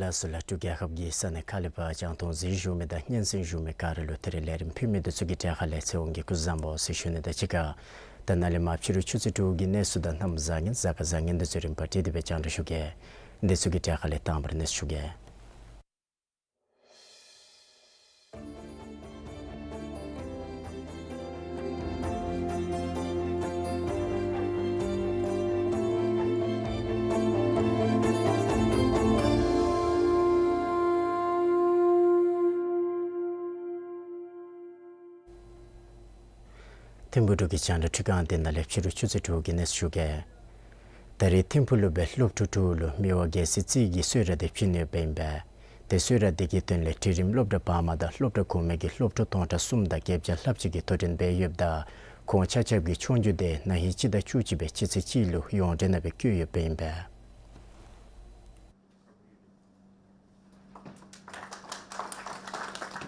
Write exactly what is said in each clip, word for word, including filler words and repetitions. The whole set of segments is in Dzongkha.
ལགས་སོ་ལགས། འབྲུག་རྒྱལ་ཁབ་ཀྱི་ས་གནས་ཁག་ལས་ཕར་རྒྱང་མཐོང་གཟིགས་བཞུགས་མི་དང་སྙན་གསན་བཞུགས་མི་ག་ར་ལུ་ད་རིས་ལས་རིམ་ཕུལ་མི་འདི་ཚུ་གི་གྲས་ཁ་ལས་ཚེ་དབང་གིས་སྐུ་གཟུགས་བཟང་པོ་ཟེར་ཞུ་ནི་དང་གཅིག་ཁར་ད་ནཱ་ལས་མར་ཕྱི་རུ་ཆུ་ཚོད་དྲུག་གི་གནས་ཚུལ་དང་གནམ་བཟང་ངན་གཟའ་སྐར་བཟང་ངན་འདི་ཚུ་རིམ་པ་བསྒྲིགས་ཏེ་སྦེ་རྒྱང་བསྒྲགས་ཞུ་གེ། འདི་ཚུ་གི་གྲས་ཁ་ལས་དང་པ་ར་གནས་ཚུལ་ཞུ་གེ། ཐིམ་ཕུག་འབྲུག་གི་རྒྱང་བསྒྲགས་ཁྲི་ཁང་འདི་ནང་ལས་ཕྱི་རུ་ཆུ་ཚོད་དྲུག་གི་གནས་ཚུལ་ཞུ་གེ། ད་རིས་ཐིམ་ཕུག་ལུ་སྦེ་སློབ་ཕྲུག་དྲུག་ལུ་མི་དབང་རྒྱལ་སྲས་རྩེ་གི་གསོལ་རས་འདི་བྱིན་ཡོདཔ་ཨིན་པས། ཏེ་གསོལ་རས་འདི་གི་དོན་ལས་འབྲིང་རིམ་སློབ་གྲྭ་བར་མ་དང་སློབ་གྲྭ་གོང་མའི་གི་སློབ་ཕྲུག་སྟོང་ཕྲག་གསུམ་དང་བརྒྱད་བརྒྱ་ལྷགཔ་ཅིག་གིས་དོ་འགྲན་འབད་ཡོདཔ་ད་ཁོང་ཆ་ཁྱབ་ཀྱི་ཆོས་རྒྱུགས་འདི་ན་ཧིང་སྤྱི་ཟླ་བཅུ་གཅིག་པའི་སྤྱི་ཚེས་གཅིག་ལུ་ཡོངས་འབྲེལ་ནང་སྦེ་བསྐྱོད་ཡོདཔ་ཨིན་པས།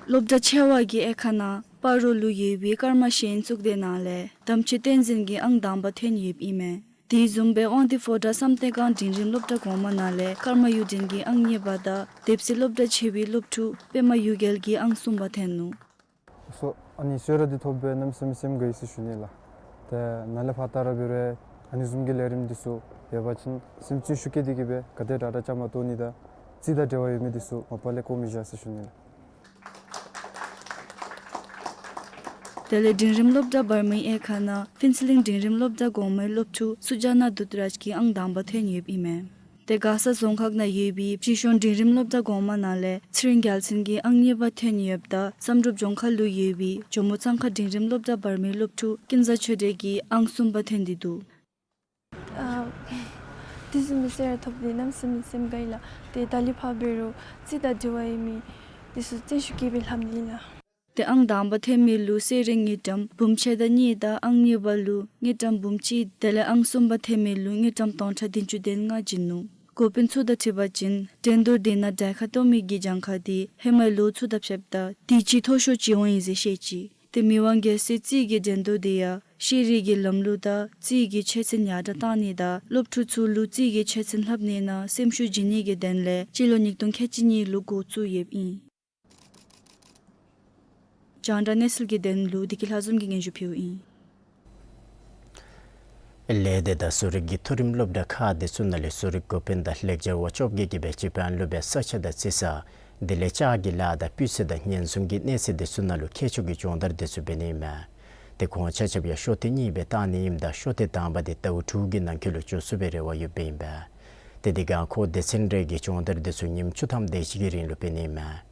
སློབ་གྲྭ་ཆེ་བ་གི་དབྱེ་ཁག་ནང་སྤ་རོ་ལུ་ཡོད་པའི་ཀརྨ་ཤེས་ཡོན་གཙུག་སྡེ་ནང་ལས་དམ་ཆོས་བསྟན་འཛིན་གྱིས་ཨང་དང་པ་ཐོན་ཡོདཔ་ཨིན་མས། དེ་བཟུམ་སྦེ་དབང་འདུས་ཕོ་བྲང་བསམ་གཏན་སྒང་འབྲིང་རིམ་སློབ་གྲྭ་གོང་མ་ནང་ལས་ཀརྨ་གཡུ་སྒྲོན་གྱིས་ཨང་གཉིས་པ་དང་དེབ་སྲིད་སློབ་གྲྭ་ཆེ་བའི་སློབ་ཕྲུག་པདྨ་གཡུ་རྒྱལ་གྱིས་ཨང་གསུམ་པ་ཐོན་ནུག། སོ་ཨ་ནི་གསོལ་རས་འདི་ཐོབ་སྦེ་གནམ་མེད་ས་མེད་སེམས་དགའ་ཡི་ཟེར་ཞུ་ནི་ལགས། ཏེ་ནཱ་ལས་ཕར་ད་ར་འབད་རུང་ཨ་ནི་བཟུམ་གྱི་ལས་རིམ་འདི་ཚུ་ཡོད་པ་ཅིན་སེམས་བརྩོན་ཤུགས་བསྐྱེད་དེ་གིས་སྦེ་ག་དེ་དྲག་དྲག་བཅའ་མར་གཏོགས་ནི་དང་རྩིས་དང་འབྲེལ་བ་ཡོད་མི་འདི་ཚུ་མ་པ་ལས་བཀོ་མི་བཞག་ཟེར་ཞུ་ནི་ལགས། དེ་ལས་འབྲིང་རིམ་སློབ་གྲྭ་བར་མའི་དབྱེ་ཁག་ནང་ཕུན་ཚོགས་གླིང་འབྲིང་རིམ་སློབ་གྲྭ་གོང་མའི་སློབ་ཕྲུག་སུ་ཇཱ་ན་དུད་རཱཇ་གྱིས་ཨང་དང་པ་ཐོན་ཡོདཔ་ཨིན་མས། ཏེ་མགར་ས་རྫོང་ཁག་ནང་ཡོད་པའི་སྤྱི་གཞུང་འབྲིང་རིམ་སློབ་གྲྭ་གོང་མ་ནང་ལས་ཚེ་རིང་རྒྱལ་མཚན་གྱིས་ཨང་གཉིས་པ་ཐོན་ཡོདཔ་ད་བསམ་གྲུབ་ལྗོངས་མཁར་ལུ་ཡོད་པའི་ཇོ་མོ་གཙང་ཁ་འབྲིང་རིམ་སློབ་གྲྭ་བར་མའི་སློབ་ཕྲུག་ཀུན་བཟང་ཆོས་སྒྲོན་གྱིས་ཨང་གསུམ་པ་ཐོན་ཏེ་འདུག། ཨ་དེ་བཟུམ་མའི་གསོལ་རས་ཐོབ་སྟེ་གནམ་མེད་ས་མེད་སེམས་དགའ་ཡི་ལགས། ཏེ་ད་ལས་ཕར་འབད་རུང་རྩིས་དང་འབྲེལ་བ་ཡོད་མི་འདི་ཚུ་བརྩོན་ཤུགས་བསྐྱེད་སྦེ་ལྷབ་ནི་ལགས། ཏེ་ཨང་དང་པ་ཐོན་མི་ལུ་གསོལ་རས་དངུལ་ཀྲམ་འབུམ་ཕྱེད་དང་གཉིས་དང་ཨང་གཉིས་པ་ལུ་དངུལ་ཀྲམ་འབུམ་གཅིག། དེ་ལས་ཨང་གསུམ་པ་ཐོན་མི་ལུ་དངུལ་ཀྲམ་སྟོང་ཕྲག་བདུན་ཅུ་དོན་ལྔ་བྱིན་ནུག། འགོ་དཔོན་ཚུ་དང་འཁྲིལ་བ་ཅིན་འགྲན་བསྡུར་འདི་ནང་གྲལ་ཁར་གཏོགས་མི་གི་གྱངས་ཁ་འདི་ཧེ་མའི་ལོ་ཚུ་དང་ཕྱདཔ་ད་དུས་ཅི་མཐོ་ཤོས་ཅིག་འོང་ཡི་ཟེར་བཤད་ཅི། ཏེ་མི་དབང་རྒྱལ་སྲས་རྩེ་གི་འགྲན་བསྡུར་འདི་ཡང་ཤེས་རིག་གི་ལམ་ལུགས་དང་རྩིས་ཀྱི་ཆོས་ཚན་ཡར་དྲགས་གཏང་ནི་དང་སློབ་ཕྲུག་ཚུ་ལུ་རྩིས་ཀྱི་ཆོས་ཚན་ལྷབ་ནི་ནང་སེམས་ཤུགས་བྱིན་ནི་གི་དོན་ལས་སྤྱི་ལོ་ཉིས་སྟོང་ཁལ་གཅིག་གཉིས་ལུ་འགོ་བཙུགས་ཡོདཔ་ཨིན། རྒྱང་བསྒྲགས་གནས་ཚུལ་གྱི་དོན་ལུ་བདེ་སྐྱིད་ལྷ་འཛོམས་ཀྱིས་སྙན་ཞུ་ཕུལཝ་ཨིན། ལས་སྡེ་དང་བཟོ་རིག་གི་མཐོ་རིམ་སློབ་གྲྭ་ཁག་འདི་ཚུ་ནང་ལས་བཟོ་རིག་འགོ་དཔོན་དང་ལེགས་སྦྱར་བ་བཅོ་བརྒྱད་ཀྱིས་སྦེ་སྤྱི་ཕན་སློབ་དཔོན་ས་ཆ་དང་རྩི་ས་དེ་ལས་ལྕགས་ཀྱི་ལཱ་དང་སྤུས་ཚད་དང་ཉེན་སྲུང་གི་གནས་ཚད་འདི་ཚུ་ནང་ལུ་མཁས་མཆོག་གི་སྦྱོང་བརྡར་འདི་ཚུ་འབད་ནི་ཨིན་མས། ཏེ་ཁོང་ཆ་ཁྱབ་ཡང་ཤོག་ཐེངས་གཉིས་སྦེ་བཏང་ནི་ཨིནམ་ད་ཤོག་ཐེངས་དང་པ་འདི་ཟླཝ་དྲུག་གི་ནང་འཁོད་ལུ་མཇུག་བསྡུ་བའི་རེ་བ་ཡོདཔ་ཨིན་པས། ཏེ་དེ་སྒང་ཁོང་སྡེ་ཚན་རེ་གི་སྦྱོང་བརྡར་འདི་ཚུ་ཉིནམ་བཅུ་ཐམ་དེ་ཅིག་གི་རིང་ལུ་འབད་ནི་ཨིན་མས།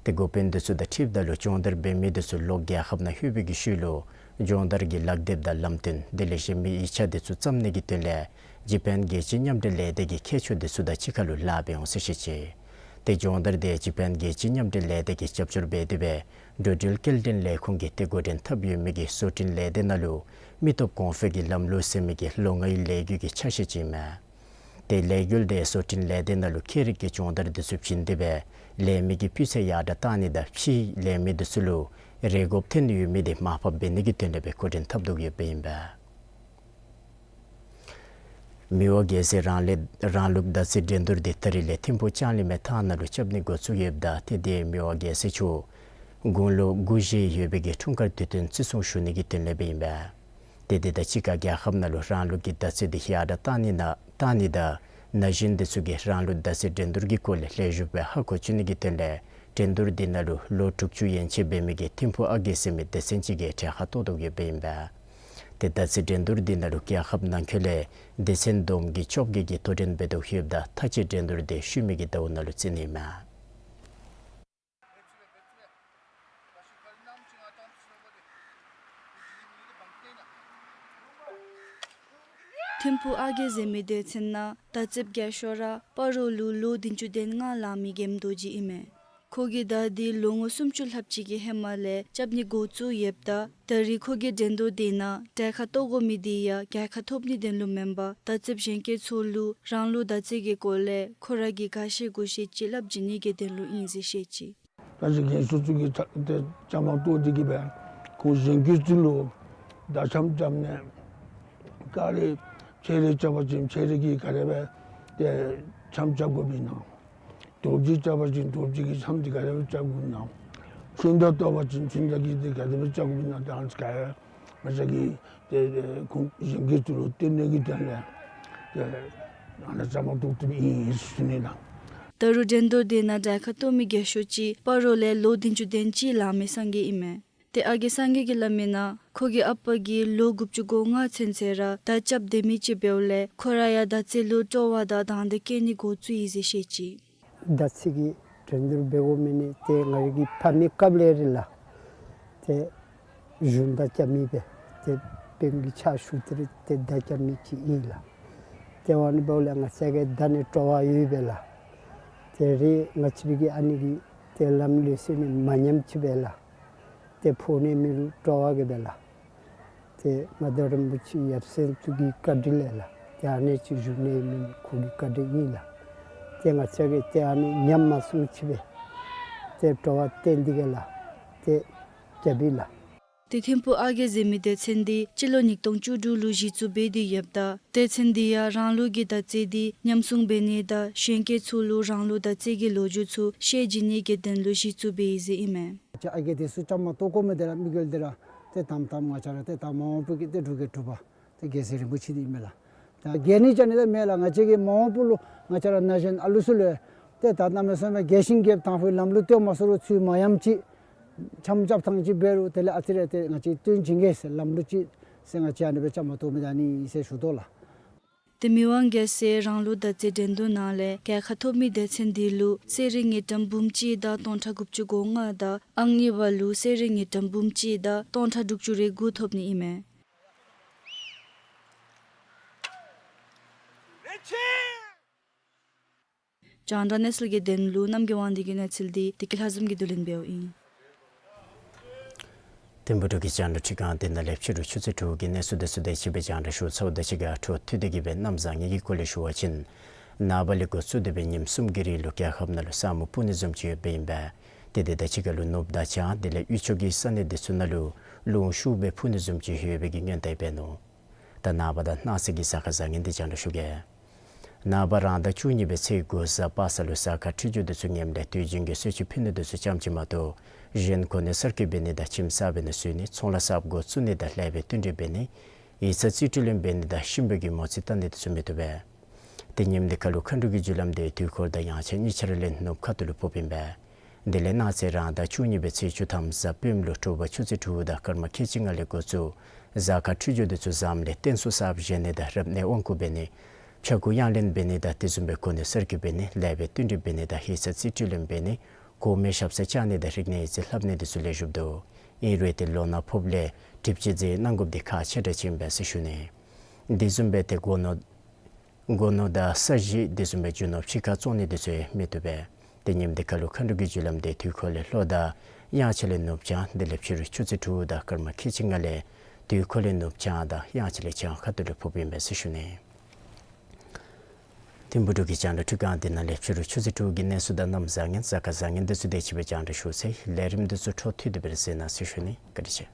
ཏེ་འགོ་དཔོན་འདི་ཚུ་དང་འཁྲིལཝ་ད་ལུ་སྦྱོང་བརྡར་འབད་མི་འདི་ཚུ་ལོག་རྒྱལ་ཁབ་ནང་ལྷོད་པའི་གི་ཤུལ་ལུ་སྦྱོང་བརྡར་གྱི་ལག་དེབ་དང་ལམ་སྟོན་དེ་ལས་གཞན་མི་ཡིག་ཆ་འདི་ཚུ་བརྩམ་ནི་གི་དོན་ལས་སྤྱི་ཕན་རྒྱལ་སྤྱིའི་མཉམ་འབྲེལ་ལས་སྡེ་གི་མཁས་མཆོག་འདི་ཚུ་དང་གཅིག་ཁར་ལུ་ལཱ་འབད་འོང་ཟེར་བཤད་ཅི། ཏེ་སྦྱོང་བརྡར་འདི་སྤྱི་ཕན་རྒྱལ་སྤྱིའི་མཉམ་འབྲེལ་ལས་སྡེ་གིས་རྒྱབ་སྐྱོར་འབད་དེ་སྦེ་འགྲོ་འགྲུལ་སྐྱེལ་འདྲེན་ལས་ཁུངས་ཀྱིས་ཏེ་འགོ་འདྲེན་འཐབ་ཡོད་མི་གི་བཟོ་སྐྲུན་ལས་སྡེ་ནང་ལུ་མི་སྟོབས་གོང་འཕེལ་གྱི་ལམ་ལུགས་ཟེར་མི་གི་ལོ་ལྔའི་ལས་འགུལ་གྱི་ཆ་ཤས་ཅིག་ཨིན་མས། ཏེ་ལས་འགུལ་འདི་བཟོ་སྐྲུན་ལས་སྡེ་ནང་ལུ་ཁྱད་རིག་གི་སྦྱོང་བརྡར་འདི་ཚུ་བྱིན་ཏེ་སྦེ་ལས་མི་གི་སྤུས་ཚད་ཡར་དྲགས་གཏང་ནི་དང་ཕྱིའི་ལས་མི་འདི་ཚུ་ལུ་རེ་དགོཔ་ཐོན་ཡོད་མི་འདི་མར་ཕབ་འབད་ནི་གི་དོན་ལས་སྦེ་འགོ་འདྲེན་འཐབ་དོ་ཡོདཔ་ཨིན་པས། མི་དབང་རྒྱལ་སྲས་རང་ལས་རང་ལུགས་ཟླ་ཚེས་འགྲན་བསྡུར་འདི་ད་རིས་ལས་ཐིམ་ཕུག་ལྕང་གླིང་མའི་ཐང་ནང་ལུ་རྐྱབ་ནི་འགོ་བཙུགས་ཡོདཔ་ད་ཏེ་འདི་མི་དབང་རྒྱལ་སྲས་མཆོག་དགུང་ལོ་དགུ་བཞེས་ཡོད་པའི་གི་འཁྲུངས་སྐར་དུས་སྟོན་བརྩི་སྲུང་ཞུ་ནི་གི་དོན་ལས་སྦེ་ཨིན་པས། ཏེ་དེ་དང་གཅིག་ཁར་རྒྱལ་ཁབ་ནང་ལུ་རང་ལུགས་ཀྱི་ཟླ་ཚེས་འདི་ཡར་དྲགས་གཏང་ནི་ན་གཏང་ནི་དང་ན་གཞོན་འདི་ཚུ་གིས་རང་ལུགས་ཟླ་ཚེས་འགྲན་བསྡུར་གྱི་སྐོར་ལས་ལེགས་ཤོམ་སྦེ་ཧ་གོ་བཅུག་ནི་གི་དོན་ལས་འགྲན་བསྡུར་འདི་ནང་ལུ་ལོ་དྲུག་ཅུ་ཡན་ཆད་འབད་མི་གི་ཐིམ་ཕུག་ཨ་རྒས་ཟེར་མི་སྡེ་ཚན་ཅིག་གིས་གྲལ་ཁར་གཏོགས་དོ་ཡོདཔ་ཨིན་པས། ཏེ་ཟླ་ཚེས་འགྲན་བསྡུར་འདི་ནང་ལུ་རྒྱལ་ཁབ་ནང་འཁོད་ལས་སྡེ་ཚན་བསྡོམས་ཀྱིས་བཅོ་བརྒྱད་ཀྱིས་དོ་འགྲན་འབད་དོ་ཡོདཔ་ད་མཐའ་དཔྱད་འགྲན་བསྡུར་འདི་ཤུལ་མའི་གི་ཟླཝ་ནང་ལུ་བརྩི་ནི་ཨིན་མས། ཐིམ་ཕུག་ཨ་རྒས་ཟེར་མི་སྡེ་ཚན་ནང་མདའ་རྩེདཔ་རྒས་ཤོས་ར་སྤ་རོ་ལུ་ལོ་བདུན་ཅུ་དོན་ལྔ་ལང་མི་མགྱོནམ་རྡོ་རྗེ་ཨིན་མས། ཁོ་གིས་མདའ་འདི་ལོ་ངོ་སུམ་ཅུ་ལྷགཔ་ཅིག་གི་ཧེ་མ་ལས་རྐྱབ་ནི་འགོ་བཙུགས་ཡོདཔ་ད་ད་རེས་ཁོ་གིས་འགྲན་བསྡུར་འདི་ནང་གྲལ་ཁར་གཏོགས་དགོ་མི་འདི་ཡང་རྒྱལ་ཁ་ཐོབ་ནིའི་དོན་ལུ་མེན་པར་མདའ་རྩེདཔ་གཞན་སྐྱེས་ཚུ་ལུ་རང་ལུགས་མདའ་རྩེད་ཀྱི་སྐོར་ལས་ཁོ་ར་གིས་ག་ཤེས་གོ་ཤེས་ཅིག་སླབ་བྱིན་ནིའི་དོན་ལུ་ཨིན་ཟེར་བཤད་ཅི། ད་ཅི་རྒན་ཤོས་ཚུ་གིས་ཏེ་བཅའ་མར་གཏོགས་ཏེ་གིས་སྦེ་ཁོང་གཞན་སྐྱེས་ཚུ་ལུ་མདའ་འཆམ་འཆམ་ནི་ག་ར་ཕྱག་རེ་རྐྱབ་པ་ཅིན་ཕྱག་རེ་གིས་ག་ར་སྦེ་ཏེ་འཆམ་རྐྱབ་དགོཔ་ཨིན་ན། རྡོ་རྗེ་རྐྱབ་པ་ཅིན་རྡོ་རྗེ་གིས་འཆམ་འདི་ག་ར་སྦེ་རྐྱབ་དགོཔ་ཨིན་ན། ཆུ་མདའ་གཏོགས་པ་ཅིན་ཆུ་མདའ་གིས་འདི་ག་ར་སྦེ་རྐྱབ་དགོཔ་ཨིན་ན། ད་ཨ་ནི་ག་ར་ང་བཅས་ཀྱིས་ཏེ་ཁོང་གཞན་སྐྱེས་ཚུ་ལུ་སྟོན་ནིའི་དོན་ལས་ཏེ་ཨ་ནཱ་བཅའ་མར་གཏོགས་གཏོགསཔ་ཨིན་ཟེར་ཞུ་ནི་ལགས། ད་རུང་འགྲན་བསྡུར་འདི་ནང་གྲལ་ཁར་གཏོགས་མི་རྒས་ཤོས་ཅིག་སྤ་རོ་ལས་ལོ་བདུན་ཅུ་དོན་གཅིག་ལང་མི་སངས་རྒྱས་ཨིན་མས། ཏེ་ཨ་རྒས་སངས་རྒྱས་ཀྱིས་སླབ་མིའི་ནང་ཁོ་གི་ཨ་པ་གིས་ལོ་དགུ་བཅུ་གོ་ལྔ་ཚུན་ཚོད་ར་མདའ་རྐྱབ་སྡོད་མི་ཅིག་འབདཝ་ལས་ཁོ་ར་ཡང་མདའ་རྩེད་ལུ་སྤྲོ་བ་དང་དང་འདོད་བསྐྱེད་ནི་འགོ་བཙུགས་ཡི་ཟེར་བཤད་ཅི། མདའ་རྩེད་ཀྱི་འགྲན་བསྡུར་འབད་དགོ་མི་ནི་ཏེ་ང་རའི་གི་ཕ་མའི་སྐབས་ལས་ར་ལགས། ཏེ་གཞུང་མདའ་རྐྱབ་མི་སྦེ་ཏེ་དཔོནམ་གི་ཕྱག་ཞུ་སྟེ་ར་ཏེ་མདའ་རྐྱབ་མི་ཅིག་ཨིན་ལགས། ཏེ་ཨ་ནི་འབདཝ་ལས་ང་བཅས་ཀྱིས་མདའ་ནི་སྤྲོ་བ་ཡོདཔ་སྦེ་ལགས། ཏེ་རེ་ང་བཅས་རའི་གི་ཨ་ནི་གི་ཏེ་ལམ་ལུགས་ཚུ་ནི་མ་ཉམས་ཅིག་སྦེ་ལགས། ཏེ་ཕོག་ནི་མེད་རུང་སྤྲོ་བ་གིས་སྦེ་ལགས། ཏེ་མངའ་བདག་རིན་པོ་ཆེ་ཡབ་སྲས་ཚུ་གི་བཀའ་དྲིན་ལས་ལགས། ཏེ་ཨ་ནི་ཅིག་བཞུགས་ནི་མེན་ཁོ་གི་བཀའ་དྲིན་ཨིན་ལགས། ཏེ་ང་བཅས་ཀྱིས་ཏེ་ཨ་ནི་ཉམས་མ་སོང་ཅིག་སྦེ་ཏེ་སྤྲོ་བ་བསྟེན་ཏེ་གིས་ལགས། ཏེ་རྐྱབ་ཨིན་ལགས། ཏེ་ཐིམ་ཕུག་ཨ་རྒས་ཟེར་མི་སྡེ་ཚན་འདི་སྤྱི་ལོ་ཉིས་སྟོང་བཅུ་དྲུག་ལུ་གཞི་བཙུགས་འབད་དེ་ཡོདཔ་ད་སྡེ་ཚན་འདི་ཡང་རང་ལུགས་ཀྱི་མདའ་རྩེད་འདི་ཉམས་སྲུང་འབད་ནི་དང་གཞན་སྐྱེས་ཚུ་ལུ་རང་ལུགས་མདའ་རྩེད་ཀྱི་ལོ་རྒྱུས་ཚུ་ཤེས་བྱིན་ནིའི་དོན་ལུ་གཞི་བཙུགས་འབད་ཡི་ཟེར་ཨིན་མས། ང་བཅས་ཨ་རྒས་འདི་ཚུ་བཅའ་མར་གཏོགས་དགོ་མི་འདི་ར་དམིགས་ཡུལ་འདི་ར་ཏེ་དང་པ་ང་བཅས་ར་ཏེ་ད་མ་འོངས་པའི་གི་ཏེ་འབྲུག་རྒྱལ་དྲུག་པ་ཏེ་རྒྱལ་སྲས་རིན་པོ་ཆེ་འདི་ཨིན་མས་ལགས། ད་རྒྱལ་ནི་རྐྱབ་ནི་ད་མེན་ལགས། ང་བཅས་ཀྱི་མ་འོངས་པ་ལུ་ང་བཅས་ར་ན་གཞོན་ཨ་ལུ་ཚུ་ལུ་ཏེ་ད་གནམ་མེད་ས་མེད་རྒྱས་ཤིང་རྒྱསཔ་དང་ཕུ་ལམ་ལུགས་སྟོན་མ་ཚུགས་རུང་ཚུར་མ་ཉམས་ཅིག་འཆམ་རྐྱབ་ཐངས་ཅིག་འབད་རུང་དེ་ལས་ཨ་ཙི་རེ་ཏེ་ང་བཅས་སྟོན་བྱིན་གེ་ཟེར་ལམ་ལུགས་ཅིག་ཟེར་ང་བཅས་ཨ་ནི་སྦེ་བཅའ་མར་གཏོགས་མི་ད་ཨ་ནི་ཨིན་ཟེར་ཞུ་དོ་ལགས། ཏེ་མི་དབང་རྒྱལ་སྲས་རང་ལུགས་མདའ་རྩེད་འགྲན་བསྡུར་ནང་ལས་རྒྱལ་ཁ་ཐོབ་མི་སྡེ་ཚན་འདི་ལུ་གསེར་རི་དངུལ་ཀྲམ་འབུམ་གཅིག་དང་སྟོང་ཕྲག་དགུ་བཅུ་གོ་ལྔ་དང་ཨང་གཉིས་པ་ལུ་གསེར་རི་དངུལ་ཀྲམ་འབུམ་གཅིག་དང་སྟོང་ཕྲག་དྲུག་ཅུ་རེ་དགུ་ཐོབ་ནི་ཨིན་མས། རྒྱང་བསྒྲགས་གནས་ཚུལ་གྱི་དོན་ལུ་རྣམ་རྒྱལ་དབང་འདུས་ཀྱི་གནས་ཚུལ་འདི་བདེ་སྐྱིད་ལྷ་འཛོམས་ཀྱིས་བསྡུ་ལེན་འབདཝ་ཨིན། ཐིམ་ཕུག་འབྲུག་གི་རྒྱང་བསྒྲགས་ཁྲི་ཁང་འདི་ནང་ལས་ཕྱི་རུ་ཆུ་ཚོད་དྲུག་གི་གནས་ཚུལ་འདི་ཚུ་དེ་ཅིག་སྦེ་རྒྱང་བསྒྲགས་ཞུ་ཚརཝ་ད་ཅིག་ཁར་འཕྲོ་མཐུད་དེ་གིས་སྦེ་གནམ་བཟང་ངན་གྱི་སྐོར་ལས་ཞུ་བ་ཅིན་ནངས་པ་ལས་འགོ་བཙུགས་ཏེ་སྦེ་ཉིནམ་གསུམ་གྱི་རིང་ལུ་རྒྱལ་ཁབ་ནང་ལུ་ས་སྨུག་སྤུབ་ནི་བཟུམ་ཅིག་ཡོདཔ་ཨིན་པས། ཏེ་དེ་དང་གཅིག་ཁར་ལུ་ནུབ་དང་བྱང་དེ་ལས་དབུས་ཕྱོགས་ཀྱི་ས་གནས་འདི་ཚུ་ནང་ལུ་རླུང་ཤུགས་སྦེ་འཕུ་ནི་བཟུམ་ཅིག་ཡོད་པའི་གི་སྔོན་བརྡ་འབད་ནུག། ད་ནངས་པ་དང་གནངས་ཚེ་གི་གཟའ་སྐར་བཟང་ངན་འདི་རྒྱང་བསྒྲགས་ཞུ་གེ། ནངས་པ་རང་ཟླ་བཅུ་གཉིས་པའི་ཚེས་དགུ་གཟའ་པ་སངས་ལུ་གཟའ་སྐར་འཕྲོད་སྦྱོར་འདི་ཚུ་ངནམ་ལས་དུས་རྒྱུན་གྱི་གསོལ་མཆོད་ཕུལ་ནི་འདི་ཚུ་རྐྱངམ་ཅིག་མ་གཏོགས་གཞན་གོ་གནས་གསར་བསྐོ་འབད་ནི་དང་ཁྱིམ་གསར་འབད་ནི་བཟོ་ནི་ཚོང་ལཱ་གསརཔ་འགོ་བཙུགས་ནི་དང་ལེགས་པའི་བསྟུན་གྲོས་འབད་ནི་ཡིག་ཚང་རྩིས་སྤྲོད་ལེན་འབད་ནི་དང་གཤིན་པོའི་གི་མོ་རྩིས་བལྟ་ནི་འདི་ཚུ་མི་བཏུབ་པས། ཏེ་ཉིནམ་འདི་ཁར་ལུ་མཁའ་འགྲོ་གི་རྒྱུ་ལམ་འདི་དུས་འཁོར་དང་དབྱངས་འཆར་གཉིས་ཆ་ར་ལས་ནུབ་ཁ་ཐུག་ལུ་ཕོགཔ་ཨིན་པས། དེ་ལས་གནངས་ཚེ་རང་ཟླ་བཅུ་གཉིས་པའི་ཚེས་བཅུ་ཐམ་གཟའ་སྤེནམ་ལུ་དྲོ་པ་ཆུ་ཚོད་དྲུག་དང་སྐར་མ་ཁལ་གཅིག་ལྔ་ལས་འགོ་བཙུགས་གཟའ་སྐར་འཕྲོད་སྦྱོར་འདི་ཚུ་བཟངམ་ལས་རྟེན་གསུམ་གསརཔ་བཞེངས་ནི་དང་རབ་གནས་དབང་བསྐུར་འབད་ནི་ཕྱྭ་འགུགས་གཡང་ལེན་འབད་ནི་དང་དེ་བཟུམ་སྦེ་གོ་གནས་གསར་བསྐོ་འབད་ནི་ལེགས་པའི་བསྟུན་གྲོས་འབད་ནི་དང་ཡིག་ཚང་རྩིས་སྤྲོད་ལེན་འབད་ནི་གོང་མའི་ཞབས་སར་བཅར་ནི་དང་རིག་གནས་ཡིག་རྩིས་ལྷབ་ནི་འདི་ཚུ་ལེགས་ཤོམ་འདུག། ཨིན་རུང་ཏེ་ལོ་ན་ཕོགཔ་ལས་གྲིབ་ཅན་རྩིས་གནང་དགོཔ་འདི་ཁག་ཆེ་དྲགས་ཅིག་ཨིན་པས་ཟེར་ཞུ་ནི། དེ་བཟུམ་སྦེ་ཏེ་སྒོ་ནོར་སྒོ་ནོར་དང་ས་གཞི་དེ་བཟུམ་སྦེ་རྒྱུ་ནོར་ཕྱི་ཁར་བཙོང་ནི་དེ་ཚུ་ཡང་མི་བཏུབ་པས། ཏེ་ཉིནམ་འདི་ཁར་ལུ་མཁའ་འགྲོ་གི་རྒྱུ་ལམ་འདི་དུས་འཁོར་ལས་ལྷོ་དང་དབྱངས་འཆར་ལས་ནུབ་བྱང་དེ་ལས་ཕྱི་རུ་ཆུ་ཚོད་དྲུག་དང་སྐར་མ་ཁལ་གཅིག་ལྔ་ལས་དུས་འཁོར་ལས་ནུབ་བྱང་དང་དབྱངས་འཆར་ལས་བྱང་ཁ་ཐུག་ལུ་ཕོགཔ་ཨིན་པས་ཟེར་ཞུ་ནི། ཐིམ་ཕུག་འབྲུག་གི་རྒྱང་བསྒྲགས་ཁྲི་ཁང་འདི་ནང་ལས་ཕྱི་རུ་ཆུ་ཚོད་དྲུག་གི་གནས་ཚུལ་དང་གནམ་བཟང་ངན་གཟའ་སྐར་བཟང་ངན་འདི་ཚུ་དེ་ཅིག་སྦེ་རྒྱང་བསྒྲགས་ཞུ་ཚར་ཡི། ལས་རིམ་འདི་ཚུ་འཕྲོ་མཐུད་དེ་སྦེ་གཟིགས་གནང་ཟེར་ཞུ་ནི། བཀའ་དྲིན་ཆེ།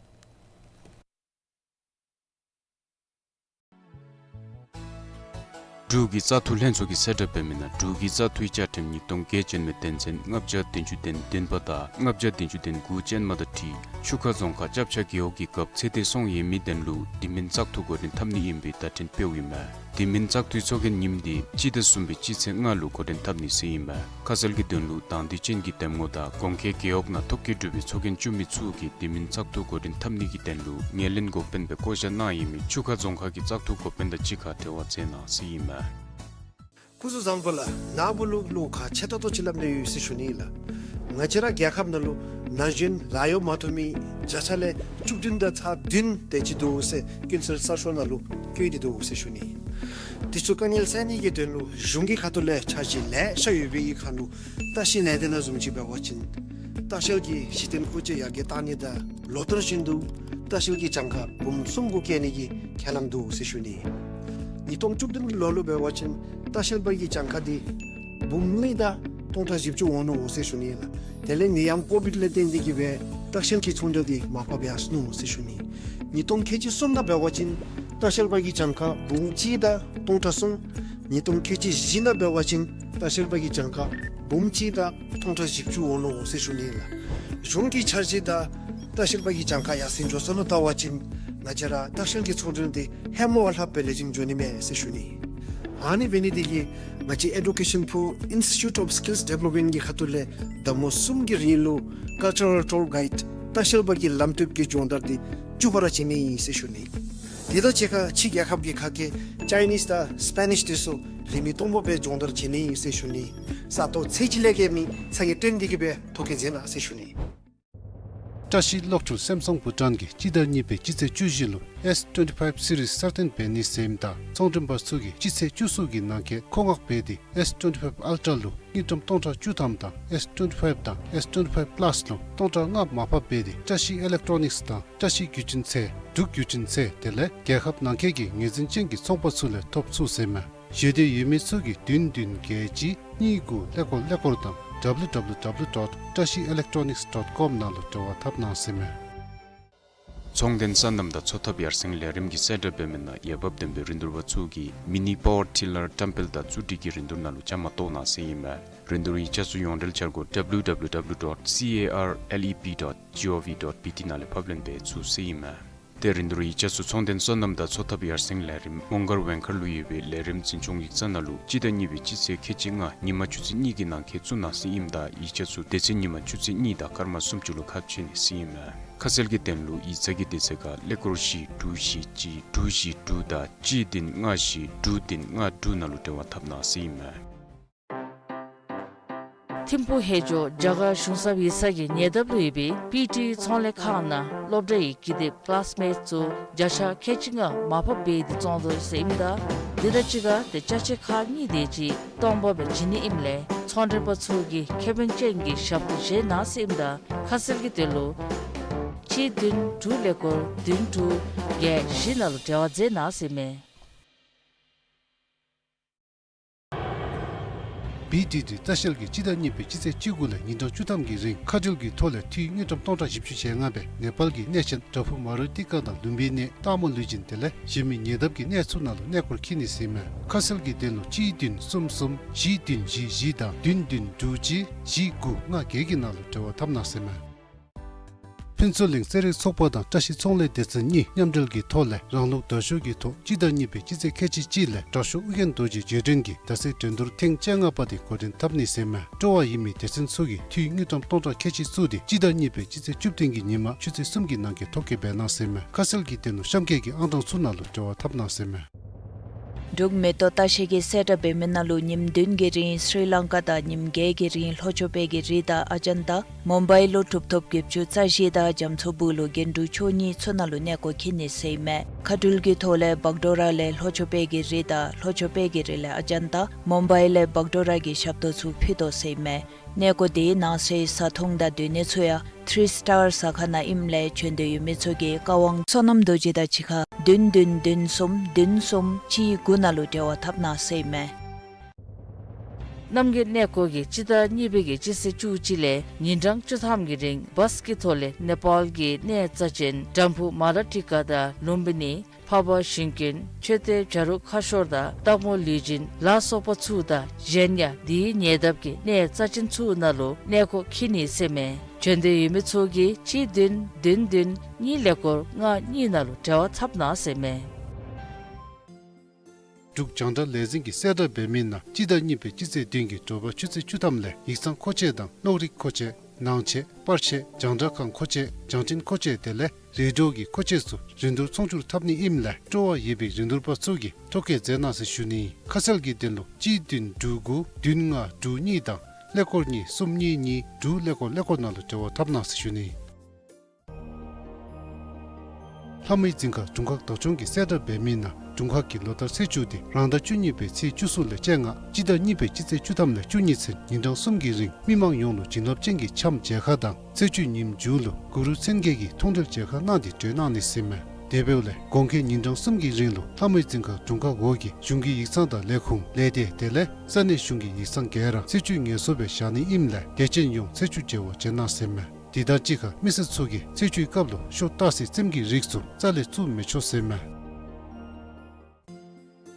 འབྲུག་གི་བཙག་འཐུ་ལྷན་ཚོགས་ཀྱིས་གསལ་བསྒྲགས་འབད་མི་ནང་འབྲུག་གི་བཙག་འཐུའི་བཅའ་ཁྲིམས་ཉིས་སྟོང་བརྒྱད་ཅན་མའི་དོན་ཚན་ལྔ་བརྒྱ་བདུན་ཅུ་དོན་བདུན་པ་དང་ལྔ་བརྒྱ་བདུན་ཅུ་དོན་དགུ་ཅན་མ་དང་འཁྲིལ་ཆུ་ཁ་རྫོང་ཁག་སྐྱབས་ཆ་རྒེད་འོག་གི་རྒཔོ་ཚེ་བརྟན་བསོང་ཡེ་མིའི་དོན་ལུ་དེ་མིན་བཙག་འཐུ་འགོ་འདྲེན་འཐབ་ནི་ཨིན་པའི་བརྡ་འཕྲིན་སྤེལཝ་ཨིན་མས། དེ་མིན་བཙག་འཐུའི་ཚོགས་རྒྱན་རྙིངམ་འདི་སྤྱི་ཟླ་གསུམ་པའི་སྤྱི་ཚེས་ལྔ་ལུ་འགོ་འདྲེན་འཐབ་ནི་ཟེར་ཨིན་མས། ཁ་གསལ་གྱི་དོན་ལུ་དང་འདོད་ཅན་གྱི་འདེམས་ངོ་དང་གོང་འཁོད་རྒེད་འོག་ནང་ཐོབ་སྐྱེད་གྲུབ་པའི་ཚོགས་རྒྱན་བཙུགས་མི་ཚུ་གིས་དེ་མིན་བཙག་འཐུ་འགོ་འདྲེན་འཐབ་ནི་གི་དོན་ལུ་ངོས་ལེན་འགོ་དཔོན་སྦེ་བསྐོ་བཞག་གནང་ཡོད་མི་ཆུ་ཁ་རྫོང་ཁག་གི་བཙག་འཐུ་འགོ་དཔོན་དང་གཅིག་ཁར་འབྲེལ་བ་མཛད་གནང་ཟེར་ཨིན་མས། སྐུ་གཟུགས་བཟང་པོ་ལགས། ནཱ་བུ་ལུ་བློ་ཁག་ཆེ་ཏོག་ཏོ་ཅིག་སླབ་ནི་ཡོད་ཟེར་ཞུ་ནི་ལགས། ང་བཅས་ར་རྒྱལ་ཁབ་ནང་ལུ་ན་གཞོན་ལཱ་གཡོག་མ་ཐོབ་མི་བརྒྱ་ཆ་ལས་བཅུ་བདུན་དང་ཚག་བདུན་དེ་ཅིག་འདུག་ཟེར་ཀུན་གསལ་གསར་ཤོག་ནང་ལུ་བཀོད་དེ་འདུག་ཟེར་ཞུ་ནི། དེ་ཚུ་དཀའ་ངལ་སེལ་ནི་གི་དོན་ལུ་གཞུང་གི་ཁ་ཐུག་ལས་འཆར་གཞི་ལེ་ཤ་ཡོད་པའི་ཁར་ལུ་ལྟ་བཤལ་ལས་སྡེ་ནང་བཟུམ་ཅིག་འབད་བ་ཅིན་ལྟ་བཤལ་གྱི་གཞི་རྟེན་དབུལ་སྐྱེད་ཡར་རྒྱས་གཏང་ནི་དང་ལོ་ལྟར་བཞིན་དུ་ལྟ་བཤལ་གྱི་གྱངས་ཁ་འབུམ་གསུམ་གུ་བསྐྱེད་ནི་གི་ཁས་བླངས་འདུག་ཟེར་ཞུ་ནི། ཉིས་སྟོང་བཅུ་བདུན་ལོ་ལུ་འབད་བ་ཅིན་ལྟ་བཤལ་པ་གི་གྱངས་ཁ་འདི་འབུམ་གཉིས་དང་སྟོང་ཕྲག་བཞི་བཅུ་འོང་ནུག་ཟེར་ཞུ་ནི་ལགས། དེ་ལས་ནད་ཡམས་ཀོ་བིཌ་ལས་བརྟེན་ཏེ་གིས་སྦེ་ལྟ་བཤལ་གྱི་ཚོང་རྒྱག་འདི་མར་ཕབ་ཡར་སོ་ནུག་ཟེར་ཞུ་ནི། ཉིས་སྟོང་ཁལ་གཅིག་གསུམ་ནང་འབད་བ་ཅིན་ལྟ་བཤལ་པ་གི་གྱངས་ཁ་འབུམ་གཅིག་དང་སྟོང་ཕྲག་གསུམ། ཉིས་སྟོང་ཁལ་གཅིག་བཞི་ནང་འབད་བ་ཅིན་ལྟ་བཤལ་པ་གི་གྱངས་ཁ་འབུམ་གཅིག་དང་སྟོང་ཕྲག་བཞི་བཅུ་འོང་ནུག་ཟེར་ཞུ་ནི་ལགས། གཞུང་གི་འཆར་གཞི་དང་ལྟ་བཤལ་པ་གི་གྱངས་ཁ་ཡར་སེང་འགྱོ་སོ་ནུག་བལྟ་བ་ཅིན་ང་བཅས་ར་ལྟ་བཤལ་གྱི་ཚོང་འབྲེལ་འདི་ཧེ་མ་བ་ལྷག་སྦེ་ལེགས་ཤོམ་འགྱོ་ནི་མས་ཟེར་ཞུ་ནི། ཨ་ནི་འབད་ནི་དེ་གིས་ང་བཅས་ཨེ་ཌུ་ཀེ་ཤཱན་པུར་ཨིནས་ཊི་ཊིའུཊ་ཨོཕ་སི་ཀིལསི་ཌི་ཝེ་ལོབ་མེནཊ་གི་ཁ་ཐུག་ལས་ཟླ་མོ་གསུམ་གྱི་རིང་ལུ་ཀལ་ཅར་རཱལ་ཊུར་གའིཌ་ལྟ་བཤལ་པ་གི་ལམ་སྟོན་གྱི་སྦྱོང་བརྡར་འདི་བཅུ་པ་ར་བྱིན་ནི་ཨིན་ཟེར་ཞུ་ནི། དེ་དང་གཅིག་ཁར་ཕྱི་རྒྱལ་ཁབ་ཀྱི་ཁ་སྐད་ཅའི་ནིསི་དང་སི་པེ་ནིསི་འདི་ཚུ་རིན་མེད་སྟོང་པ་སྦེ་སྦྱོང་བརྡར་བྱིན་ནི་ཨིན་ཟེར་ཞུ་ནི། ས་སྟོང་ཚད་ཅིག་ལས་བརྒལ་མི་ཚ་གྱང་བཏོན་ཏེ་གིས་སྦེ་ཐོ་བཀོད་མཛད་གནང་ཟེར་ཞུ་ནི། བཀྲ་ཤིས་གློག་འཕྲུལ་སེམ་སང་བྷུ་ཊཱན་གྱིས་སྤྱི་ཟླ་གཉིས་པའི་སྤྱི་ཚེས་བཅུ་བཞི་ལུ་ཨེསི་ཊུ་ཝེན་ཊི་ཕའིབ་སི་རིསི་གསར་བཏོན་འབད་ནི་ཟེར་ཨིནམ་ད་ཚོང་འབྲེལ་པ་ཚུ་གིས་སྤྱི་ཚེས་བཅུ་གསུམ་གྱི་ནང་འཁོད་མཁོ་མངགས་འབད་དེ་ཨེསི་ཊུ་ཝེན་ཊི་ཕའིབ་ཨལ་ཊ་ར་ལུ་དངུལ་ཀྲམ་སྟོང་ཕྲག་བཅུ་ཐམ་དང་ཨེསི་ཊུ་ཝེན་ཊི་ཕའིབ་དང་ཨེསི་ཊུ་ཝེན་ཊི་ཕའིབ་པ་ལཱསི་ལུ་སྟོང་ཕྲག་ལྔ་མར་ཕབ་འབད་དེ་བཀྲ་ཤིས་ཨི་ལེག་ཊོ་ནིཀསི་དང་བཀྲ་ཤིས་བརྒྱུད་འཕྲིན་ཚད་འབྲུག་བརྒྱུད་འཕྲིན་ཚད་དེ་ལས་རྒྱལ་ཁབ་ནང་འཁོད་ཀྱི་ངོས་འཛིན་ཅན་གྱི་ཚོང་པ་ཚུ་ལས་ཐོབ་ཚུགས་ཟེར་མས། ཞུ་འདོད་ཡོད་མི་ཚུ་གིས་བདུན་བདུན་བརྒྱད་གཅིག་གཉིས་དགུ་ཀླད་ཀོར་ཀླད་ཀོར་དང་ཌབ་ལུ་ཌབ་ལུ་ཌབ་ལུ་ཌོཊ་བཀྲ་ཤིས་ཨི་ལེག་ཊོ་ནིཀསི་ཌོཊ་ཀོམ་ནང་ལུ་འབྲེལ་བ་འཐབ་གནང་ཟེར་མས། ཚོང་དོན་སོ་ནམ་དང་འཚོ་ཐབས་ཡར་སེང་ལས་རིམ་གྱི་གསལ་བསྒྲགས་འབད་མི་ནང་འོས་འབབ་ལྡན་པའི་རིན་བསྡུར་པ་ཚུ་གིས་མི་ནི་པ་ཝར་ཊི་ལར་བཀྲམ་སྤེལ་དང་བཙུགས་སྒྲིག་གི་རིན་བསྡུར་ནང་ལུ་བཅའ་མར་གཏོགས་གནང་ཟེར་ཨིན་མས། རིན་བསྡུར་ཡིག་ཆ་ཚུ་ཡོངས་འབྲེལ་འཆར་སྒོ་ཌབ་ལུ་ཌབ་ལུ་ཌབ་ལུ་ཌོཊ་སི་ཨེ་ཨར་ཨེལ་ཨི་པི་ཌོཊ་ཇི་ཨོ་ཝི་ཌོཊ་བི་ཊི་ནང་ལས་ཕབ་ལེན་འབད་ཚུགས་ཟེར་ཨིན་མས། ཏེ་རིན་བསྡུར་ཡིག་ཆ་ཚུ་ཚོང་དོན་སོ་ནམ་དང་འཚོ་ཐབས་ཡར་སེང་ལས་རིམ་མོང་སྒར་ཝེང་མཁར་ལུ་ཡོད་པའི་ལས་རིམ་འཛིན་སྐྱོང་ཡིག་ཚང་ནང་ལུ་སྤྱི་ཟླ་གཉིས་པའི་སྤྱི་ཚེས་ཁལ་གཅིག་ལྔ་ཉིན་མ་ཆུ་ཚོད་གཉིས་ཀྱི་ནང་འཁོད་བཙུགས་གནང་ཟེར་ཨིནམ་ད་ཡིག་ཆ་ཚུ་དེ་ཚེ་ཉིན་མ་ཆུ་ཚོད་གཉིས་དང་སྐར་མ་སུམ་ཅུ་ལུ་ཁ་ཕྱེ་ནི་ཟེར་ཨིན་མས། ཁ་གསལ་གྱི་དོན་ལུ་ཡིག་ཚང་གི་དུས་ཚོད་ཁར་ཀླད་ཀོར་བཞི་དྲུག་བཞི་གཅིག་དྲུག་བཞི་དྲུག་དང་གཅིག་བདུན་ལྔ་བཞི་དྲུག་བདུན་ལྔ་དྲུག་ནང་ལུ་འབྲེལ་བ་འཐབ་གནང་ཟེར་ཨིན་མས། ཐིམ་ཕུག་ཧེ་ཇོ་རྒྱ་གར་གཞུང་ཚབ་ཡིག་ཚང་གི་ཉེ་འདབས་ལུ་ཡོད་པའི་པི་ཊི་ཚོང་ལས་ཁང་ནང་སློབ་གྲྭའི་ཀི་དེབ་ཀི་ལཱསི་མེཊ་ཚུ་བརྒྱ་ཆ་ཁལ་གཅིག་ལྔ་མར་ཕབ་འབད་དེ་བཙོང་དོ་ཟེར་ཨིནམ་ད་དེ་དང་གཅིག་ཁར་ཏེ་ཅ་ཆས་ཁག་གཉིས་དེ་ཅིག་སྟོང་པ་སྦེ་བྱིན་ནི་ཨིནམ་ལས་ཚོང་འབྲེལ་པ་ཚུ་གིས་ཁེ་ཕན་ཅན་གྱི་ཞབས་ཏོག་བཞེས་གནང་ཟེར་ཨིནམ་ད་ཁ་གསལ་གྱི་དོན་ལུ་གཅིག་བདུན་དྲུག་ཀླད་ཀོར་བདུན་དྲུག་བརྒྱད་བཞི་ནང་ལུ་འབྲེལ་བ་མཛད་གནང་ཟེར་མས། བི་ཌི་ཌི་ལྟ་བཤལ་གྱིས་སྤྱི་ཟླ་གཉིས་པའི་སྤྱི་ཚེས་བཅུ་དགུ་ལས་ཉིན་གྲངས་བཅུ་ཐམ་གྱི་རིང་མཁའ་འགྲུལ་གྱི་ཐོག་ལས་འཐུས་དངུལ་ཀྲམ་སྟོང་ཕྲག་བཞི་བཅུ་ཞེ་ལྔ་སྦེ་ནེ་པཱལ་གྱི་གནས་ཆེན་བྲག་ཕུག་མ་རུ་ཏི་ཀ་དང་ལུམྦི་ནི་སྟག་མོ་ལུས་སྦྱིན་དེ་ལས་གཞན་མི་ཉེ་འདབས་ཀྱི་གནས་ཚུ་ནང་ལུ་གནས་སྐོར་འཁྱིད་ནི་ཟེར་མས། ཁ་གསལ་གྱི་དོན་ལུ་གཅིག་བདུན་གསུམ་གསུམ་བཞི་བདུན་བཞི་བཞི་དང་བདུན་བདུན་དྲུག་གཅིག་བཞི་དགུ་ལྔ་བརྒྱད་ཀྱི་ནང་ལུ་འབྲེལ་བ་འཐབ་གནང་ཟེར་མས། ཕུན་ཚོགས་གླིང་རྩེད་རིགས་ཚོགས་པ་དང་བཀྲ་ཤིས་ཚོང་ལས་སྡེ་ཚན་གཉིས་མཉམ་འབྲེལ་གྱི་ཐོག་ལས་རང་ལུགས་དར་ཤུལ་གྱི་ཐོག་སྤྱི་ཟླ་གཉིས་པའི་སྤྱི་ཚེས་ཁལ་གཅིག་གཅིག་ལས་དྲག་ཤོས་ཨོ་རྒྱན་རྡོ་རྗེ་རྗེས་དྲན་གྱི་དར་ཚིགས་འགྲན་བསྡུར་ཐེངས་བཅོ་ལྔ་པ་དེ་འགོ་འདྲེན་འཐབ་ནི་ཟེར་མས། སྤྲོ་བ་ཡོད་མི་སྡེ་ཚན་ཚུ་གིས་འཐུས་དངུལ་ཀྲམ་སྟོང་ཕྲག་ཁལ་གཅིག་བཙུགས་ཏེ་སྤྱི་ཟླ་གཉིས་པའི་སྤྱི་ཚེས་བཅུ་བདུན་གྱི་ཉིན་མ་ཆུ་ཚོད་གསུམ་གྱི་ནང་འཁོད་ཐོ་བཀོད་འབད་གནང་ཟེར་མས། ཁ་གསལ་གྱི་དོན་ལུ་གཤམ་འཁོད་ཀྱི་ཨང་གྲངས་ཚུ་ནང་ལུ་འབྲེལ་བ་འཐབ་གནང་ཟེར་མས། འབྲུག་མེ་ཏོག་ལྟ་བཤལ་གྱིས་གསལ་བསྒྲགས་འབད་མི་ནང་ལུ་ཉིནམ་བདུན་གྱི་རིང་སི་རི་ལང་ཀ་དང་ཉིནམ་བརྒྱད་ཀྱི་རིང་ལྷོ་ཕྱོགས་པའི་གི་རི་དང་ཨ་ཇན་ཏ། མུམ་བའི་ལུ་གྲུབ་ཐོབ་བརྒྱད་ཅུ་རྩ་བཞི་དང་རྒྱ་མཚོ་སྦུག་ལུ་རྒྱན་དྲུག་མཆོག་གཉིས་ཚུ་ནང་ལུ་གནས་སྐོར་འཁྱིད་ནི་ཟེར་ཨིན་མས། མཁའ་འགྲུལ་གྱི་ཐོག་ལས་བག་ཌོ་ར་ལས་ལྷོ་ཕྱོགས་པའི་གི་རི་དང་ལྷོ་ཕྱོགས་པའི་གི་རི་ལས་ཨ་ཇན་ཏ། མུམ་བའི་ལས་བག་ཌོ་ར་གི་ཞབས་ཏོག་ཚུ་ཕུལ་དོ་ཟེར་ཨིན་མས། གནས་སྐོར་དེའི་ནང་གསེས་བཟའ་འཐུང་དང་སྡོད་གནས་ཚུ་ཡང་ཐི་རི་སི་ཊར་ཟ་ཁང་ནང་ཨིནམ་ལས་བྱོན་འདོད་ཡོད་མི་ཚུ་གིས་བཀའ་དབང་བསོད་ནམས་རྡོ་རྗེ་དང་གཅིག་ཁར་བདུན་བདུན་བདུན་གསུམ་བདུན་གསུམ་གཅིག་དགུ་ནང་ལུ་འབྲེལ་བ་འཐབ་གནང་ཟེར་ཨིན་མས། རྣམ་རྒྱལ་གནས་སྐོར་གྱིས་སྤྱི་ཟླ་གཉིས་པའི་གི་སྤྱི་ཚེས་བཅུ་གཅིག་ལས་ཉིན་གྲངས་བཅུ་ཐམ་གྱི་རིང་བཱས་ཀྱི་ཐོག་ལས་ནེ་པཱལ་གྱི་གནས་རྩ་ཅན་བྲག་ཕུག་མ་ར་ཏི་ཀ་དང་ལུམྦི་ནི་འཕགས་པ་ཞིང་ཀུན་མཆོད་རྟེན་བྱ་རུང་ཁ་ཤོར་དང་སྟག་མོ་ལུས་སྦྱིན་ལ་སོགས་པ་ཚུ་དང་གཞན་ཡང་དེའི་ཉེ་འདབས་ཀྱི་གནས་རྩ་ཅན་ཚུ་ནང་ལུ་གནས་སྐོར་འཁྱིད་ནི་ཟེར་ཨིན་མས། བྱོན་འདོད་ཡོད་མི་ཚུ་གིས་གཅིག་བདུན་བདུན་བདུན་གཉིས་ཀླད་ཀོར་ལྔ་གཉིས་ནང་ལུ་འབྲེལ་བ་འཐབ་གནང་ཟེར་ཨིན་མས། འབྲུག་རྒྱང་བསྒྲགས་ལས་འཛིན་གྱི་གསལ་བསྒྲགས་འབད་མི་ནང་སྤྱི་ཟླ་གཉིས་པའི་སྤྱི་ཚེས་བདུན་གྱི་དྲོ་པ་ཆུ་ཚོད་བཅུ་ཐམ་ལས་ཡིག་ཚང་མཁོ་ཆས་དང་གློག་རིག་མཁོ་ཆས། ནང་ཆས། པར་ཆས། རྒྱང་བསྒྲགས་ཁང་མཁོ་ཆས། རྒྱང་འཕྲིན་མཁོ་ཆས་དེ་ལས་རེ་ཌི་ཡོ་གི་མཁོ་ཆས་ཚུ་རིན་བསྡུར་ཚོང་སྒྱུར་འཐབ་ནི་ཨིནམ་ལས་སྤྲོ་བ་ཡོད་པའི་རིན་བསྡུར་པ་ཚུ་གིས་སྤྲོ་སྐྱིད་མཛད་གནང་ཟེར་ཞུ་ནི། ཁ་གསལ་གྱི་དོན་ལུ་གཅིག་བདུན་དྲུག་དགུ་བདུན་ལྔ་དྲུག་གཉིས་དང་ཀླད་ཀོར་གཉིས་གསུམ་གཉིས་གཉིས་དྲུག་ཀླད་ཀོར་ཀླད་ཀོར་ནང་ལུ་འབྲེལ་བ་འཐབ་གནང་ཟེར་ཞུ་ནི། ལྷ་མོའི་རྫིང་ཁ་དྲུང་ཁག་བདག་སྐྱོང་གི་གསལ་བསྒྲགས་འབད་མི་ནང་དྲུང་ཁག་གིས་ལོ་ལྟར་ཚེས་བཅུ་དེ་རང་ཟླ་བཅུ་གཉིས་པའི་ཚེས་བཅུ་གསུམ་ལས་བཅོ་ལྔ་སྤྱི་ཟླ་གཉིས་པའི་སྤྱི་ཚེས་བཅུ་ཐམ་ལས་བཅུ་གཉིས་ཚུན་ཉིན་གྲངས་གསུམ་གྱི་རིང་མི་མང་ཡོངས་ལུ་བྱིན་རླབས་ཅན་གྱི་འཆམ་མཇལ་ཁ་དང་ཚེས་བཅུའི་ཉིནམ་མཇུག་ལུ་གུ་རུ་མཚན་བརྒྱད་ཀྱི་མཐོང་གྲོལ་མཇལ་ཁ་གནང་སྟེ་གྲོལ་གནང་ནི་ཟེར་མས། དེ་འབདཝ་ལས་དགོང་ཁའི་ཉིན་གྲངས་གསུམ་གྱི་རིང་ལུ་ལྷ་མོའི་རྫིང་ཁ་དྲུང་ཁག་འོག་གི་གཞུང་གི་ཡིག་ཚང་དང་ལས་ཁུངས་ལས་སྡེ་དེ་ལས་ས་གནས་གཞུང་གི་ཡིག་ཚང་ག་ར་ཚེས་བཅུ་ངལ་གསོ་སྦེ་བཞག་ནི་ཨིནམ་ལས་དད་ཅན་ཡོངས་ཚེས་བཅུ་མཇལ་བར་བྱོན་གནང་ཟེར་མས། དེ་དང་གཅིག་ཁར་མི་སེར་ཚུ་གིས་ཚེས་བཅུའི་སྐབས་ལུ་ཤོ་སྟག་སེ་ཙེམ་གྱི་རིགས་ཚུ་རྩ་ལས་བཙུགས་མི་ཆོག་ཟེར་མས།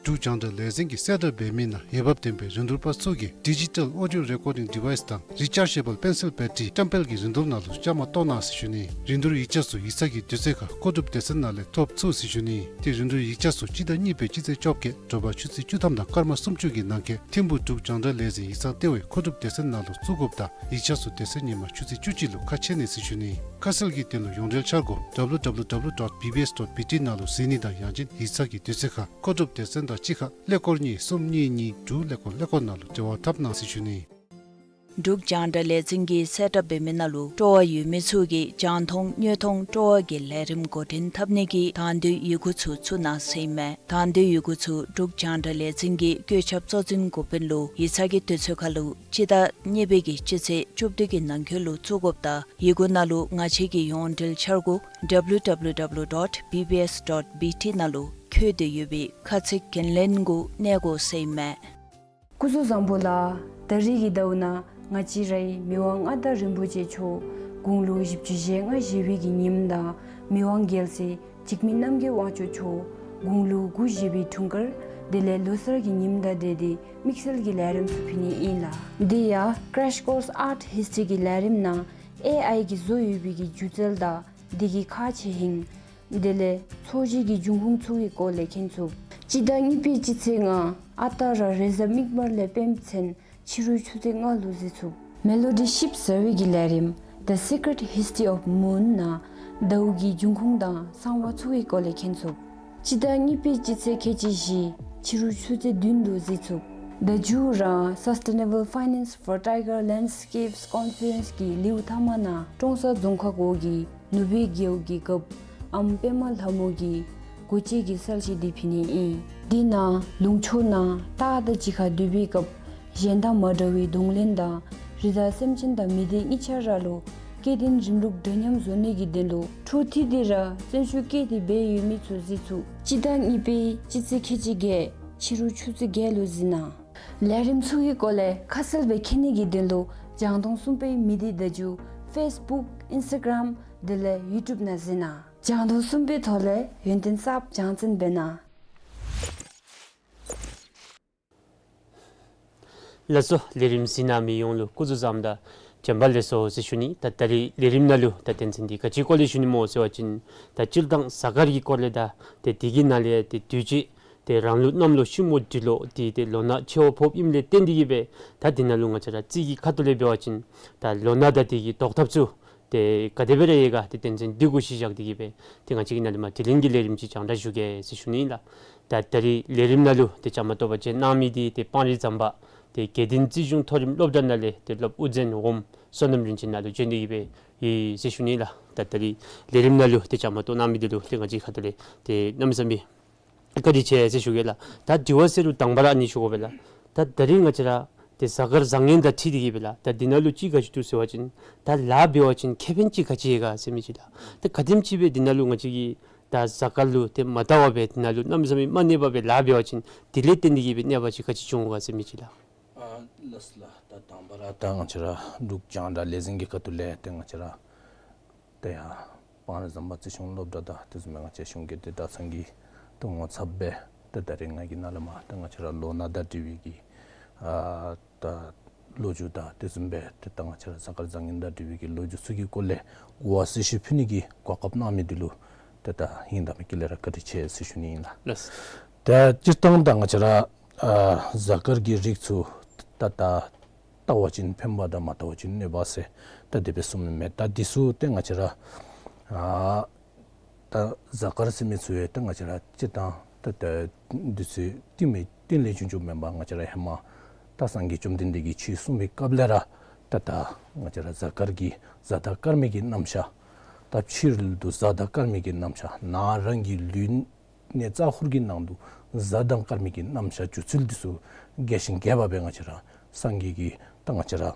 འབྲུག་རྒྱང་བསྒྲགས་ལས་འཛིན་གྱི་གསལ་བསྒྲགས་འབད་མི་ནང་འོས་འབབ་ལྡན་པའི་རིན་བསྡུར་པ་ཚུ་གིས་ཌི་ཇི་ཊལ་ཨོ་ཌི་ཡོ་རེ་ཀོར་ཌིང་ཌི་ཝའིས་དང་རི་ཅཱར་ཇེ་བཱལ་པེན་སིལ་བེ་ཊ་རི་བཀྲམ་སྤེལ་གྱི་རིན་བསྡུར་ནང་ལུ་བཅའ་མར་གཏོགས་གནང་ཟེར་ཞུ་ནི། རིན་བསྡུར་ཡིག་ཆ་ཚུ་ཡིག་ཚང་གི་དུས་ཚོད་ཁར་མཁོ་སྒྲུབ་སྡེ་ཚན་ནང་ལས་ཐོབ་ཚུགས་ཟེར་ཞུ་ནི། ཏེ་རིན་བསྡུར་ཡིག་ཆ་ཚུ་སྤྱི་ཟླ་གཉིས་པའི་སྤྱི་ཚེས་བཅོ་བརྒྱད་དྲོ་པ་ཆུ་ཚོད་བཅུ་ཐམ་དང་སྐར་མ་སུམ་ཅུ་གི་ནང་འཁོད་ཐིམ་ཕུག་འབྲུག་རྒྱང་བསྒྲགས་ལས་འཛིན་ཡིག་ཚང་ལྟེ་བའི་མཁོ་སྒྲུབ་སྡེ་ཚན་ནང་ལུ་བཙུགས་དགོཔ་དང་ཡིག་ཆ་ཚུ་དེ་ཚེ་ཉིན་མ་ཆུ་ཚོད་བཅུ་གཅིག་ལུ་ཁ་ཕྱེ་ནི་ཟེར་ཞུ་ནི། ཁ་གསལ་གྱི་དོན་ལུ་ཡོངས་འབྲེལ་འཆར་སྒོ་ཌབ་ལུ་ཌབ་ལུ་ཌབ་ལུ་ཌོཊ་བི་བི་ཨེསི་ཌོཊ་བི་ཊི་ནང་ལུ་གཟིགས་ནི་དང་ཡང་ཅིན་ཡིག་ཚང་གི་དུས་ཚོད་ཁར་མཁོ་སྒྲུབ་སྡེ་ཚན་དང་གཅིག་ཁར་ཀླད་ཀོར་གཉིས་གསུམ་གཉིས་གཉིས་དྲུག་ཀླད་ཀོར་ཀླད་ཀོར་ནང་ལུ་འབྲེལ་བ་འཐབ་གནང་ཟེར་ཞུ་ནི། འབྲུག་རྒྱང་བསྒྲགས་ལས་འཛིན་གྱི་གསལ་བསྒྲགས་འབད་མི་ནང་ལུ་སྤྲོ་བ་ཡོད་མི་ཚུ་གིས་རྒྱང་མཐོང་དངོས་མཐོང་སྤྲོ་བ་གི་ལས་རིམ་འགོ་འདྲེན་འཐབ་ནི་གི་དང་འདོད་ཡི་གུ་ཚུ་བཙུགས་གནང་ཟེར་ཨིན་མས། དང་འདོད་ཡི་གུ་ཚུ་འབྲུག་རྒྱང་བསྒྲགས་ལས་འཛིན་གྱི་བཀོད་ཁྱབ་གཙོ་འཛིན་འགོ་དཔོན་ལུ་ཡིག་ཚང་གི་དུས་ཚོད་ཁར་ལུ་སྤྱི་ཟླ་གཉིས་པའི་གི་སྤྱི་ཚེས་བཅུ་བདུན་གྱི་ནང་འཁོད་ལུ་བཙུགས་དགོཔ་དང་ཡི་གུ་ནང་ལུ་ང་བཅས་ཀྱི་ཡོངས་འབྲེལ་འཆར་སྒོ་ཌབ་ལུ་ཌབ་ལུ་ཌབ་ལུ་ཌོཊ་བི་བི་ཨེསི་ཌོཊ་བི་ཊི་ནང་ལུ་བཀོད་དེ་ཡོད་པའི་ཁ་ཚིག་འགན་ལེན་གུ་གནས་དགོ་ཟེར་ཨིན་མས། སྐུ་གཟུགས་བཟང་པོ་ལགས། ད་རིས་ཀྱི་ཟླཝ་ནང་ང་བཅས་རའི་མི་དབང་མངའ་བདག་རིན་པོ་ཆེ་མཆོག་དགུང་ལོ་བཞི་བཅུ་ཞེ་ལྔ་བཞེས་པའི་གི་ཉིནམ་དང་མི་དབང་རྒྱལ་སྲས་འཇིགས་མེད་རྣམ་རྒྱལ་དབང་ཕྱུག་མཆོག་དགུང་ལོ་དགུ་བཞེས་པའི་འཁྲུངས་སྐར་དེ་ལས་ལོ་གསར་གྱི་ཉིནམ་དང་འབྲེལ་ཏེ་དམིགས་བསལ་གྱི་ལས་རིམ་ཚུ་ཕུལ་ནི་ཨིན་ལགས། དེ་ཡང་Crash Course Art History གི་ལས་རིམ་ནང་ཨེ་ཨའི་གིས་བཟོ་ཡོད་པའི་གི་སྒྱུ་རྩལ་དང་དེ་གི་ཁག་ཆེ་ཧིང་དེ་ལས་འཚོ་བཞེས་ཀྱི་འབྱུང་ཁུངས་ཚུ་གི་སྐོར་ལས་མཁྱེན་ཚུགས། སྤྱི་ཟླ་གཉིས་པའི་སྤྱི་ཚེས་ལྔ་ཨ་རྟག་ར་རེས་གཟའ་མིག་དམར་ལས་སྤེནམ་ཚུན་ཕྱི་རུ་ཆུ་ཚོད་ལྔ་ལུ་གཟིགས་ཚུགས། མེ་ལོ་ཌི་ཞིབ་ཟ་བའི་གི་ལས་རིམ་The Secret History of Moon ནང་ཟླཝ་གི་འབྱུང་ཁུངས་དང་གསང་བ་ཚུ་གི་སྐོར་ལས་མཁྱེན་ཚུགས། སྤྱི་ཟླ་གཉིས་པའི་སྤྱི་ཚེས་ཁལ་གཅིག་བཞི་ཕྱི་རུ་ཆུ་ཚོད་བདུན་ལུ་གཟིགས་ཚུགས། ཟླ་མཇུག་ར་Sustainable Finance for Tiger Landscapes Conference གི་ལེའུ་ཐ་མ་ནང་ཀྲོང་གསར་རྫོང་ཁག་འོག་གི་ནུབ་སྦས་རྒེད་འོག་གི་རྒཔོ་ཨམ་པདྨ་ལྷ་མོ་གི་སྒོ་འབྱེད་ཀྱི་གསལ་བཤད་འདི་ཕུལ་ནི་ཨིན། འདི་ནང་ལུང་ཕྱོགས་ནང་སྟག་དང་གཅིག་ཁར་སྡོད་པའི་སྐབས་གཞན་དང་མ་འདྲ་བའི་གདོང་ལེན་དང་རི་དྭགས་སེམས་ཅན་དང་མི་སྡེ་གཉིས་ཆ་ར་ལུ་སྐྱེ་ལྡན་རིམ་ལུགས་འདྲ་མཉམ་བཟོ་ནི་གི་དོན་ལུ་འཕྲོ་མཐུད་དེ་ར་བརྩོན་ཤུགས་བསྐྱེད་དེ་འབད་ཡོད་མི་ཚུ་གཟིགས་ཚུགས། སྤྱི་ཟླ་གཉིས་པའི་སྤྱི་ཚེས་ཁལ་གཅིག་བརྒྱད་ཕྱི་རུ་ཆུ་ཚོད་བརྒྱད་ལུ་གཟིགས་གནང་། ལས་རིམ་ཚུ་གི་སྐོར་ལས་ཁ་གསལ་སྦེ་མཁྱེན་ནི་གི་དོན་ལུ་རྒྱང་མཐོང་གསུམ་པའི་མི་སྡེ་བརྡ་བརྒྱུད་ཕེསི་བུཀ་ཨིནསི་ཊ་གརམ་དེ་ལས་ཡུ་ཊུབ་ནང་གཟིགས་གནང་། རྒྱང་མཐོང་གསུམ་པའི་ཐོག་ལས་ཡོན་ཏན་གསརཔ་སྦྱང་བརྩོན་འབད་གནང་། ལགས་སོ། ལས་རིམ་གཟིགས་གནང་མི་ཡོངས་ལུ་སྐུ་གཟུགས་བཟང་དང་བྱོན་པ་ལེགས་སོ་ཟེར་ཞུ་ནི། ད་ད་རིས་ལས་རིམ་ནང་ལུ་ད་དོན་ཚན་འདི་ག་ཅི་སྐོར་ལས་ཞུ་ནི་སྨོ་ཟེར་བ་ཅིན་ད་སྤྱིར་བཏང་གཟའ་སྐར་གྱི་སྐོར་ལས་དང་ཏེ་དེ་གི་ནང་ལས་ཏེ་དུས་ཅི་ཏེ་རང་ལུག་གནམ་ལོ་ཤིང་མོ་འབྲི་ལོ་འདི་ཏེ་ལོ་ན་ཆེ་བ་ཕོགཔ་ཨིནམ་ལས་བརྟེན་ཏེ་གིས་སྦེ་ད་འདི་ནང་ལུ་ང་བཅས་ར་རྩིས་ཀྱི་ཁ་ཐུག་ལས་འབད་བ་ཅིན་ད་ལོ་ན་དང་དེ་གི་བཟློག་ཐབས་ཚུ་ཏེ་ག་དེ་སྦེ་ར་ཡོད་ག་ཏེ་དོན་ཚན་འདི་གུ་གཞི་བཞག་སྟེ་གིས་སྦེ་ཏེ་ང་བཅས་ཀྱིས་ནཱ་ལས་མར་དྲི་ལན་གྱི་ལས་རིམ་ཅིག་རྒྱང་བསྒྲགས་ཞུ་གེ་ཟེར་ཞུ་ནི་ཨིན་ལགས། ད་ད་རིས་ལས་རིམ་ནང་ལུ་ཏེ་བཅའ་མར་གཏོགས་པར་བྱོན་གནང་མི་འདི་ཏེ་སྤང་རི་ཟམ་པ་ཏེ་དགེ་ལྡན་རྩིས་གཞུང་མཐོ་རིམ་སློབ་གྲྭ་ནང་ལས་ཏེ་སློབ་དབུ་འཛིན་འོགམ་བསོད་ནམས་རིན་ཆེན་ནཱ་ལུ་བྱོན་ཏེ་གིས་སྦེ་ཡོད་ཟེར་ཞུ་ནི་ཨིན་ལགས། ད་ད་རིས་ལས་རིམ་ནང་ལུ་ཏེ་བཅའ་མར་གཏོགས་གནང་མི་འདི་ལུ་ཏེ་ང་བཅས་ཁ་ཐུག་ལས་ཏེ་གནམ་མེད་ས་མེད་བཀའ་དྲིན་ཆེ་ཟེར་ཞུ་གེ་ལགས། ད་དྲི་བ་ཟེར་རུང་དང་པ་ར་ཨ་ནི་ཞུ་དགོ་པས་ལགས། ད་ད་རིས་ང་བཅས་ར་ཏེ་གཟའ་སྐར་བཟང་ངན་དང་འཁྲིལ་ཏེ་གིས་སྦེ་ལགས། ད་འདི་ནང་ལུ་ཅིག་ག་ཅི་འདུག་ཟེར་བ་ཅིན་ད་ལཱ་འབད་བ་ཅིན་ཁེ་ཕན་ཅིག་ག་ཅི་ཡོད་ག་ཟེར་མི་ཅིག་ལགས། ད་ག་དེམ་ཅིག་སྦེ་འདི་ནང་ལུ་ང་བཅས་ཀྱིས་ད་གཟའ་སྐར་ལུ་ཏེ་མ་བལྟ་བར་སྦེ་འདི་ནང་ལུ་གནམ་མེད་ས་མེད་མ་གནས་པར་སྦེ་ལཱ་འབད་བ་ཅིན་དེ་ལས་བརྟེན་ཏེ་གིས་སྦེ་གནོད་པ་ཅིག་ག་ཅི་བྱུང་ག་ཟེར་མི་ཅིག་ལགས། ཨ་ལགས་སོ་ལགས། ད་དང་པ་ར་ད་ང་བཅས་ར་འབྲུག་རྒྱང་བསྒྲགས་ལས་འཛིན་གྱི་ཁ་ཐུག་ལས་ཏེ་ང་བཅས་ར་ཏེ་ཡར་སྤང་རི་ཟམ་པ་རྩིས་གཞུང་སློབ་གྲྭ་དང་དེ་བཟུམ་སྦེ་ང་བཅས་གཞུང་སྒེར་དྲིལ་བསྒྲགས་ཚང་གི་ཏེ་ངོ་ཚབ་སྦེ་ཏེ་ད་རིས་ང་གིས་ནཱ་ལས་མར་ཏེ་ང་བཅས་ར་ལོ་ན་དང་འབྲེལ་བའི་གི་ཨ་ད་ལོ་རྒྱུས་དང་དེ་བཟུམ་སྦེ་ཏེ་ད་ང་བཅས་ར་གཟའ་སྐར་བཟང་ངན་དང་འབྲེལ་བའི་གི་ལོ་རྒྱུས་ཚུ་གི་སྐོར་ལས་གོ་བ་གསལ་ཞུ་ཕུལ་ནི་གི་གོ་སྐབས་གནང་མི་འདི་ལུ་ཏེ་ད་ཧིང་དང་མི་དཀྱིལ་ལས་ར་བཀའ་དྲིན་ཆེ་ཟེར་ཞུ་ནི་ཨིན་ལགས། ལགས། ད་སྤྱིར་བཏང་ད་ང་བཅས་ར་ཨ་གཟའ་སྐར་གྱི་རིགས་ཚུ་ད་ད་བལྟ་བ་ཅིན་ཕན་པ་དང་མ་བལྟ་བ་ཅིན་གནོད་པ་ཟེར་ད་དེ་སྦེ་གསུངས་མི་མེད། ད་འདི་ཚུ་ཏེ་ང་བཅས་ར་ཨ་ད་གཟའ་སྐར་ཟེར་མི་ཚུ་ཡང་ད་ང་བཅས་ར་སྤྱིར་བཏང་ད་ད་འདི་ཚུ་རྟིང་མི་རྟིང་ལས་བྱུང་བྱུངམ་མེན་པར་ང་བཅས་ར་ཧེ་མ་ད་སངས་རྒྱས་བཅོམ་ལྡན་འདས་ཀྱིས་ཆོས་གསུངས་པའི་སྐབས་ལས་ར་ད་ད་ང་བཅས་ར་གཟའ་སྐར་གྱི་གཟའ་དང་སྐར་མའི་གི་རྣམ་གཞག། ད་ཕྱི་རོལ་དུ་གཟའ་དང་སྐར་མའི་གི་རྣམ་གཞག། ནང་རང་གི་ལུས་གནས་རྩ་ཁུག་གི་ནང་དུ་གཟའ་དང་སྐར་མའི་གི་རྣམ་གཞག་འགྱུར་ཚུལ་འདི་ཚུ་རྒྱས་ཤིང་རྒྱས་པ་སྦེ་ང་བཅས་ར་སངས་རྒྱས་ཀྱིས་ད་ང་བཅས་ར་ཨ་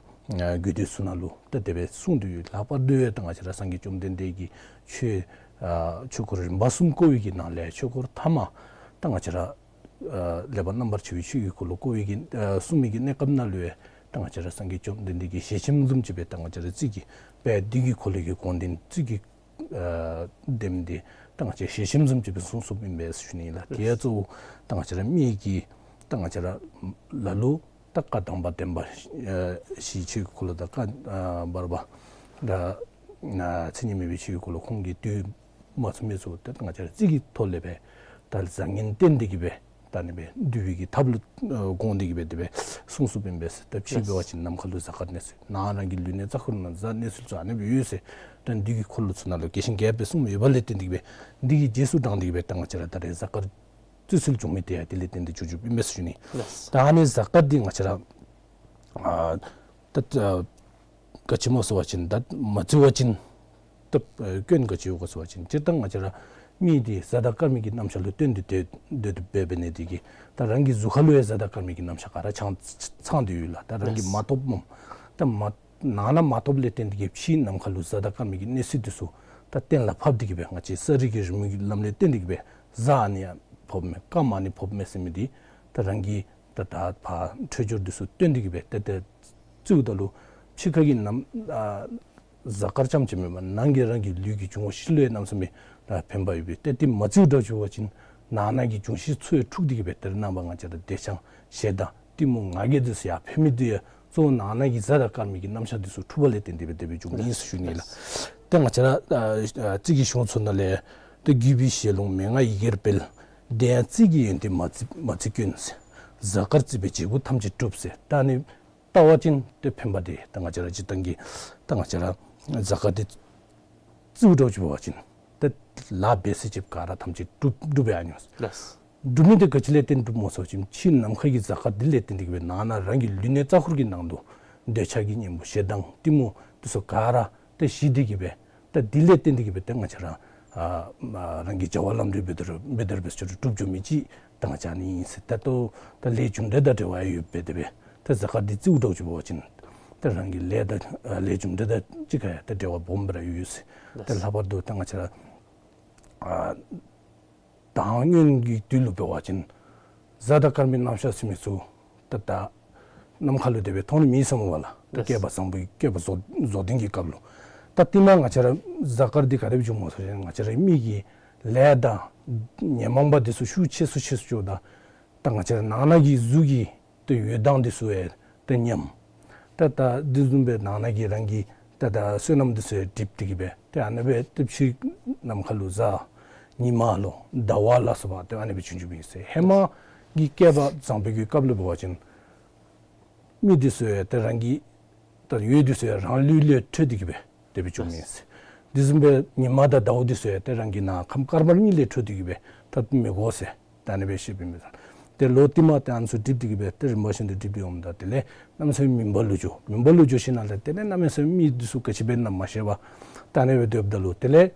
རྒྱུད་སྡེ་ཚུ་ནང་ལུ་ད་དེ་སྦེ་གསུངས་ཏེ་ཡོད། ལྷག་པར་དུ་ཡང་ད་ང་བཅས་ར་སངས་རྒྱས་བཅོམ་ལྡན་འདས་ཀྱིས་ཆོས་ཨ་ཆོས་འཁོར་རིམ་པ་གསུམ་བསྐོར་བའི་གི་ནང་ལས་ཆོས་འཁོར་ཐ་མ་ད་ང་བཅས་ར་ཨ་ལེགས་པར་རྣམ་པར་ཕྱེ་བའི་ཆོས་ཀྱི་འཁོར་ལོ་བསྐོར་བའི་གི་ཨ་གསུངས་མི་གི་གནས་སྐབས་ནང་ལུ་ཡང་ད་ང་བཅས་ར་སངས་རྒྱས་བཅོམ་ལྡན་འདས་ཀྱིས་ཞལ་ཆེམས་བཟུམ་ཅིག་སྦེ་ད་ང་བཅས་ར་རྩིས་ཀྱི་དཔལ་དུས་ཀྱི་འཁོར་ལོ་གི་དགོངས་དོན་རྩིས་ཀྱི་ཨ་དེམ་འདི་ད་ང་བཅས་ཞལ་ཆེམས་བཟུམ་ཅིག་སྦེ་གསུངས་གསུངསམ་ཨིན་པས་ཟེར་ཞུ་ནི་ཨིན་ལགས། དེ་ཡང་གཙོ་བོ་ད་ང་བཅས་ར་མི་གི་ད་ང་བཅས་ར་ལ་ལུ་ད་བཀའ་དམ་པ་བདེན་པ་ཨ་བཞིའི་ཆོས་ཀྱི་འཁོར་ལོ་དང་བཀའ་ཨ་བར་པ་ད་ཨ་མཚན་ཉིད་མེད་པའི་ཆོས་ཀྱི་འཁོར་ལོ་ཁོང་གིས་བསྡུ་མ་ཚུགས་མི་ཚུ་ད་ང་བཅས་ར་རྩིས་ཀྱི་ཐོག་ལས་སྦེ་ད་བཟང་ངན་བསྟེན་ཏེ་གི་སྦེ་ད་ཨ་ནི་སྦེ་བསྡུ་བའི་གི་ཐབས་ལུ་ཨ་དགོངས་ཏེ་གི་སྦེ་དེ་སྦེ་གསུངས་གསུངསམ་ཨིན་པས་ཟེར། ད་ཕྱི་འབད་བ་ཅིན་ནམ་མཁའ་ལུ་གཟའ་སྐར་གནས་ཚུལ། ནང་རང་གི་ལུས་གནས་རྩ་ཁུག་ནང་གཟའ་གནས་ཚུལ་ཚུ་ཨ་ནི་སྦེ་ཡོད་ཟེར་ད་དུས་ཀྱི་འཁོར་ལོ་ཚུ་ནང་ལུ་རྒྱས་ཤིང་རྒྱས་པ་སྦེ་གསུངས་ཡོདཔ་ལས་བརྟེན་ཏེ་གི་སྦེ་འདི་གི་རྗེས་སུ་འབྲངས་ཏེ་གི་སྦེ་ད་ང་བཅས་ར་ད་རེས་གཟའ་སྐར་རྩི་ཚུལ་བྱུང་མི་དེ་ཡང་དེ་ལས་བརྟེན་ཏེ་བྱུང་བྱུངམ་ཨིན་པས་ཟེར་ཞུ་ནི། ལགས། ད་ཨ་ནི་གཟའ་སྐར་འདི་ང་བཅས་ར་ཨ་ད་ཨ་ག་ཅི་སྨོ་ཟེར་བ་ཅིན་ད་མ་བརྩི་བ་ཅིན་ད་ཨ་སྐྱོན་ག་ཅི་ཡོད་ག་ཟེར་བ་ཅིན་སྤྱིར་བཏང་ང་བཅས་ར་མི་འདི་གཟའ་དང་སྐར་མའི་གི་རྣམ་གཞག་ལུ་བརྟེན་ཏེ་སྡོད་སྡོད་དོ་འབད་འབད་ནི་འདི་གིས་ད་རང་གི་གཟུགས་ཁ་ལུ་ཡང་གཟའ་དང་སྐར་མའི་གི་རྣམ་གཞག་ག་ར་ཚང་ཚང་སྟེ་ཡོད་ལགས། ད་རང་གིས་མ་ཐོབ་སྨོ། ད་མ་ནང་ན་མ་ཐོབ་ལས་བརྟེན་ཏེ་གི་ཕྱི་ནམ་མཁའ་ལུ་གཟའ་དང་སྐར་མའི་གི་གནས་ཚུལ་འདི་ཚུ་ད་གཏན་ལ་ཕབ་སྟེ་གི་སྦེ་ང་བཅས་ས་རིས་ཀྱི་རི་མོའི་གི་ལམ་ལས་བརྟེན་ཏེ་གི་སྦེ་གཟའ་ཨ་ནི་ཡང་ཕོགཔ་མས་སྐར་མ་ཨ་ནི་ཕོགཔ་མས་ཟེར་མི་འདི་ད་རང་གི་ད་ད་ཕར་འཕྲོད་སྦྱོར་འདི་ཚུ་བཏོན་ཏེ་གི་སྦེ་ཏེ་ཏེ་བརྩིཝ་ད་ལུ་ཕྱི་ཁ་གི་ནམ་ཨ་གཟའ་སྐར་རྐྱངམ་ཅིག་མེན་པར་ནང་གི་རང་གི་ལུས་ཀྱི་འབྱུང་བ་བཞི་ལུ་ཡང་གནམ་མེད་ས་མེད་ཕན་པ་ཡོད་པས། ཏེ་དེ་མ་བརྩིཝ་འདྲཝ་ཅིག་འབད་བ་ཅིན་ནང་ན་གི་འབྱུང་བཞི་ཚུ་ཡང་འཁྲུགས་ཏེ་གི་སྦེ་ཏེ་རེ་ནངས་པ་ང་བཅས་ར་བདེ་ཆེན་ཞེ་སྡང་གཏི་མུག་ང་རྒྱལ་འདི་ཚུ་ཡར་འཕེལ་མི་འདི་ཡང་གཙོ་བོ་ནང་ན་གི་གཟའ་དང་སྐར་མའི་གི་རྣམ་གཞག་འདི་ཚུ་འཁྲུགས་པ་ལས་བརྟེན་ཏེ་སྦེ་དེ་སྦེ་འབྱུངམ་ཨིན་ཟེར་ཞུ་ནི་ལགས། ཏེ་ང་བཅས་ར་ཨ་ཨ་རྩིས་ཀྱི་གཞུང་ཚུ་ནང་ལས་ཏེ་བརྒྱུད་པའི་ཞལ་ལུང་མན་ངག་ཡི་གེར་སྤེལ། དེ་ཡང་རྩིས་ཀྱི་ཡོན་ཏན་མ་བརྩི་མ་བརྩི་སྐྱོན་ཟེར། གཟའ་སྐར་བརྩིས་པས་བྱེད་པོ་ཐམས་ཅད་འགྲུབ་ཟེར། ད་ཨ་ནི་བལྟ་བ་ཅིན་ཏེ་ཕན་པ་འདི་ད་ང་བཅས་ར་སྤྱིར་བཏང་གི་ད་ང་བཅས་ར་གཟའ་སྐར་འདི་བརྩིཝ་འདྲཝ་ཅིག་འབད་བ་ཅིན་ཏེ་ལཱ་འབད་ས་ཅིག་ག་ར་ཐམས་ཅད་འགྲུབ་འགྲུབ་པའི་ཨ་ནི་སྨོ། ལགས། འགྲུབ་མི་འདི་ག་ཅི་ལས་བརྟེན་འགྲུབ་སྨོ་ཟེར་བ་ཅིན་ཕྱི་ནམ་མཁའ་གི་གཟའ་སྐར་འདི་ལས་བརྟེན་ཏེ་གི་སྦེ་ནང་ན་རང་གི་ལུས་གནས་རྩ་ཁུག་གི་ནང་དུ་འདོད་ཆགས་ཀྱི་གཉེན་པོ་ཞེ་སྡང་གཏི་མུག་འདི་ཚུ་ག་ར་ཏེ་ཞི་སྟེ་གི་སྦེ་ད་འདི་ལས་བརྟེན་ཏེ་གི་སྦེ་ད་ང་བཅས་ར་ཨ་མ་རང་གི་བྱ་བ་ལམ་འགྲོ་འབད་དོ་རུང་འབད་དོ་རུང་འབད་ས་ཅིག་རུང་འགྲུབ་འགྱོ་མི་ཅིག་ད་ང་བཅས་ཨ་ནི་ཨིན་ཟེར། ད་ལྟོ་ད་ལས་རྒྱུ་འབྲས་དང་འབྲེལ་བ་ཡོདཔ་སྦེ་དེ་སྦེ་ད་གཟའ་སྐར་འདི་བརྩིཝ་འདྲཝ་ཅིག་འབད་བ་ཅིན་ད་རང་གི་ལས་དང་ཨ་ལས་རྒྱུ་འབྲས་དང་གཅིག་ཁར་ཡང་ད་འབྲེལ་བ་སྦོམ་སྦེ་ར་ཡོད་ཟེར། ད་ལྷག་པར་དུ་ད་ང་བཅས་ར་ཨ་ད་སྔོན་གྱི་དུས་ལུ་འབད་བ་ཅིན་གཟའ་དང་སྐར་མའི་རྣམ་གཞག་ཟེར་མི་ཚུ་ད་ད་ནམ་མཁའ་ལུ་དེ་སྦེ་མཐོང་ནི་མེད་ཟེར་སྨོ་ལགས། ད་ལགས། བསྐལ་པ་བཟང་པོའི་བསྐལ་པ་རྫོགས་རྫོགས་ལྡན་གྱི་སྐབས་ལུ། ད་དེ་ནང་ང་བཅས་ར་གཟའ་སྐར་འདི་ག་དེ་སྦེ་བྱུངམ་སྨོ་ཟེར་བ་ཅིན་ང་བཅས་རའི་མི་གི་ལས་དང་ཉོན་མོངས་པ་འདི་ཚུ་ཤུགས་ཆེ་སུ་ཆེ་སུ་འགྱོཝ་ད་ད་ང་བཅས་ར་ནང་ན་གི་གཟུགས་ཀྱི་ཏེ་འོད་མདངས་འདི་ཚུ་ཡང་ཏེ་ཉམས། ཏེ་ད་འདི་བཟུམ་སྦེ་ནང་ན་གི་རང་གི་ཏེ་ད་བསོད་ནམས་འདི་ཚུ་ཡང་འགྲིབ་སྟེ་གི་སྦེ་ཏེ་ཨ་ནི་སྦེ་ཏེ་ཕྱི་ནམ་མཁའ་ལུ་གཟའ་ཉི་མ་ལོ་ཟླ་བ་ལ་སོགས་པ་ཏེ་ཨ་ནི་སྦེ་བྱུང་བྱུངམ་ཨིན་ཟེར། ཧེ་མ་གི་བསྐལ་པ་བཟང་པོའི་གི་སྐབས་ལུ་འབད་བ་ཅིན་མི་འདི་ཚུ་ཡང་ཏེ་རང་གི་ད་འོད་འདི་ཚུ་ཡང་རང་ལུས་ལས་འཕྲོས་ཏེ་གི་སྦེ་དེ་སྦེ་བྱུངམ་ཨིན་ཟེར། འདི་བཟུམ་སྦེ་ཉི་མ་དང་ཟླཝ་འདི་ཚུ་ཡང་ཏེ་རང་གི་ནང་ཁམས་དཀར་དམར་གཉིས་ལས་འཕྲོས་ཏེ་གི་སྦེ་ད་མི་དགོ་ཟེར། ད་ཨ་ནི་སྦེ་བཤདཔ་ཨིན་མས། ཏེ་ལོག་ཏེ་མ་ཏེ་ཨ་ནི་ཚུ་འགྲིབ་སྟེ་གི་སྦེ་ཏེ་རིམ་པ་བཞིན་དུ་འགྲིབ་སྟེ་འོངམ་ད་དེ་ལས་གནམ་མེད་ས་མེད་མུན་པ་ལུ་འགྱོ། མུན་པ་ལུ་འགྱོ་ཞིནམ་ལས་དེ་ལས་གནམ་མེད་ས་མེད་མི་འདི་ཚུ་ག་ཅི་འབད་ན་མ་ཤེས་པར་ད་ཨ་ནི་སྦེ་སྡོདཔ་ད་ལུ་དེ་ལས་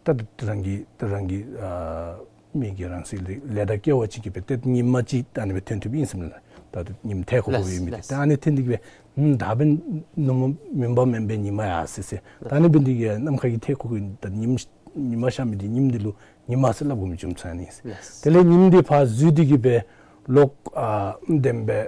ད་རང་གི་ད་རང་གི་ཨ་མི་གི་རང་སྲིད་ལས་ལས་དང་སྐལ་བ་ཅིག་གིས་སྦེ་ཏེ་ཉིམ་ཅིག་ད་ཨ་ནི་སྦེ་ཐོན་ཐོནམ་ཨིན་ཟེར་མས་ལགས། ད་ཉིམ་ཐལ་ཁོག་ཁོག་ཡོད་མི་འདི་ད་ཨ་ནི་ཐོན་ཏེ་གི་སྦེ་ཨུམ་ད་འབདན་ནུབ་མོ་མུན་པ་མེན་པའི་ཉི་མ་ཡར་སོ་ཡི་ཟེར། ད་ཨ་ནི་འབདན་འདི་གིས་ནམ་མཁའ་གི་ཐལ་ཁོག་ཁོག་ད་ཉིམ་ཉི་མ་ཤར་མི་འདི་ཉིམ་འདི་ལུ་ཉི་མ་ཟེར་སླབ་དགོ་མི་རྒྱུ་མཚན་ཨ་ནི་ཨིན་ཟེར། དེ་ལས་ཉིམ་འདི་ཕར་འཛུལ་ཏེ་གི་སྦེ་ལོག་ཨ་བདེན་པའི་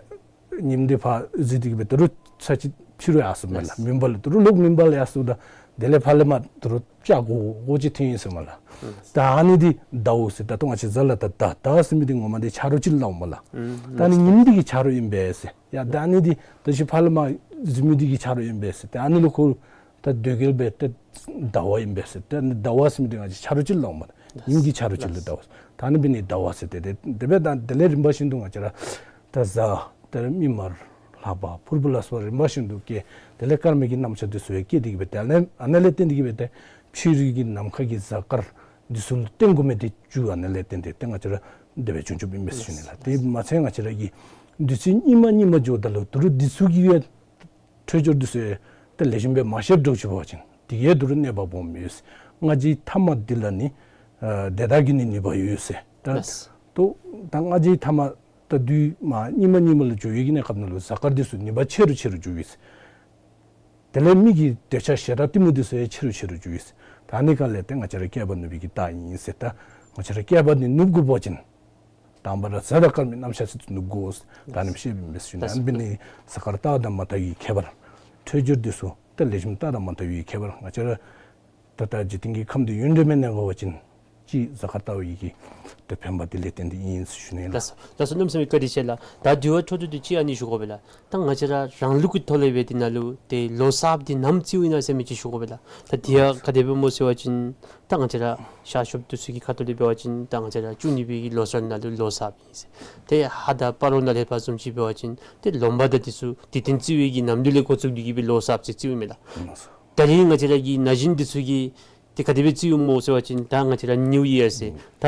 ཉིམ་འདི་ཕར་འཛུལ་ཏེ་གི་སྦེ་ད་རུང་ཚར་གཅིག་ཕྱི་རུ་ཡར་སོ་མས་ལགས། མུན་པ་ལུ་ད་རུང་ལོག་མུན་པ་ལུ་ཡར་སོཝ་ད་དེ་ལས་ཕར་ལས་མར་ད་རུང་ཆ་གོ་གོ་ཅིག་ཐོན་ཡི་ཟེར་མས་ལགས། ད་ཨ་ནི་འདི་ཟླཝ་ཟེར། ད་ལྟོ་ང་བཅས་གཟའ་ལུ་ད་ཟླ་ཟླ་ཟེར་མི་འདི་ངོ་མ་འདི་ཆ་རོགས་ཅིག་སླབ་མས་ལགས། ད་ཨ་ནི་ཉིམ་འདི་གི་ཆ་རོགས་ཨིན་པས་ཟེར། ཡ་ད་ཨ་ནི་འདི་ད་ཅི་ཕར་ལས་མར་འཛུལ་མི་འདི་གི་ཆ་རོགས་ཨིན་པས་ཟེར། ད་ཨ་ནི་ལུ་ཁོ་ད་དོན་གྱིས་སྦེ་ད་ཟླ་བ་ཨིན་པས་ཟེར། ད་ཨ་ནི་ཟླཝ་ཟེར་མི་འདི་ང་བཅས་ཆ་རོགས་ཅིག་སླབ་མས། ཉིནམ་གི་ཆ་རོགས་ཅིག་ལུ་ཟླཝ། ད་ཨ་ནི་འབད་ནི་ཟླཝ་ཟེར། ཏེ་དེ་དེ་སྦེ་ད་དེ་ལས་རིམ་པ་བཞིན་དུ་ང་བཅས་ར་ད་གཟའ་ད་རེས་མིག་དམར་ལྷག་པ་ཕུར་བུ་ལ་སོགས་རིམ་པ་བཞིན་དུ་བསྐལ། དེ་ལས་སྐར་མའི་གི་རྣམ་གཞག་འདི་ཚུ་ཡང་བསྐལ་ཏེ་གི་སྦེ་ཏེ་ཨ་ནི་ཨ་ནི་ལས་བརྟེན་ཏེ་གི་སྦེ་ཏེ་ཕྱི་རོལ་གྱི་ནམ་མཁའ་གི་གཟའ་སྐར་འདི་ཚུ་ལུ་བརྟེན་དགོ་མི་དེ་ཅིག་ཨ་ནི་ལས་བརྟེན་ཏེ་ཏེ་ང་བཅས་ར་དེ་སྦེ་བྱུང་བྱུངམ་ཨིན་པས་ཟེར་ཞུ་ནི་ལགས། དེ་མ་ཚད་ང་བཅས་ར་གི་དུས་ཚོད་སྙིགས་མ་སྙིགས་མ་འགྱོཝ་ད་ལུ་དུས་རབས་འདི་ཚུ་གི་ཡང་འཕྲོད་སྦྱོར་འདི་ཚུ་ཡང་ཏེ་ལེགས་ཤོམ་སྦེ་མ་ཤེསཔ་འདྲཝ་ཅིག་འབད་བ་ཅིན་དེ་གིས་དུས་རབས་གནོད་པ་སྦོམ་ཡོད། སྔ་རྗེས་མཐའ་མ་འདི་ལ་ནི་ཨ་དེ་དག་གི་ནི་ནུས་པ་ཡོད་ཟེར། ད་ལགས། ད་ད་སྔ་རྗེས་མཐའ་མ་ད་དུས་མ་སྙིགས་མ་སྙིགས་མ་ལུ་འགྱོ་བའི་གི་གནས་སྐབས་ནང་ལུ་གཟའ་སྐར་འདི་ཚུ་ནུས་པ་ཆེ་རུ་ཆེ་རུ་འགྱོ་ཡི་ཟེར། དེ་ལས་མི་གི་འདོད་ཆགས་ཞེ་སྡང་གཏི་མུག་འདི་ཚུ་ཡང་ཆེ་རུ་ཆེ་རུ་འགྱོ་ཡི་ཟེར། ད་ཨ་ནི་ག་ལས་ཏེ་ང་བཅས་ར་བསྐལ་པ་ནུབ་པའི་གི་རྟགས་ཨིན་ཟེར། ད་ང་བཅས་ར་བསྐལ་པ་འདི་ནུབ་དགོ་པ་ཅིན་དང་པ་ར་གཟའ་དང་སྐར་མའི་རྣམ་གཞག་ཚུ་ནུབ་དགོ་ཟེར། ད་ཨ་ནི་སྦེ་བཤདཔ་ཨིན་པས་ཟེར་ཞུ་ནི། ཨ་ནི་འབད་ནི་གཟའ་སྐར་རྟགས་དང་མ་བལྟ་བའི་ཁྱད་པར་འཕྲོད་སྦྱོར་འདི་ཚུ་ད་ལེགས་ཤོམ་རྟགས་དང་མ་བལྟ་བའི་ཁྱད་པར་ང་བཅས་ར་ད་ད་འཇིག་རྟེན་གྱི་ཁམས་འདི་ཡུན་རིངམོ་གནས་དགོ་པ་ཅིན་ཅིག་གཟའ་སྐར་བལྟ་བའི་གི་ཏེ་ཕན་པ་འདི་ལས་བརྟེན་ཏེ་ཨིན་ཟེར་ཞུ་ནི་ལགས། ལགས་སོ། ལགས་སོ། གནམ་མེད་ས་མེད་བཀའ་དྲིན་ཆེ་ལགས། ད་དེ་བ་འཕྲོ་མཐུད་དེ་ཅིག་ཨ་ནི་ཞུ་དགོ་པས་ལགས། ད་ང་བཅས་ར་རང་ལུགས་ཀྱི་ཐོག་ལས་འབད་དེ་ནང་ལུ་ཏེ་ལོ་གསརཔ་འདི་ནམ་བརྩིཝ་ཨིན་ན་ཟེར་མི་ཅིག་ཞུ་དགོ་པས་ལགས། ད་དེ་ཡང་ག་དེ་སྦེ་སྨོ་ཟེར་བ་ཅིན་ད་ང་བཅས་ར་ཤར་ཕྱོགས་འདི་ཚུ་གི་ཁ་ཐུག་ལས་འབད་བ་ཅིན་ད་ང་བཅས་ར་བཅུ་གཉིས་པའི་གི་ལོ་གསར་ནང་ལུ་ལོ་གསརཔ་ཨིན་ཟེར། ཏེ་ཧཱ་དང་སྤ་རོ་ནང་ལས་ཕར་བཟུམ་ཅིག་འབད་བ་ཅིན་ཏེ་ལོ་འབའ་དང་འདི་ཚུ་དུས་སྟོན་བརྩི་བའི་གི་ནམ་དུས་ལས་འགོ་བཙུགས་ཏེ་གི་སྦེ་ལོ་གསརཔ་ཟེར་བརྩིཝ་མས་ལགས། ད་རིས་ང་བཅས་ར་གི་ན་གཞོན་འདི་ཚུ་གིས་ཏེ་ག་དེ་སྦེ་བརྩིཝ་སྨོ་ཟེར་བ་ཅིན་ད་ང་བཅས་ར་ནིའུ་ཡིར་ཟེར་ད་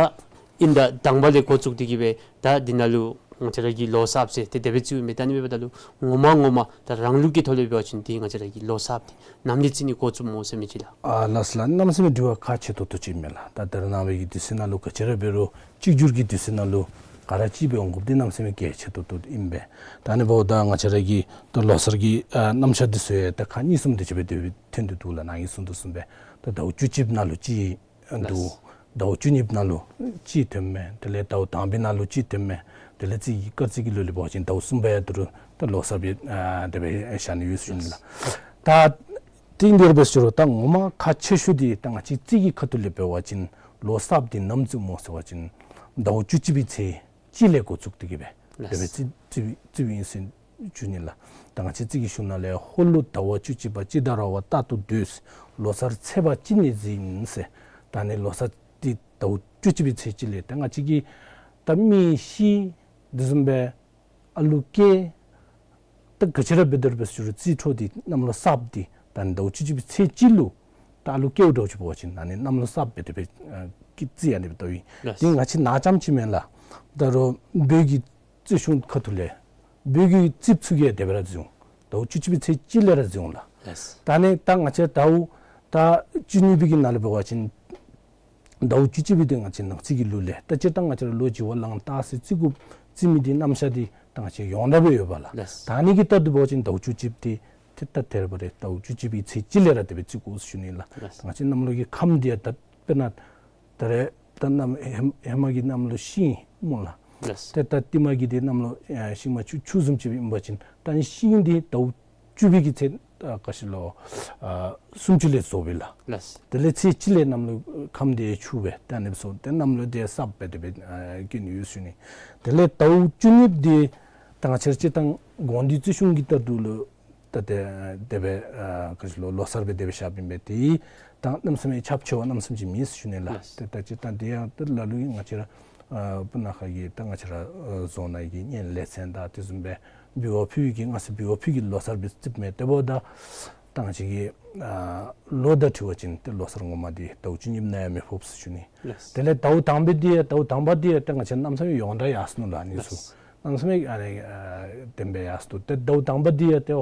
དབྱིན་ཟླ་དང་པ་ལས་འགོ་བཙུགས་ཏེ་གི་སྦེ་ད་འདི་ནང་ལུ་ང་བཅས་ར་གི་ལོ་གསརཔ་ཟེར་ཏེ་དེ་སྦེ་བརྩིཝ་མས། ད་ཨ་ནི་འབདཝ་ད་ལུ་ངོ་མ་ངོ་མ་ད་རང་ལུགས་ཀྱི་ཐོག་ལས་འབད་བ་ཅིན་ཏེ་ང་བཅས་ར་གི་ལོ་གསརཔ་འདི་ནམ་ལས་བརྩི་ནི་འགོ་བཙུགསཔ་སྨོ་ཟེར་མི་ཅིག་ལགས། ཨ་ལགས་སོ་ལགས། གནམ་མེད་ས་མེད་དྲི་བ་ཁག་ཆེ་ཏོག་ཏོ་ཅིག་མས་ལགས། ད་ད་རེས་ནངས་པའི་གི་དུས་ཚོད་ནང་ལུ་ག་ཅི་ར་འབད་རུང་གཅིག་གྱུར་གྱི་དུས་ཚོད་ནང་ལུ་ག་ར་གཅིག་སྦེ་འོང་དགོཔ་འདི་གནམ་མེད་ས་མེད་གལ་ཆེ་ཏོག་ཏོ་ཨིན་པས། ད་ཨ་ནི་འབདཝ་ད་ང་བཅས་ར་གི་ད་ལོ་གསར་གྱི་ཨ་རྣམ་གཞག་འདི་ཚུ་ཡང་ད་ཁག་གཉིས་གསུམ་དེ་ཅིག་སྦེ་དེ་སྦེ་ཐོན་ཏེ་འདུག་ལགས། ནཱ་གིས་གསུངས་དོ་བཟུམ་སྦེ་ད་ཟླཝ་བཅུ་གཅིག་པ་ནང་ལུ་ཅིག་འདུག། ལགས། ཟླཝ་བཅུ་གཉིས་པ་ནང་ལུ་ཅིག་ཐོནམ་མས། དེ་ལས་ཟླཝ་དང་པའི་ནང་ལུ་ཅིག་ཐོནམ་མས། དེ་ལས་རྩིས་ཀྱི་སྐར་རྩིས་ཀྱི་ལུགས་ལས་འབད་བ་ཅིན་ཟླཝ་གསུམ་པ་ཡང་ད་རུང་ད་ལོ་གསར་སྦེ་ཨ་དེ་སྦེ་བཞག་ནི་ཡོད་ཟེར་ཞུ་ནི་ལགས། ད་དེ་འདི་ར་འབད་ཟེར་རུང་ད་ངོ་མ་ཁག་ཆེ་ཤོས་འདི་ད་ང་བཅས་རྩིས་ཀྱི་ཁ་ཐུག་ལས་འབད་བ་ཅིན་ལོ་གསརཔ་འདི་ནམ་བརྩིཝ་སྨོ་ཟེར་བ་ཅིན་ཟླཝ་བཅུ་གཅིག་པའི་ཚེས་གཅིག་ལས་འགོ་བཙུགས་ཏེ་གི་སྦེ་དེ་སྦེ་ལགས། རྩིས་རྩིསཝ་ཨིན་ཟེར་ཞུ་ནི་ལགས། ད་ང་བཅས་རྩིས་ཀྱི་གཞུང་ནང་ལས་ཧོར་ལུགས་ཟླཝ་བཅུ་གཅིག་པ་སྤྱི་ཟླ་ར་བ་རྟག་ཏུ་སྡོད། ལོ་གསར་ཚེས་པ་གཅིག་ནས་འཛིན་ཟེར། ད་ཨ་ནི་ལོ་གསར་འདི་ཟླཝ་བཅུ་གཅིག་པའི་ཚེས་གཅིག་ལས་ད་ང་བཅས་ཀྱི་ད་མི་ཤི་དེ་བཟུམ་སྦེ་ཨ་ལུ་སྐྱེ་ད་ག་ཅི་ར་འབད་དེ་ར་འབད་ཟེར་རུང་རྩིས་འཕྲོ་འདི་གནམ་ལོ་གསརཔ་འདི་ད་ཨ་ནི་ཟླཝ་བཅུ་གཅིག་པའི་ཚེས་གཅིག་ལུ་ད་ཨ་ལུ་སྐྱེཝ་འདྲཝ་ཅིག་འབད་བ་ཅིན་ཨ་ནི་གནམ་ལོ་གསརཔ་སྦེ་དེ་སྦེ་ཨ་ཀི་རྩིས་ཨ་ནི་སྦེ་བལྟཝ་ཨིན། ལགས། དེ་ང་བཅས་ནཱ་རྐྱངམ་ཅིག་མེན་ལགས། ད་རུང་བོད་ཀྱི་རྩིས་གཞུང་ཁ་ཐུག་ལས་བོད་ཀྱི་རྩིསཔ་ཚུ་གིས་དེ་སྦེ་ར་བརྩིཝ་འོང་། ཟླཝ་བཅུ་གཅིག་པའི་ཚེས་གཅིག་ལས་ར་བརྩིཝ་འོང་ལགས། ལགས། ད་ཨ་ནི་ད་ང་བཅས་ཟླཝ་ད་བཅུ་གཉིས་པའི་གི་ནང་ལུ་འབད་བ་ཅིན་ཟླཝ་བཅུ་གཅིག་པའི་འདི་ང་བཅས་ནག་རྩིས་ཀྱི་ལུགས་ལས་ད་སྤྱིར་བཏང་ང་བཅས་ར་ལོ་བྱི་བ་ལང་སྟག་ཟེར་རྩི་དགོཔ་རྩི་མི་འདི་རྣམ་གཞག་འདི་ད་ང་བཅས་ཡོངས་གྲགས་སྦེ་ཡོད་པས་ལགས། ལགས། ད་ཨ་ནི་གི་ལྟར་དུ་འབད་བ་ཅིན་ཟླཝ་བཅུ་གཅིག་པ་འདི་ཏེ་ད་དེ་ར་འབད་རུང་ཟླཝ་བཅུ་གཅིག་པའི་ཚེས་གཅིག་ལས་ར་དེ་སྦེ་བརྩི་དགོ་ཟེར་ཞུ་ནི་ལགས། ལགས། ད་ང་བཅས་གནམ་ལོ་གི་ཁམས་འདི་ཡང་ད་དཔེར་ན་ད་རེས་ད་གནམ་ཧེ་ཧེ་མ་གི་གནམ་ལོ་ཤིང་སྨོ་ལགས། ལགས། ཏེ་ད་རྟིང་མ་གི་འདི་གནམ་ལོ་ཨ་ཤིང་མ་ཆུ་ཆུ་བཟུམ་ཅིག་ཨིན་པ་ཅིན་ད་ཨ་ནི་ཤིང་འདི་ཟླཝ་བཅུ་པའི་གི་ཚེས་ཨ་ག་ཅི་ལོ་ཨ་སུམ་ཅུ་ལས་རྫོགས་པས་ལགས། ལགས། དེ་ལས་ཚེས་གཅིག་ལས་གནམ་ལོ་ཁམས་འདི་ཆུ་སྦེ་ད་ཨ་ནི་སྦེ་སོང་སྟེ་གནམ་ལོ་འདི་གསརཔ་སྦེ་དེ་སྦེ་ཨ་སྐྱེ་ནི་ཡོད་ཟེར་ཞུ་ནི། དེ་ལས་ཟླཝ་བཅུ་གཉིས་པ་འདི་ད་ང་བཅས་ར་སྤྱིར་བཏང་དགོངས་འདུས་རྩིས་གཞུང་གི་ལྟར་དུ་ལུ་ད་དེ་དེ་སྦེ་ཨ་ག་ཅི་ལོ་ལོ་གསར་སྦེ་དེ་སྦེ་བཞགཔ་ཨིན་པས། དེ་ད་གནམ་མེད་ས་མེད་ཁྱབ་ཆེ་བ་གནམ་མེད་ས་མེད་ཅིག་མེད་ཟེར་ཞུ་ནི་ལགས། ལགས། ཏེ་ད་སྤྱིར་བཏང་དེ་ཡང་ད་ལ་ལུ་གིས་ང་བཅས་ར་ཨ་སྤུ་ན་ཁ་གི་ད་ང་བཅས་ར་ཨ་རྫོང་ནང་གི་གཉེན་ལས་ཚན་དང་དེ་བཟུམ་སྦེ་འབུལ་བ་ཕུལ་བའི་གི་སྔ་ས་འབུལ་བ་ཕུལ་གྱི་ལོ་གསར་སྦེ་རྩིསཔ་མས། དེ་འབདཝ་ད་ད་ང་བཅས་ཀྱི་ཨ་ལོ་དང་འཁྲིལ་བ་ཅིན་ཏེ་ལོ་གསར་ངོ་མ་འདི་ཟླཝ་བཅུ་གཉིས་པ་ནང་ཡང་མི་ཕོགཔ་ཟེར་ཞུ་ནི། ལགས། དེ་ལས་ཟླཝ་དང་པ་འདི་ཡང་ཟླཝ་དང་པ་འདི་ཡང་ཏེ་ང་བཅས་གནམ་མེད་ས་མེད་ཡོངས་གྲགས་ཡར་སོ་ནུག་ལགས། ཨ་ནི་ཚུ། ལགས། གནམ་མེད་ས་མེད་ཨ་ནི་ཨ་བདེན་པའི་ཡར་སོ་ནུག། ཏེ་ཟླཝ་དང་པ་འདི་ཡང་ཏེ་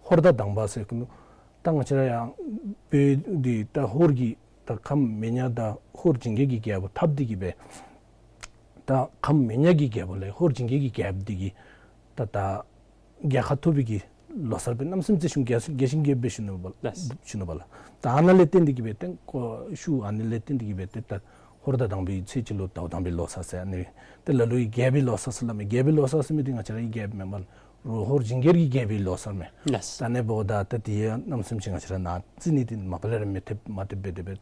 ཧོར་ཟླ་དང་པ་ཟེར་གི་ནུག། ད་ང་བཅས་ར་ཡང་བོད་འདི་ད་ཧོར་གྱི་ད་ཁམས་མེ་ཉ་དང་ཧོར་ཇིང་གེ་གི་རྒྱལ་པོ་འཐབ་སྟེ་གི་སྦེ་ད་ཁམས་མེ་ཉ་གི་རྒྱལ་པོ་ལས་ཧོར་ཇིང་གེ་གི་རྒྱལཔོ་འདི་གིས་ད་ད་རྒྱལ་ཁ་ཐོབ་པའི་གི་ལོ་གསར་སྦེ་གནམ་མེད་ས་མེད་རྩིས་གཞུང་རྒྱས་རྒྱས་ཤིང་རྒྱས་སྦེ་ཞུ་ནུག་པ་ལགས། ཞུ་ནུག་པ་ལགས། ད་ཨ་ནཱ་ལས་བརྟེན་ཏེ་གི་སྦེ་ཏེ་ཁོ་ཤུལ་ཨ་ནི་ལས་བརྟེན་ཏེ་གི་སྦེ་ཏེ་ད་ཧོར་ཟླ་དང་པའི་ཚེས་གཅིག་ལུ་ཟླཝ་དང་པའི་ལོ་གསར་ཟེར་ཨ་ནི་ཏེ་ལ་ལུ་གི་རྒྱལ་པོའི་ལོ་གསར་ཟེར་སླབ་མས། རྒྱལ་པོའི་ལོ་གསར་ཟེར་མི་འདི་ང་བཅས་ར་གི་རྒྱལཔོ་མེན་པ་ལགས། ཧོར་ཇིང་གེ་གི་རྒྱལ་པོའི་ལོ་གསར་མས། ལགས། ད་ཨ་ནི་འབདཝ་ད་ད་དེ་ཡང་གནམ་མེད་ས་མེད་ཅིག་ང་བཅས་ར་ནཱ་རྩིས་ནི་འདི་མ་པ་ལས་ར་མི་ཐེབས་མ་ཐེབས་སྦེ་དེ་སྦེ་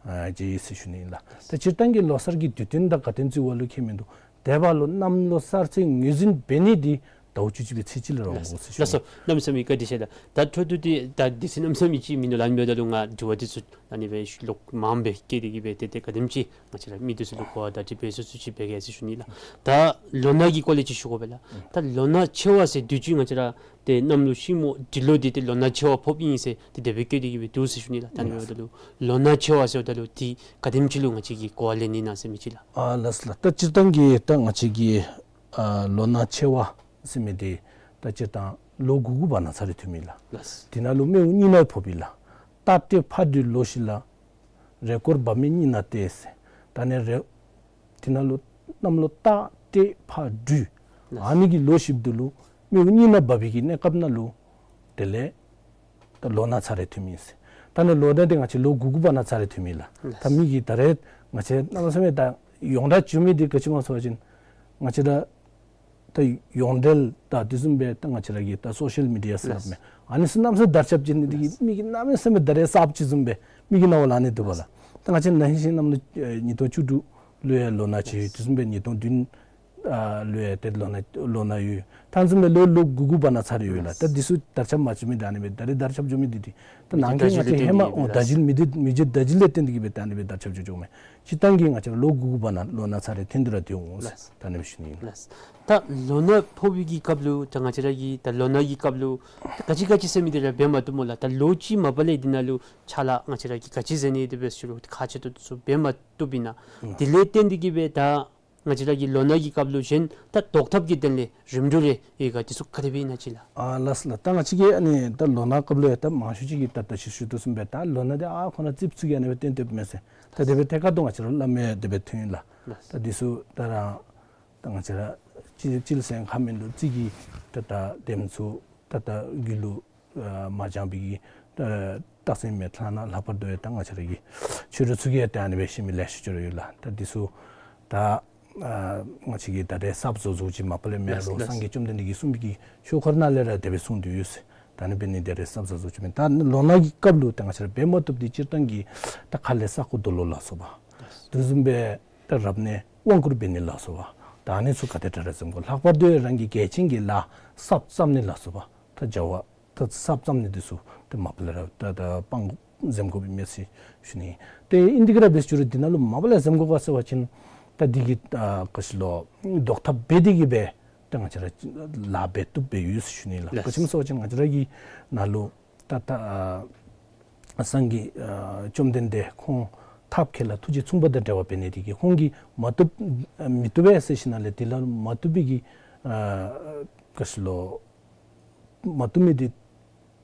ཨ་མཇལ་ཡི་ཟེར་ཞུ་ནི་ཨིན་ལགས། ད་སྤྱིར་བཏང་གི་ལོ་གསར་གྱི་དུས་སྟོན་དང་ག་དེམ་ཅིག་འབདཝ་ལུ་ཁྱད་མིན་འདུག། དེ་འབདཝ་ལུ་གནམ་ལོ་གསར་ཚེས་ངོས་འཛིན་འབད་ནི་འདི་ ཟླཝ་བཅུ་གཅིག་པའི་ཚེས་གཅིག་ལུ་ར་འོང་དགོ་ཟེར་ཞུ། ལགས་སོ། གནམ་མེད་ས་མེད་བཀའ་དྲིན་ཆེ་ལགས། ད་འཕྲོ་མཐུད་དེ་ད་དུས་ཚོད་གནམ་མེད་ས་མེད་ཅིག་མིན་འདུག་ལགས། ཨ་ནི་འབདཝ་ད་ལུ་ང་དྲི་བ་འདི་ཚུ་ཨ་ནི་སྦེ་ལོག་མངམ་སྦེ་བཀོད་དེ་གི་སྦེ་ཏེ་ཏེ་ག་དེམ་ཅིག་ང་བཅས་ར་མི་འདི་ཚུ་ལུ་གོ་བ་བརྡ་སྤྲོད་འབད་ཚུགས་ཚུགས་ཅིག་འབད་གེ་ཟེར་ཞུ་ནི་ལགས། ད་ལོ་ན་གི་སྐོར་ལས་ཅིག་ཞུ་དགོ་པས་ལགས། ད་ལོ་ན་ཆེ་བ་ཟེར་དུས་ཅི་ང་བཅས་ར་ཏེ་གནམ་ལོ་ཤིང་མོ་འབྲི་ལོ་འདི་ཏེ་ལོ་ན་ཆེ་བ་ཕོགཔ་ཨིན་ཟེར་ཏེ་དེ་སྦེ་བཀོད་དེ་གི་སྦེ་འདུག་ཟེར་ཞུ་ནི་ལགས། ད་ཨ་ནི་འབདཝ་ད་ལུ་ལོ་ན་ཆེ་བ་ཟེརཝ་ད་ལུ་ཏེ་ག་དེམ་ཅིག་ལུ་ང་བཅས་ཀྱིས་གོ་བ་ལེན་ནི་ཨིན་ན་ཟེར་མི་ཅིག་ལགས། ཨ་ལགས་སོ་ལགས། ད་སྤྱིར་བཏང་གི་ད་ང་བཅས་ཀྱི་ཨ་ལོ་ན་ཆེ་བ་ཟེར་མི་འདི་ད་སྤྱིར་བཏང་ལོ་དགུ་དགུ་བར་ན་ཚར་རེ་ཐོནམ་ཨིན་ལགས། ལགས། དེ་ནང་ལུ་སྨེ་བོ་གཉིས་ནང་ཕོགཔ་ཨིན་ལགས། རྟ་སྤྲེལ་ཕག་སྦྲུལ་ལོ་བཞི་ལ། རེས་སྐོར་བབས་མེད་གཉིས་ནང་སྟེ་ཟེར། ད་ནི་རེས་དེ་ནང་ལུ་གནམ་ལོ་རྟ་སྤྲེལ་ཕག་སྦྲུལ་ཨ་ནི་གི་ལོ་བཞི་པོ་འདི་ལུ་སྨེ་བོ་གཉིས་ནང་འབབ་པའི་གི་གནས་སྐབས་ནང་ལུ་དེ་ལས་ད་ལོ་ན་ཚར་རེ་ཐོནམ་ཨིན་ཟེར། ད་ནི་ལོ་ན་འདི་ང་བཅས་ལོ་དགུ་དགུ་བར་ན་ཚར་རེ་ཐོནམ་ཨིན་ལགས། ད་མི་གིས་ད་རེས་ང་བཅས་གནམ་མེད་ས་མེད་ད་ཡོངས་གྲགས་བྱུང་མི་འདི་ག་ཅི་སྨོ་ཟེར་བ་ཅིན་ང་བཅས་ད་ད་ཡོངས་འབྲེལ་ད་དེ་བཟུམ་སྦེ་ད་ང་བཅས་ར་གི་ད་སོ་ཤལ་མི་ཌི་ཡ་ཟེར་སླབ་མས། ཨ་ནི་ཚུ་གནམ་མེད་ས་མེད་དར་ཁྱབ་བྱུང་ནི་འདི་གིས་མི་གིས་གནམ་མེད་ས་མེད་ད་རེས་གསརཔ་ཅིག་བཟུམ་སྦེ་མི་གི་རྣ་བ་ལུ་ཨ་ནི་འདུག་པ་ལགས། ད་ང་བཅས་ནང་བཞིན་གནམ་ལོ་ཨེ་ཉིས་སྟོང་བཅུ་དྲུག་ལུ་ཡང་ལོ་ན་ཅིག་ཡོད། དེ་བཟུམ་སྦེ་ཉིས་སྟོང་བདུན་ཨ་ལུ་ཡང་ཏེ་ལོ་ན་ལོ་ན་ཡོད། ད་དེ་བཟུམ་སྦེ་ལོ་ལོ་དགུ་དགུ་བར་ན་ཚར་རེ་ཡོད་ལགས། ད་འདི་ཚུ་དར་ཁྱབ་མ་བྱུང་མི་ད་ཨ་ནི་སྦེ་ད་རེས་དར་ཁྱབ་བྱུང་མི་འདི་འདི་ད་ནང་གི་ང་བཅས་ཧེ་མ་འོ་ད་བརྗིད་མི་འདི་མི་འདི་ད་བརྗིད་ལས་བརྟེན་ཏེ་གི་སྦེ་ད་ཨ་ནི་སྦེ་དར་ཁྱབ་བྱུང་བྱུངམ་མས། སྤྱིར་བཏང་གི་ང་བཅས་ར་ལོ་དགུ་དགུ་བར་ན་ལོ་ན་ཚར་རེ་ཐོན་ཏེ་ར་སྡོད་འོང་ཟེར་ད་ཨ་ནི་སྦེ་ཞུ་ནི་ཨིན། ལགས། ད་ལོ་ན་ཕོག་པའི་གི་སྐབས་ལུ་ད་ང་བཅས་ར་གི་ད་ལོ་ན་གི་སྐབས་ལུ་ད་ག་ཅི་ག་ཅི་ཟེར་མི་འདི་ར་འབད་མ་བཏུབ་སྨོ་ལགས། ད་ལོ་གཅིག་མ་པ་ལས་འདི་ནང་ལུ་ཕྱག་ལཱ་ང་བཅས་ར་གིས་ག་ཅི་མཛད་ནི་འདི་འབད་ཞུ་རུང་ཁག་ཆེ་ཏོག་ཏོ་ཚུ་འབད་མ་བཏུབ་ཨིན་ན། དེ་ལས་བརྟེན་ཏེ་གི་སྦེ་ད་ང་བཅས་ར་གི་ལོ་ན་གི་སྐབས་ལུ་གཞན་ད་བཟློག་ཐབས་ཀྱི་དོན་ལས་རིམ་གྲོ་རེ་ཡོད་ག། དེ་ཚུ་ག་དེ་སྦེ་ཨིན་ན་ཅིག་ལགས། ཨ་ལགས་སོ་ལགས། ད་ང་བཅས་ཀྱིས་ཨ་ནི་ད་ལོ་ན་སྐབས་ལུ་ཡང་ད་མང་ཤོས་ཅིག་གིས་ད་ད་ཅི་ཞུ་དོ་བཟུམ་སྦེ་ད་ལོ་ན་འདི་ཨ་ཁོ་ན་རྩིགཔ་ཚུ་གིས་ཨ་ནི་སྦེ་བཏོན་བཏོནམ་མས་ཟེར་ད་དེ་སྦེ་ཐད་ཀར་དུ་ང་བཅས་ར་སླབ་མི་དེ་སྦེ་ཐོན་ཡི་ལགས། ལགས། ད་འདི་ཚུ་ད་རང་ད་ང་བཅས་ར་སྤྱིར་སྤྱིར་ཟེར་ཁ་མིན་འདུག། རྩིག་གི་ད་ད་དེམ་ཚུ་ད་ད་རྒྱུད་ལུ་ཨ་མ་སྦྱངས་པའི་གི་ད་རྟགས་མཚན་མེད་ལྷག་ན། ལྷག་པར་དུ་ཡང་ད་ང་བཅས་ར་གི་ཆོས་གྲོགས་ཚུ་གིས་ཡང་ད་ཨ་ནི་སྦེ་ཤེས་མི་ལེ་ཤ་ཅིག་ར་ཡོད་ལགས། ད་འདི་ཚུ་ད་ཨ་ང་བཅས་ཀྱིས་ད་རེས་གསརཔ་བཟོ་བཟོཝ་ཅིག་མ་པ་ལས་མེན། ལགས་ལགས། སངས་རྒྱས་བཅོམ་ལྡན་འདས་ཀྱིས་གསུངས་པའི་གི་ཆོས་འཁོར་ནང་ལས་ར་དེ་སྦེ་གསུངས་ཏེ་ཡོད་ཟེར། ད་ཨ་ནི་འབད་ནི་འདི་རེས་གསརཔ་བཟོ་བཟོཝ་ཅིག་མེན། ད་ལོ་ན་གི་སྐབས་ལུ་ད་ང་བཅས་ར་འབད་མ་བཏུབ་འདི་སྤྱིར་བཏང་གི་ད་ཁ་ལས་ས་རྐོ་རྡོ་སློག་ལ་སོགས་པ། དེ་བཟུམ་སྦེ་ད་རབ་གནས་དབང་བསྐུར་འབད་ནི་ལ་སོགས་པ། ད་ཨ་ནི་ཚུ་ག་དེ་དྲག་ར་འཛེམ་དགོ། ལྷག་པར་དུ་རང་གི་གལ་ཆེན་གྱི་ལཱ་གསརཔ་བརྩམ་ནི་ལ་སོགས་པ། ད་བྱ་བ་ད་གསརཔ་བརྩམ་ནི་འདི་ཚུ་ད་མ་པ་ལས་ར་ད་ད་སྤང་འཛེམ་དགོཔ་མས་ཟེར་ཞུ་ནི། ཏེ་ཨིན་དེ་ག་ར་འབད་ཞུ་རུང་འདི་ནང་ལུ་མ་པ་ལས་འཛེམ་དགོ་ག་ཟེར་བ་ཅིན་ད་འདི་གི་ཨ་ག་ཅི་ལོ་བཟློག་ཐབས་འབད་དེ་གི་སྦེ་ད་ང་བཅས་ར་ལཱ་འབད་བཏུབ་སྦེ་ཡོད་ཟེར་ཞུ་ནི་ལགས། ལགས། ག་ཅི་སྨོ་ཟེར་བ་ཅིན་ང་བཅས་ར་གི་ནང་ལུ་ད་ད་ཨ་སངས་རྒྱས་ཨ་བཅོམ་ལྡན་འདས་ཁོང་ཐབས་མཁས་ལ་ཐུགས་རྗེ་མཚུངས་པ་དང་འབྲེལ་བ་འབད་ནི་དེ་གིས་ཁོང་གིས་མ་བཏུབ་ཨ་མི་བཏུབ་པས་ཟེར་ཞིནམ་ལས་དེ་ལ་མ་བཏུབ་པའི་གི་ཨ་ག་ཅི་ལོ་མ་བཏུབ་མི་དེ་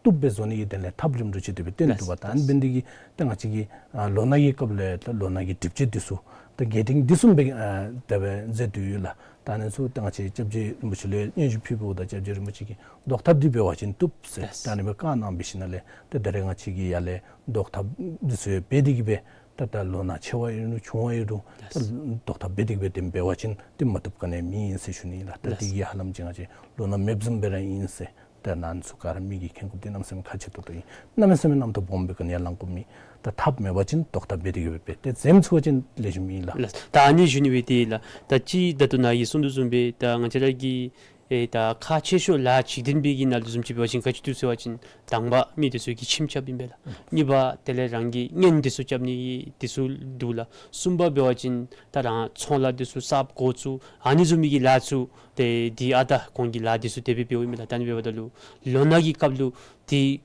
བཏུབ་སྦེ་བཟོ་ནི་གི་དོན་ལས་ཐབས་རིམ་གྲོ་ཅིག་དེ་སྦེ་བཏོན་འདུག་པ། ད་ཨ་ནི་འབད་ནི་དེ་གིས་ད་ང་བཅས་ཀྱིས་ཨ་ལོ་ན་གི་སྐབས་ལས་ད་ལོ་ན་གི་སྒྲིབ་བྱེད་འདི་ཚུ་ད་འགལ་འབྲེལ་འདི་བཟུམ་སྦེ་ཨ་དེ་སྦེ་མཛད་དེ་ཡོད་ལགས། ད་ཨ་ནི་ཚུ་ད་ང་བཅས་སྐྱབས་རྗེ་རིན་པོ་ཆེ་ལུ་སྙན་ཞུ་ཕུལཝ་ད་སྐྱབས་རྗེ་རིན་པོ་ཆེ་གིས་བཟློག་ཐབས་འདི་འབད་བ་ཅིན་བཏུབ་ཟེར། ལགས། ད་ཨ་ནི་སྦེ་བཀའ་གནང་འབད་ཞིནམ་ལས་ད་ད་རེས་ང་བཅས་ཀྱིས་ཡར་ལས་བཟློག་ཐབས་འདི་ཚུ་འབད་དེ་གི་སྦེ་ད་ད་ལོ་ན་ཆེ་བ་ཨིན་རུང་ཆུང་བ་ཨིན་རུང་ད་ལགས། བཟློག་ཐབས་འབད་དེ་གི་སྦེ་དེ་འབད་བ་ཅིན་དེ་མ་བཏུབ་ག་ནི་ཡང་མེད་ཟེར་ཞུ་ནི་ལགས། ད་དེ་གིས་ཧ་ལམ་ཅིག་ང་བཅས་ལོ་ན་མེདཔ་བཟུམ་སྦེ་ར་ཨིན་ཟེར། ད་ཨ་ནི་ཚུ་ག་ར་མི་གིས་མཁྱེན་དགོཔ་འདི་གནམ་མེད་ས་མེད་ཁག་ཆེ་ཏོག་ཏོ་ཨིན། གནམ་མེད་ས་མེད་རྣམ་རྟོག་སྦོམ་སྦེ་ག་ནི་ཡང་ལང་དགོཔ་མེད། ད་ཐབས་མེད་པ་ཅིན་བཟློག་ཐབས་འབད་དེ་གི་སྦེ་འབད་དེ་འཛེམ་ཚུགས་པ་ཅིན་ལེགས་ཤོམ་ཨིན་ལགས། ལགས། ད་ཨ་ནི་ཞུ་ནི་སྦེ་ཏེ་ལགས། ད་ཅི་ད་ལྟོ་ནཱ་གིས་གསུངས་དོ་བཟུམ་སྦེ་ད་ང་བཅས་ར་གི་ཨེ་ད་ཁག་ཆེ་ཤོས་ལཱ་འཇིག་རྟེན་པའི་གི་ནང་ལུ་བཟུམ་ཅིག་འབད་བ་ཅིན་ག་ཅི་འདུག་ཟེར་བ་ཅིན་དང་པ་མི་འདི་ཚུ་གིས་ཁྱིམ་རྐྱབ་ཨིན་པས་ལགས། གཉིས་པ་དེ་ལས་རང་གི་གཉེན་འདི་ཚུ་རྐྱབ་ནི་གི་འདི་ཚུ་འདུག་ལགས། གསུམ་པ་འབད་བ་ཅིན་ད་རང་ཚོང་ལཱ་འདི་ཚུ་གསརཔ་འགོ་བཙུགས་ཨ་ནི་བཟུམ་མའི་གི་ལཱ་ཚུ་ཏེ་འདི་ཨ་ད་གོང་གི་ལཱ་འདི་ཚུ་དེ་སྦེ་འབདཝ་ཨིན་མས་ལགས། ད་ཨ་ནི་འབདཝ་ད་ལུ་ལོ་ན་གི་སྐབས་ལུ་འདི་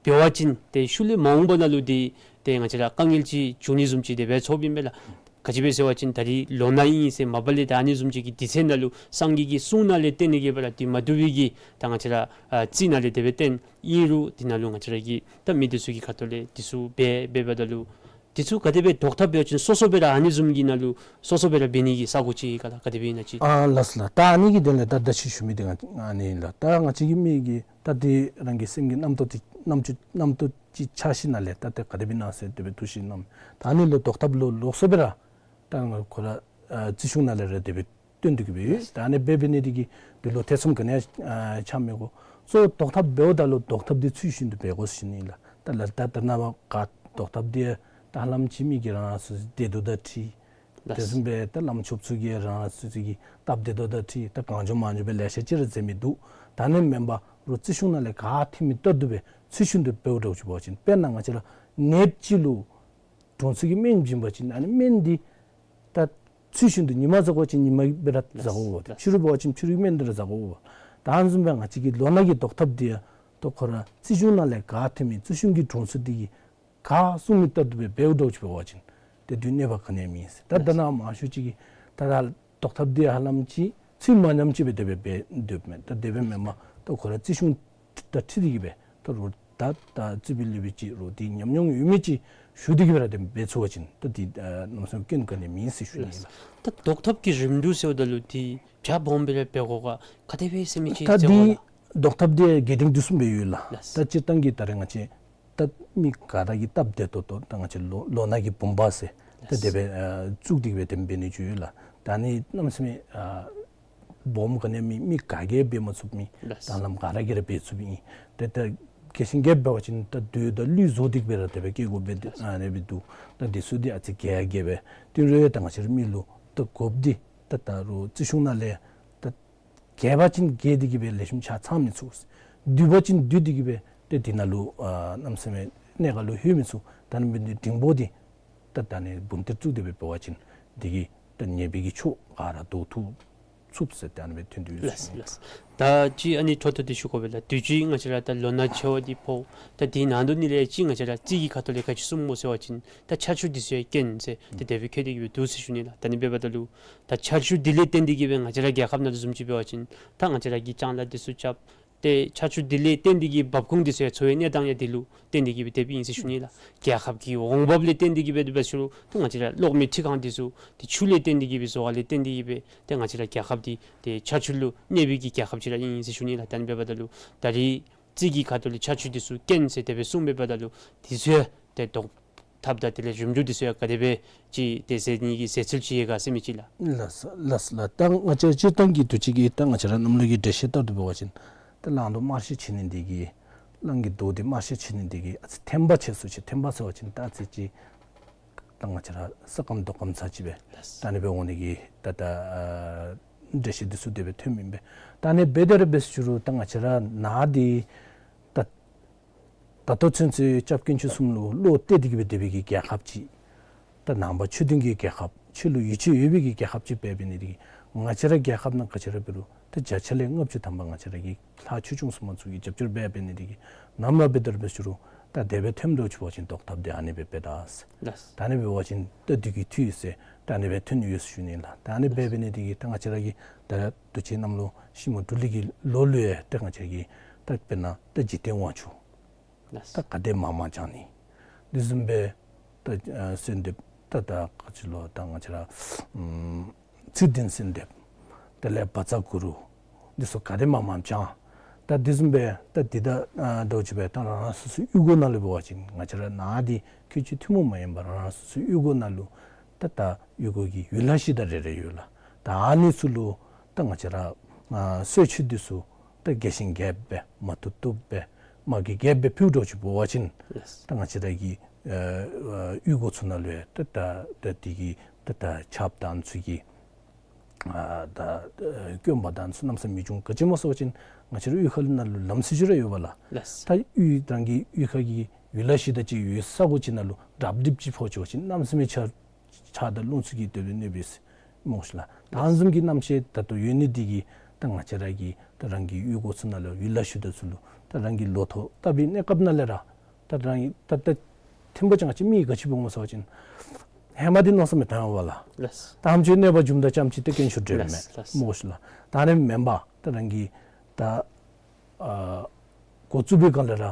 འབད་བ་ཅིན་ཏེ་ཤུལ་ལས་མ་འོངས་པ་ནང་ལུ་འདི་ཏེ་ང་བཅས་ར་དཀའ་ངལ་ཅིག་འབྱུང་ནི་བཟུམ་ཅིག་དེ་སྦེ་ཚོརཝ་ཨིན་མས་ལགས། ག་ཅི་སྦེ་ཟེར་བ་ཅིན་ད་རིས་ལོ་ན་ཨིན་ཟེར་མ་པ་ལས་ད་ཨ་ནི་བཟུམ་ཅིག་གི་དུས་ཚོད་ནང་ལུ་སངས་རྒྱས་ཀྱི་གསུང་ནང་ལས་བརྟེན་ནི་གི་སྦེ་ར་འདི་མ་བཏུབ་པའི་གི་ད་ང་བཅས་ར་ཨ་རྩིས་ནང་ལས་དེ་སྦེ་བརྟེན་ཨིན་རུང་འདི་ནང་ལུ་ང་བཅས་ར་གི་ད་མི་འདི་ཚུ་གི་ཁ་ཐུག་ལས་འདི་ཚུ་འབད་འབདཝ་ད་ལུ་འདི་ཚུ་ག་དེ་སྦེ་བཟློག་ཐབས་འབད་བ་ཅིན་སོ་སོ་སྦེ་ར་ཨ་ནི་བཟུམ་གྱི་ནང་ལུ་སོ་སོ་སྦེ་ར་འབད་ནི་གི་ས་གོ་ཅིག་ག་ལགས། ག་དེ་སྦེ་ཨིན་ན་ཅིག། ཨ་ལགས་སོ་ལགས། ད་ཨ་ནི་གི་དོན་ལས་ད་ད་ཅི་ཞུ་མི་འདི་ང་ཨ་ནི་ལགས། ད་ང་བཅས་ཀྱི་མི་གིས་ད་འདི་རང་གི་སེམས་ཀྱི་རྣམ་རྟོག་འདི་རྣམ་ཅོ་རྣམ་རྟོག་ཅིག་ཆགས་ཞིནམ་ལས་ད་ཏེ་ག་དེ་སྦེ་ཨིན་ན་ཟེར་དེ་སྦེ་འདུ་ཤེས་རྣམ་ད་ཨ་ནི་ལུ་བཟློག་ཐབས་ལུ་ལོགས་སུ་སྦེ་ར་ད་ང་ཁོ་ར་ཨ་རྩིས་གཞུང་ནང་ལས་ར་དེ་སྦེ་བཏོན་ཏེ་གི་སྦེ་ཡོད། ད་ཨ་ནི་སྦེ་འབད་ནི་འདི་གིས་འདི་ལུ་ཐེ་ཚོམ་ག་ནི་ཡང་ཨ་ཆགས་མི་དགོ། གཙོ་བོ་བཟློག་ཐབས་འབདཝ་ད་ལུ་བཟློག་ཐབས་འདི་ཚུལ་བཞིན་དུ་འབད་དགོ་ཟེར་ཞུ་ནི་ལགས། ད་ལ་ད་ད་ནངས་པ་ག་བཟློག་ཐབས་འདི་ད་ཧ་ལམ་ཅིག་མི་གིས་རང་རང་སོ་སོའི་བདེ་སྡུག་དང་འཁྲིལ། ལགས། དེ་བཟུམ་སྦེ་ད་བླམ་ཆོསཔ་ཚུ་གིས་རང་རང་སོ་སོ་གི་སྟབས་བདེ་ཏོག་ཏོ་ཁྲིད་ད་གང་བྱུང་མང་བྱུང་སྦེ་ལེ་ཤ་ཅིག་ར་མཛད་མི་འདུག། ད་ཨ་ནི་མེན་པར་རོགས་རྩིས་གཞུང་ནང་ལས་ག་ཐོན་མི་ལྟར་དུ་སྦེ་ཚུལ་བཞིན་དུ་འབདཝ་འདྲཝ་ཅིག་འབད་བ་ཅིན་དཔེར་ན་ང་བཅས་ར་ནདཔ་ཅིག་ལུ་དྲུང་འཚོ་གིས་སྨན་བྱིན་པ་ཅིན་ཨ་ནི་སྨན་འདི་ད་ཚུལ་བཞིན་དུ་ཉི་མ་བཟའ་དགོ་པ་ཅིན་ཉི་མ་སྦེ་ར་བཟའ་དགོ། ཕྱི་རུ་འབད་བ་ཅིན་ཕྱི་རུའི་སྨན་འདི་ར་བཟའ་དགོ། ད་ཨ་ནི་བཟུམ་སྦེ་ང་བཅས་ཀྱི་ལོ་ན་གི་བཟློག་ཐབས་འདི་ཡང་ད་ཁོ་ར་རྩིས་གཞུང་ནང་ལས་ག་ཐོན་མི་རྩིས་གཞུང་གི་དྲུང་འཚོ་འདི་གིས་ག་གསུང་མི་ལྟར་དུ་སྦེ་འབདཝ་འདྲཝ་ཅིག་འབད་བ་ཅིན་ཏེ་དུས་གནོད་པ་ག་ནི་ཡང་མེད་ཟེར། ད་ད་ནཱ་མང་ཤོས་ཅིག་གིས་ད་ད་བཟློག་ཐབས་འདི་ཧ་ལམ་ཅིག་ཚུལ་མ་ཉམས་ཅིག་སྦེ་དེ་སྦེ་འབད་སྡོདཔ་མས། ད་དེ་སྦེ་མེན་པར་ད་ཁོ་ར་རྩིས་གཞུང་དང་འཁྲིལ་ཏེ་གིས་སྦེ་ད་རོགས་ད་ད་རྩིས་པའི་སློབ་དཔོན་ཅིག་རོགས་འདི་ཉམས་མྱོང་ཡོད་མི་ཅིག་ཞུ་སྟེ་གིས་སྦེ་ར་དེ་འབད་ཚུགས་པ་ཅིན་ད་འདི་ཨ་གནམ་མེད་ས་མེད་སྐྱོན་ག་ནི་ཡང་མེད་ཟེར་ཞུ་ནི་ལགས། ད་བཟློག་ཐབས་ཀྱི་རིམ་གྲོ་ཟེརཝ་ད་ལུ་འདི་བྱ་སྦོམ་སྦེ་ར་འབད་དགོ་ག་ག་དེ་སྦེ་ཟེར་མི་ཅིག་ད་འདི་བཟློག་ཐབས་འདི་རྒྱས་འབྲིང་བསྡུས་གསུམ་སྦེ་ཡོད་ལགས། ད་སྤྱིར་བཏང་གི་ད་རེས་ང་བཅས་ད་མི་ག་ར་གིས་སྟབས་བདེ་ཏོག་ཏོ་ད་ང་བཅས་ལོ་ལོ་ན་གི་བུམ་པ་ཟེར་ད་དེ་སྦེ་ཨ་བཙུགས་ཏེ་གིས་སྦེ་དེ་འབད་ནི་ཅིག་ཡོད་ལགས། ད་ཨ་ནི་གནམ་མེད་ས་མེད་ཨ་སྦོམ་ག་ནི་ཡང་མེད། མི་ག་གིས་འབད་མ་ཚུགས་མི་ད་ལམ་ག་ར་གིས་ར་འབད་ཚུགས་མི་ཨིན། ཏེ་ད་རྒྱས་ཤིང་རྒྱསཔ་འབད་བ་ཅིན་ད་རྡོ་དང་ལུད་བཟོ་སྟེ་གིས་སྦེ་ར་དེ་སྦེ་བཀལ་དགོཔ་སྦེ་ཨ་ནི་སྦེ་འདུག། ད་འདི་ཚུ་འདི་ཨ་ཙི་རྒྱས་རྒྱསཔ་སྦེ་དེ་རུང་ད་ང་བཅས་ར་མི་ལུ་ད་དགོཔ་འདི་ད་ད་རོགས་རྩིས་གཞུང་ནང་ལས་ད་རྒྱས་པ་ཅིན་རྒྱས་ཏེ་གིས་སྦེ་ལེགས་ཤོམ་ཆ་ཚང་མི་ཚུགས། བསྡུས་པ་ཅིན་བསྡུས་ཏེ་གིས་སྦེ་ཏེ་དེ་ནང་ལུ་ཨ་གནམ་མེད་ས་མེད་གནད་འགག་ལུ་ལྷོད་མི་ཚུགས། ད་ཨ་ནི་འབད་ནི་འདི་འབྲིང་པོ་འདི་ད་ད་ཨ་ནི་བུམ་གཏེར་བཙུགས་ཏེ་སྦེ་འབད་བ་ཅིན་འདི་གིས་ད་ཉེས་པའི་གི་ཕྱོགས་ག་ར་བཟློག་ཚུགས་ཚུགས་ཟེར་ད་ཨ་ནི་སྦེ་ཐོན་ཏེ་ཡོད་ཟེར་ཞུ་ནི། ལགས་ལགས། ད་ཅི་ཨ་ནི་འཕྲོ་མཐུད་དེ་ཞུ་དགོ་པས་ལགས། དུས་ཅི་ང་བཅས་ར་ད་ལོ་ན་ཆེ་བ་འདི་ཕོག། ད་དེའི་ནང་དོག་ནི་ལས་ཅིག་ང་བཅས་ར་རྩིས་ཀྱི་ཁ་ཐུག་ལས་ག་ཅི་གསུངམ་སྨོ་ཟེར་བ་ཅིན་ད་ཆར་ཆུ་འདི་ཚུ་ཡང་རྐྱེན་ཟེར་ཏེ་དེ་སྦེ་བཀོད་དེ་གིས་སྦེ་འདུག་ཟེར་ཞུ་ནི་ལགས། ད་ཨ་ནི་འབདཝ་ད་ལུ་ད་ཆར་ཆུ་འདི་ལས་བརྟེན་ཏེ་གིས་སྦེ་ང་བཅས་ར་རྒྱལ་ཁབ་ནང་ལུ་བཟུམ་ཅིག་འབད་བ་ཅིན་ད་ང་བཅས་ར་གིས་ལྕང་ལཱ་འདི་ཚུ་རྐྱབ། ཏེ་ཆར་ཆུ་འདི་ལས་བརྟེན་ཏེ་གིས་འབབ་ཁུངས་འདི་ཚུ་ཡང་འཚོ་བའི་གནས་སྟངས་ཡང་འདི་ལུ་བརྟེན་ཏེ་གིས་སྦེ་དེ་སྦེ་ཨིན་ཟེར་ཞུ་ནི་ལགས། རྒྱལ་ཁབ་ཀྱི་འོང་འབབ་ལས་བརྟེན་ཏེ་གིས་སྦེ་དེ་སྦེ་ཞུ་རུང་ད་ང་བཅས་ར་གློག་མེ་འཕྲུལ་ཁང་འདི་ཚུ་ཏེ་ཆུ་ལས་བརྟེན་ཏེ་གིས་སྦེ་བཟོ་བ་ལས་བརྟེན་ཏེ་གིས་སྦེ་ཏེ་ང་བཅས་ར་རྒྱལ་ཁབ་འདི་ཏེ་ཆར་ཆུ་ལུ་གནས་པའི་གི་རྒྱལ་ཁབ་ཅིག་ར་ཨིན་ཟེར་ཞུ་ནི་ལགས། ད་ཨ་ནི་འབདཝ་ད་ལུ་ད་རེས་རྩིས་ཀྱི་ཁ་ཐུག་ལས་ཆར་ཆུ་འདི་ཚུ་རྐྱེན་ཟེར་དེ་སྦེ་གསུངམ་འབདཝ་ད་ལུ་འདི་ཚུ་ཡང་ཏེ་བཟློག་ཐབས་དང་དེ་ལས་རིམ་གྲོ་འདི་ཚུ་ཡང་ག་དེ་སྦེ་ཅིག་ཏེ་ཟེར་ནི་གི་ཟེར་ཚུལ་ཅིག་ཡོད་ག་ཟེར་མི་ཅིག་ལགས། ལགས་སོ་ལགས་སོ་ལགས། ད་ང་བཅས་སྤྱིར་བཏང་གི་དུས་ཅི་གི་ད་ང་བཅས་ར་གནམ་ལོ་གི་འགྲེལ་བཤད་ལྟར་དུ་འབད་བ་ཅིན་ད་གླང་རྡོ་དམར་ཤོས་ཆེ་ནི་འདི་གིས་གླང་གི་རྡོ་འདི་དམར་ཤོས་ཆེ་ནི་འདི་གིས་ཨ་ཙི་ཐན་པ་ཆེ་སུ་ཅིག། ཐན་པ་ཟེར་བ་ཅིན་ད་ཨ་ཙི་ཅིག་ད་ང་བཅས་ར་ས་སྐམ་རྡོ་སྐམ་ཚར་ཅིག་སྦེ་ད་ཨ་ནི་སྦེ་འོང་ནི་གི་ད་ད་ཨ་འགྲེལ་བཤད་འདི་ཚུ་དེ་སྦེ་ཐོནམ་ཨིན་པས། ད་ཨ་ནི་འབད་དེ་ར་འབད་ཟེར་ཞུ་རུང་ད་ང་བཅས་ར་ནཱ་འདི་ད་ད་ལྟོ་ཚུན་ཚོད་སྐྱབས་དཀོན་མཆོག་གསུམ་ལུ་བློ་གཏད་དེ་གིས་སྦེ་སྡོད་པའི་གི་རྒྱལ་ཁབ་ཅིག། ད་ནང་པ་ཆོས་ལྡན་གྱི་རྒྱལ་ཁབ་ཆོས་ལུ་ཡིད་ཆེས་ཡོད་པའི་གི་རྒྱལ་ཁབ་ཅིག་འབད་འབད་ནི་འདི་གིས་ང་བཅས་ར་རྒྱལ་ཁབ་ནང་ག་ཅི་ར་འབད་རུང་ད་བརྒྱ་ཆ་ལས་ལྔ་བཅུ་ཐམ་པ་ང་བཅས་ར་གི་ལྷ་ཆོས་སྐྱོང་སྲུང་མ་ཚུ་གིས་རྒྱབ་སྐྱོར་འབད་འབད་ནི་འདི་གིས་ནམ་ར་འབད་དེ་ར་འབད་ཟེར་ཞུ་རུང་ད་དེ་སྦེ་ཐོནམ་འདྲཝ་ཅིག་འབད་བ་ཅིན་བཟློག་ཐབས་འདི་ཨ་ནི་སྦེ་འབད་ད་ཟེར། ད་ཨ་ནི་འབད་བ་ཅིན་ད་དུས་ཀྱི་འཐུས་ཟེར་ད་ཨ་ནི་སྦེ་ཐོན་ཡོད་ཟེར་ཞུ་ནི་ལགས། ད་ཨ་ནི་སྦེ་འབད་ནི་འདི་གིས་ད་ང་བཅས་ར་གི་ད་དུས་ཅི་གནམ་ལོ་ཤིང་མོ་འབྲུ་ལེགས་ཀྱི་ལོ་ལུ་ཡང་ད་ང་བཅས་ཀྱི་ད་དཔེར་ན་ད་འཇིག་རྟེན་དབང་ཕྱུག་ད་ག་དེ་མང་མང་བྱང་ནི། དེ་བཟུམ་སྦེ་ད་ཨ་གསོལ་འདེབས་ད་ད་ག་ཅི་ལོ་ད་ང་བཅས་ར་ཨམ་ཚུལ་ལྡན་གསོལ་འདེབས་དེ་ལས་བཛྲ་གུ་རུ་འདི་ཚུ་ག་དེ་མང་མང་བྱང་། ད་དེ་བཟུམ་སྦེ་ད་འདི་ད་ཨ་འདྲཝ་ཅིག་སྦེ་ད་རང་རང་སོ་སོའི་གཡུས་སྒོ་ནང་ལུ་འབད་བ་ཅིན་ང་བཅས་ར་ནཱ་འདི་ཁུལ་གཅིག་ཐུན་མོང་མ་ཡིན་པར་རང་རང་སོ་སོའི་གཡུས་སྒོ་ནང་ལུ་ད་ད་གཡུས་སྒོ་གི་ཡུལ་ལྷ་གཞི་བདག་རེ་རེ་ཡོད་ལགས། ད་ཨ་ནི་ཚུ་ལུ་ད་ང་བཅས་ར་ཨ་གསོལ་མཆོད་འདི་ཚུ་ད་རྒྱས་ཤིང་རྒྱསཔ་སྦེ་མ་བཏུབ་བཏུབ་སྦེ་མ་གི་རྒྱསཔ་སྦེ་ཕུལ་འདྲཝ་ཅིག་འབད་བ་ཅིན་ད་ང་བཅས་ར་གི་ཨ་ཨ་གཡུས་སྒོ་ཚུ་ནང་ལུ་ཡང་ད་ད་ད་འདི་གི་ད་ད་ཆརཔ་དང་ཚུ་གི་ཨ་ད་ཨ་སྐྱོན་པ་དང་ཚུ་གནམ་མེད་ས་མེད་མི་འབྱུང་། ག་ཅི་སྨོ་ཟེར་བ་ཅིན་ང་བཅས་ར་གཡུས་ཁ་ལུ་ནང་ལུ་ལམ་ཟེར་ཅིག་ར་ཡོད་པས་ལགས། ལགས། ད་གཡུས་རང་གི་གཡུས་ཁ་གི་ཡུལ་ལྷ་གཞི་བདག་ཅིག་ཡོད་ས་གོ་ཅིག་ནང་ལུ་དྲགཔ་དྲགཔ་ཅིག་ཕོག་ཅི་བ་ཅིན་གནམ་མེད་ས་མེད་ཆར་ཆར་དང་རླུང་ཚུ་གིས་དེ་སྦེ་གནོད་པས་ཟེར་སྨོ་ཤིག་ལགས། ད་ཨ་ནི་བཟུམ་གྱི་རྣམ་ཤེས་ད་ལྟོ་ཡོད་ནི་འདི་གིས་ད་ང་བཅས་ར་གི་ད་རང་གི་གཡུས་སྒོ་ཚུ་ནང་ལུ་ཡུལ་ལྷ་གཞི་བདག་ཚུ་ལུ་ད་རང་གི་ལོ་ཐོག་བཏབ་པའི་གནས་སྐབས་ནང་ལས་ར་ད་རང་གི་ད་ད་ཐེངས་པ་ཅིག་ང་བཅས་མི་ག་ཅི་འབད་སྨོ་ཟེར་བ་ཅིན་ཧེ་མ་འདི་མནོ་བསམ་མི་བཏང་བས་ལགས། ལགས། ད་ཨ་ནེམ་ཅིག་གནོད་པ་འབྱུངམ་ད་ཙམ་ཅིག་ཏེ་དཀོན་མཆོག་འདྲེན་མས་ལགས། ལགས། སྨོ་ཤིག་ལགས། ད་ཨ་ནི་མེན་པར་ད་རང་གི་ད་ཨ་འགོ་བཙུགས་པའི་སྒང་ལས་ར་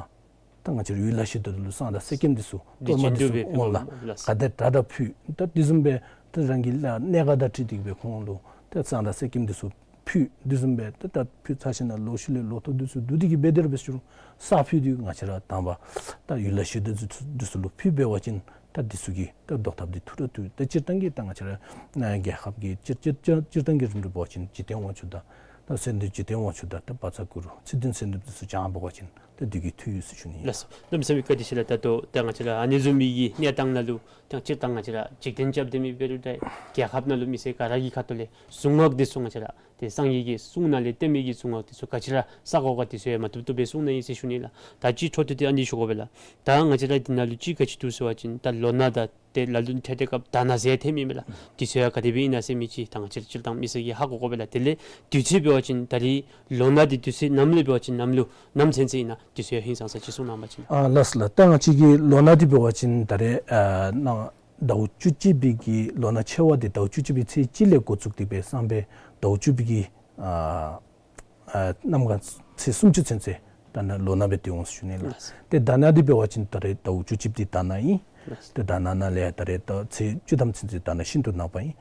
ད་ང་བཅས་ར་ཡུལ་ལྷ་གཞི་བདག་ལུ་བསང་དང་གསེར་སྐྱེམས་འདི་ཚུ་གཏོར་མ་འདི་ཚུ་འོང་ལགས། ལགས། ག་དེ་དྲག་དྲག་ཕུལ། ད་དེ་བཟུམ་སྦེ་ད་རང་གི་ལཱ་གནད་འགག་དང་འཁྲིལ་ཏེ་གིས་སྦེ་ཁོང་ལུ་ད་བསང་དང་གསེར་སྐྱེམས་འདི་ཚུ་ཕུལ། དེ་བཟུམ་སྦེ་ད་ད་ཕུལ་ཚར་ཞིནམ་ལས་ལོག་ཤུལ་ལས་ལོ་ཐོག་འདི་ཚུ་བསྡུ་སྟེ་གིས་སྦེ་དེ་ར་འབད་ཞུ་རུང་ས་ཕུལ་ཏེ་ང་བཅས་ར་དང་པ་ད་ཡུལ་ལྷ་གཞི་བདག་འདི་ཚུ་ལུ་ཕུལ་འབད་བ་ཅིན་ད་འདི་ཚུ་གིས་ད་བཟློག་ཐབས་འདི་ཐུགས་ར་ཐུགས། ད་སྤྱིར་བཏང་གི་ད་ང་བཅས་ར་ཨ་རྒྱལ་ཁབ་ཀྱི་སྤྱིར་སྤྱིར་སྤྱིར་སྤྱིར་བཏང་གི་རིམ་གྲོ་འབད་བ་ཅིན་འཇིག་རྟེན་དབང་ཕྱུག་དང་ ད་སེང་ལྡེང་འཇིག་རྟེན་དབང་ཕྱུག་དང་ད་བཛྲ་གུ་རུ་ཚེ་བདུན་སེང་ལྡེང་འདི་ཚུ་བགྱང་འབད་བ་ཅིན་ད་དེ་གིས་འཐུས་ཡོད་ཟེར་ཞུ་ནི་ཨིན། ལགས་སོ། གནམ་མེད་ས་མེད་བཀའ་དྲིན་ཆེ་ལགས། ད་ལྟོ་ད་ང་བཅས་ར་ཨ་ནི་བཟུམ་མའི་གི་གནས་སྟངས་ནང་ལུ་ད་སྤྱིར་བཏང་ང་བཅས་ར་འཇིག་རྟེན་རྐྱབ་སྡོད་མི་འབད་རུང་ད་རྒྱལ་ཁབ་ནང་ལུ་མི་སེར་ག་ར་གི་ཁ་ཐུག་ལས་གཟུངས་སྔགས་འདི་ཚུ་ང་བཅས་ར་ཏེ་སངས་རྒྱས་ཀྱི་གསུང་ནང་ལས་བསྟན་མི་གི་གཟུངས་སྔགས་འདི་ཚུ་ག་ཅི་ར་བསག་དགོ་ག་འདི་ཚུ་ཡང་མ་བཏུབ་བཏུབ་སྦེ་གསུངས་ནི་ཨིན་ཟེར་ཞུ་ནི་ལགས། ད་ཅི་འཕྲོ་མཐུད་དེ་ཨ་ནི་ཞུ་དགོ་པས་ལགས། ད་ང་བཅས་ར་འདི་ནང་ལུ་ཅིག་ག་ཅི་འདུག་ཟེར་བ་ཅིན་ད་ལོ་ན་དང་ཏེ་ལ་ལུ་ཐེངས་ཐེངས་སྐབས་དར་ནག་ཟེར་ཐོནམ་ཨིན་མས་ལགས། དེ་ཚུ་ཡང་ག་དེ་སྦེ་ཨིན་ན་ཟེར་མི་ཅིག་ད་ང་བཅས་ར་སྤྱིར་བཏང་མི་སེར་གྱིས་ཧ་གོ་དགོ་པས་ལགས། དེ་ལས་དུས་ཚོད་འབད་བ་ཅིན་ད་རིས་ལོ་ན་འདི་དུས་ཚོད་ནམ་ལུ་འབད་བ་ཅིན་ནམ་ལུ་ནམ་ཚུན་ཚོད་ཨིན་ན་དེ་ཚུ་ཡང་ཧིང་སངས་ས་ཅིག་གསུང་གནང་བ་ཅིན། ཨ་ལགས་སོ་ལགས། ད་ང་བཅས་ཀྱི་ལོ་ན་འདི་འབད་བ་ཅིན་ད་རེས་ཨ་ནཱ་ཟླཝ་བཅུ་གཅིག་པའི་གི་ལོ་ན་ཆེ་བ་འདི་ཟླཝ་བཅུ་གཅིག་པའི་ཚེས་གཅིག་ལས་འགོ་བཙུགས་ཏེ་སྦེ་སང་ཕོད་ཟླཝ་བཅུ་པའི་གི་ཨ་ཨ་གནམ་གང་ཚེས་སུམ་ཅུ་ཚུན་ཚོད་ད་ནཱ་ལོ་ན་སྦེ་སྡོད་འོང་ཟེར་ཞུ་ནི་ལགས། ལགས། ཏེ་དར་ནག་འདི་འབད་བ་ཅིན་ད་རེས་ཟླཝ་བཅུ་གཅིག་འདི་དར་ནག་ཨིན། ལགས། ཏེ་དར་ནག་ནང་ལས་ད་རེས་ད་ཚེས་བཅུ་ཐམ་ཚུན་ཚོད་དར་ནག་ཤིན་ཏུ་ནག་པ་ཨིན།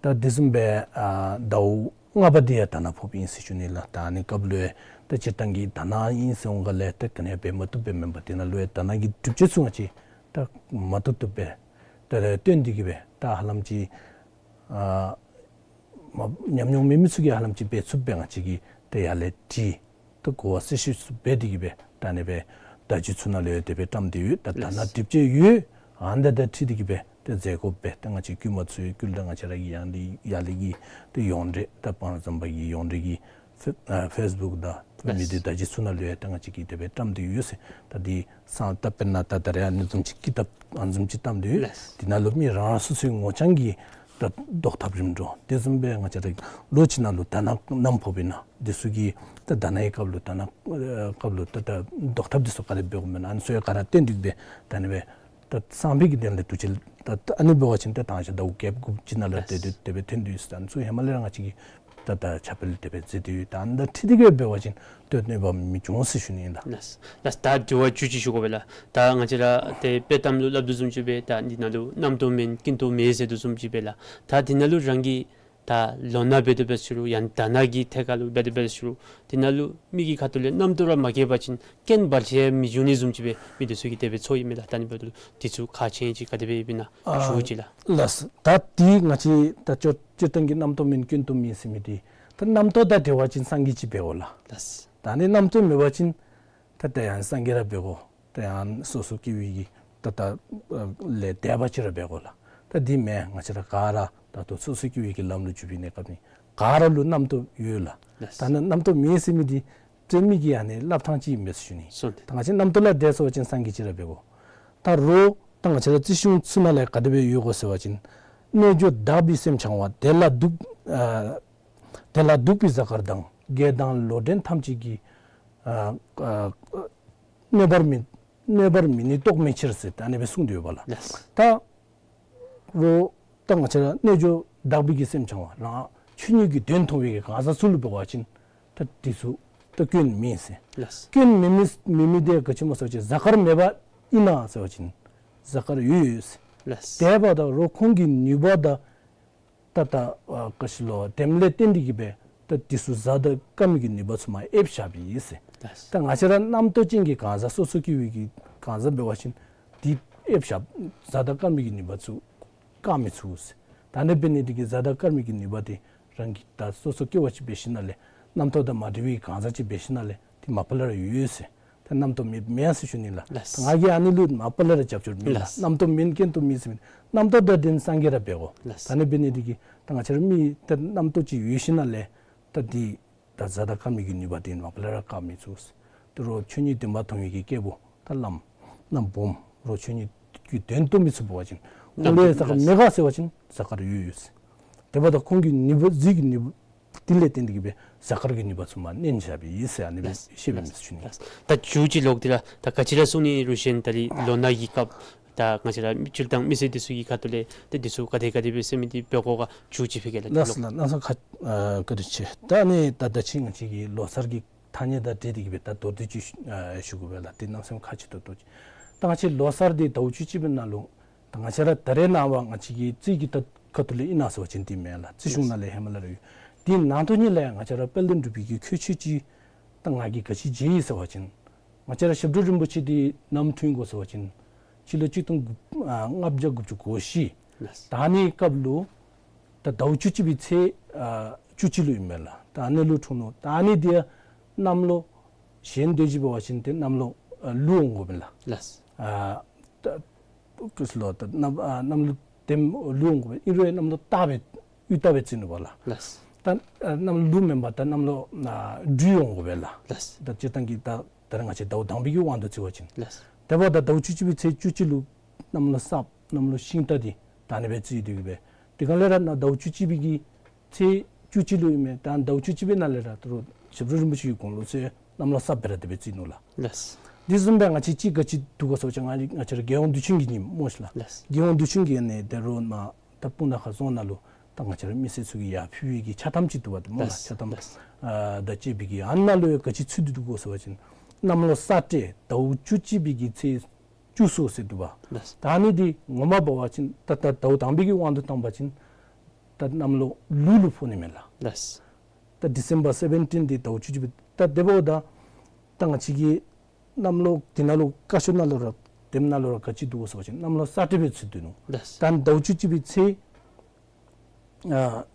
ད་དེ་བཟུམ་སྦེ་ཨ་ཟླཝ་ལྔ་པ་འདི་ཡང་དར་ནག་ཕོགཔ་ཨིན་ཟེར་ཞུ་ནི་ལགས། ད་ཨ་ནི་སྐབས་ལུ་ཡང་ད་སྤྱིར་བཏང་གི་དར་ནག་ཨིན་ཟེར་འོང་ག་ལས་ད་ག་ནི་འབད་མ་བཏུབ་སྦེ་མེན་པར་དེ་ནང་ལུ་ཡང་དར་ནག་གི་སྒྲུབ་བྱེད་ཚུ་ང་བཅས་ད་མ་བཏུབ་བཏུབ་སྦེ་ད་རེས་སྟོན་ཏེ་གི་སྦེ་ད་ཧ་ལམ་ཅིག་ཨ་མ་ཉམས་མྱོང་མེད་མི་ཚུ་གིས་ཧ་ལམ་ཅིག་འབད་ཚུགསཔ་སྦེ་ང་བཅས་ཀྱིས་ཏེ་ཡར་ལས་བྲིས་ཏེ་གོ་བ་གསལ་ཤོས་ཚུ་འབད་དེ་གི་སྦེ་ད་ཨ་ནི་སྦེ་བརྡ་བརྒྱུད་ཚུ་ནང་ལུ་ཡང་དེ་སྦེ་བཀྲམ་སྟེ་ཡོད། ད་ད་ནཱ་ལགས། སྒྲུབ་བྱེད་ཡོད། ཨ་ནི་དང་འཁྲིལ་ཏེ་གི་སྦེ་ཏེ་མཛད་སྒོ་འབད་ཏེ་ང་བཅས་བཀོད་མ་ཚུ་ཡང་བཀོད་ད་ང་བཅས་ར་གི་ཡང་ལི་ཡར་ལས་ཀྱི་ཏེ་ཡོངས་འབྲེལ་ད་སྤང་ར་ཟམ་པ་གི་ཡོངས་འབྲེལ་གྱི་ཕེ་ཨ་ཕེསི་བུཀ་དང་མི་ལགས། སྡེ་བརྡ་བརྒྱུད་ཚུ་ནང་ལུ་ཡང་ད་ང་བཅས་ཀྱིས་དེ་སྦེ་བཀྲམ་སྟེ་ཡོད་ཟེར། ད་འདི་སང་ད་དཔེར་ན་ད་ད་རེས་ཨ་ནི་བཟུམ་ཅིག་ཀི་དེབ་ཨ་ནི་བཟུམ་ཅིག་བཀྲམ་སྟེ་ཡོད། ལགས། འདི་ནང་ལུ་མི་རང་རང་སོ་སོའི་ངོ་རྐྱང་གི་ད་བཟློག་ཐབས་རིམ་གྲོ་དེ་བཟུམ་སྦེ་ང་བཅས་ར་ལོ་གཅིག་ནང་ལུ་དར་ནག་ནམ་ཕོགཔ་ཨིན་ན་འདི་ཚུ་གི་ད་དར་ནག་གི་སྐབས་ལུ་དར་ནག་ཨ་སྐབས་ལུ་ད་ད་བཟློག་ཐབས་འདི་ཚུ་ག་དེ་འབད་དགོཔ་ཨིན་ན་ཨ་ནི་ཚུ་ཡང་ག་ར་བསྟན་ཏེ་གི་སྦེ་ད་ཨ་ནི་སྦེ་ད་སང་ཕོད་ཀྱི་དོན་ལས་དུས་ཅི་ད་ད་ཨ་ནི་འབད་བ་ཅིན་ད་དང་ཞག་ཟླཝ་བརྒྱད་དགུ་ཅིག་ནང་ལུ་ཡང་ཏེ་ཏེ་དེ་སྦེ་ཐོན་ཏེ་ཡོད་ཟེར། ཨ་ནི་ཚུ་ཧེ་མ་ལས་ར་ང་བཅས་ཀྱིས་ད་ད་ཁྱབ་སྤེལ་དེ་སྦེ་མཛད་དེ་ཡོད། ད་ཨ་ནི་དང་འཁྲིལ་ཏེ་གི་འབད་བ་ཅིན་ད་གནོད་པ་མི་འབྱུང་ཟེར་ཞུ་ནི་ཨིན་ལགས། ལགས། ལགས། ད་དྲི་བ་བཅུད་ཅིག་ཞུ་དགོ་པས་ལགས། ད་ང་བཅས་ར་ཏེ་དཔྱེ་གཏམ་ལུ་སླབ་དོ་བཟུམ་ཅིག་སྦེ་ད་འདི་ནང་ལུ་རྣམ་རྟོག་མེད་ཀུན་རྟོག་མེད་ཟེར་དོ་བཟུམ་ཅིག་སྦེ་ལགས། ད་འདི་ནང་ལུ་རང་གིས་ད་ལོ་ན་འབད་དོ་འབད་ཟེར་རུང་ཡང་དར་ནག་གི་ཐད་ཁར་ལུ་འབད་དོ་འབད་ཟེར་རུང་འདི་ནང་ལུ་མི་གི་ཁ་ཐུག་ལས་རྣམ་རྟོག་ར་མ་སྐྱེས་པ་ཅིན་རྐྱེན་བར་ཆད་མི་འབྱུང་ནི་བཟུམ་ཅིག་སྦེ་མི་འདི་ཚུ་གིས་དེ་སྦེ་ཚོར་ཡི་མས་ལགས། ད་ཨ་ནི་འབདཝ་ད་ལུ་འདི་ཚུ་ཁག་ཆེ་ཅིག་ག་དེ་སྦེ་ཡོདཔ་ཨིན་ན་ཨ་ཞུ་ཅིག་ལགས། ལགས། ད་འདི་ང་བཅས་ད་སྤྱིར་སྤྱིར་བཏང་གི་རྣམ་རྟོག་མེད་ཀུན་རྟོག་མེད་ཟེར་མི་འདི་ད་རྣམ་རྟོག་དང་བྲལ་བ་ཅིན་སངས་རྒྱས་ཅིག་འབད་དགོ་ལགས། ལགས། ད་ཨ་ནི་རྣམ་རྟོག་མེད་པ་ཅིན་ད་ད་ཡང་སངས་རྒྱས་ར་འབད་དགོ། ད་ཡང་སོ་སོ་སྐྱེ་བོའི་གི་ད་ད་ལས་འདས་པ་ཅིག་ར་འབད་དགོ་ལགས། ད་འདི་མེན། ང་བཅས་ར་ག་ར་ད་ལྟོ་སོ་སོ་སྐྱེ་བོའི་གི་ལམ་ལུ་འཇུག་པའི་གནས་སྐབས་ནི་ག་ར་ལུ་རྣམ་རྟོག་ཡོད་ལགས། ལགས། ད་ནི་རྣམ་རྟོག་མེད་ཟེར་མི་འདི་ཏེ་མི་གི་ཨ་ནི་སླབ་ཐངས་ཅིག་ཨིན་མས་ཟེར་ཞུ་ནི། སོ་ནི། ད་ང་བཅས་རྣམ་རྟོག་ལས་འདས་སོང་བ་ཅིན་སངས་རྒྱས་ཅིག་ར་འབད་དགོ། ད་རོགས་ད་ང་བཅས་ར་རྩིས་གཞུང་ཚུ་ནང་ལས་ག་དེ་སྦེ་ཡོད་གོ་ཟེར་བ་ཅིན་རྣལ་འབྱོར་དག་པའི་སེམས་འཆང་བ། དེ་ལ་འདུག་ཨ་དེ་ལ་འདུག་པའི་གཟའ་སྐར་དང་། བགེགས་དང་ལོག་འདྲེན་ཐམས་ཅད་ཀྱིས་ཨ་ཨ་གནོད་པར་མི་གནོད་པར་མི་ནུས་རྟོག་མེད་ཕྱིར་ཟེར་ད་ཨ་ནི་སྦེ་གསུངས་ཏེ་ཡོད་པ་ལགས། ལགས། ད་རོགས་ད་ང་བཅས་ར་རྣལ་འབྱོར་དག་པའི་གི་སེམས་འཆང་བ་རང་ཆོས་ཉིད་ཀྱི་དོན་མཐོང་བའི་གི་གང་ཟག་ཚུ་ལུ་འབད་བ་ཅིན་ད་འདི་ཚུ་ད་སྐྱོན་མེད་ཟེར། ལགས། སྐྱོན་མེད་མི་མེད་མི་འདི་ག་ཅི་སྨོ་ཟེར་བ་ཅིན་གཟའ་སྐར་མེད་པ་ཨིན་ན་ཟེར་བ་ཅིན་གཟའ་སྐར་ཡོད་ཡོད་ཟེར། ལགས། དེ་འབདཝ་ད་རོགས་ཁོང་གི་ནུས་པ་དང་ད་ད་ཨ་ག་ཅི་ལོ་དེམ་ལས་བརྟེན་ཏེ་གི་སྦེ་ད་འདི་ཚུ་གཟའ་དང་སྐར་མའི་གི་ནུས་པ་ཚུ་མར་ཨེབ་བཞགཔ་ཨིན་ཟེར། ལགས། ད་ང་བཅས་ར་རྣམ་རྟོག་ཅན་གྱི་གང་ཟག་སོ་སོ་སྐྱེ་བོའི་གི་གང་ཟག་འབད་བ་ཅིན་འདི་ཨེབ་བཞག་གཟའ་དང་སྐར་མའི་གི་ནུས་པ་ཚུ་བཀག་མི་ཚུགས་ཟེར། ད་ཨ་ནི་འབད་ནི་འདི་གིས་གཟའ་དང་སྐར་མའི་གི་ནུས་པ་འདི་རང་གི་ད་སོ་སོ་སྐྱེ་བ་ཅིག་འབད་ཞིནམ་ལས་རྣམ་རྟོག་དང་མ་བྲལ་བའི་གང་ཟག་ཅིག་འབད་ཞིནམ་ལས་འདི་མ་པ་ལས་ར་ཡོད་ཟེར། ད་རྣམ་རྟོག་མེད་མེན་ཟེར་ཞུ་ནི་ལགས། ལགས། ད་ང་གིས་ཨ་ནི་ལུ་མ་པ་ལས་ར་རྒྱབ་སྐྱོར་མེད་ལགས། ལགས། རྣམ་རྟོག་མེད་ཀུན་རྟོག་མེད་ཟེར་མི་རྣམ་རྟོག་དང་ལྡན་སངས་རྒྱས་ར་འབད་དགོ། ལགས། ད་ཨ་ནི་འབད་ནི་འདི་གིས་ད་ང་བཅས་ར་མི་ད་རྣམ་རྟོག་ཅིག་ཡོད་ཞིནམ་ལས་ད་འདི་ད་གཟའ་དང་སྐར་མའི་གི་ནུས་པ་འདི་མ་པ་ལས་ར་བཀག་མི་ཚུགས་ཟེར། ད་རོགས་ཆོས་ཉིད་བདེན་པ་མཐོང་བའི་གི་སྐྱེས་བུ་ད་བླམ་རྣམ་སྦོམ་རོགས་ཆོས་ཉིད་ཀྱི་དོན་རྟོགས་མི་ཚུགས་པ་ཅིན་ཁོང་ལུ་ཡང་གཟའ་སྐར་མེད་ག་ཟེར་བ་ཅིན་གཟའ་སྐར་ཡོད་ཡོད་ཟེར། དེ་འབདཝ་ད་ཁོང་གི་ནུས་པ་གཟིགས་ཀྱི་ནུས་པ་འདི་ལས་བརྟེན་ཏེ་གི་སྦེ་གཟའ་སྐར་གྱི་ནུས་པ་ཚུ་མར་མནན་བཞགཔ་ཨིན་ཟེར་ཨ་ནི་སྦེ་ཤེས་པའི་མི་ཚུ་ནི། ད་མཇུག་ཅིག་ལོག་སྟེ་ར་ད་ག་ཅི་ར་གསུང་ནི་རུང་གཞན་ད་རིས་ལོ་ན་གི་སྐབས་ད་ང་བཅས་ར་སྤྱིར་བཏང་མི་སེར་འདི་ཚུ་གི་ཁ་ཐུག་ལས་ད་འདི་ཚུ་ག་དེ་ག་དེ་སྦེ་ཟེར་མི་འདི་འབད་དགོ་ག་མཇུག་ཅིག་ཕུལ་གེ་ལགས། ལགས་སོ་ལགས། གནམ་མེད་ས་མེད་ཁ་ཨ་བཀའ་དྲིན་ཆེ། ད་ཨ་ནི་ད་ད་ཅི་ང་བཅས་ཀྱི་ལོ་གསར་གྱི་ཐ་སྙད་དང་འབྲེལ་ཏེ་གི་སྦེ་ད་མདོར་བསྡུས་ཅིག་ཨ་ཞུ་དགོ་པས་ལགས། འདི་གནམ་མེད་ས་མེད་ཁག་ཆེ་ཏོག་ཏོ་ཅིག། ད་ང་བཅས་ལོ་གསར་འདི་ཟླཝ་བཅུ་གཅིག་པའི་ནང་ལུ་ད་ང་བཅས་ར་ད་རེས་ནངས་པ་ང་བཅས་ཀྱི་རྩིས་ཀྱི་ད་ཁ་ཐུག་ལས་ཨིན་ན་ཟེར་བ་ཅིན་འདི་མེན་ལགས། རྩིས་གཞུང་ནང་ལས་ཧེ་མ་ལས་ར་ཡོད། འདི་ནང་དོན་ཉིད་ལས་ང་བཅས་ར་དཔལ་ལྡན་འབྲུག་པའི་གི་ཁྱད་ཆོས་ཅིག་ད་ང་གིས་ག་ཅི་མཇལ་ཡི་ཟེར་བ་ཅིན་ང་བཅས་ར་ཞབས་དྲུང་རིན་པོ་ཆེ་འདི་ནམ་འཁྲུངས་གོ་ཟེར་བ་ཅིན་སྤྱི་ལོ་གཅིག་སྟོང་དགུ་ཨ་ལྔ་བརྒྱ་དགུ་བཅུ་གོ་བཞི། ལགས། ད་ཨ་ནི་སྐབས་ལུ་ད་ཟླཝ་བཅུ་གཅིག་པའི་ཚེས་ཨ་ བཅུ་གཅིག་ལུ་ཨིན་མས་ལགས། ད་ཨ་ནི་ལུ་འཁྲུངས་ནུག། ད་ཨ་ནི་འདི་ཡང་གནམ་ལོ་གཞན་དེ་ཅིག་འབད་བ་ཅིན་ཏེ་གནམ་ལོ་ཨ་ལུག་འོང་དགོ་པས་ལགས། ལགས། ཨ་ད་ཀུ་སི་ལོ་ད་གནམ་ཨ་གནམ་ལོ་དེམ་ལུག་འོང་དགོ་པས། ཨིན་རུང་གནམ་ལོ་སྟག་སྦེ་དབུ་སྟག་སྦེ་བརྩི་ནུག་པ་ལགས། ལགས། ད་ཨ་གནམ་ལོ་ལུག་མེན་པར་ད་གནམ་ལོ་ཨ་སྦྲུལ་འོང་དགོ་པས་ལགས། ལགས། ད་སྤྱིར་བཏང་གི་ད་ད་རེས་ང་བཅས་ཟླཝ་དང་པའི་གི་དབང་དུ་བརྩི་བ་ཅིན། ལགས། དེ་འབདཝ་ད་ཟླཝ་བཅུ་གཅིག་པའི་ཚེས་བཅུ་གཅིག་ལུ་གནམ་ལོ་སྲབ་གནམ་ལོ་ཤིང་རྟ་འདི་ད་ཨ་ནི་སྦེ་བརྩི་དོ་གི་སྦེ། དེ་ག་ལས་ར་ནཱ་ཟླཝ་བཅུ་གཅིག་པའི་གི་ཚེས་བཅུ་གཅིག་ལུ་ཨིན་མས། ད་ཟླཝ་བཅུ་གཅིག་པའི་ནང་ལས་ར་ད་རུང་ཞབས་དྲུང་རིན་པོ་ཆེ་གི་དགུང་ལོ་ཚུ་གནམ་ལོ་སྲབ་སྦེ་ར་དེ་སྦེ་བརྩི་ནུག་ལགས། ལགས། དེ་བཟུམ་སྦེ་ང་བཅས་ཅིག་ག་ཅི་འདུག་གོ་ཟེར་བ་ཅིན་ང་ང་བཅས་ར་རྒྱལ་ཡོངས་དུས་ཆེན་གྱི་ཉིནམ་སྨོ་ཤིག་ལགས། ལགས། རྒྱལ་ཡོངས་དུས་ཆེན་གྱི་ཨ་ནི་ད་རུང་ནཱ་ད་སྤུངས་ཐང་ཁ་རྫོང་ནང་ལུ་ད་ང་བཅས་ར་མི་སེར་ཚུ་གིས་ཡར་ཕུལ་བའི་གི་ཕྱག་ཐམ་ཅིག་འདུག་པ་ཏེ་སྨོ་ལགས། ལགས། ཕྱག་ཐམ། ལགས། ཨ་ད་ཅིག་སྦེ་གི་ཨ་ནཱ་ལུ་ཡང་ག་ཅི་ཚུད་དེ་འདུག་གོ་ཟེར་བ་ཅིན་གནམ་ལོ་ས་སྤྲེལ་ཟླཝ་བཅུ་གཅིག་པའི་གི་ཚེས་བཅུ་གསུམ་ཟེར་འདུག་པ། ལགས། ད་ཨ་ནི་འདི་ངོ་མ་འབད་བ་ཅིན་ད་ད་ཟླཝ་དང་པའི་གི་དབང་དུ་བཏང་བ་ཅིན་ད་གནམ་ལོ་ལུག་ལུ་ཕོག་ནི་མས་ལགས། ལགས། ད་ཌི་སེམ་བར་སེ་བེན་ཊིན་འདི་ཟླཝ་བཅུ་གཅིག་པའི་ད་དེ་འབདཝ་ད་ད་ང་བཅས་ཀྱི་གནམ་ལོ་འདི་ནང་ལུ་བཀའ་ཤོག་ནང་ལུ་ར་དེམ་ནང་ལུ་ར་ག་ཅི་འདུག་གོ་ཟེར་བ་ཅིན་གནམ་ལོ་ས་སྤྲེལ་སྦེ་བརྩི་དོ་ནུག། ལགས། ད་ཟླཝ་བཅུ་གཅིག་པའི་ཚེས་ཨ་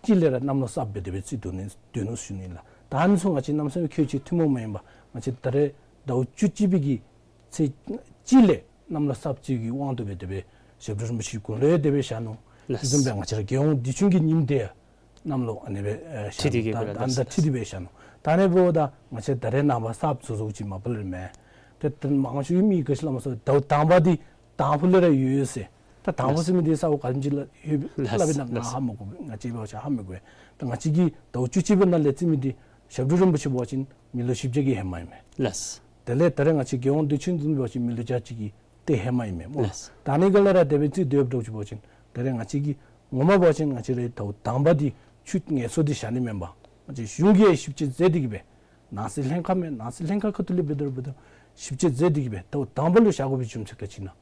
གཅིག་ལས་ར་གནམ་ལོ་སྲབ་སྦེ་དེ་སྦེ་བརྩི་དོ་ནི་དོ་ནུག་ཞུ་ནི་ལགས། ད་ཨ་ནི་ཚུ་ང་བཅས་གནམ་ས་བའི་ཁྱད་ཆོས་ཐུན་མོང་མ་ཡིན་པ་ང་བཅས་ད་རེས་ཟླཝ་བཅུ་གཅིག་པའི་གི་ཚེས་གཅིག་ལས་གནམ་ལོ་སྲབ་བརྩི་བའི་དབང་དུ་སྦེ་དེ་སྦེ་ཞབས་དྲུང་རིན་པོ་ཆེའི་དགུང་ལོ་ཡང་དེ་སྦེ་བཞག་ནུག། ལགས། དེ་བཟུམ་སྦེ་ང་བཅས་ར་རྒྱལ་ཡོངས་དུས་ཆེན་གྱི་ཉིནམ་དེ་ཡང་གནམ་ལོ་ཨ་ནི་སྦེ་ཨེ་བཞག་འཁྲིལ་ཏེ་ནུག། གི་ད་སྦེ་ད་ལགས། ད་འཁྲིལ་ཏེ་སྦེ་བཞག་ནུག། ད་ཨ་ནི་འབདཝ་ད་ང་བཅས་ད་རེས་ནངས་པ་གསརཔ་བཟོ་བཟོཝ་ཅིག་མ་པ་ལས་མེན། ཏེ་ད་མང་ཤོས་མི་ག་ཅི་སླབ་མས་ཟེར་བ་ཅིན་ཟླཝ་དང་པ་འདི་དང་ཕུ་ལས་ར་ཡོད་ཡོད་ཟེར། ད་དང་ཕུ་ཟེར་མི་འདི་ས་འོག་ག་དེམ་ཅིག་ལུ་ཡོད་ལགས། སླབ་ཨིན་ན་ང་ལགས། ཧ་མ་གོ། ང་བཅས་འབད་བ་ཅིན་ཧ་མ་གོ། ད་ང་བཅས་ཀྱིས་ཟླཝ་བཅུ་གཅིག་པའི་ནང་ལས་བརྩི་མི་འདི་ཞབས་དྲུང་རིན་པོ་ཆེ་འབད་བ་ཅིན་མི་ལོ་བཞི་བརྒྱ་གི་ཧེ་མ་ཨིན་མས། ལགས། དེ་ལས་ད་རེས་ང་བཅས་རྒྱལ་ཡོངས་དུས་ཆེན་བཟུམ་འབད་བ་ཅིན་མི་ལོ་བརྒྱ་གཅིག་གི་ཏེ་ཧེ་མ་ཨིན་མས་སྨོ། ལགས། ད་ཨ་ནི་ག་ལས་ར་དེ་སྦེ་བརྩི་དོ་ཡོདཔ་འདྲཝ་ཅིག་འབད་བ་ཅིན་ད་རེས་ང་བཅས་ཀྱིས་ངོ་མ་འབད་བ་ཅིན་ང་བཅས་རའི་ཟླཝ་དང་པ་འདི་ཆུ་ངལ་གསོ་འདི་བཞག་ནི་མེན་པར་ང་བཅས་གཞུང་གིས་ཞིབ་དཔྱད་མཛད་དེ་གི་སྦེ་ནང་སྲིད་ལྷན་ཁག་མས། ནང་སྲིད་ལྷན་ཁག་ཁ་ཐུག་ལས་འབད་དོ་ར་འབད་དོ་ར་ཞིབ་དཔྱད་མཛད་དེ་གི་སྦེ་ཟླཝ་དང་པ་ལུ་བཞག་དགོ་པའི་རྒྱུ་མཚན་ག་ཅི་ཨིན་ན།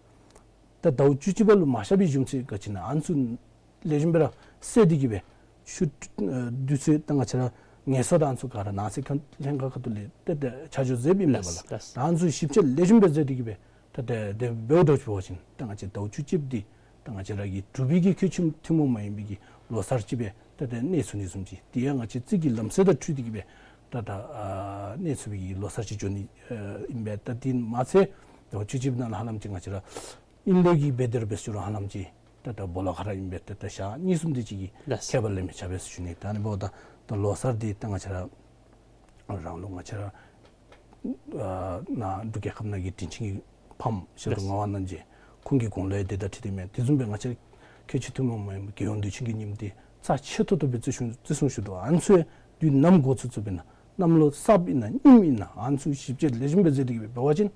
ད་ཟླཝ་བཅུ་གཅིག་པ་ལུ་མ་བཞག་པའི་རྒྱུ་མཚན་ག་ཅི་ཨིན་ན། ཨ་ནི་ཚུ་ལེགས་ཤོམ་སྦེ་ར་སེལ་ཏེ་གི་སྦེ་ཆུ་ཨ་དུས་ཚོད་ད་ང་བཅས་ར་ངལ་གསོ་དང་ཚུ་ག་ར་ནང་སྲིད་ཁ་ལྷན་ཁག་ཁ་ཐུག་ལས་ཏེ་ཏེ་ཆ་འཇོག་མཛདཔ་ཨིན་པས་ལགས། ལགས། ད་ཨ་ནི་ཚུ་ཞིབ་དཔྱད་ལེགས་ཤོམ་སྦེ་མཛད་དེ་གི་སྦེ་ད་ཏེ་དེ་འབདཝ་འདྲཝ་ཅིག་འབད་བ་ཅིན་ད་ང་བཅས་ཟླཝ་བཅུ་གཅིག་པ་འདི་ད་ང་བཅས་ར་གི་འབྲུག་པའི་གི་ཁྱད་ཆོས་ཐུན་མོང་མ་ཡིན་པའི་གི་ལོ་གསར་ཅིག་སྦེ་ད་ཏེ་གནས་ཚུགས་ནི་བཟུམ་ཅིག་དེ་ཡང་ང་བཅས་རྩིས་ཀྱི་ལམ་སྲོལ་དང་འཁྲིལ་ཏེ་གི་སྦེ་ད་ད་ཨ་གནས་ཚུགས་པའི་གི་ལོ་གསར་ཅིག་འགྱོ་ནི་ཨ་ཨིན་པས། ད་དེ་མ་ཚད་ཟླཝ་བཅུ་གཅིག་པའི་ནང་ལུ་ཧ་ལམ་ཅིག་ང་བཅས་ར་ཨིན་ལུགས་ཀྱི་སྦེ་དེ་ར་འབད་ཟེར་རུང་ཧ་ལམ་ཅིག་ད་ད་སྦོ་ལོགས་ཁར་ར་ཨིན་པས། ད་ད་ཞག་གཉིས་གསུམ་དེ་ཅིག་གི་ལགས། ཁྱད་པར་ལས་མི་ཆགས་པས་ཟེར་ཞུ་ནི། ད་ཨ་ནི་འབདཝ་ད་ད་ལོ་གསར་འདི་ད་ང་བཅས་ར་རང་ལུགས་ང་བཅས་ར་ཨ་ནཱ་འབྲུག་རྒྱལ་ཁབ་ནང་གི་དྲིན་ཅན་གྱི་ཕམ་ཞབས་དྲུང་ངག་དབང་རྣམ་རྒྱལ་ཁོང་གི་དགུང་ལོ་ཡང་དེ་དང་འཁྲིལ་ཏེ་མས། དེ་བཟུམ་སྦེ་ང་བཅས་ཁྱད་ཆོས་ཐུན་མོང་མ་ཡིན་པ་རྒྱལ་ཡོངས་དུས་ཆེན་གྱི་ཉིནམ་འདི་རྩ་ཆེ་ཏོག་ཏོ་སྦེ་བརྩི་སྲུང་བརྩི་སྲུང་ཞུ་དོ། ཨ་ནི་ཚུ་ཡང་དུས་ནམ་འགོ་བཙུགས་བཙུགསཔ་ཨིན་ན་གནམ་ལོ་གསརཔ་ཨིན་ན་རྙིངམ་ཨིན་ན་ཨ་ནི་ཚུ་ཞིབ་དཔྱད་ལེགས་ཤོམ་སྦེ་མཛད་དེ་གི་སྦེ་འབད་བ་ཅིན་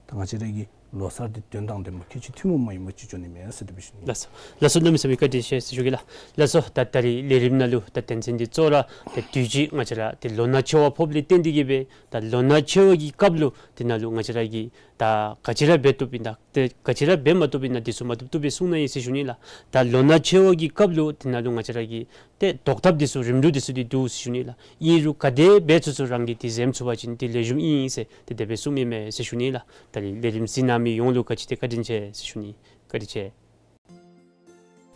ད་ང་བཅས་ར་གི་ལོ་གསར་འདི་དོན་དང་ལྡནམ་ཁྱད་ཆོས་ཐུན་མོང་མ་ཡིན་པ་ཅིག་འགྱོ་ནི་མས་ཟེར་དེ་སྦེ་ཞུ་ནི། ལགས་སོ། ལགས་སོ། གནམ་མེད་ས་མེད་བཀའ་དྲིན་ཆེ་ཟེར་ཞུ་གེ་ལགས། ལགས་སོ། ད་ད་རིས་ལས་རིམ་ནང་ལུ་ད་དོན་ཚན་འདི་གཙོ་བོ་ར་ད་དུས་ཅི་ང་བཅས་ར་ཏེ་ལོ་ན་ཆེ་བ་ཕོགཔ་ལས་བརྟེན་ཏེ་གི་སྦེ་ད་ལོ་ན་ཆེ་བ་གི་སྐབས་ལུ་དེ་ནང་ལུ་ང་བཅས་ར་གིས་ད་ག་ཅི་ར་འབད་བཏུབ་ཨིན་ན་ཏེ་ག་ཅི་ར་འབད་མ་བཏུབ་ཨིན་ན་འདི་ཚུ་མ་བཏུབ་བཏུབ་སྦེ་གསུང་གནང་ཡི་ཟེར་ཞུ་ནི་ལགས། ད་ལོ་ན་ཆེ་བ་གི་སྐབས་ལུ་དེ་ནང་ལུ་ང་བཅས་ར་གིས་ཏེ་བཟློག་ཐབས་འདི་ཚུ་རིམ་གྲོ་འདི་ཚུ་འདི་འདུག་ཟེར་ཞུ་ནི་ལགས། ཨིན་རུང་ག་དེ་འབད་ཚུགས་ཚུགས་རང་གིས་འདི་འཛེམ་ཚུགས་པ་ཅིན་འདི་ལེགས་ཤོམ་ཨིན་ཟེར་ཏེ་དེ་སྦེ་གསུངམ་ཨིན་མས་ཟེར་ཞུ་ནི་ལགས། ད་རིས་ལས་རིམ་གཟིགས་གནང་མི་ཡོངས་ལུ་ག་ཅི་ཏེ་བཀའ་དྲིན་ཆེ་ཟེར་ཞུ་ནི། བཀའ་དྲིན་ཆེ།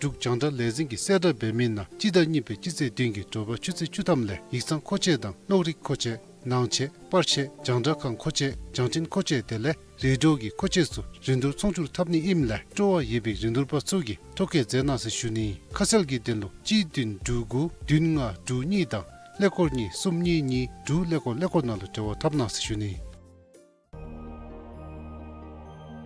འབྲུག་རྒྱང་བསྒྲགས་ལས་འཛིན་གྱིས་གསལ་བསྒྲགས་འབད་མི་ནང་སྤྱི་ཟླ་གཉིས་པའི་སྤྱི་ཚེས་བདུན་གྱི་དྲོ་པ་ཆུ་ཚོད་བཅུ་ཐམ་ལས་ཡིག་ཚང་མཁོ་ཆས་དང་གློག་རིག་མཁོ་ཆས། ནང་ཆས། པར་ཆས། རྒྱང་བསྒྲགས་ཁང་མཁོ་ཆས། བྱང་ཆེན་མཁོ་ཆས་དེ་ལས་རེ་ཌི་ཡོ་གི་མཁོ་ཆས་ཚུ་རིན་བསྡུར་ཚོང་བསྒྱུར་འཐབ་ནི་ཨིནམ་ལས་སྤྲོ་བ་ཡོད་པའི་རིན་བསྡུར་པ་ཚུ་གིས་ཐོ་བཀོད་མཛད་གནང་ཟེར་ཞུ་ནི། ཁ་གསལ་གྱི་དོན་ལུ་གཅིག་བདུན་དྲུག་དགུ་བདུན་ལྔ་དྲུག་གཉིས་དང་ཀླད་ཀོར་གཉིས་གསུམ་གཉིས་གཉིས་དྲུག་ཀླད་ཀོར་ཀླད་ཀོར་ནང་ལུ་འབྲེལ་བ་འཐབ་གནང་ཟེར་ཞུ་ནི།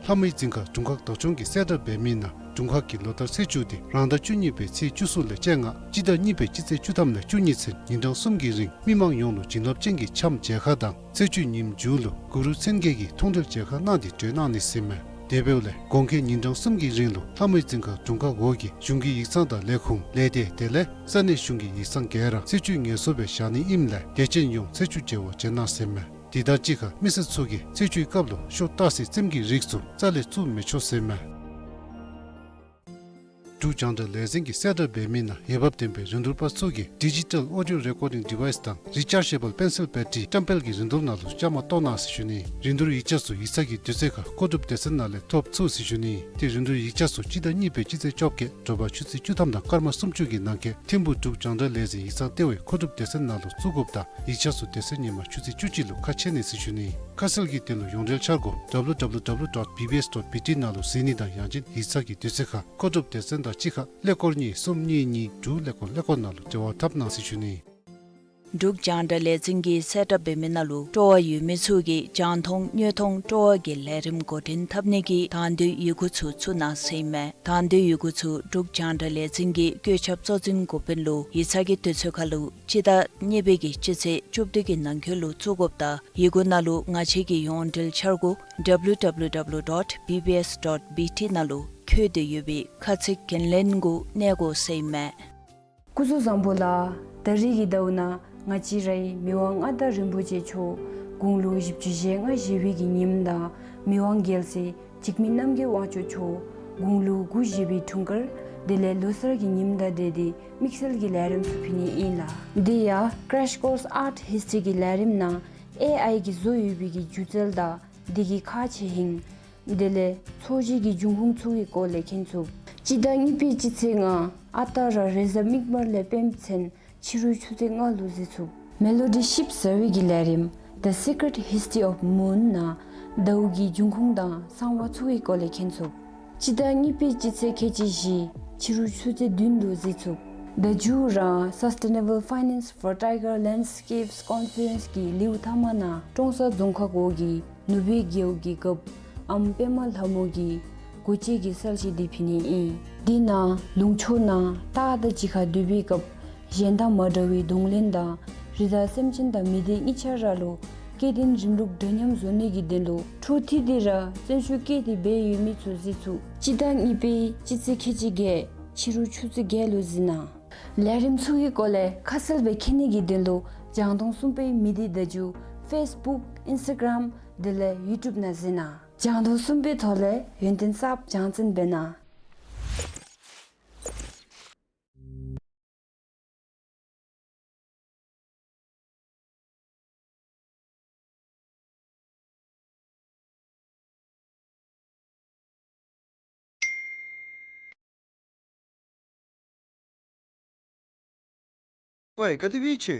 ལྷ་མོའི་རྫིང་ཁ་དྲུང་ཁག་བདག་སྐྱོང་གིས་གསལ་བསྒྲགས་འབད་མི་ནང་དྲུང་ཁག་གི་ལོ་ལྟར་ཚེས་བཅུ་འདི་རང་ཟླ་བཅུ་གཉིས་པའི་ཚེས་བཅུ་གསུམ་ལས་བཅོ་ལྔ་སྤྱི་ཟླ་གཉིས་པའི་སྤྱི་ཚེས་བཅུ་ཐམ་ལས་བཅུ་གཉིས་ཚུན་ཉིན་གྲངས་གསུམ་གྱི་རིང་མི་མང་ཡོངས་ལུ་བྱིན་རླབས་ཅན་གྱི་འཆམ་མཇལ་ཁ་དང་ཚེས་བཅུའི་ཉིནམ་མཇུག་ལུ་གུ་རུ་མཚན་བརྒྱད་ཀྱི་མཐོང་གྲོལ་མཇལ་ཁ་གནང་སྟེ་གྲོལ་གནང་ནི་ཟེར་མས། དེ་འབདཝ་ལས་དགོངས་འཁེལ་ཉིན་གྲངས་གསུམ་གྱི་རིང་ལུ་ལྷ་མོའི་རྫིང་ཁ་དྲུང་ཁག་འོག་གི་གཞུང་གི་ཡིག་ཚང་དང་ལས་ཁུངས་ལས་སྡེ་དེ་ལས་ས་གནས་གཞུང་གི་ཡིག་ཚང་ག་ར་ཚེས་བཅུའི་ངལ་གསོ་སྦེ་བཞག་ནི་ཨིནམ་ལས་དད་ཅན་ཡོངས་ཚེས་བཅུ་མཇལ་བར་བྱོན་གནང་ཟེར་མས། དེ་དང་གཅིག་ཁར་མི་སེར་ཚུ་གིས་ཚེས་བཅུའི་སྐབས་ལུ་ཤོ་སྟག་གཟིག་རྩེདམོ་གི་རིགས་ཚུ་རྩ་ལས་བཙུགས་མི་ཆོག་ཟེར་མས། འབྲུག་རྒྱང་བསྒྲགས་ལས་འཛིན་གྱིས་གསལ་བསྒྲགས་འབད་མི་ནང་འོས་འབབ་ལྡན་པའི་རིན་བསྡུར་པ་ཚུ་གིས་ཌི་ཇི་ཊལ་ཨོ་ཌི་ཡོ་རེ་ཀོར་ཌིང་ཌི་ཝའིསི་དང་རི་ཅར་ཇེ་བཱལ་པེན་སིལ་བེ་ཊི་རི་བཀྲམ་སྤེལ་གྱི་རིན་བསྡུར་ནང་ལུ་བཅའ་མར་གཏོགས་གནང་ཟེར་ཞུ་ནི། རིན་བསྡུར་ཡིག་ཆ་ཚུ་ཡིག་ཚང་གི་དུས་ཚོད་ཁར་མཁོ་སྒྲུབ་སྡེ་ཚན་ནང་ལས་ཐོབ་ཚུགས་ཟེར་ཞུ་ནི། ཏེ་རིན་བསྡུར་ཡིག་ཆ་ཚུ་སྤྱི་ཟླ་གཉིས་པའི་སྤྱི་ཚེས་བཅོ་བརྒྱད་དྲོ་པ་ཆུ་ཚོད་བཅུ་ཐམ་དང་སྐར་མ་སུམ་ཅུ་གི་ནང་འཁོད་ཐིམ་ཕུག་འབྲུག་རྒྱང་བསྒྲགས་ལས་འཛིན་ཡིག་ཚང་ལྟེ་བའི་མཁོ་སྒྲུབ་སྡེ་ཚན་ནང་ལུ་བཙུགས་དགོཔ་དང་ཡིག་ཆ་ཚུ་དེ་ཚེ་ཉིན་མ་ཆུ་ཚོད་བཅུ་གཅིག་ལུ་ཁ་ཕྱེ་ནི་ཟེར་ཞུ་ནི། ཁ་གསལ་གྱི་དོན་ལུ་ཡོངས་འབྲེལ་འཆར་སྒོ་ཌབ་ལུ་ཌབ་ལུ་ཌབ་ལུ་ཌོཊ་བི་བི་ཨེསི་ཌོཊ་བི་ཊི་ནང་ལུ་གཟིགས་ནི་དང་ཡང་ཅིན་ཡིག་ཚང་གི་དུས་ཚོད་ཁར་མཁོ་སྒྲུབ་སྡེ་ཚན་དང་གཅིག་ཁར་ཀླད་ཀོར་གཉིས་གསུམ་གཉིས་གཉིས་དྲུག་ཀླད་ཀོར་ཀླད་ཀོར་ནང་ལུ་འབྲེལ་བ་འཐབ་གནང་ཟེར་ཞུ་ནི། འབྲུག་རྒྱང་བསྒྲགས་ལས་འཛིན་གྱིས་གསལ་བསྒྲགས་འབད་མི་ནང་ལུ་སྤྲོ་བ་ཡོད་མི་ཚུ་གིས་རྒྱང་མཐོང་དངོས་མཐོང་སྤྲོ་བ་གི་ལས་རིམ་འགོ་འདྲེན་འཐབ་ནི་གི་དང་འདོད་ཡི་གུ་ཚུ་བཙུགས་གནང་ཟེར་ཨིན་མས། དང་འདོད་ཡི་གུ་ཚུ་འབྲུག་རྒྱང་བསྒྲགས་ལས་འཛིན་གྱི་བཀོད་ཁྱབ་གཙོ་འཛིན་འགོ་དཔོན་ལུ་ཡིག་ཚང་གི་དུས་ཚོད་ཁར་ལུ་སྤྱི་ཟླ་གཉིས་པའི་གི་སྤྱི་ཚེས་བཅུ་བདུན་གྱི་ནང་འཁོད་ལུ་བཙུགས་དགོཔ་དང་ཡི་གུ་ནང་ལུ་ང་བཅས་ཀྱི་ཡོངས་འབྲེལ་འཆར་སྒོ་ཌབ་ལུ་ཌབ་ལུ་ཌབ་ལུ་ཌོཊ་བི་བི་ཨེསི་ཌོཊ་བི་ཊི་ནང་ལུ་བཀོད་དེ་ཡོད་པའི་ཁ་ཚིག་འགན་ལེན་གུ་གནས་དགོ་ཟེར་ཨིན་མས། སྐུ་གཟུགས་བཟང་པོ་ལགས། ད་རིས་ཀྱི་ཟླཝ་ནང་ང་བཅས་རའི་མི་དབང་མངའ་བདག་རིན་པོ་ཆེ་མཆོག་དགུང་ལོ་བཞི་བཅུ་ཞེ་ལྔ་བཞེས་པའི་གི་ཉིནམ་དང་མི་དབང་རྒྱལ་སྲས་འཇིགས་མེད་རྣམ་རྒྱལ་དབང་ཕྱུག་མཆོག་དགུང་ལོ་དགུ་བཞེས་པའི་འཁྲུངས་སྐར་དེ་ལས་ལོ་གསར་གྱི་ཉིནམ་དང་འབྲེལ་ཏེ་དམིགས་བསལ་གྱི་ལས་རིམ་ཚུ་ཕུལ་ནི་ཨིན་ལགས། དེ་ཡང་Crash Course Art History གི་ལས་རིམ་ནང་ཨེ་ཨའི་གིས་བཟོ་ཡོད་པའི་གི་སྒྱུ་རྩལ་དང་དེ་གི་ཁག་ཆེ་ཧིང་དེ་ལས་འཚོ་བྱེད་ཀྱི་འབྱུང་ཁུངས་ཚུ་གི་སྐོར་ལས་མཁྱེན་ཚུགས། སྤྱི་ཟླ་གཉིས་པའི་སྤྱི་ཚེས་ལྔ་ཨ་རྟག་ར་རེས་གཟའ་མིག་དམར་ལས་སྤེནམ་ཚུན་ཕྱི་རུ་ཆུ་ཚོད་ལྔ་ལུ་གཟིགས་ཚུགས། མེ་ལོ་ཌི་ཞིབ་ཟ་བའི་གི་ལས་རིམ་The Secret History of Moon ནང་ཟླཝ་གི་འབྱུང་ཁུངས་དང་གསང་བ་ཚུ་གི་སྐོར་ལས་མཁྱེན་ཚུགས། སྤྱི་ཟླ་གཉིས་པའི་སྤྱི་ཚེས་ཁལ་གཅིག་བཞི་ཕྱི་རུ་ཆུ་ཚོད་བདུན་ལུ་གཟིགས་ཚུགས། ད་མཇུག་ར་Sustainable Finance for Tiger Landscapes Conference གི་ལེའུ་ཐ་མ་ནང་ཀྲོང་གསར་རྫོང་ཁག་འོག་གི་ནུབ་སྦས་རྒེད་འོག་གི་རྒཔོ་ཨམ་པདྨ་ལྷ་མོ་གི་གོ་ཆས་ཀྱི་གསལ་བཤད་འདི་ཕུལ་ནི་ཨིན། དེ་ནང་ལུང་ཕྱོགས་ནང་སྟག་དང་གཅིག་ཁར་སྡོད་པའི་སྐབས་གཞན་དང་མ་འདྲ་བའི་གདོང་ལེན་དང་རི་དྭགས་སེམས་ཅན་དང་མི་སྡེ་གཉིས་ཆ་ར་ལུ་སྐྱེ་ལྡན་རིམ་ལུགས་འདྲ་མཉམ་བཟོ་ནི་གི་དོན་ལུ་འཕྲོ་མཐུད་དེ་ར་བརྩོན་ཤུགས་བསྐྱེད་དེ་འབད་ཡོད་མི་ཚུ་གཟིགས་ཚུགས། སྤྱི་ཟླ་གཉིས་པའི་སྤྱི་ཚེས་ཁལ་གཅིག་བརྒྱད་ཕྱི་རུ་ཆུ་ཚོད་བརྒྱད་ལུ་གཟིགས་གནང་། ལས་རིམ་ཚུ་གི་སྐོར་ལས་ཁ་གསལ་སྦེ་མཁྱེན་ནི་གི་དོན་ལུ་རྒྱང་མཐོང་གསུམ་པའི་མི་སྡེ་བརྡ་བརྒྱུད་ཕེསི་བུཀ་ཨིནསི་ཊ་གརམ་དེ་ལས་ཡུ་ཊུབ་ནང་གཟིགས་གནང་། རྒྱང་མཐོང་གསུམ་པའི་ཐོག་ལས་ཡོན་ཏན་གསརཔ་སྦྱང་བརྩོན་འབད་གནང་། ཝའི་ག་དེ་སྦེ་ཡོད་ཅི།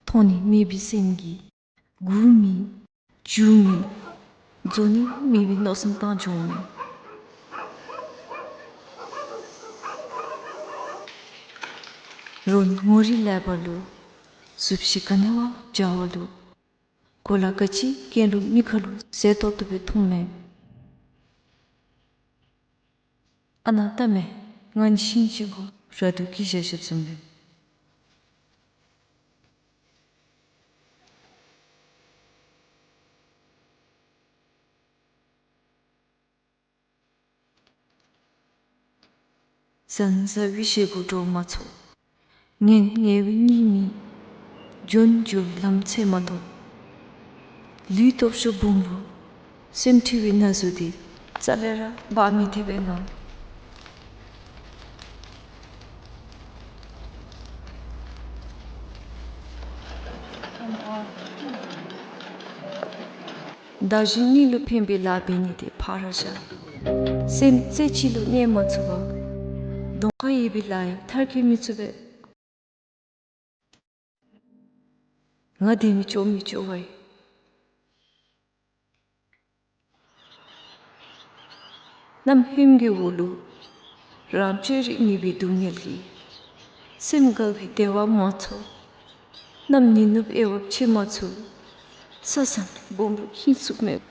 མཐོང་ནི་མེད་པའི་སེམས་ཀྱིས་སྒུག་མི་འགྱོ་མི་རྫོགས་ནི་མེད་པའི་མནོ་བསམ་བཏང་འགྱོ་མི། རོགས་ངོ་རིས་ལེགས་པ་ལུ་གཟུགས་གཞི་ག་ནི་བ་འཇའ་བ་ལུ་གོ་ལ་ག་ཅི་གྱོན་རུང་མིག་ཁར་ལུ་མཛེས་ཏོག་ཏོ་སྦེ་མཐོང་མས། ཨ་ནཱ་ལྟ་མས། ང་ནི་ཤིང་ཅིག་གུ་ར་སྟོད་ཀྱི་ཞལ་ཤབ་བཟུམ་སྦེ། ཟན་ཟ་བའི་ཞེ་སྒོ་འདྲོག་མ་ཚུགས། ངན་ངལ་བའི་གཉིད་མི་འཇོན་འགྱོ་ལམ་ཚེ་མ་མཐོང་། ལུས་སྟོབས་ཤུགས་སྦོམ་རུང་སེམས་འཁྲུལ་བའི་ན་ཟུག་འདི་རྩ་ལས་ར་འབག་མི་ཐེག་པས་ན། བདག་གཞན་གཉིས་ལུ་ཕན་པའི་ལཱ་འབད་ནི་དེ་ཕར་བཞག། སེམས་རྩེ་གཅིག་ལུ་གནས་མ་ཚུགས་པར་གདོང་ཁར་ཡོད་པའི་ལཱ་ཡང་མཐར་འཁྱོལ་མི་ཚུགས་པས། ང་བདེན་མི་སྐྱོ་མི་སྐྱོ་བ་ཡི། གནམ་ཧོནམ་གྱི་འོག་ལུ་རང་སྤྱོད་རིག་ནུས་པའི་སྡུག་བསྔལ་གྱིས་སེམས་དགའ་བའི་བདེ་བ་མ་ཚོར། གནམ་ནུབ་ནུབ་དབྱེ་བ་ཕྱེ་མ་ཚུགས། ས་བཟང་སྦོམ་རུང་ཧིང་སུག་མེད།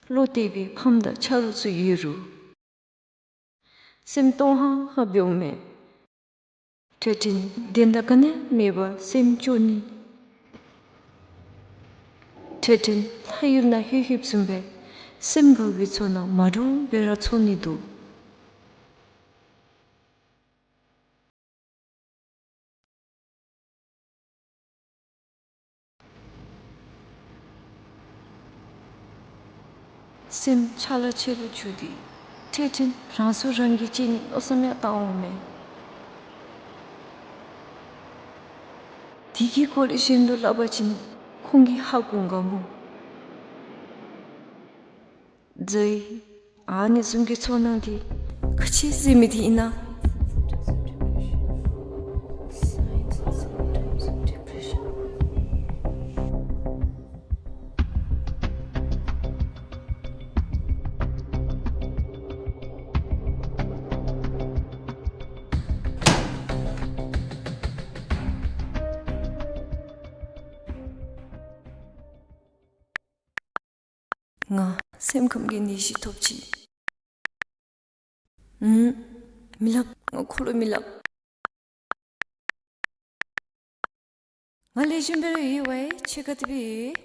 བློ་གཏད་པའི་ཕམ་དང་ཆ་རོགས་ཚུ་ཡོད་རུང་སེམས་སྟོང་ཧང་ཧང་འབྱུངམ་མས། འཕྲལ་འཕྲལ་བདེན་མཐའ་ག་ནི་མེད་པར་སེམས་སྐྱོ་ནི། འཕྲལ་འཕྲལ་ལྷ་ཡུལ་ནང་ལྷོད་ལྷོདཔ་བཟུམ་སྦེ་ སེམས་དགའ་བའི་ཚོར་སྣང་མ་འདྲཝ་སྦེ་ར་ཚོར་ནི་འདུག། སེམས་ཆ་ལ་ཆེ་རུ་གྱུར་ཏེ་འཕྲལ་འཕྲལ་རང་སྲོག་རང་གིས་བཅད་ནིའི་མནོ་བསམ་ཡང་བཏང་འོང་མས། དེ་གི་སྐོར་ལས་གཞན་དུ་སླབ་པ་ཅིན་ཁོང་གིས་ཧ་གོ་ག་མོ། ཛའི། ཨ་ནི་བཟུམ་གྱི་ཚོར་སྣང་དེ་ག་ཅི་ཟེར་མི་དེ་ཨིན་ན། ང་སེམས་ཁམས་ཀྱི་ནད་གཞི་ཐོབ་ཅི། ཨུམ། མི་སླབ། ང་ཁོ་ལུ་མི་སླབ། ང་ལེགས་ཤོམ་སྦེ་ར་ཡོད་པས། ཁྱོད་ག་དེ་སྦེ་ཡོད།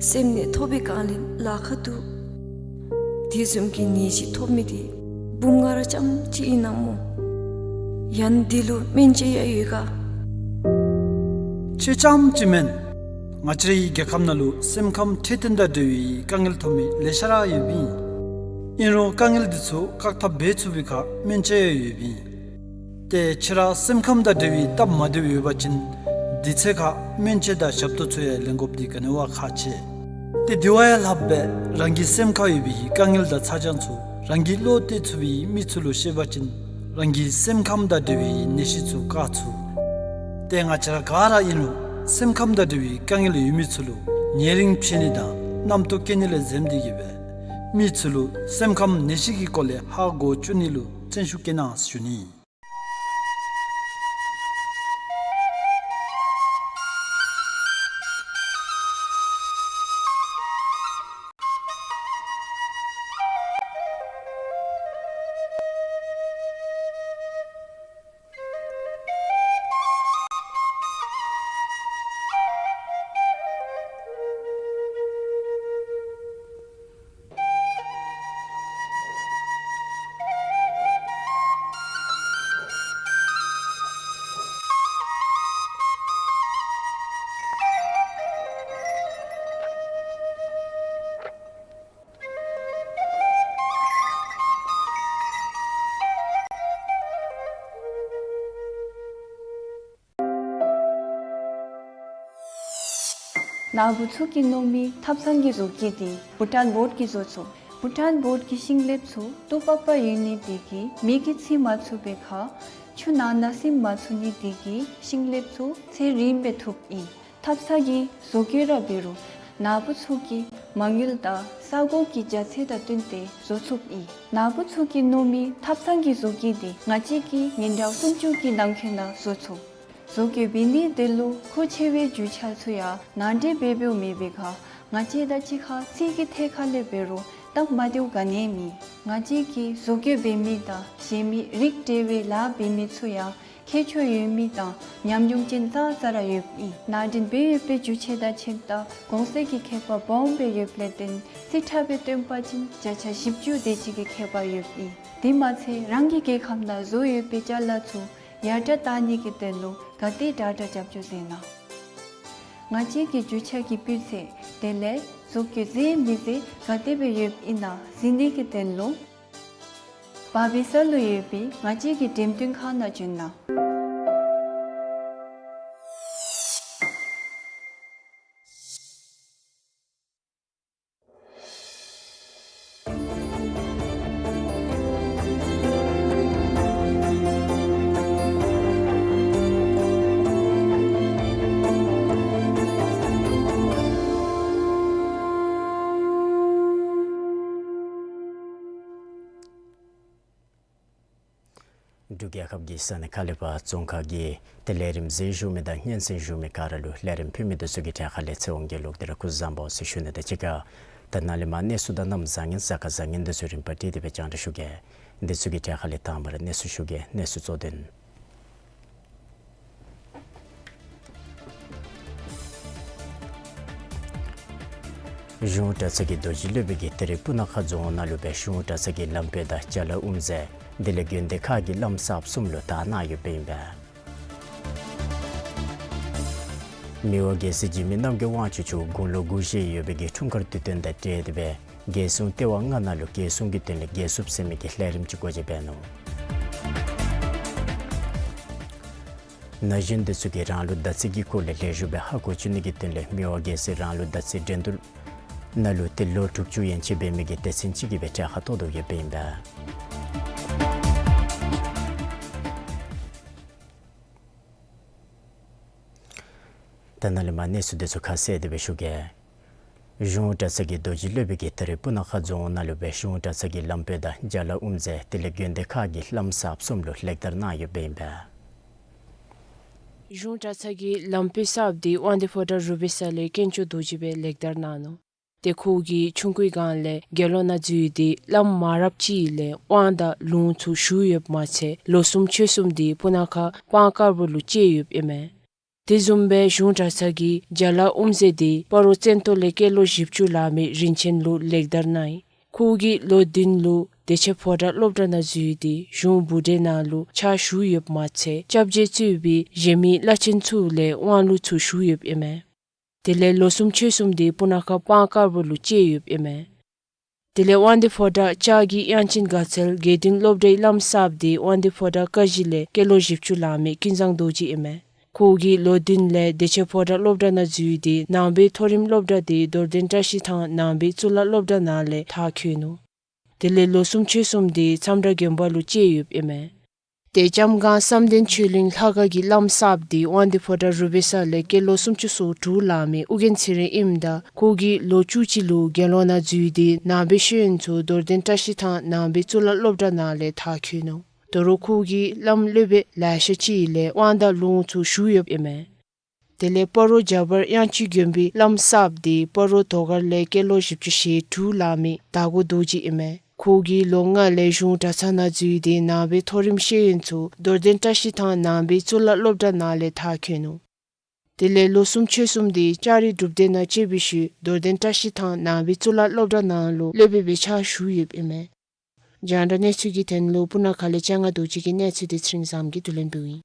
སེམས་ནད་ཐོབ་པའི་སྒང་ལས་ལཱ་ཁག་འདུག། དེ་བཟུམ་གྱི་ནད་གཞི་ཐོབ་མི་དེ་བུམོ་ང་ར་རྐྱངམ་ཅིག་ཨིན་ན་མོ། ཡང་དེ་ལུ་སྨན་དཔྱད་ཡང་ཡོད་ག། ཁྱོད་རྐྱངམ་ཅིག་མེན། ང་བཅས་རའི་རྒྱལ་ཁབ་ནང་ལུ་སེམས་ཁམས་འཕྲོད་བསྟེན་དང་འབྲེལ་བའི་དཀའ་ངལ་ཐོབ་མི་ལེ་ཤ་ར་ཡོདཔ་ཨིན། ཨིན་རུང་དཀའ་ངལ་འདི་ཚུ་བཀག་ཐབས་འབད་ཚུགས་པའི་ཁར་སྨན་དཔྱད་ཡང་ཡོདཔ་ཨིན། ཏེ་ཁྱོད་ར་སེམས་ཁམས་དང་འབྲེལ་བའི་སྟབས་མ་བདེཝ་ཡོད་པ་ཅིན་དེ་ཚེ་ཁར་སྨན་དཔྱད་དང་ཞབས་ཏོག་ཚུ་ཡང་ལེན་དགོཔ་འདི་ག་ནི་བ་ཁག་ཆེ། ཏེ་དེ་བ་ཡང་ལྷགཔ་སྦེ་རང་གི་སེམས་ཁར་ཡོད་པའི་དཀའ་ངལ་དང་ཚ་གྱང་ཚུ་རང་གིས་བློ་གཏད་ཚུགས་པའི་མི་ཚུ་ལུ་བཤད་པ་ཅིན་རང་གི་སེམས་ཁམས་དང་འབྲེལ་བའི་ནད་གཞི་ཚུ་བཀག་ཚུགས། ཏེ་ང་བཅས་ར་ག་ར་ཨིན་རུང་སེམས་ཁམས་དང་འབྲེལ་བའི་དཀའ་ངལ་ཡོད་མི་ཚུ་ལུ་ཉེ་རིང་ཕྱད་ནི་དང་རྣམ་རྟོག་སྐྱེ་ནི་ལས་འཛེམ་སྟེ་གིས་སྦེ་མི་ཚུ་ལུ་སེམས་ཁམས་ནད་གཞི་གི་སྐོར་ལས་ཧ་གོ་བཅུག་ནི་ལུ་བརྩོན་ཤུགས་བསྐྱེད་གནང་ཞུ་ནི། ནཱ་བུ་ཚུ་གིས་མནོ་མི་ཐབ་ཚང་གི་བཟོ་བཀོད་དེ་བྷུ་ཊཱན་བོཌ་ཀྱིས་བཟོ་ཚུགས། བྷུ་ཊཱན་བོཌ་ཀྱི་ཤིང་ལེབ་ཚུ་ཏོག་པག་པ་ཡོད་ནི་དེ་གིས་མེ་གིས་འཚིག་མ་ཚུགས་པའི་ཁར་ཆུ་ནང་ན་ཟིམ་མ་ཚུགས་ནི་དེ་གིས་ཤིང་ལེབ་ཚུ་ཚེ་རིངམོ་སྦེ་ཐུགཔ་ཨིན། ཐབ་ཚང་གི་བཟོ་བཀོད་ར་འབད་རུང་ནཱ་བུ་ཚུ་གིས་མ་དངུལ་དང་ས་གོ་གི་རྒྱ་ཚད་དང་བསྟུན་ཏེ་བཟོ་ཚུགསཔ་ཨིན། ནཱ་བུ་ཚུ་གིས་མནོ་མི་ཐབ་ཚང་གི་བཟོ་བཀོད་དེ་ང་བཅས་ཀྱིས་ཉིན་གྲངས་སུམ་ཅུ་གི་ནང་འཁོད་ནང་བཟོ་ཚུགས། བཟོ་བཀོད་འབད་ནིའི་དོན་ལུ་མཁོ་ཆེ་བའི་རྒྱུ་ཆ་ཚུ་ཡང་ནང་འདྲེན་འབད་འབདཝ་མེད་པའི་ཁར་ང་བཅས་དང་གཅིག་ཁར་ཚིག་གི་ཐད་ཁར་ལས་འབད་རུང་སྟབས་མ་བདེཝ་ག་ནི་ཡང་མེད། ང་བཅས་ཀྱིས་བཟོ་བཀོད་འབད་མི་དང་བཞེངས་མི་རིགས་བསྒྲེས་པའི་ལཱ་འབད་མི་ཚུ་ཡང་ཁྱད་ཆོས་ཡོད་མི་དང་ཉམས་མྱོང་ཅན་ཙང་ཙ་ར་ཡོདཔ་ཨིན། ནང་འདྲེན་འབད་ཡོད་པའི་རྒྱུ་ཆ་དང་ཁྱིམ་བདག་གོང་ཚད་ཀྱི་ཁྱད་པར་སྦོམ་སྦེ་ཡོདཔ་ལས་བརྟེན་རྩིས་ཁྲ་སྦེ་སྟོན་པ་ཅིན་བརྒྱ་ཆ་བཞི་བཅུ་དེ་ཅིག་གི་ཁྱད་པར་ཡོདཔ་ཨིན། དེ་མ་ཚད་རང་གི་རྒྱལ་ཁབ་ནང་བཟོ་ཡོད་པའི་ཅ་ལ་ཚུ་ཡར་དྲག་བཏང་ནི་གི་དོན་ལུ་ག་དེ་དྲག་དྲག་རྒྱབ་སྐྱོར་མཛད་གནང་། ང་བཅས་ཀྱི་རྒྱུ་ཆ་གི་སྤུས་ཚད་དེ་ལས་བཟོ་བཀོད་མཛེས་མི་མཛེས་ག་དེ་སྦེ་ཡོདཔ་ཨིན་ན་གཟིགས་ནི་གི་དོན་ལུ་བར་པའི་ས་ལུ་ཡོད་པའི་ང་བཅས་ཀྱི་འགྲེམས་སྟོན་ཁང་ནང་བྱོན་གནང་། འབྲུག་རྒྱལ་ཁབ་ཀྱི་ས་གནས་ཁ་ལས་པ་རྫོང་ཁག་གིས་ཏེ་ལས་རིམ་གཟིགས་བཞུགས་མི་དང་སྙན་གསན་བཞུགས་མི་ག་ར་ལུ་ལས་རིམ་ཕུལ་མི་འདི་ཚུ་གི་གྲས་ཁ་ལས་ཚེ་དབང་དགེ་ལུགས་འདི་ར་སྐུ་གཟུགས་བཟང་པོ་ཟེར་ཞུ་ནི་དང་གཅིག་ཁར་ད་ནཱ་ལས་མར་གནས་ཚུལ་དང་གནམ་བཟང་ངན་གཟའ་སྐར་བཟང་ངན་འདི་ཚུ་རིམ་པ་སྒྲིག་སྟེ་སྦེ་རྒྱང་བསྒྲགས་ཞུ་གེ། འདི་ཚུ་གི་གྲས་ཁ་ལས་དང་པ་ར་གནས་ཚུལ་ཞུ་གེ། གནས་ཚུལ་གཙོ་དོན། གཞུང་གྲྭ་ཚང་གི་རྡོ་རྗེ་སློབ་དཔོན་གྱིས་ད་རེས་སྤུ་ན་ཁ་རྫོང་ནང་ལུ་སྦེ་གཞུང་གྲྭ་ཚང་གི་ལམ་དཔོན་དང་རྒྱ་ལ་དབུ་མཛད་དེ་ལས་དགོན་སྡེ་ཁག་གི་བླམ་གསརཔ་གསུམ་ལུ་དར་གནང་ཡོདཔ་ཨིན་པས། མི་དབང་རྒྱལ་སྲས་འཇིགས་མེད་རྣམ་རྒྱལ་དབང་ཕྱུག་མཆོག་དགུང་ལོ་དགུ་བཞེས་ཡོད་པའི་གི་འཁྲུངས་སྐར་དུས་སྟོན་དང་འབྲེལ་ཏེ་སྦེ་རྒྱལ་སྲུང་ལྟེ་བ་ལྔ་ནང་ལུ་རྒྱལ་སྲུང་གི་དོན་ལས་རྒྱལ་སྲུངཔ་ཟེར་མི་གི་ལས་རིམ་ཅིག་འགོ་འབྱེད་འབད་ནུག། ན་གཞོན་འདི་ཚུ་གིས་རང་ལུགས་ཟླ་ཚེས་ཀྱི་སྐོར་ལས་ལེགས་ཤོམ་སྦེ་ཧ་གོ་བཅུག་ནི་གི་དོན་ལས་མི་དབང་རྒྱལ་སྲས་རང་ལུགས་ཟླ་ཚེས་འགྲན་བསྡུར་ནང་ལུ་ཏེ་ལོ་དྲུག་ཅུ་ཡན་ཆད་འབད་མི་གི་སྡེ་ཚན་ཅིག་གིས་སྦེ་གྲལ་ཁར་གཏོགས་དོ་ཡོདཔ་ཨིན་པས། ད་ནཱ་ལས་མར་གནས་ཚུལ་འདི་ཚུ་ཁ་གསལ་ཏེ་སྦེ་ཞུ་གེ། གཞུང་གྲྭ་ཚང་གི་རྡོ་རྗེ་སློབ་དཔོན་གྱིས་ད་རེས་སྤུ་ན་ཁ་རྫོང་ནང་ལུ་སྦེ་གཞུང་གྲྭ་ཚང་གི་ལམ་དཔོན་དང་རྒྱ་ལ་དབུ་མཛད་དེ་ལས་དགོན་སྡེ་ཁག་གི་བླམ་གསརཔ་གསུམ་ལུ་ལེགས་དར་གནང་ཡོདཔ་ཨིན་པས། གཞུང་གྲྭ་ཚང་གི་ལམ་དཔོན་གསརཔ་འདི་དབང་འདུས་ཕོ་བྲང་རུ་སྦིས་ས་ལས་དཀོན་མཆོག་རྡོ་རྗེ་སྦེ་ལེགས་དར་གནང་ནུག། ཏེ་ཁོ་གིས་ཆུང་ཀུའི་སྒང་ལས་དགེ་སློང་ནང་འཛུལ་ཏེ་བླམ་མང་རབས་ཅིག་ལས་དབང་དང་ལུང་ཚུ་ཞུ་ཡོདཔ་མ་ཚད་ལོ་གསུམ་ཕྱོགས་གསུམ་འདི་སྤུ་ན་ཁ་སྤང་དཀར་པོ་ལུ་བཅད་ཡོདཔ་ཨིན་མས། དེ་བཟུམ་སྦེ་གཞུང་གྲྭ་ཚང་གི་རྒྱ་ལ་དབུ་མཛད་འདི་སྤ་རོ་བཙན་ཏོ་ལས་སྐྱེས་ལོ་བཞི་བཅུ་ལང་མི་རིན་ཆེན་ལུ་ལེགས་དར་གནང་ཡི། ཁོ་གིས་ལོ་བདུན་ལུ་བདེ་ཆེན་ཕོ་བྲང་སློབ་གྲྭ་ནང་འཛུལ་ཏེ་གཞུང་བུ་གྲལ་ནང་ལུ་ཕྱག་ཞུ་ཡོདཔ་མ་ཚད་སྐྱབས་རྗེ་གཙོས་པའི་གཞན་མི་བླ་ཆེན་ཚུ་ལས་དབང་ལུང་ཚུ་ཞུ་ཡོདཔ་ཨིན་མས། དེ་ལས་ལོ་གསུམ་ཕྱོགས་གསུམ་འདི་སྤུ་ན་ཁ་སྤང་དཀར་པོ་ལུ་བཅད་ཡོདཔ་ཨིན་མས། དེ་ལས་དབང་འདུས་ཕོ་བྲང་ལྕགས་ཀྱི་དབྱངས་ཅན་དགའ་ཚལ་དགེ་འདུན་སློབ་གྲྭའི་བླམ་གསརཔ་འདི་དབང་འདུས་ཕོ་བྲང་ཀ་གཞི་ལས་སྐྱེས་ལོ་བཞི་བཅུ་ལང་མི་ཀུན་བཟང་རྡོ་རྗེ་ཨིན་མས། ཁོ་གིས་ལོ་བདུན་ལས་བདེ་ཆེན་ཕོ་བྲང་སློབ་གྲྭ་ནང་འཛུལ་ཏེ་ནང་པའི་མཐོ་རིམ་སློབ་གྲྭ་འདི་རྡོར་གདན་བཀྲ་ཤིས་ཐང་ནང་པའི་གཙུག་ལག་སློབ་གྲྭ་ནང་ལས་མཐར་འཁྱོལ་ནུག། དེ་ལས་ལོ་གསུམ་ཕྱོགས་གསུམ་འདི་མཚམས་བྲག་དགོན་པ་ལུ་བཅད་ཡོདཔ་ཨིན་མས། ཏེ་ལྕམ་སྒང་བསམ་གཏན་ཆོས་གླིང་ལྷ་ཁང་གི་བླམ་གསརཔ་འདི་དབང་འདུས་ཕོ་བྲང་རུ་སྦིས་ས་ལས་སྐྱེས་ལོ་སུམ་ཅུ་སོ་དྲུག་ལང་མི་ཨོ་རྒྱན་ཚེ་རིང་ཨིནམ་ད་ཁོ་གིས་ལོ་བཅུ་གཅིག་ལུ་དགེ་སློང་ནང་འཛུལ་ཏེ་ནང་པའི་ཤེས་ཡོན་ཚུ་རྡོར་གདན་བཀྲ་ཤིས་ཐང་ནང་པའི་གཙུག་ལག་སློབ་གྲྭ་ནང་ལས་མཐར་འཁྱོལ་ནུག། ད་རུང་ཁོ་གིས་བླམ་སློབ་དཔོན་ལེ་ཤ་ཅིག་ལས་དབང་དང་ལུང་ཚུ་ཞུ་ཡོདཔ་ཨིན་མས། དེ་ལས་སྤ་རོ་བྱ་བར་དབྱངས་ཅན་དགོན་པའི་བླམ་གསརཔ་འདི་སྤ་རོ་དོ་སྒར་ལས་སྐྱེས་ལོ་བཞི་བཅུ་ཞེ་དྲུག་ལང་མི་དར་མགོ་རྡོ་རྗེ་ཨིན་མས། ཁོ་གིས་ལོ་ལྔ་ལས་གཞུང་གྲྭ་ཚང་ནང་འཛུལ་ཏེ་ནང་པའི་མཐོ་རིམ་ཤེས་ཡོན་ཚུ་རྡོར་གདན་བཀྲ་ཤིས་ཐང་ནང་པའི་གཙུག་ལག་སློབ་གྲྭ་ནང་ལས་མཐར་འཁྱོལ་ནུག། དེ་ལས་ལོ་གསུམ་ཕྱོགས་གསུམ་འདི་ལྕགས་རི་སྒྲུབ་སྡེ་ནང་བཅད་པའི་ཤུལ་རྡོར་གདན་བཀྲ་ཤིས་ཐང་ནང་པའི་གཙུག་ལག་སློབ་གྲྭ་ནང་ལུ་སློབ་དཔོན་སྦེ་ཕྱག་ཞུ་ཡོདཔ་ཨིན་མས། རྒྱང་བསྒྲགས་གནས་ཚུལ་གྱི་དོན་ལུ་སྤུ་ན་ཁ་ལས་སྤྱན་སྔ་རྡོ་རྗེ་གི་གནས་ཚུལ་འདི་ཚེ་རིང་བཟངམོ་གིས་བསྡུ་ལེན་འབདཝ་ཨིན།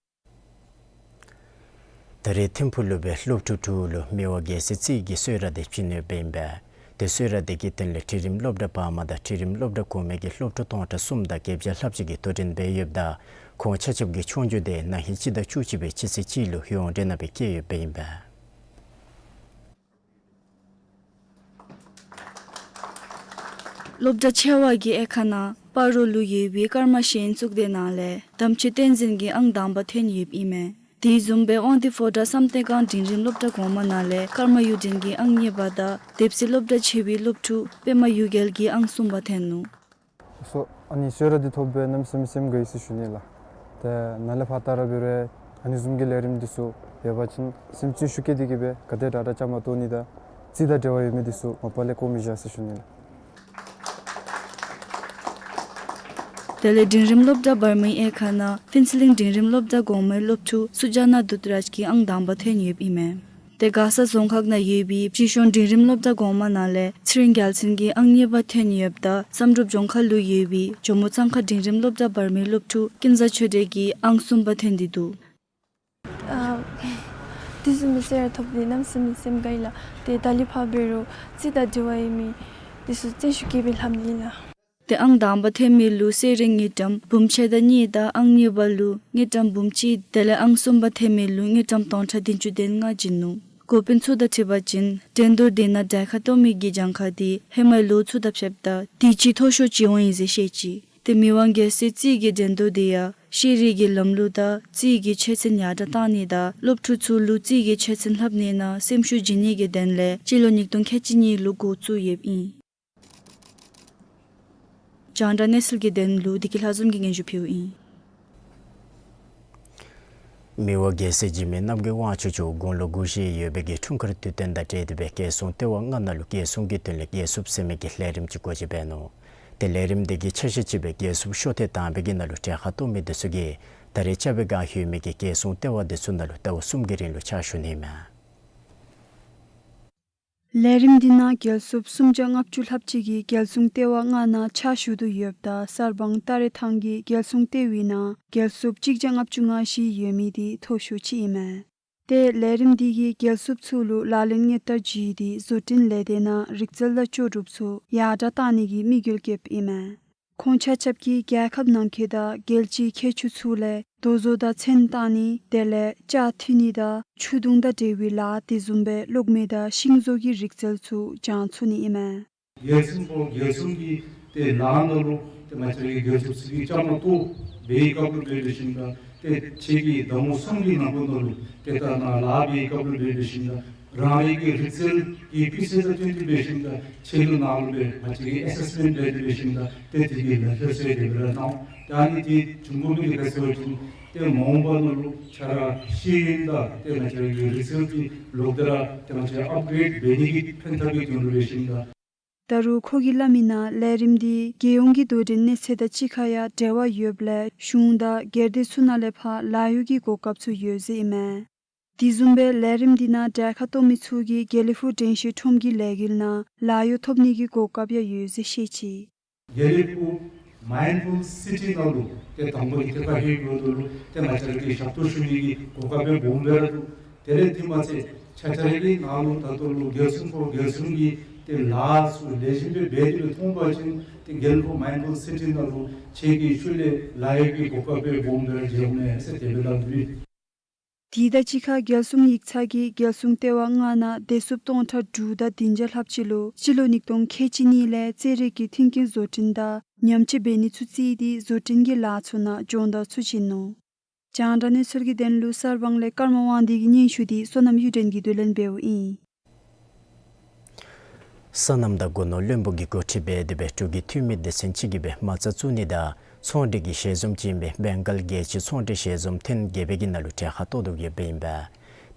ད་རེས་ཐིམ་ཕུག་ལུ་སྦེ་སློབ་ཕྲུག་དྲུག་ལུ་མི་དབང་རྒྱལ་སྲས་རྩེ་གི་གསོལ་རས་འདི་བྱིན་ཡོདཔ་ཨིན་པས། ཏེ་གསོལ་རས་འདི་གི་དོན་ལས་འཕྲིན་རིམ་སློབ་གྲྭ་བར་མ་དང་འཕྲིན་རིམ་སློབ་གྲྭ་གོང་མའི་གི་སློབ་ཕྲུག་སྟོང་ཕྲག་གསུམ་དང་བརྒྱད་བརྒྱ་ལྷགཔ་ཅིག་གིས་དོ་འགྲན་འབད་ཡོདཔ་ད་ཁོང་ཆ་ཁྱབ་ཀྱི་ཆོས་རྒྱུགས་འདི་ན་ཧིང་སྤྱི་ཟླ་བཅུ་གཅིག་པའི་སྤྱི་ཚེས་གཅིག་ལུ་ཡོངས་འབྲེལ་ནང་སྦེ་བསྐྱལ་ཡོདཔ་ཨིན་པས། སློབ་གྲྭ་ཆེ་བ་གི་དབྱེ་ཁག་ནང་སྤ་རོ་ལུ་ཡོད་པའི་ཀརྨ་ཤེས་ཡོན་གཙུག་སྡེ་ནང་ལས་དམ་ཆོས་བསྟན་འཛིན་གྱིས་ཨང་དང་པ་ཐོན་ཡོདཔ་ཨིན་མས། དེ་བཟུམ་སྦེ་དབང་འདུས་ཕོ་བྲང་བསམ་གཏན་སྒང་འབྲིང་རིམ་སློབ་གྲྭ་གོང་མ་ནང་ལས་ཀརྨ་གཡུ་སྒྲོན་གྱིས་ཨང་གཉིས་པ་དང་དེབ་སྲིད་སློབ་གྲྭ་ཆེ་བའི་སློབ་ཕྲུག་པདྨ་གཡུ་རྒྱལ་གྱིས་ཨང་གསུམ་པ་ཐོན་ནུག། སོ་ཨ་ནི་གསོལ་རས་འདི་ཐོབ་སྦེ་གནམ་མེད་ས་མེད་སེམས་དགའ་ཡི་ཟེར་ཞུ་ནི་ལགས། ཏེ་ནཱ་ལས་ཕར་ད་ར་འབད་རུང་ཨ་ནི་བཟུམ་གྱི་ལས་རིམ་འདི་ཚུ་འབད་བ་ཅིན་སེམས་བརྩོན་ཤུགས་བསྐྱེད་དེ་གིས་སྦེ་ག་དེ་དྲག་དྲག་བཅའ་མར་གཏོགས་ནི་དང་རྩིས་དང་འབྲེལ་བ་ཡོད་མི་འདི་ཚུ་མ་པ་ལས་བཀོ་མི་བཞག་ཟེར་ཞུ་ནི་ལགས། དེ་ལས་འབྲིང་རིམ་སློབ་གྲྭ་བར་མའི་དབྱེ་ཁག་ནང་ཕུན་ཚོགས་གླིང་འབྲིང་རིམ་སློབ་གྲྭ་གོང་མའི་སློབ་ཕྲུག་སུ་ཇཱ་ན་དུད་རཱཇ་གྱིས་ཨང་དང་པ་ཐོན་ཡོདཔ་ཨིན་མས། ཏེ་མགར་ས་རྫོང་ཁག་ནང་ཡོད་པའི་སྤྱི་གཞུང་འབྲིང་རིམ་སློབ་གྲྭ་གོང་མ་ནང་ལས་ཚེ་རིང་རྒྱལ་མཚན་གྱིས་ཨང་གཉིས་པ་ཐོན་ཡོདཔ་ད་བསམ་གྲུབ་ལྗོངས་མཁར་ལུ་ཡོད་པའི་ཇོ་མོ་གཙང་ཁ་འབྲིང་རིམ་སློབ་གྲྭ་བར་མའི་སློབ་ཕྲུག་ཀུན་བཟང་ཆོས་སྒྲོན་གྱིས་ཨང་གསུམ་པ་ཐོན་ཏེ་འདུག། ཨ་དེ་བཟུམ་མའི་གསོལ་རས་ཐོབ་སྟེ་གནམ་མེད་ས་མེད་སེམས་དགའ་ཡི་ལགས། ཏེ་ད་ལས་ཕར་འབད་རུང་རྩིས་དང་འབྲེལ་བ་ཡོད་མི་འདི་ཚུ་བརྩོན་ཤུགས་བསྐྱེད་སྦེ་ལྷབ་ནི་ལགས། ཏེ་ཨང་དང་པ་ཐོན་མི་ལུ་གསོལ་རས་དངུལ་ཀྲམ་འབུམ་ཕྱེད་དང་གཉིས་དང་ཨང་གཉིས་པ་ལུ་དངུལ་ཀྲམ་འབུམ་གཅིག། དེ་ལས་ཨང་གསུམ་པ་ཐོན་མི་ལུ་དངུལ་ཀྲམ་སྟོང་ཕྲག་བདུན་ཅུ་དོན་ལྔ་བྱིན་ནུག། འགོ་དཔོན་ཚུ་དང་འཁྲིལ་བ་ཅིན་འགྲན་བསྡུར་འདི་ནང་གྲལ་ཁར་གཏོགས་མི་གི་གྱངས་ཁ་འདི་ཧེ་མའི་ལོ་ཚུ་དང་ཕྱདཔ་ད་དུས་ཅི་མཐོ་ཤོས་ཅིག་འོང་ཡི་ཟེར་བཤད་ཅི། ཏེ་མི་དབང་རྒྱལ་སྲས་རྩིས་ཀྱི་འགྲན་བསྡུར་འདི་ཡང་ཤེས་རིག་གི་ལམ་ལུགས་དང་རྩིས་ཀྱི་ཆོས་ཚན་ཡར་དྲགས་གཏང་ནི་དང་སློབ་ཕྲུག་ཚུ་ལུ་རྩིས་ཀྱི་ཆོས་ཚན་ལྷབ་ནི་ནང་སེམས་ཤུགས་བྱིན་ནི་གི་དོན་ལས་སྤྱི་ལོ་ཉིས་སྟོང་ཁལ་གཅིག་གཉིས་ལུ་འགོ་བཙུགས་ཡོདཔ་ཨིན། རྒྱང་བསྒྲགས་གནས་ཚུལ་གྱི་དོན་ལུ་བདེ་སྐྱིད་ལྷ་འཛོམས་ཀྱིས་སྙན་ཞུ་ཕུལཝ་ཨིན། མི་དབང་རྒྱལ་སྲས་འཇིགས་མེད་རྣམ་རྒྱལ་དབང་ཕྱུག་མཆོག་དགུང་ལོ་དགུ་བཞེས་ཡོད་པའི་གི་འཁྲུངས་སྐར་དུས་སྟོན་དང་འབྲེལ་ཏེ་སྦེ་རྒྱལ་སྲུང་ལྟེ་བ་ལྔ་ནང་ལུ་རྒྱལ་སྲུང་གི་དོན་ལས་རྒྱལ་སྲུངཔ་ཟེར་མི་གི་ལས་རིམ་ཅིག་འགོ་འབྱེད་འབད་ནུག། ཏེ་ལས་རིམ་འདི་གི་ཆ་ཤས་ཅིག་སྦེ་རྒྱལ་སྲུངཔ་ཤོ་ཐེངས་དང་པའི་གི་ནང་ལུ་གྲལ་ཁར་གཏོགས་མི་འདི་ཚུ་གིས་ད་རེས་རྐྱབ་པའི་བསྒང་ཡོད་མི་གི་རྒྱལ་སྲུང་ལྟེ་བ་འདི་ཚུ་ནང་ལུ་ཟླཝ་གསུམ་གྱི་རིང་ལུ་ཕྱག་ཞུ་ནི་ཨིན་མས། ལས་རིམ་འདི་ནང་རྒྱལ་སྲུབས་སུམ་བརྒྱ་ལྔ་བཅུ་ལྷགཔ་ཅིག་གིས་རྒྱལ་སྲུང་ལྟེ་བ་ལྔ་ནང་ཕྱག་ཞུ་དོ་ཡོདཔ་ད་གསར་སྤང་སྟ་རེ་ཐང་གི་རྒྱལ་སྲུང་ལྟེ་བའི་ནང་རྒྱལ་སྲུབས་གཅིག་བརྒྱ་ལྔ་བཅུ་ང་བཞི་ཡོད་མི་འདི་མཐོ་ཤོས་ཅིག་ཨིན་མས། ཏེ་ལས་རིམ་འདི་གིས་རྒྱལ་སྲུབས་ཚུ་ལུ་ལག་ལེན་དངོས་བསྟར་བགྱིས་ཏེ་བཟོ་སྐྲུན་ལས་སྡེ་ནང་རིག་རྩལ་དང་ལྕོགས་གྲུབ་ཚུ་ཡར་དྲགས་གཏང་ནི་གི་དམིགས་ཡུལ་བསྐྱེདཔ་ཨིན་མས། ཁོང་ཆ་ཁྱབ་ཀྱིས་རྒྱལ་ཁབ་ནང་འཁོད་དང་རྒྱལ་སྤྱིའི་ཁྱད་ཆོས་ཚུ་ལས་རྡོ་བཟོ་དང་ཚོན་བཏང་ནི་དེ་ལས་ལྕགས་འཐུ་ནི་དང་ཆུ་དུང་དང་འབྲེལ་བའི་ལཱ་དེ་བཟུམ་སྦེ་གློག་མེ་དང་ཤིང་བཟོ་གི་རིག་རྩལ་ཚུ་སྦྱང་ཚུགས་ནི་ཨིན་མས། རྒྱལ་སྲུང་པོ་རྒྱལ་སྲུང་གི་ཏེ་ལཱ་ནང་ལུ་ཏེ་ང་བཅས་རའི་རྒྱལ་སྲུང་ཚུ་གིས་བཅའ་མར་གཏོགས་འབད་བའི་སྐབས་ལུ་འབད་འབད་ཞིནམ་ད་ཏེ་ཁྱེད་ཀྱིས་ཟླ་ངོ་གསུམ་གྱི་ནང་འཁོད་ནང་ལུ་ཏེ་ད་ནཱ་ལཱ་འབད་བའི་སྐབས་ལུ་འབད་འབད་ཞིནམ་ད་རང་རའི་གི་རིག་རྩལ་གྱི་སྤུས་ཚད་དང་བསྟུན་ཏེ་འབད་ཞིནམ་ད་ཁྱེད་ལུ་ནཱ་ལུ་སྦེ་ང་བཅས་ཀྱིས་ཨེ་སེསི་མེནཊ་འབད་དེ་འབད་ཞིནམ་ད་ཏེ་དེ་གི་ལཱ་ལྷོད་ཟེར་དེ་སྦེ་ར་གནང་། ད་ཨ་ནི་དེ་བྱུང་དགོ་མི་འདི་ག་ཅི་ཟེར་བ་ཅིན་ཏེ་མ་འོངས་པ་ནང་ལུ་ཁྱེད་ར་ཤེས་ཡོན་དང་ཏེ་ང་བཅས་རའི་གི་རིག་རྩལ་གྱི་ལོག་སྟེ་ར་ཏེ་ང་བཅས་ཨཔ་གྲེཌ་འབད་ནི་གི་ཕན་ཐབས་ཀྱི་དོན་ལུ་འབད་ཞིནམ་ད། ད་རུང་ཁོ་གིས་སླབ་མིའི་ནང་ལས་རིམ་འདི་རྒྱལ་ཡོངས་ཀྱི་དོ་འགྲན་གནས་ཚད་དང་གཅིག་ཁར་ཡང་འབྲེལ་བ་ཡོདཔ་ལས་གཞུང་དང་སྒེར་སྡེ་ཚུ་ནང་ལས་ཕར་ལཱ་གཡོག་གི་གོ་སྐབས་ཚུ་ཡོད་ཟེར་ཨིན་མས། དེ་བཟུམ་སྦེ་ལས་རིམ་འདི་ནང་གྲལ་ཁར་གཏོགས་མི་ཚུ་གིས་དགེ་ལེགས་ཕུག་དྲན་ཤེས་ཁྲོམ་གྱི་ལས་འགུལ་ནང་ལཱ་གཡོག་ཐོབ་ནི་གི་གོ་སྐབས་ཡང་ཡོད་ཟེར་བཤད་ཅི། དགེ་ལེགས་ཕུག་མའིནཌ་ཕུལ་སི་ཊི་ནང་ལུ་ཏེ་དང་པ་གི་ཏེ་ཁ་ཧེ་གོ་དོ་ལུ་ཏེ་ང་བཅས་ར་གིས་ཞབས་ཏོག་ཞུ་ནི་གི་གོ་སྐབས་སྦོམ་སྦེ་ར་འདུག། དེ་ལས་དེ་མ་ཚད་ཁྱེད་ཅག་རའི་ནང་ལུ་ད་ལྟོ་ལུ་རྒྱལ་སྲུང་པོ་རྒྱལ་སྲུང་གི་ཏེ་ལཱ་ཚུ་ལེགས་ཤོམ་སྦེ་འབད་དེ་སྦེ་མཐོང་པ་ཅིན་ཏེ་དགེ་ལེགས་ཕུག་མའིནཌ་ཕུལ་སི་ཊི་ནང་ལུ་ཁྱེད་ཀྱི་ཤུལ་ལས་ལཱ་གཡོག་གི་གོ་སྐབས་སྦོམ་སྦེ་ར་འཇལ་འོང་ཟེར་དེ་སྦེ་སླབ་ནུག། དེ་དང་གཅིག་ཁར་རྒྱལ་སྲུང་ཡིག་ཚང་གིས་རྒྱལ་སྲུང་ལྟེ་བ་ལྔ་ནང་བདེ་སྲུངཔ་སྟོང་ཕྲག་དྲུག་དང་བདུན་བརྒྱ་ལྷགཔ་ཅིག་ལུ་སྤྱི་ལོ་ཉིས་སྟོང་ཁལ་གཅིག་གཉིས་ལས་རྩེད་རིགས་ཀྱི་མཐུན་རྐྱེན་བཟོ་སྐྲུན་དང་ཉམས་བཅོས་འབད་ནི་ཚུ་བརྩིས་ཏེ་བཟོ་སྐྲུན་གྱི་ལཱ་ཚུ་ནང་སྦྱོང་བརྡར་ཚུ་བྱིན་ནུག། རྒྱང་བསྒྲགས་གནས་ཚུལ་གྱི་དོན་ལུ་གསར་སྤང་ལས་ཀརྨ་དབང་འདུས་ཀྱི་སྙན་ཞུ་འདི་བསོད་ནམས་གཡུ་སྒྲོན་གྱིས་བསྡུ་ལེན་འབདཝ་ཨིན། སོ་ནམ་དང་སྒོ་ནོར་བློན་པོ་གིས་འགོ་ཁྲིད་འབད་དེ་སྦེ་འབྲུག་གི་འཐུས་མི་སྡེ་ཚན་ཅིག་གིས་སྦེ་མ་རྩ་བཙུགས་ནི་དང་ཚོང་འབྲེལ་གྱི་ཞལ་འཛོམས་ཅིག་ཨིན་པའི་བེང་གཱལ་རྒྱལ་སྤྱིའི་ཚོང་འབྲེལ་ཞལ་འཛོམས་ཐེངས་བརྒྱད་པའི་གི་ནང་ལུ་གྲལ་ཁར་གཏོགས་དོ་ཡོདཔ་ཨིན་པས།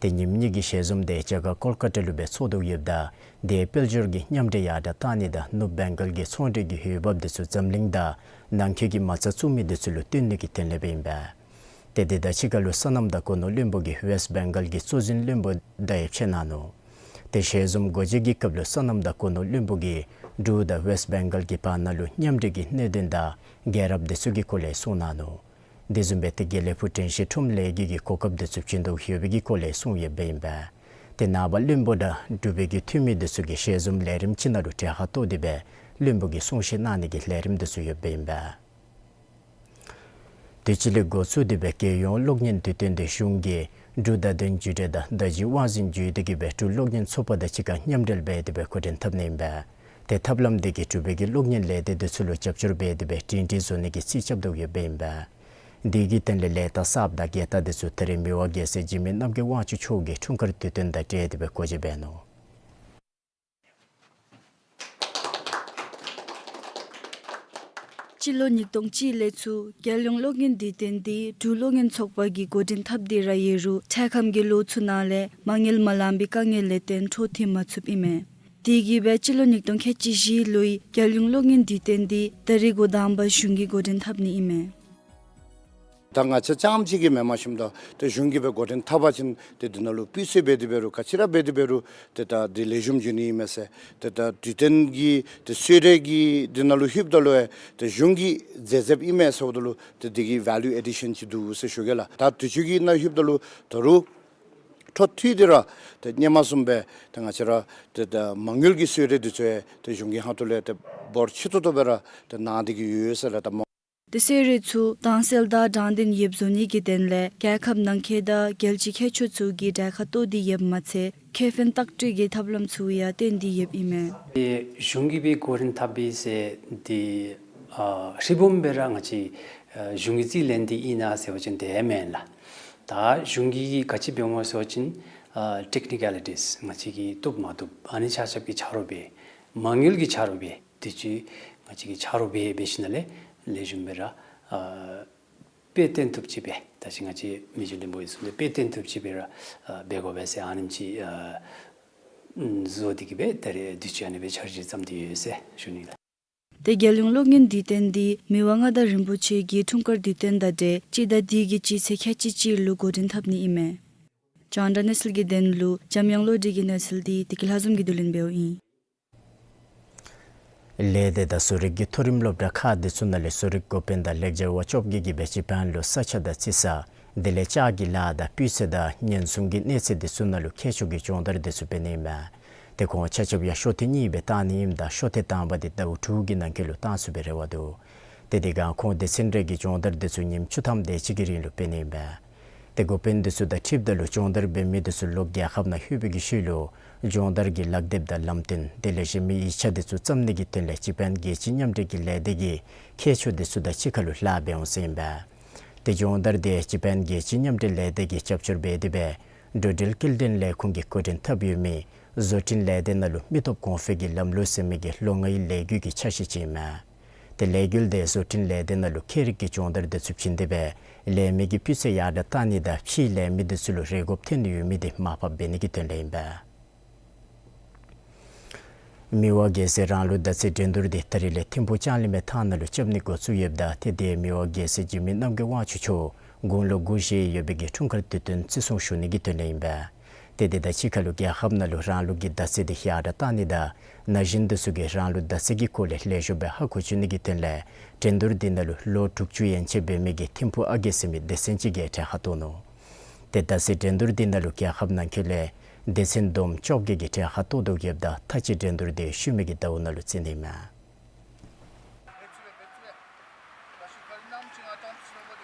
ཏེ་ཉིནམ་གཉིས་ཀྱི་ཞལ་འཛོམས་དེ་རྒྱ་གར་ཀོལ་ཀ་ཏ་ལུ་སྦེ་འཚོགས་དོ་ཡོདཔ་ད་དེའི་དཔལ་འབྱོར་གྱི་མཉམ་འབྲེལ་ཡར་དྲགས་གཏང་ནི་དང་ནུབ་བེང་གཱལ་གྱི་ཚོང་འབྲེལ་གྱི་འོས་འབབ་དེ་ཚུ་འཛམ་གླིང་དང་ནང་འཁོད་ཀྱི་མ་རྩ་བཙུགས་མི་དེ་ཚུ་ལུ་སྟོན་ནི་གི་དོན་ལས་སྦེ་ཨིན་པས། ཏེ་དེ་དང་གཅིག་ཁར་ལུ་སོ་ནམ་དང་སྒོ་ནོར་བློན་པོ་གིས་ཝེསཊ་བེང་གཱལ་གྱི་གཙོ་འཛིན་བློན་པོ་དང་ཡང་ཕྱད་གནང་ནུག། ཏེ་ཞལ་འཛོམས་སྒོ་འབྱེད་ཀྱི་སྐབས་ལུ་སོ་ནམ་དང་སྒོ་ནོར་བློན་པོ་གིས་འབྲུག་དང་ཝེསཊ་བེང་གཱལ་གྱི་བར་ན་ལུ་མཉམ་འབྲེལ་གྱི་གནད་དོན་དང་རྒྱལ་རབས་དེ་ཚུ་གི་སྐོར་ལས་གསུངས་གནང་ནུག། དེ་བཟུམ་སྦེ་ཏེ་དགེ་ལེགས་ཕུག་དྲན་ཤེས་ཁྲོམ་ལས་འགུལ་གྱི་གོ་སྐབས་དེ་ཚུ་བྱིན་དོ་ཡོད་པའི་གི་སྐོར་ལས་གསུངས་ཡོདཔ་ཨིན་པས། ཏེ་ནངས་པ་བློན་པོ་དང་འབྲུག་པའི་གི་འཐུས་མི་དེ་ཚུ་གིས་ཞལ་འཛོམས་ལས་རིམ་ཅིག་ནང་ལུ་གྲལ་ཁར་གཏོགས་ཏེ་སྦེ་བློན་པོ་གིས་གསུང་བཤད་གནང་ནི་གི་ལས་རིམ་དེ་ཚུ་ཡོདཔ་ཨིན་པས། དུས་ཅི་ལས་འགོ་བཙུགས་ཏེ་སྦེ་རྒྱལ་ཡོངས་གློག་བརྙན་དུས་སྟོན་དེ་གཞུང་གིས་འབྲུག་བརྡ་དོན་བརྒྱུད་འབྲེལ་དང་བརྡ་བརྒྱུད་དབང་འཛིན་བརྒྱུད་འབྲེལ་གྱིས་སྦེ་འབྲུག་གློག་བརྙན་ཚོགས་པ་དང་གཅིག་ཁར་མཉམ་འབྲེལ་འབད་དེ་སྦེ་འགོ་འདྲེན་འཐབ་ནི་ཨིན་པས། ཏེ་ཐབས་ལམ་དེ་གིས་འབྲུག་པའི་གི་གློག་བརྙན་ལས་སྡེ་དེ་ཚུ་ལུ་རྒྱབ་སྐྱོར་འབད་དེ་སྦེ་སྒྲིང་སྒྲིང་བཟོ་ནི་གི་རྩིས་རྐྱབ་དོ་ཡོདཔ་ཨིན་པས། དེ་གི་དོན་ལས་ལས་རྟགས་གསརཔ་དང་རྒྱལ་རྟགས་དེ་ཚུ་ད་རེས་མི་དབང་རྒྱལ་སྲས་འཇིགས་མེད་རྣམ་རྒྱལ་དབང་ཕྱུག་མཆོག་གིས་འཁྲུངས་སྐར་དུས་སྟོན་དང་འབྲེལ་ཏེ་སྦེ་སྒོ་འབྱེད་འབད་ནུག། སྤྱི་ལོ་ཉིས་སྟོང་གཅིག་ལས་ཚུར་རྒྱལ་ཡོངས་གློག་བརྙན་དུས་སྟོན་འདི་འབྲུག་གློག་བརྙན་ཚོགས་པ་གིས་འགོ་འདྲེན་འཐབ་སྟེ་ར་ཡོད་རུང་འཕྲལ་ཁམས་ཀྱི་ལོ་ཚུ་ནང་ལས་མ་དངུལ་མ་ལང་པའི་དཀའ་ངལ་ལས་བརྟེན་འཕྲོ་མཐུད་མ་ཚུགསཔ་ཨིན་མས། དེ་གིས་སྦེ་སྤྱི་ལོ་ཉིས་སྟོང་ཁལ་གཅིག་བཞི་ལོའི་རྒྱལ་ཡོངས་གློག་བརྙན་དུས་སྟོན་འདི་ད་རེས་འགོ་དང་པ་གཞུང་གིས་འགོ་འདྲེན་འཐབ་ནི་ཨིན་མས། ད་ང་བཅས་རྐྱངམ་གཅིག་གིས་མེནམ་ཞིནམ་ད་ཏེ་གཞུང་གིས་སྦེ་འགོ་འདྲེན་འཐབ་པ་ཅིན་ཏེ་འདི་ནང་ལུ་སྤུས་ཚད་འབད་དེ་འབད་རུང་ག་ཅི་ར་འབད་དེ་འབད་རུང་ཏེ་ད་འདི་ལེགས་ཤོམ་འགྱོ་ནི་ཨིན་མས་ཟེར། ཏེ་ད་དུས་སྟོན་གྱི་ཏེ་གསོལ་རས་ཀྱི་འདི་ནང་ལུ་ལྷོདཔ་ད་ལུ་ཡང་ཏེ་གཞུང་གིས་མཛད་མཛདཔ་ཨིན་མས་ཟེརཝ་ད་ལུ་ཏེ་འདི་གི་ཝེ་ལུ་ཨེ་ཌི་ཤཱན་ཅིག་འདུག་ཟེར་ཞུ་གེ་ལགས། ད་དུས་ཅི་གི་ནང་ལྷོདཔ་ད་ལུ་ད་རུང་འཕྲོ་མཐུད་དེ་ར་ཏེ་སྔོན་མ་བཟུམ་སྦེ་ཏེ་ང་བཅས་ར་ཏེ་ད་མ་དངུལ་གྱི་གསོལ་རས་འདི་ཚུ་ཡང་ཏེ་གཞུང་གི་ཁ་ཐུག་ལས་ཏེ་འབོར་ཆེ་ཏོག་ཏོ་སྦེ་ར་ཏེ་གནང་སྟེ་གི་ཡོད་ཟེར་ལགས། ད་མ་ཏེ་གསོལ་རས་ཚུ་དྭངས་གསལ་དང་དྲང་བདེན་ཡོདཔ་བཟོ་ནི་གི་དོན་ལས་རྒྱལ་ཁབ་ནང་འཁོད་དང་རྒྱལ་སྤྱིའི་ཁྱད་ཆོས་ཚུ་གི་གྲལ་ཁར་གཏོགས་ཏེ་ཡོདཔ་མ་ཚད་ཁེ་ཕན་བརྟག་དཔྱད་ཀྱི་ཐབས་ལམ་ཚུ་ཡང་སྟོན་ཏེ་ཡོདཔ་ཨིན་མས། ཏེ་གཞུང་གིས་སྦེ་འགོ་འདྲེན་འཐབ་པའི་ཟེར་འདི་ཨ་རི་བོམ་སྦེ་ར་ང་བཅས་ཨ་གཞུང་གིས་རྩིས་ལེན་ཏེ་ཨིན་ན་ཟེར་བ་ཅིན་དེ་མེན་ལགས། ད་གཞུང་གིས་ག་ཅི་འབདཝ་སྨོ་ཟེར་བ་ཅིན་ཨ་ཊེཀ་ནི་ཀེ་ལི་ཊིས་ང་བཅས་ཀྱིས་བཏུབ་མ་བཏུབ་ཨ་ནི་ཆ་ཁྱབ་ཀྱི་ཆ་རོགས་འབད་མ་དངུལ་གྱི་ཆ་རོགས་འབད་དུས་ཅི་ང་བཅས་ཀྱིས་ཆ་རོགས་འབད་འབད་ཞིནམ་ལས་ལེགས་ཤོམ་སྦེ་ར་ཨ་དཔེ་སྟོན་བཏུབ་ཅིག་སྦེ་ད་ཅི་ང་བཅས་མི་རྗེ་བློན་པོ་གིས་གསུངས་ཏེ་དཔེ་སྟོན་བཏུབ་ཅིག་སྦེ་ར་ཨ་འབད་དགོ་པས་ཟེར་ཨ་ནེམ་ཅིག་ཨ་བཟོ་སྟེ་གི་སྦེ་ད་རེས་དུས་ཅི་ཨ་ནི་སྦེ་འཆར་གཞི་བརྩམས་ཏེ་ཡོད་ཟེར་ཞུ་ནི་ལགས། ཏེ་རྒྱལ་ཡོངས་གློག་བརྙན་དུས་སྟོན་འདི་མི་དབང་མངའ་བདག་རིན་པོ་ཆེ་གི་འཁྲུངས་སྐར་དུས་སྟོན་དང་འབྲེལ་སྤྱི་ཟླ་འདི་གི་སྤྱི་ཚེས་ཁལ་གཅིག་གཅིག་ལུ་འགོ་འདྲེན་འཐབ་ནི་ཨིན་མས། རྒྱང་བསྒྲགས་གནས་ཚུལ་གྱི་དོན་ལུ་འཇམ་དབྱངས་བློ་གྲོས་ཀྱི་གནས་ཚུལ་འདི་བདེ་སྐྱིད་ལྷ་འཛོམས་ཀྱིས་བསྡུ་ལེན་འབདཝ་ཨིན། ལས་སྡེ་དང་བཟོ་རིག་གི་མཐོ་རིམ་སློབ་གྲྭ་ཁག་འདི་ཚུ་ནང་ལས་བཟོ་རིག་འགོ་དཔོན་དང་ལེགས་སྦྱར་བ་བཅོ་བརྒྱད་ཀྱིས་སྦེ་སྤྱི་ཕན་ལུ་ས་ཆ་དང་རྩི་ས་དེ་ལས་ལྕགས་ཀྱི་ལཱ་དང་སྤུས་ཚད་དང་ཉེན་སྲུང་གི་གནས་ཚད་འདི་ཚུ་ནང་ལུ་མཁས་མཆོག་གི་སྦྱོང་བརྡར་འདི་ཚུ་འབད་ནི་ཨིན་མས། ཏེ་ཁོང་ཆ་ཁྱབ་ཡང་ཤོ་ཐེངས་གཉིས་སྦེ་བཏང་ནི་ཨིནམ་ད་ཤོ་ཐེངས་དང་པ་འདི་ཟླཝ་དྲུག་གི་ནང་འཁོད་ལུ་བཏང་ཚུགས་པའི་རེ་བ་འདུག། ཏེ་དེ་སྒང་ཁོང་སྡེ་ཚན་རེ་གི་སྦྱོང་བརྡར་འདི་ཚུ་ཉིནམ་བཅུ་ཐམ་དེ་ཅིག་གི་རིང་ལུ་འབད་ནི་ཨིན་པས། ཏེ་འགོ་དཔོན་འདི་ཚུ་དང་འཁྲིལཝ་ད་ལུ་སྦྱོང་བརྡར་འབད་མི་འདི་ཚུ་ལོག་རྒྱལ་ཁབ་ནང་ལྷོད་པའི་ཤུལ་ལུ་སྦྱོང་བརྡར་གྱི་ལག་དེབ་དང་ལམ་སྟོན་དེ་ལས་གཞན་མི་ཡིག་ཆ་འདི་ཚུ་བརྩམ་ནི་གི་དོན་ལས་སྤྱི་ཕན་རྒྱལ་སྤྱི་མཉམ་འབྲེལ་གྱི་ལས་སྡེ་གི་མཁས་མཆོག་འདི་ཚུ་དང་གཅིག་ཁར་ལུ་ལཱ་འབད་འོང་ཟེར་ཨིན་པས། ཏེ་སྦྱོང་བརྡར་འདི་སྤྱི་ཕན་རྒྱལ་སྤྱི་མཉམ་འབྲེལ་ལས་སྡེ་གིས་རྒྱབ་སྐྱོར་འབད་དེ་སྦེ་འགྲོ་འགྲུལ་སྐྱེལ་འདྲེན་ལས་ཁུངས་ཀྱིས་འགོ་འདྲེན་འཐབ་ཡོད་མི་བཟོ་སྐྲུན་ལས་སྡེ་ནང་ལུ་མི་སྟོབས་གོང་འཕེལ་གྱི་ལམ་ལུགས་ཟེར་མི་གི་ལོ་ལྔའི་ལས་འགུལ་གྱི་ཆ་ཤས་ཅིག་ཨིན་མས། ཏེ་ལས་འགུལ་འདི་བཟོ་སྐྲུན་ལས་སྡེ་ནང་ལུ་ཁྱད་རིག་གི་སྦྱོང་བརྡར་འདི་ཚུ་བྱིན་ཏེ་སྦེ་ལས་མི་གི་སྤུས་ཚད་ཡར་དྲགས་གཏང་ནི་དང་ཕྱིའི་ལས་མི་འདི་ཚུ་ལུ་རེ་དགོཔ་ཐོན་ནི་ཡོད་མི་འདི་མར་ཕབ་འབད་ནི་གི་དོན་ལས་ཨིན་པས། མི་དབང་རྒྱལ་སྲས་རང་ལུགས་མདའ་རྩེད་འགྲན་བསྡུར་འདི་ད་རིས་ལས་ཐིམ་ཕུག་ལྕང་གླིང་མའི་ཐང་ནང་ལུ་རྐྱབ་ནི་འགོ་བཙུགས་ཡོདཔ་ད་ཏེ་དེ་མི་དབང་རྒྱལ་སྲས་འཇིགས་མེད་རྣམ་རྒྱལ་དབང་ཕྱུག་མཆོག་དགུང་ལོ་དགུ་བཞེས་ཡོད་པའི་གི་འཁྲུངས་སྐར་དུས་སྟོན་བརྩི་སྲུང་ཞུ་ནི་གི་དོན་ལས་ཨིན་པས། ཏེ་དེ་དང་གཅིག་ཁར་ལུ་རྒྱལ་ཁབ་ནང་ལུ་རང་ལུགས་ཀྱི་མདའ་རྩེད་འདི་ཡར་དྲགས་གཏང་ནི་དང་ན་གཞོན་འདི་ཚུ་གིས་རང་ལུགས་མདའ་རྩེད་ཀྱི་སྐོར་ལས་ལེགས་ཤོམ་སྦེ་ཧ་གོ་བཅུག་ནི་གི་དོན་ལས་འགྲན་བསྡུར་འདི་ནང་ལུ་ལོ་དྲུག་ཅུ་ཡན་ཆད་འབད་མི་གི་ཐིམ་ཕུག་ཨ་རྒས་ཟེར་མི་སྡེ་ཚན་ཅིག་གིས་གྲལ་ཁར་གཏོགས་ནུག། ཏེ་མདའ་རྩེད་འགྲན་བསྡུར་འདི་ནང་ལུ་རྒྱལ་ཁབ་ནང་འཁོད་ལས་སྡེ་ཚན་བསྡོམས་བཅོ་བརྒྱད་ཀྱིས་གྲལ་ཁར་གཏོགས་དོ་ཡོདཔ་ད་ད་ཅི་འགྲན་བསྡུར་འདི་ཤུལ་མའི་གི་ཟླཝ་ནང་ལུ་རྩེ་ནི་ཨིན་མས།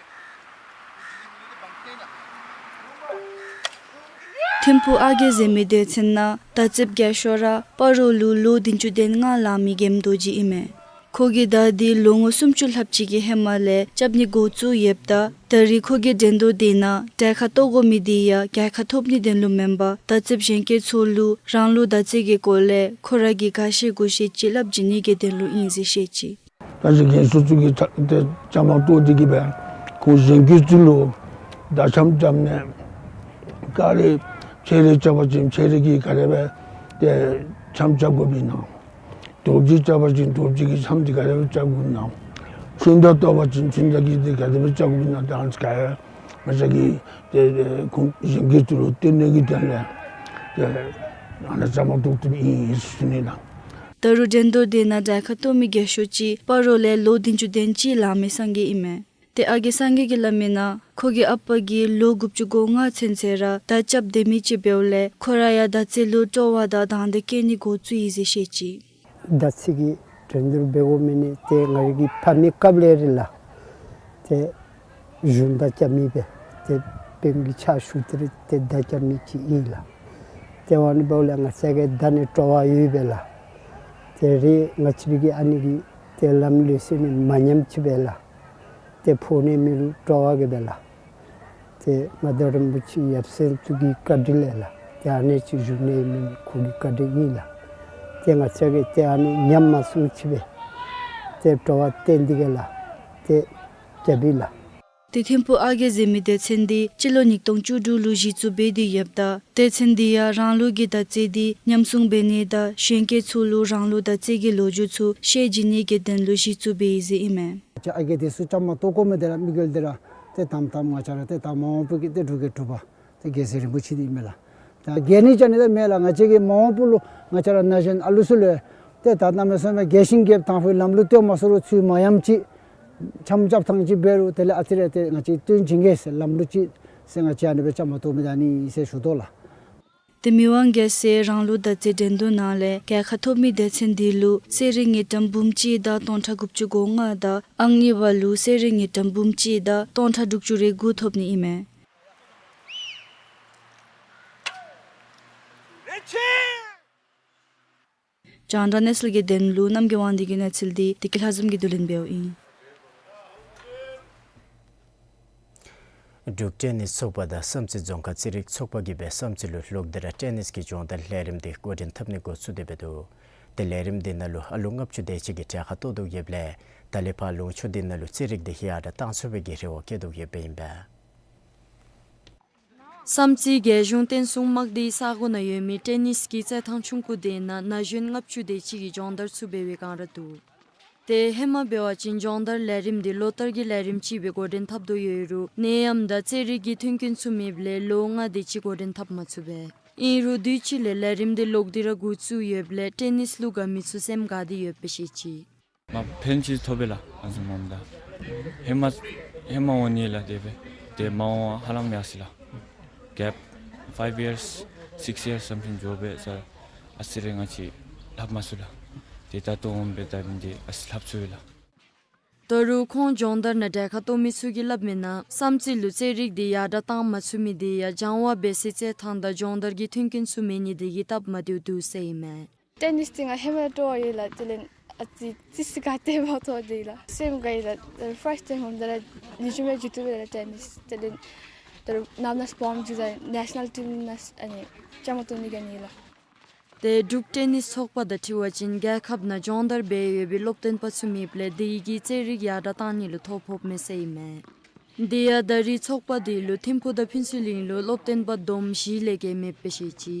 ཐིམ་ཕུག་ཨ་རྒས་ཟེར་མི་སྡེ་ཚན་ནང་མདའ་རྩེདཔ་རྒས་ཤོས་ར་སྤ་རོ་ལུ་ལོ་བདུན་ཅུ་དོན་ལྔ་ལང་མི་རྒནམ་རྡོ་རྗེ་ཨིན་མས། ཁོ་གིས་མདའ་འདི་ལོ་ངོ་སུམ་ཅུ་ལྷགཔ་ཅིག་གི་ཧེ་མ་ལས་རྐྱབ་ནི་འགོ་བཙུགས་ཡོདཔ་ད་ད་རིས་ཁོ་གིས་འགྲན་བསྡུར་འདི་ནང་གྲལ་ཁར་གཏོགས་དགོ་མི་འདི་ཡང་རྒྱལ་ཁ་ཐོབ་ནི་དོན་ལུ་མེན་པར་མདའ་རྩེདཔ་གཞན་སྐྱེས་ཚུ་ལུ་རང་ལུགས་མདའ་རྩེད་ཀྱི་སྐོར་ལས་ཁོ་ར་གིས་ག་ཤེས་གོ་ཤེས་ཅིག་སླབ་བྱིན་ནི་གི་དོན་ལུ་ཨིན་ཟེར་བཤད་ཅི། ད་ཅི་རྒན་ཤོས་ཚུ་གིས་ད་ཏེ་བཅའ་མར་གཏོགས་ཏེ་གིས་སྦེ་ཁོང་གཞན་སྐྱེས་ཚུ་ལུ་མདའ་འཆམ་རྐྱབ་ནི་ག་ར་ཕྱེད་རེ་རྐྱབ་པ་ཅིན་ཕྱེད་རེ་གིས་ག་ར་སྦེ་ཏེ་འཆམ་རྐྱབ་དགོཔ་ཨིན་ན། རྡོ་རྗེ་རྐྱབ་པ་ཅིན་རྡོ་རྗེ་གི་འཆམ་འདི་ག་དེ་སྦེ་རྐྱབ་དགོཔ་ཨིན་ན། ཆུན་ཟླ་གཏོགས་པ་ཅིན་ཆུན་ཟླ་གི་འདི་ག་དེ་སྦེ་རྐྱབ་དགོཔ་ཨིན་ན། ད་ཨ་ནི་ག་ར་ང་བཅས་ཀྱིས་ཏེ་ཁོང་གཞན་སྐྱེས་ཚུ་ལུ་སྟོན་ནི་གི་དོན་ལས་ཏེ་ཨ་ནཱ་བཅའ་མར་གཏོགས་ཏེ་ཨིན་ཟེར་ཞུ་ནི་ལགས། ད་རུང་འགྲན་བསྡུར་འདི་ནང་གྲལ་ཁར་གཏོགས་མི་རྒས་ཤོས་ཅིག་སྤ་རོ་ལས་ལོ་བདུན་ཅུ་དོན་གཅིག་ལང་མི་སངས་རྒྱས་ཨིན་མས། ཏེ་ཨ་རྒས་སངས་རྒྱས་ཀྱིས་སླབ་མིའི་ནང་ཁོ་གི་ཨ་པ་གིས་ལོ་དགུ་བཅུ་གོ་ལྔ་ཚུན་ཚོད་ར་མདའ་རྐྱབ་སྡོད་མི་ཅིག་འབདཝ་ལས་ཁོ་ར་ཡང་མདའ་རྩེད་ལུ་སྤྲོ་བ་དང་དང་འདོད་བསྐྱེད་ནི་འགོ་བཙུགས་ཡི་ཟེར་བཤད་ཅི། མདའ་རྩེད་ཀྱི་འགྲན་བསྡུར་འབད་དགོ་མི་ནི་ཏེ་ང་རའི་གི་ཕ་མའི་སྐབས་ལས་ར་ལགས། ཏེ་གཞུང་མདའ་རྐྱབ་མི་སྦེ་ཏེ་དཔོན་གྱི་ཕྱག་ཞུ་སྟེ་ར་ཏེ་མདའ་རྐྱབ་མི་ཅིག་ཨིན་ལགས། ཏེ་ཨ་ནི་འབདཝ་ལས་ང་བཅས་ཀྱིས་མདའ་ནི་སྤྲོ་བ་ཡོད་པས་ལགས། ཏེ་རེས་ང་བཅས་རའི་གི་ཨ་ནི་གི་ཏེ་ལམ་ལུགས་ཟེར་ནི་མ་ཉམས་ཅིག་སྦེ་ལགས། ཏེ་ཕོ་ནི་མི་རུང་སྤྲོ་བ་གིས་སྦེ་ལགས། ཏེ་མངའ་བདག་རིན་པོ་ཆེ་ཡབ་སྲས་ཚུ་གི་བཀའ་དྲིན་ལས་ལགས། ཏེ་ཨ་ནི་ཅིག་བཞུགས་ནི་མེན་ཁོ་གི་བཀའ་དྲིན་ཨིན་ལགས། ཏེ་ང་བཅས་ཀྱིས་ཏེ་ཨ་ནི་ཉམས་མ་སོང་ཅིག་སྦེ་ཏེ་སྤྲོ་བ་བསྟེན་ཏེ་གིས་ལགས། ཏེ་རྐྱབ་ཨིན་ལགས། ཏེ་ཐིམ་ཕུག་ཨ་རྒས་ཟེར་མི་སྡེ་ཚན་འདི་སྤྱི་ལོ་ཉིས་སྟོང་བཅུ་དྲུག་ལུ་གཞི་བཙུགས་འབད་དེ་ཡོདཔ་ད་སྡེ་ཚན་འདི་ཡང་རང་ལུགས་ཀྱི་མདའ་རྩེད་འདི་ཉམས་སྲུང་འབད་ནི་དང་གཞན་སྐྱེས་ཚུ་ལུ་རང་ལུགས་མདའ་རྩེད་ཀྱི་ལོ་རྒྱུས་ཚུ་ཤེས་བྱིན་ནི་གི་དོན་ལུ་གཞི་བཙུགས་འབད་ཡི་ཟེར་ཨིན་མས། ཨ་རྒས་འདི་ཚུ་བཅའ་མར་གཏོགས་དགོ་མི་འདི་ར་དམིགས་ཡུལ་འདི་ར་ཏེ་དང་པ་ང་བཅས་ར་ཏེ་ད་མ་འོངས་པ་གི་ཏེ་འབྲུག་གི་འབྲུག་པ་ཏེ་རྒྱལ་སྲས་རིན་པོ་ཆེ་འདི་ཨིན་མས་ལགས། ད་རྒྱལ་ནི་བཅའ་ནི་ད་མེད་ལགས། ང་བཅས་ཀྱི་མ་འོངས་པ་ལུ་ང་བཅས་ར་ན་གཞོན་ཨ་ལུ་ཚུ་ལུ་ཏེ་ད་གནམ་མེད་ས་མེད་རྒྱས་ཤིང་རྒྱསཔ་དང་ཕུ་ལམ་ལུགས་སྟོན་མ་ཚུགས་རུང་ཚུལ་མ་ཉམས་ཅིག་འཆམ་རྐྱབ་ཐངས་ཅིག་འབད་རུང་དེ་ལས་ཨ་ཙི་རེ་ཏེ་ང་བཅས་སྟོན་བྱིན་གེ་ཟེར་ལམ་ལུགས་ཅིག་ཟེར་ང་བཅས་ཨ་ནི་སྦེ་བཅའ་མར་གཏོགས་མི་ད་ནི་ཟེར་ཞུ་དོ་ལགས། ཏེ་མི་དབང་རྒྱལ་སྲས་རང་ལུགས་མདའ་རྩེད་འགྲན་བསྡུར་ནང་ལས་རྒྱལ་ཁ་ཐོབ་མི་སྡེ་ཚན་འདི་ལུ་གསོལ་རས་དངུལ་ཀྲམ་འབུམ་གཅིག་དང་སྟོང་ཕྲག་དགུ་བཅུ་གོ་ལྔ་དང་ཨང་གཉིས་པ་ལུ་གསོལ་རས་དངུལ་ཀྲམ་འབུམ་གཅིག་དང་སྟོང་ཕྲག་དྲུག་ཅུ་རེ་དགུ་ཐོབ་ནི་ཨིན་མས། རྒྱང་བསྒྲགས་གནས་ཚུལ་གྱི་དོན་ལུ་རྣམ་རྒྱལ་དབང་འདུས་ཀྱི་གནས་ཚུལ་འདི་བདེ་སྐྱིད་ལྷ་འཛོམས་ཀྱིས་བསྡུ་ལེན་འབདཝ་ཨིན། འབྲུག་ཊེ་ནིས་ཚོགས་པ་དང་བསམ་རྩེ་རྫོང་ཁག་རྩེད་རིགས་ཚོགས་པ་གིས་སྦེ་བསམ་རྩེ་ལུ་ལོག་སྟེ་ར་ཊེ་ནིས་ཀྱི་སྦྱོང་བརྡར་ལས་རིམ་འདི་འགོ་འདྲེན་འཐབ་ནི་འགོ་བཙུགས་ཏེ་འབད་དོ། ཏེ་ལས་རིམ་འདི་ནང་ལུ་ཨ་ལུ་ལྔ་བཅུ་དེ་ཅིག་གིས་གྲལ་ཁར་གཏོགས་དོ་ཡོདཔ་ལས་ད་ལས་ཕར་ལུང་ཕྱོགས་འདི་ནང་ལུ་རྩེད་རིགས་འདི་ཡར་དྲགས་གཏང་ཚུགས་པའི་གི་རེ་བ་བསྐྱེད་དོ་ཡོདཔ་ཨིན་པས། བསམ་རྩེ་རྒྱལ་གཞུང་བསྟན་སྲུང་དམག་སྡེའི་ས་གོ་ནང་ཡོད་མི་ཊེ་ནིས་ཀྱི་རྩེད་ཐང་ཆུང་ཀུ་དེ་ནང་ན་གཞོན་ལྔ་བཅུ་དེ་ཅིག་གིས་སྦྱོང་བརྡར་ཚུ་འབད་བའི་སྒང་ར་འདུག། ཏེ་ཧེ་མ་འབད་བ་ཅིན་སྦྱོང་བརྡར་ལས་རིམ་འདི་ལོ་བསྟར་གྱི་ལས་རིམ་ཅིག་སྦེ་འགོ་འདྲེན་འཐབ་དོ་ཡོད་རུང་ནད་ཡམས་དང་རྩེད་རིགས་ཀྱི་མཐུན་རྐྱེན་ཚུ་མེདཔ་ལས་ལོ་ལྔ་དེ་ཅིག་འགོ་འདྲེན་འཐབ་མ་ཚུགས་པས། ཨིན་རུང་དུས་ཅི་ལས་ལས་རིམ་འདི་ལོག་སྟེ་ར་འགོ་བཙུགས་ཡོདཔ་ལས་ཊེ་ནིས་ལུ་དགའ་མི་ཚུ་སེམས་དགའ་སྟེ་ཡོདཔ་སྦེ་བཤད་ཅི། མ་ཕན་ཅིག་ཐོབ་པས་ལགས། ཨ་ཙི་མ་འོངམ་ད་ཧེ་མ་ཧེ་མ་འོང་ནི་ལགས། དེ་སྦེ་ཏེ་མ་འོང་ཧ་ལམ་ཡར་སོ་ཡི་ལགས། གེཔ་ཕའིབ་ཡརསི་སིཀསི་ཡརསི་སམ་ཐིང་འགྱོ་སྦེ་ས་ཨ་ཙི་རེ་ང་བཅས་ལྷབ་མ་ཚུགས་ལགས། ཏེ་ད་ལྟོ་འོང་སྦེ་ད་འབདན་ཏེ་ཨ་ཙི་ལྷབ་ཚུགས་ཡི་ལགས། ད་རུང་ཁོང་སྦྱོང་བརྡར་ནང་གྲལ་ཁར་གཏོགས་མི་ཚུ་གིས་སླབ་མིའི་ནང་བསམ་རྩེ་ལུ་རྩེད་རིགས་འདི་ཡར་དྲགས་བཏང་མ་ཚུགས་མི་འདི་ཡང་སྦྱང་བ་འབད་སའི་རྩེད་ཐང་དང་སྦྱོང་བརྡར་གྱི་མཐུན་རྐྱེན་ཚུ་མེད་ནི་དེ་གིས་སྟབས་མ་བདེཝ་འདུག་ཟེར་ཨིན་མས། ཊེ་ནིས་འདི་ང་ཧེ་མ་ལས་སྤྲོ་བ་ཡོད་ལགས། དེ་ལས་ཨ་ཙི་ཙི་སི་ག་ཏེ་མ་ཐོབ་དེ་ལགས། སེམས་དགའ་ཡི་ལགས། ཕརསཊ་ཊའིམ་འོངམ་ད་ར་ལེགས་ཤོམ་སྦེ་འགྱོ་བཏུབ་པས་ལགས་ཊེ་ནིས། དེ་ལས་ད་རུང་ནངས་པ་གནངས་ཚེ་སྤོམ་འགྱོ་ད་ནེ་ཤ་ནཱལ་ཊིམ་ནང་ཨ་ནི་བཅའ་མར་གཏོགས་ནི་ག་ནི་ལགས། ཏེ་འབྲུག་ཊེ་ནིས་ཚོགས་པ་དང་འཁྲིལ་བ་ཅིན་རྒྱལ་ཁབ་ནང་སྦྱོང་བརྡར་འབད་ཡོད་པའི་སློབ་སྟོན་པ་ཚུ་མེདཔ་ལས་དེ་གིས་རྩེད་རིགས་ཡར་དྲགས་བཏང་ནི་ལུ་ཐོ་ཕོགཔ་མས་ཟེར་ཨིན་མས། དེ་ཡང་ད་རེས་ཚོགས་པ་འདི་ལུ་ཐིམ་ཕུག་དང་ཕུན་ཚོགས་གླིང་ལུ་སློབ་སྟོན་པ་བསྡོམས་བཞི་ལས་བརྒལ་མེདཔ་སྦེ་བཤད་ཅི།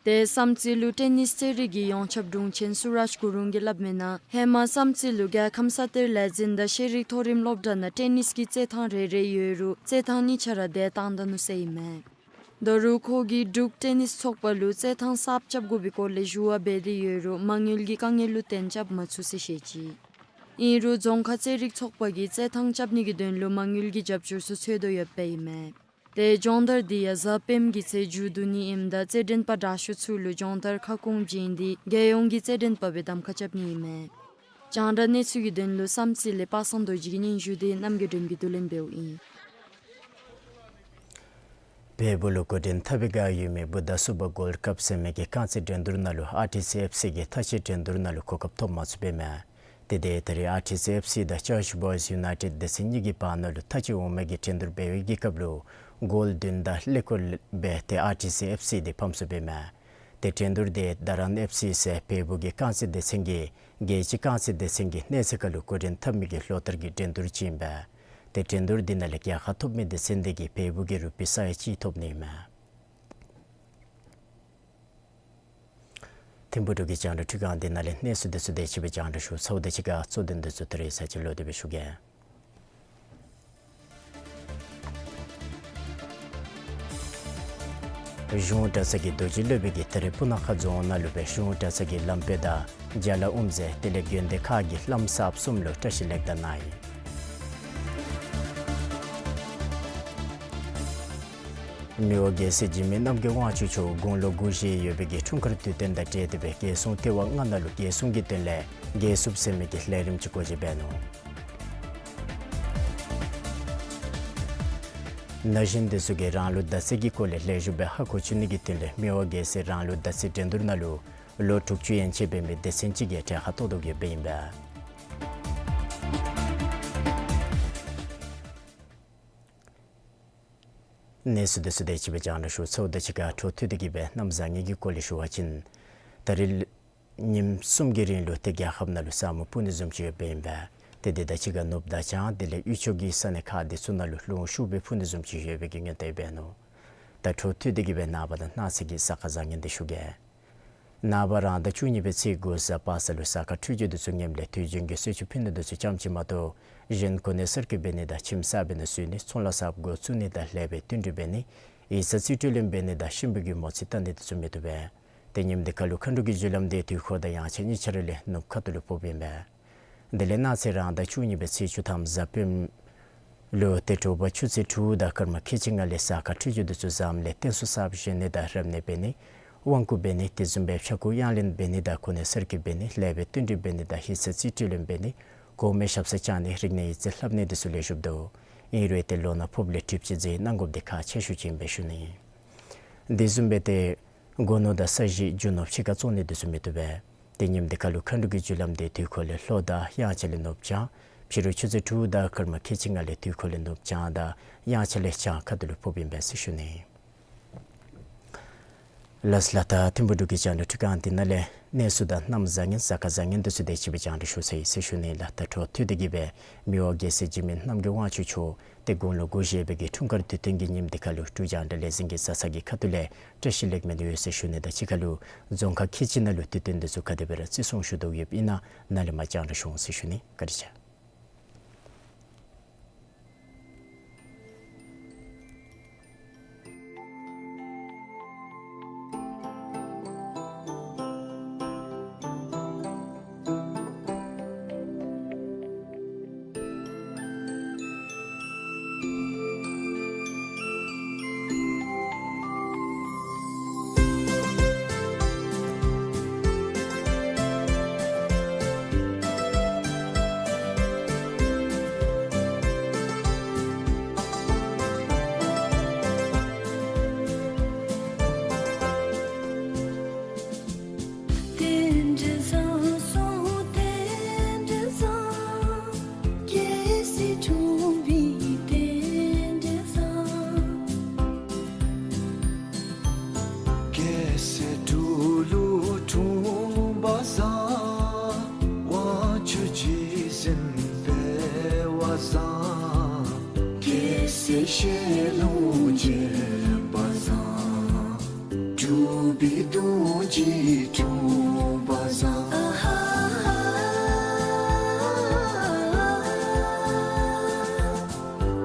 ཏེ་བསམ་རྩེ་ལུ་ཊེ་ནིས་རྩེད་རིགས་ཀྱི་ཡོངས་ཁྱབ་དྲུང་ཆེན་སུ་རཱཇ་གུ་རུང་གིས་སླབ་མིའི་ནང་ཧེ་མ་བསམ་རྩེ་ལུ་རྒྱལ་ཁམས་ས་གཏེར་ལས་འཛིན་དང་ཤེས་རིག་མཐོ་རིམ་སློབ་གྲྭ་ནང་ཊེ་ནིས་ཀྱི་རྩེད་ཐང་རེ་རེ་ཡོད་རུང་རྩེད་ཐང་གཉིས་ཆ་ར་དེ་བཏང་ད་ནུག་ཟེར་ཨིན་མས། ད་རུང་ཁོ་གིས་འབྲུག་ཊེ་ནིས་ཚོགས་པ་ལུ་རྩེད་ཐང་གསརཔ་རྐྱབ་དགོ་པའི་སྐོར་ལས་ཞུ་བ་འབད་དེ་ཡོད་རུང་མ་དངུལ་གྱི་དཀའ་ངལ་ལུ་བརྟེན་རྐྱབ་མ་ཚུགས་ཟེར་བཤད་ཅི། ཨིན་རུང་རྫོང་ཁག་རྩེད་རིགས་ཚོགས་པ་གིས་རྩེད་ཐང་རྐྱབ་ནི་གི་དོན་ལུ་མ་དངུལ་གྱི་རྒྱབ་སྐྱོར་ཚུ་འཚོལ་དོ་ཡོདཔ་ཨིན་མས། ཏེ་སྦྱོང་བརྡར་འདི་ཡང་གཟའ་སྤེནམ་གྱི་ཚེ་མཇུག་བསྡུ་ནི་ཨིནམ་ད་རྩེད་འགྲན་པ་དྲག་ཤོས་ཚུ་ལུ་སྦྱོང་བརྡར་ཁ་སྐོང་བྱིན་ཏེ་རྒྱལ་ཡོངས་ཀྱི་རྩེད་འགྲན་པ་སྦེ་གདམ་ཁ་རྐྱབ་ནི་ཨིན་མས། རྒྱང་བསྒྲགས་གནས་ཚུལ་གྱི་དོན་ལུ་བསམ་རྩེ་ལས་པ་སངས་རྡོ་རྗེ་གི་སྙན་ཞུ་འདི་རྣམ་རྒྱལ་སྒྲོལམ་གིས་བསྡུ་ལེན་འབདཝ་ཨིན། བལ་པོ་ལུ་འགོ་འདྲེན་འཐབ་པའི་བསྒང་ཡོད་མི་བུ་ཌ་སུ་བྷ་གོལཌ་ཀབ་ཟེར་མི་གི་རྐང་རྩེད་འགྲན་བསྡུར་ནང་ལུ་ཨར་ཊི་སི་ཨེཕ་སི་གིས་མཐའ་དཔྱད་འགྲན་བསྡུར་ནང་ལུ་གོ་སྐབས་ཐོབ་མ་ཚུགས་པས་མས། ཏེ་དེ་ད་རེས་ཨར་ཊི་སི་ཨེཕ་སི་དང་ཅརཆ་བོའིསི་ཡུ་ནའི་ཊེཌ་སྡེ་ཚན་གཉིས་ཀྱི་བར་ན་ལུ་མཐའ་དཔྱད་འོང་མི་གི་འགྲན་བསྡུར་འབད་བའི་གི་སྐབས་ལུ་གོལ་བདུན་དང་ཀླད་ཀོར་སྦེ་ཏེ་ཨར་ཊི་སི་ཨེཕ་སི་འདི་ཕམ་སོང་པས་མས། ཏེ་འགྲན་བསྡུར་འདི་ད་རན་ཨེཕ་སི་ཟེར་བལ་པོ་གི་རྐང་རྩེད་སྡེ་ཚན་གྱིས་རྒྱལ་སྤྱིའི་རྐང་རྩེད་སྡེ་ཚན་གྱི་གནས་ཚད་ཁར་ལུ་འགོ་འདྲེན་འཐབ་མི་གི་ལོ་བསྟར་གྱི་འགྲན་བསྡུར་ཅིག་ཨིན་པས། ཏེ་འགྲན་བསྡུར་འདི་ནང་ལས་རྒྱལ་ཁ་ཐོབ་མི་སྡེ་ཚན་འདི་གིས་བལ་པོ་གི་རུ་པི་ས་ཡ་གཅིག་ཐོབ་ནི་ཨིན་མས། ཐིམ་ཕུག་འབྲུག་གི་རྒྱང་བསྒྲགས་ཁྲི་ཁང་འདི་ནང་ལས་གནས་ཚུལ་འདི་ཚུ་དེ་ཅིག་སྦེ་རྒྱང་བསྒྲགས་ཞུ་ཚརཝ་ད་གཅིག་ཁར་གཙོ་དོན་འདི་ཚུ་ད་རེས་ཚར་གཅིག་ལོག་སྟེ་སྦེ་ཞུ་གེ། གཞུང་གྲྭ་ཚང་གི་རྡོ་རྗེ་སློབ་དཔོན་གྱིས་ད་རེས་སྤུ་ན་ཁ་རྫོང་ནང་ལུ་སྦེ་གཞུང་གྲྭ་ཚང་གི་ལམ་དཔོན་དང་རྒྱ་ལ་དབུ་མཛད་དེ་ལས་དགོན་སྡེ་ཁག་གི་བླམ་གསརཔ་གསུམ་ལུ་བཀྲིས་ལེགས་དར་གནང་ཡི། མི་དབང་རྒྱལ་སྲས་འཇིགས་མེད་རྣམ་རྒྱལ་དབང་ཕྱུག་མཆོག་དགུང་ལོ་དགུ་བཞེས་ཡོད་པའི་གི་འཁྲུངས་སྐར་དུས་སྟོན་དང་འབྲེལ་ཏེ་སྦེ་རྒྱལ་སྲུང་ལྟེ་བ་ལྔ་ནང་ལུ་རྒྱལ་སྲུང་གི་དོན་ལས་རྒྱལ་སྲུངཔ་ཟེར་མི་གི་ལས་རིམ་ཅིག་འགོ་འབྱེད་འབད་ནུག། ན་གཞོན་འདི་ཚུ་གིས་རང་ལུགས་མདའ་རྩེད་ཀྱི་སྐོར་ལས་ལེགས་ཤོམ་སྦེ་ཧ་གོ་ཚུགས་ནི་གི་དོན་ལས་མི་དབང་རྒྱལ་སྲས་རང་ལུགས་མདའ་རྩེད་འགྲན་བསྡུར་ནང་ལུ་ལོ་དྲུག་ཅུ་ཡན་ཆད་འབད་མི་སྡེ་ཚན་ཅིག་གིས་གྲལ་ཁར་གཏོགས་དོ་ཡོདཔ་ཨིན་པས། གནས་ཚུལ་འདི་ཚུ་དེ་ཅིག་སྦེ་རྒྱང་བསྒྲགས་ཞུ་ཚརཝ་ད་གཅིག་ཁར་འཕྲོ་མཐུད་དེ་གི་སྦེ་གནམ་བཟང་ངན་གྱི་སྐོར་ལས་ཞུ་བ་ཅིན་ད་རེས་ཉིནམ་གསུམ་གྱི་རིང་ལུ་ཏེ་རྒྱལ་ཁབ་ནང་ལུ་ས་སྨུག་སྤུབ་ནི་བཟུམ་ཅིག་ཡོདཔ་ཨིན་པས། ཏེ་དེ་དང་གཅིག་ཁར་ནུབ་དང་བྱང་དེ་ལས་དབུས་ཕྱོགས་ཀྱི་ས་གནས་ཁག་འདི་ཚུ་ནང་ལུ་རླུང་ཤུགས་སྦེ་འཕུ་ནི་བཟུམ་ཅིག་ཡོད་པའི་གི་སྔོན་བརྡ་འབད་ནུག། ད་འཕྲོ་མཐུད་དེ་གི་སྦེ་ནངས་པ་དང་གནངས་ཚེ་གི་གཟའ་སྐར་བཟང་ངན་འདི་ཞུ་གེ། ནངས་པ་རང་ཟླ་བཅུ་གཉིས་པའི་ཚེས་དགུ་གཟའ་པ་སངས་ལུ་གཟའ་སྐར་འཕྲོད་སྦྱོར་འདི་ཚུ་ངནམ་ལས་དུས་རྒྱུན་གྱི་གསོལ་མཆོད་ཕུལ་ནི་འདི་ཚུ་ཙམ་ཅིག་མ་གཏོགས་གཞན་གོ་གནས་གསར་བསྐོ་འབད་ནི་དང་ཁྱིམ་གསར་འབད་ནི་བཟོ་ནི་ཚོང་ལཱ་གསརཔ་འགོ་བཙུགས་ནི་དང་ལེགས་པའི་བསྟུན་གྲོས་འབད་ནི་ཡིག་ཚང་རྩིས་སྤྲོད་ལེན་འབད་ནི་དང་གཤིན་པོའི་གི་མོ་རྩིས་བལྟ་ནི་འདི་ཚུ་མི་བཏུབ་པས། ཏེ་ཉིནམ་འདི་ཁར་ལུ་མཁའ་འགྲོ་གི་རྒྱུ་ལམ་འདི་དུས་འཁོར་དང་དབྱངས་འཆར་གཉིས་ཆ་ར་ལས་ནུབ་ཁ་ཐུག་ལུ་ཕོགཔ་ཨིན་པས། དེ་ལས་གནངས་ཚེ་རང་ཟླ་བཅུ་གཉིས་པའི་ཚེས་བཅུ་ཐམ་གཟའ་སྤེནམ་ལུ་ཏེ་དྲོ་པ་ཆུ་ཚོད་དྲུག་དང་སྐར་མ་ཁལ་གཅིག་ལྔ་ལས་གཟའ་སྐར་འཕྲོད་སྦྱོར་འདི་ཚུ་བཟངམ་ལས་རྟེན་གསུམ་གསརཔ་བཞེངས་ནི་དང་རབ་གནས་འབད་ནི་དབང་བསྐུར་འབད་ནི་དེ་བཟུམ་སྦེ་ཕྱྭ་འགུགས་གཡང་ལེན་འབད་ནི་དང་གོ་གནས་གསར་བསྐོ་འབད་ནི་ལེགས་པའི་བསྟུན་གྲོས་འབད་ནི་དང་ཡིག་ཚང་རྩིས་སྤྲོད་ལེན་འབད་ནི་གོང་མའི་ཞབས་སར་བཅར་ནི་རིག་གནས་ཡིག་རྩིས་ལྷབ་ནི་འདི་ཚུ་ལེགས་ཤོམ་འདུག། ཨིན་རུང་ཏེ་ལོ་ན་ཕོགཔ་ལས་གྲུབ་ཅིག་མཛད་གནང་དགོཔ་འདི་ཁག་ཆེ་ཤོས་ཅིག་ཨིན་པས་ཞུ་ནི། དེ་བཟུམ་སྦེ་ཏེ་སྒོ་ནོར་དང་ས་གཞི་རྒྱུ་ནོར་ཕྱི་ཁར་བཙོང་ནི་འདི་ཚུ་མི་བཏུབ་པས། ཏེ་ཉིནམ་འདི་ཁར་ལུ་མཁའ་འགྲོ་གི་རྒྱུ་ལམ་འདི་དུས་འཁོར་ལས་ལྷོ་དང་དབྱངས་འཆར་ལས་ནུབ་བྱང་། ཕྱི་རུ་ཆུ་ཚོད་དྲུག་དང་སྐར་མ་ཁལ་གཅིག་ལྔ་ལས་དུས་འཁོར་ལས་ནུབ་བྱང་དང་དབྱངས་འཆར་ལས་བྱང་ཁ་ཐུག་ལུ་ཕོགཔ་ཨིན་པས་ཟེར་ཞུ་ནི། ལགས་ལགས། ད་ཐིམ་ཕུག་འབྲུག་གི་རྒྱང་བསྒྲགས་ཁང་འདི་ནང་ལས་གནས་ཚུལ་དང་གནམ་བཟང་ངན་གཟའ་སྐར་བཟང་ངན་འདི་ཚུ་དེ་ཅིག་སྦེ་རྒྱང་བསྒྲགས་ཞུ་ཚར་ཡི་ཟེར་ཞུ་ནི་ལགས། ད་འཕྲོ་མཐུད་དེ་གི་སྦེ་མི་དབང་རྒྱལ་སྲས་འཇིགས་མེད་རྣམ་རྒྱལ་དབང་ཕྱུག་མཆོག་དེ་དགུང་ལོ་དགུ་བཞེས་པའི་གི་འཁྲུངས་སྐར་དུས་སྟོན་གྱི་ཉིནམ་འདི་ཁར་ལུ་འབྲུག་རྒྱང་བསྒྲགས་ལས་འཛིན་གྱི་ས་ཚ་གི་ཁ་ཐུག་ལས་བཀྲ་ཤིས་ལེགས་སྨོན་ཡོད་ཟེར་ཞུ་ནི་དང་གཅིག་ཁར་ལུ་རྫོང་ཁག་ཁག་ཅིག་ནང་ལུ་དུས་སྟོན་འདི་ཚུ་ག་དེ་སྦེ་ར་བརྩི་སྲུང་ཞུ་དོ་ཡོདཔ་ཨིན་ན་ནཱ་ལས་མར་རྒྱང་བསྒྲགས་ཞུ་འོང་ཟེར་ཞུ་ནི། བཀའ་དྲིན་ཆེ། རྟེན་འབྲེལ་བཟང་སོང་རྟེན་འབྲེལ་བཟང་། རྒྱལ་སྲིད་འཁྲུངས་པའི་རྟེན་འབྲེལ་བཟང་། རྒྱལ་སྲས་འབྲུག་ལུ་འཁྲུངས་པ་བཟང་། དབང་ཕྱུག་རྗེ་བཙུན་འཕེལ་བ་བཟང་། རྒྱལ་སྲས་ཞལ་ལུང་བྱོན་པ་བཟང་། འབྲུག་པའི་གདུང་རྒྱུད་འཁྲུངས་པ་བཟང་། ཨ་ཧ་ཧ།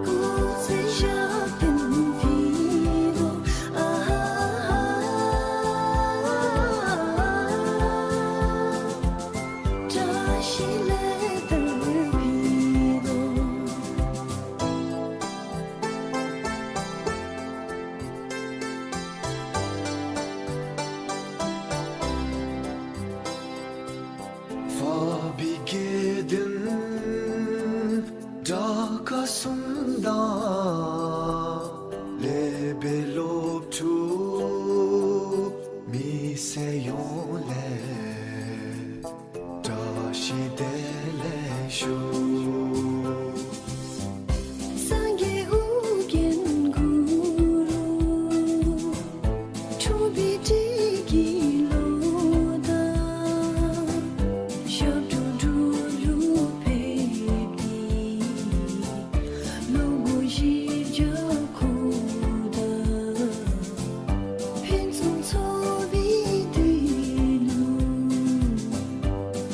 སྐུ་ཚེ་ཞབས་བརྟན་ཕུལ་དོ། ཨ་ཧ་ཧ། བཀྲ་ཤིས་ལེགས་དར་ཕུལ་དོ། འཕགས་པའི་དགེ་འདུན་དགྲ་བཀའ་སྲུང་དང་། ལེགས་པའི་སློབ་ཕྲུག་མི་སེར་ཡོངས་ལས། བཀྲ་ཤིས་བདེ་ལེགས་ཞུ། སངས་རྒྱས་ཨོ་རྒྱན་གུ་རུ། འཁྲུངས་པའི་སྤྲེལ་གྱི་ལོ་དང་། ཞབས་དྲུང་འབྲུག་ལུ་ཕེབས་ཏེ། ལོ་ངོ་བཞི་བརྒྱ་འཁོར་དང་། ཕུན་སུམ་ཚོགས་པའི་དུས་ལུ།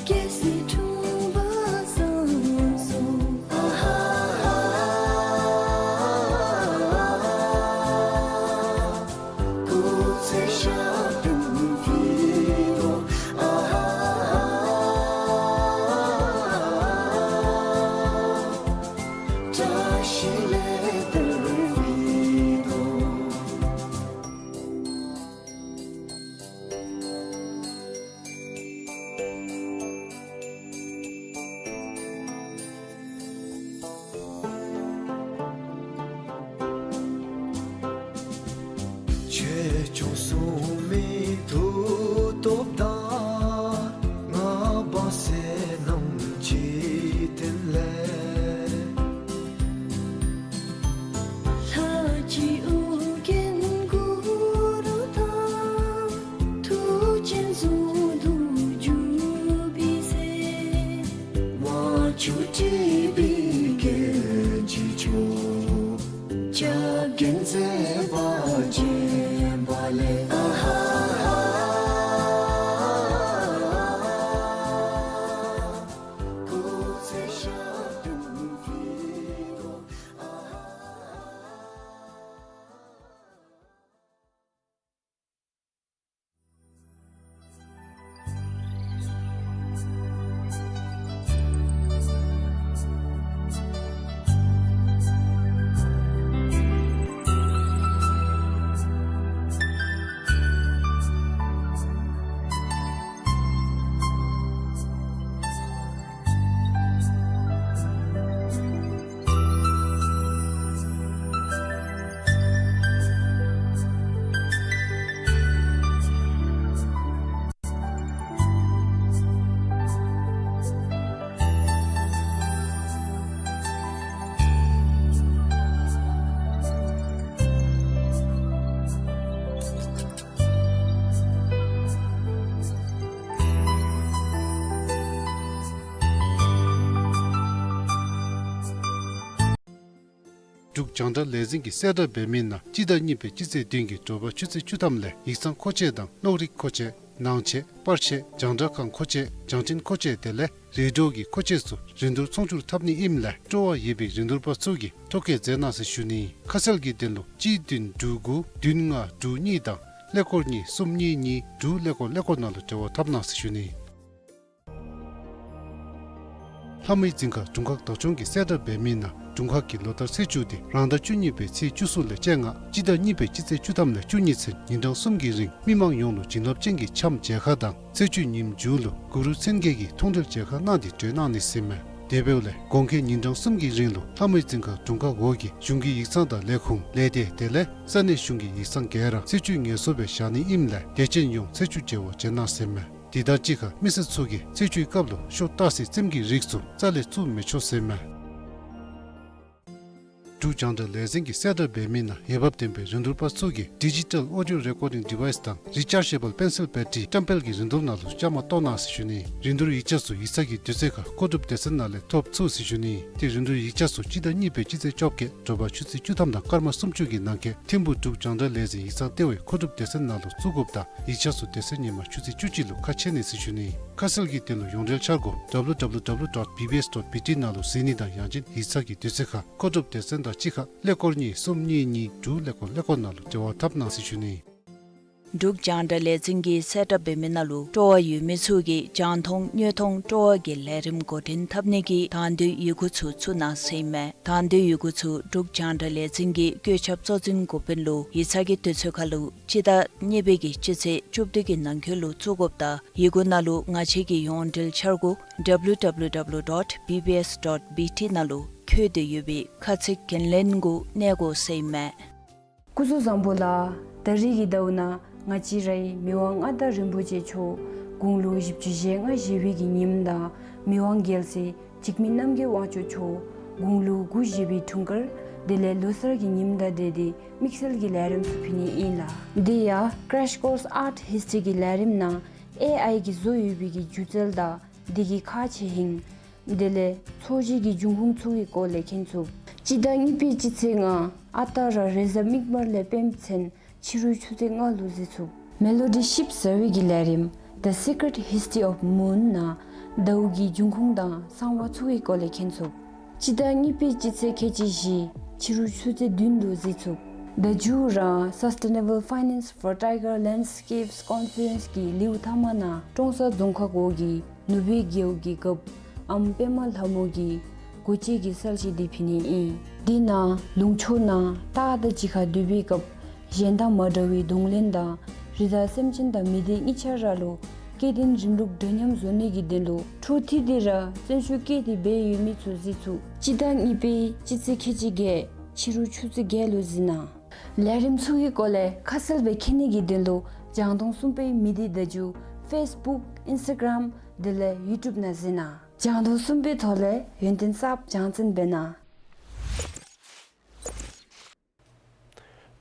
རྒྱལ་སྲིད་འཁྲུངས་པ་བཟང་སོང་། ཨ་ཧ་ཧ། སྐུ་ཚེ་ཞབས་བརྟན་ཕུལ་དོ། ཨ་ཧ་ཧ། བཀྲ་ཤིས་ལེགས་དར་ཕུལ་དོ། ཆོས་སྐྱོང་སྲུང་མའི་མཐུ་སྟོབས་དང་། མངའ་འབངས་ཟས་སྣང་འཇིག་རྟེན་ལས། ལྷ་གཅིག་ཨོ་རྒྱན་གུ་རུ་དང་། མཐུ་ཆེན་ཟུང་དུ་འཇུག་པའི་ཚེ། དབང་ཕྱུག་ཁྲི་པའི་རྒྱལ་གྱི་མཆོག། ཇ་རྒན་མཛད་པ་བརྒྱན་པ་ལས། ཨ་ཧ་ཧ། སྐུ་ཚེ་ཞབས་བརྟན་ཕུལ་དོ། ཨ་ཧ་ཧ། འབྲུག་རྒྱང་བསྒྲགས་ལས་འཛིན་གྱིས་གསལ་བསྒྲགས་འབད་མི་ནང་སྤྱི་ཟླ་གཉིས་པའི་སྤྱི་ཚེས་བདུན་གྱི་དྲོ་པ་ཆུ་ཚོད་བཅུ་ཐམ་ལས་ཡིག་ཚང་མཁོ་ཆས་དང་གློག་རིག་མཁོ་ཆས། ནང་ཆས། པར་ཆས། རྒྱང་བསྒྲགས་ཁང་མཁོ་ཆས། རྒྱང་འཕྲིན་མཁོ་ཆས་དེ་ལས་རེ་ཌི་ཡོ་གི་མཁོ་ཆས་ཚུ་རིན་བསྡུར་ཚོང་སྒྱུར་འཐབ་ནི་ཨིནམ་ལས་སྤྲོ་བ་ཡོད་པའི་རིན་བསྡུར་པ་ཚུ་གིས་ཐོ་བཀོད་མཛད་གནང་ཟེར་ཞུ་ནི། ཁ་གསལ་གྱི་དོན་ལུ་གཅིག་བདུན་དྲུག་དགུ་བདུན་ལྔ་དྲུག་གཉིས་དང་ཀླད་ཀོར་གཉིས་གསུམ་གཉིས་གཉིས་དྲུག་ཀླད་ཀོར་ཀླད་ཀོར་ནང་ལུ་འབྲེལ་བ་འཐབ་གནང་ཟེར་ཞུ་ནི། ལྷ་མོའི་རྫིང་ཁ་དྲུང་ཁག་བདག་སྐྱོང་གིས་གསལ་བསྒྲགས་འབད་མི་ནང་དྲུང་ཁག་གི་ལོ་བསྟར་ཚེས་བཅུ་དེ་རང་ཟླ་བཅུ་གཉིས་པའི་ཚེས་བཅུ་གསུམ་ལས་བཅོ་ལྔ་སྤྱི་ཟླ་གཉིས་པའི་སྤྱི་ཚེས་བཅུ་ཐམ་ལས་བཅུ་གཉིས་ཚུན་ཉིན་གྲངས་གསུམ་གྱི་རིང་མི་མང་ཡོངས་ལུ་བྱིན་རླབས་ཅན་གྱི་འཆམ་མཇལ་ཁ་དང་ཚེས་བཅུའི་ཉིནམ་མཇུག་ལུ་གུ་རུ་མཚན་བརྒྱད་ཀྱི་མཐོང་གྲོལ་མཇལ་ཁ་གནང་སྟེ་གྲོལ་གནང་ནི་ཟེར་མས། དེ་འབདཝ་ལས་དགོང་ཁའི་ཉིན་གྲངས་གསུམ་གྱི་རིང་ལུ་ལྷ་མོའི་རྫིང་ཁ་དྲུང་ཁག་འོག་གི་གཞུང་གི་ཡིག་ཚང་དང་ལས་ཁུངས་ལས་སྡེ་དེ་ལས་ས་གནས་གཞུང་གི་ཡིག་ཚང་ག་ར་ཚེས་བཅུའི་ངལ་གསོ་སྦེ་བཞག་ནི་ཨིནམ་ལས་དད་ཅན་ཡོངས་ཚེས་བཅུ་མཇལ་བར་བྱོན་གནང་ཟེར་མས། དེ་དང་གཅིག་ཁར་མི་སེར་ཚུ་གིས་ཚེས་བཅུའི་སྐབས་ལུ་ཤོ་སྟག་སེ་ཙེམ་གྱི་རིགས་ཚུ་རྩ་ལས་བཙུགས་མི་ཆོག་ཟེར་མས། འབྲུག་རྒྱང་བསྒྲགས་ལས་འཛིན་གྱིས་གསལ་བསྒྲགས་འབད་མི་ནང་འོས་འབབ་ལྡན་པའི་རིན་བསྡུར་པ་ཚུ་གིས་ཌི་ཇི་ཊཱལ་ཨོ་ཌི་ཡོ་རེ་ཀོར་ཌིང་ཌི་ཝའིས་དང་རི་ཅཱར་ཇེ་བཱལ་པེན་སིལ་བེ་ཊ་རི་བཀྲམ་སྤེལ་གྱི་རིན་བསྡུར་ནང་ལུ་བཅའ་མར་གཏོགས་གནང་ཟེར་ཞུ་ནི། རིན་བསྡུར་ཡིག་ཆ་ཚུ་ཡིག་ཚང་གི་དུས་ཚོད་ཁར་མཁོ་སྒྲུབ་སྡེ་ཚན་ནང་ལས་ཐོབ་ཚུགས་ཟེར་ཞུ་ནི། ཏེ་རིན་བསྡུར་ཡིག་ཆ་ཚུ་སྤྱི་ཟླ་གཉིས་པའི་སྤྱི་ཚེས་བཅོ་བརྒྱད་དྲོ་པ་ཆུ་ཚོད་བཅུ་ཐམ་དང་སྐར་མ་སུམ་ཅུ་གི་ནང་འཁོད་ཐིམ་ཕུག་འབྲུག་རྒྱང་བསྒྲགས་ལས་འཛིན་ཡིག་ཚང་ལྟེ་བའི་མཁོ་སྒྲུབ་སྡེ་ཚན་ནང་ལུ་བཙུགས་དགོཔ་དང་ཡིག་ཆ་ཚུ་དེ་ཚེ་ཉིན་མ་ཆུ་ཚོད་བཅུ་གཅིག་ལུ་ཁ་ཕྱེ་ནི་ཟེར་ཞུ་ནི། ཁ་གསལ་གྱི་དོན་ལུ་ཡོངས་འབྲེལ་འཆར་སྒོ་ཌབ་ལུ་ཌབ་ལུ་ཌབ་ལུ་ཌོཊ་བི་བི་ཨེསི་ཌོཊ་བི་ཊི་ནང་ལུ་གཟིགས་ནི་དང་ཡང་ཅིན་ཡིག་ཚང་གི་དུས་ཚོད་ཁར་མཁོ་སྒྲུབ་སྡེ་ཚན་དང་གཅིག་ཁར་ཀླད་ཀོར་གཉིས་གསུམ་གཉིས་གཉིས་དྲུག་ཀླད་ཀོར་ཀླད་ཀོར་ནང་ལུ་འབྲེལ་བ་འཐབ་གནང་ཟེར་ཞུ་ནི། འབྲུག་རྒྱང་བསྒྲགས་ལས་འཛིན་གྱིས་གསལ་བསྒྲགས་འབད་མི་ནང་ལུ་སྤྲོ་བ་ཡོད་མི་ཚུ་གིས་རྒྱང་མཐོང་དངོས་མཐོང་སྤྲོ་བ་གི་ལས་རིམ་འགོ་འདྲེན་འཐབ་ནི་གི་དང་འདོད་ཡི་གུ་ཚུ་བཙུགས་གནང་ཟེར་མས། དང་འདོད་ཡི་གུ་ཚུ་འབྲུག་རྒྱང་བསྒྲགས་ལས་འཛིན་གྱི་བཀོད་ཁྱབ་གཙོ་འཛིན་འགོ་དཔོན་ལུ་ཡིག་ཚང་གི་དུས་ཚོད་ཁར་ལུ་སྤྱི་ཟླ་གཉིས་པའི་གི་སྤྱི་ཚེས་བཅུ་བདུན་གྱི་ནང་འཁོད་ལུ་བཙུགས་དགོཔ་དང་ཡི་གུ་ནང་ལུ་ང་བཅས་ཀྱི་ཡོངས་འབྲེལ་འཆར་སྒོ་ཌབ་ལུ་ཌབ་ལུ་ཌབ་ལུ་ཌོཊ་བི་བི་ཨེསི་ཌོཊ་བི་ཊི་ནང་ལུ་བཀོད་དེ་ཡོད་པའི་ཁ་ཚིག་འགན་ལེན་གུ་གནས་དགོ་ཟེར་མས། སྐུ་གཟུགས་བཟང་པོ་ལགས། ད་རིས་ཀྱི་ཟླཝ་ནང་ང་བཅས་རའི་མི་དབང་མངའ་བདག་རིན་པོ་ཆེ་མཆོག་དགུང་ལོ་བཞི་བཅུ་ཞེ་ལྔ་བཞེས་པའི་གི་ཉིནམ་དང་མི་དབང་རྒྱལ་སྲས་འཇིགས་མེད་རྣམ་རྒྱལ་དབང་ཕྱུག་མཆོག་དགུང་ལོ་དགུ་བཞེས་པའི་འཁྲུངས་སྐར་དེ་ལས་ལོ་གསར་གྱི་ཉིནམ་དང་འབྲེལ་ཏེ་དམིགས་བསལ་གྱི་ལས་རིམ་ཚུ་ཕུལ་ནི་ཨིན་ལགས། དེ་ཡང་Crash Course Art History གི་ལས་རིམ་ནང་ཨེ་ཨའི་གིས་བཟོ་ཡོད་པའི་གི་སྒྱུ་རྩལ་དང་དེ་གི་ཁག་ཆེ་ཧིང་དེ་ལས་འཚོ་བྱེད་ཀྱི་འབྱུང་ཁུངས་ཚུ་གི་སྐོར་ལས་མཁྱེན་ཚུགས། སྤྱི་ཟླ་གཉིས་པའི་སྤྱི་ཚེས་ལྔ་ཨ་རྟག་ར་རེས་གཟའ་མིག་དམར་ལས་སྤེནམ་ཚུན་ཕྱི་རུ་ཆུ་ཚོད་ལྔ་ལུ་གཟིགས་ཚུགས། མེ་ལོ་ཌི་ཤིབ་ཟེར་བའི་གི་ལས་རིམ་The Secret History of Moon ནང་ཟླཝ་གི་འབྱུང་ཁུངས་དང་གསང་བ་ཚུ་གི་སྐོར་ལས་མཁྱེན་ཚུགས། སྤྱི་ཟླ་གཉིས་པའི་སྤྱི་ཚེས་ཁལ་གཅིག་བཞི་ཕྱི་རུ་ཆུ་ཚོད་བདུན་ལུ་གཟིགས་ཚུགས། ཟླ་མཇུག་ར་Sustainable Finance for Tiger Landscapes Conference གི་ལེའུ་ཐ་མ་ནང་ཀྲོང་གསར་རྫོང་ཁག་འོག་གི་ནུབ་སྦས་རྒེད་འོག་གི་རྒཔོ་ཨམ་པདྨ་ལྷ་མོ་གི་སྒོ་འབྱེད་ཀྱི་གསལ་བཤད་དེ་ཕུལ་ནི་ཨིན། དེ་ནང་ལུང་ཕྱོགས་ནང་སྟག་དང་གཅིག་ཁར་སྡོད་པའི་སྐབས་གཞན་དང་མ་འདྲ་བའི་གདོང་ལེན་དང་རི་དྭགས་སེམས་ཅན་དང་མི་སྡེ་གཉིས་ཆ་ར་ལུ་སྐྱེ་ལྡན་རིམ་ལུགས་འདྲ་མཉམ་བཟོ་ནི་གི་དོན་ལུ་འཕྲོ་མཐུད་དེ་ར་བརྩོན་ཤུགས་བསྐྱེད་དེ་འབད་ཡོད་མི་ཚུ་གཟིགས་ཚུགས། སྤྱི་ཟླ་གཉིས་པའི་སྤྱི་ཚེས་ཁལ་གཅིག་བརྒྱད་ཕྱི་རུ་ཆུ་ཚོད་བརྒྱད་ལུ་གཟིགས་གནང་། ལས་རིམ་ཚུ་གི་སྐོར་ལས་ཁ་གསལ་སྦེ་མཁྱེན་ནི་གི་དོན་ལུ་རྒྱང་མཐོང་གསུམ་པའི་མི་སྡེ་བརྡ་བརྒྱུད་ཕེསི་བུཀ་ཨིནསི་ཊ་གརམ་དེ་ལས་ཡུ་ཊུབ་ནང་གཟིགས་གནང་། རྒྱང་མཐོང་གསུམ་པའི་ཐོག་ལས་ཡོན་ཏན་གསརཔ་སྦྱང་བརྩོན་འབད་གནང་།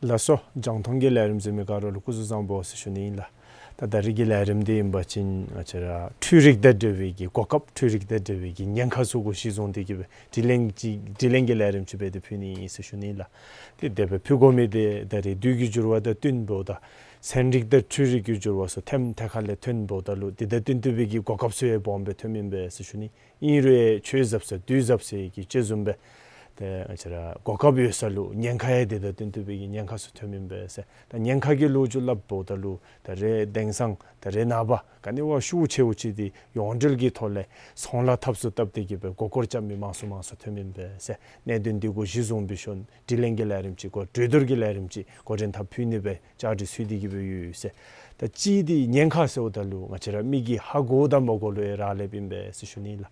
ལགས་སོ། རྒྱང་མཐོང་གི་ལས་རིམ་གཟིགས་མི་ག་ར་ལུ་སྐུ་གཟུགས་བཟང་པོ་ཟེར་ཞུ་ནི་ཨིན་ལགས། ད་ད་རིས་ཀྱི་ལས་རིམ་འདི་ཨིན་པ་ཅིན་ང་བཅས་ར་འཕྲུལ་རིག་དང་འབྲེལ་བའི་གི་གོ་སྐབས་འཕྲུལ་རིག་དང་འབྲེལ་བའི་གི་ཉེན་ཁ་ཚུ་གུ་གཞི་བཟུང་སྟེ་གི་སྦེ་དྲི་ལན་གྱི་དྲི་ལན་གྱི་ལས་རིམ་ཅིག་སྦེ་ཏེ་ཕུལ་ནི་ཨིན་ཟེར་ཞུ་ནི་ཨིན་ལགས། ཏེ་དེ་སྦེ་ཕུལ་དགོ་མི་འདི་ད་རིས་དུས་ཀྱི་འགྱུར་བ་དང་བསྟུན་འབདཝ་ད་ཚན་རིག་དང་འཕྲུལ་རིག་གི་འགྱུར་བ་ཚུ་ཐེམ་ཐེ་ཁ་ལས་ཐོན་འབདཝ་ད་ལུ་དེ་དང་བསྟུན་ཏེ་སྦེ་གི་གོ་སྐབས་ཚུ་ཡང་སྦོམ་སྦེ་ཐོནམ་ཨིན་པས་ཟེར་ཞུ་ནི། ཨིན་རུང་ཆོས་ཟབ་ས་དུས་ཟབ་ས་གི་དཔྱད་བཟུམ་སྦེ་ཏེ་ང་བཅས་ར་གོ་སྐབས་ཡོད་ས་ལུ་ཉེན་ཁ་ཡང་དེ་དང་བསྟུན་ཏེ་སྦེ་གི་ཉེན་ཁ་ཚུ་ཐོནམ་ཨིན་པས་ཟེར། ད་ཉེན་ཁ་གི་ལོ་རྒྱུས་སླབ་འབདཝ་ད་ལུ་ད་རེས་དེང་སང་ད་རེས་ནངས་པ་ག་ནི་བ་ཤུགས་ཆེཝ་ཅིག་འདི་ཡོངས་འབྲེལ་གྱི་ཐོག་ལས་ཚོང་ལཱ་འཐབ་སུ་བཏབ་སྟེ་གི་སྦེ་མགུ་སྐོར་རྐྱབ་མི་མང་སུ་མང་སུ་ཐོནམ་ཨིན་པས་ཟེར། གནད་དོན་འདི་གུ་གཞི་བཟུང་བའི་ཤུལ་དྲི་ལན་གྱི་ལས་རིམ་ཅིག་གོ་གྲོས་བསྡུར་གྱི་ལས་རིམ་ཅིག་འགོ་འདྲེན་འཐབ་ཕུལ་ནི་སྦེ་བཅའ་སྒྲིག་ཚུད་དེ་གི་སྦེ་ཡོད་ཟེར། ད་གཅིག་འདི་ཉེན་ཁ་ཟེརཝ་ད་ལུ་ང་བཅས་ར་མི་གིས་ཧ་གོ་དང་མ་གོ་ལུ་ཡང་རག་ལསཔ་ཨིན་པས་ཟེར་ཞུ་ནི་ལགས།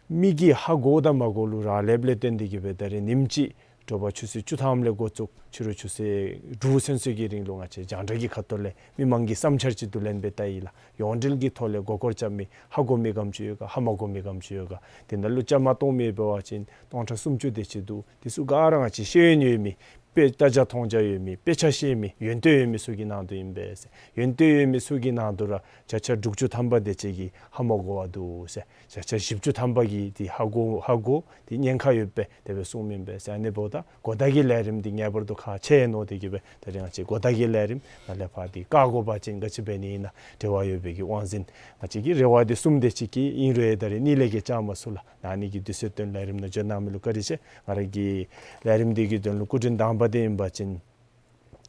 མི་གིས་ཧ་གོ་དང་མ་གོ་ལུ་རག་ལསཔ་ལས་བརྟེན་ཏེ་གི་སྦེ་ད་རིས་ཉིནམ་གཅིག་དྲོ་པ་ཆུ་ཚོད་བཅུ་ཐམ་ལས་འགོ་བཙུགས་ཕྱི་རུ་ཆུ་ཚོད་དྲུག་ཚུན་ཚོད་ཀྱི་རིང་ལུ་ང་བཅས་རྒྱང་བསྒྲགས་ཀྱི་ཁ་ཐུག་ལས་མི་མང་གི་བསམ་འཆར་ཅིག་བསྡུ་ལེན་འབད་བལྟ་ཡི་ལགས། ཡོངས་འབྲེལ་གྱི་ཐོག་ལས་མགུ་སྐོར་རྐྱབ་མི་ཧ་གོ་མི་ག་དེམ་ཅིག་ཡོད་ག་ཧ་མ་གོ་མི་ག་དེམ་ཅིག་ཡོད་ག། དེ་ནང་ལུ་བཅའ་མར་གཏོགས་མི་འབད་བ་ཅིན་སྟོང་ཕྲག་སུམ་ཅུ་དེ་ཅིག་འདུག། དེ་ཚུ་ག་ར་ང་བཅས་ཤེས་ཡོན་ཡོད་མི་ དཔེ་ལྟ་རྒྱ་མཐོང་རྒྱ་ཡོད་མི་དཔེ་ཆ་ཤེས་མི་ཡོན་ཏན་ཡོད་མི་ཚུ་གི་ནང་དོག་ཨིན་པས་ཟེར། ཡོན་ཏན་ཡོད་མི་ཚུ་གི་ནང་དོག་ར་བརྒྱ་ཆ་དྲུག་ཅུ་ཐམ་པ་དེ་ཅིག་གིས་ཧ་མ་གོ་བར་འདུག་ཟེར། བརྒྱ་ཆ་བཞི་བཅུ་ཐམ་པ་གིས་དེ་ཧ་གོ་ཧ་གོ་དེ་ཉེན་ཁ་ཡོདཔ་སྦེ་དེ་སྦེ་གསུངམ་ཨིན་པས་ཟེར། ཨ་ནི་འབདཝ་ད་གོ་བརྡ་གི་ལས་རིམ་འདི་ངེས་པར་དུ་ཁག་ཆེ་ནོ། དེ་གིས་སྦེ་ད་རིས་ང་བཅས་གོ་བརྡ་གི་ལས་རིམ་ནང་ལས་ཕར་འདི་བཀག་དགོ་པ་ཅིན་ག་ཅི་འབད་ནི་ཨིན་ན་འབྲེལ་བ་ཡོད་པའི་གི་དབང་འཛིན་ང་བཅས་ཀྱི་རེ་བ་འདི་གསུམ་དེ་ཅིག་གིས་ཨིན་རུང་ད་རིས་གཉིས་ལས་བརྒལ་བཅར་མ་ཚུགས་ལགས། ཨ་ནི་གི་དུས་ཚོད་བཏོན་ལས་རིམ་ནང་འབྱོན་གནང་མི་ལུ་བཀའ་དྲིན་ཆེ། ང་ར་གི་ལས་རིམ་འདི་གི་དོན་ལུ་སྐུ་མགྲོན་དང་པ་དེ་ཨིན་པ་ཅིན་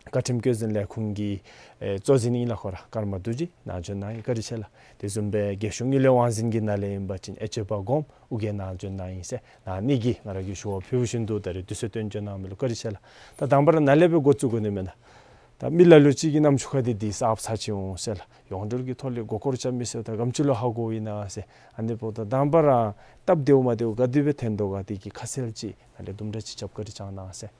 བཀའ་ཁྲིམས་བཀོད་འཛིན་ལས་ཁུངས་ཀྱི་ཨེ་གཙོ་འཛིན་ཨིན་ལགས། ཁོ་ར་ཀརྨ་རྡོ་རྗེ་ནཱ་འབྱོན་གནང་ཡི། བཀའ་དྲིན་ཆེ་ལགས། དེ་བཟུམ་སྦེ་རྒྱལ་གཞུང་དངུལ་ལས་དབང་འཛིན་གྱི་ནང་ལས་ཨིན་པ་ཅིན་ཨེ་ཅོ་པ་གོངམ་ཨོ་རྒྱན་ནཱ་འབྱོན་གནང་ཡི་ཟེར། ཨ་ནི་གིས་ང་ར་གིས་ཞུ་བ་ཕུལ་བཞིན་དུ་ད་རིས་དུས་ཚོད་བཏོན་འབྱོན་གནང་མི་ལུ་བཀའ་དྲིན་ཆེ་ལགས། ད་དང་པ་ར་ནཱ་ལས་སྦེ་འགོ་བཙུགས་དགོ་ནི་མེན་ན། ད་མི་ལ་ལུ་ཅིག་གི་རྣམ་ཅོ་ཁར་འདི་འདི་གསརཔ་ཚར་ཅིག་འོང་ཟེར་ལགས། ཡོངས་འབྲེལ་གྱི་ཐོག་ལས་མགུ་སྐོར་རྐྱབ་མི་ཟེརཝ་ད་ག་དེམ་ཅིག་ལུ་ཧ་གོཝ་ཨིན་ན་ཟེར། ཨ་ནི་འབདཝ་ད་དང་པ་ར་སྟབས་བདེཝ་མ་བདེཝ་ག་དེ་སྦེ་ཐོན་དོ་ག་དེ་གི་ཁ་གསལ་ཅིག་ནཱ་ལས་དུམ་གྲ་ཅིག་རྐྱབ་བཀའ་དྲིན་བསྐྱང་གནང་ཟེར།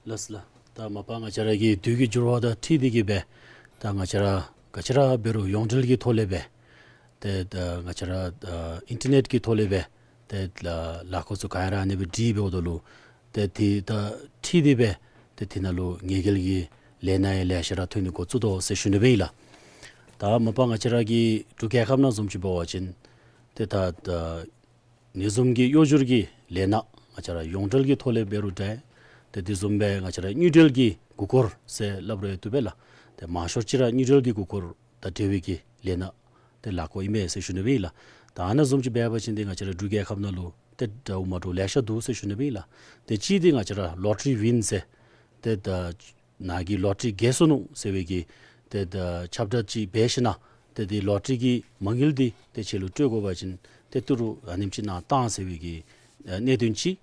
ལགས་སོ་ལགས། ད་མ་པ་ང་བཅས་ར་གི་དུས་ཀྱི་འགྱུར་བ་དང་འཁྲིལ་ཏེ་གིས་སྦེ་ད་ང་བཅས་ར་ག་ཅི་ར་འབད་རུང་ཡོངས་འབྲེལ་གྱི་ཐོག་ལས་སྦེ་ཏེ་ད་ང་བཅས་ར་ཨ་ཨིན་ཊར་ནེཊ་ཀྱི་ཐོག་ལས་སྦེ་ཏེ་ལ་ལཱ་འགོ་བཙུགས་ག་ར་ཨ་ནི་སྦེ་སྒྲིག་འབདཝ་ད་ལུ་ཏེ་དེ་དང་འཁྲིལ་ཏེ་སྦེ་ཏེ་དེ་ནང་ལུ་ངེས་གལ་གྱི་ལས་སྣ་ཡང་ལེ་ཤ་ར་ཐོན་ནི་འགོ་བཙུགས་དོ་ཟེར་ཞུ་ནི་སྦེ་ཨིན་ལགས། ད་མ་པ་ང་བཅས་ར་གི་འབྲུག་རྒྱལ་ཁབ་ནང་བཟུམ་ཅིག་འབད་བ་ཅིན་ཏེ་ད་ད་ཨ་ནི་བཟུམ་གྱི་གཡོ་སྒྱུར་གྱི་ལས་སྣ་ང་བཅས་ར་ཡོངས་འབྲེལ་གྱི་ཐོག་ལས་འབད་རུང་འདྲ། ཏེ་དེ་བཟུམ་སྦེ་ང་བཅས་ར་དངུལ་འབྲེལ་གྱི་མགུ་སྐོར་ཟེར་སླབ་རུང་བཏུབ་པས་ལགས། ཏེ་མང་ཤོས་ཅིག་ར་དངུལ་འབྲེལ་གྱི་མགུ་སྐོར་དང་འབྲེལ་བའི་གི་ལས་སྣ་ཏེ་ལཱ་འགོ་ཨིན་མས་ཟེར་ཞུ་ནི་སྦེ་ཨིན་ལགས། ད་ཨ་ནཱ་བཟུམ་ཅིག་འབད་བ་ཅིན་ཏེ་ང་བཅས་ར་འབྲུག་རྒྱལ་ཁབ་ནང་ལུ་ཏེ་འདྲཝ་མ་འདྲཝ་ལེ་ཤ་འདུག་ཟེར་ཞུ་ནི་སྦེ་ཨིན་ལགས། ཏེ་གཅིག་འདི་ང་བཅས་ར་ལོ་ཊ་རི་ཝིན་ཟེར་ཏེ་ད་ནཱ་གིས་ལོ་ཊ་རི་རྒྱལ་སོ་ནུག་ཟེར་བའི་གི་ཏེ་ད་ཁྱབ་བསྒྲགས་ཅིག་འབད་ཞིན་ན་ཏེ་དེ་ལོ་ཊ་རི་གི་མ་དངུལ་འདི་ཏེ་ཁྱེད་ལུ་སྤྲོད་དགོ་པ་ཅིན་ཏེ་ཏི་རུ་ཨ་ནེམ་ཅིག་ནཱ་བཏང་ཟེར་བའི་གི་ཨ་གནད་དོན་ཅིག།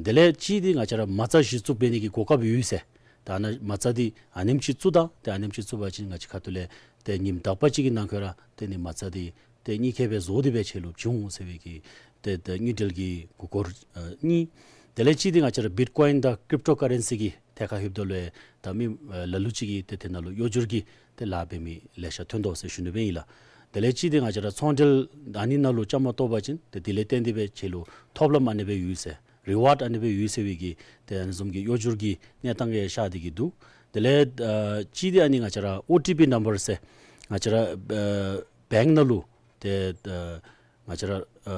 དེ་ལས་གཅིག་འདི་ང་བཅས་ར་མ་རྩ་གཞི་བཙུགས་འབད་ནི་གི་གོ་སྐབས་ཡོད་ཟེར། ད་ཨ་ནཱ་མ་རྩ་འདི་ཨ་ནེམ་ཅིག་བཙུགས་ད་ཏེ་ཨ་ནེམ་ཅིག་བཙུགས་པ་ཅིན་ང་བཅས་ཁ་ཐུག་ལས་ཏེ་ཉིནམ་དག་པ་ཅིག་གི་ནང་འཁོད་ར་ཏེ་ནི་མ་རྩ་འདི་ཏེ་གཉིས་ཁལ་སྦེ་བཟོ་སྟེ་སྦེ་ཁྱེད་ལུ་བྱིན་འོང་ཟེར་བའི་གི་ཏེ་ཏེ་དངུལ་འབྲེལ་གྱི་མགུ་སྐོར་ཨ་གཉིས། དེ་ལས་གཅིག་འདི་ང་བཅས་ར་བིཊ་ཀོ་ཡིན་དང་ཀིརིཔ་ཊོ་ཀ་རེན་སི་གི་ཐད་ཁར་ལྷོདཔ་ད་ལུ་ད་མི་ཨ་ལ་ལུ་ཅིག་གིས་ཏེ་དེ་ནང་ལུ་གཡོ་སྒྱུར་གྱི་ཏེ་ལཱ་འབད་མི་ལེ་ཤ་ཐོན་དོ་ཟེར་ཞུ་ནི་སྦེ་ཨིན་ལགས། དེ་ལས་གཅིག་འདི་ང་བཅས་ར་ཚོང་འབྲེལ་ཨ་ནི་ནང་ལུ་བཅའ་མར་གཏོགས་པ་ཅིན་ཏེ་དེ་ལས་བརྟེན་ཏེ་སྦེ་ཁྱེད་ལུ་ཐོབ་ལམ་ཨ་ནི་སྦེ་ཡོད་ཟེར། རི་ཝཱརཌ་ཨ་ནི་སྦེ་ཡོད་ཟེར་བའི་གི་ཏེ་ཨ་ནི་བཟུམ་གྱི་གཡོ་སྒྱུར་གྱི་གནས་སྟངས་ཡང་ཤར་ཏེ་གི་འདུག། དེ་ལས་ཨ་གཅིག་འདི་ཨ་ནི་ང་བཅས་ར་ཨོ་ཊི་པི་ནམ་བར་ཟེར་ང་བཅས་ར་ཨ་བེངཀ་ནང་ལུ་ཏེ་ཨ་ང་བཅས་ར་ཨ་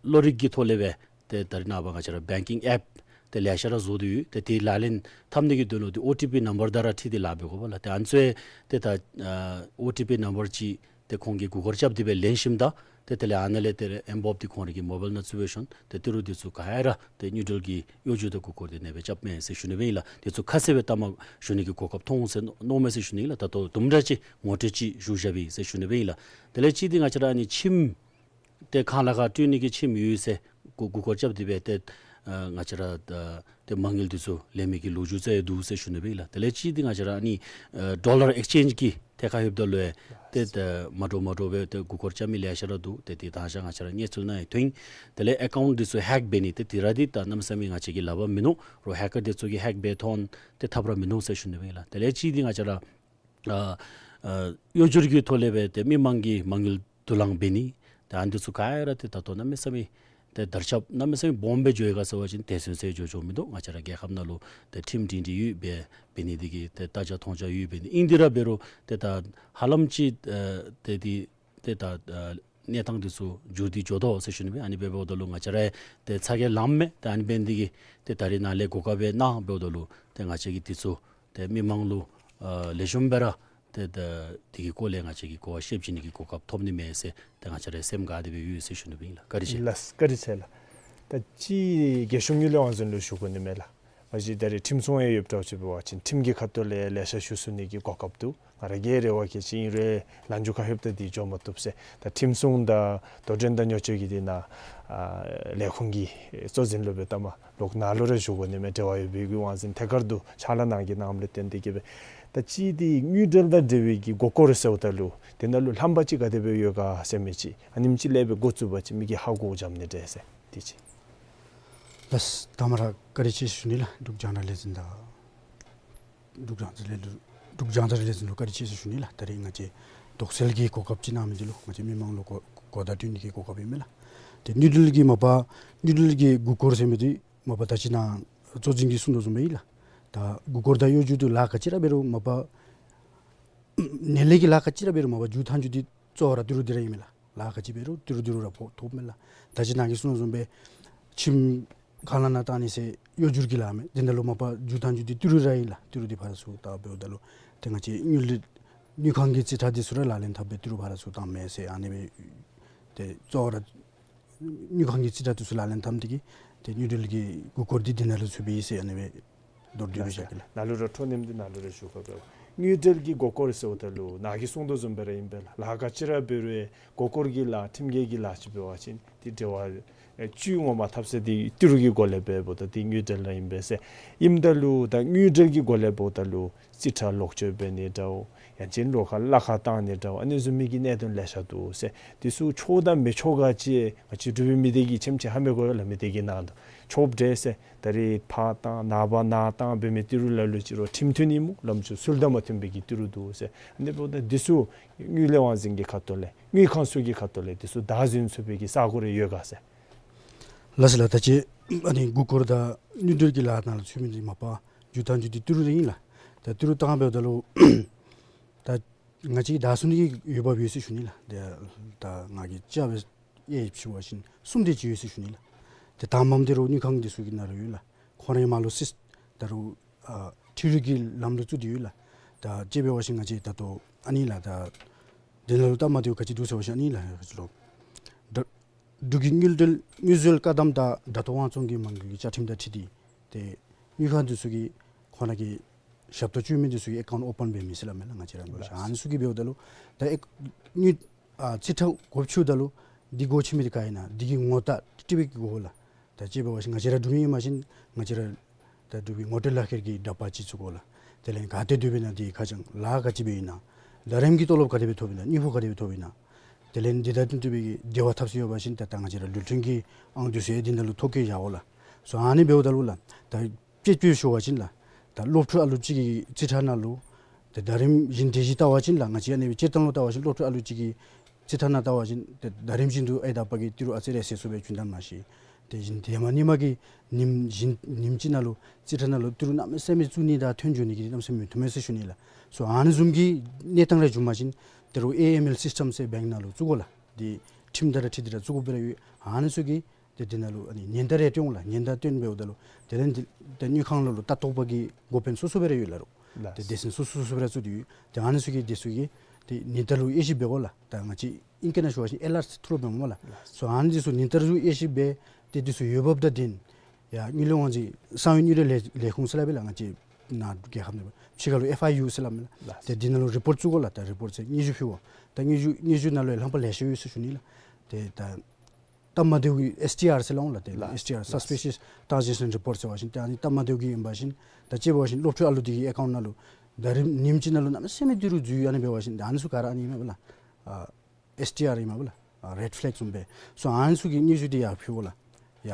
གློག་རིག་གི་ཐོག་ལས་སྦེ་ཏེ་ད་རེས་ནངས་པ་ང་བཅས་ར་བེངཀ་ཨེཔ་ཏེ་ལེ་ཤ་ར་བཟོ་སྟེ་ཡོད། ཏེ་དེ་ལག་ལེན་འཐབ་ནི་གི་དོན་ལུ་ཏེ་ཨོ་ཊི་པི་ནམ་བར་དང་ར་འཁྲིལ་ཏེ་ལཱ་འབད་དགོ་པས་ལགས། ཏེ་ཨ་ནི་ཚུ་ཏེ་ད་ཨ་ཨོ་ཊི་པི་ནམ་བར་ཅིག་ཏེ་ཁོང་གིས་མགུ་སྐོར་རྐྱབ་སྟེ་སྦེ་ལེན་ཞིནམ་ད་ཏེ་དེ་ལས་ཨ་ནཱ་ལས་ཏེ་ཨེམ་བོབ་འདི་ཁོང་རའི་གི་མོ་བཱའིལ་ནང་བཙུགས་སྦེ་ཞིནམ་ཏེ་ཏི་རུ་འདི་ཚུ་ག་ར་ཏེ་དངུལ་འབྲེལ་གྱི་གཡོ་སྒྱུར་དང་མགུ་སྐོར་འདི་ཨ་ནེ་སྦེ་རྐྱབ་མས་ཟེར་ཞུ་ནི་སྦེ་ཨིན་ལགས། འདི་ཚུ་ཁ་གསལ་སྦེ་ལྟ་མ་ཞུ་ནི་གི་གོ་སྐབས་ཐོབ་འོང་ཟེར་མནོ་མས་ཟེར་ཞུ་ནི་ཨིན་ལགས། ད་ལྟོ་དུམ་གྲ་ཅིག་ངོ་སྤྲོད་ཅིག་ཞུ་བཞག་པས་ཟེར་ཞུ་ནི་སྦེ་ཨིན་ལགས། དེ་ལས་གཅིག་འདི་ང་བཅས་ར་ཨ་ནི་ཁྱིམ་ཏེ་ཁང་གླ་ཁར་སྤྲོད་ནི་གི་ཁྱིམ་ཡོད་ཟེར་མགུ་མགུ་སྐོར་རྐྱབ་སྟེ་སྦེ་ཏེ་ཨ་ང་བཅས་ར་ཨ་ཏེ་མ་དངུལ་འདི་ཚུ་ལེན་མི་གི་ལོ་རྒྱུས་ཙམ་ཡང་འདུག་ཟེར་ཞུ་ནི་སྦེ་ཨིན་ལགས། དེ་ལས་གཅིག་འདི་ང་བཅས་ར་ཨ་ནི་ཨ་ཌོ་ལར་ཨེགསི་ཅེནཇ་གི་ཐད་ཁར་ལྷོདཔ་ད་ལུ་ཡང་ཏེ་ཏེ་མ་འདྲཝ་མ་འདྲཝ་སྦེ་ཏེ་མགུ་སྐོར་རྐྱབ་མི་ལེ་ཤ་ར་འདུག། ཏེ་དེ་ད་ཅི་ང་བཅས་ར་གནས་ཚུལ་ནང་ཡང་ཐོན། དེ་ལས་ཨེ་ཀའུནཊ་འདི་ཚུ་ཧེག་འབད་ནི་ཏེ་དེ་ར་འདི་ད་གནམ་མེད་ས་མེད་ང་བཅས་ཀྱིས་ལཱ་འབད་མིན་ནུག། རོགས་ཧེ་ཀར་འདི་ཚུ་གིས་ཧེག་འབད་ཐོན་ཏེ་ཐབས་ར་མིན་ནུག་ཟེར་ཞུ་ནི་སྦེ་ཨིན་ལགས། དེ་ལས་གཅིག་འདི་ང་བཅས་ར་ཨ་ཨ་གཡོ་སྒྱུར་གྱི་ཐོག་ལས་སྦེ་ཏེ་མི་མང་གི་མ་དངུལ་བསྡུ་ལེན་འབད་ནི། ད་ཨ་ནི་འདི་ཚུ་ག་ར་ཏེ་ད་ལྟོ་གནམ་མེད་ས་མེད་ཏེ་དར་ཁྱབ་གནམ་མེད་ས་མེད་སྦོམ་སྦེ་འགྱོ་ཡི་ག་ཟེར་བ་ཅིན་དེ་ཚུན་ཚོད་འགྱོ་འགྱོཝ་མིན་འདུག། ང་བཅས་ར་རྒྱལ་ཁབ་ནང་ལུ་ཏེ་ཁྲིམས་སྒྲིང་སྒྲི་ཡོད་པའི་འབད་ནི་འདི་གིས་ཏེ་ལྟ་རྒྱ་མཐོང་རྒྱ་ཡོད་པའི་འབད་ནི་ཨིན། དེ་ར་འབད་རུང་ཏེ་ད་ཧ་ལམ་ཅིག་ཨ་ཏེ་འདི་ཏེ་ད་ཨ་གནས་སྟངས་འདི་ཚུ་འགྱུར་ཏེ་འགྱོ་དོ་ཟེར་ཞུ་ནི་སྦེ། ཨ་ནི་འབདཝ་ད་ལུ་ང་བཅས་ར་ཏེ་ཚ་གྱང་ལངམ་མས། ཏེ་ཨ་ནི་འབད་ནི་འདི་གིས་ཏེ་ད་རེས་ནཱ་ལས་གོ་སྐབས་སྦེ་གནང་འབདཝ་ད་ལུ་ཏེ་ང་བཅས་ཀྱིས་འདི་ཚུ་ཏེ་མི་མང་ལུ་ཨ་ལེགས་ཤོམ་སྦེ་ར་ཏེ་ད་འདི་གི་སྐོར་ལས་ང་བཅས་ཀྱིས་གོ་བ་བཤད་བྱིན་ནི་གི་གོ་སྐབས་ཐོབ་ནི་མས་ཟེར་ཏེ་ང་བཅས་ར་སེམས་དགའ་སྟེ་སྦེ་ཡོད་ཟེར་ཞུ་ནི་སྦེ་ཨིན་ལགས། བཀའ་དྲིན་ཆེ། ལགས་བཀའ་དྲིན་ཆེ་ལགས། ད་ཅི་རྒྱལ་གཞུང་དངུལ་ལས་དབང་འཛིན་ལུ་ཞུ་དགོ་ནི་མས་ལགས། མ་གཞི་ད་རེས་ཁྲིམས་སྲུང་ཡང་ཡོདཔ་འདྲཝ་ཅིག་འབད་བ་ཅིན་ཁྲིམས་ཀྱི་ཁ་ཐུག་ལས་ལེ་ཤ་ཞུ་ཚུགས་ནི་གི་གོ་སྐབས་འདུག། ང་ར་གི་རེ་བ་ག་ཅི་ཨིན་རུང་ལམ་འཇུག་ཁར་ལྷོདཔ་ད་འདི་འགྱོ་མ་བཏུབ་ཟེར། ད་ཁྲིམས་སྲུང་དང་དོ་འགྲན་དང་ཉོ་སྤྱོད་ཀྱི་འདི་ནང་ཨ་ལས་ཁུངས་ཀྱི་གཙོ་འཛིན་ལུ་སྦེ་ལྟ་མ་ལོག་ནཱ་ལུ་ར་ཞུ་དགོ་ནི་མས། འབྲེལ་བ་ཡོད་པའི་གི་དབང་འཛིན་ཐད་ཀར་དུ་ཕྱག་ལཱ་གནང་གི་གནངམ་ལས་བརྟེན་ཏེ་གིས་སྦེ། ད་ཅི་འདི་དངུལ་འབྲེལ་དང་འབྲེལ་བའི་གི་མགུ་སྐོར་ཟེརཝ་ད་ལུ་དེ་ནང་ལུ་ལྷམ་པ་ཅིག་ག་དེ་སྦེ་ཡོད་ག་ཟེར་མི་ཅིག་ཨ་ནེམ་ཅིག་ལས་སྦེ་འགོ་བཙུགས་པ་ཅིན་མི་གིས་ཧ་གོ་འགྱོ་ནི་འདྲས་ཟེར། དེ་ཅིག། ལགས་དང་པ་ར་བཀའ་དྲིན་ཆེ་ཞུ་ནི་ལགས། འབྲུག་རྒྱང་བསྒྲགས་ལས་འཛིན་དང་འབྲུག་རྒྱང་བསྒྲགས་ལས་འཛིན་འབྲུག་རྒྱང་བསྒྲགས་ལས་འཛིན་ལུ་བཀའ་དྲིན་ཆེ་ཟེར་ཞུ་ནི་ལགས། ད་རེས་ང་བཅས་དོགས་སེལ་གྱི་གོ་སྐབས་ཅིག་གནང་མི་འདི་ལུ་ང་བཅས་མི་མང་ལུ་གོ་གོ་བརྡ་སྤྲོད་ནི་གི་གོ་སྐབས་ཨིན་མས་ལགས། ཏེ་དངུལ་འབྲེལ་གྱི་མ་པ་དངུལ་འབྲེལ་གྱི་མགུ་སྐོར་ཟེར་མི་འདི་མ་པ་ད་ཅི་ནཱ་ གཙོ་འཛིན་གྱིས་གསུངས་དོ་བཟུམ་སྦེ་ཨིན་ལགས། ད་མགུ་སྐོར་དང་གཡོ་སྒྱུ་འདི་ལཱ་ག་ཅི་ར་འབད་རུང་མ་པ་ནད་ལས་ཀྱི་ལཱ་ག་ཅི་ར་འབད་རུང་མ་པ་མཇུག་མཐའ་མཇུག་འདི་གཙོ་བོ་ར་ཏི་རུ་འདི་ར་ཨིན་མས་ལགས། ལཱ་ག་ཅི་འབད་རུང་ཏི་རུ་འདི་རུ་ར་ཕོག་ཐོབ་མས་ལགས། ད་ཅི་ནཱ་གིས་གསུངས་དོ་བཟུམ་སྦེ་ཁྱིམ་ག་ལས་ནཱ་བཏང་ནི་ཟེར་གཡོ་སྒྱུ་གི་ལཱ་མས། དེ་ནང་ལུ་མ་པ་མཇུག་མཐའ་མཇུག་འདི་ཏི་རུ་ར་ཨིན་ལགས། ཏི་རུ་འདི་ཕར་ཚུར་བཏང་འབདཝ་ད་ལུ་ཏེ་ང་བཅས་དངུལ་དངུལ་ཁང་གི་རྩིས་ཁྲ་འདི་ཚུ་ར་ལག་ལེན་འཐབ་སྦེ་ཏི་རུ་ཕར་ཚུར་བཏང་མས་ཟེར་ཨ་ནི་སྦེ་ཏེ་གཙོ་བོ་ར་དངུལ་ཁང་གི་རྩིས་ཁྲ་འདི་ཚུ་ལག་ལེན་འཐབ་སྟེ་གིས་ཏེ་དངུལ་འབྲེལ་གྱི་མགུ་སྐོར་འདི་དེ་ནང་ལུ་ཚུད་པས་ཟེར་ཨ་ནི་སྦེ་མདོར་བསྡུས་སྦེ་བཤད་གེ་ལགས། ནཱ་ལུ་ར་འཕྲོ་མཉམ་འདི་ནཱ་ལུ་ར་ཞུ་དགོ་པས། དངུལ་འབྲེལ་གྱི་མགུ་སྐོར་ཟེརཝ་ད་ལུ་ནཱ་གིས་གསུངས་དོ་བཟུམ་སྦེ་ར་ཨིན་པས་ལགས། ལཱ་ག་ཅི་ར་འབད་རུང་མགུ་སྐོར་གྱི་ལཱ་ཁྲིམས་འགལ་གྱི་ལཱ་ཅིག་འབད་བ་ཅིན་ཏེ་འབྲེལ་བ་ཨེ་བཅུད་ངོ་མ་འཐབ་ས་འདི་ཏི་རུ་གི་སྒོ་ལས་འབདཝ་ད་ཏེ་དངུལ་འབྲེལ་ར་ཨིན་པས་ཟེར། ཨིནམ་ད་ལུ་ད་དངུལ་འབྲེལ་གྱི་སྒོ་ལས་འབདཝ་ད་ལུ་རྩིས་ཁྲ་ལོག་སྤྱོད་འབད་ནི་འདྲཝ་ཡང་ཅིན་ལོག་ཁ་གླ་ཁར་བཏང་ནི་འདྲཝ་ཨ་ནི་བཟུམ་མའི་གི་གནད་དོན་ལེ་ཤ་འདུག་ཟེར། འདི་ཚུ་ཆོག་དང་མི་ཆོག་ག་ཅི་ང་བཅས་འབྲུག་པའི་མི་སྡེ་གིས་ཆེམ་ཆེ་ཧ་མི་གོ་ཡོད་ལགས། མི་སྡེ་གི་ནང་དུ་ཆོགཔ་འདྲས་ཟེར། ད་རིས་ཕར་བཏང་ནངས་པ་ནཱ་བཏང་འབད་མི་ཏི་རུ་ལ་ལུ་ཅིག་རུང་ཁྲིམས་མཐུན་ཨིན་སྨོ། ལམ་ཕྱོགས་ཚུལ་དང་མ་མཐུན་པའི་གི་ཏི་རུ་འདུག་ཟེར། ཨ་ནི་འབདཝ་ད་འདི་ཚུ་དངུལ་ལས་དབང་འཛིན་གྱི་ཁ་ཐུག་ལས་དངུལ་ཁང་ཚུ་གི་ཁ་ཐུག་ལས་འདི་ཚུ་བདའ་ཟུན་ཚུགས་པའི་གི་ས་གོ་རེ་ཡོད་ག་ཟེར། ལགས་སོ་ལགས། ད་ཅི་ཨ་ནི་མགུ་སྐོར་དང་དངུལ་འབྲེལ་གྱི་ལཱ་ནང་ལུ་ཚུད་མི་འདི་མ་པ་མཇུག་མཐའ་མཇུག་འདི་ཏི་རུ་ར་ཨིན་ལགས། ད་ཏི་རུ་བཏང་འབདཝ་ད་ལུ་ད་ང་བཅས་བདའ་ཟུན་གྱི་འོས་འབབ་ཡོད་ཟེར་ཞུ་ནི་ལགས། ད་ད་ང་གིས་དཔྱད་འབད་ཡས་ཞུ་བ་ཅིན་གསུམ་དེ་ཅིག་ཡོད་ཟེར་ཞུ་ནི་ལགས། ཏེ་དང་པམ་འདི་ར་དངུལ་ཁང་འདི་ཚུ་གི་ནང་ལུ་ཡོད་ལགས། ཁོང་རའི་མར་ལུ་སིས་ད་རུང་ཨ་འཕྲུལ་རིག་གི་ལམ་ལུགས་བཙུགས་ཏེ་ཡོད་ལགས། ད་དཔྱེ་འབད་བ་ཅིན་ང་བཅས་ད་ལྟོ་ཨ་ནི་ལགས། ད་དེ་ནང་ལུ་སྟབས་མ་བདེཝ་ག་ཅི་འདུག་ཟེར་བ་ཅིན་ཨ་ནི་ལགས། ང་བཅས་ལུ་འབྲུག་འབྲུག་གི་དངུལ་འབྲེལ་དངུལ་འཛོལ་བཀག་སྡོམ་དང་དྲག་རྟོག་དབང་བཙོང་གི་མ་དངུལ་གྱི་བཅའ་ཁྲིམས་དང་འཁྲིལ་ཏེ་ཏེ་དངུལ་ཁང་འདི་ཚུ་གིས་ཁོང་ར་གི་ཞབས་ཏོག་སྤྱོད་མི་འདི་ཚུ་གི་ཨེ་ཀའུནཊ་ཨོ་པཱན་འབད་མི་ཟེར་སླབ་མས་ལགས། ང་བཅས་ར་འབད་བ་ཅིན་ཨ་ནི་ཚུ་གིས་འབདཝ་ད་ལུ་ད་ཨེ་དངུལ་ཨ་རྩིས་ཁྲ་སྒོ་ཕྱེཝ་ད་ལུ་འདི་སྒོ་ཕྱེ་མི་འདི་ག་ཨིན་ན་འདི་གི་ངོ་རྟགས་སྤྲོད་པའི་གི་དགོ་ལགས། ད་དཔྱེ་འབད་བ་ཅིན་ང་བཅས་ར་འབྲུག་མི་ཨིན་མས་ཤིན་ང་བཅས་ར་ད་འབྲུག་པའི་ངོ་སྤྲོད་ལག་ཁྱེར་གྱི་འདྲ་པར་ཅིག་བཙུགས་དགོ་ལགས། དེ་ལས་ག་ཏེ་སྡོད་པའི་ན་འདི་ཁ་བྱང་ལཱ་ག་ཅི་འབད་ཨིན་ན་ཟླ་རིམ་གྱི་ཏོ་ལོབ་ག་དེ་སྦེ་ཐོབ་ཨིན་ན་དངུལ་ཕོགས་ག་དེ་སྦེ་ཐོབ་ཨིན་ན་དེ་ལས་འདི་དང་བསྟུན་ཏེ་སྦེ་གི་འབྲེལ་བ་འཐབ་ས་ཡོད་པ་ཅིན་ད་ད་ང་བཅས་ར་ལུ་ཕྲན་གྱི་ཨང་འདི་ཚུ་ཡང་འདི་ནང་ལུ་ཐོ་བཀོད་བཞག་དགོ་ལགས། སོ་ཨ་ནི་འབདཝ་ད་ལུ་ལགས་ད་དཔྱེ་དཔྱེ་ཞུ་བ་ཅིན་ལགས་ད་སློབ་ཕྲུག་ཨ་ལུ་ཅིག་གི་རྩིས་ཁྲ་ནང་ལུ་ད་ཟླ་རིམ་བཞིན་དེ་བཞིན་བལྟ་བ་ཅིན་ལགས་ང་བཅས་ཨ་ནི་སྤྱིར་བཏང་ལུ་བལྟ་བ་ཅིན་སློབ་ཕྲུག་ཨ་ལུ་ཅིག་གི་རྩིས་ཁྲ་ནང་བལྟ་བ་ཅིན་ཏེ་ཟླ་རིམ་བཞིན་དུ་ཨའི་དང་པ་གིས་ཏི་རུ་ཨ་ཙི་རེ་ཟད་སོང་སྦེ་བྱུང་ད་མ་གཞི་ཏེ་བཞིན་ཧེ་མ་ཉིནམ་གི་ཉིནམ་བཞིན་ཉིནམ་གཅིག་ནང་ལུ་རྩིས་ཁྲ་ནང་ལུ་ཏི་རུ་གནམ་མེད་ས་མེད་བཙུགས་ནི་དང་ཐོན་འགྱོ་ནི་གི་གནམ་མེད་ས་མེད་མི་བཏུབ་མས་ཟེར་ཞུ་ནི་ལགས། སོ་ཨ་ནི་བཟུམ་གྱི་གནས་སྟངས་རེ་བྱུང་པ་ཅིན་ཏི་རུ་ཨེ་ཨེམ་ཨེལ་སིསི་ཊེམ་ཟེར་བེངཀ་ནང་ལུ་བཙུགས་དགོ་ལགས། འདི་ཁྲིམས་དང་ར་འཁྲིལ་ཏེ་ར་བཙུགས་དགོཔ་སྦེ་ར་ཡོད། ཨ་ནི་ཚུ་གི་ཏེ་འདི་ནང་ལུ་ཨ་ནི་ཉེན་བརྡ་རེ་སྟོན་དགོ་ལགས། ཉེན་བརྡ་སྟོན་འབདཝ་ད་ལུ་དེ་ལས་འདི་ཏེ་དངུལ་ཁང་ལུ་ལྟ་རྟོག་པ་གི་འགོ་དཔོན་སོ་སོ་སྦེ་ར་ཡོད་ལགས་རོགས། ཏེ་སྡེ་ཚན་སོ་སོ་སོ་སོ་སྦེ་ར་བཙུགས་ཏེ་ཡོད། ཏེ་ཨ་ནི་ཚུ་གིས་འདི་ཚུ་གི་ཏེ་ཉེན་བརྡ་ལུ་དབྱེ་ཞིབ་འབད་དགོ་ལགས། ད་ང་བཅས་ཨིང་སྐད་ནང་ཞུ་བ་ཅིན་ཨེ་ལརཊ་ཐུག་ར་འབད་སྨོ་ལགས། སོ་ཨ་ནི་འདི་ཚུ་ཉེན་བརྡ་ལུ་དབྱེ་ཞིབ་འབད་ཏེ་འདི་ཚུ་འོས་འབབ་དང་ལྡན་ཡ་དངུལ་ལས་དབང་འཛིན་གསང་བའི་དངུལ་འབྲེལ་ལས་ལས་ཁུངས་ཟེར་སླབ་པས་ལགས། ང་བཅས་ནཱ་རྒྱལ་ཁབ་ནང་ཕྱི་ཁ་ལུ་ཨེཕ་ཨའི་ཡུ་ཟེར་སླབ་མས་ལགས། ཏེ་འདི་ནང་ལུ་རི་པོརཊ་བཙུགས་དགོ་ལགས། ད་རི་པོརཊ་ཟེར་སྙན་ཞུ་ཕུལ་དགོ། ད་སྙན་ཞུ་སྙན་ཞུ་ནང་ལུ་ཡང་ལྷམ་པ་ལེ་ཤ་ཡོད་ཟེར་ཞུ་ནི་ལགས། ཏེ་ད་སྟབས་མ་བདེཝ་གི་ཨེསི་ཊི་ཨར་ཟེར་སླབ་འོང་ལགས། ཏེ་ལགས། ཨེསི་ཊི་ཨར་ལགས། སཱས་པི་ཤཱས་ཊེན་ཛེག་ཤཱན་རི་པོརཊ་ཟེར་བ་ཅིན་ཏེ་ཨ་ནི་སྟབས་མ་བདེཝ་གི་ཨིན་པ་ཅིན་ད་དཔྱེ་འབད་བ་ཅིན་སློབ་ཕྲུག་ཨ་ལུ་འདི་གི་ཨེ་ཀའུནཊ་ནང་ལུ་ད་རིམ་ཉིནམ་གཅིག་ནང་ལུ་གནམ་མེད་ས་མེད་ཏི་རུ་འཛུལ་ཡོད། ཨ་ནི་འབད་བ་ཅིན་ད་ཨ་ནི་ཚུ་ག་ར་ཨ་ནི་ཨིན་མས་པ་ལགས། ཨ་ཨེསི་ཊི་ཨར་ཨིན་མས་པ་ལགས། ཨ་རེཌ་ཕི་ལེག་བཟུམ་སྦེ། སོ་ཨ་ནི་ཚུ་གི་སྙན་ཞུ་འདི་ཡར་ཕུལ་དགོ་ལགས། ཡ་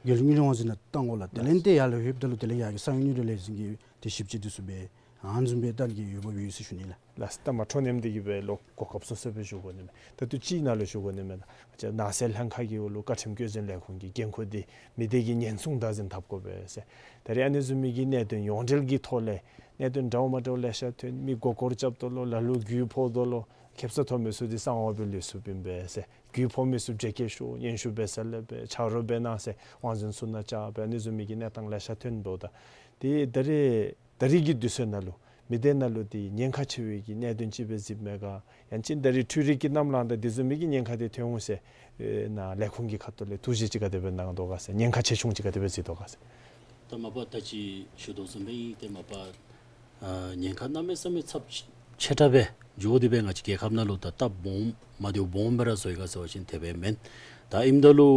རྒྱལ་ཡོངས་དངུལ་ལས་དབང་འཛིན་ནང་བཏང་དགོ་ལགས། དེ་ལས་ཏེ་ཡར་ལས་ལྷོདཔ་ད་ལུ་དེ་ལས་ཡར་གྱི་གསང་བའི་དངུལ་འབྲེལ་ལས་འཛིན་གྱིས་ཏེ་ཞིབ་དཔྱད་འདི་ཚུ་འབད་ཨ་ནི་བཟུམ་སྦེ་བལྟ་ནི་གི་འོས་འབབ་ཡོད་ཟེར་ཞུ་ནི་ལགས། ལགས་སོ། ད་མ་འཕྲོ་མཉམ་འདི་གིས་སྦེ་ལོག་གོ་སྐབས་སོ་སོ་སྦེ་ཞུ་དགོ་ནི་མས། ད་ལྟོ་གཅིག་ནང་ལུ་ཞུ་དགོ་ནི་མས། ད་ནགས་ཚལ་ལྷན་ཁག་གི་འོག་ལུ་བཀའ་ཁྲིམས་བཀོད་འཛིན་ལས་ཁུངས་ཀྱི་འགན་ཁུར་འདི་མི་སྡེ་གིས་ཉེན་སྲུང་བདག་འཛིན་འཐབ་དགོ་པས་ཟེར། ད་རེས་ཨ་ནི་བཟུམ་མའི་གི་གནད་དོན་ཡོངས་འབྲེལ་གྱི་ཐོག་ལས་གནད་དོན་འདྲཝ་མ་འདྲཝ་ལེ་ཤ་ཐོན། མི་མགུ་སྐོར་རྐྱབ་དོ་ལོ། ལ་ལུ་རྒུད་ཕོག་དོ་ལོ། ཁེབ་ས་ཐོབ་མི་ཚུ་འདི་གསང་བ་སྦེ་ལུས་སོཔ་ཨིན་པས་ཟེར། རྒུད་ཕོག་མི་ཚུ་འདྲེ་སྐྱེལ་ཤོག། སྙན་ཞུ་འབད་ས་ལས་འབད་ཆ་རོགས་འབད་གནང་ཟེར་དབང་འཛིན་ཚུ་ནང་བཅར་སྦེ་ཨ་ནི་བཟུམ་མའི་གི་གནས་སྟངས་ལེ་ཤ་ཐོན་འབདཝ་ད་ཏེ་ད་རེས་ད་རེས་ཀྱི་དུས་ཚོད་ནང་ལུ་མི་སྡེ་ནང་ལུ་ཏེ་ཉེན་ཁ་ཆེ་བའི་གི་གནད་དོན་ཅིག་སྦེ་གཟིགསཔ་མས་ག། ཡང་ཅིན་ད་རེས་འཕྲུལ་རིག་གི་གནམ་ལངས་ད་དེ་བཟུམ་མའི་གི་ཉེན་ཁ་དེ་ཐོན་འོང་ཟེར་ཨེ་ནཱ་ལས་ཁུངས་ཀྱི་ཁ་ཐུག་ལས་ཐུགས་བཞེད་ཅིག་ག་དེ་སྦེ་གནང་དོ་ག་ཟེར། ཉེན་ཁ་ཆེ་ཆུང་ཅིག་ག་དེ་སྦེ་གཟིགས་དོ་ག་ཟེར། ད་མ་པ་ད་ཅི་ཞུ་དོ་བཟུམ་སྦེ་ཨིན། ཏེ་མ་པ་ཨ་ཉེན་ཁ་གནམ་མེད་ས་མེད་ཚབས་ཆེ་དྲགས་སྦེ་འགྱོ་སྟེ་སྦེ་ང་བཅས་རྒྱལ་ཁབ་ནང་ལུ་ད་སྟབས་སྦོམ་མ་བདེཝ་སྦོམ་སྦེ་ར་བཟོ་ཡི་ག་ཟེར་བ་ཅིན་དེ་སྦེ་མེན། ད་ཨིནམ་ད་ལུ་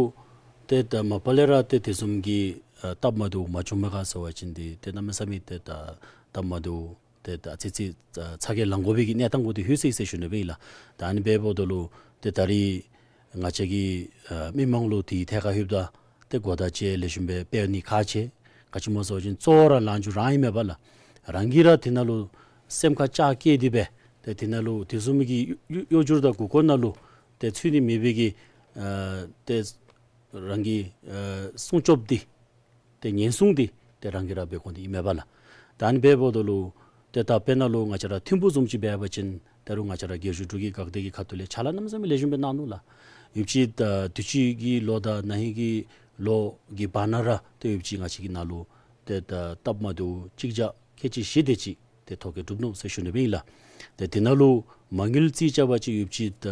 ཏེ་ད་མ་པ་ལས་ར་ཏེ་དེ་བཟུམ་གྱི་ཨ་སྟབས་མ་བདེཝ་མ་བྱུངམ་མས་ག་ཟེར་བ་ཅིན་འདི་ཏེ་གནམ་མེད་ས་མེད་ཏེ་ད་སྟབས་མ་བདེཝ་ཏེ་ད་ཨ་ཙི་ཙི་ཨ་ཚ་གྱང་ལང་དགོ་པའི་གི་གནས་སྟངས་གུ་འདི་ལྷོད་སོ་ཡི་ཟེར་ཞུ་ནི་སྦེ་ཨིན་ལགས། ད་ཨ་ནི་འབདཝ་ད་ལུ་ཏེ་ད་རེས་ང་བཅས་ཀྱི་ཨ་མི་མང་ལུ་དེའི་ཐད་ཁར་ལྷོདཔ་ད་ཏེ་གོ་བརྡ་ཅིག་ལེགས་ཤོམ་སྦེ་སྤེལ་ནི་ཁག་ཆེ། ག་ཅི་སྨོ་ཟེར་བ་ཅིན་གཙོ་བོ་ར་ལངས་རྒྱུ་རང་ཨིན་མས་པ་ལགས། རང་གིས་ར་དེ་ནང་ལུ་སེམས་ཁར་བཅག་བསྐྱེད་དེ་སྦེ་ཏེ་དེ་ནང་ལུ་དེ་བཟུམ་མའི་གི་གཡོ་གཡོ་སྒྱུ་དང་མགུ་སྐོར་ནང་ལུ་ཏེ་ཚུད་ནི་མེད་པའི་གི་ཨ་ཏེ་རང་གི་ཨ་སྲུང་སྐྱོབ་འདི་ ཏེ་ཉེན་སྲུང་འདི་ཏེ་རང་གིས་ར་འབད་དགོ་ནི་ཨིན་མས་པ་ལགས། ད་ཨ་ནི་འབདཝ་ད་ལུ་ཏེ་ད་དཔེར་ན་ལུ་ང་བཅས་ར་ཐིམ་ཕུག་བཟུམ་ཅིག་འབད་བ་ཅིན་ད་རུང་ང་བཅས་ར་རྒྱལ་བཞུགས་འབྲུག་གི་འགག་སྡེ་གི་ཁ་ཐུག་ལས་ཕྱག་ལཱ་གནམ་མེད་ས་མེད་ལེགས་ཤོམ་སྦེ་གནང་ནུག་ལགས། ཡོདཔ་ཅིག་ད་དུས་ཅི་གི་ལོ་དང་ན་ཧིང་གི་ལོ་གི་བར་ན་ར་ཏེ་ཡོདཔ་ཅིག་ང་བཅས་ཀྱི་ནང་ལུ་ཏེ་ད་སྟབས་མ་བདེཝ་གཅིག་བརྒྱ་ཁལ་གཅིག་བཞི་དེ་ཅིག་ཏེ་ཐོ་བཀོད་གྲུབ་ནུག་ཟེར་ཞུ་ནི་སྦེ་ཨིན་ལགས། ཏེ་དེ་ནང་ལུ་མ་དངུལ་རྩིས་རྐྱབ་པ་ཅིན་ཡོདཔ་ཅིག་ད་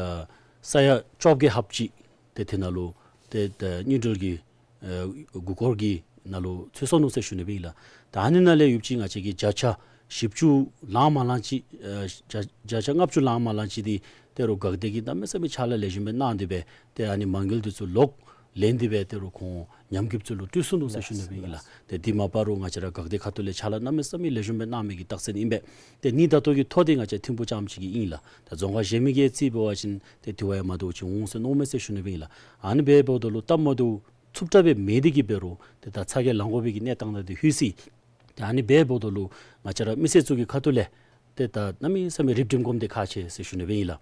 ས་ཡ་བཅོ་བརྒྱད་ལྷགཔ་ཅིག་ཏེ་དེ་ནང་ལུ་ཏེ་ད་དངུལ་འབྲེལ་གྱི་ཨེ་མགུ་སྐོར་གྱི་ནང་ལུ་ཚུད་སོ་ནུག་ཟེར་ཞུ་ནི་སྦེ་ཨིན་ལགས། ད་ཨ་ནི་ནང་ལས་ཡོདཔ་ཅིག་ང་བཅས་ཀྱི་བརྒྱ་ཆ་བཞི་བཅུ་ལང་མ་ལང་ཅིག་ཨེ་བརྒྱ་བརྒྱ་ཆ་ལྔ་བཅུ་ལང་མ་ལང་ཅིག་འདི་ད་རུང་འགག་སྡེ་གིས་གནམ་མེད་ས་མེད་ཕྱག་ལཱ་ལེགས་ཤོམ་སྦེ་གནང་སྟེ་སྦེ་ཏེ་ཨ་ནི་མ་དངུལ་འདི་ཚུ་ལོག་ལེན་ཏེ་སྦེ་ད་རུང་ཁོང་ཉམས་རྒུདཔ་ཚུ་ལུ་སྤྲོད་སོ་ནུག་ཟེར་ཞུ་ནི་སྦེ་ཨིན་ལགས། ཏེ་འདི་མ་པ་རུང་ང་བཅས་ར་འགག་སྡེ་ཁ་ཐུག་ལས་ཕྱག་ལཱ་གནམ་མེད་ས་མེད་ལེགས་ཤོམ་སྦེ་གནང་མི་གི་རྟགས་མཚན་ཨིན་པས། ཏེ་ཨ་ནི་ད་ལྟོ་གི་ཐོ་འདི་ང་བཅས་ཐིམ་ཕུག་རྐྱངམ་ཅིག་གི་ཨིན་ལགས། ད་རྫོང་ཁག་གཞན་མི་གིས་རྩིས་འབད་བ་ཅིན་ཏེ་དེ་བ་ཡང་མ་བདེཝ་ཅིག་འོང་ཟེར་མནོཝ་མས་ཟེར་ཞུ་ནི་སྦེ་ཨིན་ལགས། ཨ་ནི་འབདཝ་ད་ལུ་སྟབས་མ་བདེཝ་ཚུབ་དྲགས་སྦེ་མེད་དེ་གིས་འབད་རུང་ཏེ་ད་ཚ་གྱང་ལང་དགོ་པའི་གི་གནས་སྟངས་ནང་འདི་ལྷོད་ཅི། ཏེ་ཨ་ནི་འབདཝ་ད་ལུ་ང་བཅས་ར་མི་སེར་ཚུ་གི་ཁ་ཐུག་ལས་ཏེ་ད་གནམ་མེད་ས་མེད་རིག་སྒྲིམ་སྒོམ་སྟེ་ཁག་ཆེ་ཟེར་ཞུ་ནི་སྦེ་ཨིན་ལགས།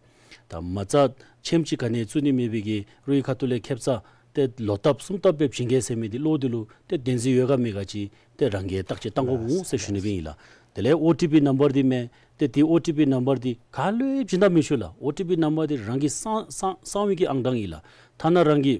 ད་མ་རྩ་ཁྱིམ་ཅིག་ག་ནི་བཙུགས་ནི་མེད་པའི་གི་རོགས་ཀྱི་ཁ་ཐུག་ལས་ཁེབ་ས་ཏེ་ལོ་ལྟབ་གསུམ་ལྟབ་སྦེ་བྱིན་གེ་ཟེར་མི་འདི་བློ་འདི་ལུ་ཏེ་བདེན་འཛིན་ཡོད་ག་མེད་ག་ཅིག་ཏེ་རང་གིས་བརྟག་དཔྱད་གཏང་དགོཔ་འོང་ཟེར་ཞུ་ནི་སྦེ་ཨིན་ལགས། དེ་ལས་ཨོ་ཊི་པི་ནམ་བར་འདི་མས། ཏེ་དེ་ཨོ་ཊི་པི་ནམ་བར་འདི་ག་ལུ་ཡང་བྱིན་ད་མི་ཆོག་ལགས། ཨོ་ཊི་པི་ནམ་བར་འདི་རང་གི་གསང་གསང་གསང་བའི་གི་ཨང་གྲངས་ཨིན་ལགས། ཐ་ན་རང་གི་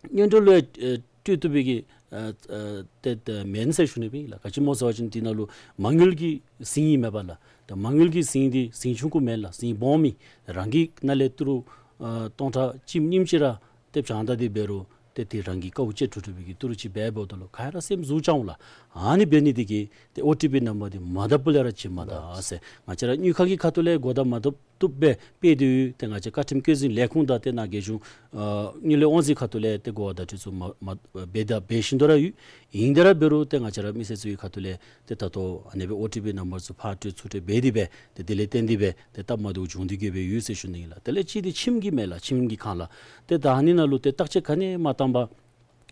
སྔོན་འགྲོ་ལུ་ཡང་ཨེ་སྤྲོད་བཏུབ་པའི་གི་ཨ་ཨ་ཏེ་ཏེ་མེན་ཟེར་ཞུ་ནི་སྦེ་ཨིན་ལགས། ག་ཅི་སྨོ་ཟེར་བ་ཅིན་དེ་ནང་ལུ་མ་དངུལ་གྱི་ཟིང་ཨིན་མས་པ་ལགས། ད་མ་དངུལ་གྱི་ཟིང་འདི་ཟིང་ཆུང་ཀུ་མེན་ལགས། ཟིང་སྦོམ་ཨིན། རང་གི་ནང་ལས་ཏི་རུ་ཨ་སྟོང་ཕྲག་གཅིག་གཉིས་ཅིག་ར་ཏེ་བྱིན་ད་དེ་འབད་རུང་ཏེ་དེ་རང་གི་དཀའཝ་སྤྱད་འགྲོ་འགྲོ་བའི་གི་ཏི་རུ་ཅིག་འབདཝ་ད་ལུ་ག་ར་སེམས་ཟུག་ཅིག་འོང་ལགས། ཨ་ནི་འབད་ནི་འདི་གིས་ཏེ་ཨོ་ཊི་པི་ནམ་བར་འདི་མ་བཏབ་ལས་ར་བྱིན་མ་ད་ཟེར། ང་བཅས་ར་དངུལ་ཁང་གི་ཁ་ཐུག་ལས་གོ་བརྡ་མ་བཏབ་བཏུབ་སྦེ་སྤེལ་ཏེ་ཡོད། ཏེ་ང་བཅས་བཀའ་ཁྲིམས་བཀོད་འཛིན་ལས་ཁུངས་དང་ཏེ་ནཱ་རྒྱལ་གཞུང་ཨ་དངུལ་ལས་དབང་འཛིན་ཁ་ཐུག་ལས་ཏེ་གོ་བ་བརྡ་སྤྲོད་ཚུ་མ་མ་འབད་ད་འབད་བཞིན་དུ་ར་ཡོད། ཨིན་དེ་ར་འབད་རུང་ཏེ་ང་བཅས་ར་མི་སེར་ཚུ་གི་ཁ་ཐུག་ལས་ཏེ་ད་ལྟོ་ཨ་ནི་སྦེ་ཨོ་ཊི་པི་ནམ་བར་ཚུ་ཕར་སྤྲོད་ཚུར་སྤྲོད་འབད་དེ་སྦེ་ཏེ་དེ་ལས་བརྟེན་ཏེ་སྦེ་ཏེ་སྟབས་མ་བདེཝ་བྱུང་སྟེ་གིས་སྦེ་ཡོད་ཟེར་ཞུ་ནི་ཨིན་ལགས། དེ་ལས་གཅིག་འདི་ཁྱིམ་གྱི་མས་ལགས། ཁྱིམ་གྱི་ཁང་གླ། ཏེ་ད་ཨ་ནི་ནང་ལུ་ཏེ་བརྟག་དཔྱད་ག་ནི་མ་བཏང་པར་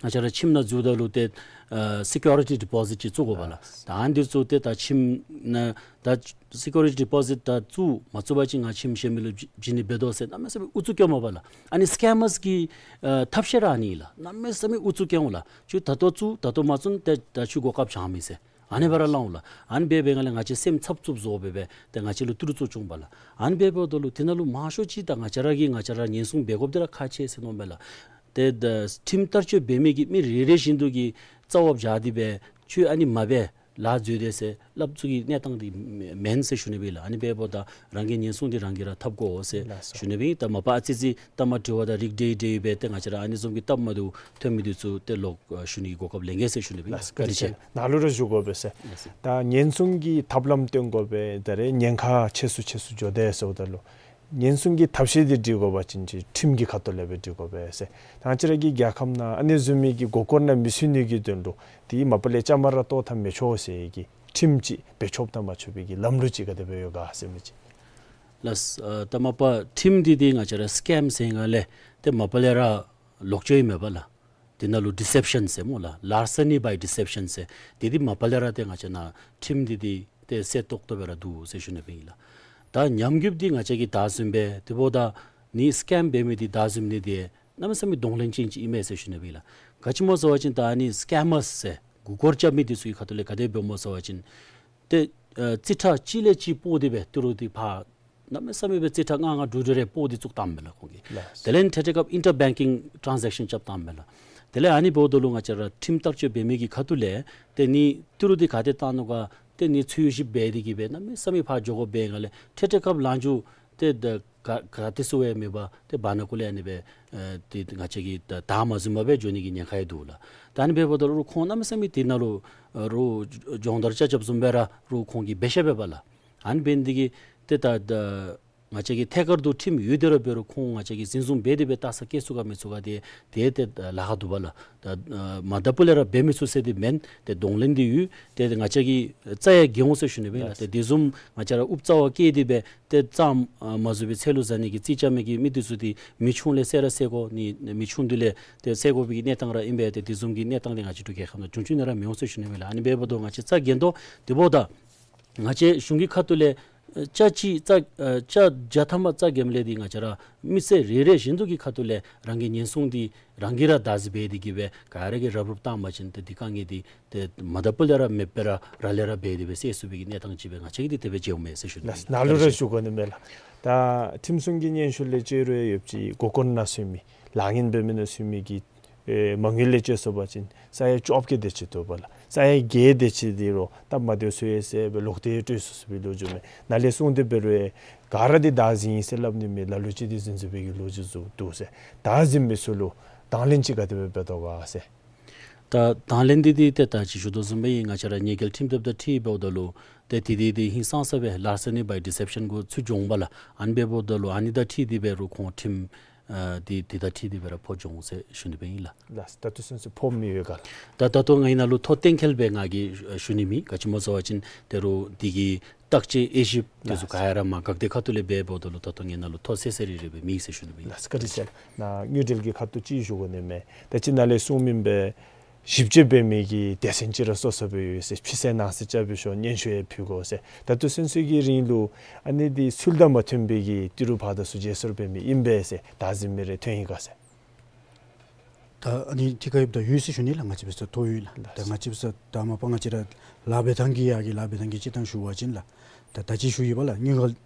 ང་བཅས་ར་ཁྱིམ་ནང་འཛུལཝ་ད་ལུ་ཏེ་ཨ་སི་ཀུ་རི་ཊི་ཌི་པོ་ཟིཊ་ཅིག་བཙུགས་དགོ་པ་ལགས། ད་ཨ་ནི་འདི་ཚུ་ཏེ་ད་ཁྱིམ་ནང་ད་སི་ཀུ་རི་ཊི་ཌི་པོ་ཟིཊ་ད་བཙུགས་མ་བཙུགས་པ་ཅིན་ང་ཁྱིམ་གཞན་མི་ལུ་བྱིན་ནི་འབད་དོ་ཟེར་གནམ་མེད་ས་མེད་ཨུ་ཚུགས་སྐྱོནམ་མས་པ་ལགས། ཨ་ནི་སི་ཀེམ་མརས་ཀྱི་ཨ་ཐབས་ཤེས་ར་ཨ་ནི་ཨིན་ལགས། གནམ་མེད་ས་མེད་ཨུ་ཚུགས་སྐྱོན་འོང་ལགས། ཁྱོད་ད་ལྟོ་བཙུགས་ད་ལྟོ་མ་བཙུགས་ན་ཏེ་ད་ཁྱོད་གོ་སྐབས་བྱང་མི་ཟེར་ཨ་ནི་སྦེ་ར་སླབ་འོང་ལགས། ཨ་ནི་སྦེ་འབད་བའི་སྒང་ལས་ང་བཅས་སེམས་འཚབ་འཚུབ་བཟོ་སྦེ་སྦེ་ཏེ་ང་བཅས་ལུ་ཏི་རུ་ཚུ་བྱུང་པ་ལགས། ཨ་ནི་སྦེ་འབདཝ་ད་ལུ་དེ་ནང་ལུ་མང་ཤོས་ཅིག་ད་ང་བཅས་ར་གིས་ང་བཅས་ར་ཉེན་སྲུང་འབད་དགོཔ་འདི་ར་ཁག་ཆེ་ཟེར་མནོཝ་མས་ལགས། ཏེ་ད་ཁྲིམས་བསྟར་སྤྱོད་འབད་མི་གི་མི་རེ་རེ་བཞིན་དུ་གིས་རྩ་བ་བཞག་སྟེ་སྦེ་ཁྱོད་ཨ་ནི་མ་འབད་ལཱ་འཛོལ་དེས་ཟེར་སླབ་ཚུགས་ཀྱི་གནས་སྟངས་འདི་མེན་ཟེར་ཞུ་ནི་སྦེ་ལགས། ཨ་ནི་འབདཝ་ད་རང་གི་ཉེན་སྲུང་འདི་རང་གིས་ར་འཐབ་དགོ་ཟེར་ལགས་སོ། ཞུ་ནི་སྦེ། ད་མ་པ་ཨ་ཙི་ཙི་ད་མ་དྲི་བ་དང་རིགས་འགྲེ་འགྲེ་སྦེ་ཏེ་ང་བཅས་ར་ཨ་ནི་བཟུམ་གྱི་སྟབས་མ་བདེཝ་ཐོན་མི་འདི་ཚུ་ཏེ་ལོག་ཞུ་ནི་གི་གོ་སྐབས་ལེན་གེ་ཟེར་ཞུ་ནི་སྦེ་ལགས། བཀའ་དྲིན་ཆེ། ནཱ་ལུ་ར་ཞུ་དགོ་པས་ཟེར། ལགས་སོ། ད་ཉེན་སྲུང་གི་ཐབས་ལམ་སྟོན་དགོ་པས། ད་རེས་ཉེན་ཁ་ཆེ་སུ་ཆེ་སུ་འགྱོ་དེས་ཟེརཝ་ད་ལུ་ཉེན་སྲུང་གི་ཐབས་ཤེས་འདི་སྒྲིག་དགོ་པ་ཅིན་ཅིག་ཁྲིམས་ཀྱི་ཁ་ཐུག་ལས་སྦེ་སྒྲིག་དགོ་པས་ཟེར། ད་ང་བཅས་ར་གི་རྒྱལ་ཁབ་ནང་ཨ་ནི་བཟུམ་མའི་གི་མགུ་སྐོར་ནང་མི་ཚུད་ནི་གི་དོན་ལུ་དེ་མ་པ་ལས་བཅའ་མར་ར་གཏོགས་ད་མི་ཆོག་ཟེར་གྱི་ཁྲིམས་ཅིག་འབད་ཆོགཔ་དང་མ་ཆོག་པའི་གི་ལམ་ལུགས་ཅིག་ག་དེ་སྦེ་ཡོད་ག་ཟེར་མི་ཅིག། ལགས། ཨ་ད་མ་པ་ཁྲིམས་འདི་འདི་ང་བཅས་ར་སི་ཀེམ་ཟེར་སྒང་ལས་ཏེ་མ་པ་ལས་ར་ལོག་སྤྱོད་ཨིན་མས་པ་ལགས། དེ་ནང་ལུ་ཌི་སེབ་ཤཱན་ཟེར་སྨོ་ལགས། ལཱར་སེ་ནི་བའི་ཌི་སེབ་ཤཱན་ཟེར་དེ་འདི་མ་པ་ལས་ར་ཏེ་ང་བཅས་ནཱ་ཁྲིམས་འདི་འདི་ཏེ་གསལ་ཏོག་ཏོ་སྦེ་ར་འདུག་ཟེར་ཞུ་ནི་སྦེ་ཨིན་ལགས། ད་ཉམས་རྒུདཔ་འདི་ང་བཅས་ཀྱིས་བདའ་ཟུན་འབད་དེ་འབདཝ་ད་ནི་སི་ཀེམ་འབད་མི་འདི་བདའ་ཟུན་ནི་འདི་གནམ་མེད་ས་མེད་གདོང་ལེན་ཅན་ཅིག་ཨིན་མས་ཟེར་ཞུ་ནི་སྦེ་ཨིན་ལགས། ག་ཅི་སྨོ་ཟེར་བ་ཅིན་ད་ཨ་ནི་སི་ཀེམ་མརས་ཟེར་མགུ་སྐོར་རྐྱབ་མི་འདི་ཚུ་གི་ཁ་ཐུག་ལས་ག་དེ་འབདཝ་སྨོ་ཟེར་བ་ཅིན་ཏེ་ཨ་རྩིས་ཁྲ་གཅིག་ལས་གཅིག་སྤོ་སྟེ་སྦེ་ཏི་རུ་འདི་ཕར་གནམ་མེད་ས་མེད་སྦེ་རྩིས་ཁྲ་ལྔ་ལྔ་དྲུག་དྲུག་རེ་སྤོ་སྟེ་བཙུགས་བཏངམ་མས་ལགས་ཁོང་གིས། ལགས། དེ་ལས་ཐད་ཐད་སྐབས་ཨིན་ཊར་བེང་ཀིང་ཊཱན་ཛེཀ་ཤཱན་རྐྱབ་བཏངམ་མས་ལགས། དེ་ལས་ཨ་ནི་འབདཝ་ད་ལུ་ང་བཅས་ར་ཁྲིམས་བསྟར་སྤྱོད་འབད་མི་གི་ཁ་ཐུག་ལས་ཏེ་ནི་ཏི་རུ་འདི་ག་ཏེ་བཏང་ནུག་ག་ཏེ་ནི་འཚོལ་ཞིབ་འབད་དེ་གིས་སྦེ་གནམ་མེད་ས་མེད་ཕར་འགྱོ་དགོཔ་འབད་སྒང་ལས་ཐད་ཐད་སྐབས་ལངས་འགྱོ་ཏེ་ད་ག་ག་ཏེ་ཚུ་ཡང་མེད་པར་ཏེ་བར་ན་ཀུ་ལས་ཨ་ནི་སྦེ་ཨ་ཏེ་ང་བཅས་ཀྱིས་ད་བདའ་མ་ཟུན་པར་སྦེ་འགྱོ་ནི་གི་ཉེན་ཁ་ཡང་འདུག་ལགས། ད་ཨ་ནི་འབདཝ་ད་ལུ་ཁོང་གནམ་མེད་ས་མེད་དེ་ནང་ལུ་ཨ་རུང་སྦྱོང་བརྡར་རྐྱབ་རྐྱབ་བཟུམ་སྦེ་ར་རུང་ཁོང་གིས་འབད་ཤེས་པས་པ་ལགས། ཨ་ནི་འབད་ནི་འདི་གིས་ཏེ་ད་ད་ང་བཅས་ཀྱིས་ཐད་ཀར་དུ་ཁྲིམས་ཡོད་དེ་ར་འབད་རུང་ཁོང་ང་བཅས་ཀྱིས་འཛིན་བཟུང་འབད་དེ་སྦེ་བལྟ་ས་སྐྱེལ་ཚུགས་ག་མི་ཚུགས་ག་དེ་དེ་ཏེ་ལཱ་ཁག་འདུག་པ་ལགས། ད་ཨ་མ་བདའ་བ་ལས་ར་འབད་མི་ཚུགས་ཟེར་དེ་མེན། ཏེ་གདོང་ལེན་འདི་ཡོད། ཏེ་ང་བཅས་ཀྱི་རྩ་ཡང་འགེལ་འོང་ཟེར་ཞུ་ནི་སྦེ་ཨིན་ལགས། ཏེ་དེ་བཟུམ་ང་བཅས་ར་ཨུབ་རྩ་བ་བཀལ་ཏེ་སྦེ་ཏེ་རྩ་ཨ་མ་བཟོ་བའི་ཚལ་ལུ་བཟའ་ནི་གི་རྩིས་རྐྱབ་མི་གི་མི་འདི་ཚུ་འདི་མི་ཆུང་ལས་བསད་ར་བསད་དགོ་ནི་མི་ཆུང་འདི་ལས་ཏེ་བསད་དགོ་པའི་གི་གནས་སྟངས་ར་ཨིན་པས། ཏེ་དེ་བཟུམ་གྱི་གནས་སྟངས་འདི་ང་བཅས་འབྲུག་རྒྱལ་ཁབ་ནང་འབྱུང་བཅུག་ནི་ར་མི་འོང་ཟེར་ཞུ་ནི་སྦེ་ཨིན་ལགས། ཨ་ནི་འབདཝ་ད་ང་བཅས་རྩ་འགེངས་དོ་དེ་འབདཝ་ད་ང་བཅས་གཞུང་གི་ཁ་ཐུག་ལས་ ཨ་ཅ་ཅི་ཙ་ཨ་ཅ་བརྒྱ་ཐམ་པ་ཙ་གེམ་ལས་འདི་ང་བཅས་ར་མི་སེར་རེ་རེ་བཞིན་དུ་གི་ཁ་ཐུག་ལས་རང་གི་ཉེན་སྲུང་འདི་རང་གིས་ར་བདག་འཛིན་འབད་དེ་གི་སྦེ་ག་ར་གིས་ར་བབ་རུབ་བཏང་པ་ཅིན་ཏེ་འདི་དཀའ་ངལ་འདི་ཏེ་མ་ད་པུ་ལས་ར་མེདཔ་སྦེ་ར་ར་ལས་ར་འབད་དེ་སྦེ་སེལ་ཚུགས་པའི་གི་གནས་སྟངས་ཅིག་སྦེ་ང་བཅས་ཀྱིས་འདི་དེ་སྦེ་མཇལཝ་མས་ཟེར་ཞུ་ནི། ལགས། ནཱ་ལུ་ར་ཞུ་དགོ་ནི་མས་ལགས། ད་ཁྲིམས་སྲུང་གི་སྙན་ཞུ་ལས་བཅས་རུང་ཡོདཔ་ཅིག་མགུ་སྐོར་ནང་ཚུད་མི་ལཱ་ངན་འབད་མི་ནང་ཚུད་མི་གི་ཨེ་མ་དངུལ་ལས་བཅད་སོང་པ་ཅིན་ས་ཡ་བཅོ་བརྒྱད་དེ་ཅིག་འདུག་པ་ལགས། ས་ཡ་བརྒྱད་དེ་ཅིག་འདི་རུང་སྟབས་མ་བདེཝ་ཚུ་ཡོད་ཟེར་སྦེ་ལོག་སྟེ་སྤྲོད་སོང་ཟེར་བའི་ལོ་རྒྱུས་མས། ནཱ་ལས་གསུངས་ཏེ་འབད་རུང་ཨེ་ག་ར་འདི་བདག་འཛིན་ཨིན་ཟེར་སླབ་ནི་མེད། ལ་ལུ་ཅིག་འདི་འཛིན་འཛིན་པའི་གི་ལོ་རྒྱུས་ཚུ་འདུག་ཟེར། བདག་འཛིན་མི་ཚུ་ལུ་དང་ལེན་ཅིག་ག་དེ་སྦེ་འབད་དོ་ག་ཟེར། ད་དང་ལེན་འདི་འདི་ཏེ་ད་ཅི་ཞུ་དོ་བཟུམ་སྦེ་ང་བཅས་ར་ཉེས་འགེལ་ཁྲིམས་དེབ་དང་འཁྲིལ་འབདཝ་ད་ལུ་ཏེ་དེ་འདི་འདི་ཧིང་སངས་ས་སྦེ་larceny by deception གུ་ཚུ་འགྱོཝ་ལགས། ཨ་ནི་འབདཝ་ད་ལུ་ཨ་ནི་དང་འཁྲིལ་ཏེ་འབད་རུང་ཁོང་ཁྲིམས་ཨ་འདི་འདི་དང་འཁྲིལ་ཏེ་འབད་རུང་ཕོག་འགྱོ་འོང་ཟེར་ཞུ་ནི་སྦེ་ཨིན་ལགས། ལགས། ད་ལྟོ་ཚུན་ཚོད་ཕོག་མི་ཡོད་ག་ལགས། ད་ད་ལྟོ་ངེའི་ནང་ལུ་ཐོ་གཏན་འཁེལ་སྦེ་ང་གིས་ཞུ་ནི་མེད། ག་ཅི་སྨོ་ཟེར་བ་ཅིན་ཏེ་རུང་འདི་གི་བརྟག་དཔྱད་དབྱེ་ཞིབ་དེ་ཚུ་ག་ཡ་ར་མ་འགག་སྟེ་ཁ་ཐུག་ལས་འབད་འབདཝ་ད་ལུ་ད་ལྟོ་ངེའི་ནང་ལུ་ཐོ་གསལ་གསལ་རི་རི་སྦེ་མེད་ཟེར་ཞུ་ནི་སྦེ་ཨིན། ལགས། བཀའ་དྲིན་ཆེ་ལགས། ནཱ་དངུལ་འབྲེལ་གྱི་ཁ་ཐུག་ཅིག་ཞུ་དགོ་ནི་མས། ད་ཅི་ནཱ་ལས་གསུངས་མི་སྦེ་ཞིབ་དཔྱད་འབད་མི་གི་སྡེ་ཚན་ཅིག་ར་གསོ་གསོ་སྦེ་ཡོད་ཟེར། ཕྱི་གསལ་ནང་གསལ་རྐྱབ་སྦེ་ཤོག། སྙན་ཞུ་ཡང་ཕུལ་དགོ་ཟེར། ད་ལྟོ་ཚུན་ཚོད་ཀྱི་རིང་ལུ་ཨ་ནི་འདི་ཚུལ་དང་མ་མཐུན་པའི་གི་ཏི་རུ་ཕར་དང་ཚུར་བརྗེ་སོར་འབད་མི་ཨིན་པས་ཟེར་བདག་འཛིན་མི་རེ་ཐོན་ཡི་ག་ཟེར། ད་ཨ་ནི་ཐད་ཁར་ཡོདཔ་ད་ཡོད་ཟེར་ཞུ་ནི་ལགས། ང་བཅས་འབད་སར་ཐོ་ཡོད་ལགས། ད་ང་བཅས་འབད་སར་ད་མ་པ་ང་བཅས་ར་ལཱ་འབད་ཐངས་ཀྱི་ཡ་གི་ལཱ་འབད་ཐངས་ཀྱི་སྤྱིར་བཏང་ཞུ་བ་ཅིན་ལགས། ད་ད་ཅི་ཞུ་ཡི་པ་ལགས། དངུལ་ཁང་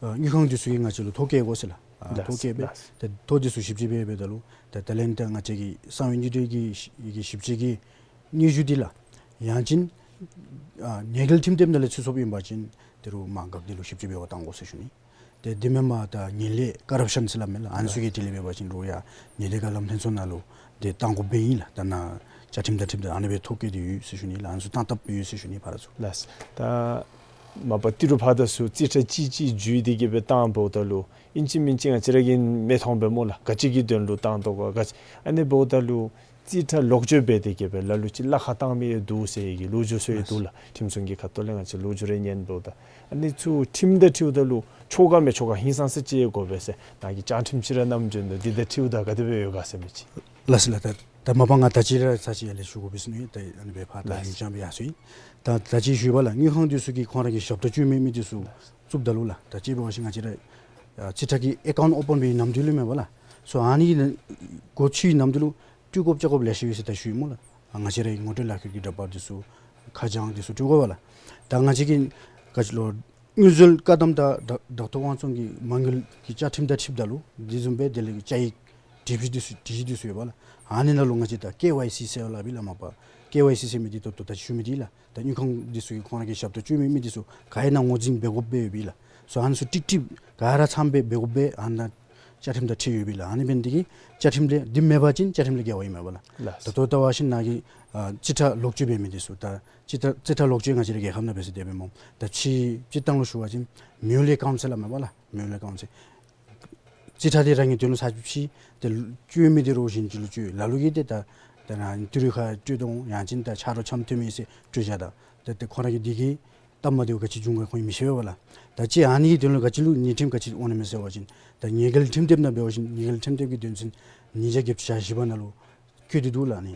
ཨ་དངུལ་ཁང་འདི་ཚུ་གིས་ང་བཅས་ལུ་ཐོ་བཀོད་དགོ་ཟེར་ལགས། ཨ་ལགས། ཐོ་བཀོད་སྦེ། ལགས། ད་ཐོ་འདི་ཚུ་ཞིབ་དཔྱད་འབད་འབདཝ་ད་ལུ་ད་ད་ལན་ད་ང་བཅས་ཀྱི་གསང་བའི་དངུལ་འབྲེལ་གྱི་ཞི་གི་ཞིབ་དཔྱད་ཀྱི་དངུལ་ཞུ་འདི་ལགས། ཡང་ཅིན་ཨ་ཉེས་འགེལ་ཁྲིམས་དེབ་ནང་ལས་ཚུད་སོངམ་ཨིན་པ་ཅིན་ཏེ་རུང་མ་འགག་འདི་ལུ་ཞིབ་དཔྱད་འབད་བར་བཏང་དགོ་ཟེར་ཞུ་ནི། ཏེ་འདི་མེན་པར་ད་ངན་ལྷད་ཀ་རབ་ཤཱན་ཟེར་སླབ་མས་ལགས། ཨ་ནི་ཚུ་གི་དེ་ལས་འབད་བ་ཅིན་རུང་ཡང་ཉེས་དོན་ག་ལམ་སྟོན་ཚུ་ནང་ལུ་ཏེ་བཏང་དགོཔ་སྦེ་ཨིན་ལགས། ད་ནཱ་བཅའ་ཁྲིམས་དང་འཁྲིལཝ་ད་ཨ་ནི་སྦེ་ཐོ་བཀོད་དེ་ཡོད་ཟེར་ཞུ་ནི་ལགས། ཨ་ནི་ཚུ་བཏང་བཏངམ་ཡོད་ཟེར་ཞུ་ནི་ཕར་ཚུར། ལགས། ད་མ་པ་ཏི་རུ་ཕར་དང་ཚུར་རྩིས་ཁྲ་ཅིག་ཅིག་བརྒྱུད་དེ་གི་སྦེ་བཏངམ་འབདཝ་ད་ལུ་ཨིན་ཅི་མིན་ཅི་ང་བཅས་ར་གིས་མི་མཐོང་པས་སྨོ་ལགས། ག་ཅི་གི་དོན་ལུ་བཏང་དོ་ག་ག་ཅི། ཨ་ནི་འབདཝ་ད་ལུ་རྩིས་ཁྲ་ལོག་སྤྱོད་འབད་དེ་གི་སྦེ་ལ་ལུ་ཅིག་གླ་ཁར་བཏང་མི་ཡང་འདུག་ཟེར་གྱི་ལོ་རྒྱུས་ཚུ་ཡང་འདུག་ལགས། ཁྲིམས་སྲུང་གི་ཁ་ཐུག་ལས་ང་བཅས་ལོ་རྒྱུས་རེ་ཉན་འབདཝ་ད་ཨ་ནི་ཚུ་ཁྲིམས་དང་འཁྲིལཝ་ད་ལུ་ཆོ་ག་མེན་ཆོ་ག་ཧིང་སངས་ས་ཅིག་དགོ་པས་ཟེར་ནཱ་གི་བཅའ་ཁྲིམས་ཅིག་ར་བསྣམས་བྱོན་འདུག། འདི་དང་འཁྲིལཝ་ད་ག་དེ་སྦེ་ཡོད་ག་ཟེར་མི་ཅིག། ལགས་སོ་ལགས། ད་ད་མ་པ་ང་ད་ཅི་ར་ཚར་ཅིག་ཡར་ལས་ཞུ་དགོ་པས་ཟེར་ནི། ད་ཨ་ནི་སྦེ་ཕར་ད་ལགས། ཡུན་ཙམ་སྦེ་ཡར་སོ་ཡི། ད་ད་ཅི་ཞུ་བ་ལགས། དངུལ་ཁང་འདི་ཚུ་གིས་ཁོང་ར་གི་ཞབས་ཏོག་སྤྱོད་མི་མི་འདི་ཚུ་བཙུགསཔ་ད་ལུ་ལགས། ད་ཅི་འབད་བ་ཅིན་ང་བཅས་ར་ཨ་རྩིས་ཁྲ་གི་ཨེ་ཀའུནཊ་ཨོ་པཱན་འབད་བའི་ནམ་དུས་ལུ་མེན་པ་ལགས། སོ་ཨ་ནི་གི་སྒོ་ཕྱེ་བའི་ནམ་དུས་ལུ་སྤྲོད་དགོཔ་བཅག་དགོཔ་ལེ་ཤ་ཡོད་ཟེར་ད་ཞུ་ཡི་སྨོ་ལགས། ཨ་ང་བཅས་ར་ངོ་སྤྲོད་ལག་ཁྱེར་གྱི་འདྲ་པར་འདི་ཚུ་ཁ་བྱང་འདི་ཚུ་སྤྲོད་དགོ་པས་ལགས། ད་ང་བཅས་ཀྱིས་ག་ཅི་ལོ་དངུལ་འཛོལ་བཀག་སྡོམ་དང་བདག་བདག་ཐོབ་དབང་བཙོང་གི་མ་དངུལ་གྱི་བཅའ་ཁྲིམས་དང་འཁྲིལཝ་ད་ལུ་འདི་བཟུམ་སྦེ་དེ་ལས་བཅའ་ཡིག་སྒྲིག་གཞི་འདི་ཚུ་སྒྲིག་གཞི་འདི་ཚུ་ཡོད་པས་ལགས། ཨ་ནི་ནང་ལུ་ང་བཅས་ད་ཀེ་ཝའི་སི་ཟེར་སླབ་ཨིན་ལགས་མ་པ། ཀེ་ཝའི་སི་ཟེར་མི་འདི་ད་ལྟོ་ད་ཞུ་མི་འདི་ལགས། ད་དངུལ་ཁང་འདི་ཚུ་གིས་ཁོང་ར་གི་ཞབས་ཏོག་སྤྱོད་མི་མི་འདི་ཚུ་ག་ཨིན་ན་ངོས་འཛིན་འབད་དགོཔ་སྦེ་ཡོད་པས་ལགས། སོ་ཨ་ནི་ཚུ་ཀྲིག་ཀྲི་ག་ར་ཚངམ་སྦེ་འབད་དགོཔ་སྦེ་ཨ་ནཱ་བཅའ་ཁྲིམས་དང་འཁྲིལ་ཡོད་པས་ལགས། ཨ་ནི་འབད་ནི་འདི་གིས་བཅའ་ཁྲིམས་ལས་འདི་མེད་པ་ཅིན་བཅའ་ཁྲིམས་ལས་འགལ་བ་ཨིན་མས་པ་ལགས། ལགས། ད་ལྟོ་ལྟ་བ་ཅིན་ནཱ་གི་ཨ་རྩིས་ཁྲ་ལོག་སྤྱོད་འབད་མི་འདི་ཚུ་ད་རྩིས་ཁྲ་རྩིས་ཁྲ་ལོག་སྤྱོད་ང་བཅས་ར་རྒྱལ་ཁབ་ནང་འབད་ས་དེ་སྦེ་སྨོ། ད་ཕྱི་སྤྱིར་བཏང་ལུ་ཞུ་བ་ཅིན་མིའུལ་ཨེ་ཀའུནཊ་ཟེར་སླབ་མས་པ་ལགས། མིའུལ་ཨེ་ཀའུནཊ་ཟེར། རྩིས་ཁྲ་འདི་རང་གི་དོན་ལུ་ཚར་གཅིག་ཕྱེ་སྟེ་སྤྱོད་མི་འདི་རོགས་གཞན་ཅིག་ལུ་སྤྱོད། ལ་ལུ་གིས་ཏེ་ད་ད་རང་ཏི་རུ་ཁར་སྤྲོད་དོ་ཡང་ཅིན་ད་ཆ་རོགས་འཆམ་མཐུན་མི་ཟེར་སྤྲོད་བཞག་ད། ད་ཏེ་ཁོང་ར་གི་འདི་གིས་སྟབས་མ་བདེཝ་ག་ཅི་འབྱུང་ག་ཁོང་གིས་མི་ཤེས་པས་པ་ལགས། ད་ཅི་ཨ་ནི་གི་དོན་ལུ་ག་ཅི་ལུ་ཉེས་ཁྲིམས་ག་ཅི་འོང་ནི་མས་ཟེར་བ་ཅིན་ད་ཉེས་འགེལ་ཁྲིམས་དེབ་ནང་འབད་བ་ཅིན་ཉེས་འགེལ་ཁྲིམས་དེབ་ཀྱི་དོན་ཚན་ཉིས་བརྒྱ་བརྒྱད་ཅུ་གྱ་བཞི་པ་ནང་ལུ་བཀོད་དེ་འདུག་ལགས། ཨ་ནི་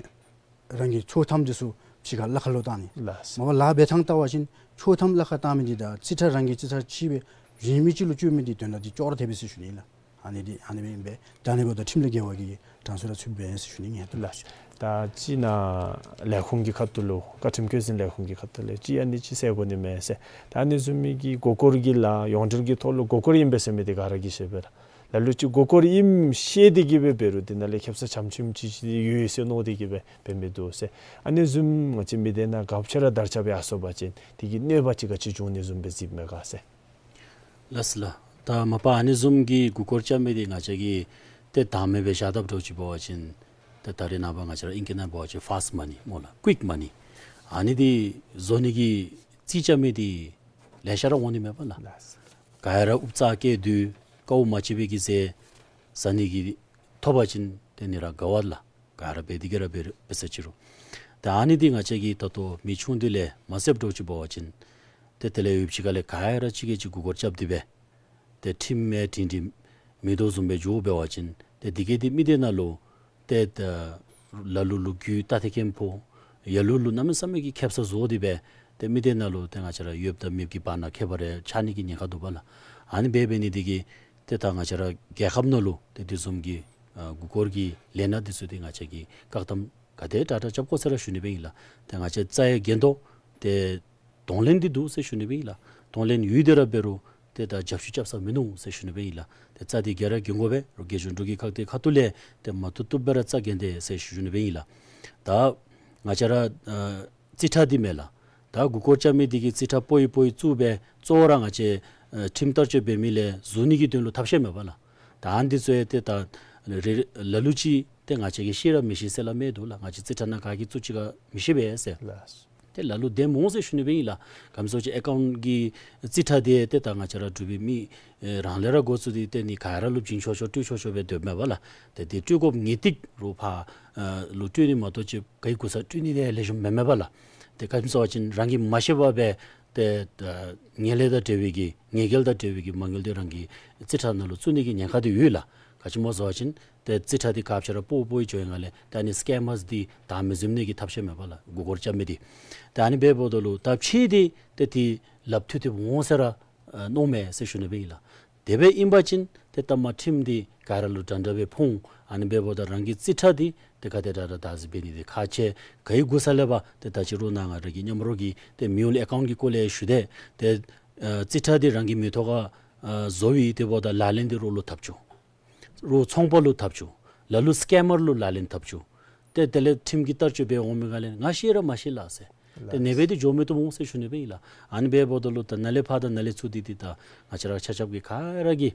རང་གི་ཆོག་ཐམ་འདི་ཚུ་ཕྱི་ཁར་གླ་ཁར་ལུ་བཏང་ནི། ལགས། མ་པ་ལཱ་འབད་ཐངས་ལྟ་བ་ཅིན་ཆོག་ཐམ་གླ་ཁར་བཏང་མི་འདི་དང་རྩིས་ཁྲ་རང་གི་རྩིས་ཁྲ་ཕྱེ་སྦེ་གཞན་མི་ཅིག་ལུ་སྤྱོད་མི་འདི་དོན་དག་འདི་ཅོག་ར་འཐད་པས་ཟེར་ཞུ་ནི་ལགས། ཨ་ནི་འདི་ཨ་ནི་སྦེ་ཨིན་པས། ད་ཨ་ནི་འབདཝ་ད་ཁྲིམས་ལས་འགལ་བ་གི་གྲངས་སུ་ར་ཚུདཔ་ཨིན་ཟེར་ཞུ་ནི་ཨིན། ལགས། ད་ཅི་ནཱ་ལས་ཁུངས་ཀྱི་ཁ་ཐུག་ལུ་བཀའ་ཁྲིམས་བཀོད་འཛིན་ལས་ཁུངས་ཀྱི་ཁ་ཐུག་ལས་ཅིག་ཨ་ནི་ཅིག་ཟེར་དགོ་ནི་མས་ཟེར། ད་ཨ་ནི་བཟུམ་མའི་གི་མགུ་སྐོར་གྱི་ལཱ་ཡོངས་འབྲེལ་གྱི་ཐོག་ལུ་མགུ་སྐོར་ཨིན་པས་ཟེར་མི་འདི་ག་ར་གིས་ཤེས་པས་ལགས། ལ་ལུ་ཅིག་མགུ་སྐོར་ཨིནམ་ཤེས་ཏེ་གི་སྦེ་འབད་རུང་འདི་ནང་ལས་ཁེབ་ས་ཆམ་ཆིམ་ཅིག་ཅིག་ཡོད་ཟེར་མནོ་སྟེ་གི་སྦེ་འབད་མི་འདུག་ཟེར། ཨ་ནི་བཟུམ་ང་བཅས་མི་སྡེ་ནང་ག་ཅི་ར་དར་ཁྱབ་ཡར་སོང་པ་ཅིན་དེ་གིས་གནོད་པ་ཅིག་ག་ཅི་འབྱུང་ནི་བཟུམ་སྦེ་གཟིགསཔ་མས་ག་ཟེར། ལགས་སོ་ལགས། ད་མ་པ་ཨ་ནི་བཟུམ་གྱི་མགུ་སྐོར་རྐྱབ་མི་འདི་ང་བཅས་ཀྱིས་ཏེ་དང་མེད་སྦེ་བཞག་དཔ་འདྲཝ་ཅིག་འབད་བ་ཅིན་ཏེ་ད་རེས་ནངས་པ་ང་བཅས་ར་ཨིང་སྐད་ནང་འབད་བ་ཅིན་ཕཱསཊ་མ་ནི་སྨོ་ལགས། ཀུའིཀ་མ་ནི། ཨ་ནི་འདི་བཟོ་ནི་གི་རྩིས་རྐྱབ་མི་འདི་ལེ་ཤ་ར་འོང་ནི་མས་པ་ལགས། ལགས། ག་ཡ་ར་ཨུབ་ཙ་བཀལ་དོ་དཀའཝ་མ་སྤྱད་པའི་གི་ཟས་ཟ་ནི་གི་ཐོབ་པ་ཅིན་ཏེ་ནི་ར་དགའ་བ་ལགས། ག་ར་འབད་དེ་གི་ར་འབད་འབད་ས་ཅི་རུང་། ད་ཨ་ནི་འདི་ང་བཅས་ཀྱིས་ད་ལྟོ་མི་ཆུང་འདི་ལས་མ་བསལཝ་འདྲཝ་ཅིག་འབད་བ་ཅིན་ཏེ་དེ་ལས་ཡུདཔ་ཅིག་ཁ་ལས་ག་ཡ་ར་ཅིག་གིས་ཅིག་མགུ་སྐོར་རྐྱབ་སྟེ་སྦེ་ཏེ་ཁྲིམས་མེད་དྲིན་དྲི་མེད་དོ་བཟུམ་སྦེ་འགྱོ་འབད་བ་ཅིན་ཏེ་འདི་གིས་འདི་མི་སྡེ་ནང་ལུ་ཏེ་ད་ལ་ལུ་ལུ་རྒྱུ་ད་ཏེ་ཁེམ་ཕོ་ཡ་ལུ་ལུ་གནམ་མེད་ས་མེད་ཀྱི་ཁེབ་ས་བཟོ་སྟེ་སྦེ་ ཏེ་མི་སྡེ་ནང་ལུ་ཏེ་ང་བཅས་ར་ཡོདཔ་དང་མེདཔ་གི་བར་ན་ཁྱད་པར་རེ་ཆགས་ནི་གི་ཉེན་ཁ་འདུག་པ་ལགས། ཨ་ནི་འབད་འབད་ནི་འདི་གིས་ཏེ་ད་ང་བཅས་ར་རྒྱལ་ཁབ་ནང་ལུ་ཏེ་དེ་བཟུམ་གྱི་ཨ་མགུ་སྐོར་གྱི་ལས་སྣ་འདི་ཚུ་ཏེ་ང་བཅས་ཀྱིས་བཀག་དམ་ག་དེ་དྲག་དྲག་རྐྱབ་དགོ་ཟེར་ར་ཞུ་ནི་སྦེ་ཨིན་ལགས། ཏེ་ང་བཅས་རྩྭ་ཡི་འགན་ཐོག་ཏེ་གདོང་ལེན་འདི་འདུག་ཟེར་ཞུ་ནི་སྦེ་ཨིན་ལགས། གདོང་ལེན་ཡོད་དེ་ར་འབད་རུང་ཏེ་ད་རྒྱབ་བཤུད་རྐྱབ་ས་མིན་ནུག་ཟེར་ཞུ་ནི་སྦེ་ཨིན་ལགས། ཏེ་རྩྭ་འདི་ག་ར་གྱོན་དགོ་པས། རོགས་རྒྱལ་གཞུང་འབྲུག་གི་ཁག་ཏེ་ཁ་ཐུག་ལས་ཏེ་མ་བཏུབ་བཏུབ་སྦེ་ར་རྩྭ་གྱོན་ཏེ་ཟེར་ཞུ་ནི་སྦེ་ཨིན་ལགས། ད་ང་བཅས་ར་ཨ་རྩིས་ཁྲ་འདི་མས་ལགས། ད་མགུ་སྐོར་རྐྱབ་མི་འདི་གིས་རྩིས་ཁྲ་སྤོ་ཡི་སྤོ་ཡི་བཙུགས་སྦེ་གཙོ་བོ་ར་ང་བཅས་ཨ་ཁྲིམས་བསྟར་སྤྱོད་འབད་མི་ལས་ཟུར་ནི་གི་དོན་ལུ་ཐབས་ཤེས་མེད་པ་ལགས། ད་ཨ་ནི་འདི་ཚུ་ཡང་ཏེ་ད་རེ་རེ་ལ་ལུ་ཅིག་ཏེ་ང་བཅས་ཀྱིས་ཤེས་ར་མི་ཤེས་ཟེར་སླབ་མི་འདུག་ལགས། ང་བཅས་རྩིས་ཁྲ་ནང་ག་གིས་བཙུགས་ཅི་ག་མི་ཤེས་པས་ཟེར། ལགས། ཏེ་ལ་ལུ་བདེནམ་འོང་ཟེར་ཞུ་ནི་སྦེ་ཨིན་ལགས། ག་ཅི་ཟེར་ཨེ་ཀའུནཊ་གི་རྩིས་ཁྲ་འདི་ཏེ་ད་ང་བཅས་ར་འབྲུག་པའི་མི་ཨེ་རང་ལས་ར་འགོ་བཙུགས་ཏེ་ཏེ་ནི་ག་ར་ལུ་བྱིན་ཆོག་ཆོག་སྤྲོད་ཆོག་ཆོག་སྦེ་སྡོདཔ་མེན་པ་ལགས། ཏེ་འདི་སྤྲོད་དགོཔ་ངེས་ཏིག་རོགས་ཕར་ཨ་ལུ་སྤྲོད་ནི་མ་གཏོགས་ཅིག་ག་གི་གུ་ས་སྤྲོད་ནི་འདི་ལེགས་ཤོམ་མེན་མེན་པ་ལགས། ཏེ་ག་ཅི་ཟེར་བ་ཅིན་རང་གིས་མ་ཤེས་པར་སྦེ་ཏེ་ད་ངན་ལྷད་དང་འབྲེལ་བའི་གི་ཉེས་འགེལ་དང་འབྲེལ་བའི་གི་མ་དངུལ་འདི་རང་གི་རྩིས་ཁྲ་ནང་ལུ་བཙུགས་ནི་གི་ཉེན་ཁ་འདི་ཡོད་ལགས། ག་ཅི་སྨོ་ཟེར་བ་ཅིན་ཏེ་རྩིས་ཁྲ་འདི་ག་ཅི་ར་སྤོ་སྤོ་ཡི་འགྱོ་ཡི་ནང་ལས་ད་ཨ་ནི་སི་ཀེམ་མརས་འདི་བདའ་མི་འཛེམ་ནི་གི་ཐབས་ཤེས་མེད་པ་ལགས། མགུ་སྐོར་རྐྱབ་མི་འདི། ད་ཨ་ནི་འབདཝ་ད་ལུ་ད་ཕྱིས་འདི་ཏེ་འདི་ལགཔ་མཐུད་དེ་འོང་ཟེར་ར་ཨ་མནོཝ་མས་ཟེར་ཞུ་ནི་སྦེ་ཨིན་ལགས། དེ་སྦེ་ཨིན་པ་ཅིན་ཏེ་ད་མ་ཁྲིམས་འདི་ག་ར་ལུ་འདྲ་འདྲ་སྦེ་ཕོག་འོང་། ཨ་ནི་འབདཝ་ད་རང་གི་རྩིས་ཁྲ་འདི་ཏེ་ག་དེ་དྲག་དྲག་བདག་འཛིན་འབད་ནི་འདི་ཁག་ཆེ། ག་གི་གུ་ས་ལས་འབད་ཏེ་ད་ཅི་རོགས་ནཱ་ང་ར་གི་མཉམ་རོགས་ཀྱི་ཏེ་མིའུལ་ཨེ་ཀའུནཊ་གི་སྐོར་ལས་ཞུ་དེས། ཏེ་ཨ་རྩིས་ཁྲ་འདི་རང་གི་མིང་ཐོག་ཁར་ཨ་བཟོ་བའི་དེ་འབདཝ་ད་ལག་ལེན་འདི་རོགས་ལུ་འཐབ་བཅུག། རོགས་ཚོང་པ་ལུ་འཐབ་བཅུག། ལ་ལུ་སི་ཀེམ་མར་ལུ་ལག་ལེན་འཐབ་བཅུག། ཏེ་དེ་ལས་ཁྲིམས་ཀྱི་བསྟར་སྤྱོད་འབད་འོང་མི་ག་ལས་ང་ཤེས་ར་མ་ཤེས་ལགས་ཟེར། ཏེ་ཨ་ནི་སྦེ་འདི་འགྱོ་མི་བཏུབ་འོང་ཟེར་ཞུ་ནི་སྦེ་ཨིན་ལགས། ཨ་ནི་འབདཝ་ད་ལུ་ད་ནཱ་ལས་ཕར་དང་ནཱ་ལས་ཚུར་འདི་འདི་ད་ང་བཅས་ར་ཆ་ཁྱབ་ཀྱིས་ག་ར་གིས་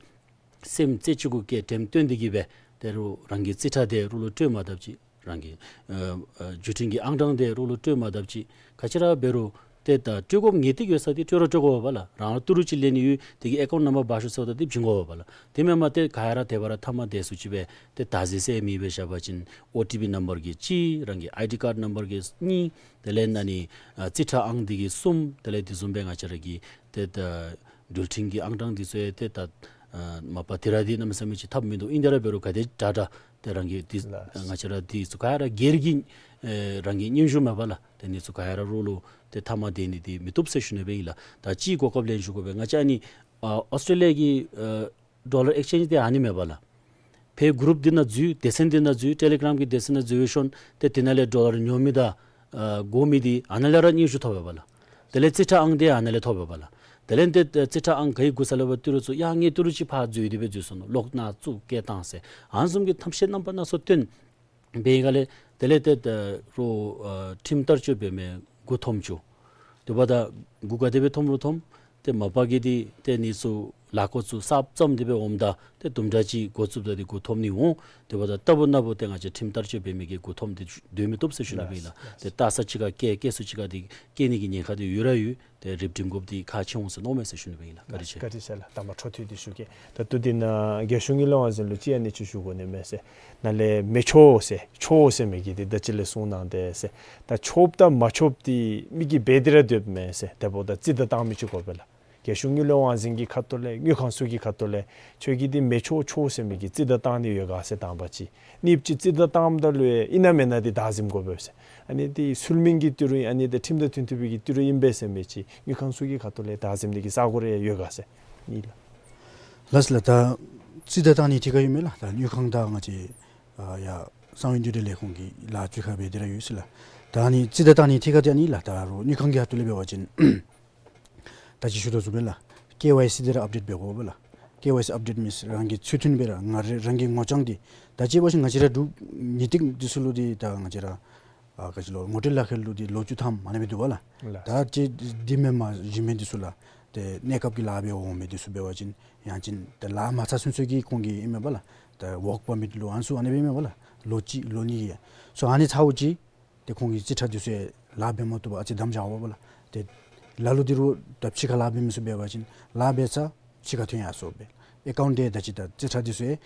སེམས་རྩེ་གཅིག་གུ་བསྐྱེད་དྲནམ་བཏོན་ཏེ་གིས་སྦེ་ཏེ་རོགས་རང་གི་རྩིས་ཁྲ་འདི་རོགས་ལུ་སྤྲོད་མ་བཏུབ་ཅིག། རང་གི་ཨ་ཨ་བརྒྱུད་འཕྲིན་གྱི་ཨང་གྲངས་འདི་རོགས་ལུ་སྤྲོད་མ་བཏུབ་ཅིག། ག་ཅི་ར་འབད་རུང་ཏེ་ད་སྤྲོད་དགོཔ་ངེས་ཏིག་ཡོད་ས་འདི་སྤྲོད་ར་སྤྲོད་དགོ་པས་ལགས། རང་ལུ་ཏི་རུ་ཅིག་ལེན་ནི་ཡོད་དེ་གི་ཨེ་ཀའུནཊ་ནམ་བར་འབག་ཤོག་ཟེརཝ་ད་འདི་བྱིན་དགོ་པས་ལགས། དེ་མེན་པར་ཏེ་ག་ར་དེ་སྦེ་ར་མཐའ་མ་དེ་ཚུ་ཅིག་སྦེ་ཏེ་བདག་འཛིན་ཟེར་མི་སྦེ་བཞག་པ་ཅིན་ཨོ་ཊི་པི་ནམ་བར་གི་གཅིག། རང་གི་ཨའི་ཌི་ཀཱཌ་ནམ་བར་གི་གཉིས། དེ་ལས་ཨ་ནི་ཨ་རྩིས་ཁྲ་ཨང་འདི་གི་གསུམ། དེ་ལས་དེ་བཟུམ་སྦེ་ང་བཅས་ར་གི་ཏེ་ད་འགྲུལ་འཕྲིན་གྱི་ཨང་གྲངས་འདི་ཚུ་ཡང་ཏེ་ད་ཨ་མ་པ་དེ་ར་འདི་གནམ་མེད་ས་མེད་ཅིག་ཐབས་མིན་འདུག། ཨིན་དེ་ར་འབད་རུང་ག་དེ་དྲག་དྲག་ཏེ་རང་གི་འདི་ལགས། ང་བཅས་ར་འདི་ཚུ་ག་ར་སྒེར་གྱི་ཨེ་རང་གི་སྙན་ཞུ་མེན་པ་ལགས། ཏེ་འདི་ཚུ་ག་ར་རོགས་ལུ་ཏེ་མཐའ་མ་དེ་ནི་འདི་མི་བཏུབ་ཟེར་ཞུ་ནི་སྦེ་ཨིན་ལགས། ད་ཅིག་གོ་སྐབས་ལེན་ཞུ་དགོ་པས། ང་བཅས་ཨ་ནི་ཨ་ཨོསི་ཊྲེ་ལི་ཡ་གི་ཨ་ཌོ་ལར་ཨེགསི་ཅེནཇ་འདི་ཨ་ནི་མེན་པ་ལགས། ཕར་གུ་རུབ་འདི་ནང་འཛུལ། སྡེ་ཚན་འདི་ནང་འཛུལ། ཊེ་ལི་གྲམ་གྱི་སྡེ་ཚན་ནང་འཛུལ་བའི་ཤུལ་ཏེ་དེ་ནང་ལས་ཌོ་ལར་ཉོ་མི་དང་ཨ་དགོ་མི་འདི་ཨ་ནཱ་ལས་ར་སྙན་ཞུ་ཐོབ་པས་ལགས། དེ་ལས་རྩིས་ཁྲ་ཨང་འདི་ཨ་ནཱ་ལས་ཐོབ་པས་ལགས། དེ་ལས་ཏེ་རྩིས་ཁྲ་ཨང་ག་གི་གུ་ས་ལས་འབད་ཏི་རུ་ཚུ་ཡང་ངེའི་ཏི་རུ་ཅིག་ཕར་འཛུལ་ཏེ་སྦེ་འཛུལ་སོ་ནུག། ལོག་ནཱ་བཙུགས་བསྐྱལ་བཏང་ཟེར་ཨ་ནི་བཟུམ་གྱི་ཐབས་ཤེས་རྣམ་པ་སྣ་ཚོགས་སྟོན་འབད་ཡི་ག་ལས་དེ་ལས་ཏེ་ད་རོགས་ཨ་ཁྲིམས་བསྟར་སྤྱོད་འབད་མི་མགུ་འཐོམ་བཅུག། དེ་འབདཝ་ད་མགུ་ག་དེ་སྦེ་འཐོམ་རུང་འཐོམ། ཏེ་མ་པ་གི་འདི་ཏེ་ཨ་ནི་ཚུ་ལཱ་འགོ་བཙུགས་གསརཔ་བརྩམས་ཏེ་སྦེ་འོངམ་ད་ཏེ་དུམ་གྲ་ཅིག་འགོ་བཙུགསཔ་ད་འདི་མགུ་འཐོམ་ནི་འོང་། དེ་འབདཝ་ད་རྟག་བུ་ནམ་བུ་ཏེ་ང་བཅས་ཁྲིམས་བསྟར་སྤྱོད་འབད་མི་གིས་མགུ་འཐོམ་སྟེ་སྡོད་མི་བཏུབ་ཟེར་ཞུ་ནི་སྦེ་ཨིན་ལགས། ལགས། ཏེ་ལྟ་ས་ཅིག་ཁར་བསྐྱལ་བསྐྱལ་ས་ཅིག་ཁར་འདི་བསྐྱལ་ནི་གི་ཉེན་ཁ་འདི་ཡོད་ར་ཡོད། ཏེ་རིགཔ་སྒྲིམ་དགོཔ་འདི་ཁག་ཆེ་འོང་ཟེར་མནོཝ་མས་ཟེར་ཞུ་ནི་སྦེ་ཨིན་ལགས། བཀའ་དྲིན་ཆེ། བཀའ་དྲིན་ཆེ་ལགས། དང་པ་འཕྲོ་མཐུད་དེ་ཞུ་གེ། ད་ལྟོ་འདི་ནང་རྒྱལ་གཞུང་གི་གླེགས་བམ་འཛིན་ལུ་ཅིག་ཨ་ནི་ཅིག་ཞུ་དགོ་ནི་མས་ཟེར། ནཱ་ལས་མི་ཆོག་ཟེར་ཆོག་ཟེར་མི་གི་འདི་ད་ཅི་ལས་གསུངས་གནང་དེས་ཟེར། ད་ཆོགཔ་དང་མ་ཆོགཔ་འདི་མི་གིས་འབད་དེ་ར་སྡོདཔ་མས་ཟེར། དེ་འབདཝ་ད་རྩིས་བདའ་བཏང་མི་ཅིག་དགོ་པས་ལགས། རྒྱལ་གཞུང་གི་གླེགས་བམ་འཛིན་གྱི་ཁ་ཐུག་ལས་དངུལ་ཁང་ཚུ་གི་ཁ་ཐུག་ལས་ཁྱོད་ཀྱིས་འདི་མི་ཆོག་ཆོག་ཟེར་མི་གི་རྩིས་བདའ་བཏང་ནི་ཡོད་ག་ཟེར་དང་པ་ཅིག། གཉིས་པ་ཅིག་རྩིས་བདའ་བཏངམ་ད་ལུ་ཡང་ཨིན་ན་མེན་ན་འདི་བདག་འཛིན་དགོ་པས་ཟེར། ཨ་ནི་འདི་ཚུལ་མིན་གྱི་ཏི་རུ་ཨིན་ཨ་ནི་འདི་ཁྲིམས་དང་མཐུན་མཐུན་པའི་གི་ཏི་རུ་ཨིན་པས་ཟེར་མི་ཅིག་དངུལ་ཁང་ཚུ་གི་ཁ་ཐུག་ལས་བདག་འཛིན་འདི་གི་ས་གོ་རེ་ཡོད་ག་ཟེར། གཉིས་ལགས། ལགས་ལགས། ད་རྩིས་བདའ་བཏང་ནི་ཐད་ཁར་ཡོད་མས་ལགས། ད་དངུལ་ཁང་དང་ང་བཅས་ཨ་ཡར་གསང་བའི་འདུས་སྡེ་ལས་ཁུངས་ཀྱི་ལཱ་ཅིག་ཁར་འབད་དེ་ར་ཡོད་ཟེར་ལགས། ད་ཨ་ནི་རྩིས་བདའ་བཏང་ནི་ཐད་ཁར་འདི་ཨ་ནི་ལགས། ད་རོགས་དངུལ་ཁང་གི་ཁ་ཐུག་ལས་འབད་བ་ཅིན་ད་ཅི་ཞུ་དོ་བཟུམ་སྦེ་ལགས། ཀེ་ཝའི་སི་འདི་ར་ཨཔ་ཌེཊ་འབད་དགོ་པས་ལགས། ཀེ་ཝའི་སི་ཨཔ་ཌེཊ་མིནསི་རང་གི་ཚུལ་མཐུན་སྦེ་ར་ང་ར་རང་གི་ངོ་རྐྱང་འདི་ད་ཅི་འབད་བ་ཅིན་ང་བཅས་ར་འབྲུག་ཉིས་སྟེང་འདི་ཚུ་ལུ་འདི་ད་ང་བཅས་ར་ཨ་ག་ཅི་ལོ་ངོ་སྤྲོད་ལག་ཁྱེར་ལུ་འདི་ལོ་བཅུ་ཐམ་ཨ་ནི་སྦེ་འདུག་པ་ལགས། ལགས། ད་ཅི་འདི་མེན་པར་གཞན་མི་འདི་ཚུ་ལགས། ཏེ་གནས་སྐབས་ཀྱི་ལཱ་འབད་འོང་མི་འདི་ཚུ་འབད་བ་ཅིན་ཡང་ཅིན་ཏེ་ལཱ་མ་ཚར་ཚུན་ཚོད་ཀྱི་ཁོང་གི་ཨིན་མས་པ་ལགས། ཏེ་ཝོརཀ་པར་མིཊ་ལོ་ཨ་ནི་ཚུ་ཨ་ནི་སྦེ་ཨིན་མས་པ་ལགས། ལོ་གཅིག་ལོ་གཉིས་ཀྱི་ཚུ་ཨ་ནི་ཚརཝ་ཅིག་ཏེ་ཁོང་གི་རྩིས་ཁྲ་འདི་ཚུ་ཡང་ལཱ་འབད་མ་བཏུབ་པར་ཨ་ཙི་བསྡམ་བཞག་པ་ལགས། ཏེ་ལ་ལུ་འདི་རུ་ད་ཕྱི་ཁར་ལཱ་འབད་མི་ཚུ་འབད་བ་ཅིན་ལཱ་འབད་ཚར་ཕྱི་ཁར་ཐོན་ཡར་སོང་སྦེ་ཨེ་ཀའུནཊ་འདི་ད་ཅི་ད་རྩིས་ཁྲ་འདི་ཚུ་ཡང་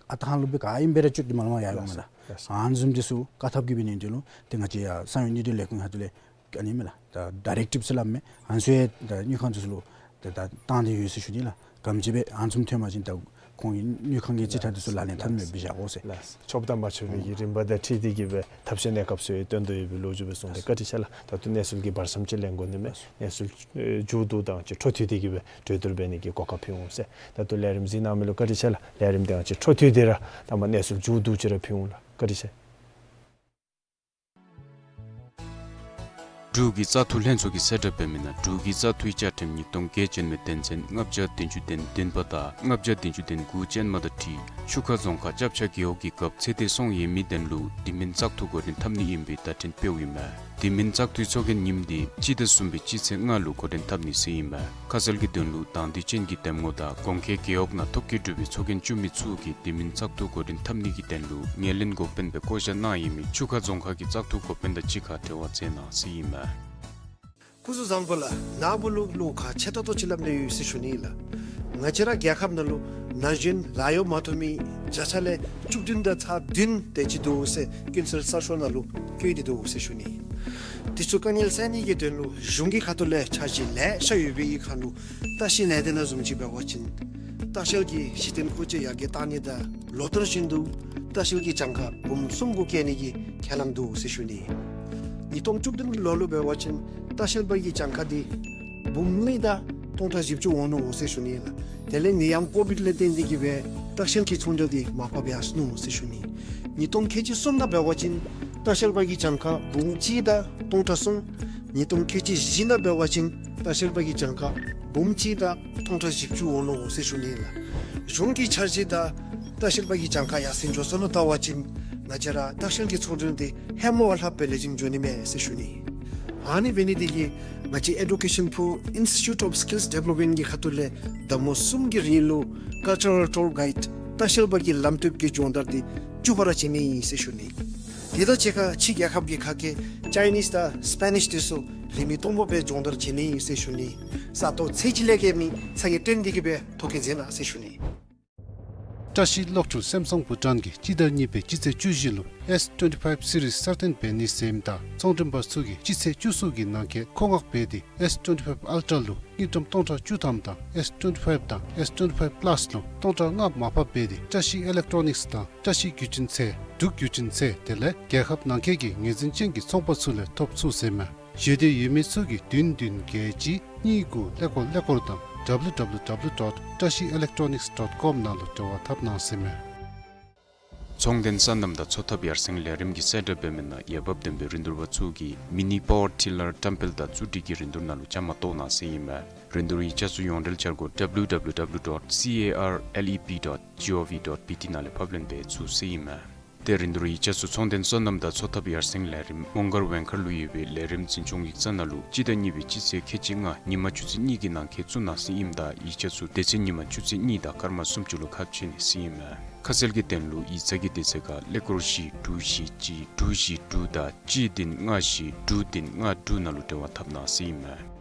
ཨ་ཐང་ལུ་སྦེ་ག་ཨིནམ་སྦེ་ར་བཅུག་སྟེ་མར་མར་ཡར་འོང་མས་ལགས། ལགས་སོ། ལགས་སོ། ཨ་ནི་བཟུམ་འདི་ཚུ་བཀག་ཐབས་ཀྱི་འབད་ནི་འདི་ལུ་ཏེ་ང་བཅས་ཡར་གསང་བའི་འདུས་སྡེ་ལས་ཁུངས་ཁ་ཐུག་ལས་ཨ་ནི་མས་ལགས། ད་ཌའི་རེག་ཊིབ་ཟེར་སླབ་མས། ཨ་ནི་ཚུ་ཡང་ད་དངུལ་ཁང་འདི་ཚུ་ལུ་ད་ད་བཏང་སྟེ་ཡོད་ཟེར་ཞུ་ནི་ལགས། ག་དེམ་ཅིག་སྦེ་ཨ་ནི་བཟུམ་ཐོན་པ་ཅིན་ད་ ཁོང་གི་དངུལ་ཁང་གི་རྩིས་ཁྲ་འདི་ཚུ་ལག་ལེན་འཐབ་ནི་མེདཔ་སྦེ་བཞག་དགོ་ཟེར། ལགས། ཆོགཔ་དང་མ་ཆོག་པའི་གི་རིམ་པ་དང་འཁྲིལ་ཏེ་གི་སྦེ་ཐབས་ཤེས་གནས་སྐབས་སུ་ཡང་བཏོན་དོ་ཡོད་པའི་ལོ་རྒྱུས་སྦེ་གསུངས་ཏེ། བཀའ་དྲིན་ཆེ་ལགས། ད་ལྟོ་གནས་ཚུལ་གྱི་བར་མཚམས་ཅིག་ལེན་དགོ་ནི་མས། གནས་ཚུལ་ཨེ་མཇུག་བསྡུ་ད་ཅིག་འཕྲོ་མཐུད་དེ་གི་སྦེ་གྲོས་བསྡུར་འབད་ནི་གི་གོ་སྐབས་ཕུལ་འོང་ཟེར། ད་ལྟོ་ལས་རིམ་གཟིགས་གནང་མི་ལུ་བཀའ་དྲིན་ཆེ་ལགས། ལས་རིམ་འདི་ཡང་ཅིག་འཕྲོ་མཐུད་དེ་ར་ད་མ་གནས་ཚུལ་མཇུག་བསྡུ་ཅིག་ར་ཕུལ་འོང་ལགས། བཀའ་དྲིན་ཆེ། འབྲུག་གི་བཙག་འཐུ་ལྷན་ཚོགས་ཀྱིས་གསལ་བསྒྲགས་འབད་མི་ནང་འབྲུག་གི་བཙག་འཐུའི་བཅའ་ཁྲིམས་ཉིས་སྟོང་བརྒྱད་ཅན་མའི་དོན་ཚན་ལྔ་བརྒྱ་བདུན་ཅུ་དོན་བདུན་པ་དང་ལྔ་བརྒྱ་བདུན་ཅུ་དོན་དགུ་ཅན་མ་དང་འཁྲིལ་ཆུ་ཁ་རྫོང་ཁག་སྐྱབས་ཆ་རྒེད་འོག་གི་སྐབས་ཚེ་འདས་སོང་ཡོད་མི་དོན་ལུ་དེ་མིན་བཙག་འཐུ་འགོ་འདྲེན་འཐབ་ནི་ཨིན་པའི་བརྡ་འཕྲིན་སྤེལཝ་ཨིན་མས། དེ་མིན་བཙག་འཐུའི་ཚོགས་རྒྱན་ཉིནམ་འདི་སྤྱི་ཟླ་གསུམ་པའི་སྤྱི་ཚེས་ལྔ་ལུ་འགོ་འདྲེན་འཐབ་ནི་ཟེར་ཨིན་མས། ཁ་གསལ་གྱི་དོན་ལུ་དང་འདོད་ཅན་གྱི་འདེམས་ངོ་དང་གོང་འཁོད་རྒེད་འོག་ནང་ཐོབ་སྐྱེད་གྲུབ་པའི་ཚོགས་རྒྱན་བཙུགས་མི་ཚུ་གིས་དེ་མིན་བཙག་འཐུ་འགོ་འདྲེན་འཐབ་ནི་གི་དོན་ལུ་ངོས་ལེན་འགོ་དཔོན་སྦེ་བསྐོ་བཞག་གནང་ཡོད་མི་ཆུ་ཁ་རྫོང་ཁག་གི་བཙག་འཐུ་འགོ་དཔོན་དང་གཅིག་ཁར་འབྲེལ་བ་མཛད་གནང་ཟེར་ཨིན་མས། སྐུ་གཟུགས་བཟང་པོ་ལགས། ནཱ་བུ་ལུ་བློ་ཁག་ཆེ་ཏོག་ཏོ་ཅིག་སླབ་ནི་ཡོད་ཟེར་ཞུ་ནི་ལགས། ང་བཅས་ར་རྒྱལ་ཁབ་ནང་ལུ་ན་གཞོན་ལཱ་གཡོག་མ་ཐོབ་མི་བརྒྱ་ཆ་ལས་བཅུ་བདུན་དང་ཚག་བདུན་དེ་ཅིག་འདུག་ཟེར་ཀུན་གསལ་གསར་ཤོག་ནང་ལུ་བཀོད་དེ་འདུག་ཟེར་ཞུ་ནི། དེ་ཚུ་དཀའ་ངལ་སེལ་ནི་གི་དོན་ལུ་གཞུང་གི་ཁ་ཐུག་ལས་འཆར་གཞི་ལེ་ཤ་ཡོད་པའི་གི་ཁར་ལུ་ལྟ་བཤལ་ལས་སྡེ་ནང་བཟུམ་ཅིག་འབད་བ་ཅིན་ལྟ་བཤལ་གྱི་གཞི་རྟེན་མཁོ་ཆས་ཡར་རྒྱས་བཏང་ནི་དང་ལོ་ལྟར་བཞིན་དུ་ལྟ་བཤལ་གྱི་གྱངས་ཁ་འབུམ་གསུམ་གུ་བཀལ་ནི་གི་ཁས་བླངས་འདུག་ཟེར་ཞུ་ནི། ཉིས་སྟོང་བཅུ་བདུན་གྱི་ལོ་ལུ་འབད་བ་ཅིན་ལྟ་བཤལ་པ་གི་གྱངས་ཁ་འདི་འབུམ་གཉིས་དང་སྟོང་ཕྲག་བཞི་བཅུ་འོང་ནུག་ཟེར་ཞུ་ནི་ལགས། དེ་ལས་ནད་ཡམས་ཀོ་བིཌ་ལས་བརྟེན་ཏེ་གི་སྦེ་ལྟ་བཤལ་གྱི་ཚོང་རྒྱག་འདི་མར་ཕབ་ཡར་སོ་ནུག་ཟེར་ཞུ་ནི། ཉིས་སྟོང་ཁལ་གཅིག་གསུམ་ནང་འབད་བ་ཅིན་ལྟ་བཤལ་པ་གི་གྱངས་ཁ་འབུམ་གཅིག་དང་སྟོང་ཕྲག་གསུམ། ཉིས་སྟོང་ཁལ་གཅིག་བཞི་ནང་འབད་བ་ཅིན་ལྟ་བཤལ་པ་གི་གྱངས་ཁ་འབུམ་གཅིག་དང་སྟོང་ཕྲག་བཞི་བཅུ་འོང་ནུག་ཟེར་ཞུ་ནི་ལགས། གཞུང་གི་འཆར་གཞི་དང་ལྟ་བཤལ་པ་གི་གྱངས་ཁ་ཡར་སེང་འགྱོ་སོ་ལུ་བལྟ་བ་ཅིན་ང་བཅས་ར་ལྟ་བཤལ་གྱི་ཚོང་དོན་འདི་ཧེ་མ་བ་ལྷགཔ་སྦེ་ལེགས་ཤོམ་འགྱོ་ནི་མས་ཟེར་ཞུ་ནི། ཨ་ནི་འབད་ནི་འདི་གིས་ང་བཅས་ཨེ་ཌུ་ཀེ་ཤཱན་ཕུ་ཨིན་སི་ཊི་ཊུཊ་ཨོཕ་སི་ཀིལསི་ཌི་བེ་ལོབ་མེནཊ་གི་ཁ་ཐུག་ལས་ཟླ་མོ་གསུམ་གྱི་རིང་ལུ་ཀལ་ཅར་རལ་ཊུར་གའིཌ་ལྟ་བཤལ་པ་གི་ལམ་སྟོན་གྱི་སྦྱོང་བརྡར་འདི་བཅུ་པ་ར་བྱིན་ནི་ཨིན་ཟེར་ཞུ་ནི། དེ་དང་གཅིག་ཁར་ཕྱི་རྒྱལ་ཁབ་ཀྱི་ཁ་སྐད་ཅའི་ནིསི་དང་སི་པེ་ནིསི་འདི་ཚུ་ལེགས་ཤོམ་སྦེ་སྦྱོང་བརྡར་བྱིན་ནི་ཨིན་ཟེར་ཞུ་ནི། ས་སྟོང་ཚད་ཅིག་ལས་བརྒལ་མི་ཚ་གྱང་སྟོན་ཏེ་གི་སྦེ་ཐོ་བཀོད་མཛད་གནང་ཟེར་ཞུ་ནི། བཀྲ་ཤིས་གློག་འཕྲུལ་སེམ་སང་བྷུ་ཊཱན་གྱིས་སྤྱི་ཟླ་གཉིས་པའི་སྤྱི་ཚེས་བཅུ་བཞི་ལུ་ཨེསི་ཊུ་ཝེན་ཊི་ཕའིབ་སི་རིསི་གསར་བཏོན་འབད་ནི་ཟེར་ཨིནམ་ད་ཚོང་མགྲོན་པ་ཚུ་གིས་སྤྱི་ཚེས་བཅུ་གསུམ་གྱི་ནང་འཁོད་མཁོ་མངགས་འབད་དེ་ཨེསི་ཊུ་ཝེན་ཊི་ཕའིབ་ཨལ་ཊ་ལུ་དངུལ་ཀྲམ་སྟོང་ཕྲག་བཅུ་ཐམ་དང་ཨེསི་ཊུ་ཝེན་ཊི་ཕའིབ་དང་ཨེསི་ཊུ་ཝེན་ཊི་ཕའིབ་པ་ལཱསི་ལུ་སྟོང་ཕྲག་ལྔ་མར་ཕབ་འབད་དེ་བཀྲ་ཤིས་ཨི་ལེག་ཊོ་ནིཀསི་དང་བཀྲ་ཤིས་བརྒྱུད་འཕྲིན་ཚད་འབྲུག་བརྒྱུད་འཕྲིན་ཚད་དེ་ལས་རྒྱལ་ཁབ་ནང་འཁོད་ཀྱི་ངོས་འཛིན་ཅན་གྱི་ཚོང་པ་ཚུ་ལས་ཐོབ་ཚུགས་ཟེར་ཨིན་མས། ཞེ་འདོད་ཡོད་མི་ཚུ་གིས་བདུན་བདུན་བརྒྱད་གཅིག་གཉིས་དགུ་ཀླད་ཀོར་ཀླད་ཀོར་དང་W W W dot trashielelectronics dot com ནང་ལུ་འབྲེལ་བ་འཐབ་གནང་ཟེར་ཨིན་མས། ཚོང་དོན་སོ་ནམ་དང་འཚོ་ཐབས་ཡར་སེང་ལས་རིམ་གྱིས་གསལ་བསྒྲགས་འབད་མི་ནང་འོས་འབབ་ལྡན་པའི་རིན་བསྡུར་པ་ཚུ་གིས་མི་ནི་པ་ཝར་ཊི་ལར་བཀྲམ་སྤེལ་དང་བཙུགས་སྒྲིག་གི་རིན་བསྡུར་ནང་ལུ་བཅའ་མར་གཏོགས་གནང་ཟེར་ཨིན་མས། རིན་བསྡུར་ཡིག་ཆ་ཚུ་ཡོངས་འབྲེལ་འཆར་སྒོ་W W W dot carlep dot gov dot B T ནང་ལས་ཕབ་ལེན་འབད་ཚུགས་ཟེར་ཨིན་མས། ཏེ་རིན་བསྡུར་ཡིག་ཆ་ཚུ་ཚོང་དོན་སོ་ནམ་དང་འཚོ་ཐབས་ཡར་སེང་ལས་རིམ་མོང་སྒར་ཝེང་མཁར་ལུ་ཡོད་པའི་ལས་རིམ་འཛིན་སྐྱོང་ཡིག་ཚང་ནང་ལུ་སྤྱི་ཟླ་གཉིས་པའི་སྤྱི་ཚེས་ཁལ་གཅིག་ལྔ་ཉིན་མ་ཆུ་ཚོད་གཉིས་ཀྱི་ནང་འཁོད་བཙུགས་གནང་ཟེར་ཨིནམ་ད་ཡིག་ཆ་ཚུ་དེ་ཚེ་ཉིན་མ་ཆུ་ཚོད་གཉིས་དང་སྐར་མ་སུམ་ཅུ་ལུ་ཁ་ཕྱེ་ནི་ཟེར་ཨིན་མས། ཁ་གསལ་གྱི་དོན་ལུ་ཡིག་ཚང་གི་དེ་ཚེ་ཁར་ཀླད་ཀོར་བཞི་དྲུག་བཞི་གཅིག་དྲུག་བཞི་དྲུག་དང་གཅིག་བདུན་ལྔ་བཞི་དྲུག་བདུན་ལྔ་དྲུག་ནང་ལུ་འབྲེལ་བ་འཐབ་གནང་ཟེར་ཨིན་མས།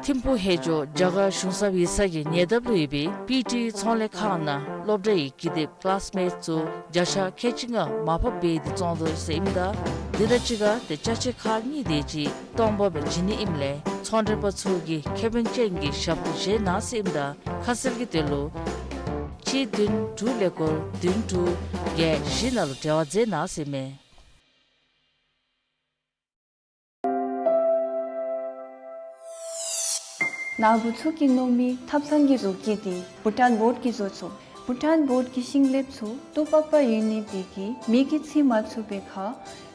ཐིམ་ཕུག་ཧེ་ཇོ་རྒྱ་གར་གཞུང་ཚབ་ཡིག་ཚང་གི་ཉེ་འདབས་ལུ་ཡོད་པའི་པི་ཊི་ཚོང་ལས་ཁང་ནང་སློབ་གྲྭའི་ཀི་དེབ་ཀི་ལཱསི་མེཊ་ཚུ་བརྒྱ་ཆ་ཁལ་གཅིག་ལྔ་མར་ཕབ་འབད་དེ་བཙོང་དོ་ཟེར་ཨིནམ་ད་དེ་དང་གཅིག་ཁར་ཏེ་ཅ་ཆས་ཁག་གཉིས་དེ་ཅིག་སྟོང་པ་སྦེ་བྱིན་ནི་ཨིནམ་ལས་ཚོང་མགྲོན་པ་ཚུ་གིས་ཁེ་ཕན་ཅན་གྱི་ཞབས་ཏོག་བཞེས་གནང་ཟེར་ཨིནམ་ད་ཁ་གསལ་གྱི་དོན་ལུ་གཅིག་བདུན་དྲུག་ཀླད་ཀོར་བདུན་དྲུག་བརྒྱད་བཞི་ནང་ལུ་འབྲེལ་བ་མཛད་གནང་ཟེར་ཨིན་མས། ནཱ་བུ་ཚུ་གིས་མནོ་མི་ཐབ་ཚང་གི་བཟོ་བཀོད་འདི་བྷུ་ཊཱན་བོཌ་ཀྱིས་བཟོ་ཚུགས། བྷུ་ཊཱན་བོཌ་ཀྱི་ཤིང་ལེབ་ཚུ་ཏོག་པག་པ་ཡོད་ནི་དེ་གིས་མེ་གིས་འཚིག་མ་ཚུགས་པའི་ཁར་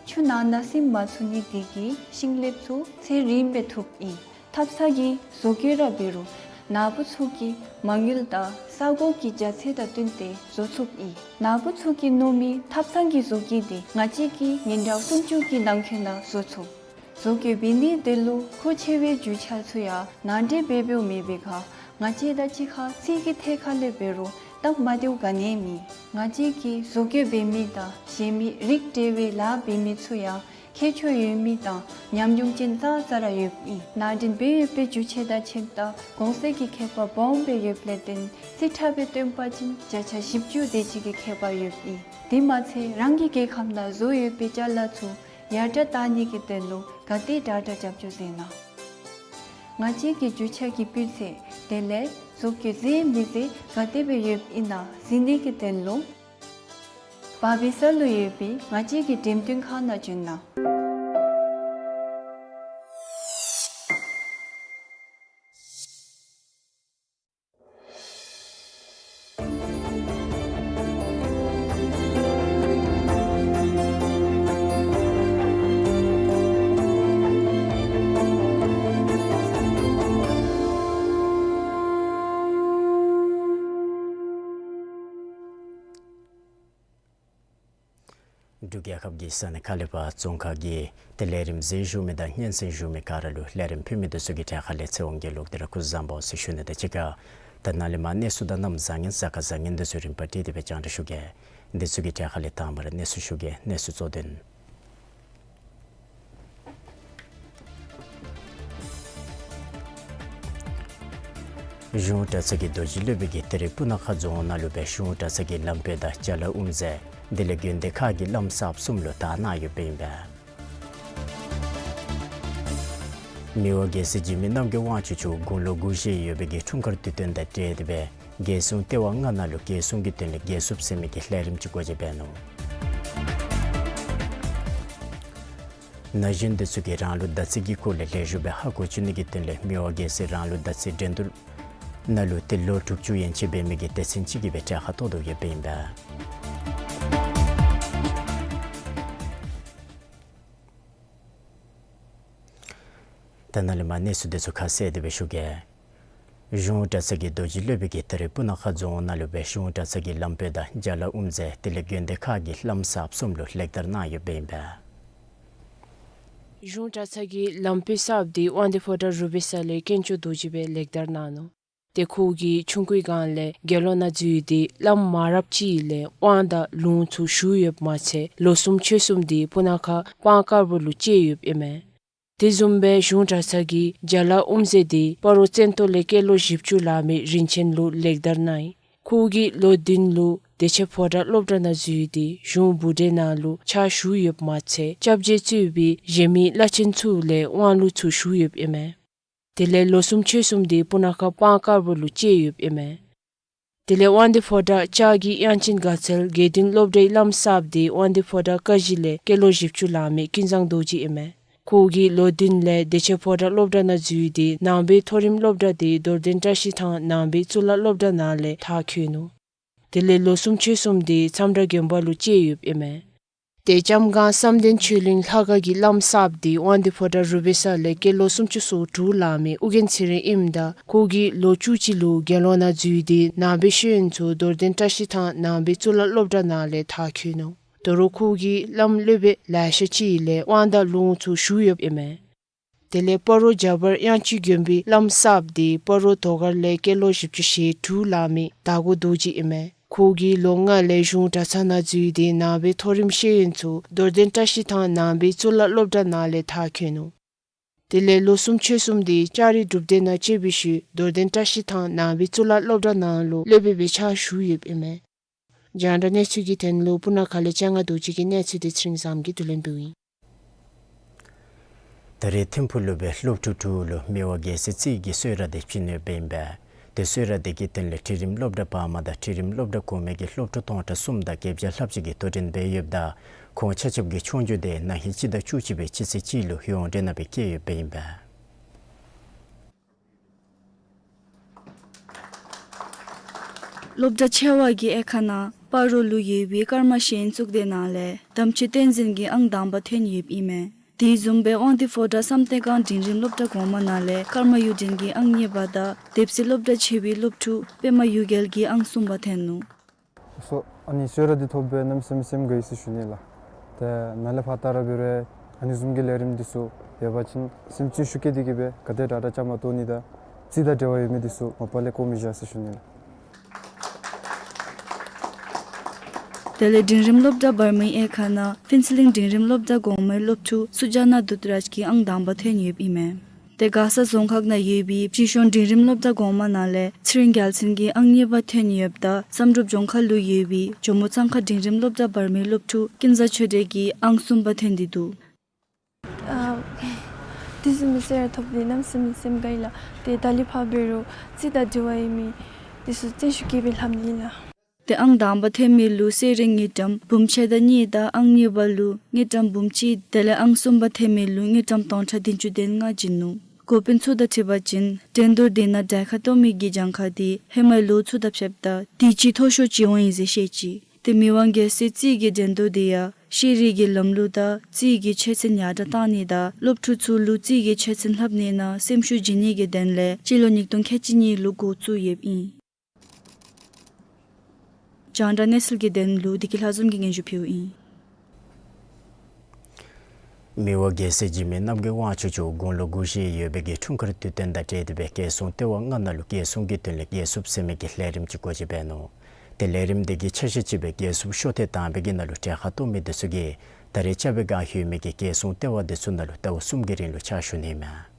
ཆུ་ནང་ན་སིམ་མ་ཚུགས་ནི་དེ་གིས་ཤིང་ལེབ་ཚུ་ཚེ་རིངམོ་སྦེ་ཐུབ་ཨིན། ཐབ་ཚང་གི་བཟོ་བཀོད་ར་འབད་རུང་ནཱ་བུ་ཚུ་གིས་མ་དངུལ་དང་ས་གོ་གི་རྒྱ་ཚད་དང་བསྟུན་ཏེ་བཟོ་ཚུགས་ཨིན། ནཱ་བུ་ཚུ་གིས་མནོ་མི་ཐབ་ཚང་གི་བཟོ་བཀོད་འདི་ང་བཅས་ཀྱིས་ཉིན་གྲངས་སུམ་ཅུ་གི་ནང་འཁོད་ནང་བཟོ་ཚུགས། བཟོ་བཀོད་འབད་ནི་དེ་ལུ་མཁོ་ཆེ་བའི་རྒྱུ་ཆ་ཚུ་ཡང་ནང་འདྲེན་འབད་འབདཝ་མེད་པའི་ཁར་ང་བཅས་དང་གཅིག་ཁར་རྩིས་ཀྱི་ཐད་ཁར་ལས་འབད་རུང་སྟབས་མ་བདེཝ་ག་ནི་ཡང་མེད། ང་བཅས་ཀྱིས་བཟོ་བཀོད་འབད་མི་དང་གཞན་མི་རིགས་འདྲ་བའི་ལཱ་འབད་མི་ཚུ་ཡང་མཁས་མཆོག་ཡོད་མི་དང་ཉམས་མྱོང་ཅན་ཙང་ཙ་ར་ཡོདཔ་ཨིན། ནང་འདྲེན་འབད་ཡོད་པའི་རྒྱུ་ཆ་དང་ཁྱད་པར་གོང་ཚད་ཀྱི་ཁྱད་པར་སྦོམ་སྦེ་ཡོདཔ་ལས་བརྟེན་རྩིས་ཁྲ་སྦེ་སྟོན་པ་ཅིན་བརྒྱ་ཆ་བཞི་བཅུ་དེ་ཅིག་གི་ཁྱད་པར་ཡོདཔ་ཨིན། དེ་མ་ཚད་རང་གི་རྒྱལ་ཁབ་ནང་བཟོ་ཡོད་པའི་ཅ་ལ་ཚུ་ཡར་དྲག་བཏང་ནི་གི་དོན་ལུ་ག་དེ་དྲག་དྲག་རྒྱབ་སྐྱོར་མཛད་གནང་། ང་བཅས་ཀྱི་རྒྱུ་ཆ་གི་སྤུས་ཚད་དེ་ལས་ གཟུགས་ཀྱི་གཟི་མི་གཟི་ག་དེ་སྦེ་ཡོདཔ་ཨིན་ན་གཟིགས་ནི་གི་དོན་ལུ་བར་པའི་ས་ལུ་ཡོད་པའི་ང་བཅས་ཀྱི་འགྲེམས་སྟོན་ཁང་ནང་བྱོན་གནང་། འབྲུག་རྒྱལ་ཁབ་ཀྱི་ས་གནས་ཁ་ལས་ཕར་རྫོང་ཁག་གི་ཏེ་ལས་རིམ་གཟིགས་བཞུགས་མི་དང་སྙན་གསན་བཞུགས་མི་ག་ར་ལུ་ལས་རིམ་ཕུལ་མི་འདི་ཚུ་གི་གྲས་ཁ་ལས་ཚེ་དབང་རྒྱལ་ལུ་དེ་ར་སྐུ་གཟུགས་བཟང་པོ་ཟེར་ཞུ་ནི་དང་གཅིག་ཁར་ད་ནཱ་ལས་མར་གནས་ཚུལ་དང་གནམ་བཟང་ངན་གཟའ་སྐར་བཟང་ངན་འདི་ཚུ་རིམ་པ་བསྒྲིགས་ཏེ་སྦེ་རྒྱང་བསྒྲགས་ཞུ་གེ། འདི་ཚུ་གི་གྲས་ཁ་ལས་དང་པ་ར་གནས་ཚུལ་ཞུ་གེ། གནས་ཚུལ་གཙོ་དོན། གཞུང་གྲྭ་ཚང་གི་རྡོ་རྗེ་སློབ་དཔོན་གྱིས་ད་རིས་སྤུ་ན་ཁ་རྫོང་ནང་ལུ་སྦེ་གཞུང་གྲྭ་ཚང་གི་ལམ་དཔོན་དང་ཅ་ལ་དབུ་མཛད་དེ་ལས་དགོན་སྡེ་ཁག་གི་བླམ་གསརཔ་གསུམ་ལུ་དར་གནང་ཡོདཔ་ཨིན་པས། མི་དབང་རྒྱལ་སྲས་འཇིགས་མེད་རྣམ་རྒྱལ་དབང་ཕྱུག་མཆོག་དགུང་ལོ་དགུ་བཞེས་ཡོད་པའི་གི་འཁྲུངས་སྐར་དུས་སྟོན་དང་འབྲེལ་ཏེ་སྦེ་རྒྱལ་སྲུང་ལྟེ་བ་ལྔ་ནང་ལུ་རྒྱལ་སྲུང་གི་དོན་ལས་རྒྱལ་སྲུངཔ་ཟེར་མི་གི་ལས་རིམ་ཅིག་སྒོ་འབྱེད་འབད་ནུག། ན་གཞོན་འདི་ཚུ་གིས་རང་ལུགས་ཟླ་ཚེས་ཀྱི་སྐོར་ལས་ལེགས་ཤོམ་སྦེ་ཧ་གོ་བཅུག་ནི་གི་དོན་ལས་མི་དབང་རྒྱལ་སྲས་རང་ལུགས་ཟླ་ཚེས་འགྲན་བསྡུར་ནང་ལུ་ཏེ་ལོ་དྲུག་ཅུ་ཡན་ཆད་འབད་མི་གི་སྡེ་ཚན་ཅིག་གིས་སྦེ་གྲལ་ཁར་གཏོགས་དོ་ཡོདཔ་ཨིན་པས། ད་ནཱ་ལས་མར་གནས་ཚུལ་འདི་ཚུ་ཁ་གསལ་ཏེ་སྦེ་ཞུ་གེ། གཞུང་གྲྭ་ཚང་གི་རྡོ་རྗེ་སློབ་དཔོན་གྱིས་ད་རིས་སྤུ་ན་ཁ་རྫོང་ནང་ལུ་སྦེ་གཞུང་གྲྭ་ཚང་གི་ལམ་དཔོན་དང་ཅ་ལ་དབུ་མཛད་དེ་ལས་དགོན་སྡེ་ཁག་གི་བླམ་གསརཔ་གསུམ་ལུ་ལེགས་དར་གནང་ཡོདཔ་ཨིན་པས། གཞུང་གྲྭ་ཚང་གི་ལམ་དཔོན་གསརཔ་འདི་དབང་འདུས་ཕོ་བྲང་རུ་སྦིས་ས་ལས་དཀོན་མཆོག་རྡོ་རྗེ་སྦེ་ལེགས་དར་གནང་ནུག། ཏེ་ཁོ་གིས་ཆུང་ཀུའི་སྒང་ལས་དགེ་སློང་ནང་འཛུལ་ཏེ་བླམ་མང་རབས་ཅིག་ལས་དབང་དང་ལུང་ཚུ་ཞུ་ཡོདཔ་མ་ཚད་ལོ་གསུམ་ཕྱོགས་གསུམ་འདི་སྤུ་ན་ཁ་སྤང་དཀར་པོ་ལུ་བཅད་ཡོདཔ་ཨིན་མས། དེ་བཟུམ་སྦེ་གཞུང་གྲྭ་ཚང་གི་ཅ་ལ་དབུ་མཛད་འདི་སྤ་རོ་བཙན་ཏོ་ལས་སྐྱེས་ལོ་བཞི་བཅུ་ལང་མི་རིན་ཆེན་ལུ་ལེགས་དར་གནང་ཡི། ཁོ་གིས་ལོ་བདུན་ལུ་བདེ་ཆེན་ཕོ་བྲང་སློབ་གྲྭ་ནང་འཛུལ་ཏེ་གཞུང་བུ་གྲལ་ནང་ལུ་ཕྱག་ཞུ་ཡོདཔ་མ་ཚད་སྐྱབས་རྗེ་གཙོས་པའི་གཞན་མི་བླ་ཆེན་ཚུ་ལས་དབང་ལུང་ཚུ་ཞུ་ཡོདཔ་ཨིན་མས། དེ་ལས་ལོ་གསུམ་ཕྱོགས་གསུམ་འདི་སྤུ་ན་ཁ་སྤང་དཀར་པོ་ལུ་བཅད་ཡོདཔ་ཨིན་མས། དེ་ལས་དབང་འདུས་ཕོ་བྲང་ལྕགས་ཀྱི་དབྱངས་ཅན་དགའ་ཚལ་དགེ་འདུན་སློབ་གྲྭའི་བླམ་གསརཔ་འདི་དབང་འདུས་ཕོ་བྲང་ཀ་གཞི་ལས་སྐྱེས་ལོ་བཞི་བཅུ་ལང་མི་ཀུན་བཟང་རྡོ་རྗེ་ཨིན་མས། ཁོ་གིས་ལོ་བདུན་ལས་བདེ་ཆེན་ཕོ་བྲང་སློབ་གྲྭ་ནང་འཛུལ་ཏེ་ནང་པའི་མཐོ་རིམ་སློབ་གྲྭ་འདི་རྡོར་གདན་བཀྲ་ཤིས་ཐང་ནང་པའི་གཙུག་ལག་སློབ་གྲྭ་ནང་ལས་མཐར་འཁྱོལ་ནུག། དེ་ལས་ལོ་གསུམ་ཕྱོགས་གསུམ་འདི་མཚམས་བྲག་དགོན་པ་ལུ་བཅད་ཡོདཔ་ཨིན་མས། ཏེ་ལྕམ་སྒང་བསམ་གཏན་ཆོས་གླིང་ལྷ་ཁང་གི་བླམ་གསརཔ་འདི་དབང་འདུས་ཕོ་བྲང་རུ་སྦིས་ས་ལས་སྐྱེས་ལོ་སུམ་ཅུ་སོ་དྲུག་ལང་མི་ཨོ་རྒྱན་ཚེ་རིང་ཨིནམ་ད་ཁོ་གིས་ལོ་བཅུ་གཅིག་ལུ་དགེ་སློང་ནང་འཛུལ་ཏེ་ནང་པའི་ཤེས་ཡོན་ཚུ་རྡོར་གདན་བཀྲ་ཤིས་ཐང་ནང་པའི་གཙུག་ལག་སློབ་གྲྭ་ནང་ལས་མཐར་འཁྱོལ་ནུག། དོ་རུང་ཁོ་གིས་བླམ་སློབ་དཔོན་ལེ་ཤ་ཅིག་ལས་དབང་དང་ལུང་ཚུ་ཞུ་ཡོདཔ་ཨིན་མས། དེ་ལས་སྤ་རོ་བྱ་བར་དབྱངས་ཅན་དགོན་པའི་བླམ་གསརཔ་འདི་སྤ་རོ་རྡོ་དཀར་ལས་སྐྱེས་ལོ་བཞི་བཅུ་ཞེ་དྲུག་ལང་མི་དྭགས་པོ་རྡོ་རྗེ་ཨིན་མས། ཁོ་གིས་ལོ་ལྔ་ལས་གཞུང་གྲྭ་ཚང་ནང་འཛུལ་ཏེ་ནང་པའི་མཐོ་རིམ་ཤེས་ཡོན་ཚུ་རྡོར་གདན་བཀྲ་ཤིས་ཐང་ནང་པའི་གཙུག་ལག་སློབ་གྲྭ་ནང་ལས་མཐར་འཁྱོལ་ནུག། དེ་ལས་ལོ་གསུམ་ཕྱོགས་གསུམ་འདི་ལྕགས་རི་སྒྲུབ་སྡེ་ནང་བཅད་པའི་ཤུལ་རྡོར་གདན་བཀྲ་ཤིས་ཐང་ནང་པའི་གཙུག་ལག་སློབ་གྲྭ་ནང་ལུ་སློབ་དཔོན་སྦེ་ཕྱག་ཞུ་ཡོདཔ་ཨིན་མས། རྒྱང་བསྒྲགས་གནས་ཚུལ་གྱི་དོན་ལུ་སྤུ་ན་ཁ་ལས་སྤྱན་སྔ་རྡོ་རྗེ་གི་གནས་ཚུལ་འདི་ཚེ་རིང་བཟངམོ་གིས་བསྡུ་ལེན་འབདཝ་ཨིན། ད་རེས་ཐིམ་ཕུག་ལུ་སྦེ་སློབ་ཕྲུག་དྲུག་ལུ་མི་དབང་རྒྱལ་སྲས་རྩེ་གི་གསོལ་རས་འདེབས་བྱིན་ཡོདཔ་ཨིན་པས། ཏེ་གསོལ་རས་འདི་གི་དོན་ལས་ཁྲིད་རིམ་སློབ་གྲྭ་བར་མ་དང་ཁྲིད་རིམ་སློབ་གྲྭ་གོང་མའི་གི་སློབ་ཕྲུག་སྟོང་ཕྲག་གསུམ་དང་བརྒྱད་བརྒྱ་ལྷགཔ་ཅིག་གིས་དོ་འགྲན་འབད་ཡོདཔ་ད་ཁོང་ཆ་ཁྱབ་ཀྱི་ཆོས་རྒྱུགས་འདི་ན་ཧིང་སྤྱི་ཟླ་བཅུ་གཅིག་པའི་སྤྱི་ཚེས་གཅིག་ལུ་ཡོངས་འབྲེལ་ནང་སྦེ་བསྐྱལ་ཡོདཔ་ཨིན་པས། སློབ་གྲྭ་ཆེ་བ་གི་དབྱེ་ཁ་ནང་སྤ་རོ་ལུ་ཡོད་པའི་ཀརྨ་ཤེས་ཡོན་གཙུག་སྡེ་ནང་ལས་དམ་ཆོས་བསྟན་འཛིན་གྱིས་ཨང་དང་པ་ཐོན་ཡོདཔ་ཨིན་མས། དེ་བཟུམ་སྦེ་དབང་འདུས་ཕོ་བྲང་བསམ་གཏན་སྒང་འབྲིང་རིམ་སློབ་གྲྭ་གོང་མ་ནང་ལས་ཀརྨ་གཡུ་སྒྲོན་གྱིས་ཨང་གཉིས་པ་དང་དེབ་སྲིད་སློབ་གྲྭ་ཆེ་བའི་སློབ་ཕྲུག་པདྨ་གཡུ་རྒྱལ་གྱིས་ཨང་གསུམ་པ་ཐོན་ནུག། སོ་ཨ་ནི་གསོལ་རས་འདི་ཐོབ་སྦེ་གནམ་མེད་ས་མེད་སེམས་དགའ་ཡི་ཟེར་ཞུ་ནི་ལགས། ཏེ་ནཱ་ལས་ཕར་ད་ར་འབད་རུང་ཨ་ནི་བཟུམ་གྱི་ལས་རིམ་འདི་ཚུ་ཡོད་པ་ཅིན་སེམས་བརྩོན་ཤུགས་བསྐྱེད་དེ་གི་སྦེ་ག་དེ་དྲག་དྲག་བཅའ་མར་གཏོགས་ནི་དང་རྩིས་དང་འབྲེལ་བ་ཡོད་མི་འདི་ཚུ་མ་པ་ལས་བཀོ་མི་བཞག་ཟེར་ཞུ་ནི་ལགས། དེ་ལས་འབྲིང་རིམ་སློབ་གྲྭ་བར་མའི་དབྱེ་ཁ་ནང་ཕུན་ཚོགས་གླིང་འབྲིང་རིམ་སློབ་གྲྭ་གོང་མའི་སློབ་ཕྲུག་སུ་ཇཱ་ན་དུད་རཱཇ་གྱིས་ཨང་དང་པ་ཐོན་ཡོདཔ་ཨིན་མས། ཏེ་མགར་ས་རྫོང་ཁག་ནང་ཡོད་པའི་སྤྱི་གཞུང་འབྲིང་རིམ་སློབ་གྲྭ་གོང་མ་ནང་ལས་ཚེ་རིང་རྒྱལ་མཚན་གྱིས་ཨང་གཉིས་པ་ཐོན་ཡོདཔ་ད་བསམ་གྲུབ་ལྗོངས་མཁར་ལུ་ཡོད་པའི་ཇོ་མོ་གཙང་ཁ་འབྲིང་རིམ་སློབ་གྲྭ་བར་མའི་སློབ་ཕྲུག་ཀུན་བཟང་ཆོས་སྒྲོན་གྱིས་ཨང་གསུམ་པ་ཐོན་ཏེ་འདུག། ཨ་ད་ རྩིས་ཟིན་མི་གསོལ་རས་ཐོབ་ནི་གནམ་མེད་ས་མེད་སེམས་དགའ་ཡི་ལགས། ཏེ་ད་ལས་ཕར་འབད་རུང་རྩིས་དང་འབྲེལ་བ་ཡོད་མི་འདི་ཚུ་བརྩོན་ཤུགས་བསྐྱེད་སྦེ་ལྷབ་ནི་ཨིན་ལགས། ཏེ་ཨང་དང་པ་ཐོན་མི་ལུ་གསོལ་རས་དངུལ་ཀྲམ་འབུམ་ཕྱེད་དང་གཉིས་དང་ཨང་གཉིས་པ་ལུ་དངུལ་ཀྲམ་འབུམ་གཅིག། དེ་ལས་ཨང་གསུམ་པ་ཐོན་མི་ལུ་དངུལ་ཀྲམ་སྟོང་ཕྲག་བདུན་ཅུ་དོན་ལྔ་བྱིན་ནུག། འགོ་དཔོན་ཚུ་དང་འཁྲིལ་བ་ཅིན་འགྲན་བསྡུར་འདི་ནང་གྲལ་ཁར་གཏོགས་མི་གི་གྱངས་ཁ་འདི་ཧེ་མའི་ལོ་ཚུ་དང་ཕྱདཔ་ད་དུས་ཅི་མཐོ་ཤོས་ཅིག་འོང་ཡི་ཟེར་བཤད་ཅི། ཏེ་མི་དབང་རྒྱལ་སྲས་རྩིས་ཀྱི་འགྲན་བསྡུར་འདི་ཡང་ཤེས་རིག་གི་ལམ་ལུགས་དང་རྩིས་ཀྱི་ཆོད་སེམས་ཡར་དྲགས་གཏང་ནི་དང་སློབ་ཕྲུག་ཚུ་ལུ་རྩིས་ཀྱི་ཆོད་སེམས་ལྷབ་ནི་ནང་སེམས་ཤུགས་བསྐྱེད་ནི་གི་དོན་ལས་སྤྱི་ལོ་ཉིས་སྟོང་ཁལ་གཅིག་གཉིས་ལུ་འགོ་བཙུགས་ཡོདཔ་ཨིན། རྒྱང་བསྒྲགས་གནས་ཚུལ་གྱི་དོན་ལུ་བདེ་སྐྱིད་ལྷ་འཛོམས་ཀྱིས་སྙན་ཞུ་ཕུལཝ་ཨིན། མི་དབང་རྒྱལ་སྲས་འཇིགས་མེད་རྣམ་རྒྱལ་དབང་ཕྱུག་མཆོག་དགུང་ལོ་དགུ་བཞེས་ཡོད་པའི་གི་འཁྲུངས་སྐར་དུས་སྟོན་དང་འབྲེལ་ཏེ་སྦེ་རྒྱལ་སྲུང་ལྟེ་བ་ལྔ་ནང་ལུ་རྒྱལ་སྲུང་གི་དོན་ལས་རྒྱལ་སྲུངཔ་ཟེར་མི་གི་ལས་རིམ་ཅིག་འགོ་འབྱེད་འབད་ནུག། ཏེ་ལས་རིམ་འདི་གི་ཆ་ཤས་ཅིག་སྦེ་རྒྱལ་སྲུངཔ་ཤོ་ཐེངས་དང་པའི་གི་ནང་ལུ་གྲལ་ཁར་གཏོགས་མི་འདི་ཚུ་གིས་ད་རེས་རྐྱབ་པའི་གི་ཨ་ཧོད་མི་གི་རྒྱལ་སྲུང་ལྟེ་བ་འདི་ཚུ་ནང་ལུ་ཟླཝ་གསུམ་གྱི་རིང་ལུ་ཕྱག་ཞུ་ནི་ཨིན་མས།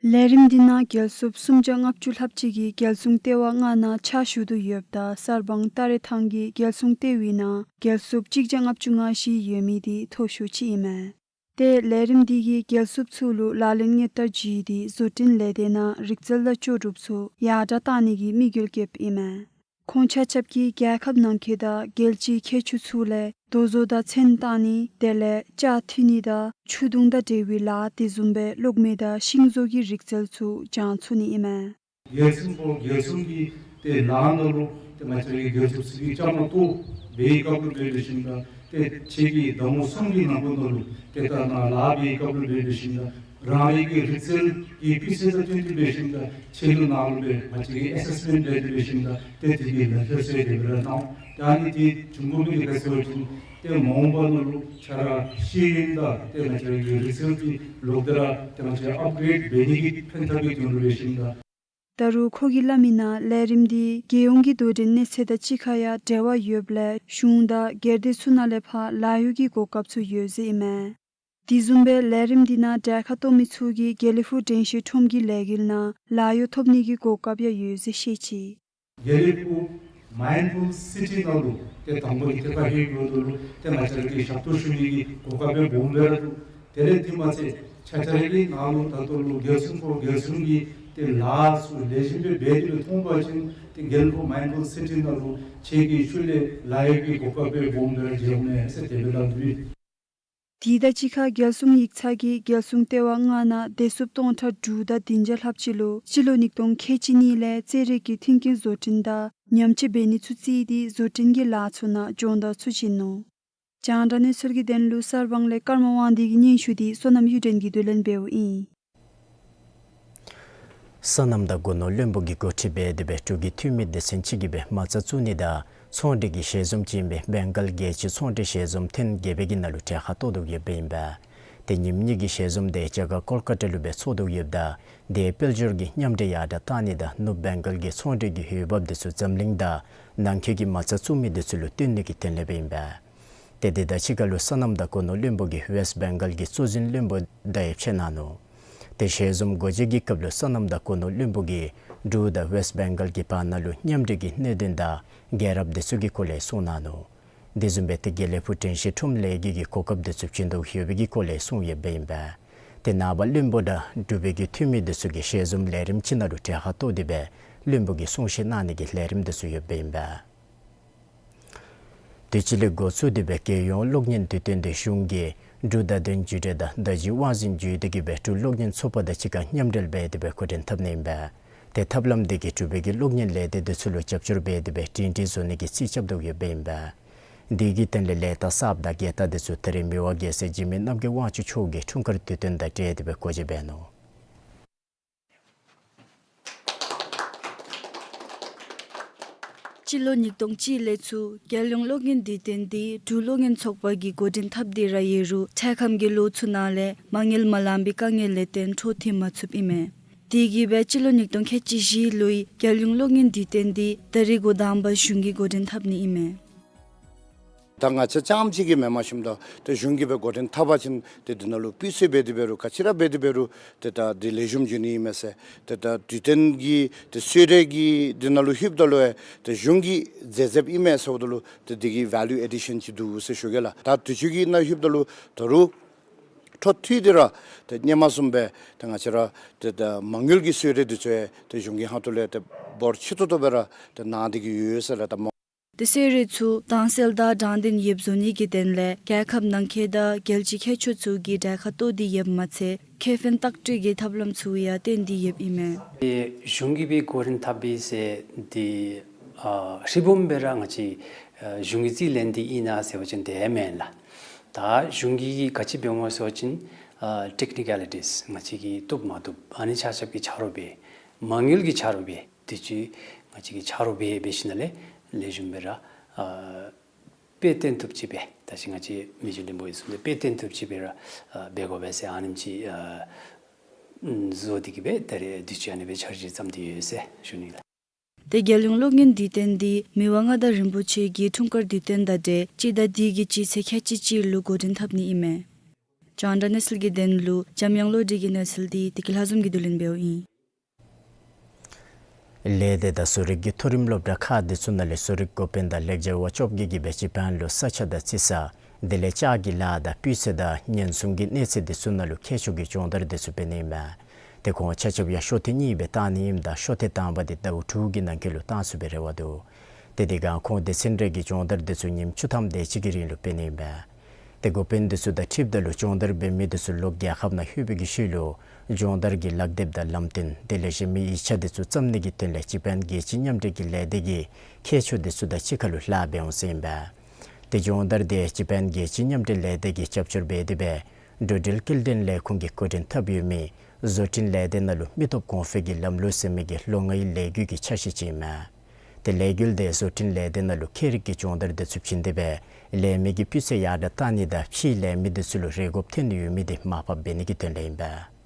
ལས་རིམ་འདི་ནང་རྒྱལ་སྲུངཔ་སུམ་བརྒྱ་ལྔ་བཅུ་ལྷགཔ་ཅིག་གིས་རྒྱལ་སྲུང་ལྟེ་བ་ལྔ་ནང་ཕྱག་ཞུ་དོ་ཡོདཔ་ད་གསར་སྤང་སྟ་རེ་ཐང་གི་རྒྱལ་སྲུང་ལྟེ་བའི་ནང་རྒྱལ་སྲུངཔ་གཅིག་བརྒྱ་ལྔ་བཅུ་ང་བཞི་ཡོད་མི་འདི་མཐོ་ཤོས་ཅིག་ཨིན་མས། ཏེ་ལས་རིམ་འདི་གིས་རྒྱལ་སྲུངཔ་ཚུ་ལུ་ལག་ལེན་གཉེར་ལྟར་བགྱིས་ཏེ་བཟོ་སྐྲུན་ལས་སྡེ་ནང་རིག་རྩལ་དང་ལྕོགས་གྲུབ་ཚུ་ཡར་དྲགས་གཏང་ནི་གི་དམིགས་ཡུལ་བསྐྱེདཔ་ཨིན་མས། ཁོང་ཆ་ཁྱབ་ཀྱིས་རྒྱལ་ཁབ་ནང་འཁོད་དང་རྒྱལ་སྤྱིའི་ཁྱད་ཆོས་ཚུ་ལས་རྡོ་བཟོ་དང་ཚོན་བཏང་ནི་དེ་ལས་ལྕགས་འཐུ་ནི་དང་ཆུ་དུང་དང་འབྲེལ་བའི་ལཱ་དེ་བཟུམ་སྦེ་གློག་མེ་དང་ཤིང་བཟོ་གི་རིག་རྩལ་ཚུ་སྦྱང་ཚུགས་ནི་ཨིན་མས། རྒྱལ་སྲུང་པོ་རྒྱལ་སྲུང་གི་ཏེ་ལཱ་ནང་ལུ་ཏེ་ང་བཅས་རའི་རྒྱལ་སྲུངཔ་ཚུ་གིས་བཅའ་མར་གཏོགས་པའི་སྐབས་ལུ་འབད་འབད་ཞིནམ་ད་ཏེ་ཁྱེད་ཀྱིས་ཟླཝ་གསུམ་གྱི་ནང་འཁོད་ནང་ལུ་ཏེ་ད་ནཱ་ལཱ་འབད་བའི་སྐབས་ལུ་འབད་འབད་ཞིནམ་ད་རང་རའི་གི་རིག་རྩལ་གྱི་སྤུས་ཚད་དང་བསྟུན་ཏེ་འབད་ཞིནམ་ད་ཁྱེད་ལུ་ནཱ་ལུ་སྦེ་ང་བཅས་ཀྱིས་ཨེ་སེསི་མེནཊ་འབད་དེ་འབད་ཞིནམ་ད་ཏེ་དེ་གི་ལག་ཁྱེར་ཟེར་དེ་སྦེ་ར་གནང་། ད་ཨ་ནི་དེ་བྱུང་དགོ་མི་འདི་ག་ཅི་ཟེར་བ་ཅིན་ཏེ་མ་འོངས་པ་ནང་ལུ་ཁྱེད་ར་ཤེས་ཡོན་དང་ཏེ་ང་བཅས་རའི་གི་རིག་རྩལ་འདི་ལོག་སྟེ་ར་ཏེ་ང་བཅས་ཨཔ་གྲེཌ་འབད་ནི་གི་ཕན་ཐབས་ཀྱི་དོན་ལུ་འབད་ཞིནམ་ད། ད་རུང་ཁོ་གིས་སླབ་མི་ནང་ལས་རིམ་འདི་རྒྱལ་ཡོངས་ཀྱི་དོ་འགྲན་གནས་ཚད་དང་གཅིག་ཁར་ཡང་འབྲེལ་བ་ཡོདཔ་ལས་གཞུང་དང་སྒེར་སྡེ་ཚུ་ནང་ལས་ཕར་ལཱ་གཡོག་གི་གོ་སྐབས་ཚུ་ཡོད་ཟེར་ཨིན་མས། དེ་བཟུམ་སྦེ་ལས་རིམ་འདི་ནང་གྲལ་ཁར་གཏོགས་མི་ཚུ་གིས་དགེ་ལེགས་ཕུག་དྲན་ཤེས་ཁྲོམ་གྱི་ལས་འགུལ་ནང་ལཱ་གཡོག་ཐོབ་ནི་གི་གོ་སྐབས་ཡང་ཡོད་ཟེར་བཤད་ཅི། དགེ་ལེགས་ཕུག་མའིནཌ་ཕུལ་སི་ཊི་ནང་ལུ་ཏེ་དང་པ་གི་ཐད་ཁར་ལྷོད་འགྱོཝ་ད་ལུ་ཏེ་ང་བཅས་ར་གིས་ཞབས་ཏོག་ཞུ་ནི་གི་གོ་སྐབས་སྦོམ་སྦེ་ར་འདུག། དེ་ལས་དེ་མ་ཚད་ཁྱེད་ཅག་ར་གི་ནང་ལུ་ད་ལྟོ་ལུ་རྒྱལ་སྲུང་པོ་རྒྱལ་སྲུང་གི་ཏེ་ལཱ་ཚུ་ལེགས་ཤོམ་སྦེ་འབད་དེ་སྦེ་ཐོན་པ་ཅིན་ཏེ་དགེ་ལེགས་ཕུག་མའིནཌ་ཕུལ་སི་ཊི་ནང་ལུ་ཁྱེད་ཀྱི་ཤུལ་ལས་ལཱ་གཡོག་གི་གོ་སྐབས་སྦེ་སྦོམ་སྦེ་ར་འཇལཝ་མས་ཟེར་དེ་སྦེ་སླབ་ནི་ཨིན། དེ་དང་གཅིག་ཁར་རྒྱལ་སྲུང་ཡིག་ཚང་གིས་རྒྱལ་སྲུང་ལྟེ་བ་ལྔ་ནང་བདེ་སྲུངཔ་སྟོང་ཕྲག་དྲུག་དང་བདུན་བརྒྱ་ལྷགཔ་ཅིག་ལུ་སྤྱི་ལོ་ཉིས་སྟོང་ཁལ་གཅིག་གཉིས་ལས་རྩེད་རིགས་ཀྱི་མཐུན་རྐྱེན་བཟོ་སྐྲུན་དང་ཉམས་བཅོས་འབད་ནི་ཚུ་བརྩིས་ཏེ་བཟོ་སྐྲུན་གྱི་ལཱ་ཚུ་ནང་སྦྱོང་བརྡར་ཚུ་བྱིན་ནུག། རྒྱང་བསྒྲགས་གནས་ཚུལ་གྱི་དོན་ལུ་གསར་སྤང་ལས་ཀརྨ་དབང་འདུས་ཀྱི་སྙན་ཞུ་འདི་བསོད་ནམས་གཡུ་སྒྲོན་གྱིས་བསྡུ་ལེན་འབདཝ་ཨིན། སོ་ནམ་དང་སྒོ་ནོར་བློན་པོ་གིས་འགོ་ཁྲིད་འབད་དེ་སྦེ་འབྲུག་གི་འཐུས་མི་སྡེ་ཚན་ཅིག་གིས་སྦེ་མ་རྩ་བཙུགས་ནི་དང་ཚོང་འབྲེལ་གྱི་ཞལ་འཛོམས་ཅིག་ཨིན་པའི་བེང་གཱལ་རྒྱལ་སྤྱིའི་ཚོང་འབྲེལ་ཞལ་འཛོམས་ཐེངས་བརྒྱད་པའི་གི་ནང་ལུ་གྲལ་ཁར་གཏོགས་དོ་ཡོདཔ་ཨིན་པས། ཏེ་ཉིནམ་གཉིས་ཀྱི་ཞལ་འཛོམས་འདི་རྒྱ་གར་ཀོལ་ཀ་ཏ་ལུ་སྦེ་འཚོགས་དོ་ཡོདཔ་ད་དེ་དཔལ་འབྱོར་གྱི་མཉམ་འབྲེལ་ཡར་དྲགས་གཏང་ནི་དང་ནུབ་བེང་གཱལ་གྱི་ཚོང་འབྲེལ་གྱི་འོས་འབབ་འདི་ཚུ་འཛམ་གླིང་དང་ནང་འཁོད་ཀྱི་མ་རྩ་བཙུགས་མི་འདི་ཚུ་ལུ་སྟོན་ནི་གི་དོན་ལས་སྦེ་ཨིན་པས། ཏེ་དེ་དང་གཅིག་ཁར་ལུ་སོ་ནམ་དང་སྒོ་ནོར་བློན་པོ་གིས་ཝེསཊ་བེང་གཱལ་གྱི་གཙོ་འཛིན་བློན་པོ་དང་ཡང་ཕྱད་གནང་ནུག། ཏེ་ཞལ་འཛོམས་འགོ་འབྱེད་ཀྱི་སྐབས་ལུ་སོ་ནམ་དང་སྒོ་ནོར་བློན་པོ་གིས་འབྲུག་དང་ཝེསཊ་བེང་གཱལ་གྱི་བར་ན་ལུ་མཉམ་འབྲེལ་གྱི་གནད་དོན་དང་རྒྱལ་རབས་འདི་ཚུ་གི་སྐོར་ལས་གསུངས་གནང་ནུག། དེ་བཟུམ་སྦེ་ཏེ་དགེ་ལེགས་ཕུག་དྲན་ཤེས་ཁྲོམ་ལས་འགུལ་གྱི་གོ་སྐབས་འདི་ཚུ་བྱིན་དོ་ཡོད་པའི་གི་སྐོར་ལས་གསུངས་ཡོདཔ་ཨིན་པས། ཏེ་ནངས་པ་བློན་པོ་དང་འབྲུག་པའི་གི་འཐུས་མི་འདི་ཚུ་གིས་ཞལ་འཛོམས་ལས་རིམ་ཅིག་ནང་ལུ་གྲལ་ཁར་གཏོགས་ཏེ་སྦེ་བློན་པོ་གིས་གསུང་བཤད་གནང་ནི་གི་ལས་རིམ་འདི་ཚུ་ཡོདཔ་ཨིན་པས། དུས་ཅི་ལས་འགོ་བཙུགས་ཏེ་སྦེ་རྒྱལ་ཡོངས་གློག་བརྙན་དུས་སྟོན་འདི་གཞུང་གིས་འབྲུག་བརྡ་དོན་བརྒྱུད་འབྲེལ་དང་བརྡ་བརྒྱུད་དབང་འཛིན་བརྒྱུད་འདི་གིས་སྦེ་འབྲུག་གློག་བརྙན་ཚོགས་པ་དང་གཅིག་ཁར་མཉམ་འབྲེལ་འབད་དེ་སྦེ་འགོ་འདྲེན་འཐབ་ནི་ཨིན་པས། ཏེ་ཐབས་ལམ་འདི་གིས་འབྲུག་པའི་གི་གློག་བརྙན་ལས་སྡེ་འདི་ཚུ་ལུ་རྒྱབ་སྐྱོར་འབད་དེ་སྦེ་སྒྲིང་སྒྲིང་བཟོ་ནི་གི་རྩིས་རྐྱབ་དོ་ཡོདཔ་ཨིན་པས། འདི་གི་དོན་ལས་ལས་རྟགས་གསརཔ་དང་རྒྱལ་རྟགས་འདི་ཚུ་ད་རེས་མི་དབང་རྒྱལ་སྲས་འཇིགས་མེད་རྣམ་རྒྱལ་དབང་ཕྱུག་མཆོག་གི་འཁྲུངས་སྐར་དུས་སྟོན་དང་འབྲེལ་ཏེ་སྦེ་འགོ་འབྱེད་འབད་ནུག། སྤྱི་ལོ་ཉིས་སྟོང་གཅིག་ལས་ཚུར་རྒྱལ་ཡོངས་གློག་བརྙན་དུས་སྟོན་འདི་འབྲུག་གློག་བརྙན་ཚོགས་པ་གིས་འགོ་འདྲེན་འཐབ་སྟེ་ར་ཡོད་རུང་འཕྲལ་ཁམས་ཀྱི་ལོ་ཚུ་ནང་ལས་མ་དངུལ་མ་ལང་པའི་དཀའ་ངལ་ལས་བརྟེན་འཕྲོ་མཐུད་མ་ཚུགསཔ་ཨིན་མས། དེ་གིས་སྦེ་སྤྱི་ལོ་ཉིས་སྟོང་ཁལ་གཅིག་བཞི་ལོའི་རྒྱལ་ཡོངས་གློག་བརྙན་དུས་སྟོན་འདི་ད་རེས་འགོ་དང་པ་གཞུང་གིས་འགོ་འདྲེན་འཐབ་ནི་ཨིན་མས། ད་ང་བཅས་རྐྱངམ་གཅིག་གིས་མེནམ་ཞིནམ་ད་ཏེ་གཞུང་གིས་སྦེ་འགོ་འདྲེན་འཐབ་པ་ཅིན་ཏེ་འདི་ནང་ལུ་སྤུས་ཚད་འབད་དེ་འབད་རུང་ག་ཅི་ར་འབད་དེ་འབད་རུང་ཏེ་ད་འདི་ལེགས་ཤོམ་འགྱོ་ནི་ཨིན་མས་ཟེར། ཏེ་ད་དུས་སྟོན་གྱི་ཏེ་གསོལ་རས་ཀྱི་འདི་ནང་ལུ་ལྷོདཔ་ད་ལུ་ཡང་ཏེ་གཞུང་གིས་མཛད་མཛདཔ་ཨིན་མས་ཟེརཝ་ད་ལུ་ཏེ་འདི་གི་ཝེ་ལུ་ཨེ་ཌི་ཤཱན་ཅིག་འདུག་ཟེར་ཞུ་གེ་ལགས། ད་དུས་ཅི་གི་ནང་ལྷོདཔ་ད་ལུ་ད་རུང་ འཕྲོ་མཐུད་དེ་ར་ཏེ་སྔོན་མ་བཟུམ་སྦེ་ཏེ་ང་བཅས་ར་ཏེ་ད་མ་དངུལ་གྱི་གསོལ་རས་འདི་ཚུ་ཏེ་གཞུང་གི་ཁ་ཐུག་ལས་ཏེ་འབོར་ཆེ་ཏོག་ཏོ་སྦེ་ར་ཏེ་གནང་སྟེ་གི་ཡོད་ཟེར་ལགས། ད་མ་ཏེ་གསོལ་རས་ཚུ་དྭངས་གསལ་དང་དྲང་བདེན་ཡོདཔ་བཟོ་ནི་གི་དོན་ལས་རྒྱལ་ཁབ་ནང་འཁོད་དང་རྒྱལ་སྤྱི་ཁྱད་ཆོས་ཚུ་གི་གྲལ་ཁར་གཏོགས་ཏེ་ཡོདཔ་མ་ཚད་ཁེ་ཕན་བརྟག་དཔྱད་ཀྱི་ཐབས་ལམ་ཚུ་ཡང་བཏོན་ཏེ་ཡོདཔ་ཨིན་མས། ཏེ་གཞུང་གིས་སྦེ་འགོ་འདྲེན་འཐབ་པའི་ཟེར་འདི་ཨ་རི་བོམ་སྦེ་ར་ང་བཅས་ཨ་གཞུང་གིས་རྩིས་ལེན་ཏེ་ཨིན་ན་ཟེར་བ་ཅིན་དེ་མེན་ལགས། ད་གཞུང་གིས་ག་ཅི་འབད་འོང་ཟེར་བ་ཅིན་ཨ་ཊེཀ་ནི་ཀེ་ལི་ཊིས་ང་བཅས་ཀྱིས་བཏུབ་མ་བཏུབ་ཨ་ནི་ཆ་ཁྱབ་ཀྱི་ཆ་རོགས་འབད། མ་དངུལ་གྱི་ཆ་རོགས་འབད། དེ་ཚུ་ང་བཅས་ཀྱིས་ཆ་རོགས་འབད་འབད་ཞིནམ་ལས་ལེགས་ཤོམ་སྦེ་ར་ཨ་དཔེ་སྟོན་ཐུབ་ཅིག་སྦེ་ད་ཅི་ང་བཅས་མི་རྗེ་བློན་པོ་གིས་གསུངས་ཏེ་དཔེ་སྟོན་ཐུབ་ཅིག་སྦེ་ར་ཨ་འབད་དགོ་པས་ཟེར་ཨ་ནེམ་ཅིག་ཨ་བཟོ་སྟེ་གི་སྦེ་ད་རེས་དུས་ཅི་ཨ་ནི་སྦེ་འཆར་གཞི་བརྩམས་ཏེ་ཡོད་ཟེར་ཞུ་ནི་ལགས། ཏེ་རྒྱལ་ཡོངས་གློག་བརྙན་དུས་སྟོན་འདི་མི་དབང་མངའ་བདག་རིན་པོ་ཆེ་གི་འཁྲུངས་སྐར་དུས་སྟོན་དང་འབྲེལ་སྤྱི་ཟླ་འདི་གི་སྤྱི་ཚེས་ཁལ་གཅིག་གཅིག་ལུ་འགོ་འདྲེན་འཐབ་ནི་ཨིན་མས། རྒྱང་བསྒྲགས་གནས་ཚུལ་གྱི་དོན་ལུ་འཇམ་དབྱངས་བློ་གྲོས་ཀྱི་གནས་ཚུལ་འདི་བདེ་སྐྱིད་ལྷ་འཛོམས་ཀྱིས་བསྡུ་ལེན་འབདཝ་ཨིན། ལས་སྡེ་དང་བཟོ་རིག་གི་མཐོ་རིམ་སློབ་གྲྭ་ཁག་འདི་ཚུ་ནང་ལས་བཟོ་རིག་འགོ་དཔོན་དང་ལེགས་སྦྱར་བ་བཅོ་བརྒྱད་ཀྱིས་སྦེ་སྤྱི་ཕན་ལུ་ས་ཆ་དང་རྩི་ས་དེ་ལས་ལྕགས་ཀྱི་ལཱ་དང་སྤུས་ཚད་དང་ཉེན་སྲུང་གི་གནས་ཚད་འདི་ཚུ་ནང་ལུ་མཁས་མཆོག་གི་སྦྱོང་བརྡར་འདི་ཚུ་འབད་ནི་ཨིན་མས། ཏེ་ཁོང་ཆ་ཁྱབ་ཡང་ཤོག་ཐེངས་གཉིས་སྦེ་བཏང་ནི་ཨིནམ་ད་ཤོག་ཐེངས་དང་པ་འདི་ཟླཝ་དྲུག་གི་ནང་འཁོད་ལུ་བཏང་ཚུགས་པའི་རེ་བ་འདུག། ཏེ་དེ་སྒང་ཁོང་སྡེ་ཚན་རེ་གི་སྦྱོང་བརྡར་འདི་ཚུ་ཉིནམ་བཅུ་ཐམ་དེ་ཅིག་གི་རིང་ལུ་འབད་ནི་ཨིན་མས། ཏེ་འགོ་དཔོན་འདི་ཚུ་དང་འཁྲིལཝ་ད་ལུ་སྦྱོང་བརྡར་འབད་མི་འདི་ཚུ་ལོག་རྒྱལ་ཁབ་ནང་ལྷོད་པའི་གི་ཤུལ་ལུ་སྦྱོང་བརྡར་གྱི་ལག་དེབ་དང་ལམ་སྟོན་དེ་ལས་གཞན་མི་ཡིག་ཆ་འདི་ཚུ་བརྩམ་ནི་གི་དོན་ལས་སྤྱི་ཕན་རྒྱལ་སྤྱིའི་མཉམ་འབྲེལ་གྱི་ལས་སྡེ་གི་མཁས་མཆོག་འདི་ཚུ་དང་གཅིག་ཁར་ལུ་ལྷག་འབད་འོང་ཟེར་ཨིན་པས། ཏེ་སྦྱོང་བརྡར་འདི་སྤྱི་ཕན་རྒྱལ་སྤྱིའི་མཉམ་འབྲེལ་ལས་སྡེ་གིས་རྒྱབ་སྐྱོར་འབད་དེ་སྦེ་འགྲོ་འགྲུལ་སྐྱེལ་འདྲེན་ལས་ཁུངས་ཀྱིས་འགོ་འདྲེན་འཐབ་ཡོད་མི་བཟོ་སྐྲུན་ལས་སྡེ་ནང་ལུ་མི་སྟོབས་གོང་འཕེལ་གྱི་ལམ་ལུགས་ཟེར་མི་གི་ལོ་ལྔའི་ལས་འགུལ་གྱི་ཆ་ཤས་ཅིག་ཨིན་མས། ཏེ་ལས་འགུལ་འདི་བཟོ་སྐྲུན་ལས་སྡེ་ནང་ལུ་ཁྱད་རིག་གི་སྦྱོང་བརྡར་འདི་ཚུ་བྱིན་ཏེ་སྦེ་ལས་མི་གི་སྤུས་ཚད་ཡར་དྲགས་བཏང་ནི་དང་ཕྱིའི་ལས་མི་འདི་ཚུ་ལུ་རེ་དགོཔ་ཐོན་ཡོད་མི་འདི་མར་ཕབ་འབད་ནི་གི་དོན་ལས་ཨིན་པས།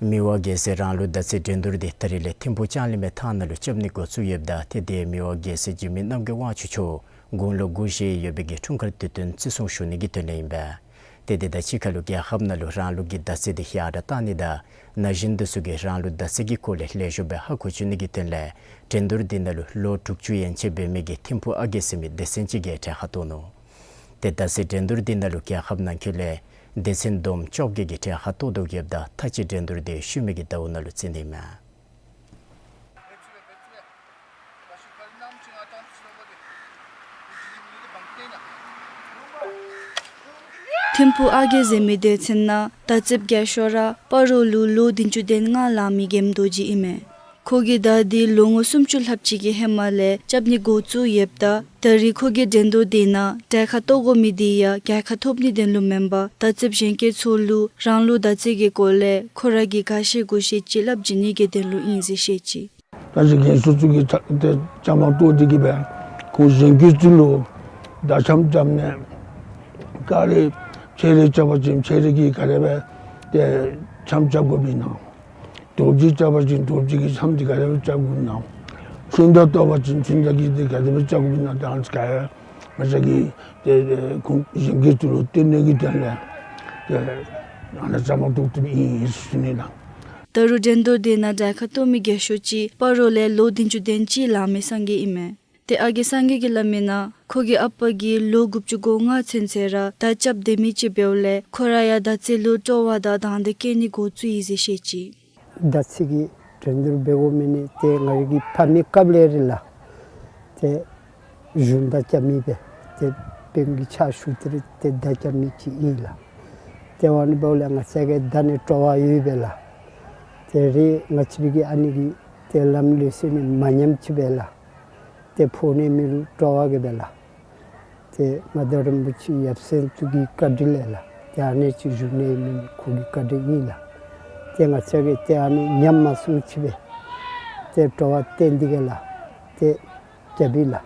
མི་དབང་རྒྱལ་སྲས་རང་ལུགས་ཟླ་ཚེས་འགྲན་བསྡུར་འདི་ད་རིས་ལས་ཐིམ་ཕུག་ལྕང་གླིང་མའི་ཐང་ནང་ལུ་རྐྱབ་ནི་འགོ་བཙུགས་ཡོདཔ་ད་ཏེ་དེ་མི་དབང་རྒྱལ་སྲས་འཇིགས་མེད་རྣམ་རྒྱལ་དབང་ཕྱུག་མཆོག་དགུང་ལོ་དགུ་བཞེས་ཡོད་པའི་གི་འཁྲུངས་སྐར་དུས་སྟོན་བརྩི་སྲུང་ཞུ་ནི་གི་དོན་ལས་ཨིན་པས། ཏེ་དེ་དང་གཅིག་ཁར་ལུ་རྒྱལ་ཁབ་ནང་ལུ་རང་ལུགས་ཀྱི་ཟླ་ཚེས་འདི་ཡར་དྲགས་བཏང་ནི་དང་ན་གཞོན་འདི་ཚུ་གིས་རང་ལུགས་ཟླ་ཚེས་ཀྱི་སྐོར་ལས་ལེགས་ཤོམ་སྦེ་ཧ་གོ་བཅུག་ནི་གི་དོན་ལས་འགྲན་བསྡུར་འདི་ནང་ལུ་ལོ་དྲུག་ཅུ་ཡན་ཆད་འབད་མི་གི་ཐིམ་ཕུག་ཨ་རྒས་ཟེར་མི་སྡེ་ཚན་ཅིག་གིས་གྲལ་ཁར་གཏོགས་ནུག། ཏེ་ཟླ་ཚེས་འགྲན་བསྡུར་འདི་ནང་ལུ་རྒྱལ་ཁབ་ནང་འཁོད་ལས་སྡེ་ཚན་བསྡོམས་བཅོ་བརྒྱད་ཀྱིས་གྲལ་ཁར་གཏོགས་དོ་ཡོདཔ་ད་ད་ཅི་འགྲན་བསྡུར་འདི་ཤུལ་མའི་གི་ཟླཝ་ནང་ལུ་བརྩི་ནི་ཨིན་མས། ཐིམ་ཕུག་ཨ་རྒས་ཟེར་མི་སྡེ་ཚན་ནང་ད་ཅིབ་རྒྱ་ཤོ་ར་སྤ་རོ་ལུ་ལོ་བདུན་ཅུ་དོན་ལྔ་ལང་མི་མགྱོནམ་རྡོ་རྗེ་ཨིན་མས། ཁོ་གིས་ད་འདི་ལོ་ངོ་སུམ་ཅུ་ལྷགཔ་ཅིག་གི་ཧེ་མ་ལས་རྐྱབ་ནི་འགོ་བཙུགས་ཡོདཔ་ད་ད་རིས་ཁོ་གིས་འགྲན་བསྡུར་འདི་ནང་གྲལ་ཁར་གཏོགས་དགོ་མི་འདི་ཡང་རྒྱལ་ཁ་ཐོབ་ནི་དོན་ལུ་མེན་པར་ད་ཅིབ་གཞན་སྐྱེས་ཚུ་ལུ་རང་ལུགས་ཟླ་ཚེས་ཀྱི་སྐོར་ལས་ཁོ་ར་གིས་ག་ཤེས་གོ་ཤེས་ཅིག་སླབ་བྱིན་ནི་གི་དོན་ལུ་ཨིན་ཟེར་བཤད་ཅི། ད་ཅི་རྒན་ཤོས་ཚུ་གིས་ད་ཏེ་བཅའ་མར་གཏོགས་ཏེ་གི་སྦེ་ཁོང་གཞན་སྐྱེས་ཚུ་ལུ་ད་འཆམ་རྐྱབ་ནི་ག་ར་ཕྱག་རེ་རྐྱབ་པ་ཅིན་ཕྱག་རེ་གིས་ག་དེ་སྦེ་ཏེ་འཆམ་རྐྱབ་དགོཔ་ཨིན་ན། རྡོ་རྗེ་རྐྱབ་པ་ཅིན་རྡོ་རྗེ་གི་འཆམ་འདི་ག་དེ་སྦེ་རྐྱབ་དགོཔ་ཨིན་ན། མཚོན་ཆ་གཏོགས་པ་ཅིན་མཚོན་ཆ་གི་འདི་ག་དེ་སྦེ་རྐྱབ་དགོཔ་ཨིན་ན། ད་ཨ་ནི་ག་ར་ང་བཅས་ཀྱིས་ཏེ་ཏེ་ཁོང་གཞན་སྐྱེས་ཚུ་ལུ་སྟོན་ནི་གི་དོན་ལས་ཏེ་ཨ་ནི་བཅའ་མར་གཏོགས་གཏོགསཔ་ཨིན་ཟེར་ཞུ་ནི་ལགས། ད་རུང་འགྲན་བསྡུར་འདི་ནང་གྲལ་ཁར་གཏོགས་མི་རྒས་ཤོས་ཅིག་སྤ་རོ་ལས་ལོ་བདུན་ཅུ་དོན་གཅིག་ལང་མི་སངས་རྒྱས་ཨིན་མས། ཏེ་ཨ་རྒས་སངས་རྒྱས་ཀྱིས་སླབ་མིའི་ནང་ཁོ་གི་ཨ་པ་གིས་ལོ་དགུ་བཅུ་གོ་ལྔ་ཚུན་ཚོད་ར་ད་རྐྱབ་སྡོད་མི་ཅིག་འབདཝ་ལས་ཁོ་ར་ཡང་ཟླ་ཚེས་ལུ་སྤྲོ་བ་དང་དང་འདོད་བསྐྱེད་ནི་འགོ་བཙུགས་ཡི་ཟེར་བཤད་ཅི། ཟླ་ཚེས་ཀྱི་འགྲན་བསྡུར་འབད་དགོ་མི་ནི་ཏེ་ང་རའི་གི་ཕ་མའི་སྐབས་ལས་ར་ལགས། ཏེ་གཞུང་བདག་རྐྱབ་མི་སྦེ་ཏེ་དཔོན་གྱི་ཕྱག་ཞུ་སྟེ་ར་ཏེ་བདག་རྐྱབ་མི་ཅིག་ཨིན་ལགས། ཏེ་འབདཝ་ལས་ང་བཅས་ཀྱིས་ད་ནི་སྤྲོ་བ་ཡོད་པས་ལགས། ཏེ་རེས་ང་བཅས་རའི་གི་ཨ་ནི་གི་ཏེ་ལམ་ལུགས་ཟེར་ནི་མ་ཉམས་ཅིག་སྦེ་ལགས། ཏེ་ཕོག་ནི་མེད་རུང་སྤྲོ་བ་གིས་སྦེ་ལགས། ཏེ་མངའ་བདག་རིན་པོ་ཆེ་ཡབ་སྲས་ཚུ་གི་བཀའ་དྲིན་ལས་ལགས། ཏེ་ཨ་ནི་ཅིག་བཞུགས་ནི་ཨིན་མི་ཁོ་གི་བཀའ་དྲིན་ཨིན་ལགས། ཏེ་ང་བཅས་ཀྱིས་ཏེ་ཨ་ནི་ཉམས་མ་སོང་ཅིག་སྦེ་ཏེ་སྤྲོ་བ་བཏོན་ཏེ་གི་ལགས། ཏེ་རྐྱབ་ཨིན་ལགས།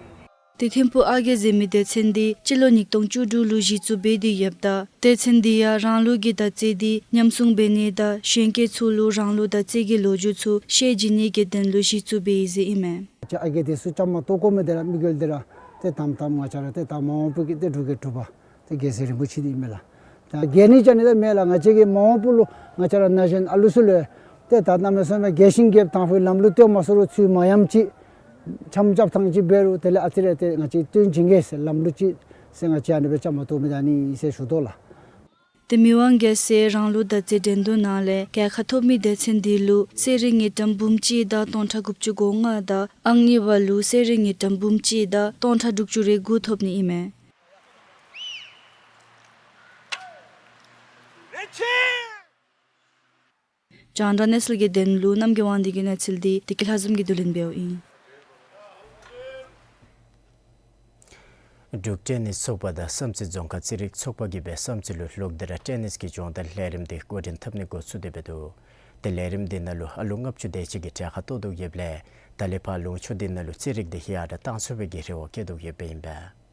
ཏེ་ཐིམ་ཕུག་ཨ་རྒས་ཟེར་མི་སྡེ་ཚན་འདི་སྤྱི་ལོ་ཉིས་སྟོང་བཅུ་དྲུག་ལུ་གཞི་བཙུགས་འབད་དེ་ཡོདཔ་ད་སྡེ་ཚན་འདི་ཡང་རང་ལུགས་ཀྱི་ཟླ་ཚེས་འདི་ཉམས་སྲུང་འབད་ནི་དང་གཞན་སྐྱེས་ཚུ་ལུ་རང་ལུགས་ཟླ་ཚེས་ཀྱི་ལོ་རྒྱུས་ཚུ་ཤེས་བྱིན་ནི་གི་དོན་ལུ་གཞི་བཙུགས་འབད་ཡི་ཟེར་ཨིན་མས། ཨ་རྒས་འདི་ཚུ་བཅའ་མར་གཏོགས་དགོ་མི་འདི་ར་དམིགས་ཡུལ་འདི་ར་ཏེ་དམ་དམ་ང་བཅས་ར་ཏེ་ད་མ་འོངས་པའི་གི་ཏེ་འབྲུག་གི་འབྲུག་པ་ཏེ་རྒྱལ་སྲས་རིན་པོ་ཆེ་འདི་ཨིན་མས་ལགས། ད་རྒྱལ་ནི་བཅའ་ནི་ད་མེད་ལགས། ང་བཅས་ཀྱི་མ་འོངས་པ་ལུ་ང་བཅས་ར་ན་གཞོན་ཨ་ལུ་ཚུ་ལུ་ཏེ་ད་གནམ་མེད་ས་མེད་རྒྱས་ཤིང་རྒྱསཔ་དང་ཕུའི་ལམ་ལུགས་སྟོན་མ་ཚུགས་རུང་ཚུར་མ་ཉམས་ཅིག་འཆམ་རྐྱབ་ཐངས་ཅིག་འབད་རུང་དེ་ལས་ཨ་ཙི་རེ་ཏེ་ང་བཅས་སྟོན་བྱིན་གེ་ཟེར་ལམ་ལུགས་ཅིག་ཟེར་ང་བཅས་ཨ་ནི་སྦེ་བཅའ་མར་གཏོགས་མི་ད་ཨ་ནི་ཨིན་ཟེར་ཞུ་དོ་ལགས། ཏེ་མི་དབང་རྒྱལ་སྲས་རང་ལུགས་མདའ་རྩེད་འགྲན་བསྡུར་ནང་ལས་རྒྱལ་ཁ་ཐོབ་མི་སྡེ་ཚན་འདི་ལུ་གསེར་རི་དངུལ་ཀྲམ་འབུམ་གཅིག་དང་སྟོང་ཕྲག་དགུ་བཅུ་གོ་ལྔ་དང་ཨང་གཉིས་པ་ལུ་གསེར་རི་དངུལ་ཀྲམ་འབུམ་གཅིག་དང་སྟོང་ཕྲག་དྲུག་ཅུ་རེ་དགུ་ཐོབ་ནི་ཨིན་མས། རྒྱང་བསྒྲགས་གནས་ཚུལ་གྱི་དོན་ལུ་རྣམ་རྒྱལ་དབང་འདུས་ཀྱི་གནས་ཚུལ་འདི་བདེ་སྐྱིད་ལྷ་འཛོམས་ཀྱིས་བསྡུ་ལེན་འབདཝ་ཨིན། འབྲུག་ཊེ་ནིས་ཚོགས་པ་དང་བསམ་རྩེ་རྫོང་ཁག་རྩེད་རིགས་ཚོགས་པ་གིས་སྦེ་བསམ་རྩེ་ལུ་ལོག་སྟེ་ར་ཊེ་ནིས་ཀྱི་སྦྱོང་བརྡར་ལས་རིམ་འདི་འགོ་འདྲེན་འཐབ་ནི་འགོ་བཙུགས་ཏེ་འབད་དོ། ཏེ་ལས་རིམ་འདི་ནང་ལུ་ཨ་ལུ་ལྔ་བཅུ་དེ་ཅིག་གིས་གྲལ་ཁར་གཏོགས་དོ་ཡོདཔ་ལས་ད་ལས་ཕར་ལོངས་ཕྱོགས་འདི་ནང་ལུ་རྩེད་རིགས་འདི་ཡར་དྲག་བཏང་ཚུགས་པའི་གི་རེ་བ་བསྐྱེད་དོ་ཡོདཔ་ཨིན་པས།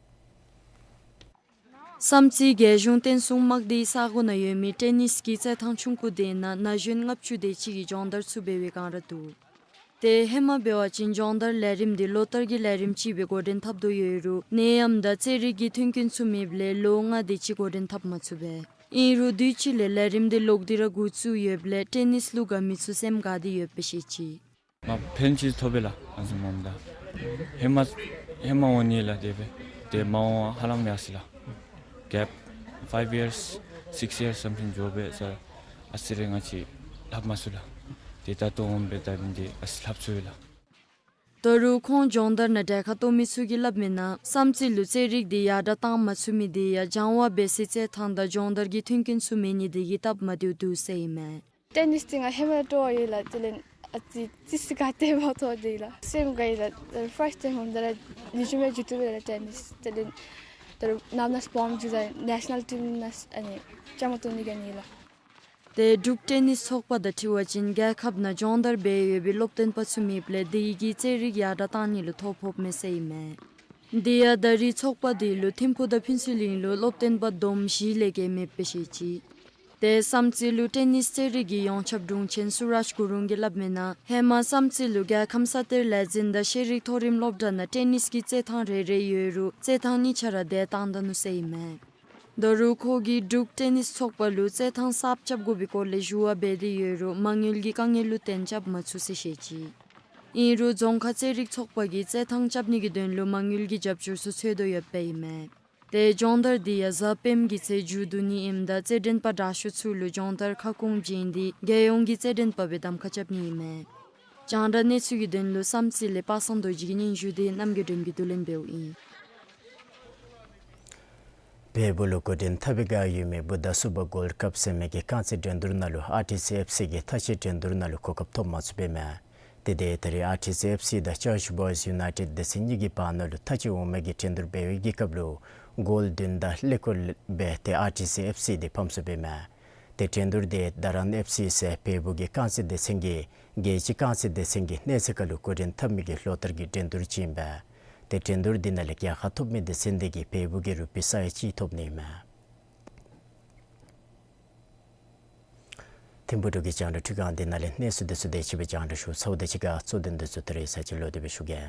བསམ་རྩེ་རྒྱལ་གཞུང་བསྟན་སྲུང་དམག་སྡེའི་ས་གོ་ནང་ཡོད་མི་ཊེ་ནིས་ཀྱི་རྩེད་ཐང་ཆུང་ཀུ་དེ་ནང་ན་གཞོན་ལྔ་བཅུ་དེ་ཅིག་གིས་སྦྱོང་བརྡར་ཚུ་འབད་བའི་སྒང་ར་འདུག། ཏེ་ཧེ་མ་འབད་བ་ཅིན་སྦྱོང་བརྡར་ལས་རིམ་འདི་ལོ་ལྟར་གྱི་ལས་རིམ་ཅིག་སྦེ་འགོ་འདྲེན་འཐབ་དོ་ཡོད་རུང་ནད་ཡམས་དང་རྩེད་རིགས་ཀྱི་མཐུན་རྐྱེན་ཚུ་མེདཔ་ལས་ལོ་ལྔ་དེ་ཅིག་འགོ་འདྲེན་འཐབ་མ་ཚུགས་པས། ཨིན་རུང་དུས་ཅི་ལས་ལས་རིམ་འདི་ལོག་སྟེ་ར་འགོ་བཙུགས་ཡོདཔ་ལས་ཊེ་ནིས་ལུ་དགའ་མི་ཚུ་སེམས་དགའ་སྟེ་ཡོདཔ་སྦེ་བཤད་ཅི། ང་ཕན་ཅིག་ཐོབ་པས་ལགས། ང་བཟུམ་མ་འོངམ་ད་ཧེ་མ་ཧེ་མ་འོང་ནི་ལགས། དེ་སྦེ་ཏེ་མ་འོང་ཧ་ལམ་ཡར་སོ་ཡི་ལགས། གེཔ་ཕའིབ་ཡརསི་སིགསི་ཡརསི་སམ་ཐིང་འགྱོ་སྦེ་ས་ཨ་ཙི་རེ་ང་བཅས་ལྷབ་མ་ཚུགས་ལགས། ཏེ་ད་ལྟོ་འོང་སྦེ་ད་འབདན་ཏེ་ཨ་ཙི་ལྷབ་ཚུགས་ཡི་ལགས། ད་རུང་ཁོང་སྦྱོང་བརྡར་ནང་གྲལ་ཁར་གཏོགས་མི་ཚུ་གིས་སླབ་མིའི་ནང་བསམ་རྩེ་ལུ་རྩེད་རིགས་འདི་ཡར་དྲག་བཏང་མ་ཚུགས་མི་འདི་ཡང་སྦྱང་བ་འབད་སའི་རྩེད་ཐང་དང་སྦྱོང་བརྡར་གྱི་མཐུན་རྐྱེན་ཚུ་མེད་ནི་དེ་གིས་སྟབས་མ་བདེཝ་འདུག་ཟེར་ཨིན་མས། ཊེ་ནིས་འདི་ང་ཧེ་མ་ལས་སྤྲོ་བ་ཡོད་ལགས། དེ་ལས་ཨ་ཙི་ཙི་ཙི་ག་ཏེ་མ་ཐོབ་དེ་ལགས། སེམས་དགའ་ཡི་ལགས། ཕརསཊ་ཊའིམ་འོངམ་ད་ར་ལེགས་ཤོམ་སྦེ་འགྱོ་བཏུབ་པས་ལགས་ཊེ་ནིས། དེ་ལས་ད་རུང་ནམ་ནཱ་སི་པོརཊ་འགྱོ་ས་ནེ་ཤ་ནཱལ་ཊིམ་ནང་ཨ་ནི་བཅའ་མར་གཏོགས་ནི་ག་ནི་ལགས། ཏེ་འབྲུག་ཊེ་ནིས་ཚོགས་པ་དང་འཁྲིལ་བ་ཅིན་རྒྱལ་ཁབ་ནང་སྦྱོང་བརྡར་འབད་ཡོད་པའི་སློབ་སྟོན་པ་ཚུ་མེདཔ་ལས་དེ་གིས་རྩེད་རིགས་ཡར་དྲག་བཏང་ནི་ལུ་ཐོ་ཕོགཔ་མས་ཟེར་ཨིན་མས། དེ་ཡང་ད་རེས་ཚོགས་པ་འདི་ལུ་ཐིམ་ཕུག་དང་ཕུན་ཚོགས་གླིང་ལུ་སློབ་སྟོན་པ་བསྡོམས་བཞི་ལས་བརྒལ་མེདཔ་སྦེ་བཤད་ཅི། ཏེ་བསམ་རྩེ་ལུ་ཊེ་ནིས་རྩེད་རིགས་ཀྱི་ཡོངས་ཁྱབ་དྲུང་ཆེན་སུ་རཱཇ་གུ་རུང་གིས་སླབ་མིའི་ནང་ཧེ་མ་བསམ་རྩེ་ལུ་རྒྱལ་ཁམས་ས་གཏེར་ལས་འཛིན་དང་ཤེས་རིག་མཐོ་རིམ་སློབ་གྲྭ་ནང་ཊེ་ནིས་ཀྱི་རྩེད་ཐང་རེ་རེ་ཡོད་རུང་རྩེད་ཐང་གཉིས་ཆ་ར་དེ་བཏང་ད་ནུག་ཟེར་ཨིན་མས། ད་རུང་ཁོ་གིས་འབྲུག་ཊེ་ནིས་ཚོགས་པ་ལུ་རྩེད་ཐང་གསརཔ་རྐྱབ་དགོ་པའི་སྐོར་ལས་ཞུ་བ་འབད་དེ་ཡོད་རུང་མ་དངུལ་གྱི་དཀའ་ངལ་ལུ་བརྟེན་རྐྱབ་མ་ཚུགས་ཟེར་བཤད་ཅི། ཨིན་རུང་རྫོང་ཁག་རྩེད་རིགས་ཚོགས་པ་གིས་རྩེད་ཐང་རྐྱབ་ནི་གི་དོན་ལུ་མ་དངུལ་གྱི་རྒྱབ་སྐྱོར་ཚུ་འཚོལ་དོ་ཡོདཔ་ཨིན་མས། ཏེ་སྦྱོང་བརྡར་འདི་ཡང་གཟའ་སྤེནམ་གྱི་ཚེས་མཇུག་བསྡུ་ནི་ཨིནམ་ད་རྩེད་འགྲན་པ་དྲག་ཤོས་ཚུ་ལུ་སྦྱོང་བརྡར་ཁ་སྐོང་བྱིན་ཏེ་རྒྱལ་ཡོངས་ཀྱི་རྩེད་འགྲན་པ་སྦེ་གདམ་ཁ་རྐྱབ་ནི་ཨིན་མས། རྒྱང་བསྒྲགས་གནས་ཚུལ་གྱི་དོན་ལུ་བསམ་རྩེ་ལས་པ་སངས་རྡོ་རྗེ་གི་སྙན་ཞུ་འདི་རྣམ་རྒྱལ་སྒྲོལམ་གྱིས་བསྡུ་ལེན་འབདཝ་ཨིན། བལ་པོ་ལུ་འགོ་འདྲེན་འཐབ་པའི་བསྒང་ཡོད་མི་བུདྡྷ་སུ་བྷ་གོལཌ་ཀབ་ཟེར་མི་གི་རྐང་རྩེད་འགྲན་བསྡུར་ནང་ལུ་ཨར་ཊི་སི་ཨེཕ་སི་གིས་མཐའ་དཔྱད་འགྲན་བསྡུར་ནང་ལུ་གོ་སྐབས་ཐོབ་མ་ཚུགས་པས་མས། ཏེ་དེ་ད་རེས་ཨར་ཊི་སི་ཨེཕ་སི་དང་ཅརཆ་བོའིསི་ཡུ་ནའི་ཊེཌ་སྡེ་ཚན་གཉིས་ཀྱི་བར་ན་ལུ་མཐའ་དཔྱད་འོང་མི་གི་འགྲན་བསྡུར་འབད་བའི་གི་སྐབས་ལུ་གོལ་བདུན་དང་ཀླད་ཀོར་སྦེ་ཏེ་ཨར་ཊི་སི་ཨེཕ་སི་འདི་ཕམ་སོང་པས་མས། ཏེ་འགྲན་བསྡུར་འདི་དྷ་རན་ཨེཕ་སི་ཟེར་བལ་པོ་གི་རྐང་རྩེད་སྡེ་ཚན་གྱིས་རྒྱལ་སྤྱི་རྐང་རྩེད་སྡེ་ཚན་གྱི་གནས་ཚད་ཁར་ལུ་འགོ་འདྲེན་འཐབ་མི་གི་ལོ་ལྟར་གྱི་འགྲན་བསྡུར་ཅིག་ཨིན་པས། ཏེ་འགྲན་བསྡུར་འདི་ནང་ལས་རྒྱལ་ཁ་ཐོབ་མི་སྡེ་ཚན་འདི་གིས་བལ་པོ་གི་རུ་པི་ས་ཡ་གཅིག་ཐོབ་ནི་ཨིན་མས། ཐིམ་ཕུག་འབྲུག་གི་རྒྱང་བསྒྲགས་འཕྲུལ་ཁང་འདི་ནང་ལས་གནས་ཚུལ་འདི་ཚུ་དེ་ཅིག་སྦེ་རྒྱང་བསྒྲགས་ཞུ་ཚརཝ་དང་གཅིག་ཁར་གཙོ་དོན་འདི་ཚུ་ད་རེས་ཚར་གཅིག་ལོག་སྟེ་སྦེ་ཞུ་གེ།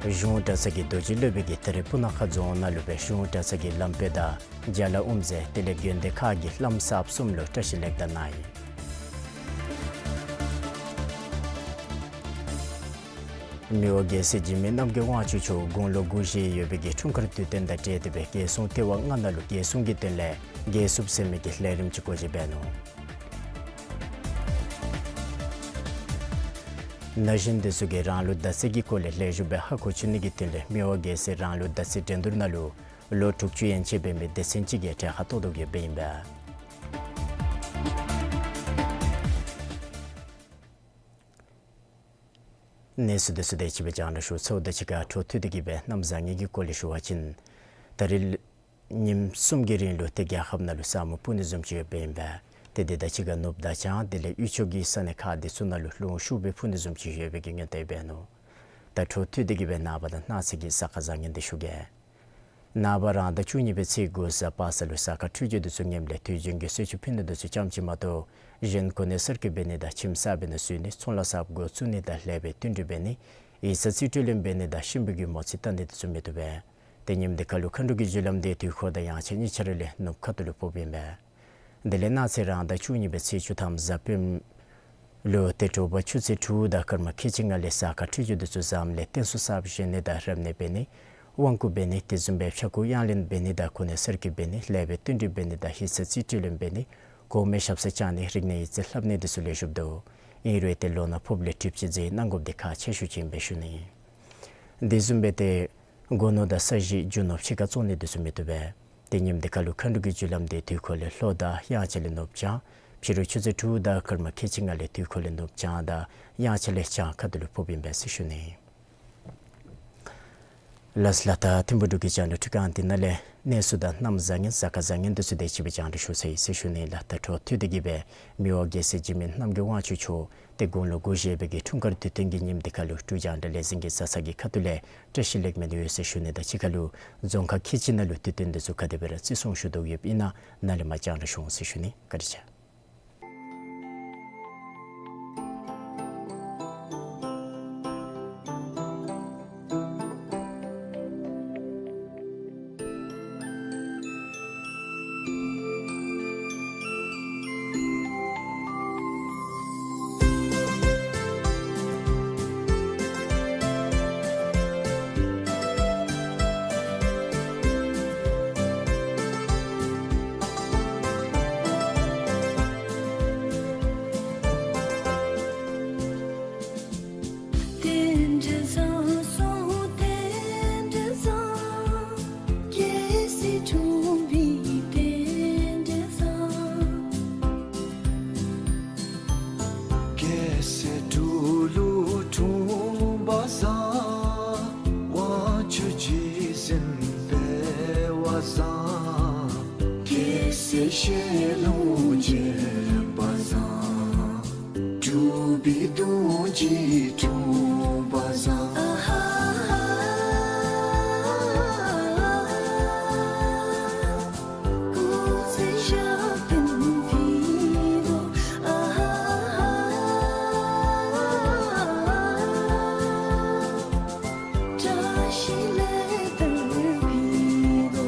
གཞུང་གྲྭ་ཚང་གི་རྡོ་རྗེ་སློབ་དཔོན་གྱིས་ད་རེས་སྤུ་ན་ཁ་རྫོང་ནང་ལུ་སྦེ་གཞུང་གྲྭ་ཚང་གི་བླམ་དཔོན་དང་རྒྱ་ལ་དབུ་མཛད་དེ་ལས་དགོན་སྡེ་ཁག་གི་བླམ་གསརཔ་གསུམ་ལུ་བཀྲིས་ལེགས་དར་གནང་ཡི། མི་དབང་རྒྱལ་སྲས་འཇིགས་མེད་རྣམ་རྒྱལ་དབང་ཕྱུག་མཆོག་དགུང་ལོ་དགུ་བཞེས་ཡོད་པའི་གི་འཁྲུངས་སྐར་དུས་སྟོན་དང་འབྲེལ་ཏེ་སྦེ་རྒྱལ་སྲུང་ལྟེ་བ་ལྔ་ནང་ལུ་རྒྱལ་སྲུང་གི་དོན་ལས་རྒྱལ་སྲུངཔ་ཟེར་མི་གི་ལས་རིམ་ཅིག་སྒོ་འབྱེད་འབད་ནུག། ན་གཞོན་འདི་ཚུ་གིས་རང་ལུགས་མདའ་རྩེད་ཀྱི་སྐོར་ལས་ལེགས་ཤོམ་སྦེ་ཧ་གོ་བཅུག་ནི་གི་དོན་ལས་མི་དབང་རྒྱལ་སྲས་རང་ལུགས་མདའ་རྩེད་འགྲན་བསྡུར་ནང་ལུ་ལོ་དྲུག་ཅུ་ཡན་ཆད་འབད་མི་སྡེ་ཚན་ཅིག་གིས་གྲལ་ཁར་གཏོགས་དོ་ཡོདཔ་ཨིན་པས། གནས་ཚུལ་འདི་ཚུ་དེ་ཅིག་སྦེ་རྒྱང་བསྒྲགས་ཞུ་ཚརཝ་དང་གཅིག་ཁར་འཕྲོ་མཐུད་དེ་གི་སྦེ་གནམ་བཟང་ངན་གྱི་སྐོར་ལས་ཞུ་བ་ཅིན་ད་རེས་ཉིནམ་གསུམ་གྱི་རིང་ལུ་ཏེ་རྒྱལ་ཁབ་ནང་ལུ་ས་སྨུག་སྤུབ་ནི་བཟུམ་ཅིག་ཡོདཔ་ཨིན་པས། ཏེ་དེ་དང་གཅིག་ཁར་ནུབ་དང་བྱང་དེ་ལས་དབུས་ཕྱོགས་ཀྱི་ས་གནས་ཁག་འདི་ཚུ་ནང་ལུ་རླུང་ཤུགས་སྦེ་འཕུ་ནི་བཟུམ་ཅིག་ཡོད་པའི་གི་སྔོན་དཔག་འབད་ནུག། ད་འཕྲོ་མཐུད་དེ་གི་སྦེ་ནངས་པ་དང་གནངས་ཚེ་གི་གཟའ་སྐར་བཟང་ངན་འདི་ཞུ་གེ། ནངས་པ་རང་ཟླ་བཅུ་གཉིས་པའི་ཚེས་དགུ་གཟའ་པ་སངས་ལུ་གཟའ་སྐར་འཕྲོད་སྦྱོར་འདི་ཚུ་ངནམ་ལས་དུས་རྒྱུན་གྱི་གསོལ་མཆོད་ཕུལ་ནི་འདི་ཚུ་ཙམ་ཅིག་མ་གཏོགས་གཞན་གོ་གནས་གསར་བསྐོ་འབད་ནི་དང་ཁྱིམ་གསར་འབད་ནི་བཟོ་ནི་ཚོང་ལཱ་གསརཔ་འགོ་བཙུགས་ནི་དང་ལེགས་པའི་བསྟུན་གྲོས་འབད་ནི་ཡིག་ཚང་རྩིས་སྤྲོད་ལེན་འབད་ནི་དང་གཤིན་པོའི་གི་མོ་རྩིས་བལྟ་ནི་འདི་ཚུ་མི་བཏུབ་པས། ཏེ་ཉིནམ་འདི་ཁར་ལུ་མཁའ་འགྲོ་གི་རྒྱུ་ལམ་འདི་དུས་འཁོར་དང་ཡང་ཆ་གཉིས་ཆ་ར་ལས་ནུབ་ཁ་ཐུག་ལུ་ཕོགཔ་ཨིན་པས། དེ་ལས་གནངས་ཚེ་རང་ཟླ་བཅུ་གཉིས་པའི་ཚེས་བཅུ་ཐམ་གཟའ་སྤེནམ་ ལུ་ཏེ་དྲོ་པ་ཆུ་ཚོད་དྲུག་དང་སྐར་མ་ཁལ་གཅིག་ལྔ་ལས་གཟའ་སྐར་འཕྲོད་སྦྱོར་འདི་ཚུ་བཟངམ་ལས་རྟེན་གསུམ་གསརཔ་བཞེངས་ནི་དང་རབ་གནས་འབད་ནི་དབང་བསྐུར་འབད་ནི་དེ་བཟུམ་སྦེ་ཕྱྭ་འགུགས་གཡང་ལེན་འབད་ནི་དང་གོ་གནས་གསར་བསྐོ་འབད་ནི་ལེགས་པའི་བསྟུན་གྲོས་འབད་ནི་དང་ཧི་གསལ་རྩིས་སྤྲོད་ལེན་འབད་ནི་གོང་མའི་ཞབས་སར་བཅར་ནི་རིག་གནས་ཡིག་རྩིས་ལྷབ་ནི་འདི་ཚུ་ལེགས་ཤོམ་འདུག། ཨིན་རུང་ཏེ་ལོ་ན་ཕོགཔ་ལས་གྲིབ་ཅན་ཟེར་གནང་དགོཔ་འདི་ཁག་ཆེ་ཤོས་ཅིག་ཨིན་པས་ཞུ་ནི། དེ་བཟུམ་སྦེ་ཏེ་སྒོ་ནོར་དང་ས་གཞི་རྒྱུ་ནོར་ཕྱི་ཁར་བཙོང་ནི་འདི་ཚུ་མི་བཏུབ་པས། ཏེ་ཉིནམ་འདི་ཁར་ལུ་མཁའ་འགྲོ་གི་རྒྱུ་ལམ་འདི་དུས་འཁོར་ལས་ལྷོ་དང་དབྱངས་འཆར་ལས་ནུབ་བྱང་། ཕྱི་རུ་ཆུ་ཚོད་དྲུག་དང་སྐར་མ་ཁལ་གཅིག་ལྔ་ལས་དུས་འཁོར་ལས་ནུབ་བྱང་དང་དབྱངས་འཆར་ལས་བྱང་ཁ་ཐུག་ལུ་ཕོགཔ་ཨིན་པས་ཟེར་ཞུ་ནི། ལགས་ལགས། ད་ཐིམ་ཕུག་འབྲུག་གི་རྒྱང་བསྒྲགས་འཕྲུལ་ཁང་འདི་ནང་ལས་གནས་ཚུལ་དང་གནམ་བཟང་ངན་གཟའ་སྐར་བཟང་ངན་འདི་ཚུ་དེ་ཅིག་སྦེ་རྒྱང་བསྒྲགས་ཞུ་ཚར་ཡི་ཟེར་ཞུ་ནི་ལགས། ད་འཕྲོ་མཐུད་དེ་གི་སྦེ་མི་དབང་རྒྱལ་སྲས་འཇིགས་མེད་རྣམ་རྒྱལ་དབང་ཕྱུག་མཆོག་ཏེ་དགུང་ལོ་དགུ་བཞེས་པའི་གི་འཁྲུངས་སྐར་དུས་སྟོན་གྱི་ཉིནམ་འདི་ཁར་ལུ་འབྲུག་རྒྱང་བསྒྲགས་ལས་འཛིན་གྱི་ས་ས་གི་ཁ་ཐུག་ལས་བཀྲ་ཤིས་ལེགས་སྨོན་ཡོད་ཟེར་ཞུ་ནི་དང་གཅིག་ཁར་ལུ་རྫོང་ཁག་ཁག་ཅིག་ནང་ལུ་དུས་སྟོན་འདི་ཚུ་ག་དེ་སྦེ་ར་བརྩི་སྲུང་ཞུ་དོ་ཡོདཔ་ཨིན་ན་ནཱ་ལས་མར་རྒྱང་བསྒྲགས་ཞུ་འོང་ཟེར་ཞུ་ནི། བཀའ་དྲིན་ཆེ། རྟེན་འབྲེལ་བཟང་སོང་རྟེན་འབྲེལ་བཟང་། རྒྱལ་སྲིད་འཁྲུངས་པའི་རྟེན་འབྲེལ་བཟང་། རྒྱལ་སྲས་འབྲུག་ལུ་འཁྲུངས་པ་བཟང་། དབང་ཕྱུག་རྗེས་འཛིན་འཕེལ་བ་བཟང་། རྒྱལ་སྲས་ཞལ་ལུང་འབྱེད་པ་བཟང་། འབྲུག་པའི་གདུང་རྒྱུད་འཁྲུངས་པ་བཟང་། ཨ་ཧ་ཧ། སྐུ་ཚེ་ཞབས་བརྟན་ཕུལ་དོ། ཨ་ཧ་ཧ། བཀྲ་ཤིས་ལེགས་པར་ཕུལ་དོ།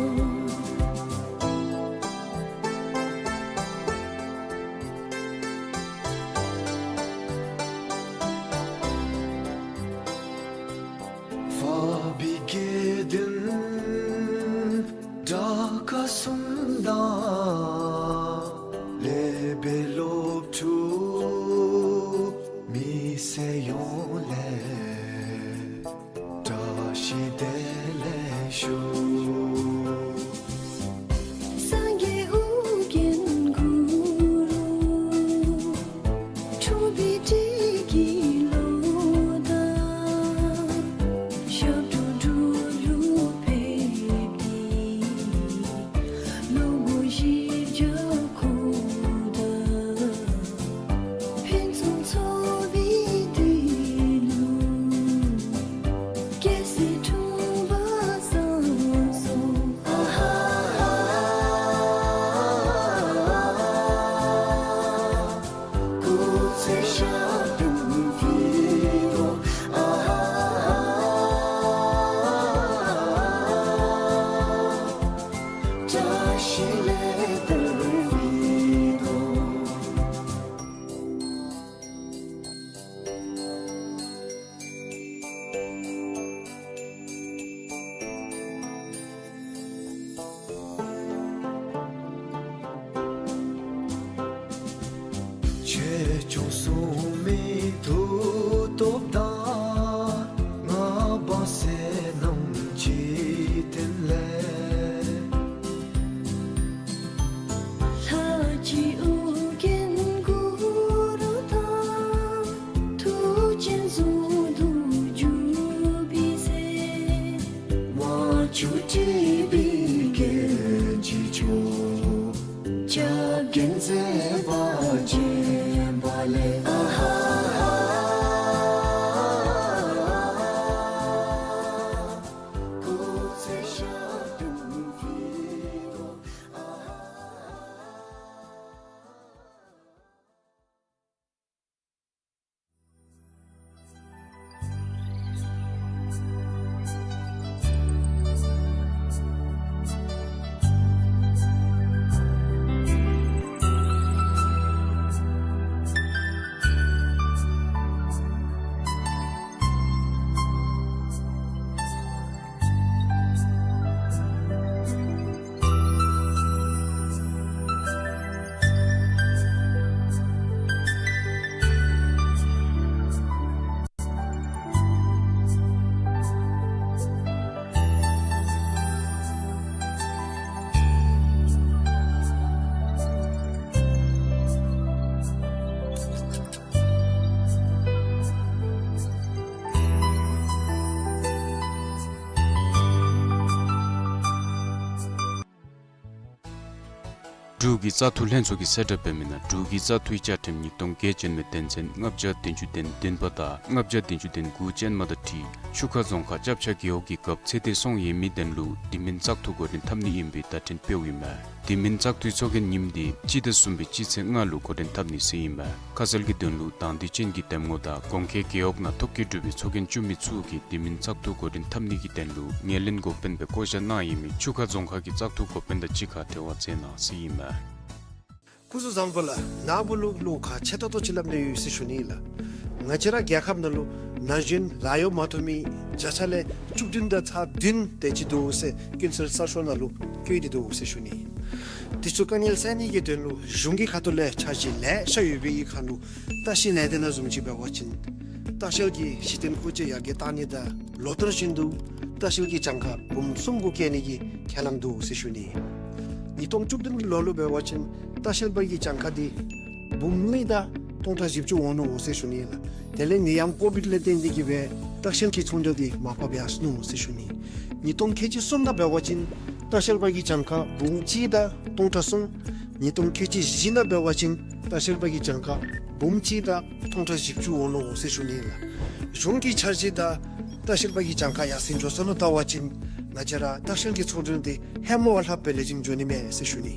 འཕགས་པའི་དགེ་འདུན་དགྲ་བཀའ་གསུམ་དང་། ལེགས་པའི་སློབ་ཕྲུག་མི་སེར་ཡོངས་ལས། བཀྲ་ཤིས་བདེ་ལེགས་ཞུ། སངས་རྒྱས་ཨོ་རྒྱན་གུ་རུ། འཁྲུངས་པའི་སྤྲེལ་གྱི་ལོ་དང་། ཞབས་དྲུང་འབྲུག་ལུ་ཕེབས་ཏེ། ལོ་དགུ་བཞི་བརྒྱ་འཁོར་དང་། ཕུན་སུམ་ཚོགས་པའི་དུས་ལུ། རྒྱལ་སྲིད་འཁྲུངས་པ་བཟང་སོང་། ཨ་ཧ་ཧ། སྐུ་ཚེ་ཞབས་བརྟན་ཕུལ་དོ། ཨ་ཧ་ཧ། བཀྲ་ཤིས་ལེགས་པར་ཕུལ་དོ། ཆོས་སྐྱོང་སྲུང་མའི་མཐུ་སྟོབས་དང་། མངའ་འབངས་ཟས་སྣང་འཇིག་རྟེན་ལས། ལྷ་གཅིག་ཨོ་རྒྱན་གུ་རུ་དང་། མཐུ་ཅན་ཟུང་དུ་འཇུག་པའི་ཚེ། དབང་ཕྱུག་ཁྲི་པའི་རྒྱལ་གྱི་མཆོག། ཇ་མཁན་མཛད་པ་བརྒྱན་པ་ལས། ཨ་ཧ་ཧ། སྐུ་ཚེ་ཞབས་བརྟན་ཕུལ་དོ། འབྲུག་གི་བཙག་འཐུ་ལྷན་ཚོགས་ཀྱིས་གསལ་བསྒྲགས་འབད་མི་ནང་འབྲུག་གི་བཙག་འཐུའི་བཅའ་ཁྲིམས་ཉིས་སྟོང་བརྒྱད་ཅན་མའི་དོན་ཚན་ལྔ་བརྒྱ་བདུན་ཅུ་དོན་བདུན་པ་དང་ལྔ་བརྒྱ་བདུན་ཅུ་དོན་དགུ་ཅན་མ་དང་འཁྲིལ་ཆུ་ཁ་རྫོང་ཁག་སྐྱབས་ཆ་རྒེད་འོག་གི་སྐབས་ཚེ་འདས་སོང་ཡོད་མི་དོན་ལུ་དེ་མིན་བཙག་འཐུ་འགོ་འདྲེན་འཐབ་ནི་ཨིན་པའི་བརྡ་འཕྲིན་སྤེལཝ་ཨིན་མས། དེ་མིན་བཙག་འཐུའི་ཚོགས་རྒྱན་ཉིནམ་འདི་སྤྱི་ཟླ་གསུམ་པའི་སྤྱི་ཚེས་ལྔ་ལུ་འགོ་འདྲེན་འཐབ་ནི་ཟེར་ཨིན་མས། ཁ་གསལ་གྱི་དོན་ལུ་དང་འདོད་ཅན་གྱི་འདེམས་ངོ་དང་གོང་འཁོད་རྒེད་འོག་ནང་ཐོབ་སྐྱེད་གྲུབ་པའི་ཚོགས་རྒྱན་བཙུགས་མི་ཚུ་གིས་དེ་མིན་བཙག་འཐུ་འགོ་འདྲེན་འཐབ་ནི་གི་དོན་ལུ་ངོས་ལེན་འགོ་དཔོན་སྦེ་བསྐོ་བཞག་གནང་ཡོད་མི་ཆུ་ཁ་རྫོང་ཁག་གི་བཙག་འཐུ་འགོ་དཔོན་དང་གཅིག་ཁར་འབྲེལ་བ་མཛད་གནང་ཟེར་ཨིན་མས། སྐུ་གཟུགས་བཟང་པོ་ལགས། ནཱ་བུ་ལུ་བློ་ཁག་ཆེ་ཏོག་ཏོ་ཅིག་སླབ་ནི་ཡོད་ཟེར་ཞུ་ནི་ལགས། ང་བཅས་ར་རྒྱལ་ཁབ་ནང་ལུ་ན་གཞོན་ལཱ་གཡོག་མ་ཐོབ་མི་བརྒྱ་ཆ་ལས་བཅུ་བདུན་དང་ཚག་བདུན་དེ་ཅིག་འདུག་ཟེར་ཀུན་གསལ་གསར་ཤོག་ནང་ལུ་བཀོད་དེ་འདུག་ཟེར་ཞུ་ནི། དེ་ཚུ་དཀའ་ངལ་སེལ་ནི་གི་དོན་ལུ་གཞུང་གི་ཁ་ཐུག་ལས་འཆར་གཞི་ལེ་ཤ་ཡོད་པའི་ཁར་ལུ་ལྟ་བཤལ་ལས་སྡེ་ནང་བཟུམ་ཅིག་འབད་བ་ཅིན་ལྟ་བཤལ་གྱི་གཞི་རྟེན་མཁོ་ཆས་ཡར་རྒྱས་གཏང་ནི་དང་ལོ་ལྟར་བཞིན་དུ་ལྟ་བཤལ་གྱི་གྱངས་ཁ་འབུམ་གསུམ་གུ་བཀལ་ནི་གི་ཁས་བླངས་འདུག་ཟེར་ཞུ་ནི། ཉིས་སྟོང་བཅུ་བདུན་གྱི་ལོ་ལུ་འབད་བ་ཅིན་ལྟ་བཤལ་པ་གི་གྱངས་ཁ་འདི་འབུམ་གཉིས་དང་སྟོང་ཕྲག་བཞི་བཅུ་འོང་ནུག་ཟེར་ཞུ་ནི་ལགས། དེ་ལས་ནད་ཡམས་ཀོ་བིཌ་ལས་བརྟེན་ཏེ་གིས་སྦེ་ལྟ་བཤལ་གྱི་ཚོང་འབྲེལ་འདི་མར་ཕབ་ཡར་སོ་ནུག་ཟེར་ཞུ་ནི། ཉིས་སྟོང་ཁལ་གཅིག་གསུམ་ནང་འབད་བ་ཅིན་ལྟ་བཤལ་པ་གི་གྱངས་ཁ་འབུམ་གཅིག་དང་སྟོང་ཕྲག་གསུམ། ཉིས་སྟོང་ཁལ་གཅིག་བཞི་ནང་འབད་བ་ཅིན་ལྟ་བཤལ་པ་གི་གྱངས་ཁ་འབུམ་གཅིག་དང་སྟོང་ཕྲག་བཞི་བཅུ་འོང་ནུག་ཟེར་ཞུ་ནི་ལགས། གཞུང་གི་འཆར་གཞི་དང་ལྟ་བཤལ་པ་གི་གྱངས་ཁ་ཡར་སེང་འགྱོ་སོ་ནུག་བལྟ་བ་ཅིན་ང་བཅས་ར་ལྟ་བཤལ་གྱི་ཚོང་འབྲེལ་འདི་ཧེ་མ་བ་ལྷགཔ་སྦེ་ལེགས་ཤོམ་འགྱོ་ནི་མས་ཟེར་ཞུ་ནི།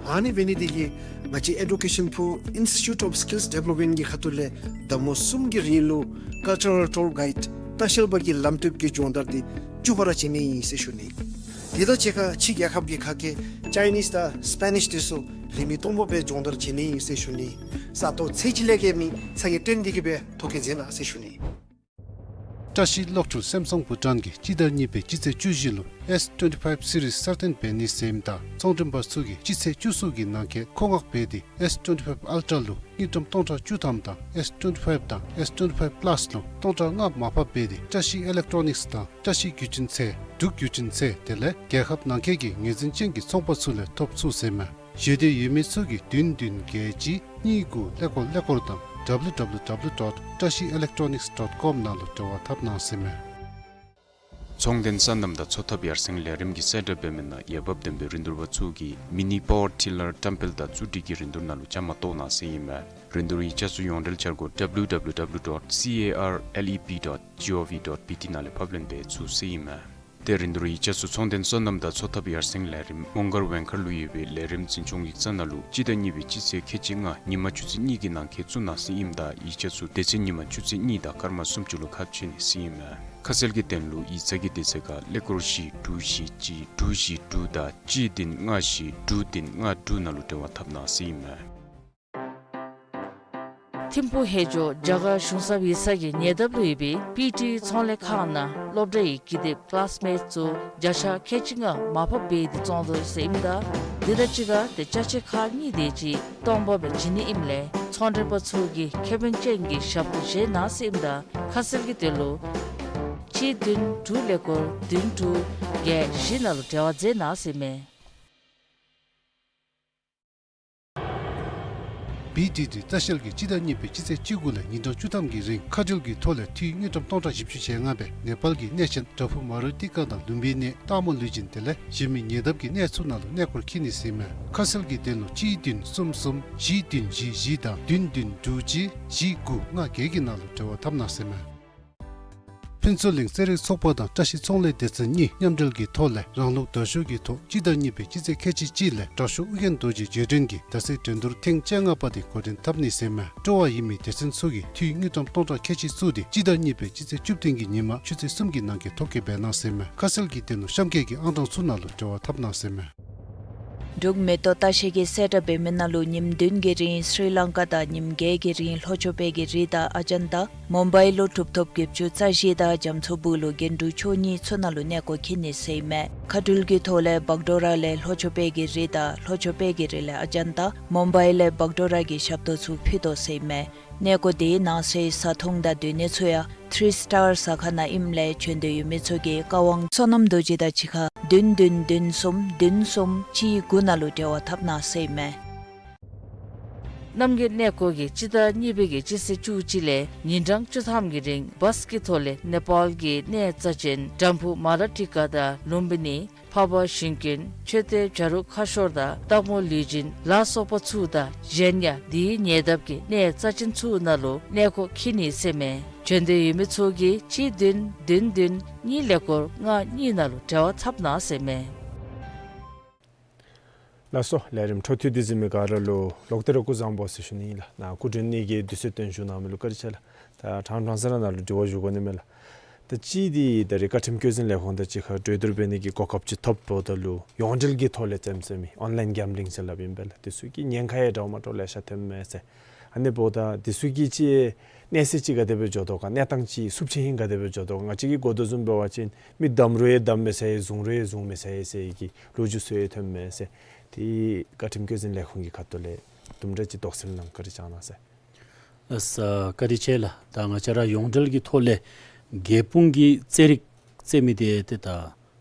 ཨ་ནི་འབད་ནི་འདི་གིས་ང་བཅས་ཨེ་ཌུ་ཀེ་ཤཱན་པུར་ཨིན་སི་ཊི་ཊུཊ་ཨོཕ་སི་ཀིལསི་ཌི་བེ་ལོབ་མེནཊ་གི་ཁ་ཐུག་ལས་ཟླ་མོ་གསུམ་གྱི་རིང་ལུ་ཀལ་ཅར་རལ་ཊུར་གའིཌ་ལྟ་བཤལ་པ་གི་ལམ་སྟོན་གྱི་སྦྱོང་བརྡར་འདི་བཅུ་པ་ར་བྱིན་ནི་ཨིན་ཟེར་ཞུ་ནི། དེ་དང་གཅིག་ཁར་ཕྱི་རྒྱལ་ཁབ་ཀྱི་ཁ་སྐད་ཅའི་ནིསི་དང་སི་པེ་ནིསི་འདི་ཚུ་རིང་མིན་སྟོང་པ་སྦེ་སྦྱོང་བརྡར་བྱིན་ནི་ཨིན་ཟེར་ཞུ་ནི། ས་སྟོང་ཚེས་གཅིག་ལས་བརྒལ་མེད་ས་གོ་བཏོན་ཏེ་གིས་སྦེ་ཐོ་བཀོད་མཛད་གནང་ཟེར་ཞུ་ནི། བཀྲ་ཤིས་གློག་འཕྲུལ་སེམ་སང་བྷུ་ཊཱན་གྱིས་སྤྱི་ཟླ་གཉིས་པའི་སྤྱི་ཚེས་བཅུ་བཞི་ལུ་ཨེསི་ཊུ་ཝེན་ཊི་ཕའིབ་སི་རིསི་གསར་བཏོན་འབད་ནི་ཟེར་ཨིནམ་ད་ཚོང་མགྲོན་པ་ཚུ་གིས་སྤྱི་ཚེས་བཅུ་གསུམ་གྱི་ནང་འཁོད་མཁོ་མངགས་འབད་དེ་ཨེསི་ཊུ་ཝེན་ཊི་ཕའིབ་ཨལ་ཊ་ར་ལུ་དངུལ་ཀྲམ་སྟོང་ཕྲག་བཅུ་ཐམ་དང་ཨེསི་ཊུ་ཝེན་ཊི་ཕའིབ་དང་ཨེསི་ཊུ་ཝེན་ཊི་ཕའིབ་པ་ལཱསི་ལུ་སྟོང་ཕྲག་ལྔ་མར་ཕབ་འབད་དེ་བཀྲ་ཤིས་ཨི་ལེག་ཊོ་ནིཀསི་དང་བཀྲ་ཤིས་བརྒྱུད་འཕྲིན་ཚད་འབྲུག་བརྒྱུད་འཕྲིན་ཚད་དེ་ལས་རྒྱལ་ཁབ་ནང་འཁོད་ཀྱི་ངོས་འཛིན་ཅན་གྱི་ཚོང་པ་ཚུ་ལས་ཐོབ་ཚུགས་ཟེར་ཨིན་མས། ཞེ་འདོད་ཡོད་མི་ཚུ་གིས་བདུན་བདུན་བརྒྱད་གཅིག་གཉིས་དགུ་ཀླད་ཀོར་ཀླད་ཀོར་དང་ཌབ་ལུ་ཌབ་ལུ་ཌབ་ལུ་ཌོཊ་བཀྲ་ཤིས་ཨི་ལེག་ཊོ་ནིཀསི་ཌོཊ་ཀོམ་ནང་ལུ་འབྲེལ་བ་འཐབ་གནང་ཟེར་ཨིན་མས། ཚོང་དོན་སོ་ནམ་དང་འཚོ་ཐབས་ཡར་སེང་ལས་རིམ་གྱིས་གསལ་བསྒྲགས་འབད་མི་ནང་འོས་འབབ་ལྡན་པའི་རིན་བསྡུར་པ་ཚུ་གིས་མི་ནི་པ་ཝར་ཊི་ལར་བཀྲམ་སྤེལ་དང་བཙུགས་སྒྲིག་གི་རིན་བསྡུར་ནང་ལུ་བཅའ་མར་གཏོགས་གནང་ཟེར་ཨིན་མས། རིན་བསྡུར་ཡིག་ཆ་ཚུ་ཡོངས་འབྲེལ་འཆར་སྒོ་ཌབ་ལུ་ཌབ་ལུ་ཌབ་ལུ་ཌོཊ་སི་ཨེ་ཨར་ཨེལ་ཨི་པི་ཌོཊ་ཇི་ཨོ་ཝི་ཌོཊ་བི་ཊི་ནང་ལས་ཕབ་ལེན་འབད་ཚུགས་ཟེར་ཨིན་མས། ཏེ་རིན་བསྡུར་ཡིག་ཆ་ཚུ་ཚོང་དོན་སོ་ནམ་དང་འཚོ་ཐབས་ཡར་སེང་ལས་རིམ་མོང་སྒར་ཝེང་མཁར་ལུ་ཡོད་པའི་ལས་རིམ་འཛིན་སྐྱོང་ཡིག་ཚང་ནང་ལུ་སྤྱི་ཟླ་གཉིས་པའི་སྤྱི་ཚེས་ཁལ་གཅིག་ལྔ་ཉིན་མ་ཆུ་ཚོད་གཉིས་ཀྱི་ནང་འཁོད་བཙུགས་གནང་ཟེར་ཨིནམ་ད་ཡིག་ཆ་ཚུ་སྡེ་ཚན་ཉིན་མ་ཆུ་ཚོད་གཉིས་དང་སྐར་མ་སུམ་ཅུ་ལུ་ཁ་ཕྱེ་ནི་ཟེར་ཨིན་མས། ཁ་གསལ་གྱི་དོན་ལུ་ཡིག་ཚང་གི་དེ་ཚེ་ཁར་ཀླད་ཀོར་བཞི་དྲུག་བཞི་གཅིག་དྲུག་བཞི་དྲུག་དང་གཅིག་བདུན་ལྔ་བཞི་དྲུག་བདུན་ལྔ་དྲུག་ནང་ལུ་འབྲེལ་བ་འཐབ་གནང་ཟེར་ཨིན་མས། ཐིམ་ཕུག་ཧེ་ཇོ་རྒྱ་གར་གཞུང་ཚབ་ཡིག་ཚང་གི་ཉེ་འདབས་ལུ་ཡོད་པའི་པི་ཊི་ཚོང་ལས་ཁང་ནང་སློབ་གྲྭའི་ཀི་དེབ་ཀི་ལཱསི་མེཊ་ཚུ་བརྒྱ་ཆ་ཁལ་གཅིག་ལྔ་མར་ཕབ་འབད་དེ་བཙོང་དོ་ཟེར་ཨིནམ་ད་དེ་དང་གཅིག་ཁར་ཏེ་ཅ་ཆས་ཁག་གཉིས་དེ་ཅིག་སྟོང་པ་སྦེ་བྱིན་ནི་ཨིནམ་ལས་ཚོང་མགྲོན་པ་ཚུ་གིས་ཁེ་ཕན་ཅན་གྱི་ཞབས་ཏོག་བཞེས་གནང་ཟེར་ཨིནམ་ད་ཁ་གསལ་གྱི་དོན་ལུ་གཅིག་བདུན་དྲུག་ཀླད་ཀོར་བདུན་དྲུག་བརྒྱད་བཞི་ནང་ལུ་འབྲེལ་བ་མཛད་གནང་ཟེར་ཨིན་མས། བི་ཌི་ཌི་ལྟ་བཤལ་གྱིས་སྤྱི་ཟླ་གཉིས་པའི་སྤྱི་ཚེས་བཅུ་དགུ་ལས་ཉིན་གྲངས་བཅུ་ཐམ་གྱི་རིང་མཁའ་འགྲུལ་གྱི་ཐོག་ལས་འཐུས་དངུལ་ཀྲམ་སྟོང་ཕྲག་བཞི་བཅུ་ཞེ་ལྔ་སྦེ་ནེ་པཱལ་གྱི་གནས་ཆེན་བྲག་ཕུག་མ་རུ་ཏི་ཀ་དང་ལུམ་བི་ནི་སྟག་མོ་ལུས་སྦྱིན་དེ་ལས་གཞན་མི་ཉེ་འདབས་ཀྱི་གནས་ཚུ་ནང་ལུ་གནས་སྐོར་འཁྱིད་ནི་ཟེར་ཨིན་མས། ཁ་གསལ་གྱི་དོན་ལུ་གཅིག་བདུན་གསུམ་གསུམ་བཞི་བདུན་བཞི་བཞི་དང་བདུན་བདུན་དྲུག་གཅིག་བཞི་དགུ་ལྔ་བརྒྱད་ཀྱི་ནང་ལུ་འབྲེལ་བ་འཐབ་གནང་ཟེར་ཨིན་མས། ཕུན་ཚོགས་གླིང་རྩེད་རིགས་ཚོགས་པ་དང་བཀྲ་ཤིས་ཚོང་ལས་སྡེ་ཚན་གཉིས་མཉམ་འབྲེལ་གྱི་ཐོག་ལས་རང་ལུགས་དར་ཤོག་གི་ཐོག་སྤྱི་ཟླ་གཉིས་པའི་སྤྱི་ཚེས་ཁལ་གཅིག་གཅིག་ལས་དྲག་ཤོས་ཨོ་རྒྱན་རྡོ་རྗེ་རྗེས་དྲན་གྱི་དར་ཚིགས་འགྲན་བསྡུར་ཐེངས་བཅོ་ལྔ་པ་དེ་འགོ་འདྲེན་འཐབ་ནི་ཟེར་ཨིན་མས། སྤྲོ་བ་ཡོད་མི་སྡེ་ཚན་ཚུ་གིས་འཐུས་དངུལ་ཀྲམ་སྟོང་ཕྲག་ཁལ་གཅིག་བཙུགས་ཏེ་སྤྱི་ཟླ་གཉིས་པའི་སྤྱི་ཚེས་བཅུ་བདུན་གྱི་ཉིན་མ་ཆུ་ཚོད་གསུམ་གྱི་ནང་འཁོད་ཐོ་བཀོད་འབད་གནང་ཟེར་ཨིན་མས། ཁ་གསལ་གྱི་དོན་ལུ་གཤམ་འཁོད་ཀྱི་ཨང་གྲངས་ཚུ་ནང་ལུ་འབྲེལ་བ་འཐབ་གནང་ཟེར་ཨིན་མས། འབྲུག་མེ་ཏོག་ལྟ་བཤལ་གྱིས་གསལ་བསྒྲགས་འབད་མི་ནང་ལུ་ཉིནམ་བདུན་གྱི་རིང་སི་རི་ལང་ཀ་དང་ཉིནམ་བརྒྱད་ཀྱི་རིང་ལྷོ་ཕྱོགས་པའི་གི་རི་དང་ཨ་ཇན་ཏ། མུམ་བའི་ལུ་གྲུབ་ཐོབ་བརྒྱད་ཅུ་རྩ་བཞི་དང་རྒྱ་མཚོ་སྦུག་ལུ་གན་ཌུ་ཆོས་གཉིས་ཚུ་ནང་ལུ་གནས་སྐོར་འཁྱིད་ནི་ཟེར་ཨིན་མས། མཁའ་འགྲུལ་གྱི་ཐོག་ལས་བག་ཌོ་ར་ལས་ལྷོ་ཕྱོགས་པའི་གི་རི་དང་ལྷོ་ཕྱོགས་པའི་གི་རི་ལས་ཨ་ཇན་ཏ། མུམ་བའི་ལས་བག་ཌོ་ར་གི་ཞབས་ཏོག་ཚུ་ཕུལ་དོ་ཟེར་ཨིན་མས། གནས་སྐོར་དེའི་ནང་གསེས་བཟའ་འཐུང་དང་སྡོད་གནས་ཚུ་ཡང་ཐི་རི་སི་ཊར་ཟ་ཁང་ནང་ཨིནམ་ལས་བྱོན་འདོད་ཡོད་མི་ཚུ་གིས་བཀའ་དབང་བསོད་ནམས་རྡོ་རྗེ་དང་གཅིག་ཁར་བདུན་བདུན་བདུན་གསུམ་བདུན་གསུམ་གཅིག་དགུ་ནང་ལུ་འབྲེལ་བ་འཐབ་གནང་ཟེར་ཨིན་མས། རྣམ་རྒྱལ་གནས་སྐོར་གྱིས་སྤྱི་ཟླ་གཉིས་པའི་གི་སྤྱི་ཚེས་བཅུ་གཅིག་ལས་ཉིན་གྲངས་བཅུ་ཐམ་གྱི་རིང་བཱས་ཀྱི་ཐོག་ལས་ནེ་པཱལ་གྱི་གནས་རྩ་ཅན་འགྲམ་ཕུག་མ་ལ་ཊི་ཀ་དང་ལུམ་བི་ནི། འཕགས་པ་ཞིང་ཀུན། མཆོད་རྟེན་བྱ་རུང་ཁ་ཤོར་དང་སྟག་མོ་ལུས་སྦྱིན་ལ་སོགས་པ་ཚུ་དང་གཞན་ཡང་འདིའི་ཉེ་འདབས་ཀྱི་གནས་རྩ་ཅན་ཚུ་ནང་ལུ་གནས་སྐོར་འཁྱིད་ནི་ཟེར་མས། བྱོན་འདོད་ཡོད་མི་ཚུ་གིས་གཅིག་བདུན་བདུན་བདུན་གཉིས་ཀླད་ཀོར་ལྔ་གཉིས་ནང་ལུ་འབྲེལ་བ་འཐབ་གནང་ཟེར་མས། ལགས་སོ། ལས་རིམ་འཕྲོ་མཐུད་དེ་གཟིགས་མི་ག་ར་ལུ་ལོག་སྟེ་ར་སྐུ་གཟུགས་བཟང་པོ་ཟེར་ཞུ་ནི་ཨིན་ལགས། ནཱ་སྐུ་མགྲོན་གཉིས་ཀྱིས་དུས་ཚོད་བཏོན་བཞུགས་གནང་མི་ལུ་བཀའ་དྲིན་ཆེ་ལགས། ད་ཕྲང་ཕྲང་ས་ར་ནཱ་ལུ་དྲི་བ་ཞུ་དགོ་ནི་མས་ལགས། ད་གཅིག་འདི་ད་རེས་བཀའ་ཁྲིམས་བཀོད་འཛིན་ལས་ཁུངས་དང་གཅིག་ཁར་གྲོས་བསྡུར་འབད་ནི་གི་གོ་སྐབས་ཅིག་ཐོབ་འབདཝ་ད་ལུ་ཡོངས་འབྲེལ་གྱི་ཐོག་ལས་རྩེདམོ་རྩེ་མི་ཨོན་ལའིན་གེམ་བི་ལིང་ཟེར་སླབ་ཨིན་པས་ལགས། དེ་ཚུ་གིས་ཉེན་ཁ་ཡང་འདྲཝ་མ་འདྲཝ་ལེ་ཤ་ཐོནམ་མས་ཟེར། ཨ་ནི་འབདཝ་ད་དེ་ཚུ་གི་ཅིག་གནས་ཚད་ཅིག་ག་དེ་སྦེ་འགྱོ་དོ་ག་གནས་སྟངས་ཅིག་བསུབ་ཆེ་ཧིང་ག་དེ་སྦེ་འགྱོ་དོ་ག། ང་བཅས་ཀྱིས་གོ་དོ་བཟུམ་འབད་བ་ཅིན་མི་བསྡམ་རུང་ཡང་བསྡམ་མི་ཚར་ཡི་བཟུང་རུང་ཡང་བཟུང་མི་ཚར་ཡི་ཟེར་གྱི་ལོ་རྒྱུས་ཚུ་ཡང་ཐོནམ་མས་ཟེར། དེ་བཀའ་ཁྲིམས་བཀོད་འཛིན་ལས་ཁུངས་ཀྱི་ཁ་ཐུག་ལས་དུམ་གྲ་ཅིག་དོགས་སེལ་གནང་བཀའ་དྲིན་བསྐྱང་གནང་ཟེར། ལགས་སོ། བཀའ་དྲིན་ཆེ་ལགས། ད་ང་བཅས་ར་ཡོངས་འབྲེལ་གྱི་ཐོག་ལས་རྒྱལ་སྤུངས་ཀྱི་རྩེད་རིགས་རྩེད་མི་དེ་ཏེ་ད་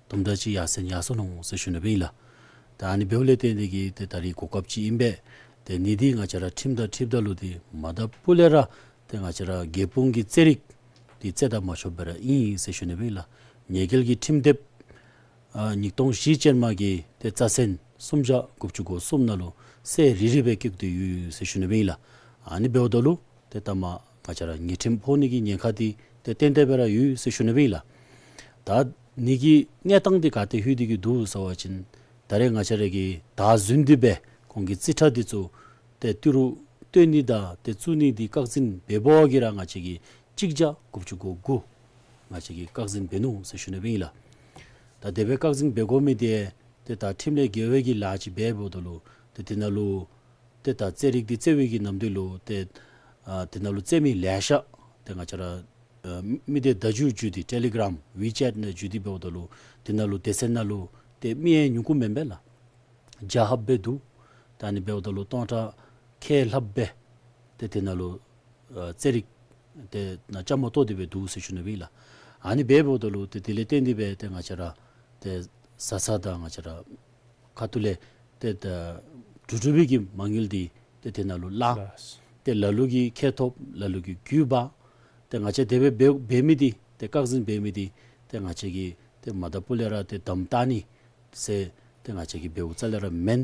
དུམ་གྲ་ཅིག་ཡར་སེང་ཡར་སོང་ནུག་ཟེར་ཞུ་ནི་སྦེ་ཨིན་ལགས། ད་ཨ་ནི་འབདཝ་ལས་བརྟེན་ཏེ་གིས་ཏེ་ད་རེས་གོ་སྐབས་ཅིག་ཨིན་པས། ཏེ་ཨ་ནི་འདི་ང་བཅས་ར་ཁྲིམས་དང་འཁྲིལཝ་ད་ལུ་འདི་མ་དང་ཕུ་ལས་ར་ཏེ་ང་བཅས་ར་རྒྱལ་སྤུངས་ཀྱི་རྩེད་རིགས་འདི་རྩེད་ད་མ་ཆོགཔ་སྦེ་ར་ཨིན་ཟེར་ཞུ་ནི་སྦེ་ཨིན་ལགས། ཉེས་འགེལ་གྱི་ཁྲིམས་དེབ་ཨ་ཉིས་སྟོང་བཞི་ཅན་མ་གི་ཏེ་རྩ་ཚན་སུམ་བརྒྱ་དགུ་བཅུ་གོ་གསུམ་ནང་ལུ་གསལ་རི་རི་སྦེ་བཀོད་དེ་ཡོད་ཟེར་ཞུ་ནི་སྦེ་ཨིན་ལགས། ཨ་ནི་འབདཝ་ད་ལུ་ཏེ་ད་མ་ང་བཅས་ར་ཉེས་ཁྲིམས་ཕོག་ནི་གི་ཉེན་ཁ་འདི་ཏེ་ཏན་ཏན་སྦེ་ར་ཡོད་ཟེར་ཞུ་ནི་སྦེ་ཨིན་ལགས། ད་ཨ་ནི་གི་གནས་སྟངས་འདི་ག་ཏེ་ལྷོད་དེ་གི་འདུག་ཟེར་བ་ཅིན་ད་རེས་ང་བཅས་ར་གིས་ད་བཟུང་སྟེ་སྦེ་ཁོང་གི་རྩིས་ཁྲ་འདི་ཚུ་ཏེ་ཏི་རུ་བཏོན་ནི་དང་ཏེ་བཙུགས་ནི་འདི་བཀག་འཛིན་འབད་བའི་གི་ར་ང་བཅས་ཀྱིས་གཅིག་བརྒྱ་དགུ་བཅུ་གོ་དགུ་ང་བཅས་ཀྱིས་བཀག་འཛིན་འབད་ནུག་ཟེར་ཞུ་ནི་སྦེ་ཨིན་ལགས། ད་དེ་སྦེ་བཀག་འཛིན་འབད་དགོ་མི་འདི་ཏེ་ད་ཁྲིམས་ལས་འགལ་བའི་གི་ལཱ་ཅིག་འབད་འབདཝ་ད་ལུ་ཏེ་དེ་ནང་ལུ་ཏེ་ད་རྩེད་རིགས་འདི་རྩེ་བའི་གི་ནམ་དུས་ལུ་ཏེ་ཨ་དེ་ནང་ལུ་རྩེད་མི་ལེ་ཤ་ཏེ་ང་བཅས་ར་ཨ་མི་སྡེ་བརྡ་བརྒྱུད་བརྒྱུད་དེ་ཊེ་ལི་གརམ་ཝི་ཅེཊ་ནང་བརྒྱུད་དེ་འབདཝ་ད་ལུ་དེ་ནང་ལུ་སྡེ་ཚན་ནང་ལུ་ཏེ་མི་ཡང་ཉུང་ཀུ་མེན་པས་ལགས། བརྒྱ་ལྷགཔ་སྦེ་འདུག། ད་ཨ་ནི་འབདཝ་ད་ལུ་སྟོང་ཕྲག་ཁལ་ལྷགཔ་སྦེ་ཏེ་དེ་ནང་ལུ་ཨ་རྩེད་རིགས་ཏེ་ནཱ་བཅའ་མར་གཏོགས་ཏེ་སྦེ་འདུག་ཟེར་ཞུ་ནི་སྦེ་ཨིན་ལགས། ཨ་ནི་འབདཝ་ད་ལུ་ཏེ་དེ་ལས་བརྟེན་ཏེ་སྦེ་ཏེ་ང་བཅས་ར་ཏེ་བཟའ་ཚང་དང་ང་བཅས་ར་ཁ་ཐུག་ལས་ཏེ་ད་འབྲུག་འབྲུག་པའི་གི་མ་དངུལ་འདི་ཏེ་དེ་ནང་ལུ་ལཱ་ལགས། ཏེ་ལ་ལུ་གིས་ཁེ་ཐོབ་ལ་ལུ་གིས་རྒུད་འབག། ཏེ་ང་བཅས་དེ་སྦེ་འབད་འབད་མི་འདི་ཏེ་བཀག་འཛིན་འབད་མི་འདི་ཏེ་ང་བཅས་ཀྱིས་ཏེ་མ་དང་ཕུ་ལས་ར་ཏེ་དམ་བཏགས་ནི་ཟེར་ཏེ་ང་བཅས་ཀྱིས་འབདཝ་རྩ་ལས་ར་མེན།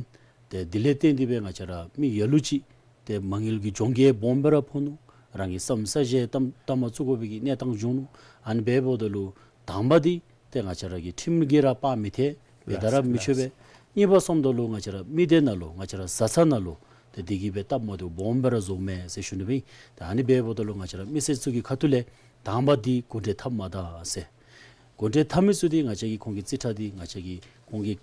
ཏེ་དེ་ལས་བརྟེན་ཏེ་སྦེ་ང་བཅས་ར་མི་ལ་ལུ་ཅིག་ཏེ་མ་དངུལ་གྱི་གྱོང་གུད་སྦོམ་སྦེ་ར་ཕོག་ནུག། རང་གི་ས་ས་གཞི་ཏམ་ཏམ་བཙུགས་དགོ་པའི་གི་གནས་སྟངས་བྱུང་ནུག། ཨ་ནི་འབདཝ་ད་ལུ་དང་པ་འདི་ཏེ་ང་བཅས་ར་གི་ཁྲིམས་ཀྱིས་ར་སྤང་མི་ཐེག་འབད་ད་ར་མི་ཆོག་པས། གཉིས་པ་སོངམ་ད་ལུ་ང་བཅས་ར་མི་སྡེ་ནང་ལུ་ང་བཅས་ར་བཟའ་ཚང་ནང་ལུ་ཏེ་དེ་གིས་སྦེ་སྟབས་མ་བདེཝ་སྦོམ་སྦེ་ར་བཟོཝ་མས་ཟེར་ཞུ་ནི་སྦེ་ཨིན། ད་ཨ་ནི་འབདཝ་ད་ལུ་ང་བཅས་ར་མི་སེར་ཚུ་གི་ཁ་ཐུག་ལས་དང་པ་འདི་གོ་འདྲེན་འཐབ་མ་ད་ཟེར། གོ་འདྲེན་འཐབ་མི་ཚུ་འདི་ང་བཅས་ཀྱིས་ཁོང་གི་རྩིས་ཁྲ་འདི་ང་བཅས་ཀྱིས་ཁོང་གིས་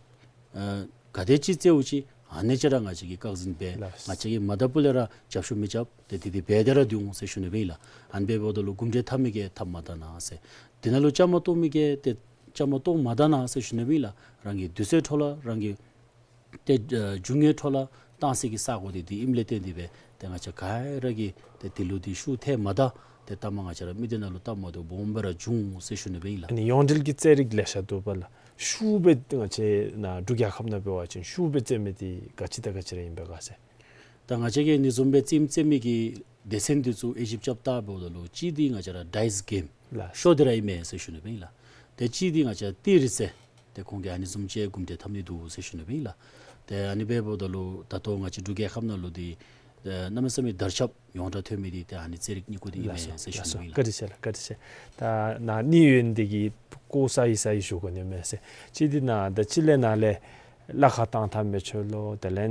ཨ་ག་དེ་ཅིག་རྩེཝ་ཅིག་ཨ་ནི་ཅིག་ར་ང་བཅས་ཀྱིས་བཀག་འཛིན་འབད། ལགས། ང་བཅས་ཀྱིས་མ་དང་ཕུ་ལས་ར་རྒྱབ་སྐྱོར་མི་རྐྱབ། ཏེ་དེ་འདི་འབད་དེ་ར་སྡོད་འོང་ཟེར་ཞུ་ནི་སྦེ་ཨིན་ལགས། ཨ་ནི་འབདཝ་ད་ལུ་གོ་འདྲེན་འཐབ་མི་གིས་འཐབ་མ་ད་ན་ཟེར། དེ་ནང་ལུ་བཅའ་མར་གཏོགས་མི་གིས་ཏེ་བཅའ་མར་གཏོགས་མ་ད་ན་ཟེར་ཞུ་ནི་སྦེ་ཨིན་ལགས། རང་གི་དུས་ཚོད་འཕྲོ་བརླག་རང་གི་ཏེ་ཨ་རྒྱུ་དངོས་འཕྲོ་བརླག་གཏང་སའི་གི་ས་གོ་འདི་འདི་ཨིནམ་ལས་བརྟེན་ཏེ་སྦེ་ཏེ་ང་བཅས་ག་ར་གིས་ཏེ་དེ་ལུ་འདི་ཤུགས་ཐལ་མ་ད་ཏེ་ལྟ་མ་ང་བཅས་ར་མི་སྡེ་ནང་ལུ་སྟབས་མ་བདེཝ་སྦོམ་སྦེ་ར་བྱུང་ཟེར་ཞུ་ནི་སྦེ་ཨིན་ལགས། ཨ་ནི་ཡོངས་འབྲེལ་གྱི་རྩེད་རིགས་ལེ་ཤ་འདུག་པ་ལགས། ཤུགས་སྦེ་ང་བཅས་ནཱ་འབྲུག་རྒྱལ་ཁབ་ནང་འབད་བ་ཅིན་ཤུགས་སྦེ་རྩེད་མི་འདི་ག་ཅི་དང་ག་ཅི་ར་ཨིན་པས་ག་ཟེར། ད་ང་བཅས་ཀྱིས་ཨ་ནི་བཟུམ་སྦེ་རྩེདམོ་རྩེད་མི་གི་སྡེ་ཚན་འདི་ཚུ་དབྱེ་ཞིབ་རྐྱབ་བལྟཝ་ད་ལུ་གཅིག་འདི་ང་བཅས་ར་ཌའིསི་གེམ་ལགས། ཤོ་འདི་ར་ཨིན་མས་ཟེར་ཞུ་ནི་སྦེ་ཨིན་ལགས། ཏེ་གཅིག་འདི་ང་བཅས་ཏི་རི་རྩེད། ཏེ་ཁོང་གིས་ཨ་ནི་བཟུམ་ཅིག་གོ་འདྲེན་འཐབ་ནི་འདུག་ཟེར་ཞུ་ནི་སྦེ་ཨིན་ལགས། ཏེ་ཨ་ནི་འབདཝ་ད་ལུ་ད་ལྟོ་ང་བཅས་འབྲུག་རྒྱལ་ཁབ་ནང་ལུ་འདི་ཨེ་གནམ་མེད་ས་མེད་དར་ཁྱབ་ཡོངས་གྲགས་ཐོན་མི་འདི་ཏེ་ཨ་ནི་རྩེད་རིགས་གཉིས་ཀོ་འདི་ཨིན་མས་ཟེར་ཞུ་ནི་སྦེ་ཨིན་ལགས། བཀའ་དྲིན་ཆེ་ལགས། བཀའ་དྲིན་ཆེ། ད་ནཱ་ཨ་ནི་ཡོད་ནི་འདི་གིས་ཀོ་ས་ཡི་ས་ཡི་ཞུ་དགོ་ནི་མས་ཟེར། གཅིག་འདི་ནཱ་ད་ཅི་ལས་ནཱ་ལས་གླ་ཁར་བཏང་ཐངས་མི་ཆོག་ལོ། དེ་ལས་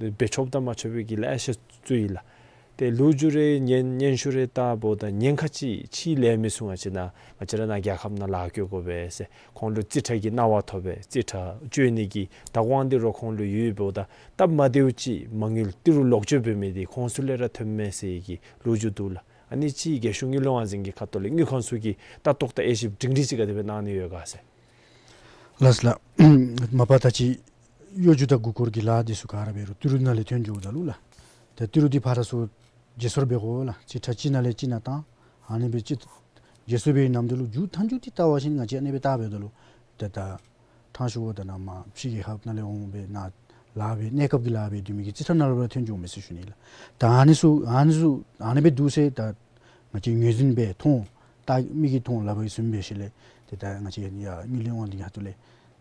འབད་ཆོགཔ་དང་མ་ཆོག་པའི་གི་ལེ་ཤ་ཚུ་ཡོད་ལགས། ཏེ་ལོ་རྒྱུས་རེ་སྙན་སྙན་ཞུ་རེ་བལྟཝ་ད་ཉེན་ཁ་ཅིག་ཕྱི་ལས་མི་ཚུ་ང་བཅས་ནཱ་ང་བཅས་ར་ནཱ་རྒྱལ་ཁབ་ནང་ལཱ་བཀོད་དགོ་པས་ཟེར། ཁོང་ལུ་རྩིས་ཁྲ་གི་གནང་བ་ཐོབ་པས། རྩིས་ཁྲ་བཅོ་ནི་གི་བདག་དབང་འདི་ར་ཁོང་ལུ་ཡོད་འབདཝ་ད་སྟབས་མ་བདེཝ་ཅིག་མ་དངུལ་ཏི་རུ་ལོག་སྤྱོད་འབད་མི་འདི་ཁོང་ཚུ་ལས་ར་ཐོནམ་མས་ཟེར་གྱི་ལོ་རྒྱུས་འདུག་ལགས། ཨ་ནི་ཅིག་རྒྱལ་གཞུང་དངུལ་ལས་དབང་འཛིན་གྱི་ཁ་ཐུག་ལས་དངུལ་ཁང་ཚུ་གིས་ལྟ་རྟོག་དང་དབྱེ་ཞིབ་སྒྲིང་སྒྲི་ཅིག་ག་དེ་སྦེ་གནང་ནི་ཡོད་ག་ཟེར། ལགས་ལགས། མ་པ་ད་ཅི་གཡོ་སྒྱུ་དང་མགུ་སྐོར་གྱི་ལཱ་འདི་ཚུ་ག་ར་འབད་རུང་ཏི་རུ་ནང་ལས་ཐོན་འགྱོཝ་ད་ལུ་ལགས། ཏེ་ཏི་རུ་འདི་ཕར་ཚུར་བརྗེ་སོར་འབད་དགོ་ལགས། རྩིས་ཁྲ་གཅིག་ནང་ལས་གཅིག་ནང་བཏང་། ཨ་ནི་སྦེ་ཅིག་བརྗེ་སོར་འབད་བའི་ནམ་དུས་ལུ་མཇུག་མཐའ་མཇུག་འདི་བལྟ་བ་ཅིན་ང་བཅས་ཨ་ནི་སྦེ་བལྟ་འབདཝ་ད་ལུ་ཏེ་ད་ཕྲང་ཞུཝ་ད་ནཱ་མར་ཕྱི་རྒྱལ་ཁབ་ནང་ལས་འོང་སྦེ་ནཱ་ ལཱ་འབད་གནས་སྐབས་ཀྱི་ལཱ་འབད་སྡོད་མི་གི་རྩིས་ཁྲ་ནང་ལུ་ར་ཐོན་འགྱོཝ་མས་ཟེར་ཞུ་ནི་ལགས། ད་ཨ་ནི་ཚུ་ཨ་ནི་ཚུ་ཨ་ནི་སྦེ་འདུག་ཟེར་ད་ང་བཅས་ངོས་འཛིན་འབད་མཐོང་ད་མིག་གིས་མཐོང་ལག་པ་གིས་བཟུང་འབད་ཞིནམ་ལས་ཏེ་ད་ང་བཅས་ཡར་དངུལ་ལས་དབང་འདུས་ཀྱི་ཁ་ཐུག་ལས་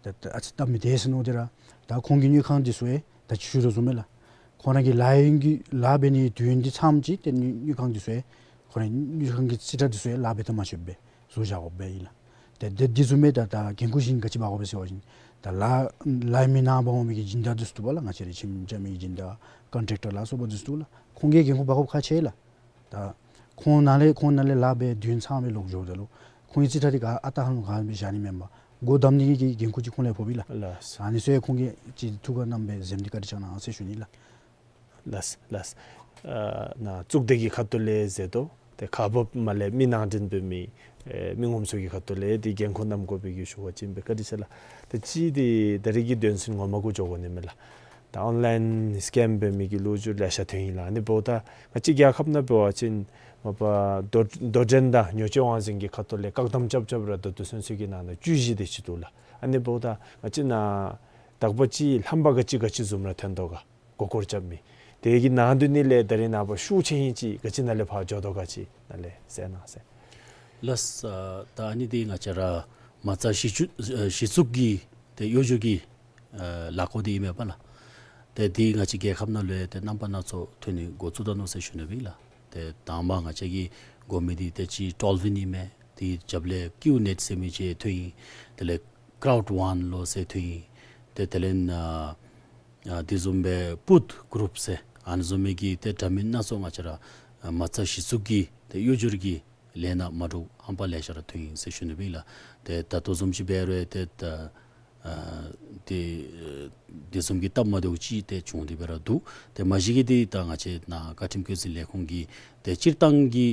ད་ད་ཨ་ཙི་སྟབས་མི་བདེ་ཟེར་མནོ་སྟེ་ར་ད་ཁོང་གི་དངུལ་ཁང་འདི་ཚུ་ཡང་ད་ཅི་ཞུ་དོ་བཟུམ་སྦེ་ལགས། ཁོང་ར་གི་ལཱ་ཡོན་གྱི་ལཱ་འབད་ནིའི་དུས་ཡུན་འདི་ཚངམ་ཅིག་ཏེ་དངུལ་དངུལ་ཁང་འདི་ཚུ་ཡང་ཁོང་ར་དངུལ་ཁང་གི་རྩིས་ཁྲ་འདི་ཚུ་ཡང་ལཱ་འབད་ཐངས་མ་ཆོདཔ་སྦེ་བཟོ་བཞག་དགོཔ་སྦེ་ཨིན་ལགས། ཏེ་དེ་དེ་བཟུམ་སྦེ་ད་ད་འགན་ཁུར་གཞན་ག་ཅི་འབག་དགོ་པས་ཟེར་བ་ཅིན་ད་ལཱ་ལཱ་མི་ནང་འབག་འོང་མི་གི་སྦྱིན་བདག་འདི་ཚུ་འདུག་པ་ལགས། ང་བཅས་རའི་ཁྱིམ་རྐྱབ་མི་གི་སྦྱིན་བདག་ཀོན་ཊེག་ཊར་ལ་སོགས་པ་འདི་ཚུ་འདུག་ལགས། ཁོང་གིས་འགན་ཁུར་འབག་དགོཔ་ཁག་ཆེ་ལགས། ད་ཁོང་ནང་ལས་ཁོང་ནང་ལས་ལཱ་འབད་དུས་ཡུན་ཚངམ་སྦེ་ལོག་འགྱོཝ་ད་ལུ་ཁོང་གི་རྩིས་ཁྲ་འདི་ག་ཨ་རྟག་ཧ་ལུ་ག་སྦེ་བཞག་ནི་མེན་པར་སྒོ་བསྡམ་ནི་གི་འགན་ཁུར་ཅིག་ཁོང་ལུ་ཕོགཔ་ཨིན་ལགས། ལགས། ཨ་ནི་ཚུ་ཡང་ཁོང་གིས་ཅིག་ཐུགས་ཁར་བསྣམས་སྦེ་གཟིམ་སྟེ་བཀའ་དྲིན་བསྐྱང་གནང་ཟེར་ཞུ་ནི་ལགས། ལགས་ལགས། ཨ་ནཱ་གཙུག་སྡེ་གི་ཁ་ཐུག་ལས་ཟེར་དོ། ཏེ་ཁག་འབགཔ་མ་ལས་མི་ནང་འདྲེན་འབད་མི་ཨེ་མི་ངོམ་ཚུ་གི་ཁ་ཐུག་ལས་ཏེ་འགན་ཁུར་བསྣམ་དགོ་པའི་གི་ཞུ་བ་ཅིན་སྦེ་བཀའ་དྲིན་ཆེ་ལགས། ཏེ་གཅིག་འདི་ད་རིས་ཀྱི་དོན་ཚན་ངོ་མ་གུ་འགྱོ་དགོ་ནི་མས་ལགས། ད་ཨོན་ལཱའིན་སི་ཀེམ་འབད་མི་གི་ལོ་རྒྱུས་ལེ་ཤ་ཐོན་ཡི་ལགས། ཨ་ནི་འབདཝ་ད་ང་བཅས་རྒྱལ་ཁབ་ནང་འབད་བ་ཅིན་མ་པ་དོ་དོ་འགྲན་དང་ཉོ་སྤྱོད་དབང་འཛིན་གྱི་ཁ་ཐུག་ལས་བཀག་དམ་རྐྱབ་རྐྱབ་ར་ད་ལྟོ་ཚུན་ཚོད་ཀྱི་ནང་ན་བཅུ་བཞི་དེ་ཅིག་འདུག་ལགས། ཨ་ནི་འབདཝ་ད་ང་བཅས་ནཱ་དག་པ་ཅིག་རྣམ་པ་ག་ཅི་ག་ཅི་བཟུམ་ར་ཐོན་དོ་ག་མགུ་སྐོར་རྐྱབ་མི་དེ་གི་ནང་དོན་ནི་ལས་ད་རིས་ནངས་པ་ཤུགས་ཆེ་ཧིང་ཅིག་ག་ཅི་ནང་ལས་ཕར་འགྱོ་དོ་ག་ཅིག་ནཱ་ལས་གསལ་གནང་ཟེར། ལགས། ཨ་ད་ཨ་ནི་འདི་ང་བཅས་ར་མ་རྩ་གཞི་བཙུགས་ཨ་གཞི་བཙུགས་ཀྱི་ཏེ་གཡོ་སྒྱུ་གི་ཨ་ལཱ་སྐོར་འདི་ཨིན་མས་པ་ལགས། ཏེ་འདི་ང་བཅས་རྒྱལ་ཁབ་ནང་ལུ་ཡང་ཏེ་རྣམ་པ་སྣ་ཚོགས་ཐོན་ནི་འགོ་བཙུགས་ད་ནུག་ཟེར་ཞུ་ནི་སྦེ་ཨིན་ལགས། ཏེ་དང་པ་ང་བཅས་ཀྱིས་གོ་མི་འདི་ཏེ་ཅིག་ཊོལ་ཝིན་ཨིན་མས། དེའི་རྒྱབ་ལས་ཀིའུ་ནེཊ་ཟེར་མི་ཅིག་ཐོན་ཡི། དེ་ལས་ཀྲའུཌ་ཝཱན་ལོ་ཟེར་ཐོན་ཡི། ཏེ་དེ་ལས་ཨ་ཨ་དེ་བཟུམ་སྦེ་པུཊ་གུ་རུབ་ཟེར་ཨ་ནི་བཟུམ་མའི་གི་ཏེ་འདྲ་མིན་སྣ་ཚོགས་ང་བཅས་ར་ཨ་མ་རྩ་གཞི་བཙུགས་ཀྱི་ཏེ་གཡོ་སྒྱུ་གི་ལས་སྣ་མ་འདྲཝ་རྣམ་པ་ལེ་ཤ་ར་ཐོན་ཡི་ཟེར་ཞུ་ནི་སྦེ་ཨིན་ལགས། ཏེ་ད་ལྟོ་བཟུམ་ཅིག་འབད་རུང་ཏེ་ད་ཨ་དེ་དེ་བཟུམ་གྱི་སྟབས་མ་བདེཝ་ཅིག་ཏེ་བྱུང་སྟེ་སྦེ་ར་འདུག། ཏེ་མ་གཞི་གིས་འདི་ད་ང་བཅས་ནཱ་བཀའ་ཁྲིམས་བཀོད་འཛིན་ལས་ཁུངས་ཀྱི་ཏེ་སྤྱིར་བཏང་གི་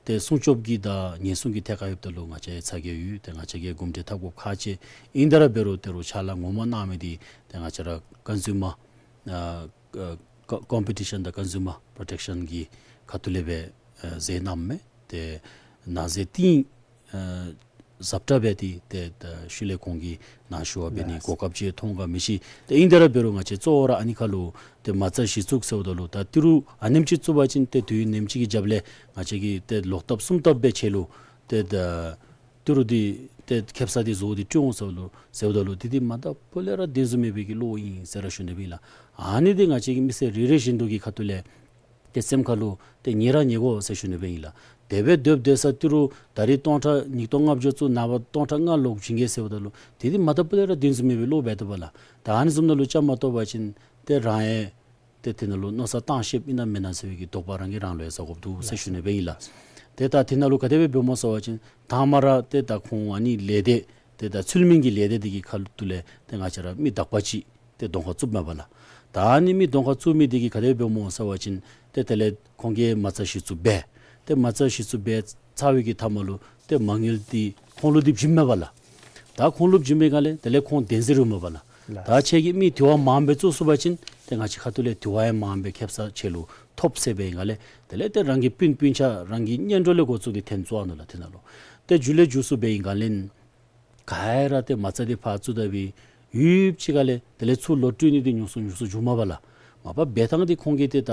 ཏེ་སྲུང་སྐྱོབ་ཀྱི་དང་ཉེན་སྲུང་གི་ཐད་ཁར་ཡོདཔ་ད་ལུ་ང་བཅས་ཚ་གྱང་ཡོད། ཏེ་ང་བཅས་ཀྱིས་གོམས་འདྲིས་འཐབ་དགོཔ་ཁག་ཆེ། ཨིན་ཏེ་ར་འབད་རུང་ཏེ་རུང་ཕྱག་ལཱ་ངོ་མ་གནང་མི་འདི་ཏེ་ང་བཅས་ར་ཀོན་སུ་མར་ཨ་ཨ་ཀོ་ཀོམ་པི་ཊི་ཤཱན་དང་ཀོན་སུ་མར་པྲོ་ཊེཀ་ཤཱན་གྱི་ཁ་ཐུག་ལས་སྦེ་ཨ་མཛད་གནངམ་མས། ཏེ་ནང་གསེས་གཏིང་ཨ་ཟབ་དྲགས་འབད་དེ་ཏེ་ད་ཤུལ་ལས་ཁོང་གིས་ནཱ་ཞུ་བ་འབད་ནི་ལགས། གོ་སྐབས་ཅིག་ཐོབ་ག་མི་ཤེས། ཏེ་ཨིན་ཏེ་ར་འབད་རུང་ང་བཅས་གཙོ་བོ་ར་ཨ་ནི་ཁར་ལུ་ཏེ་མ་རྩ་གཞི་བཙུགས་ཟེརཝ་ད་ལུ་ད་ཏི་རུ་ཨ་ནེམ་ཅིག་བཙུགས་པ་ཅིན་ཏེ་དུས་ཡུན་ནེམ་ཅིག་གི་རྒྱབ་ལས་ང་བཅས་ཀྱིས་ཏེ་ལོག་ལྟབ་གསུམ་ལྟབ་འབད་ཆེ་ལུ་ཏེ་ད་ཏི་རུ་འདི་ཏེ་ཁེབ་ས་འདི་བཟོ་སྟེ་སྤྲོད་འོང་ཟེརཝ་ད་ལུ་ཟེརཝ་ད་ལུ་འདི་འདི་མ་ད་པོ་ལས་ར་བདེན་བཟུམ་མེད་པའི་གི་བློ་ཨིན་ཟེར་ར་ཞུ་ནི་སྦེ་ཨིན་ལགས། ཨ་ནི་འདི་ང་བཅས་ཀྱི་མི་སེར་རེ་རེ་བཞིན་དུ་གི་ཁ་ཐུག་ལས་ཏེ་སེམས་ཁར་ལུ་ཏེ་ཉེ་ར་ཉེ་གོ་ཟེར་ཞུ་ནི་སྦེ་ཨིན་ལགས། དེ་སྦེ་སྡོད་སྡོད་ས་ཏི་རུ་ད་རིས་སྟོང་ཕྲག་ཉིས་སྟོང་ལྔ་བརྒྱ་བཙུགས་ནངས་པ་སྟོང་ཕྲག་ལྔ་ལོག་བྱིན་གེ་ཟེརཝ་ད་ལུ་དེ་འདི་མ་ད་པོ་ལས་ར་བདེན་བཟུམ་མེད་པའི་བློ་འབད་དོ་བ་ལགས། ད་ཨ་ནི་བཟུམ་ནང་ལུ་བཅའ་མར་གཏོགས་པ་ཅིན་ཏེ་རང་ཡང་ཏེ་དེ་ནང་ལུ་མནོ་བསམ་བཏང་ཤེསཔ་ཨིན་ན་མེན་ན་ཟེར་བའི་གི་དོགས་པ་རང་གིས་རང་ལུ་ཡང་ཟ་དགོཔ་འདུག་ཟེར་ཞུ་ནི་སྦེ་ཨིན་ལགས། ཏེ་ད་དེ་ནང་ལུ་ག་དེ་སྦེ་འབདཝ་སྨོ་ཟེར་བ་ཅིན་དང་པ་ར་ཏེ་ད་ཁོང་ཨ་ནི་ལས་སྡེ་ཏེ་ད་ཚུལ་མིན་གྱི་ལས་སྡེ་འདི་གི་ཁ་ཐུག་ལས་ཏེ་ང་བཅས་ར་མི་དག་པ་ཅིག་ཏེ་གདོང་ཁར་བཙུགསཔ་མས་པ་ལགས། ད་ཨ་ནི་མི་གདོང་ཁར་བཙུགས་མི་འདི་གིས་ག་དེ་སྦེ་འབདཝ་སྨོ་ཟེར་བ་ཅིན་ཏེ་དེ་ལས་ཁོང་གིས་མ་རྩ་གཞི་བཙུགས་འབད། ཏེ་མ་རྩ་གཞི་བཙུགས་འབད་ཚར་བའི་གི་མཐའ་མ་ལུ་ཏེ་མ་དངུལ་འདི་ཁོང་ལུ་འདི་བྱིནམ་མས་པ་ལགས། ད་ཁོང་ལུ་བྱིན་པའི་སྒང་ལས་དེ་ལས་ཁོང་བདེན་འཛིན་ར་མས་པ་ལགས། ལགས། ད་ཁྱེད་ཀྱིས་མི་དེ་བ་མངམ་སྦེ་བཙུགས་ཚུགས་པ་ཅིན་ཏེ་ང་བཅས་ཁ་ཐུག་ལས་དེ་བ་ཡང་མངམ་སྦེ་ཁེབ་ས་ཆེ་ལུ་ཐོབ་ཟེར་བའི་སྒང་ལས་དེ་ལས་ཏེ་རང་གི་སྤུན་སྤུན་ཆ་རང་གི་གཉེན་གྲོགས་ལས་འགོ་བཙུགས་ཏེ་འཐོན་བཙུགས་ནུག་ལགས། དེ་ནང་ལུ་ཏེ་མཇུག་ལས་མཇུག་སུ་འབད་བའི་སྒང་ལས་ག་ར་ཏེ་མ་རྩ་འདི་ཕར་བཙུགས་ད་བའི་ཡུདཔ་ཅིག་ཁ་ལས་དེ་ལས་ཚུར་ལོག་སྤྲོད་ནི་འདི་ཉུང་སུ་ཉུང་སུ་འགྱོཝ་མས་པ་ལགས། མ་པ་འབད་ཐངས་འདི་ཁོང་གིས་ཏེ་ད་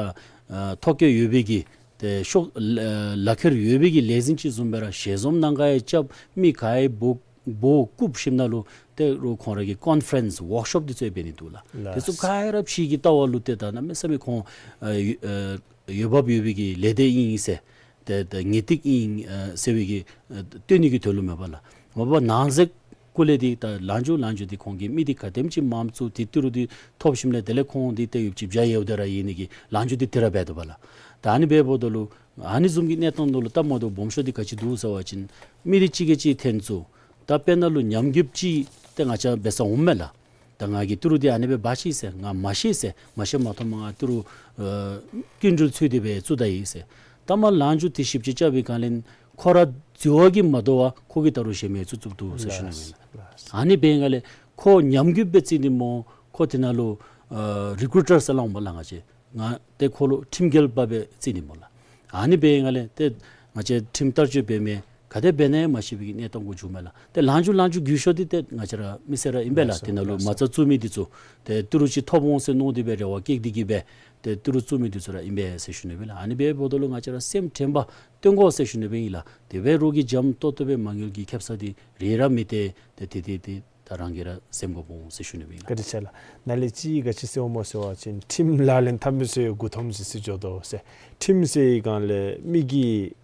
ཨ་ཐོ་བཀོད་ཡོད་པའི་གི་ཏེ་ཤོག་ལག་ཁྱེར་ཡོད་པའི་གི་ལས་འཛིན་ཅིག་བཟུམ་སྦེ་ར་ཞལ་འཛོམས་ནང་ག་ཡང་རྐྱབ། མི་ག་ཡང་འབོ་འབོ་བཀུག་ཞིནམ་ལས་ཏེ་རུང་ཁོང་ར་གིས་ཀོན་ཕ་རེནསི་ཝརཀ་ཤོབ་འདི་ཚུ་ཡང་འབད་ནི་འདུག་ལགས། ལགས། དེ་ཚུ་ག་ར་ཕྱི་གི་ལྟ་བ་ལུ་ཏེ་ད་གནམ་མེད་ས་མེད་ཁོང་ཨ་ཡོ་ཨ་འོས་འབབ་ཡོད་པའི་གི་ལས་སྡེ་ཨིན་ཟེར། ཏེ་ཏེ་ངེས་ཏིག་ཨིན་ཨ་ཟེར་བའི་གི་ཨ་སྟོན་ནི་གི་དོན་ལུ་མས་པ་ལགས། མ་པ་ནང་གསེས་གུ་ལས་འདི་ད་ལང་འགྱོ་ལང་འགྱོ་འདི་ཁོང་གིས་མི་འདི་ག་དེམ་ཅིག་མངམ་བཙུགས་ཏེ་ཏི་རུ་འདི་ཐོབ་ཞིནམ་ལས་དེ་ལས་ཁོང་འདི་ཏེ་ཡུདཔ་ཅིག་བྱ་ཡོདཔ་ད་ར་ཡིན་ནི་གི་ལང་འགྱོ་འདི་དེ་ར་འབད་དོ་བ་ལགས། ད་ཨ་ནི་འབདཝ་ད་ལུ་ཨ་ནི་བཟུམ་གྱི་གནས་སྟངས་ནང་ལུ་སྟབས་མ་བདེཝ་སྦོམ་ཤོས་འདི་ག་ཅི་འདུག་ཟེར་བ་ཅིན་མི་འདི་གཅིག་གིས་གཅིག་འཐོན་བཙུགས། ད་དཔེར་ན་ལུ་ཉམས་རྒུདཔ་ཅིག་ཏེ་ང་བཅས་འབད་སར་འོངམ་མས་ལགས། ད་ང་གིས་ཏི་རུ་འདི་ཨ་ནི་སྦེ་འབག་ཅི་ཟེར་ང་མ་ཤེས་ཟེར། མ་ཤེས་མ་མཐོངམ་ང་ཏི་རུ་ཨ་སྐྱིན་འགྲུལ་ཚུད་དེ་སྦེ་བཙུགས་ད་ཡི་ཟེར། ད་མར་ལང་འགྱོ་འདི་ཞིབ་དཔྱད་རྐྱབ་པའི་སྒང་ལས་ཁོ་ར་འཛོལ་བ་གིས་མ་དོ་བར་ཁོ་གིས་ད་རུང་གཞན་མི་བཙུགས་བཙུགསཔ་འདུག་ཟེར་ཞུ་ནི་ཨིན་ལགས། ཨ་ནི་འབད་བའི་སྒང་ལས་ཁོ་ཉམས་རྒུདཔ་སྦེ་བརྩི་ནི་སྨོ། ཁོ་དེ་ནང་ལུ་ཨ་རི་ཀུ་རུ་ཊར་ཟེར་སླབ་འོང་པ་ལགས། ང་བཅས་ང་ཏེ་ཁོ་ལུ་ཁྲིམས་འགལ་པ་སྦེ་བརྩི་ནི་སྨོ་ལགས། ཨ་ནི་འབད་བའི་སྒང་ལས་ཏེ་ང་བཅས་ཁྲིམས་བསྟར་སྤྱོད་འབད་མི་ ག་དེ་འབད་ནི་ཡང་མ་ཤེས་པའི་གི་གནས་སྟངས་གུ་འགྱོཝ་མས་ལགས། ཏེ་ལང་ཅུ་ལང་ཅུ་རྒུད་ཤོས་འདི་ཏེ་ང་བཅས་ར་མི་སེར་ར་ཨིན་པས་ལགས། ལགས་སོ། དེ་ནང་ལུ་ལགས་སོ། མ་རྩ་བཙུགས་མི་འདི་ཚུ་ཏེ་ཏི་རུ་ཅིག་ཐོབ་འོང་ཟེར་མནོ་སྟེ་སྦེ་རེ་བ་བསྐྱེད་དེ་གིས་སྦེ་ཏེ་ཏི་རུ་བཙུགས་མི་འདི་ཚུ་ར་ཨིན་པས་ཟེར་ཞུ་ནི་སྦེ་ལགས། ཨ་ནི་འབདཝ་ད་ལུ་ང་བཅས་ར་སེམས་དྲན་པ་བཏོན་དགོ་ཟེར་ཞུ་ནི་སྦེ་ཨིན་ལགས། དེ་འབད་རུང་གི་འཇམ་ཏོག་ཏོ་སྦེ་མ་དངུལ་གྱི་ཁེབ་ས་འདི་རེ་ར་མེད་དེ་ཏེ་དེ་དེ་དེ་ད་རང་གིས་ར་སེམས་དགོཔ་འོང་ཟེར་ཞུ་ནི་སྦེ་ཨིན་ལགས། བཀའ་དྲིན་ཆེ་ལགས། ནཱ་ལས་ཅིག་ག་ཅི་ཟེརཝ་སྨོ་ཟེར་བ་ཅིན་ཁྲིམས་ལག་ལེན་འཐབ་མི་ཚུ་ཡང་མགུ་འཐོམ་ཅིག་སྦེ་འགྱོ་དོ་ཟེར། ཁྲིམས་ཟེར་བའི་སྒང་ལས་མི་གིས་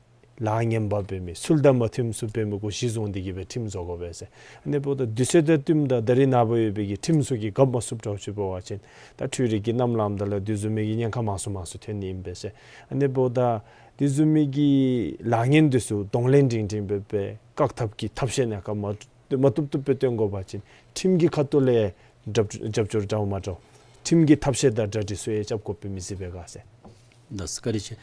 ལཱ་ངན་པ་འབད་མི་ཚུལ་དང་མ་མཐུནམ་ཚུ་འབད་མི་གུ་གཞི་བཟུང་སྟེ་གིས་སྦེ་ཁྲིམས་བཟོ་དགོ་པས་ཟེར། ཨ་ནི་འབདཝ་ད་དུས་ཚོད་དང་བསྟུནམ་ད་ད་རེས་ནངས་པ་ཡོད་པའི་གི་ཁྲིམས་ཚུ་གིས་རྐངམ་མ་བསུབ་དྲགས་ཅིག་འབད་བ་ཅིན་ད་འཕྲུལ་རིག་གི་གནམ་ལངམ་ད་ལུ་དེ་བཟུམ་མའི་གི་ཉེན་ཁ་མང་སུ་མང་སུ་ཐོན་ནི་ཨིན་པས་ཟེར། ཨ་ནི་འབདཝ་ད་དེ་བཟུམ་མའི་གི་ལཱ་ངན་འདི་ཚུ་གདོང་ལེན་སྒྲིང་སྒྲིང་འབད་སྦེ་བཀག་ཐབས་ཀྱི་ཐབས་ཤེས་ནམ་མཁའ་མ་མ་བཏུབ་བཏུབ་སྦེ་སྟོན་དགོ་པ་ཅིན་ཁྲིམས་ཀྱི་ཁ་ཐུག་ལས་རྒྱབ་རྒྱབ་སྐྱོར་འདྲཝ་མ་འདྲཝ་ཁྲིམས་ཀྱི་ཐབས་ཤེས་དང་གྲ་སྒྲིག་ཚུ་ཡང་རྐྱབ་དགོཔ་སྦེ་མི་གཟིགས་པས་ག་ཟེར། ལགས་སོ་བཀའ་དྲིན་ཆེ།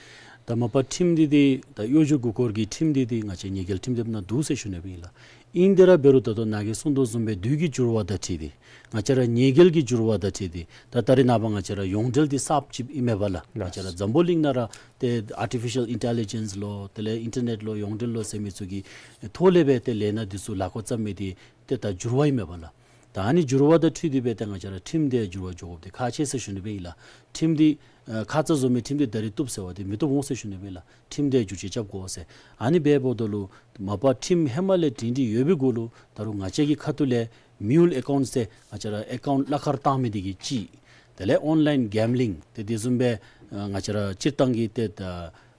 ད་མ་པ་ཁྲིམས་འདི་འདི་ད་གཡོ་སྒྱུ་མགུ་སྐོར་གྱི་ཁྲིམས་འདི་འདི་ང་བཅས་ཉེས་འགེལ་ཁྲིམས་དེབ་ནང་འདུག་ཟེར་ཞུ་ནི་སྦེ་ཨིན་ལགས། ཨིན་དེ་ར་འབད་རུང་ད་ལྟོ་ནཱ་གིས་གསུངས་དོ་བཟུམ་སྦེ་དུས་ཀྱི་འགྱུར་བ་དང་འཁྲིལ་ཏེ་ང་བཅས་ར་ཉེས་འགེལ་གྱི་འགྱུར་བ་དང་འཁྲིལ་ཏེ་ད་ད་རེས་ནངས་པ་ང་བཅས་ར་ཡོངས་འབྲེལ་འདི་གསརཔ་ཅིག་ཨིན་མས་པ་ལགས། ང་བཅས་ར་འཛམ་བུ་གླིང་ནང་ར་ཏེ་ཨར་ཊི་ཕི་ཤལ་ཨིན་ཊེ་ལི་ཇེནསི་ལོ་དེ་ལས་ཨིན་ཊར་ནེཊ་ལོ་ཡོངས་འབྲེལ་ལོ་ཟེར་མི་ཚུ་གི་ཐོག་ལས་སྦེ་ཏེ་ལས་སྣ་འདི་ཚུ་ལཱ་འགོ་བརྩམས་མི་འདི་ཏེ་ད་འགྱུར་བ་ཨིན་མས་པ་ལགས། ད་ཨ་ནི་འགྱུར་བ་དང་འཁྲིལ་ཏེ་སྦེ་ཏེ་ང་བཅས་ར་ཁྲིམས་འདི་འགྱུར་བ་འགྱོ་དགོཔ་འདི་ཁག་ཆེ་ཟེར་ཞུ་ནི་སྦེ་ཨིན་ལགས། ཁྲིམས་འདི་ཨ་ཁ་ཙ་བཟོ་མི་ཁྲིམས་འདི་ད་རེས་བཏུབ་ཟེར་བ་འདི་མི་བཏུབ་འོང་ཟེར་ཞུ་ནི་སྦེ་ཨིན་ལགས། ཁྲིམས་འདི་འགྱུར་བཅོས་རྐྱབ་དགོ་ཟེར། ཨ་ནི་འབདཝ་ད་ལུ་མ་པ་ཁྲིམས་ཧེ་མ་ལས་སྒྲིང་སྒྲིང་ཡོད་པའི་གུ་ལུ་ད་རུང་ང་བཅས་ཀྱི་ཁ་ཐུག་ལས་མིའུལ་ཨེ་ཀའུནཊ་ཟེར་ང་བཅས་ར་ཨེ་ཀའུནཊ་གླ་ཁར་བཏང་མི་འདི་གིས་གཅིག། དེ་ལས་ཨོན་ལའིན་གེམ་བི་ལིང་ཏེ་དེ་བཟུམ་སྦེ་ཨ་ང་བཅས་ར་སྤྱིར་བཏང་གི་ཏེ་ད་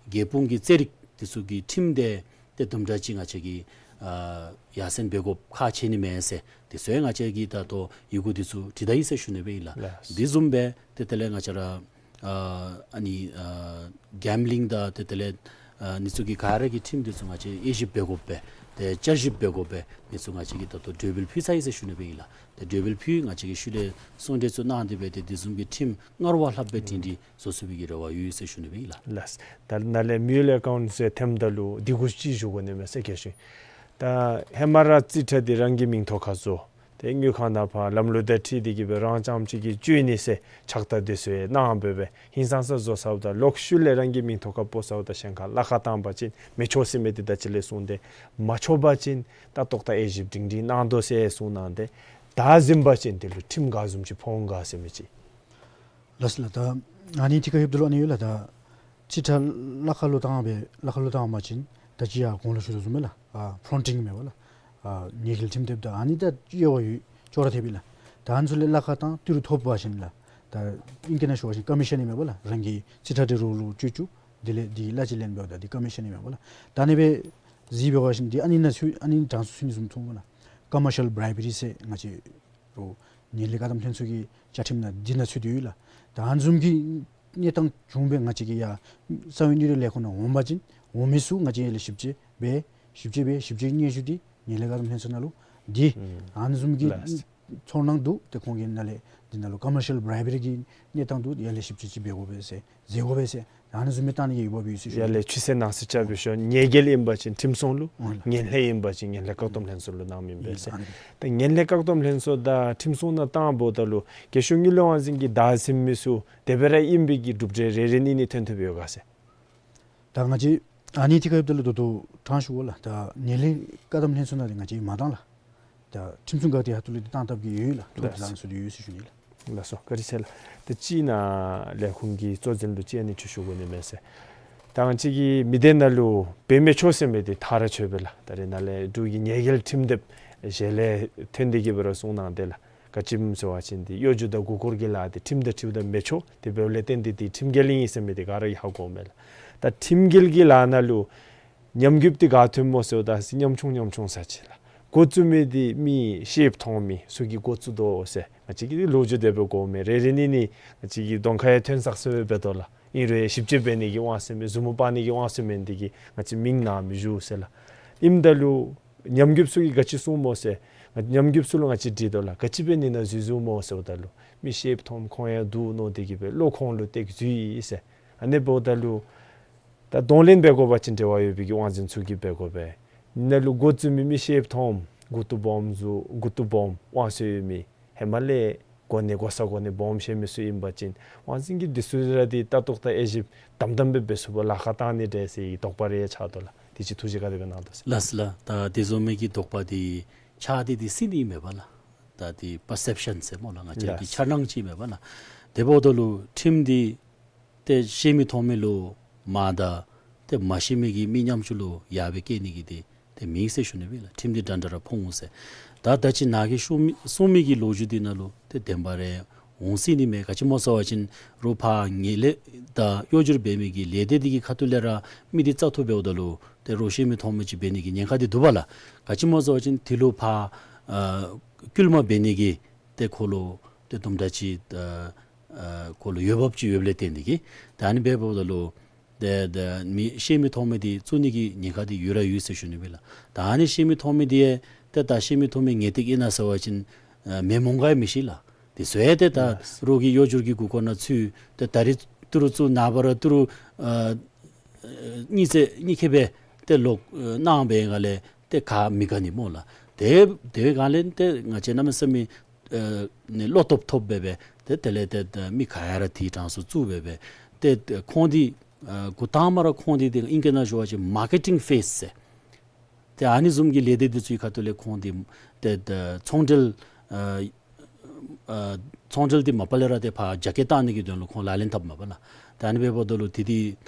རྒྱལ་སྤུངས་ཀྱི་རྩེད་རིགས་འདི་ཚུ་གི་ཁྲིམས་འདི་ཏེ་དུམ་གྲ་ཅིག་ང་བཅས་ཀྱིས་ཨ་ཡར་སེང་འབད་དགོཔ་ཁག་ཆེ་ནི་མས་ཟེར། དེ་ཚུ་ཡང་ང་བཅས་ཀྱིས་ད་ལྟོ་ཡི་གུ་འདི་ཚུ་བྲིས་ད་ཡི་ཟེར་ཞུ་ནི་སྦེ་ཨིན་ལགས། ལགས། དེ་བཟུམ་སྦེ་ཏེ་དེ་ལས་ང་བཅས་ར་ཨ་ཨ་ནི་ཨ་གེམ་བི་ལིང་དང་ཏེ་དེ་ལས་ཨ་ཨ་ནི་ཚུ་གི་ག་ར་གི་ཁྲིམས་འདི་ཚུ་ང་བཅས་དབྱེ་ཞིབ་འབད་དགོཔ་སྦེ་ཏེ་བསྐྱར་ཞིབ་འབད་དགོཔ་སྦེ་འདི་ཚུ་ང་བཅས་ཀྱིས་ད་ལྟོ་གྲོས་འབུལ་ཕུལ་ཚར་ཡི་ཟེར་ཞུ་ནི་སྦེ་ཨིན་ལགས། ཏེ་གྲོས་འབུལ་ཕུལ་ང་བཅས་ཀྱིས་ཤུལ་ལས་གསུང་གྲོས་ཚུ་གནང་སྟེ་སྦེ་ཏེ་དེ་བཟུམ་གྱི་ཁྲིམས་སྔར་བ་ལྷགཔ་སྦེ་སྒྲིང་སྒྲིང་བཟོ་ཚུགས་པའི་གི་རེ་བ་ཡོད་ཟེར་ཞུ་ནི་སྦེ་ཨིན་ལགས། ལགས། ད་ནཱ་ལས་མིའུལ་ཨེ་ཀའུནཊ་ཟེར་ཐོནམ་ད་ལུ་འདི་གུ་ཅིག་ཞུ་དགོ་ནི་མས་ཟེར་ག་ཅི། ད་ཧེ་མ་ར་རྩིས་ཁྲ་འདི་རང་གི་མིང་ཐོག་ཁར་བཟོ། ཏེ་དངུལ་ཁང་ནང་ཕར་ལམ་ལུགས་དང་འཁྲིལ་ཏེ་གིས་སྦེ་རང་རྐྱངམ་གཅིག་གིས་སྤྱོད་ནི་ཟེར་ཕྱག་རྟགས་འདི་ཚུ་ཡང་གནང་སྦེ་སྦེ་ཧིང་སངས་ས་བཟོ་ཚརཝ་ད་ལོག་ཤུལ་ལས་རང་གི་མིང་ཐོག་ཁར་སྤོ་ཚརཝ་ད་གཞན་ཁར་གླ་ཁར་བཏང་པ་ཅིན་མི་ཆོག་ཟེར་མི་འདི་ད་ཅི་ལས་གསུངས་ཏེ་མ་ཆོག་པ་ཅིན་ད་ཏོག་ཏ་དབྱེ་ཞིབ་སྒྲིང་སྒྲིང་གནང་དོ་ཟེར་གསུངས་གནང་སྟེ་ད་གཟིམ་པ་ཅིན་དེ་ལུ་ཁྲིམས་ག་བཟུམ་ཅིག་ཕོག་འོང་ག་ཟེར་མི་ཅིག། ལགས་ལགས། ད་ཨ་ནི་ཐད་ཁར་ཡོདཔ་ད་ལུ་ཨ་ནི་ཡོད་ལགས། ད་རྩིས་ཁྲ་གླ་ཁར་ལུ་བཏང་སྦེ་གླ་ཁར་ལུ་བཏང་པ་ཅིན་ད་ཅི་ཡར་གོང་ལུ་ཞུ་དོ་བཟུམ་སྦེ་ལགས། ཨ་ཕོ་རོན་ཊིང་མས་པ་ལགས། ཨ་ཉེས་འགེལ་ཁྲིམས་དེབ་དང་ཨ་ནི་ད་དབྱེ་བ་ཡོད། ཅོག་ར་འཐདཔ་ཨིན་ལགས། ད་ཨ་ནི་ཚུ་ལས་གླ་ཁར་བཏང་ཏི་རུ་ཐོབ་པ་ཅིན་ལགས། ད་ཨིང་སྐད་ནང་ཞུ་བ་ཅིན་ཀོ་མི་ཤཱན་ཨིན་མས་པ་ལགས། རང་གི་རྩིས་ཁྲ་འདི་རོགས་ལུ་སྤྱོད་བཅུག། དེ་ལས་འདི་གླ་ཅིག་ལེན་འབདཝ་ད་འདི་ཀོ་མི་ཤཱན་ཨིན་མས་པ་ལགས། ད་ཨ་ནི་སྦེ་གཟིགས་འབད་བ་ཅིན་འདི་ཨ་ནི་ནང་ཚུད་ཨ་ནི་གྲངས་སུ་ཚུད་ནི་བཟུམ་མཐོང་པ་ལགས། ཀོ་མར་ཤཱལ་བྲའི་བ་རི་ཟེར་ང་བཅས་རོགས་ངན་ལྷད་བཀག་སྡོམ་ལྷན་ཚོགས་ཀྱི་བཅའ་ཁྲིམས་ནང་འདི་ནང་ཚུད་དེ་ཡོད་ལགས། ད་ཨ་ནི་བཟུམ་གྱི་གནས་སྟངས་བྱུང་སྦེ་ང་བཅས་ཀྱི་ཡར་ས་བོན་གཡུ་རལ་ལས་ཁུངས་ནང་འོང་པ་ཅིན་འོང་མི་ཚུ་ང་བཅས་ཡར་ལས་ཞིབ་དཔྱད་འབད་ཞིབ་དཔྱད་འབད་ཞིབ་དཔྱད་སྙན་ཞུ་འདི་ངན་ལྷད་བཀག་སྡོམ་ལྷན་ཚོགས་ནང་ལུ་འདི་ཨུམ་ཨ་ནི་བཟུམ་གྱི་ལགས། ཚོར་སྣང་འདུག། ཏེ་ཁོང་གི་ནང་ལས་འདི་ནང་ལུ་ཀོ་མར་ཤཱལ་བྲའི་བ་རི་གི་གནས་སྟངས་འདུག། ཡར་ལས་ཞིབ་དཔྱད་ཅིག་འབད་དགོ་པས་ཟེར་མཛད་དགོ་པས་ཟེར་ཨ་ནི་བཟུམ་མའི་བཏང་ནི་གི་འོས་འབབ་ཡོད་ཟེར་ཞུ་ཡ་ལགས། ཡར་ལས་ཆུད་ཟོས་ནང་གསེས་རྐྱབ་སྦེ་ཞུ་ཉེས་འགེལ་ཨིན་པ་ཅིན་ཁྲིམས་སྲུང་ལུ། ཨོ་ལགས། ངན་ལྷད་ཨིན་པ་ཅིན་ངན་ལྷད་བཀག་སྡོམ་ལྷན་ཚོགས་ལུ་གནང་མི་ཨིན་པས་ཟེར། ཨ་ནི་ད་ངན་ལྷད་བཀག་སྡོམ་ལྷན་ཚོགས་དང་ཁྲིམས་སྲུང་ནང་བཏངམ་ད་ལུ་རྒྱལ་གཞུང་དངུལ་ལས་དབང་འཛིན་གྱིས་བདའ་ཟུན་མི་ཚུ་དེ་སྦེ་ར་ཨིན་པའི་གི་གྲུབ་འབྲས་རེ་རེ་གཉིས་གཉིས་ཐོན་ཐོབ་ཡོད་ག་ཟེར། ད་ང་བཅས་ཨ་ནི་ཐད་ཁར་ཡོདཔ་ད་ལུ་ད་ལྟོ་དྲང་ཞུ་བ་ལགས། ད་ངན་ལྷད་བཀག་སྡོམ་ལྷན་ཚོགས་ནང་འདི་ང་བཅས་མ་བཏང་ལགས། ད་ཁྲིམས་སྲུང་འགག་སྡེ་ཁ་ཐུག་ལས་འདི་བཏང་བཏངམ་གི་ཡོད་ལགས། ཐོག་ལགས། འདི་བཟུམ་ཚུ་འདི་ཡོད་ཟེར་ཞུ་ནི་ལགས། ལགས་སོ་བཀའ་དྲིན་ཆེ་ལགས། ད་ཅི་ནཱ་ལས་ཁུངས་ཀྱི་གཙོ་འཛིན་ལུ་ཅིག་ཨ་ནི་ཅིག་ཞུ་དགོ་ནི་མས་ཟེར། ད་ང་བཅས་ཀྱི་མི་སྡེ་ནང་ལུ་འབད་མི་ཆོག་ཟེར་མི་འདི་ཐག་ར་ཆོད་པས་ལགས། ད་རེས་ནཱ་ལས་འབྲུག་གི་ཉེས་འགེལ་ཁྲིམས་དེབ་ཞལ་ལས་ཐོན་ཏེ་གིས་སྦེ་ར་གསུངས་གནང་སྟེ་ལགས། ག་ཅི་སྨོ་ཟེར་བ་ཅིན་འདི་གཡོ་སྒྱུ་དང་མགུ་སྐོར་གྱི་ལཱ་འདི་ཁྲིམས་དང་འཁྲིལཝ་ད་མི་ཆོག། དེ་འབདཝ་ལས་བརྟེན་ཏེ་འདི་ཁྲིམས་འགལ་ཨིན་ཟེར་མི་འདི་ག་ར་གིས་ཧ་གོཝ་མས་ལགས། ད་ཁྲིམས་འགལ་གྱི་ལཱ་ནང་ལུ་ཉམས་རྒུདཔ་འདི་ག་ཐོནམ་སྨོ་ཟེརཝ་ད་ཉམ་ཆུང་ཉམ་ཆུང་ས་ཅིག་ལགས། འགོ་བཙུགས་མི་འདི་མི་ཤེསཔ་མཐོང་མི་ཚུ་གིས་འགོ་བཙུགས་དོ་ཟེར་ང་བཅས་ཀྱིས་ལོ་རྒྱུས་དེ་སྦེ་གོཝ་མས། རེ་རེ་གཉིས་གཉིས་ང་བཅས་ཀྱི་གདོང་ཁར་ཡང་ཐོན་ས་ཅིག་སྦེ་འབད་དོ་ལགས། ཨིན་རུང་ཞིབ་དཔྱད་འབད་ནི་གི་དབང་ཚད་མེད་མཛུབ་མོ་དཔག་ནི་གི་དབང་ཚད་མེད་འདི་གིས་ང་བཅས་མིང་ནང་མི་ཞུ་ཟེར་ལགས། ཨིནམ་ད་ལུ་ཉམས་རྒུདཔ་ཚུ་གིས་ག་ཅི་གསུངས་སྨོ་ཟེར། ང་ཉམས་རྒུདཔ་ཚུ་ལུ་ང་བཅས་དྲིས་དོ་ལགས། ག་ཅི་འབད་ནི་ནང་འཛུལ་འཛུལཝ་སྨོ་ཟེརཝ་ད་ལུ་མི་ཤེསཔ་མཐོངམ་ཁོང་ཡང་འདུག་མནོ་སྟེ་གིས་སྦེ་བློ་ཁོང་ལུ་གཏད་འཛུལ་ཡི་ཟེར། ཨ་ནི་འབདཝ་ད་ལུ་ད་གདོང་ལེན་འབད་དགོ་པ་ཅིན་འབྲེལ་བ་ཡོད་པའི་གི་དབང་འཛིན་ཚུ་གིས་འབད་དགོ་པས། ནཱ་ལུ་འགོ་བཙུགས་མི་མི་ཤེསཔ་མཐོངམ་མགུ་ཏོ་སྦོམ་ཚུ་མགུ་ཏོ་སྦོམ་དབང་ཚད་ཡོད་མི་ཧེ་མ་ལས་གོ་གནས་གོ་ས་གོ་གནས་སྦོམ་བཞེས་མི་ཚུ་ཨིན་པ་ཅིན་དབང་འཛིན་གྱིས་འདི་ཚུ་ར་འདི་ལྟ་རྟོག་དང་དབྱེ་ཞིབ་དམ་དམ་སྦེ་འབད་ཚུགས་པར་ལཱ་ཁག་བཏང་ནི་འདྲས་ཟེར་བའི་དོགས་པ་རེ་ཡང་ཆགས་དོ་ལགས། དེ་ཅིག་ཐུགས་རྗེ་བཀའ་དྲིན་སྦེ་གནང་དོ་ཟེར། ལགས་ལགས། ད་དེ་བཟུམ་མའི་གི་དོགས་པ་འདི་ཆགས་ཏེ་འདི་སྲིད་ནི་མས་པ་ལགས། ད་འདི་པར་སེབ་ཤཱན་ཟེར་སྨོ་ལགས། ང་བཅས་ཀྱི་ལགས། འཆར་སྣང་ཅིག་མས་པ་ལགས། དེ་འབདཝ་ད་ལུ་ཁྲིམས་འདི་ཏེ་ཤེས་མི་མཐོང་མི་ལུ་མ་དང་ཏེ་མ་ཤེས་མི་གི་མི་ཉམ་ཆུང་ལུ་ཡར་སྦེ་བཀལ་ནི་གི་འདི་ཏེ་མེད་ཟེར་ཞུ་ནི་སྦེ་ལགས། ཁྲིམས་འདི་འདྲན་འདྲ་ར་ཕོག་འོང་ཟེར། ད་ད་ཅི་ནཱ་གིས་ཞུ་མི་གསུང་མི་གི་ལོ་རྒྱུས་འདི་ནང་ལུ་ཏེ་བདེན་པ་རེ་འོང་སྲིད་ནི་མས། ག་ཅི་སྨོ་ཟེར་བ་ཅིན་རོགས་ཕར་ངན་ལྷད་དང་གཡོ་སྒྱུ་འབད་མི་གི་ལས་སྡེ་འདི་གི་ཁ་ཐུག་ལས་ར་མི་འདི་བཙག་འཐུ་འབདཝ་ད་ལུ་ཏེ་རོགས་ཤེས་མི་མཐོང་མི་ཅིག་འབད་ནི་གི་ཉེན་ཁ་འདི་འདུག་པ་ལགས། ག་ཅི་སྨོ་ཟེར་བ་ཅིན་དེ་ལུ་ཕར་ཨ་སྐུལ་མ་འབད་ནི་གི་ཏེ་ཁོ་ལུ་ཏེ་དུམ་གྲ་ཅིག་ཨ་ཨ་ཁོ་ལུ་འོས་འབབ་ཅིག་ཡོདཔ་ལས་བརྟེན་ཏེ་གིས། ད་ཨ་ནི་འབདཝ་ད་ལུ་ཏེ་ཏེ་མི་ཤེས་མི་མཐོང་མི་འདི་བཙུགས་ནི་གི་ཉེན་ཁ་འདི་ཡོད་ར་ཡོད་ཟེར་ཞུ་ནི་སྦེ་ལགས། ད་ཨ་ནི་ཤེས་མི་མཐོང་མི་འདི་ཡང་ཏེ་ད་ཤེས་མི་མཐོང་མི་ངེས་ཏིག་ཨིན་ན་ཟེར་བ་ཅིན་ཨ་མེན་མོང་ག་ཡང་མི་ཤེས་ལགས། དེ་ཚུ་ཡང་ཏེ་ད་ལགས། རོགས་ཀྱི་གཡོ་སྒྱུ་གི་མགུ་སྐོར་ནང་ཚུད། ཏེ་ད་རིས་ཏི་རུ་བཙུགས་ནངས་པ་ར་ཏི་རུ་ཨ་གཉིས་ཚེ་གཉིས་ཁེ་སྦེ་ཏེ་ལོག་ཨ་གནང་བའི་སྒང་ལས་ཏེ་ག་མི་དགའ་ནི་སྨོ་ལགས། དེ་དེ་སྒང་ལས་ཏེ་ང་བཅས་གནམ་མེད་ས་མེད་ཨ་ནི་བློ་སྟོབས་ཐོབ་སྦེ་སྦེ་ཏེ་དེ་ལས་ཏེ་ཏེ་མི་ག་ཡ་ར་དེའི་གྲངས་སུ་བཙུགས་སྦེ་སྦེ་ཏེ་ཏེ་ཁོང་འདི་ཨ་འགོ་དང་པ་ར་ཁོང་འདི་ཏེ་ཨིང་སྐད་ནང་ཞུ་བ་ཅིན་མར་ཀེ་ཊིང་ཕེསི་ཟེར། ཏེ་ཨ་ནི་བཟུམ་གྱི་ལས་སྡེ་འདི་ཚུ་གི་ཁ་ཐུག་ལས་ཁོང་འདི་ཏེ་ཏེ་ཚོང་འབྲེལ་ཨ་ཨ་ཚོང་འབྲེལ་འདི་མ་པ་ལས་ར་ཏེ་ཕར་རྒྱ་སྐྱེད་བཏང་ནི་གི་དོན་ལུ་ཁོང་ལག་ལེན་འཐབ་མས་པ་ལགས། ད་ཨ་ནི་འབདཝ་ད་ལུ་དེ་འདི་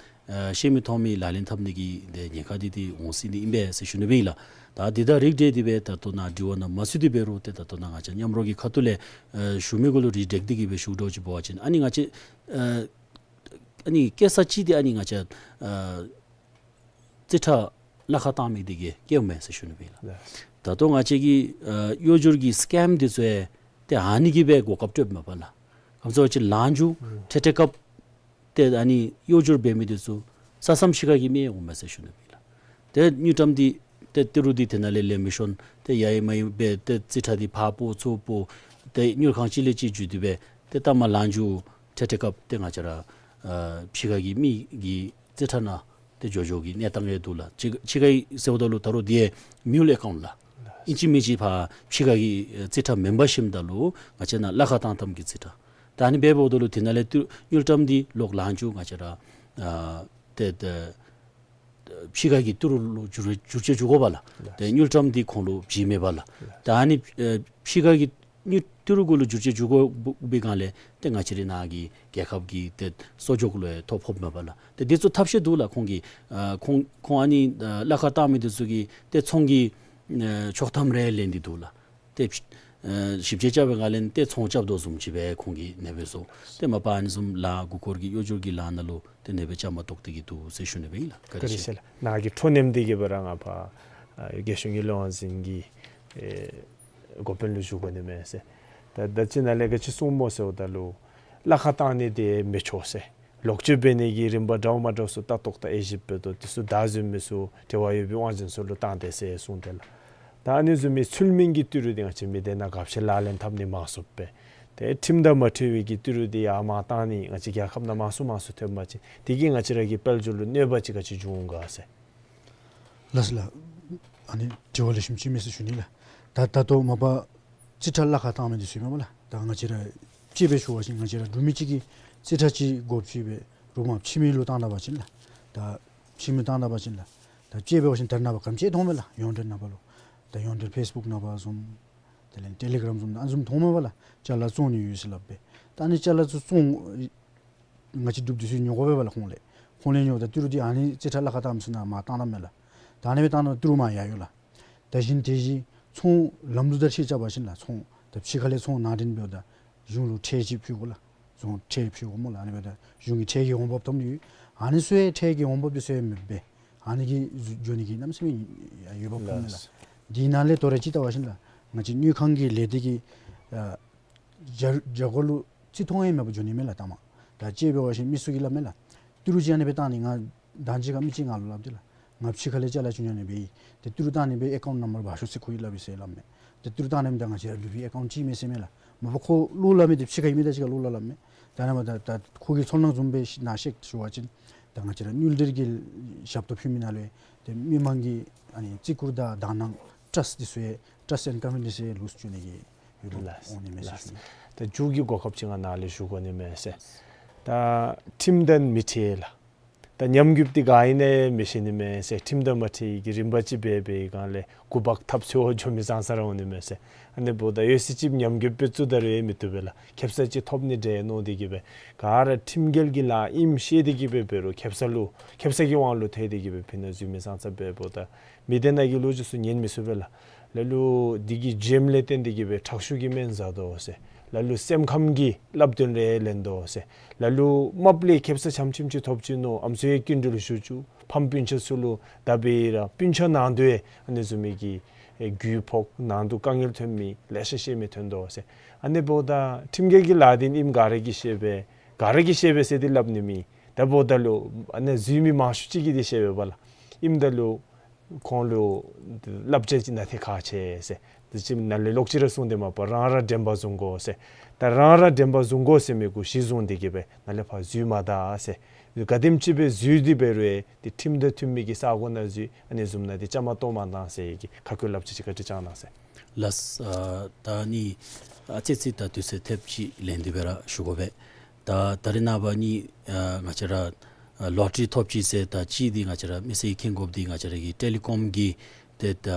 ཨ་ཤེས་མི་མཐོང་མི་ལག་ལེན་འཐབ་ནི་གི་ཏེ་ཉེན་ཁ་འདི་འདི་འོང་སྲིད་ནི་ཨིན་པས་ཟེར་ཞུ་ནི་སྦེ་ཨིན་ལགས། ད་འདི་དང་རིགས་བསྒྲེས་ཏེ་སྦེ་ད་ལྟོ་ནཱ་དྲི་བ་ནང་མ་ཚུད་དེ་འབད་རུང་ཏེ་ད་ལྟོ་ནཱ་ང་བཅས་མཉམ་རོགས་ཀྱི་ཁ་ཐུག་ལས་ཨ་ཞུ་མི་གུ་ལུ་རིགས་བསྒྲེས་ཏེ་གིས་སྦེ་ཞུ་དོ་ཅིག་འབད་བ་ཅིན་ཨ་ནི་ང་བཅས་ཨ་ཨ་ནི་སྐྱེལ་ས་ཅིག་འདི་ཨ་ནི་ང་བཅས་ཨ་རྩིས་ཁྲ་གླ་ཁར་བཏང་མི་འདི་གིས་སྐྱེལཝ་མས་ཟེར་ཞུ་ནི་སྦེ་ཨིན་ལགས། ལགས། ད་ལྟོ་ང་བཅས་ཀྱི་ཨ་གཡོ་སྒྱུ་གི་སི་ཀེམ་འདི་ཚུ་ཡང་ཏེ་ཨ་ནི་གིས་སྦེ་གོ་སྐབས་སྤྲོདཔ་མས་པ་ལགས། ག་ཅི་སྨོ་ཟེར་བ་ཅིན་ལཱ་མཇུག་ཨུམ་ཁྲེ་ཁྲེ་སྐབས་ཏེ་ཨ་ནི་གཡོ་སྒྱུ་འབད་མི་འདི་ཚུ་ས་མཚམས་ཕྱི་ཁ་གི་མི་ཡང་འོངམ་མས་ཟེར་ཞུ་ནི་སྦེ་ཨིན་ལགས། ཏེ་དངུལ་ཀྲམ་འདི་ཏེ་ཏི་རུ་འདི་དེ་ནང་ལས་ལེན་མི་ཤོང་། ཏེ་ཡ་ཡི་མ་ཡི་སྦེ་ཏེ་རྩིས་ཁྲ་འདི་ཕར་སྤོ་ཚུར་སྤོ། ཏེ་དངུལ་ཁང་གཅིག་ལས་གཅིག་བརྒྱུད་དེ་སྦེ་ཏེ་ད་མར་ལཱ་མཇུག་ཁྲེ་ཁྲེ་སྐབས་ཏེ་ང་བཅས་ར་ཨ་ཕྱི་ཁ་གི་མི་གི་རྩིས་ཁྲ་ནང་ཏེ་འགྱོ་འགྱོ་གི་གནས་སྟངས་ཡང་འདུག་ལགས། ཕྱི་ཕྱི་ཁ་གི་ཟེརཝ་ད་ལུ་ད་རུང་འདི་ཡང་མིའུལ་ཨེ་ཀའུནཊ་ལགས། ཨིན་ཅི་མིན་ཅི་ཕར་ཕྱི་ཁ་གི་རྩིས་ཁྲ་མེན་པར་ཞིནམ་ད་ལུ་ང་བཅས་ནཱ་གླ་ཁར་བཏང་བཏངམ་གི་རྩིས་ཁྲ། ད་ཨ་ནི་འབདཝ་ད་ལུ་དེ་ནང་ལས་ཏེ་དངུལ་ཀྲམ་འདི་ལོག་ལཱ་མཇུག་ང་བཅས་ར་ཨ་ཏེ་ཏེ་ཕྱི་ཁ་གི་ཏི་རུ་ལུ་བསྒྱུར་བསྒྱུར་བཅོས་འགྱོ་དགོ་པ་ལགས། ལགས། ཏེ་དངུལ་ཀྲམ་འདི་ཁོང་ལུ་བྱིན་མེད་པ་ལགས། ལགས། ད་ཨ་ནི་ཨེ་ཕྱི་ཁ་གི་དངུལ་ཏི་རུ་གུ་ལུ་བསྒྱུར་བཅོས་འགྱོ་དགོ་པའི་སྒང་ལས་ཏེ་ང་བཅས་རའི་ནཱ་གི་རྒྱལ་ཁབ་ཀྱི་ཏེ་གསོག་འཇོག་ལུ་ཡང་ཐོ་ཕོགཔ་མས་པ་ལགས། ཏེ་འདི་ཚུ་ཐབས་ཤེས་འདུག་ལགས། ཁོང་གིས་ཨ་ཁོང་ཁོང་ཨ་ནི་ཨ་གླ་ཁར་བཏང་མི་འདི་ཚུ་གིས་ཏེ་ཚོང་གི་ཨ་ཆོག་ཐམ་རེ་ལེན་ཏེ་འདུག་ལགས། ཏེ་ཨ་ཞིབ་དཔྱད་རྐྱབ་པའི་སྒང་ལས་ཏེ་ཚོང་རྐྱབ་དོ་བཟུམ་ཅིག་སྦེ་ཁོང་གིས་ཨ་ནེ་སྦེ་བཟོ། ཏེ་མ་པ་ཨ་ནི་བཟུམ་ལཱ་མགུ་སྐོར་གྱི་གཡོ་སྒྱུ་གི་ལཱ་ནང་ལུ་ཏེ་ཨ་ནེ་སྦེ་བཅའ་མར་གཏོགས་ཏེ་གིས་འདུག་ཟེར་ཞུ་ནི་སྦེ་ཨིན་ལགས། བཀའ་དྲིན་ཆེ། བཀའ་དྲིན་ཆེ་ལགས། ནཱ་གི་འཕྲོ་མཉམ་འདི་གིས་སྦེ་ར་ང་ཕར་ཨ་རྒྱལ་གཞུང་གི་ལས་དབང་འཛིན་གྱི་ཨེ་འགོ་དཔོན་ལུ་ཞུ་དགོ་ནི་མས་ཟེར། ད་ད་ཅི་ནཱ་ལས་ག་ཅི་གསུངམ་སྨོ་ཟེརཝ་ད་ལུ་གླ་ཁར་བཏང་ནི་འདི་མི་ཆོག་ཟེར། ལོག་སྤྱོད་འབད་ནི་གི་རིམ་པ་འདྲཝ་མ་འདྲཝ་ཚུ་ལྟ་རྟོག་དང་དབྱེ་ཞིབ་འབད་དོ། དེ་ཚུ་བདའ་འཛིན་མི་ཚུ་འབྲེལ་བ་ཡོད་པའི་དབང་འཛིན་ཚུ་ལུ་བཏང་སྟེ་ཟེར་གསུངས་ཏེ་ལགས། ད་ཨ་ནི་བཟུམ་མའི་ཚུལ་མིན་གྱི་ཏི་རུ་འདི་ང་བཅས་མི་སྡེ་ནང་ག་ཅི་ལག་ལེན་འཐབ་ནི་མང་སུ་སྦེ། ཏེ་ཁྲིམས་དང་མ་འཁྲིལ་བའི་གི་ཏི་རུ་འདི་ཡར་མར་བཏང་ནི་ང་བཅས་རྒྱལ་ཁབ་ནང་མང་སུ་མང་སུ་ཐོན་པ་ཅིན་དེ་གིས་ང་བཅས་ར་གི་དཔལ་འབྱོར་ལུ་གནོད་པ་ཅིག་ག་ཅི་འབྱུང་ག་ཟེར། ལགས་སོ་ལགས། ཨ་ནི་དྲི་བ་ལེགས་ཤོམ་ཅིག་མས་ཟེར་ཞུ་ནི་ལགས། ད་ད་ལྟོ་མ་པ་རྩིས་ཁྲ་གླ་ཁར་བཏང་མི་འདི་ཚུ་ཨིན་མས་པ་ལགས། ད་ང་བཅས་ར་དཔྱེ་སྦེ་ཞུ་བ་ཅིན་ང་བཅས་ར་འབྲུག་མི་གཅིག་གིས་རྩིས་ཁྲ་ཅིག་སྒོ་ཕྱེ་སྦེ་རོགས་མར་ཕྱི་མི་ལུ་བཏང་ད་པ་ཅིན་ལགས། ད་ཕྱི་མི་བཏང་ད་པ་ཅིན་ལགས། ད་དཔྱེ་འབད་བ་ཅིན་ད་རེས་ནངས་པ་ག་ཅི་མཐོངམ་མས་ལགས། ཡོངས་འབྲེལ་ནང་པ་ལུ། ད་ཡོངས་འབྲེལ་ཕེསི་བུཀ་ནང་པ་བཟུམ་དེ་ལས་ཊེ་ལི་གརམ་བཟུམ་ད་ཨ་ནི་བཟུམ་མཐོངམ་མས་པ་ལགས། ཅ་ལ་བཙོང་ནི་ཡོད་ཟེར་སླབ་སྦེ། ད་ཨ་ནི་ཅ་ལ་ཚུ་བཙོང་ང་བཅས་འབྲུགཔ་འདི་ཚུ་ཉོ་དགོ་པས་པ་ལགས་ཁོང་ལས། ཁོང་ལས་ཉོཝ་ད་ཏི་རུ་འདི་ཨ་ནི་རྩིས་ཁྲ་གླ་ཁར་བཏངམ་ཚུ་ནང་མར་བཏང་ད་མས་ལགས། ད་ཨ་ནི་སྦེ་བཏང་ད་ཏི་རུ་མར་ཡར་འགྱོ་ལགས། ད་གཞན་དེ་བཞིན་ཚོང་ལམ་ལུགས་དང་འཁྲིལ་རྐྱབ་པ་ཅིན་ལགས། ཚོང་ད་ཕྱི་ཁ་ལས་ཚོང་ནང་འདྲེན་འབདཝ་ད་གཞུང་ལུ་ཁྲལ་ཅིག་ཕུལ་དགོ་ལགས། གཞུང་ཁྲལ་ཕུལ་དགོ་སྨོ་ལགས། ཨ་ནི་འབདཝ་ད་གཞུང་གི་ཁྲལ་གྱི་འོང་འབབ་བཏངམ་ཡོད། ཨ་ནི་ཚུ་ཡང་ཁྲལ་གྱི་འོང་འབབ་འདི་ཚུ་ཡང་མེདཔ་སྦེ་ཨ་ནི་གིས་འགྱོ་ནི་གི་གནམ་མེད་ས་མེད་འོས་འབབ་ཕོགཔ་མས་ལགས། འདི་ནང་ལས་དོ་རུང་ཅིག་བལྟ་བ་ཅིན་ལགས། ང་བཅས་དངུལ་ཁང་གི་ལས་སྡེ་གི་ཨ་རྒྱ་རྒྱ་སྒོ་ལུ་རྩིས་མཐོང་ཡང་མེད་པར་འགྱོ་ནི་མས་ལགས་ད་མ། ད་དཔྱེ་འབད་བ་ཅིན་མི་ཚུ་གིས་སླབ་མས་ལགས། ཏི་རུ་ཅིག་ཨ་ནི་སྦེ་བཏང་ནི་ང་ད་ཅི་ཁར་མི་ཅིག་ང་ལུ་སླབ་སྟེ་ལགས། ང་ཕྱི་ཁ་ལས་ཅ་ལ་ཅིག་ཉོ་ནི་སྦེ་ཨིན། ཏེ་ཏི་རུ་བཏང་ནི་སྦེ་ཨེ་ཀའུནཊ་ནམ་བར་འབག་ཤོག་ཟེར་ཁོ་གིས་སླབ་ཡི་ཟེར་སླབ་མས། ཏེ་ཏི་རུ་བཏང་ནི་མེད་ད་ང་བཅས་ར་ལུ་སྦེ་ཨེ་ཀའུནཊ་ཅིག་མས་ཟེར་མས་ལགས། མ་པ་ཁོ་ལོག་སླབ་མི་འདི་ཕྱི་ཁ་གི་མི་དང་གཅིག་ཁར་ལོག་སླབ་སླབ་མས། ད་ནཱ་མ་ད་ད་ཁོ་གི་ཚོར་སྣང་བཟུམ་སྦེ་ནཱ་བཤད་ཞུ་བ་ཅིན་ད་ང་བཅས་ར་དངུལ་འབྲེལ་གྱི་ཞབས་ཏོག་ཕུལ་མི་ནང་ལུ་ཏེ་མི་མང་གི་ཨ་ནི་བརྩི་བཀུར་དང་དག་སྣང་ཊརསཊ་འདི་ཚུ་ཡང་ཊརསཊ་ཨེནཌ་ཀོན་ཕི་ཌེནསི་ལུས་བཅུག་ནི་གི་ཡོད་ལགས། འོང་ནི་མས་ཟེར་ཞུ་ནི། ད་མཇུག་གི་གོ་སྐབས་ཅིག་ང་ནཱ་ལས་ཞུ་དགོ་ནི་མས་ཟེར། ད་ཁྲིམས་དང་མི་འཁྲིལ་ལགས། ད་ ཉམས་རྒུདཔ་འདི་ག་ཨིན་ན་མི་ཤེས་ནི་མས་ཟེར། ཁྲིམས་དང་མ་འཁྲིལ་གྱི་རིམ་པ་ཅིག་འབད་བའི་སྒང་ལས་འགོ་འབག་ཐབས་འཚོལ་འགྱོ་མི་ཙང་ཙ་ར་འོང་ནི་མས་ཟེར། ཨ་ནི་འབདཝ་ད་ཡོད་ཚད་ཅིག་ཉམས་རྒུདཔ་སྦེ་བཙུགས་ད་རུང་མི་བཏུབ་པས་ལགས། ཁེབ་ས་ཅིག་ཐོབ་ནི་འདྲས་མནོ་སྟེ་གིས་སྦེ་ག་ར་ཁྲིམས་འགལ་གྱི་ལཱ་ཨིནམ་ཤེས་ཏེ་གིས་སྦེ་འབད་རུང་ཁེབ་ས་ལུ་ཁེབ་ས་གི་དབང་ལུ་ཐལ་ཏེ་གིས་སྦེ་ཕི་ནཱ་འཛུལ་མི་ཙང་ཙ་འབདཝ་ད་མི་སྡེ་ནང་གི་ལོ་རྒྱུས་ཚུ་ཉན་མི་ཚུགས་པས་ལགས། ལ་ལུ་འདི་གི་བྱེམ་ལས་བརྟེན་ཏེ་གིས་སྦེ་ཁྲག་ཤུགས་ཀྱིས་སྨན་ཟ་དོ་ཟེར། ལ་ལུ་སེམས་ཁམས་ཀྱི་བསླབ་སྟོན་རེ་ལེན་དོ་ཟེར། ལ་ལུ་རྨགཔ་ལས་ཁེབ་ས་ཆམ་ཆིམ་ཅིག་ཐོབ་ཅི་མནོ་ཨམ་སྲུ་ཡང་སྐྱིན་འགྲུལ་ཞུ་བཅུག། ཕམ་སྤུན་ཆ་ཚུ་ལུ་ད་འབད་ར་སྤུན་ཆ་ནང་དུ་ཡང་ཨ་ནི་བཟུམ་མའི་གི་ཨེ་རྒུད་ཕོག། ནང་དུ་དཀའ་ངལ་ཐོན་མི་ལེ་ཤ་ཤེས་མི་ཐོན་དོ་ཟེར། ཨ་ནི་འབདཝ་ད་ཁྲིམས་འགལ་གྱི་ལཱ་འདི་ཨིནམ་ག་ར་གིས་ཤེས་པས། ག་ར་གིས་ཤེས་པས་ཟེར་འདི་སླབ་ནི་མེད། ད་འབདཝ་ད་ལུ་ཨ་ནི་འཛུལ་མི་མང་ཤོས་ཅིག་གིས་འདི་ཤེས་པས་པ་ལགས། ཨིནམ་ད་ལུ་ཁོང་ལུ་བསླབ་བྱ་ཅིག་ནན་ཏན་ཁག་ཆེ་ཟེར། དེ་ཅིག་ནཱ་ལས་ལོག་ཅི་ར་གསུངས་ཏེ་མ་པ་རང་ར་དྲན་པ་བཟུང་དགོ་ཟེར། ད་རང་ར་དྲན་པ་བཟུང་དགོ་ཟེར་མི་གུ་གཞི་བཟུང་སྟེ་གིས་སྦེ་ནཱ་ལས་ཕར་འཛུལ་མ་ད་ཟེར། ག་དེམ་ཅིག་སྦེ་འཛུལ་ཏེ་འབད་རུང་ཡང་དེ་ཁྲིམས་དང་མཐུན་མི་གི་ས་གོ་ནང་འཛུལ། ཨ་ནི་བཟུམ་ནང་དེ་བཅའ་མར་གཏོགས་མ་གཏང་ཟེར་གྱི་ཁ་སྐོང་བསླབ་བྱ་ཅིག་བཀའ་དྲིན་བསྐྱང་གནང་ཟེར། ལགས། ཨ་ད་ནི་ཨ་ཙི་ཙི་ད་དུས་ཚོད་ཐེབས་ཅིག་ལེན་ཏེ་སྦེ་ར་ཞུ་དགོ་པས། ད་ད་རེས་ནངས་པ་ནི་ཨ་ང་བཅས་ར་ཨ་ལོ་ཊ་རི་ཐོབ་ཅི་ཟེར་ད་ཅིག་འདི་ང་བཅས་ར་མི་སེར་གྱིས་མཁྱེན་དགོཔ་འདི་ང་བཅས་ར་གི་ཊེ་ལི་ཀོམ་གྱི་ཏེ་ད་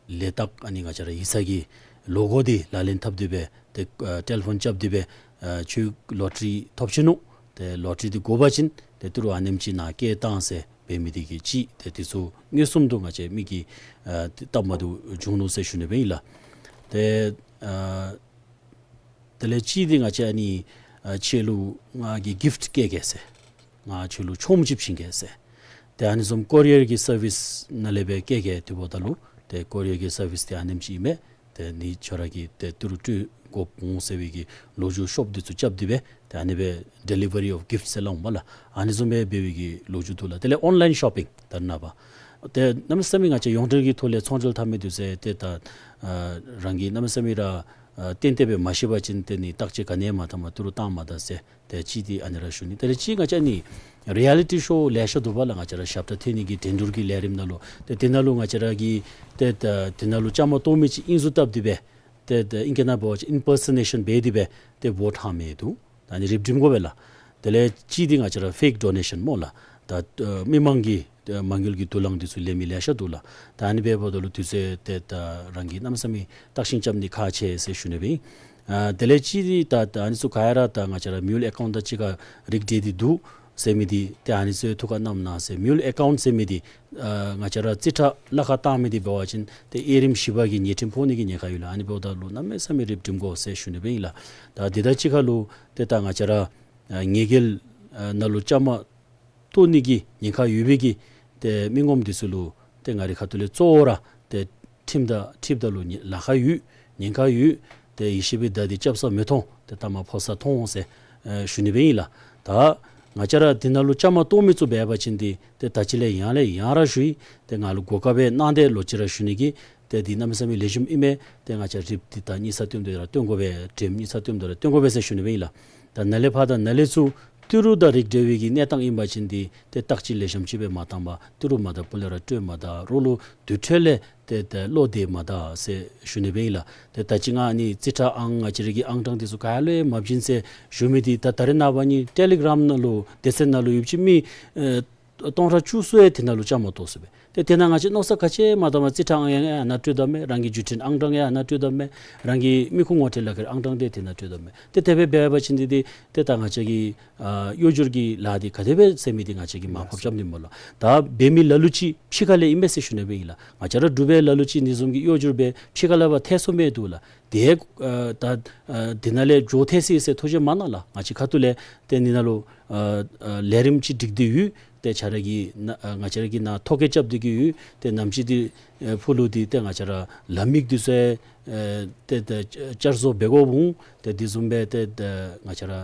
ལས་རྟགས་ཨ་ནི་ང་བཅས་ར་ཡིག་ཚང་གི་ལོ་གོ་འདི་ལག་ལེན་འཐབ་སྟེ་སྦེ་ཏེ་ཨ་ཊེ་ལི་ཕོན་རྐྱབ་སྟེ་སྦེ་ཨ་ཁྱོད་ལོ་ཊ་རི་ཐོབ་ཅི་ནུག། ཏེ་ལོ་ཊ་རི་འདི་དགོ་པ་ཅིན་ཏེ་ཏི་རུ་ཨ་ནེམ་ཅིག་ནཱ་བསྐྱལ་བཏང་ཟེར་འབད་མི་འདི་གིས་ཅིག་ཏེ་འདི་ཚུ་མངོན་སུམ་དུ་ང་བཅས་མི་གིས་ཨ་ཏེ་སྟབས་མ་བདེཝ་བྱུང་ནུག་ཟེར་ཞུ་ནི་སྦེ་ཨིན་ལགས། ཏེ་ཨ་དེ་ལས་ཅིག་འདི་ང་བཅས་ཨ་ནི་ཨ་ཁྱོད་ལུ་ང་གིས་གིཕཊ་བསྐྱལ་གེ་ཟེར། ང་ཁྱོད་ལུ་ཆོངམ་ཅིག་བྱིན་གེ་ཟེར། ཏེ་ཨ་ནི་བཟུམ་ཀོ་རི་ཡར་གྱི་སར་བིསི་ནང་ལས་སྦེ་བསྐྱལ་གེ་དེ་འབདཝ་ད་ལུ་ཏེ་ཀོ་རི་ཡར་གྱི་སར་བིསི་འདི་ཨ་ནེམ་ཅིག་ཨིན་མས། ཏེ་ནི་ཁྱོད་ར་གིས་ཏེ་ཏི་རུ་སྤྲོད་དགོཔ་འོང་ཟེར་བའི་གི་ལོ་རྒྱུས་ཤོབ་འདི་ཚུ་རྐྱབ་སྟེ་སྦེ་ཏེ་ཨ་ནི་སྦེ་ཌེ་ལི་ཝ་རི་ཨོཕ་གིཕཊ་ཟེར་སླབ་འོང་མས་ལགས། ཨ་ནི་བཟུམ་སྦེ་འབད་བའི་གི་ལོ་རྒྱུས་འདུག་ལགས། དེ་ལས་ཨོན་ལའིན་ཤོ་པིང་ད་རེས་ནངས་པ་ཏེ་གནམ་མེད་ས་མེད་ང་བཅས་ཡོངས་འབྲེལ་གྱི་ཐོག་ལས་ཚོང་འབྲེལ་འཐབ་མི་འདི་ཚུ་ཏེ་ད་ཨ་རང་གིས་གནམ་མེད་ས་མེད་ར་ཨ་ཏན་ཏན་སྦེ་མ་ཤེས་པ་ཅིན་ཏེ་ནི་བརྟག་དཔྱད་ག་ནི་ཡང་མ་བཏངམ་ཏི་རུ་བཏང་མ་ད་ཟེར། ཏེ་ཅིག་འདི་ཨ་ནི་ར་ཞུ་ནི། དེ་ལས་ཅིག་ང་བཅས་ནི་རི་ཡ་ལི་ཊི་ཤོ་ལེ་ཤ་འདུག་པ་ལགས། ང་བཅས་ར་ཞབས་ཁྲ་འཐེན་ནི་གི་འགྲན་བསྡུར་གྱི་ལས་རིམ་ནང་ལུ་ཏེ་དེ་ནང་ལུ་ང་བཅས་ར་གིས་ཏེ་ད་དེ་ནང་ལུ་བཅའ་མར་གཏོགས་མི་ཅིག་ཨིན་ཟེར་བཏབ་སྟེ་སྦེ་ཏེ་ད་ཨིང་སྐད་ནང་འབད་བ་ཅིན་ཨིམ་པར་སོ་ནེ་ཤཱན་འབད་དེ་སྦེ་ཏེ་བོཊ་ཧང་མི་འདུག། ད་ནི་རིགཔ་སྒྲིམ་དགོ་པས་ལགས། དེ་ལས་ཅིག་འདི་ང་བཅས་ར་ཕེཀ་ཌོ་ནེ་ཤཱན་སྨོ་ལགས། ད་ཨ་མི་མང་གི་ཨ་མ་དངུལ་གྱི་དུག་རླངས་འདི་ཚུ་ལེན་མི་ལེ་ཤ་འདུག་ལགས། ད་ཨ་ནི་འབདཝ་ད་ལུ་དུས་ཚོད་ཏེ་ད་རང་གིས་གནམ་མེད་ས་མེད་བརྟག་ཞིབ་རྐྱབ་ནི་ཁག་ཆེ་ཟེར་ཞུ་ནི་སྦེ་ཨིན། ཨ་དེ་ལས་ཅིག་འདི་ད་ད་ཨ་ནི་ཚུ་ག་ར་ད་ང་བཅས་ར་མིའུལ་ཨེ་ཀའུནཊ་དང་གཅིག་ཁར་རིགས་འདྲེས་ཏེ་འདུག་ཟེར་མི་འདི་ཏེ་ཨ་ནི་ཚུ་ཐུགས་ཁར་བསྣམས་གནང་ཟེར། མིའུལ་ཨེ་ཀའུནཊ་ཟེར་མི་འདི་ཨ་ང་བཅས་ར་རྩིས་ཁྲ་ལཱ་ཁག་བཏང་མི་འདི་འབད་བ་ཅིན་ཏེ་དབྱེ་རིམ་བཞི་པ་གི་ཉེས་ཁྲིམས་ཕོག་ནི་གི་ཉེན་ཁ་ཡོད་ལགས། ཨ་ནི་འབདཝ་ད་ལུ་གནམ་མེད་ས་མེད་རིགཔ་སྒྲིམ་དགོ་ཟེར་ཞུ་ནི་སྦེ་ཨིན་ལགས། ད་འདི་དང་གཅིག་ཁར་ལུ་ཏེ་ད་ང་བཅས་ར་ཨ་ཉེས་འགེལ་ཨ་ནང་ལུ་བཅའ་མར་གཏོགས་ནི་གི་ཉེན་ཁ་ཡོད་པའི་གི་ཏེ་མི་ངོམ་འདི་ཚུ་ལུ་ཏེ་ང་རའི་ཁ་ཐུག་ལས་གཙོ་བོ་ར་ཏེ་ཁྲིམས་དང་འཁྲིལཝ་ད་ལུ་ཉེ་ལཱ་ཁག་ཡོད། ཉེན་ཁ་ཡོད། ཏེ་ཡེ་ཤེས་པའི་མདའ་འདི་སྐྱབས་སར་མི་ཐོན། ཏེ་ལྟག་མ་ཕོག་སར་ཐོན་ཟེར་ཨེ་ཞུ་ནི་སྦེ་ཨིན་ལགས། ད་ང་བཅས་ར་འདི་ནང་ལུ་བཅའ་མར་གཏོགས་མི་ཚུ་འབད་བ་ཅིན་འདི་ཏེ་ད་ཅི་ལས་ཡང་ལས་ཡང་ར་ཞུ་ཡི། ཏེ་ང་ལུ་གོ་སྐབས་སྦེ་གནང་སྟེ་ལོག་ཅི་ར་ཞུ་ནི་གི་ཏེ་འདི་གནམ་མེད་ས་མེད་ལེགས་ཤོམ་ཨིན་མས། ཏེ་ང་བཅས་རིགཔ་འདི་ད་གཉིས་ས་སྟོན་དོ་ར་སྟོན་དགོ་པས། དྲིམ་གཉིས་ས་སྟོན་དོ་ར་སྟོན་དགོ་པས་ཟེར་ཞུ་ནི་སྦེ་ཨིན་ལགས། ད་ནཱ་ལས་ཕར་ད་ནཱ་ལས་ཚུར་ཏི་རུ་དང་རིགས་འདྲེས་པའི་གི་གནས་སྟངས་ཨིན་པ་ཅིན་འདི་ཏེ་བརྟག་དཔྱད་ལེགས་ཤོམ་ཅིག་སྦེ་མ་བཏང་པར་ཏི་རུ་མ་ད་སྤུ་ལས་ར་སྤྲོད་མ་ད་རོགས་ལུ་དུར་ཁྲོད་ལས་ཏེ་ཏེ་བློ་གཏད་མ་ད་ཟེར་ཞུ་ནི་སྦེ་ཨིན་ལགས། ཏེ་ད་ཅི་ང་ཨ་ནི་རྩིས་ཁྲ་ཨང་ང་བཅས་ར་གི་ཨང་གྲངས་འདི་ཚུ་ག་ལུ་ཡང་མ་བྱིན་ཟེར་ཞུ་མི་འདི་ད་ད་རེས་ནངས་པ་ནི་ཊེ་ལི་གྲམ་ནང་ལུ་སྡེ་ཚན་ནང་ལུ་ཡོདཔ་ཅིག་མི་ཨེ་སྟོང་ཕྲག་བཅུ་གསུམ་ཡང་དེ་ནང་ལུ་བཅའ་མར་གཏོགས་ཟེར་སྦེ། ཏེ་དེ་ནང་ང་བཅས་མནོ་བསམ་ག་ཅི་མ་བཏངམ་རྩིས་ཁྲ་ཨང་ཡང་ཨ་ནཱ་སྤྲོད་དོ་མས། རང་གི་བརྒྱུད་འཕྲིན་ཨང་གྲངས་ཡང་ཨ་ནཱ་སྤྲོད་དོ་མས། རང་གི་མི་ཁུངས་ངོ་སྤྲོད་ལག་ཁྱེར་ཨང་གྲངས་འདི་དེ་ནང་སྤྲོད་དོ་མས། ཏེ་དེ་སྦེ་འབད་བ་ཅིན་འདི་འདི་ཏེ་ད་ང་བཅས་ཀྱི་ཨ་གཡོ་སྒྱུ་གི་ལཱ་འདི་ག་དེ་སྦེ་ཟེར་མི་འདི་ང་བཅས་ཀྱིས་མར་ཕབ་རྐྱབ་ནི་སྨོ་ལགས། ད་འབད་མི་ལ་ལུ་ཅིག་ཕྱི་ཁ་ལས་ཨིན་མས་ཟེར་ཞུ་ནི་སྦེ་ཨིན་ལགས། ང་བཅས་ར་འབྲུག་པའི་ལ་ལུ་ཅིག་འདི་བཟུམ་གྱི་གཡོ་སྒྱུ་སྦེ་ཕྱི་ཁ་ལས་ཕར་ཐལ་སོང་མི་འདུག་ལགས། ཏེ་ཨ་ད་ཨ་འདི་ནང་ལས་འགྱོ་ཐལ་སོ་ཡི་ཟེར་ཐུགས་བཞེད་མ་གནང་ལགས། ང་བཅས་ཁ་ཐུག་ལས་ཏེ་འདི་ནང་ལུ་ཨ་ཨ་ལས་རིམ་ཅིག་སྒྲིག་སྟེ་ཡོད། ཏེ་ཁྱོད་ར་གིས་ནཱ་ཨ་ང་བཅས་ར་གིས་ནཱ་ཐོ་བཀོད་རྐྱབ་སྟེ་གི་ཡོད། ཏེ་ནམ་ཅིག་འདི་ཨེ་ཕུལ་ལུ་འདི་ཏེ་ང་བཅས་ར་ལམ་ཡིག་འདི་ཚུ་ཨེ་ཏེ་ཏེ་བསྐྱར་བཟོ་འབད་དགོཔ་འོང་། ཏེ་འདི་བཟུམ་སྦེ་ཏེ་ཏེ་ང་བཅས་ར་ཨ་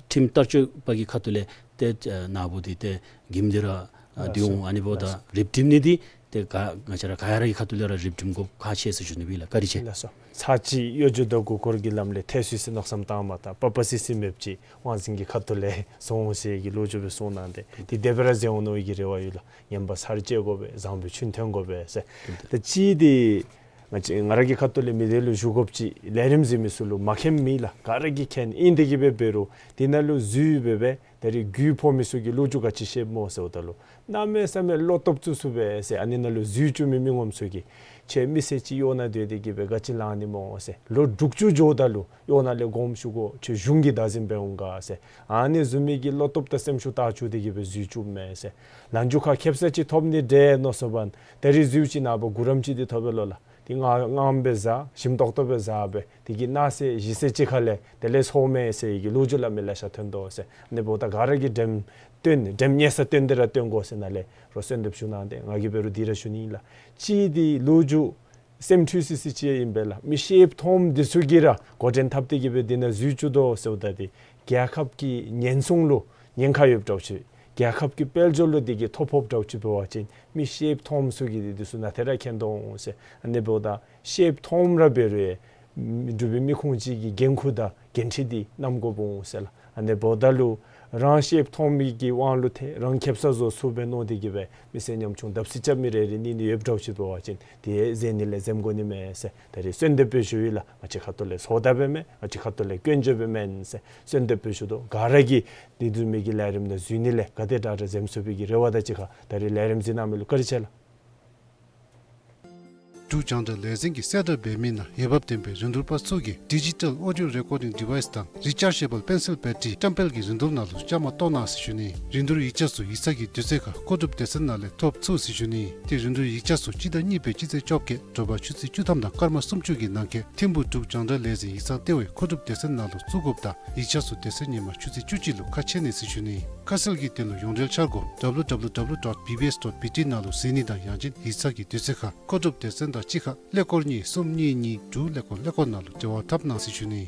ཁྲིམས་བསྟར་སྤྱོད་པ་གི་ཁ་ཐུག་ལས་ཏེ་ཨ་ནཱ་བུ་འདི་ཏེ་འགྱིམ་འདི་ར་ཨ་ལགས་འདི་འོང་། ཨ་ནི་འབདཝ་ད་ལགས་རིགཔ་སྒྲིམ་ནི་འདི་ཏེ་ག་ང་བཅས་ར་ག་ཡ་ར་གི་ཁ་ཐུག་ལས་ར་རིགཔ་སྒྲིམ་དགོཔ་ཁག་ཆེ་ཟེར་ཞུ་ནི་སྦེ་ལགས། བཀའ་དྲིན་ཆེ། ལགས་སོ། ཚར་གཅིག་གཡོ་སྒྱུ་དང་མགུ་སྐོར་གྱི་ལམ་ལས་ཐལ་སོ་ཡི་ཟེར་མནོ་བསམ་བཏངམ་ད་པ་པ་སི་སི་མེདཔ་ཅིག་དབང་འཛིན་གྱི་ཁ་ཐུག་ལས་སོང་ཟེར་གྱི་ལོ་རྒྱུས་སྦེ་གསུངས་གནང་སྟེ་འདི་དེ་སྦེ་ར་མཛད་འོང་མནོ་བའི་གི་རེ་བ་ཡོད་ལགས། ངན་པ་ཚར་བཅད་དགོ་པས། བཟང་པོའི་ཆོས་སྟོན་དགོ་པས་ཟེར། ད་ཅི་འདི་ ང་བཅས་ང་ར་གི་ཁ་ཐུག་ལས་མི་སྡེ་ལུ་བཞུགས་དགོཔ་ཅིག་ལས་རིམ་གཟིགས་མི་ཚུ་ལུ་མ་མཁྱེནམ་མེད་ལགས། ག་ར་གིས་མཁྱེན། ཨིན་དེ་གིས་འབད་འབད་རུང་དེ་ནང་ལུ་འཛུལ་སྦེ་འབད་ད་རིས་རྒུད་ཕོག་མི་ཚུ་གིས་ལོ་རྒྱུས་ག་ཅི་ཤེསཔ་སྨོ་ཟེརཝ་ད་ལུ་གནམ་མེད་ས་མེད་བློ་སྟོབས་བཙུགས་བཙུགསཔ་སྦེ་ཟེར། ཨ་ནི་ནང་ལུ་འཛུལ་བཅུག་མི་མི་ངོམ་ཚུ་གིས་ཁྱོད་མི་སེར་ཅིག་གཡོག་ནང་སྡོད་དེ་གིས་འབད་ག་ཅི་ལང་ནི་སྨོ་ཟེར། ལོ་དྲུག་ཅུ་འགྱོཝ་ད་ལུ་གཡོག་ནང་ལས་དགོངསམ་ཞུ་དགོ། ཁྱོད་གཞུང་གི་བདག་འཛིན་འབད་འོང་ག་ཟེར། ཨ་ནི་བཟུམ་མའི་གི་བློ་སྟོབས་དང་སེམས་ཤུགས་དར་བཅུག་སྟེ་གིས་འབད་འཛུལ་བཅུགཔ་མས་ཟེར། ལན་ཅུང་ཁ་ཁེབ་ས་ཅིག་ཐོབ་ནི་འདྲས་མནོ་སོང་པ་ན་ད་རིས་འཛུལ་ཅི་ནངས་པ་གུ་རམ་ཅིག་འདི་ཐོབ་པས་ལོ་ལགས། དེ་ངང་ངམ་སྦེ་བཟའ། ཞིམ་ཏོག་ཏོ་སྦེ་བཟའ་སྦེ་དེ་གི་གནངས་ཚེ་གཞེས་ཚེ་ཅིག་ཁ་ལས་དེ་ལས་སོང་མས་ཟེར་བའི་གི་ལོ་རྒྱུས་སླབ་མི་ལེ་ཤ་ཐོན་དོ་ཟེར། ཨ་ནི་འབདཝ་ད་ག་ར་གིས་འགྲེམས་སྟོན་འགྲེམས་ཉེས་ས་སྟོན་ཏེ་ར་སྟོན་དགོ་ཟེར་ནཱ་ལས་རོགས་གསོལ་འདེབས་ཞུ་གནང་སྟེ་ང་གིས་འབད་རུང་དེ་ར་ཞུ་ནི་ཨིན་ལགས། གཅིག་འདི་ལོ་རྒྱུས་སེམས་འཁྲུལ་སི་སི་ཅིག་ཨིན་པས་ལགས། མི་ཤེསཔ་མཐོངམ་འདི་ཚུ་གིས་ར་འགོ་འདྲེན་འཐབ་སྟེ་གིས་འབད་དེ་ནང་འཛུལ་བཅུག་དོ་ཟེརཝ་ད་དེ་རྒྱལ་ཁབ་ཀྱི་ཉེན་སྲུང་ལུ་ཉེན་ཁ་ཡོདཔ་འདྲཝ་ཅིག་རྒྱལ་ཁབ་ཀྱི་དཔལ་འབྱོར་ལུ་དེ་གིས་ཐོ་ཕོགཔ་འདྲཝ་ཅིག་འབད་བ་ཅིན་མི་ཤེསཔ་མཐོངམ་ཚུ་གིས་དེ་དེ་ཚུ་ནང་ཐད་ར་མཁྱེན་དོ་འོང་ཟེར། ཨ་ནི་འབདཝ་ད་ཤེསཔ་མཐོངམ་ར་འབད་རུང་ཡང་འབྲུག་པའི་མི་ཁུངས་ཅིག་གི་འགན་ཁུར་དང་འགན་འཁྲི་འདི་བསྣམ་དགོཔ་འོང་ཟེར་ལགས། ཨ་ནི་འབདཝ་ད་ལུ་རང་ཤེསཔ་མཐོང་མི་གི་དབང་ལུ་ཐལ། རང་ཁེབ་ས་བཟོ་ཚུགསཔ་སྦེ་མནོ་སྟེ་གིས་འབད་མི་སེར་ཉམ་ཆུང་བརྡབ་གསིག་རྐྱབ་མི་རེ་རེ་གཉིས་གཉིས་ཡོདཔ་འདྲཝ་ཅིག་འབད་བ་ཅིན་དེ་ཡང་འཛེམ་ནི་ལས་འཛེམ་དགོ་ནི་མས་ཟེར། ད་རིས་གསོལ་འདེབས་སྦེ་ཞུ་ཡི་ལགས། ང་བཅས་ཁ་ཐུག་ལས་སོ་བདའ་འབདཝ་མེན། ང་བཅས་ཁ་ཐུག་ལས་སྐྱོན་བརྗོད་འབདཝ་མེན་ཟེར་གསོལ་འདེབས་སྦེ་ཞུ་དོ། ག་ར་གིས་དེ་བཟུམ་མའི་གི་ལས་རིམ་ནང་འཛུལ་ནི་ལས་ག་དེ་དྲག་དྲག་འཛེམ་ཚུགས་པའི་གི་རེ་བ་དང་གཅིག་ཁར་ད་རིས་ལས་རིམ་གཟིགས་གནང་མི་ལུ་བཀའ་དྲིན་ཆེ་ལགས། འབྲུག་རྒྱང་བསྒྲགས་ལས་འཛིན་གྱིས་གསལ་བསྒྲགས་འབད་མི་ནང་འོས་འབབ་ལྡན་པའི་རིན་བསྡུར་པ་ཚུ་གིས་ཌི་ཇི་ཊལ་ཨོ་ཌི་ཡོ་རེ་ཀོར་ཌིང་ཌི་ཝའིསི་དང་རི་ཅར་ཇེ་བཱལ་པེན་སིལ་བེ་ཊི་རི་བཀྲམ་སྤེལ་གྱི་རིན་བསྡུར་ནང་ལུ་བཅའ་མར་གཏོགས་གནང་ཟེར་ཞུ་ནི། རིན་བསྡུར་ཡིག་ཆ་ཚུ་ཡིག་ཚང་གི་དུས་ཚོད་ཁར་མཁོ་སྒྲུབ་སྡེ་ཚན་ནང་ལས་ཐོབ་ཚུགས་ཟེར་ཞུ་ནི། ཏེ་རིན་བསྡུར་ཡིག་ཆ་ཚུ་སྤྱི་ཟླ་གཉིས་པའི་སྤྱི་ཚེས་བཅོ་བརྒྱད་དྲོ་པ་ཆུ་ཚོད་བཅུ་ཐམ་དང་སྐར་མ་སུམ་ཅུ་གི་ནང་འཁོད་ཐིམ་ཕུག་འབྲུག་རྒྱང་བསྒྲགས་ལས་འཛིན་ཡིག་ཚང་ལྟེ་བའི་མཁོ་སྒྲུབ་སྡེ་ཚན་ནང་ལུ་བཙུགས་དགོཔ་དང་ཡིག་ཆ་ཚུ་དེ་ཚེ་ཉིན་མ་ཆུ་ཚོད་བཅུ་གཅིག་ལུ་ཁ་ཕྱེ་ནི་ཟེར་ཞུ་ནི། ཁ་གསལ་གྱི་དོན་ལུ་ཡོངས་འབྲེལ་འཆར་སྒོ་ཌབ་ལུ་ཌབ་ལུ་ཌབ་ལུ་ཌོཊ་བི་བི་ཨེསི་ཌོཊ་བི་ཊི་ནང་ལུ་གཟིགས་ནི་དང་ཡང་ཅིན་ཡིག་ཚང་གི་དུས་ཚོད་ཁར་མཁོ་སྒྲུབ་སྡེ་ཚན་དང་གཅིག་ཁར་ཀླད་ཀོར་གཉིས་གསུམ་གཉིས་གཉིས་དྲུག་ཀླད་ཀོར་ཀླད་ཀོར་ནང་ལུ་འབྲེལ་བ་འཐབ་གནང་ཟེར་ཞུ་ནི།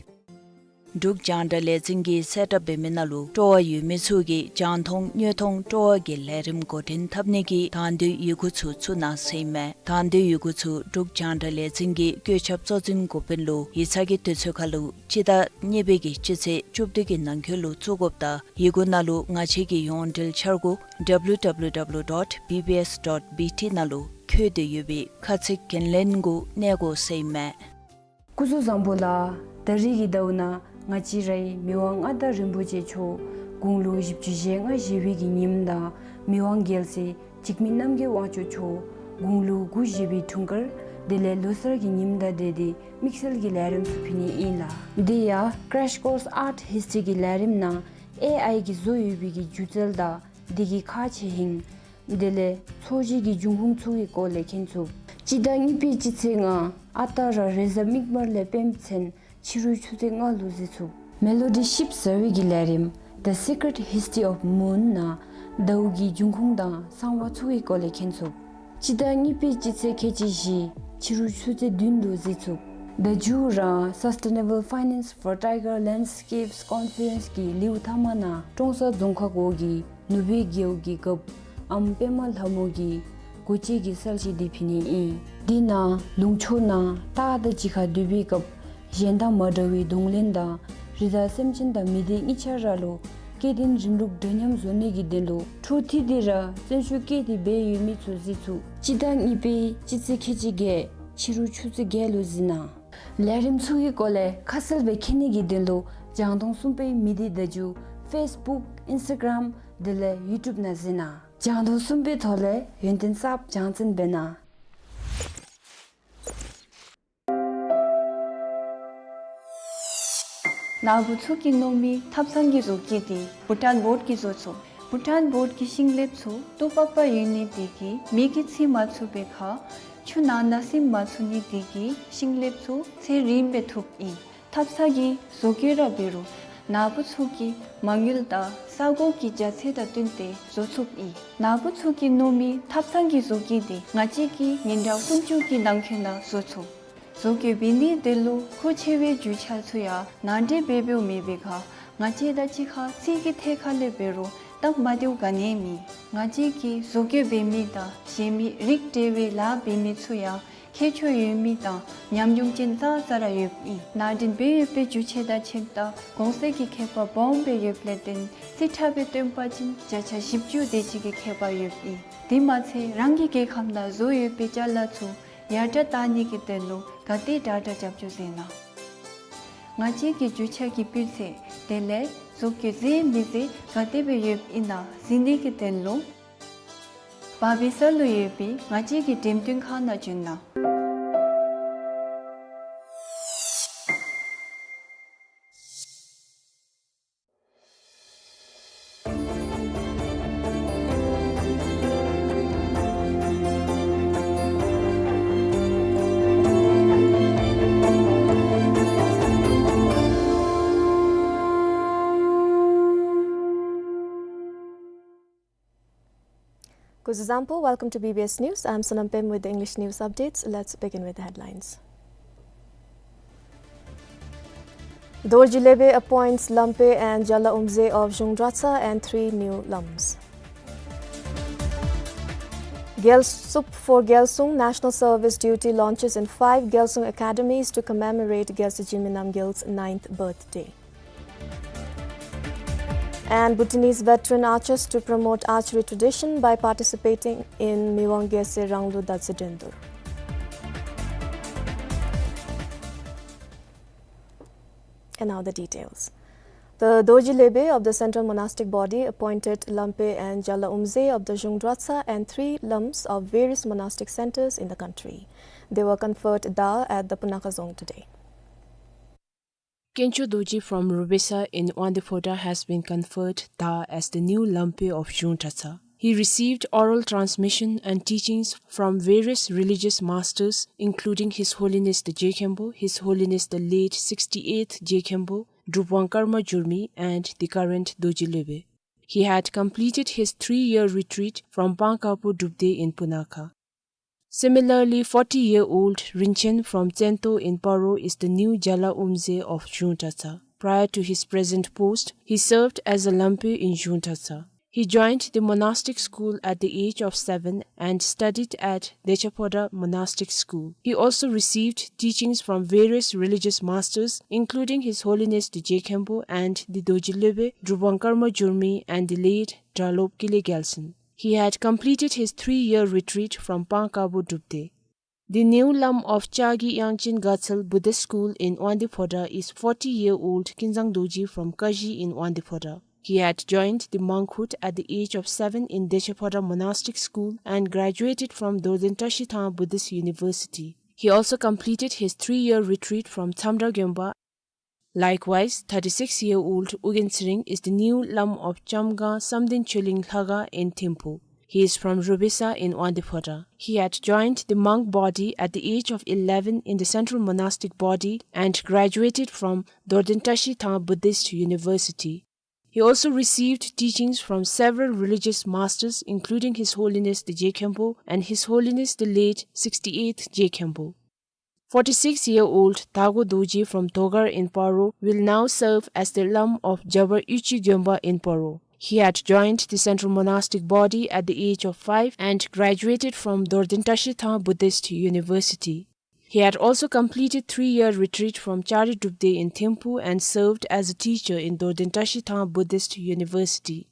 འབྲུག་རྒྱང་བསྒྲགས་ལས་འཛིན་གྱིས་གསལ་བསྒྲགས་འབད་མི་ནང་ལུ་སྤྲོ་བ་ཡོད་མི་ཚུ་གིས་རྒྱང་མཐོང་དངོས་མཐོང་སྤྲོ་བ་གི་ལས་རིམ་འགོ་འདྲེན་འཐབ་ནི་གི་དང་འདོད་ཡི་གུ་ཚུ་བཙུགས་གནང་ཟེར་ཨིན་མས། དང་འདོད་ཡི་གུ་ཚུ་འབྲུག་རྒྱང་བསྒྲགས་ལས་འཛིན་གྱི་བཀོད་ཁྱབ་གཙོ་འཛིན་འགོ་དཔོན་ལུ་ཡིག་ཚང་གི་དུས་ཚོད་ཁར་ལུ་སྤྱི་ཟླ་གཉིས་པའི་གི་སྤྱི་ཚེས་བཅུ་བདུན་གྱི་ནང་འཁོད་ལུ་བཙུགས་དགོཔ་དང་ཡི་གུ་ནང་ལུ་ང་བཅས་ཀྱི་ཡོངས་འབྲེལ་འཆར་སྒོ་ཌབ་ལུ་ཌབ་ལུ་ཌབ་ལུ་ཌོཊ་བི་བི་ཨེསི་ཌོཊ་བི་ཊི་ནང་ལུ་འཁོད་དེ་ཡོད་པའི་ཁ་ཚིག་འགན་ལེན་གུ་གནས་དགོ་ཟེར་ཨིན་མས། སྐུ་གཟུགས་བཟང་པོ་ལགས། ད་རིས་ཀྱི་ཟླཝ་ནང་ང་བཅས་རའི་མི་དབང་མངའ་བདག་རིན་པོ་ཆེ་མཆོག་དགུང་ལོ་བཞི་བཅུ་ཞེ་ལྔ་བཞེས་པའི་གི་ཉིནམ་དང་མི་དབང་རྒྱལ་སྲས་འཇིགས་མེད་རྣམ་རྒྱལ་དབང་ཕྱུག་མཆོག་དགུང་ལོ་དགུ་བཞེས་པའི་འཁྲུངས་སྐར་དེ་ལས་ལོ་གསར་གྱི་ཉིནམ་དང་འབྲེལ་ཏེ་དམིགས་བསལ་གྱི་ལས་རིམ་ཚུ་ཕུལ་ནི་ཨིན་ལགས། དེ་ཡང་Crash Course Art History གི་ལས་རིམ་ནང་ཨེ་ཨའི་གིས་བཟོ་ཡོད་པའི་གི་སྒྱུ་རྩལ་དང་དེ་གི་ཁ་ཆེ་ཧིང་དེ་ལས་འཚོ་བྱེད་ཀྱི་འབྱུང་ཁུངས་ཚུ་གི་སྐོར་ལས་མཁྱེན་ཚུགས། སྤྱི་ཟླ་གཉིས་པའི་སྤྱི་ཚེས་ལྔ་ཨ་རྟག་ར་རེས་གཟའ་མིག་དམར་ལས་སྤེནམ་ཚུན་ཕྱི་རུ་ཆུ་ཚོད་ལྔ་ལུ་གཟིགས་ཚུགས། མེ་ལོ་ཌི་ཞིབ་ཟ་བའི་གི་ལས་རིམ་The Secret History of Moon ནང་ཟླཝ་གི་འབྱུང་ཁུངས་དང་གསང་བ་ཚུ་གི་སྐོར་ལས་མཁྱེན་ཚུགས། སྤྱི་ཟླ་གཉིས་པའི་སྤྱི་ཚེས་ཁལ་གཅིག་བཞི་ཕྱི་རུ་ཆུ་ཚོད་བདུན་ལུ་གཟིགས་ཚུགས། ཟླ་མཇུག་ར་Sustainable Finance for Tiger Landscapes Conference གི་ལེའུ་ཐ་མ་ནང་ཀྲོང་གསར་རྫོང་ཁག་འོག་གི་ནུབ་སྦས་རྒེད་འོག་གི་རྒཔོ་ཨམ་པདྨ་ལྷ་མོ་གི་སྒོ་འབྱེད་ཀྱི་གསལ་བཤད་འདི་ཕུལ་ནི་ཨིན། དེ་ནང་ལུང་ཕྱོགས་ནང་སྟག་དང་གཅིག་ཁར་སྡོད་པའི་སྐབས་གཞན་དང་མ་འདྲ་བའི་གདོང་ལེན་དང་རི་དྭགས་སེམས་ཅན་དང་མི་སྡེ་གཉིས་ཆ་ར་ལུ་སྐྱེ་ལྡན་རིམ་ལུགས་འདྲ་མཉམ་བཟོ་ནི་གི་དོན་ལུ་འཕྲོ་མཐུད་དེ་ར་བརྩོན་ཤུགས་བསྐྱེད་དེ་འབད་ཡོད་མི་ཚུ་གཟིགས་ཚུགས། སྤྱི་ཟླ་གཉིས་པའི་སྤྱི་ཚེས་ཁལ་གཅིག་བརྒྱད་ཕྱི་རུ་ཆུ་ཚོད་བརྒྱད་ལུ་གཟིགས་གནང་། ལས་རིམ་ཚུ་གི་སྐོར་ལས་ཁ་གསལ་སྦེ་མཁྱེན་ནི་གི་དོན་ལུ་རྒྱང་མཐོང་གསུམ་པའི་མི་སྡེ་བརྡ་བརྒྱུད་ཕེསི་བུཀ་ཨིནསི་ཊ་གརམ་དེ་ལས་ཡུ་ཊུབ་ནང་གཟིགས་གནང་། རྒྱང་མཐོང་གསུམ་པའི་ཐོག་ལས་ཡོན་ཏན་གསརཔ་སྦྱང་བརྩོན་འབད་གནང་། ནཱ་བུ་ཚུ་གིས་མནོ་མི་ཐབ་ཚང་གི་བཟོ་བཀོད་འདི་བྷུ་ཊཱན་བོརཌ་ཀྱིས་བཟོ་ཚུགས། བྷུ་ཊཱན་བོརཌ་ཀྱི་ཤིང་ལེབ་ཚུ་ཏོག་པ་པ་ཡོད་ནི་དེ་གིས་མེ་གིས་འཚིག་མ་ཚུགས་པའི་ཁར་ཆུ་ནང་ན་ཟིམ་མ་ཚུགས་ནི་དེ་གིས་ཤིང་ལེབ་ཚུ་ཚེ་རིངམོ་སྦེ་ཐུགཔ་ཨིན། ཐབ་ཚང་གི་བཟོ་བཀོད་ར་འབད་རུང་ནཱ་བུ་ཚུ་གི་མ་དངུལ་དང་ས་གོ་གི་རྒྱ་ཚད་དང་བསྟུན་ཏེ་བཟོ་ཚུགསཔ་ཨིན། ནཱ་བུ་ཚུ་གིས་མནོ་མི་ཐབ་ཚང་གི་བཟོ་བཀོད་འདི་ང་བཅས་ཀྱིས་ཉིན་གྲངས་སུམ་ཅུ་གི་ནང་འཁོད་ནང་བཟོ་ཚུགས། བཟོ་བཀོད་འབད་ནིའི་དོན་ལུ་མཁོ་ཆེ་བའི་རྒྱུ་ཆ་ཚུ་ཡང་ནང་འདྲེན་འབད་འབདཝ་མེད་པའི་ཁར་ང་བཅས་དང་གཅིག་ཁར་རྩིས་ཀྱི་ཐད་ཁར་ལས་འབད་རུང་སྟབས་མ་བདེཝ་ག་ནི་ཡང་མེད། ང་བཅས་ཀྱིས་བཟོ་བཀོད་འབད་མི་དང་གཞན་མི་རིགས་འབྲེལ་བའི་ལཱ་འབད་མི་ཚུ་ཡང་ཁྱད་ཆོས་ཡོད་མི་དང་ཉམས་མྱོང་ཅན་ཙང་ཙ་ར་ཡོདཔ་ཨིན། ནང་འདྲེན་འབད་ཡོད་པའི་རྒྱུ་ཆ་དང་ཆས་དང་གོང་ཚད་ཀྱི་ཁྱད་པར་སྦོམ་སྦེ་ཡོདཔ་ལས་བརྟེན་རྩིས་ཁྲ་སྦེ་སྟོན་པ་ཅིན་བརྒྱ་ཆ་བཞི་བཅུ་དེ་ཅིག་གི་ཁྱད་པར་ཡོདཔ་ཨིན། དེ་མ་ཚད་རང་གི་རྒྱལ་ཁམས་ནང་བཟོ་ཡོད་པའི་ཅ་ལ་ཚུ་ ཡར་དྲག་བཏང་ནི་གི་དོན་ལུ་ག་དེ་དྲག་དྲག་རྒྱབ་སྐྱོར་མཛད་ན། ང་བཅས་ཀྱི་རྒྱུ་ཆ་གི་སྤུས་ཚད་དེ་ལས་གཟུགས་ཀྱི་གཟི་མི་གཟི་ག་དེ་སྦེ་ཡོདཔ་ཨིན་ན་གཟིགས་ནི་གི་དོན་ལུ། བ་བི་ས་ལུ་ཡོད་པའི་ང་བཅས་ཀྱི་འགྲེམས་སྟོན་ཁང་ནང་བྱོན་གནང་། Kuzu zampo, welcome to B B S News. I'm Sonam Pem with the English news updates. Let's begin with the headlines. Dorji Lebe appoints Lampe and Jala Umze of Zhung Dratsa and three new lams. Gyalsup for Gyalsung National Service Duty launches in five Gyalsung academies to commemorate Gyalse Jigme Namgyal's ninth birthday. And Bhutanese veteran archers to promote archery tradition by participating in Miwang Gyalse Ranglu Datse Drendur. And now the details. The Dorji Lebe of the Central Monastic Body appointed Lampe and Jala Umze of the Zhung Dratsa and three lams of various monastic centers in the country. They were conferred Da at the Punakha Dzong today. Khencho Dorji from Rubesa in Wangdue Phodrang has been conferred Da as the new Lampe of Zhung Dratsa. He received oral transmission and teachings from various religious masters, including His Holiness the Je Khenpo, His Holiness the late sixty-eighth Je Khenpo, Drupvang Karma Jurmi, and the current Dorji Lebe. He had completed his three-year retreat from Pangkapu Drupdey in Punakha. Similarly, forty-year-old Rinchen from Tsento in Paro is the new Jala Umze of Zhung Dratsa. Prior to his present post, he served as a Lampe in Zhung Dratsa. He joined the monastic school at the age of seven and studied at Decha Phodrang Monastic School. He also received teachings from various religious masters, including His Holiness the Je Khenpo and the Dorji Lebe, Drupvang Karma Jurmi, and the late Dralop Kile Gyalsen. He had completed his three-year retreat from Pangkapu Drupdey. The new lam of Chagi Yangchen Gatsal Buddhist School in Wangdue Phodrang is forty-year-old Kinzang Dorji from Kaji in Wangdue Phodrang. He had joined the monkhood at the age of seven in Decha Phodrang Monastic School and graduated from Dorden Tashi Thang Buddhist University. He also completed his three-year retreat from Tsamdra Gyonpa. Likewise, thirty-six-year-old Ugyen Tshering is the new lam of Chamgang Samden Choling Lhakhang in Thimphu. He is from Rubesa in Wangdue Phodrang. He had joined the monk body at the age of eleven in the Central Monastic Body and graduated from Dorden Tashi Thang Buddhist University. He also received teachings from several religious masters, including His Holiness the Je Khenpo and His Holiness the late sixty-eighth Je Khenpo. Forty-six-year-old Dago Dorji from Dogar in Paro will now serve as the lam of Jabar Yuchi Gyonpa in Paro. He had joined the Central Monastic Body at the age of five and graduated from Dorden Tashi Thang Buddhist University. He had also completed three-year retreat from Chari Drupdey in Thimphu and served as a teacher in Dorden Tashi Thang Buddhist University.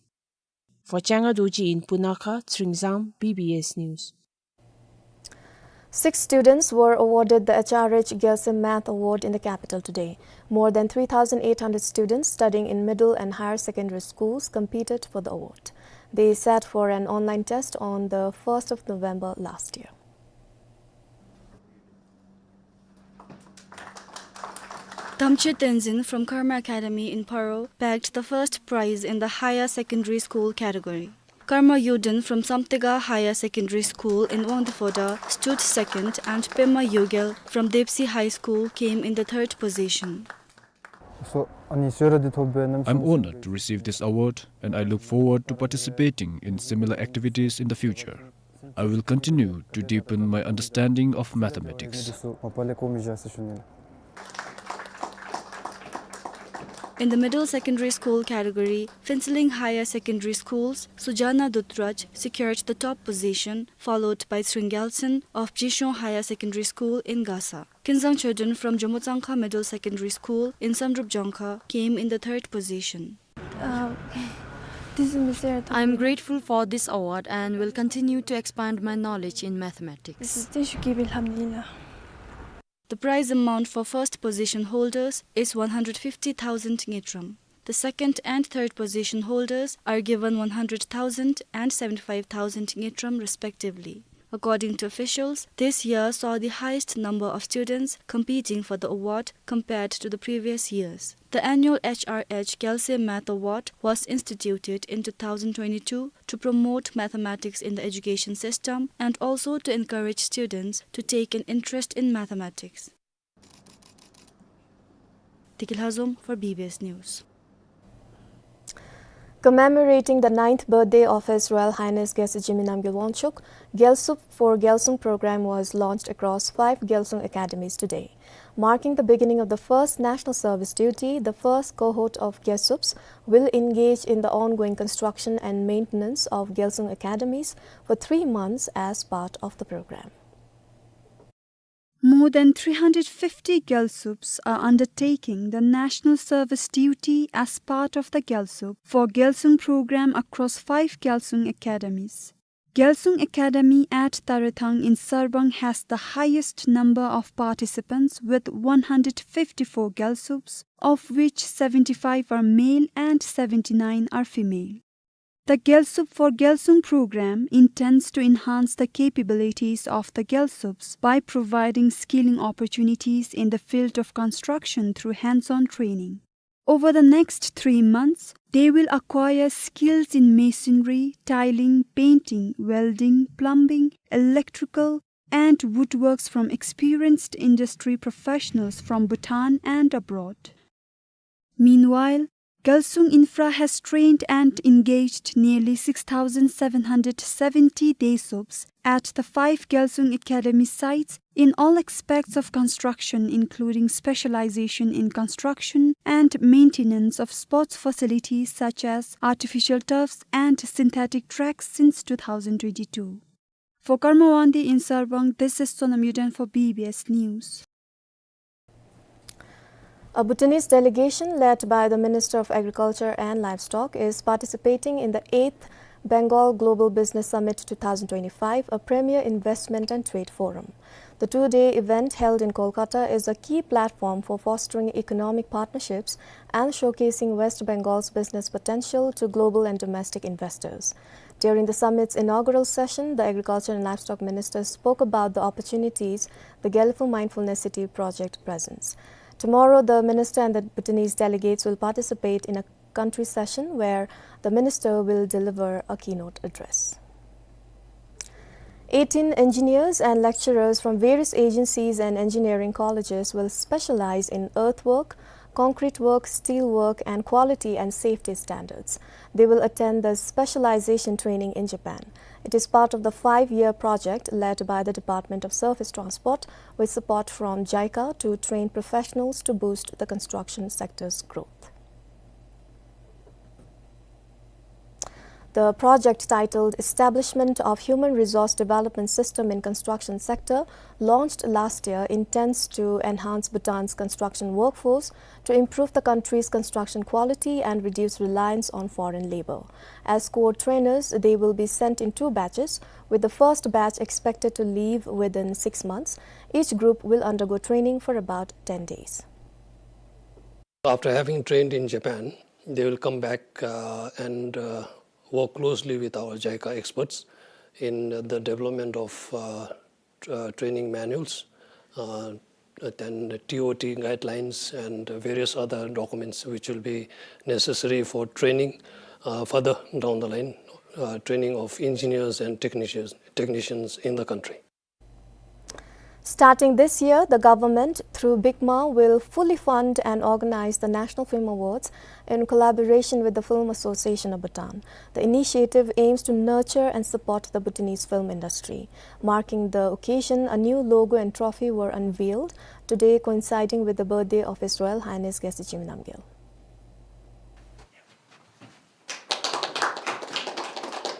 For Changa Dorji in Punakha, Tshering Zam, B B S News. Six students were awarded the H R H Gyalse Math Award in the capital today. More than three thousand eight hundred students studying in middle and higher secondary schools competed for the award. They sat for an online test on the first of November last year. Tamche Tenzin from Karma Academy in Paro bagged the first prize in the higher secondary school category. Karma Yuden from Samtega Higher Secondary School in Wangdue Phodrang stood second, and Pema Yugel from Depsi High School came in the third position. I'm honored to receive this award, and I look forward to participating in similar activities in the future. I will continue to deepen my understanding of mathematics. In the middle secondary school category, Phuentsholing Higher Secondary School's Sujana Dutraj secured the top position, followed by Tshering Gyaltsen of Jishon Higher Secondary School in Gasa. Kinzang Chodron from Jomo Tsangkha Middle Secondary School in Samdrup Jongkha came in the third position. Uh, I am grateful for this award and will continue to expand my knowledge in mathematics. The prize amount for first position holders is one hundred fifty thousand ngultrum. The second and third position holders are given one hundred thousand and seventy-five thousand ngultrum respectively. According to officials, this year saw the highest number of students competing for the award compared to the previous years. The annual H R H Gyalse Math Award was instituted in two thousand twenty-two to promote mathematics in the education system and also to encourage students to take an interest in mathematics. Deki Lhazom for B B S News. Commemorating the ninth birthday of His Royal Highness Gyalse Jigme Namgyel Wangchuck, Gyalsup for Gyalsung program was launched across five Gyalsung academies today. Marking the beginning of the first national service duty, the first cohort of Gyalsups will engage in the ongoing construction and maintenance of Gyalsung academies for three months as part of the program. More than three hundred fifty Gyalsups are undertaking the national service duty as part of the Gyalsup for Gyalsung program across five Gyalsung academies. Gyalsung Academy at Tarethang in Sarbang has the highest number of participants with one hundred fifty-four Gyalsups, of which seventy-five are male and seventy-nine are female. The Gyalsup for Gyalsung program intends to enhance the capabilities of the Gyalsups by providing skilling opportunities in the field of construction through hands-on training. Over the next three months, they will acquire skills in masonry, tiling, painting, welding, plumbing, electrical, and woodworks from experienced industry professionals from Bhutan and abroad. Meanwhile, Gyalsung Infra has trained and engaged nearly six thousand seven hundred seventy day subs at the five Gyalsung Academy sites in all aspects of construction, including specialization in construction and maintenance of sports facilities such as artificial turfs and synthetic tracks since two thousand twenty-two. For Karma Wangdi in Sarbang, this is Sonam Yuden for B B S News. A Bhutanese delegation led by the Minister of Agriculture and Livestock is participating in the eighth Bengal Global Business Summit two thousand twenty-five, a premier investment and trade forum. The two-day event held in Kolkata is a key platform for fostering economic partnerships and showcasing West Bengal's business potential to global and domestic investors. During the summit's inaugural session, the Agriculture and Livestock Minister spoke about the opportunities the Gelephu Mindfulness City project presents. Tomorrow, the minister and the Bhutanese delegates will participate in a country session where the minister will deliver a keynote address. Eighteen engineers and lecturers from various agencies and engineering colleges will specialize in earthwork, concrete work, steel work, and quality and safety standards. They will attend the specialization training in Japan. It is part of the five-year project led by the Department of Surface Transport with support from JICA to train professionals to boost the construction sector's growth. The project, titled Establishment of Human Resource Development System in Construction Sector, launched last year, intends to enhance Bhutan's construction workforce to improve the country's construction quality and reduce reliance on foreign labor. As core trainers, they will be sent in two batches, with the first batch expected to leave within six months. Each group will undergo training for about ten days. After having trained in Japan, they will come back, uh, and, uh, work closely with our JICA experts in the development of, uh, tr-, uh, training manuals, uh, then the T O T guidelines and various other documents which will be necessary for training, uh, further down the line, uh, training of engineers and technicians, technicians in the country. Starting this year, the government, through BICMA, will fully fund and organize the National Film Awards in collaboration with the Film Association of Bhutan. The initiative aims to nurture and support the Bhutanese film industry. Marking the occasion, a new logo and trophy were unveiled today, coinciding with the birthday of His Royal Highness Gyaltsuen Jigme Namgyel.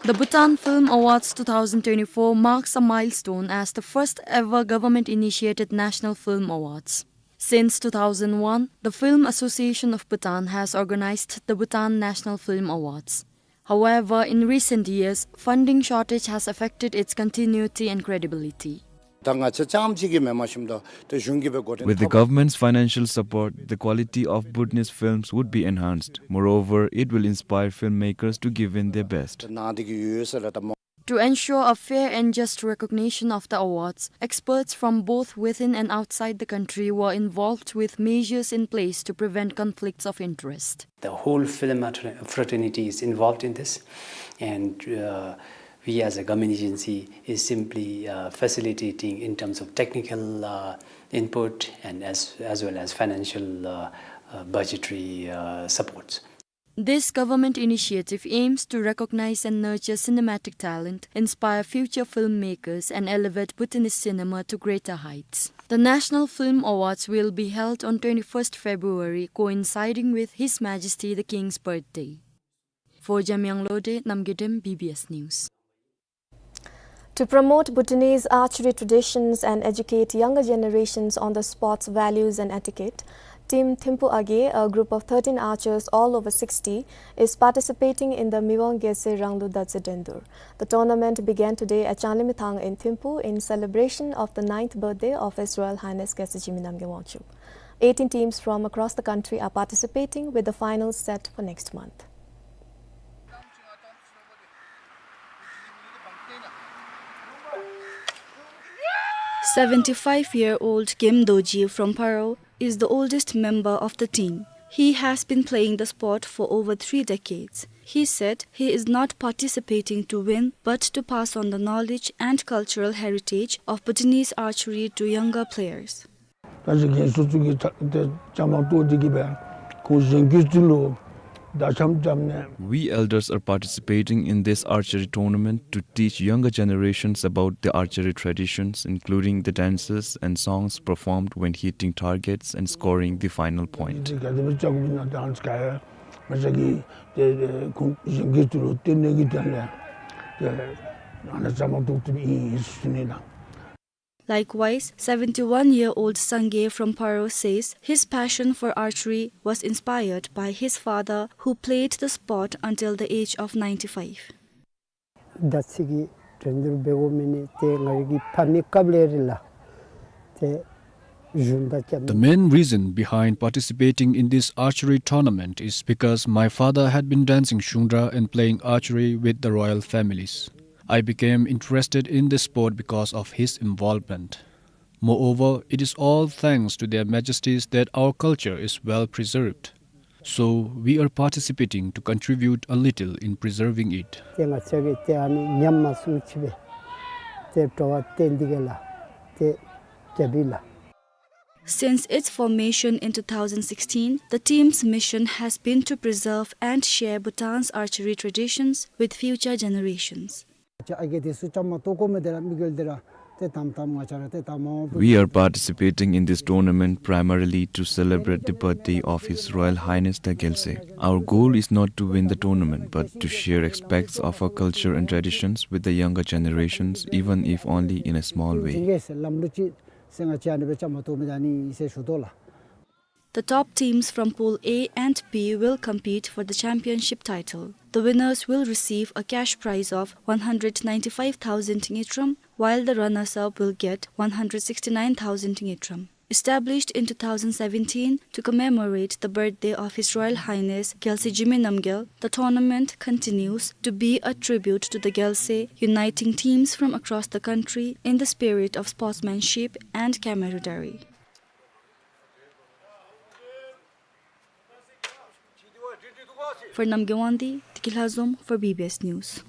The Bhutan Film Awards two thousand twenty-four marks a milestone as the first ever government-initiated national film awards. Since two thousand one, the Film Association of Bhutan has organized the Bhutan National Film Awards. However, in recent years, funding shortage has affected its continuity and credibility. ད་ང་བཅས་རྐྱངམ་གཅིག་གིས་མེནམ་ཞིནམ་ད་ཏེ་གཞུང་གིས་སྦེ་འགོ་འདྲེན། With the government's financial support, the quality of Bhutanese films would be enhanced. Moreover, it will inspire filmmakers to give in their best. གནང་སྟེ་གི་ཡོད་ཟེར་ལགས། ད་མོ། To ensure a fair and just recognition of the awards, experts from both within and outside the country were involved with measures in place to prevent conflicts of interest. The whole film fraternity is involved in this, and, uh, we as a government agency is simply, uh, facilitating in terms of technical, uh, input and as, as well as financial, uh, uh, budgetary, uh, supports. This government initiative aims to recognize and nurture cinematic talent, inspire future filmmakers, and elevate Bhutanese cinema to greater heights. The National Film Awards will be held on twenty-first February, coinciding with His Majesty the King's birthday. For Jamyang Lode, Namgay Dem, B B S News. To promote Bhutanese archery traditions and educate younger generations on the sport's values and etiquette, Team Thimphu Age, a group of thirteen archers, all over sixty, is participating in the Miwang Gyalse Ranglu Datse Drendur. The tournament began today at Changlimithang in Thimphu in celebration of the ninth birthday of His Royal Highness Gyalse Jigme Namgyal Wangchuck. Eighteen teams from across the country are participating, with the finals set for next month. Seventy-five-year-old Gem Dorji from Paro is the oldest member of the team. He has been playing the sport for over three decades. He said he is not participating to win, but to pass on the knowledge and cultural heritage of Bhutanese archery to younger players. ད་ཅི་རྒན་ཚུ་ཚུ་གིས་ད་ཏེ་བཅའ་མར་གཏོགས་ཏེ་གི་སྦེ་ཁོང་གཞོན་སྐྱེས་ཚུ་ལུ་བརྡ་འཆང་བརྩམས་ནི། We elders are participating in this archery tournament to teach younger generations about the archery traditions, including the dances and songs performed when hitting targets and scoring the final point. ག་དེ་སྦེ་རྐྱབ་དགོཔ་ཨིན་ན་ད་ཨ་ནི་ཚུ་ག་ཡང་ང་བཅས་ཀྱིས་ཏེ་ཁོང་གཞོན་སྐྱེས་ཚུ་ལུ་སྟོན་ནི་གི་དོན་ལས་ཏེ་ཨ་ནི་བཅའ་མར་གཏོགས་ཏེ་སྦེ་ཨིན་ཟེར་ཞུ་ནི་ལགས། Likewise, seventy-one-year-old Sangay from Paro says his passion for archery was inspired by his father, who played the sport until the age of ninety-five. ད་ཅི་གི་དྲན་འདུར་འབད་དགོ་མི་ནི་ཏེ་ང་རའི་གི་ཕ་མའི་སྐབས་ལས་ར་ལགས། ཏེ་གཞུང་དང་རྐྱབ། The main reason behind participating in this archery tournament is because my father had been dancing shungdra and playing archery with the royal families. I became interested in this sport because of his involvement. Moreover, it is all thanks to their majesties that our culture is well preserved. So, we are participating to contribute a little in preserving it. ཏེ་ང་བཅས་ཀྱིས་ཏེ་ཨ་ནི་ཉམས་མ་སོང་ཅིག་སྦེ་ཏེ་སྤྲོ་བ་བཏོན་ཏེ་གི་ལགས་ཏེ་རྐྱབ་ཨིན་ལགས། Since its formation in two thousand sixteen, the team's mission has been to preserve and share Bhutan's archery traditions with future generations. ཨ་རྒས་དེ་ཚུ་བཅའ་མར་གཏོགས་དགོ་མི་དེ་ར་དམིགས་ཡུལ་དེ་ར་ཏེ་དམ་དམ་ང་བཅས་ར་ཏེ་དམ་དམ། We are participating in this tournament primarily to celebrate the birthday of His Royal Highness the Gyalse. Our goal is not to win the tournament, but to share aspects of our culture and traditions with the younger generations, even if only in a small way. ལམ་ལུགས་ཅིག་ཟེར་ང་བཅས་ཨ་ནི་སྦེ་བཅའ་མར་གཏོགས་མི་ད་ཨ་ནི་ཟེར་ཞུ་དོ་ལགས། The top teams from Pool A and B will compete for the championship title. The winners will receive a cash prize of one hundred ninety-five thousand ngultrum, while the runners-up will get one hundred sixty-nine thousand ngultrum. Established in two thousand seventeen to commemorate the birthday of His Royal Highness Gyalse Jigme Namgyal, the tournament continues to be a tribute to the Gyalse, uniting teams from across the country in the spirit of sportsmanship and camaraderie. For Namgay Wangdi, Tiki Lhazom for B B S News.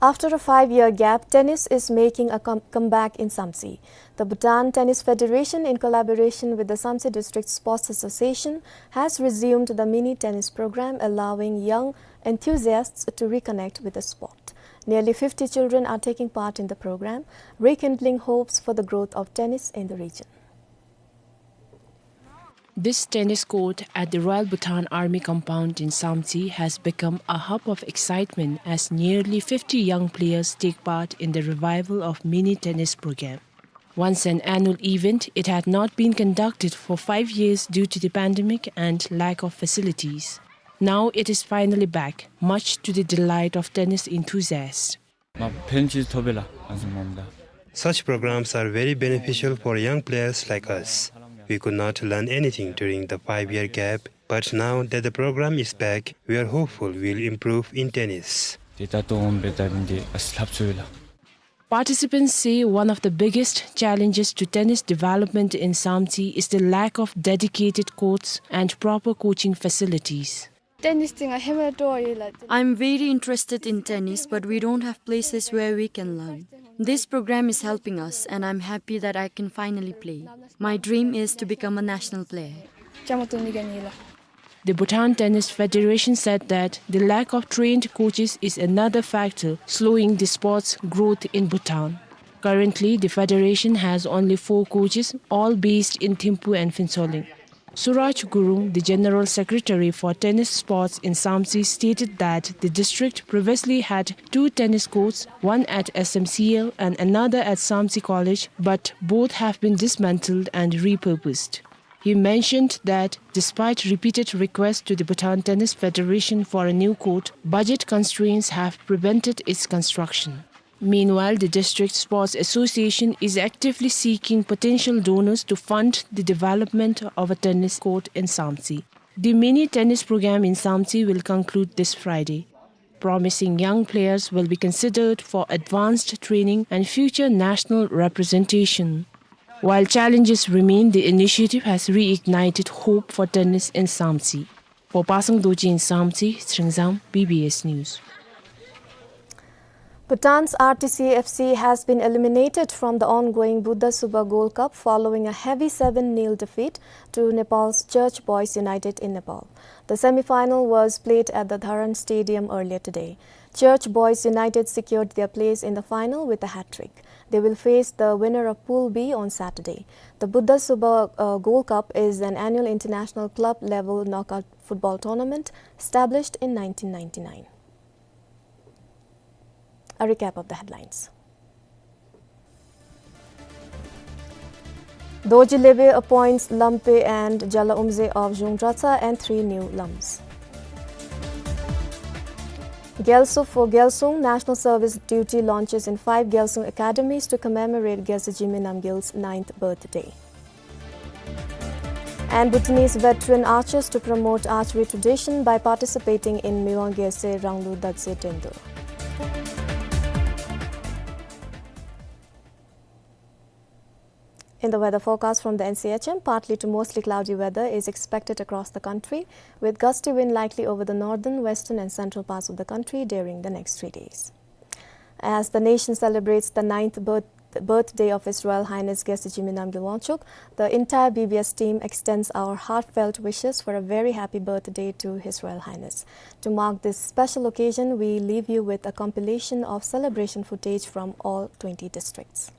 After a five-year gap, tennis is making a com-, comeback in Samtse. The Bhutan Tennis Federation, in collaboration with the Samtse District Sports Association, has resumed the mini tennis program, allowing young enthusiasts to reconnect with the sport. Nearly fifty children are taking part in the program, rekindling hopes for the growth of tennis in the region. This tennis court at the Royal Bhutan Army compound in Samtse has become a hub of excitement as nearly fifty young players take part in the revival of mini tennis program. Once an annual event, it had not been conducted for five years due to the pandemic and lack of facilities. Now it is finally back, much to the delight of tennis enthusiasts. ཕན་ཅིག་ཐོབ་པས་ལགས། ཨ་ཙི་མ་འོངམ་ད། Such programs are very beneficial for young players like us. We could not learn anything during the five-year gap, but now that the program is back, we are hopeful we'll improve in tennis. ཏེ་ད་ལྟོ་འོངམ་སྦེ་ད་འདི་ཨ་ཙི་ལྷབ་ཚུགས་པས་ལགས། Participants say one of the biggest challenges to tennis development in Samtse is the lack of dedicated courts and proper coaching facilities. Tennis thing I have a toy. I'm very interested in tennis, but we don't have places where we can learn. This program is helping us, and I'm happy that I can finally play. My dream is to become a national player. The Bhutan Tennis Federation said that the lack of trained coaches is another factor slowing the sport's growth in Bhutan. Currently, the federation has only four coaches, all based in Thimphu and Phuentsholing. Suraj Gurung, the General Secretary for Tennis Sports in Samtse, stated that the district previously had two tennis courts, one at S M C L and another at Samtse College, but both have been dismantled and repurposed. He mentioned that despite repeated requests to the Bhutan Tennis Federation for a new court, budget constraints have prevented its construction. Meanwhile, the District Sports Association is actively seeking potential donors to fund the development of a tennis court in Samtse. The mini tennis program in Samtse will conclude this Friday. Promising young players will be considered for advanced training and future national representation. While challenges remain, the initiative has reignited hope for tennis in Samtse. For Pasang Dorji in Samtse, Sringzam, B B S News. Bhutan's R T C F C has been eliminated from the ongoing Buddha Subha Gold Cup following a heavy seven nil defeat to Nepal's Church Boys United in Nepal. The semi-final was played at the Dharan Stadium earlier today. Church Boys United secured their place in the final with a hat-trick. They will face the winner of Pool B on Saturday. The Buddha Subha, uh, Gold Cup is an annual international club-level knockout football tournament established in nineteen ninety-nine. A recap of the headlines. Dorji Lebe appoints Lampe and Jala Umze of Zhung Dratsa and three new lams. Gyalsuk for Gyalsung, national service duty launches in five Gyalsung academies to commemorate Gyalse Jigme Namgyal's ninth birthday. And Bhutanese veteran archers to promote archery tradition by participating in Mewang Gyalse Ranglu Dadze Drendur. In the weather forecast from the N C H M, partly to mostly cloudy weather is expected across the country, with gusty wind likely over the northern, western and central parts of the country during the next three days. As the nation celebrates the ninth birth-, birthday of His Royal Highness Gyalse Jigme Namgyal Wangchuck, the entire B B S team extends our heartfelt wishes for a very happy birthday to His Royal Highness. To mark this special occasion, we leave you with a compilation of celebration footage from all twenty districts.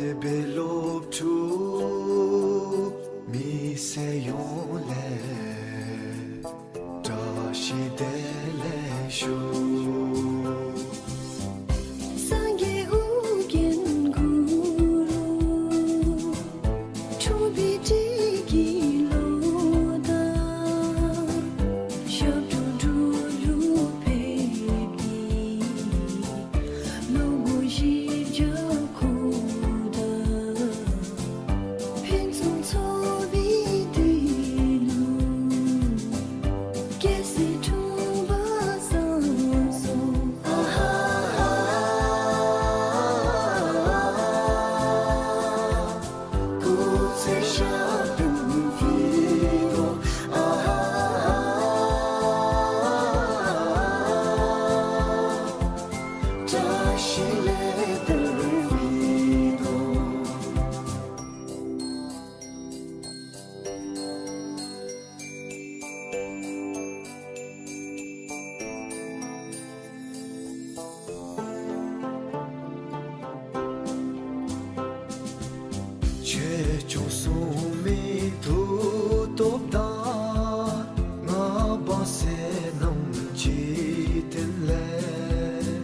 སྦེ་སློབ་ཕྲུག་མི་སེར་ཡོངས་ལས་བཀྲ་ཤིས་བདེ་ལེགས་ཞུ། སངས་རྒྱས་ཨོ་རྒྱན་གུ་རུ། འཁྲུངས་པའི་སྤྲུལ་གྱི་ལོ་དང་། ཞབས་དྲུང་འབྲུག་ལུ་ཕེབས་ཏེ། ལོ་ངོ་བཞི་བརྒྱ་འཁོར་དང་། ཕུན་སུམ་ཚོགས་པའི་དུས་ལུ། སྐྱེ་སྲིད་འཁྲུངས་པ་བཟང་སོང་། ཨ་ཧ་ཧ། སྐུ་ཚེ་ཞབས་དྲུང་ཕུད་དོ། ཨ་ཧ་ཧ། བཀྲ་ཤིས་ལེགས་དར་ཕུད་དོ། ཆོས་སྐྱོང་སྲུང་མའི་མཐུ་སྟོབས་དང་། སྔགས་འབད་སའི་གནམ་གྱི་སྟེང་ལས།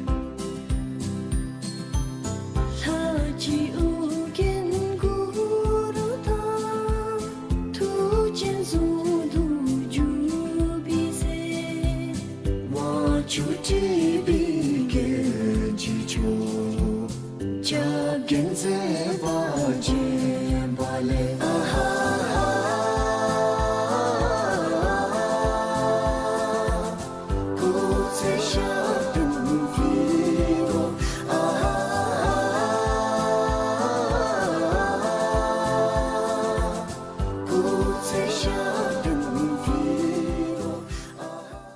ལྷ་ཆེན་ཨོ་རྒྱན་གུ་རུ་དང་། མཐུ་ཆེན་ཟུང་དུ་འཇུག་པའི་ཚེ། དབང་ཕྱུག་ཁྲི་པའི་རྒྱལ་གྱི་མཆོག། སྐྱབས་མགོན་མཛད་པ་བརྗིད་པ་ལས། ཨ་ཧ་ཧ། སྐུ་ཚེ་ཞབས་དྲུང་ཕུད་དོ། ཨ་ཧ་ཧ། སྐུ་ཚེ་ཞབས་དྲུང་ཕུད་དོ། ཨ་ཧ་ཧ།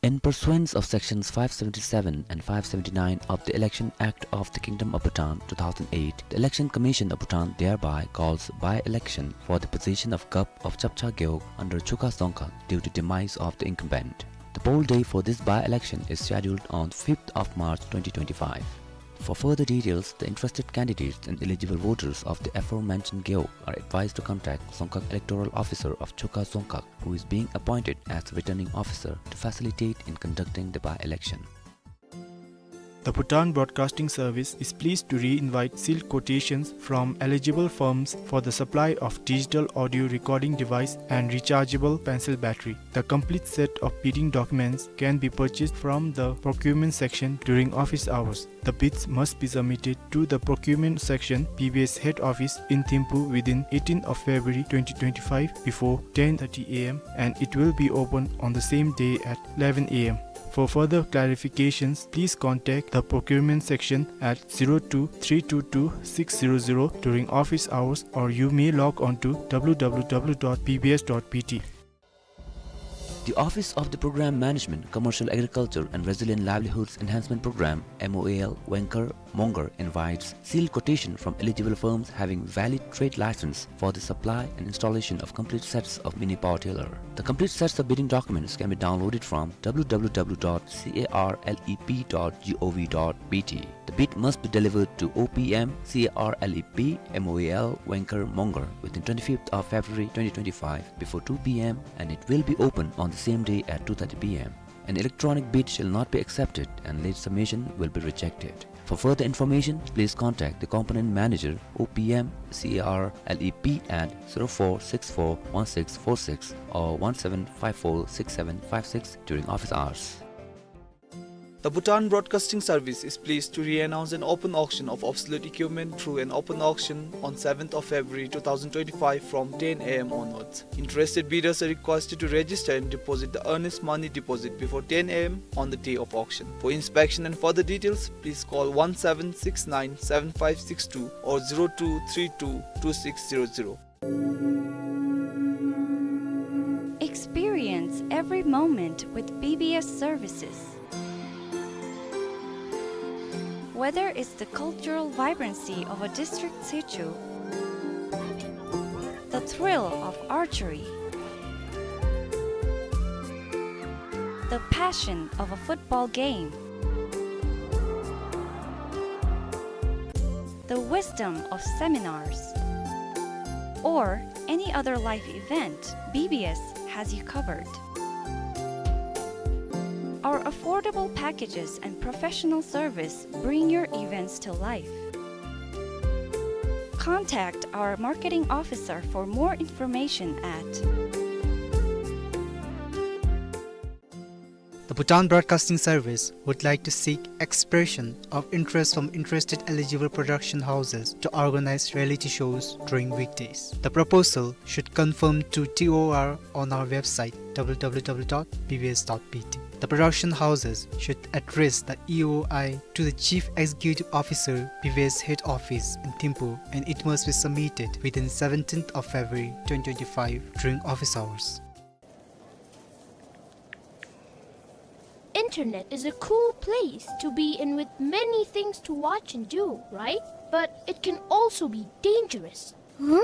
In pursuance of Sections five seventy-seven and five seventy-nine of the Election Act of the Kingdom of Bhutan two thousand eight, the Election Commission of Bhutan thereby calls by-election for the position of Gup of Chapcha Gewog under Chukha Dzongkhag due to demise of the incumbent. The poll day for this by-election is scheduled on fifth of March twenty twenty-five. For further details, the interested candidates and eligible voters of the aforementioned Gewog are advised to contact Dzongkhag Electoral Officer of Chukha Dzongkhag, who is being appointed as the returning officer to facilitate in conducting the by-election. The Bhutan Broadcasting Service is pleased to re-invite sealed quotations from eligible firms for the supply of digital audio recording device and rechargeable pencil battery. The complete set of bidding documents can be purchased from the procurement section during office hours. The bids must be submitted to the procurement section, B B S head office in Thimphu within eighteenth of February twenty twenty-five before ten thirty A M, and it will be open on the same day at eleven A M. For further clarifications, please contact the procurement section at zero two three two two six zero zero during office hours, or you may log on to W W W dot B B S dot B T. The Office of the Program Management, Commercial Agriculture and Resilient Livelihoods Enhancement Program, M O A L, Wengkor, Mongar invites sealed quotation from eligible firms having valid trade license for the supply and installation of complete sets of mini power tiller. The complete sets of bidding documents can be downloaded from W W W dot C A R L E P dot G O V dot B T. The bid must be delivered to O P M C A R L E P M O A L Wengkor Mongar within twenty-fifth of February twenty twenty-five before two P M, and it will be open on the same day at two thirty P M. An electronic bid shall not be accepted and late submission will be rejected. For further information, please contact the component manager, O P M C A R L E P at zero four six four one six four six or one seven five four six seven five six during office hours. The Bhutan Broadcasting Service is pleased to re-announce an open auction of obsolete equipment through an open auction on seventh of February two thousand twenty-five from ten A M onwards. Interested bidders are requested to register and deposit the earnest money deposit before ten A M on the day of auction. For inspection and further details, please call one seven six nine seven five six two or zero two three two two six zero zero. Experience every moment with B B S services. Whether it's the cultural vibrancy of a district situ, the thrill of archery, the passion of a football game, the wisdom of seminars, or any other life event, B B S has you covered. Our affordable packages and professional service bring your events to life. Contact our marketing officer for more information at The Bhutan Broadcasting Service would like to seek expression of interest from interested eligible production houses to organize reality shows during weekdays. The proposal should confirm to T O R on our website, W W W dot B B S dot B T. The production houses should address the E O I to the Chief Executive Officer, B B S Head Office in Thimphu, and it must be submitted within seventeenth of February twenty twenty-five during office hours. Internet is a cool place to be in with many things to watch and do, right? But it can also be dangerous. Huh?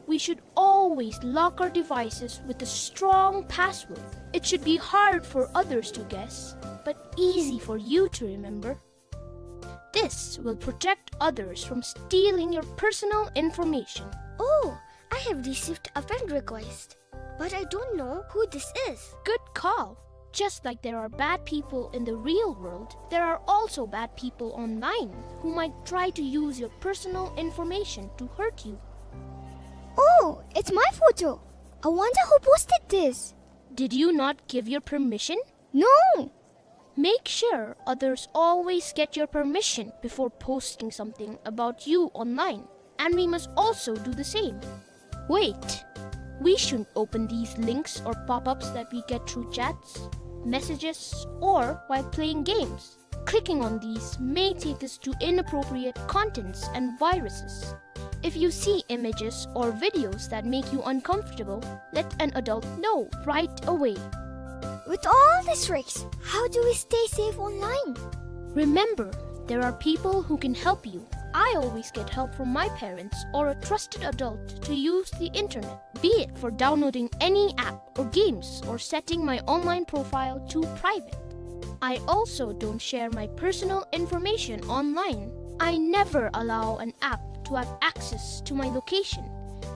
We should always lock our devices with a strong password. It should be hard for others to guess, but easy for you to remember. This will protect others from stealing your personal information. Oh, I have received a friend request, but I don't know who this is. Good call. Just like there are bad people in the real world, there are also bad people online who might try to use your personal information to hurt you. Oh, it's my photo. I wonder who posted this. Did you not give your permission? No. Make sure others always get your permission before posting something about you online, and we must also do the same. Wait, we shouldn't open these links or pop-ups that we get through chats, messages, or while playing games. Clicking on these may take us to inappropriate contents and viruses. If you see images or videos that make you uncomfortable, let an adult know right away. With all these risks, how do we stay safe online? Remember, there are people who can help you. I always get help from my parents or a trusted adult to use the internet, be it for downloading any app or games or setting my online profile to private. I also don't share my personal information online. I never allow an app to have access to my location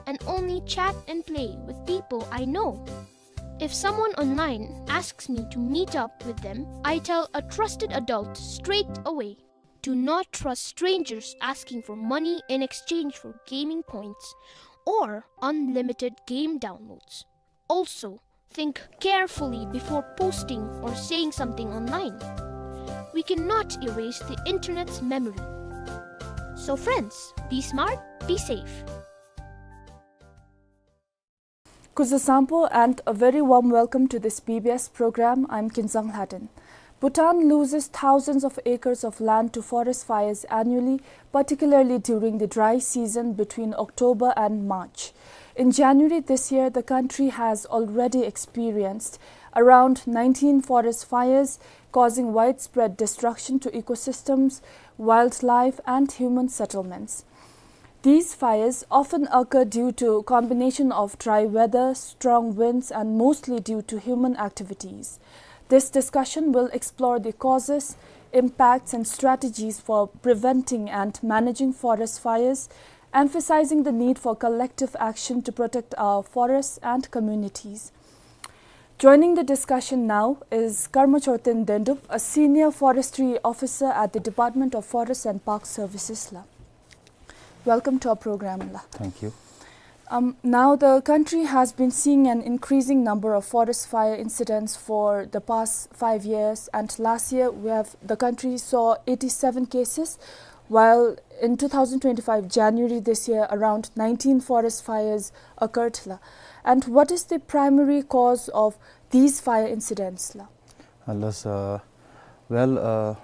and only chat and play with people I know. If someone online asks me to meet up with them, I tell a trusted adult straight away. Do not trust strangers asking for money in exchange for gaming points or unlimited game downloads. Also, think carefully before posting or saying something online. We cannot erase the internet's memory. So friends, be smart, be safe. Kuzuzangpo and a very warm welcome to this B B S program. I'm Kinzang Lhaden. Bhutan loses thousands of acres of land to forest fires annually, particularly during the dry season between October and March. In January this year, the country has already experienced around nineteen forest fires, causing widespread destruction to ecosystems, wildlife, and human settlements. These fires often occur due to combination of dry weather, strong winds, and mostly due to human activities. This discussion will explore the causes, impacts, and strategies for preventing and managing forest fires, emphasizing the need for collective action to protect our forests and communities. Joining the discussion now is Karma Choten Dendup, a senior forestry officer at the Department of Forest and Park Services la. Welcome to our program la. Thank you. Um, now, the country has been seeing an increasing number of forest fire incidents for the past five years, and last year we have, the country saw eighty-seven cases, while in two thousand twenty-five January this year, around nineteen forest fires occurred la. And what is the primary cause of these fire incidents la? Uh, let's, uh, well, uh,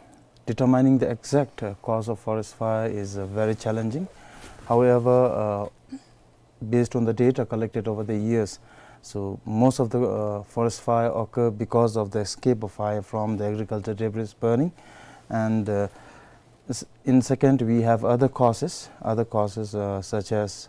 determining the exact, uh, cause of forest fire is, uh, very challenging. However, uh, based on the data collected over the years, so most of the, uh, forest fire occur because of the escape of fire from the agricultural debris burning. And, uh, s-, in second, we have other causes, other causes, uh, such as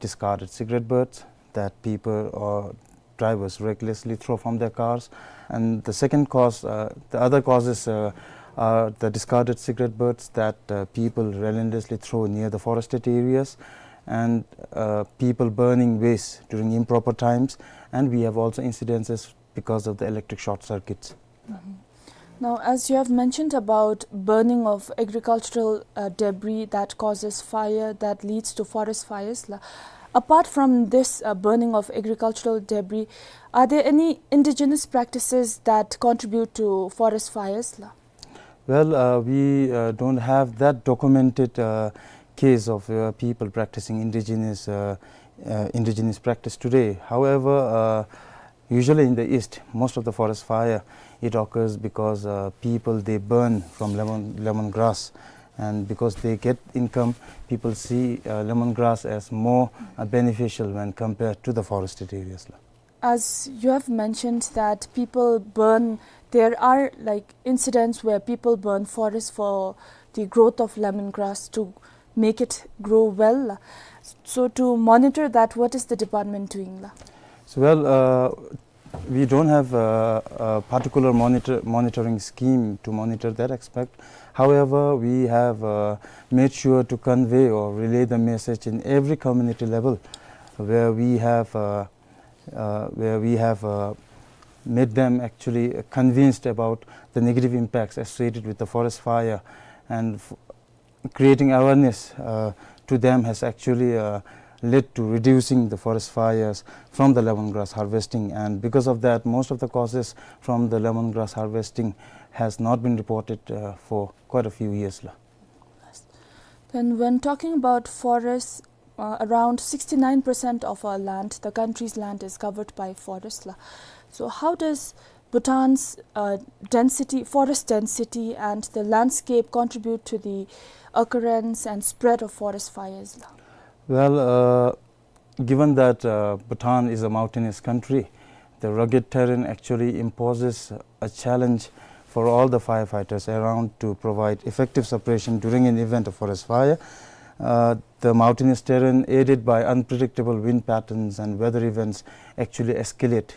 discarded cigarette butts that people or drivers recklessly throw from their cars. And the second cause, uh, the other causes, uh, are the discarded cigarette butts that, uh, people relentlessly throw near the forested areas, and, uh, people burning waste during improper times. And we have also incidences because of the electric short circuits. Mhm. Now, as you have mentioned about burning of agricultural, uh, debris that causes fire, that leads to forest fires la, apart from this, uh, burning of agricultural debris, are there any indigenous practices that contribute to forest fires la? Well, uh, we, uh, don't have that documented, uh, case of, uh, people practicing indigenous, uh, uh, indigenous practice today. However, uh, usually in the East, most of the forest fire, it occurs because, uh, people, they burn from lemon, lemongrass. And because they get income, people see, uh, lemongrass as more, uh, beneficial when compared to the forested areas la. As you have mentioned that people burn, there are, like, incidents where people burn forest for the growth of lemongrass to make it grow well. So to monitor that, what is the department doing la? So, well, uh, we don't have a, a particular monitor, monitoring scheme to monitor that aspect. However, we have, uh, made sure to convey or relay the message in every community level where we have, uh, uh, where we have, uh, made them actually convinced about the negative impacts associated with the forest fire, and f-, creating awareness, uh, to them has actually, uh, led to reducing the forest fires from the lemongrass harvesting. And because of that, most of the causes from the lemongrass harvesting has not been reported, uh, for quite a few years la. Then, when talking about forests, uh, around sixty-nine percent of our land, the country's land, is covered by forest la. So how does Bhutan's, uh, density, forest density, and the landscape contribute to the occurrence and spread of forest fires la? Well, uh, given that, uh, Bhutan is a mountainous country, the rugged terrain actually imposes a challenge for all the firefighters around to provide effective suppression during an event of forest fire. Uh, the mountainous terrain, aided by unpredictable wind patterns and weather events, actually escalate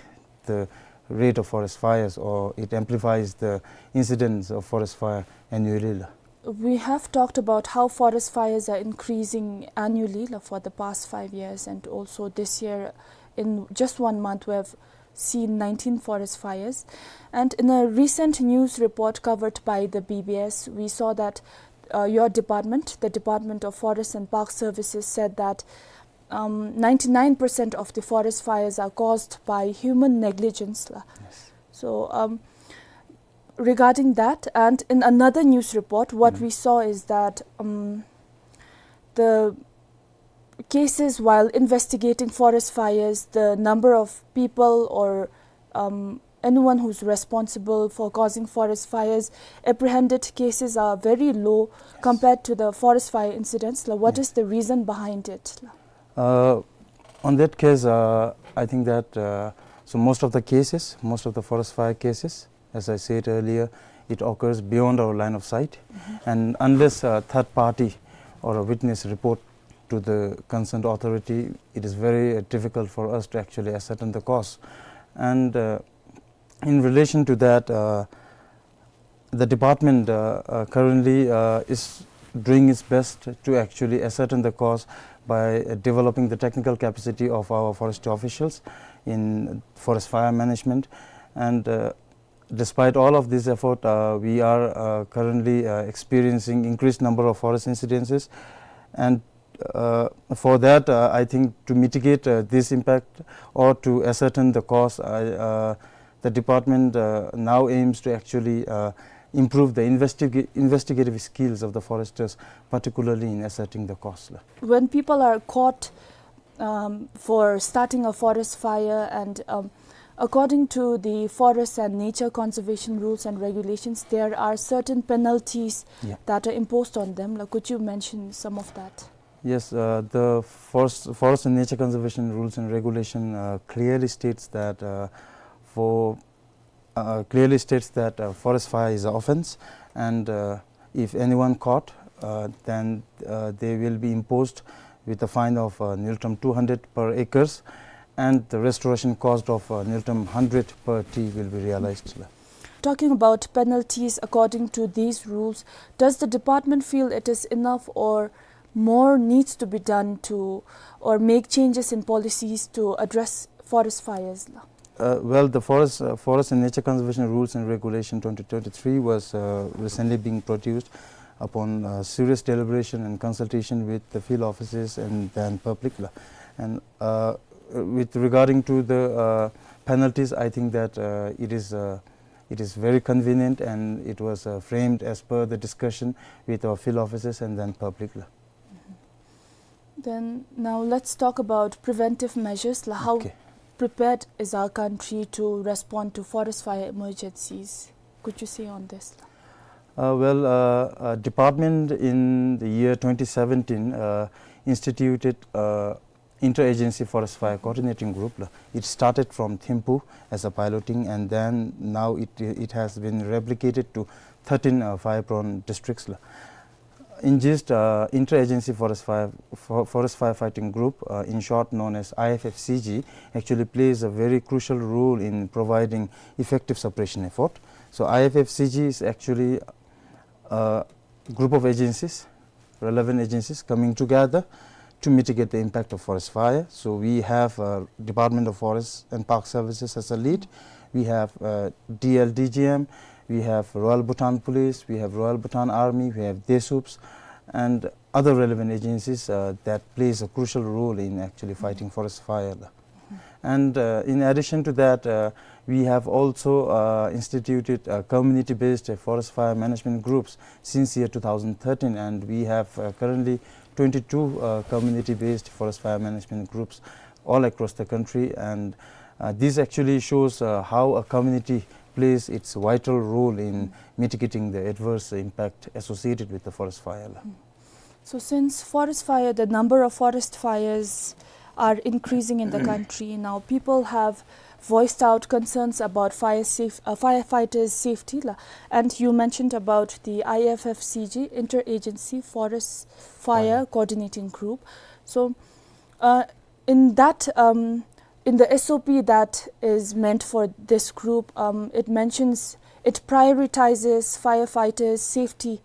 the rate of forest fires, or it amplifies the incidence of forest fire annually la. We have talked about how forest fires are increasing annually la, for the past five years, and also this year, in just one month, we have seen nineteen forest fires. And in a recent news report covered by the B B S, we saw that, uh, your department, the Department of Forest and Park Services, said that, um, ninety-nine percent of the forest fires are caused by human negligence la. Yes. So, um, regarding that, and in another news report, what we saw is that, um, the cases while investigating forest fires, the number of people or, um, anyone who's responsible for causing forest fires, apprehended cases are very low compared to the forest fire incidents la. What is the reason behind it la? Uh, on that case, uh, I think that, uh, so most of the cases, most of the forest fire cases, as I said earlier, it occurs beyond our line of sight. And unless a third party or a witness report to the concerned authority, it is very, uh, difficult for us to actually ascertain the cause. And, uh, in relation to that, uh, the department, uh, uh, currently, uh, is doing its best to actually ascertain the cause by, uh, developing the technical capacity of our forest officials in forest fire management. And, uh, despite all of this effort, uh, we are, uh, currently, uh, experiencing increased number of forest incidences. And, uh, for that, uh, I think to mitigate, uh, this impact or to ascertain the cause, I, uh, the department, uh, now aims to actually, uh, improve the investiga-, investigative skills of the foresters, particularly in ascertaining the cause. When people are caught, um, for starting a forest fire, and, um, according to the Forest and Nature Conservation Rules and Regulations, there are certain penalties, yeah, that are imposed on them. Like, could you mention some of that? Yes, uh, the Forest, Forest and Nature Conservation Rules and Regulation, uh, clearly states that, uh, for, uh, clearly states that, uh, forest fire is an offense, and, uh, if anyone caught, uh, then, uh, they will be imposed with a fine of, uh, niltam two hundred per acres, and the restoration cost of, uh, niltam hundred per tree will be realized. Talking about penalties according to these rules, does the department feel it is enough, or more needs to be done to, or make changes in policies to address forest fires? Uh, well, the Forest, uh, Forest and Nature Conservation Rules and Regulation twenty twenty-three was, uh, recently being produced upon, uh, serious deliberation and consultation with the field officers and then public. And, uh, with regarding to the, uh, penalties, I think that, uh, it is, uh, it is very convenient, and it was, uh, framed as per the discussion with our field officers and then public. Then now let's talk about preventive measures. La, how, okay, prepared is our country to respond to forest fire emergencies? Could you say on this? Uh, well, uh, uh, department in the year twenty seventeen, uh, instituted, uh, interagency forest fire coordinating group. La, it started from Thimphu as a piloting, and then now it, it has been replicated to thirteen, uh, fire-prone districts. La, in gist, uh, interagency forest fire, for-, forest firefighting group, uh, in short known as I F F C G, actually plays a very crucial role in providing effective suppression effort. So I F F C G is actually a group of agencies, relevant agencies coming together to mitigate the impact of forest fire. So we have, uh, Department of Forest and Park Services as a lead. We have, uh, D L D G M. We have Royal Bhutan Police. We have Royal Bhutan Army. We have DESUPS, and other relevant agencies, uh, that plays a crucial role in actually fighting forest fire. And, uh, in addition to that, uh, we have also, uh, instituted, uh, community-based, uh, forest fire management groups since year two thousand thirteen, and we have, uh, currently twenty-two, uh, community-based forest fire management groups all across the country. And, uh, this actually shows, uh, how a community plays its vital role in mitigating the adverse impact associated with the forest fire. So since forest fire, the number of forest fires are increasing in the country now, people have voiced out concerns about fire safe, uh, firefighters' safety. La, and you mentioned about the I F F C G, Interagency Forest Fire Coordinating Group. So, uh, in that, um, in the S O P that is meant for this group, um, it mentions, it prioritizes firefighters' safety.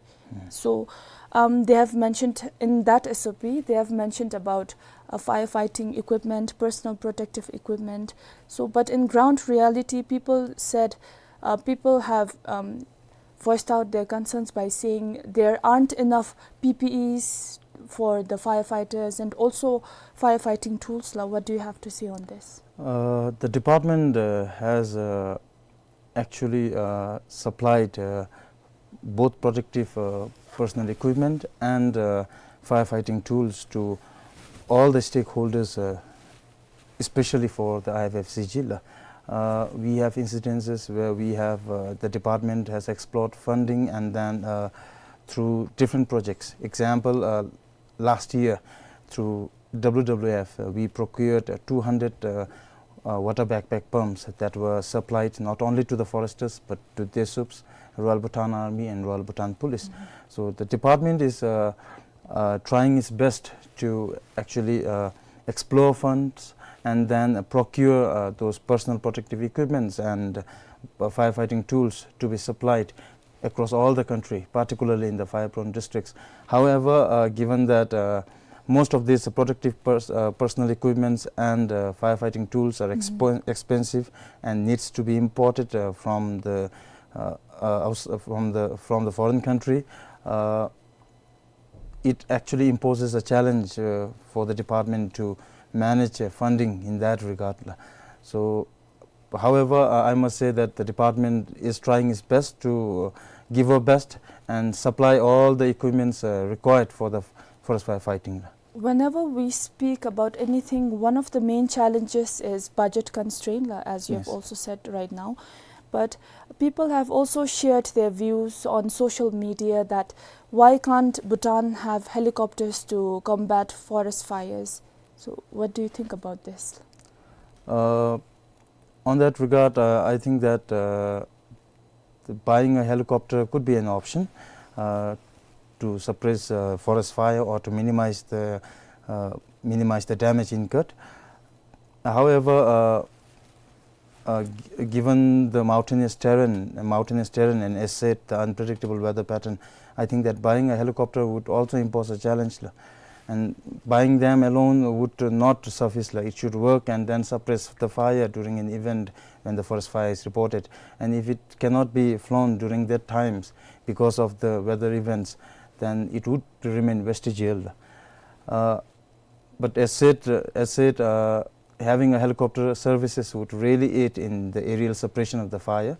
So, um, they have mentioned in that S O P, they have mentioned about, uh, firefighting equipment, personal protective equipment. So, but in ground reality, people said, uh, people have, um, voiced out their concerns by saying there aren't enough P P Es for the firefighters and also firefighting tools. La, what do you have to say on this? Uh, the department, uh, has, uh, actually, uh, supplied, uh, both protective, uh, personal equipment and, uh, firefighting tools to all the stakeholders, uh, especially for the I F F C G. La, uh, we have incidences where we have, uh, the department has explored funding and then, uh, through different projects. Example, uh, last year through W W F, uh, we procured, uh, two hundred, uh, uh, water backpack pumps that were supplied not only to the foresters but to DESUPS, Royal Bhutan Army and Royal Bhutan Police. So the department is, uh, uh, trying its best to actually, uh, explore funds and then, uh, procure, uh, those personal protective equipments and, uh, firefighting tools to be supplied across all the country, particularly in the fire-prone districts. However, uh, given that, uh, most of these protective pers-, uh, personal equipments and, uh, firefighting tools are expo-, expensive and needs to be imported, uh, from the, uh, uh, outs-, uh, from the, from the foreign country, uh, it actually imposes a challenge, uh, for the department to manage, uh, funding in that regard, la. So, however, uh, I must say that the department is trying its best to, uh, give our best and supply all the equipments, uh, required for the f-, forest firefighting. Whenever we speak about anything, one of the main challenges is budget constraint, la, as you have Yes. also said right now. But people have also shared their views on social media that why can't Bhutan have helicopters to combat forest fires? So, what do you think about this? Uh, on that regard, uh, I think that, uh, the buying a helicopter could be an option, uh, to suppress, uh, forest fire or to minimize the, uh, minimize the damage incurred. However, uh, uh, g-, given the mountainous terrain, mountainous terrain and, as said, the unpredictable weather pattern, I think that buying a helicopter would also impose a challenge, la. And buying them alone would not suffice, la. It should work and then suppress the fire during an event when the forest fire is reported. And if it cannot be flown during that times because of the weather events, then it would remain vestigial. Uh, but as said, uh, as said, uh, having a helicopter services would really aid in the aerial suppression of the fire,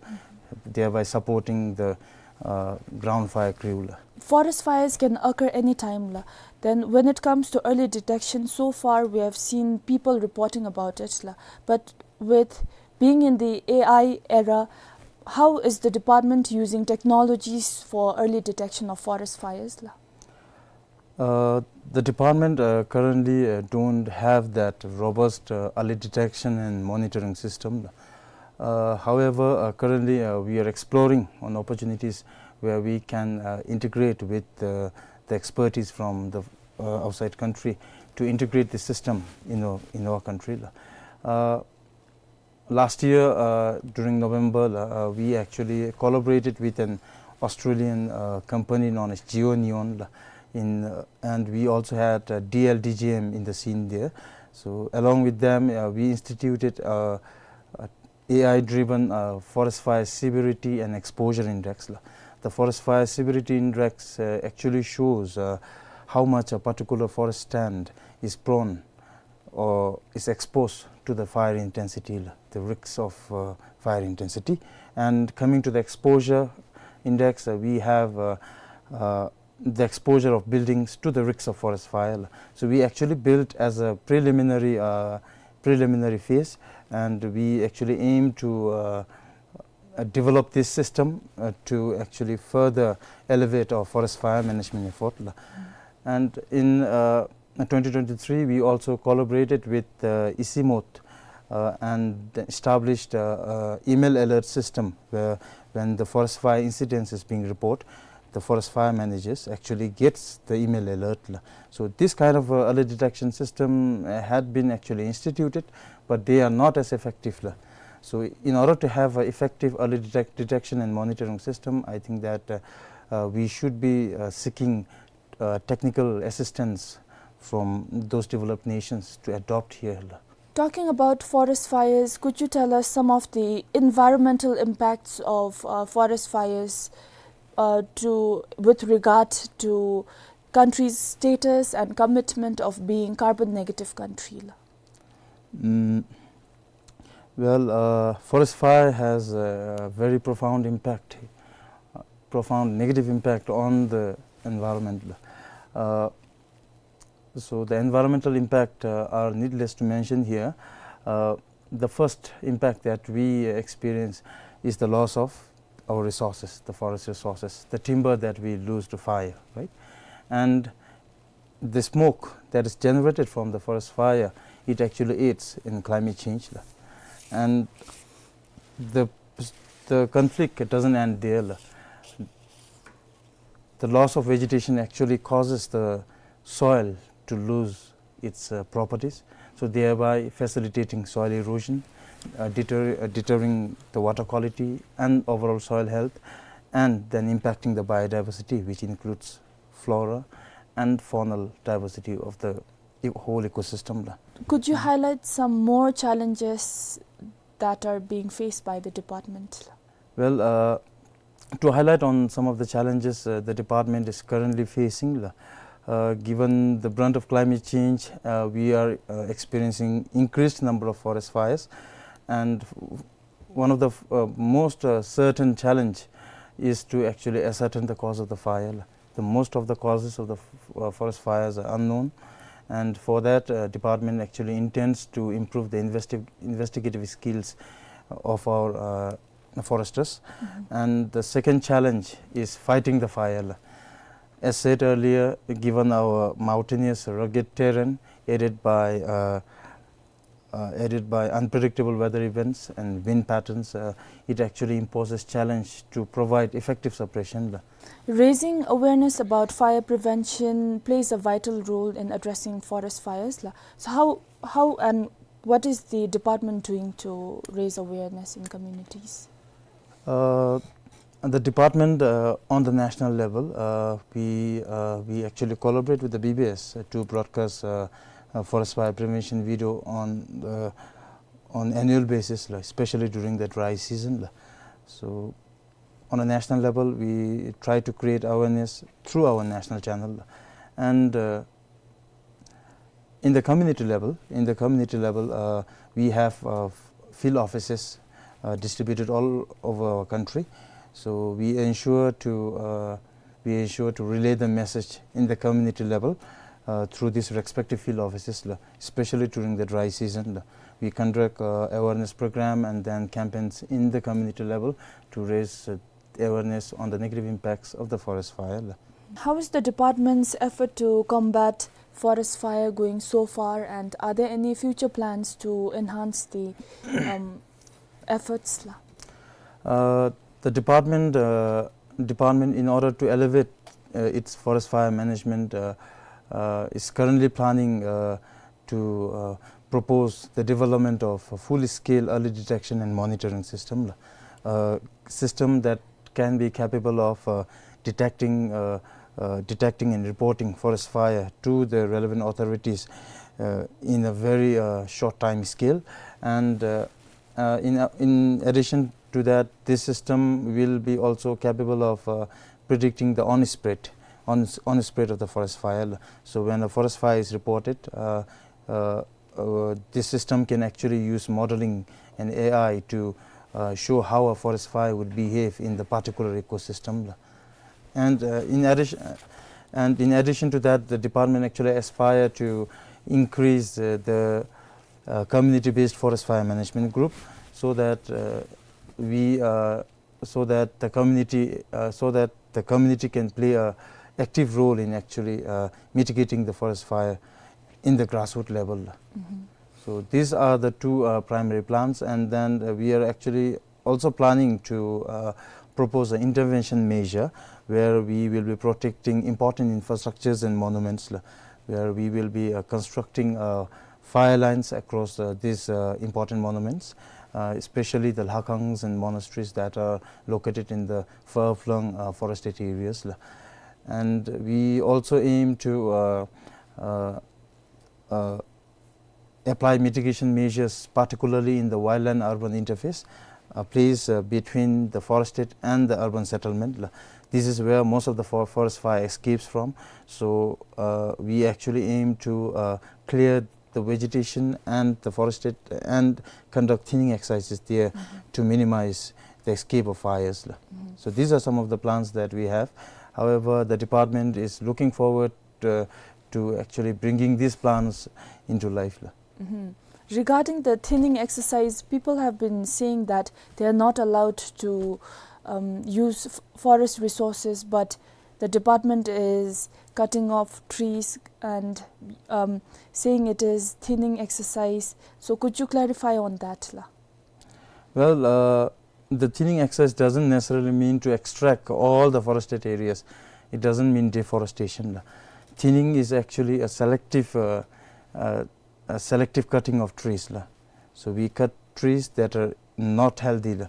thereby supporting the, uh, ground fire crew, la. Forest fires can occur anytime, la. Then when it comes to early detection, so far we have seen people reporting about it, la. But with being in the A I era, how is the department using technologies for early detection of forest fires, la? Uh, the department, uh, currently, uh, don't have that robust, uh, early detection and monitoring system. Uh, however, uh, currently, uh, we are exploring on opportunities where we can, uh, integrate with, uh, the expertise from the, uh, outside country to integrate the system in our, in our country. Uh, last year, uh, during November, uh, we actually collaborated with an Australian, uh, company known as GeoNeon, uh, in, uh, and we also had, uh, D L D J M in the scene there. So along with them, uh, we instituted, uh, a A I-driven, uh, forest fire severity and exposure index, la. The forest fire severity index, uh, actually shows, uh, how much a particular forest stand is prone or is exposed to the fire intensity, la, the risks of, uh, fire intensity. And coming to the exposure index, uh, we have, uh, uh, the exposure of buildings to the risks of forest fire, la. So we actually built as a preliminary, uh, preliminary phase, and we actually aim to, uh, uh, develop this system, uh, to actually further elevate our forest fire management effort, la. And in, uh, twenty twenty-three, we also collaborated with, uh, ICIMOT, uh, and established, uh, uh, email alert system where when the forest fire incidents is being reported, the forest fire managers actually gets the email alert, la. So this kind of, uh, early detection system, uh, had been actually instituted, but they are not as effective, la. So in order to have an effective early detect-, detection and monitoring system, I think that, uh, uh, we should be, uh, seeking, uh, technical assistance from those developed nations to adopt here, la. Talking about forest fires, could you tell us some of the environmental impacts of, uh, forest fires, uh, to, with regard to country's status and commitment of being carbon negative country, la? Mm, well, uh, forest fire has a very profound impact, uh, profound negative impact on the environment, la. Uh, So the environmental impact, uh, are needless to mention here. Uh, the first impact that we experience is the loss of our resources, the forest resources, the timber that we lose to fire, right? And the smoke that is generated from the forest fire, it actually aids in climate change. And the, the conflict doesn't end there. The loss of vegetation actually causes the soil to lose its, uh, properties, so thereby facilitating soil erosion, uh, deter-, uh, deterring the water quality and overall soil health. and then impacting the biodiversity, which includes flora and faunal diversity of the e-, whole ecosystem la. Could you highlight some more challenges that are being faced by the department? Well, uh, to highlight on some of the challenges, uh, the department is currently facing, uh, given the brunt of climate change, uh, we are, uh, experiencing increased number of forest fires, and f-, one of the f-, uh, most, uh, certain challenge is to actually ascertain the cause of the fire. The most of the causes of the f-, uh, forest fires are unknown, and for that, uh, department actually intends to improve the investi-, investigative skills of our, uh, foresters. Mm-hmm. And the second challenge is fighting the fire. As said earlier, given our mountainous, rugged terrain, aided by, uh, uh, aided by unpredictable weather events and wind patterns, uh, it actually imposes challenge to provide effective suppression la. Raising awareness about fire prevention plays a vital role in addressing forest fires la. So how, how and what is the department doing to raise awareness in communities? Uh, the department, uh, on the national level, uh, we, uh, we actually collaborate with the B B S, uh, to broadcast, uh, uh, forest fire prevention video on, uh, on annual basis la, especially during the dry season la. So on a national level, we try to create awareness through our national channel la. And, uh, in the community level, in the community level, uh, we have, uh, f-, field offices, uh, distributed all over our country. So we ensure to, uh, we ensure to relay the message in the community level, uh, through these respective field offices la, especially during the dry season la. We conduct, uh, awareness program and then campaigns in the community level to raise, uh, awareness on the negative impacts of the forest fire la. How is the department's effort to combat forest fire going so far, and are there any future plans to enhance the, um, efforts la? Uh, the department, uh, department, in order to elevate, uh, its forest fire management, uh, uh, is currently planning, uh, to, uh, propose the development of a full-scale early detection and monitoring system, uh, system that can be capable of, uh, detecting, uh, uh, detecting and reporting forest fire to the relevant authorities, uh, in a very, uh, short time scale. And, uh, uh, in, uh, in addition to that, this system will be also capable of, uh, predicting the on-spread, on, on-spread of the forest fire. So when a forest fire is reported, uh, uh, uh, this system can actually use modeling and A I to, uh, show how a forest fire would behave in the particular ecosystem la. And, uh, in addition, uh, and in addition to that, the department actually aspire to increase, uh, the, uh, community-based forest fire management group, so that, uh, we, uh, so that the community, uh, so that the community can play a active role in actually, uh, mitigating the forest fire in the grassroots level. Mm-hmm. So these are the two, uh, primary plans, and then, uh, we are actually also planning to, uh, propose an intervention measure where we will be protecting important infrastructures and monuments, la, where we will be, uh, constructing, uh, fire lines across, uh, these, uh, important monuments, uh, especially the lhakangs and monasteries that are located in the far-flung, uh, forested areas la. And we also aim to, uh, uh, uh, apply mitigation measures, particularly in the wildland-urban interface, a place, uh, between the forested and the urban settlement la. This is where most of the for-, forest fire escapes from. So, uh, we actually aim to, uh, clear the vegetation and the forested and conduct thinning exercises there, mm-hmm, to minimize the escape of fires la. Mm-hmm. So these are some of the plans that we have. However, the department is looking forward, uh, to actually bringing these plans into life la. Mm-hmm. Regarding the thinning exercise, people have been saying that they are not allowed to, um, use f-, forest resources, but the department is cutting off trees and, um, saying it is thinning exercise. So could you clarify on that la? Well, uh, the thinning exercise doesn't necessarily mean to extract all the forested areas. It doesn't mean deforestation la. Thinning is actually a selective, uh, uh, a selective cutting of trees la. So we cut trees that are not healthy la.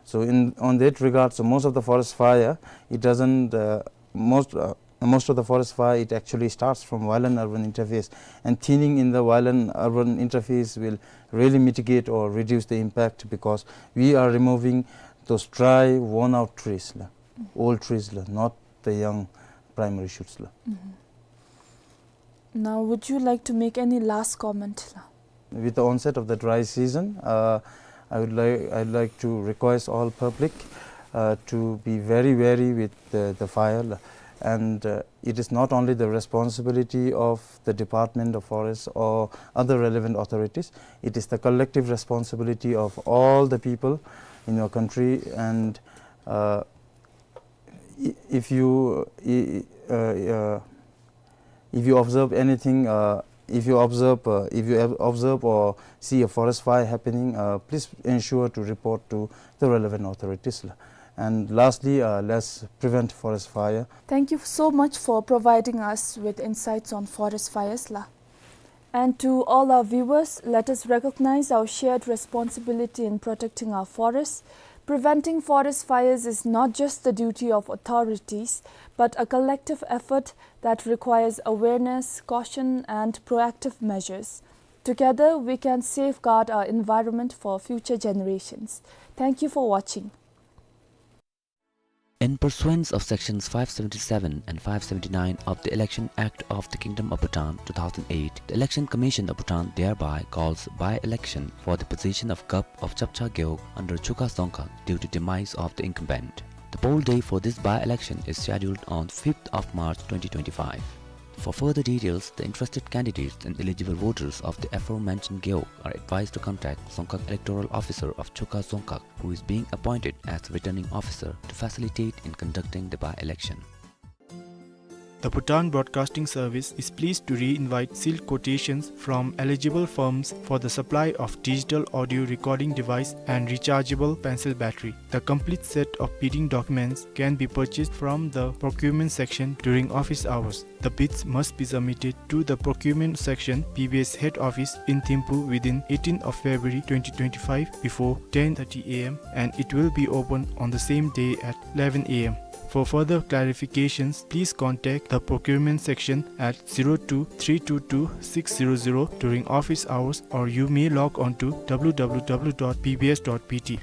So in, on that regard, so most of the forest fire, it doesn't, uh, most, uh, most of the forest fire, it actually starts from violent urban interface. And thinning in the violent urban interface will really mitigate or reduce the impact, because we are removing those dry, worn-out trees, la, old trees, la, not the young primary shoots, la. Now, would you like to make any last comment, la? With the onset of the dry season, uh, I would like, I'd like to request all public, uh, to be very wary with the, the fire, la. And, uh, it is not only the responsibility of the Department of Forest or other relevant authorities. It is the collective responsibility of all the people in your country. And, uh, i-, if you, i-, i-, uh, uh, if you observe anything, uh, if you observe, uh, if you ob-, observe or see a forest fire happening, uh, please ensure to report to the relevant authorities, la. And lastly, uh, let's prevent forest fire. Thank you so much for providing us with insights on forest fires, la. And to all our viewers, let us recognize our shared responsibility in protecting our forests. Preventing forest fires is not just the duty of authorities, but a collective effort that requires awareness, caution, and proactive measures. Together, we can safeguard our environment for future generations. Thank you for watching. In pursuance of Sections five seventy-seven and five seventy-nine of the Election Act of the Kingdom of Bhutan two thousand eight, the Election Commission of Bhutan thereby calls by-election for the position of Gup of Chapcha Gewog under Chukha Dzongkhag due to demise of the incumbent. The poll day for this by-election is scheduled on fifth of March twenty twenty-five. For further details, the interested candidates and eligible voters of the aforementioned Gewog are advised to contact Dzongkhag Electoral Officer of Chukha Dzongkhag, who is being appointed as the returning officer to facilitate in conducting the by-election. The Bhutan Broadcasting Service is pleased to re-invite sealed quotations from eligible firms for the supply of digital audio recording device and rechargeable pencil battery. The complete set of bidding documents can be purchased from the procurement section during office hours. The bids must be submitted to the procurement section, B B S head office in Thimphu, within eighteenth of February twenty twenty-five before ten thirty A M, and it will be open on the same day at eleven A M. For further clarifications, please contact the procurement section at zero two three two two six zero zero during office hours, or you may log on to W W W dot B B S dot B T.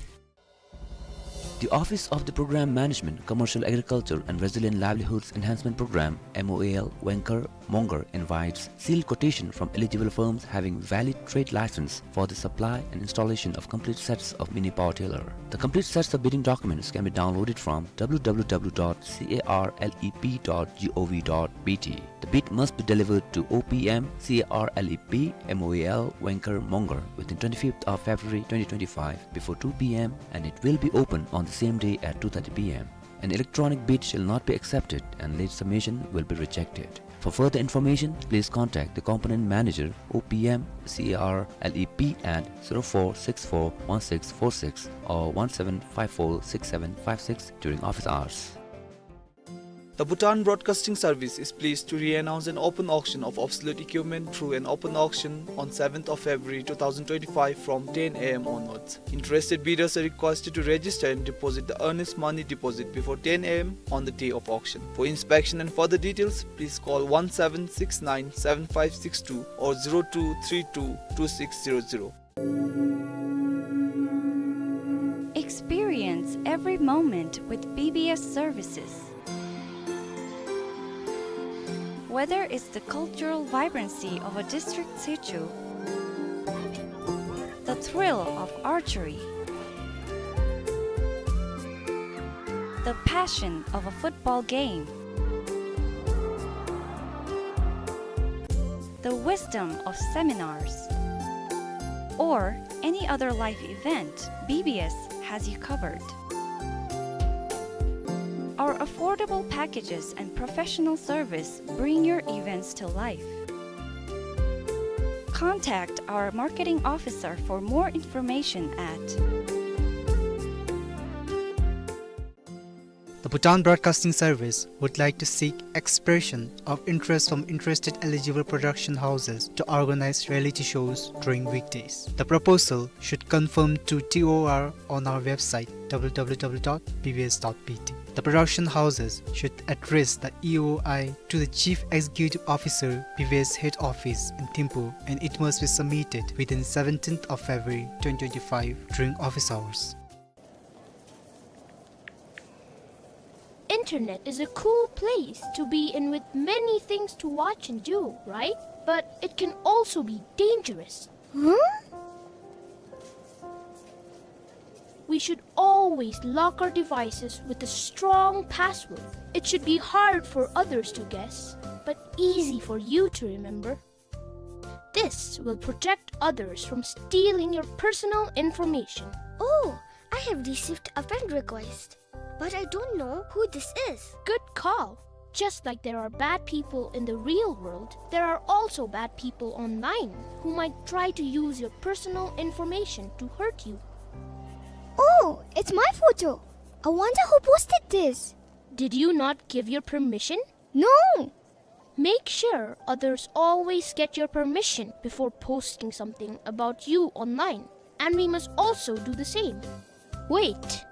The Office of the Program Management, Commercial Agriculture and Resilient Livelihoods Enhancement Program, M O A L, Wangkar Mongar invites sealed quotation from eligible firms having valid trade license for the supply and installation of complete sets of mini power tiller. The complete sets of bidding documents can be downloaded from W W W dot carlep dot gov dot B T. The bid must be delivered to O P M, C A R L E P, M O A L, Wangkar Mongar within twenty-fifth of February twenty twenty-five before two P M, and it will be open on the same day at two thirty P M. An electronic bid shall not be accepted and late submission will be rejected. For further information, please contact the component manager, O P M, C A R L E P at zero four six four one six four six or one seven five four six seven five six during office hours. The Bhutan Broadcasting Service is pleased to re-announce an open auction of obsolete equipment through an open auction on seventh of February two thousand twenty-five from ten A M onwards. Interested bidders are requested to register and deposit the earnest money deposit before ten A M on the day of auction. For inspection and further details, please call one seven six nine seven five six two or zero two three two two six zero zero. Experience every moment with B B S services. Whether it's the cultural vibrancy of a district situ, the thrill of archery, the passion of a football game, the wisdom of seminars, or any other life event, B B S has you covered. Our affordable packages and professional service bring your events to life. Contact our marketing officer for more information at The Bhutan Broadcasting Service would like to seek expression of interest from interested eligible production houses to organize reality shows during weekdays. The proposal should confirm to T O R on our website, W W W dot B B S dot B T. The production houses should address the E O I to the Chief Executive Officer, B B S Head Office in Thimphu, and it must be submitted within seventeenth of February twenty twenty-five during office hours. Internet is a cool place to be in with many things to watch and do, right? But it can also be dangerous. Huh? We should always lock our devices with a strong password. It should be hard for others to guess, but easy for you to remember. This will protect others from stealing your personal information. Oh, I have received a friend request, but I don't know who this is. Good call. Just like there are bad people in the real world, there are also bad people online who might try to use your personal information to hurt you. Oh, it's my photo. I wonder who posted this. Did you not give your permission? No. Make sure others always get your permission before posting something about you online. And we must also do the same. Wait,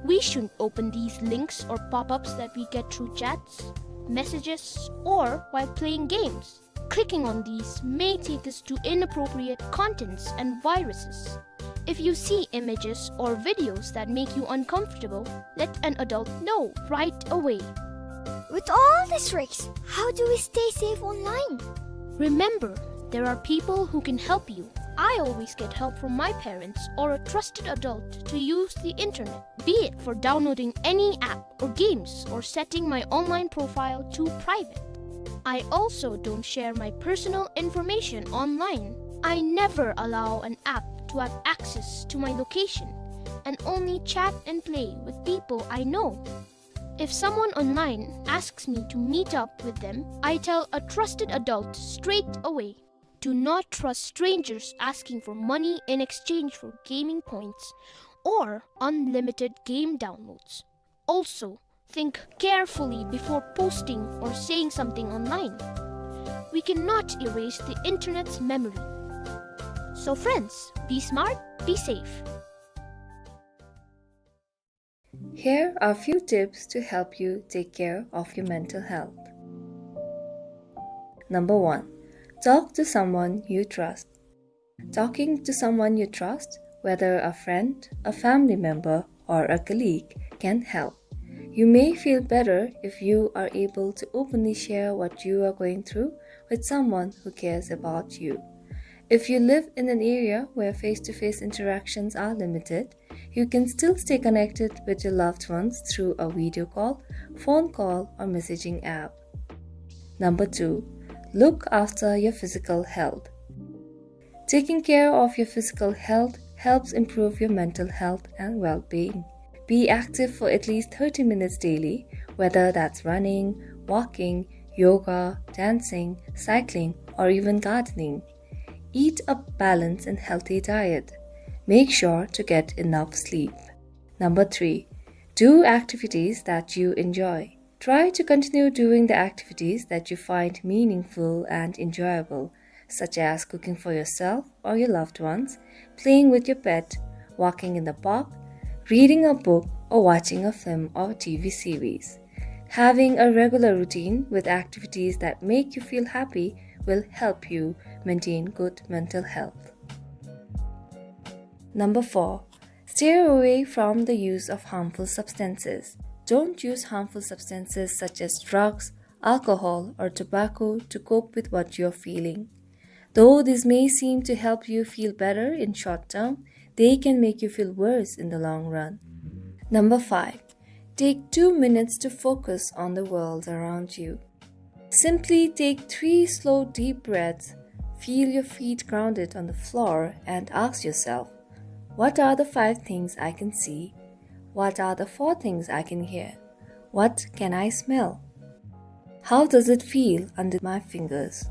we shouldn't open these links or pop-ups that we get through chats, messages, or while playing games. Clicking on these may take us to inappropriate contents and viruses. If you see images or videos that make you uncomfortable, let an adult know right away. With all these tricks, how do we stay safe online? Remember, there are people who can help you. I always get help from my parents or a trusted adult to use the internet, be it for downloading any app or games or setting my online profile to private. I also don't share my personal information online. I never allow an app to have access to my location and only chat and play with people I know. If someone online asks me to meet up with them, I tell a trusted adult straight away. Do not trust strangers asking for money in exchange for gaming points or unlimited game downloads. Also, think carefully before posting or saying something online. We cannot erase the internet's memory. So friends, be smart, be safe. Here are few tips to help you take care of your mental health. Number one, talk to someone you trust. Talking to someone you trust, whether a friend, a family member, or a colleague, can help. You may feel better if you are able to openly share what you are going through with someone who cares about you. If you live in an area where face-to-face interactions are limited, you can still stay connected with your loved ones through a video call, phone call, or messaging app. Number two, look after your physical health. Taking care of your physical health helps improve your mental health and well-being. Be active for at least thirty minutes daily, whether that's running, walking, yoga, dancing, cycling, or even gardening. Eat a balanced and healthy diet. Make sure to get enough sleep. Number three, do activities that you enjoy. Try to continue doing the activities that you find meaningful and enjoyable, such as cooking for yourself or your loved ones, playing with your pet, walking in the park, reading a book, or watching a film or T V series. Having a regular routine with activities that make you feel happy will help you maintain good mental health. Number four, steer away from the use of harmful substances. Don't use harmful substances such as drugs, alcohol, or tobacco to cope with what you're feeling. Though this may seem to help you feel better in short term, they can make you feel worse in the long run. Number five, take two minutes to focus on the world around you. Simply take three slow, deep breaths, feel your feet grounded on the floor, and ask yourself, "What are the five things I can see? What are the four things I can hear? What can I smell? How does it feel under my fingers?"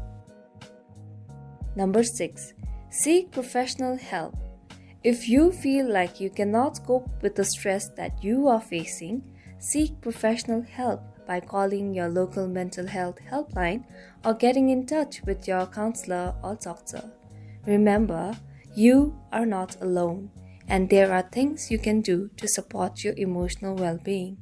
Number six, seek professional help. If you feel like you cannot cope with the stress that you are facing, Seek professional help by calling your local mental health helpline or getting in touch with your counselor or doctor. Remember, you are not alone, and there are things you can do to support your emotional well-being.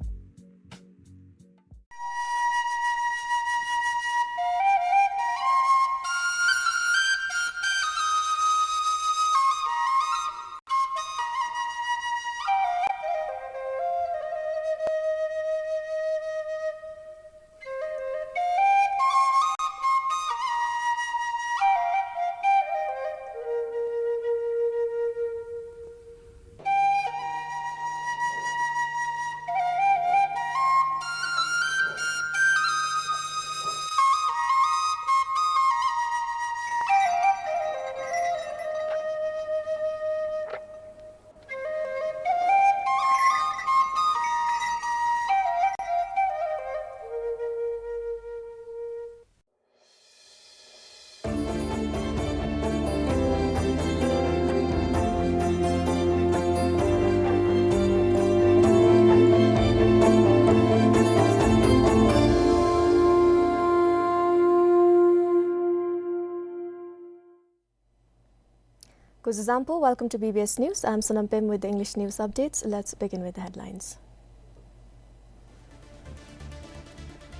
Kuzuzangpo, welcome to B B S News. I'm Sonam Pem with the English news updates. Let's begin with the headlines.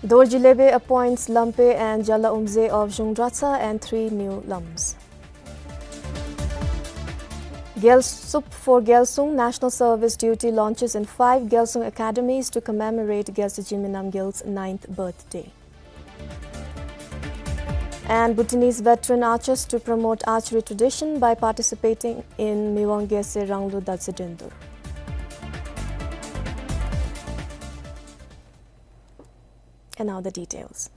Dorji Lebe appoints Lampe and Jala Umze of Zhung Dratsa and three new lams. Gyalsup for Gyalsung National Service Duty launches in five Gyalsung academies to commemorate Gyalse Jigme Namgyal's ninth birthday. And Bhutanese veteran archers to promote archery tradition by participating in Miwang Gyalse Ranglu Datse Drendur. And now the details.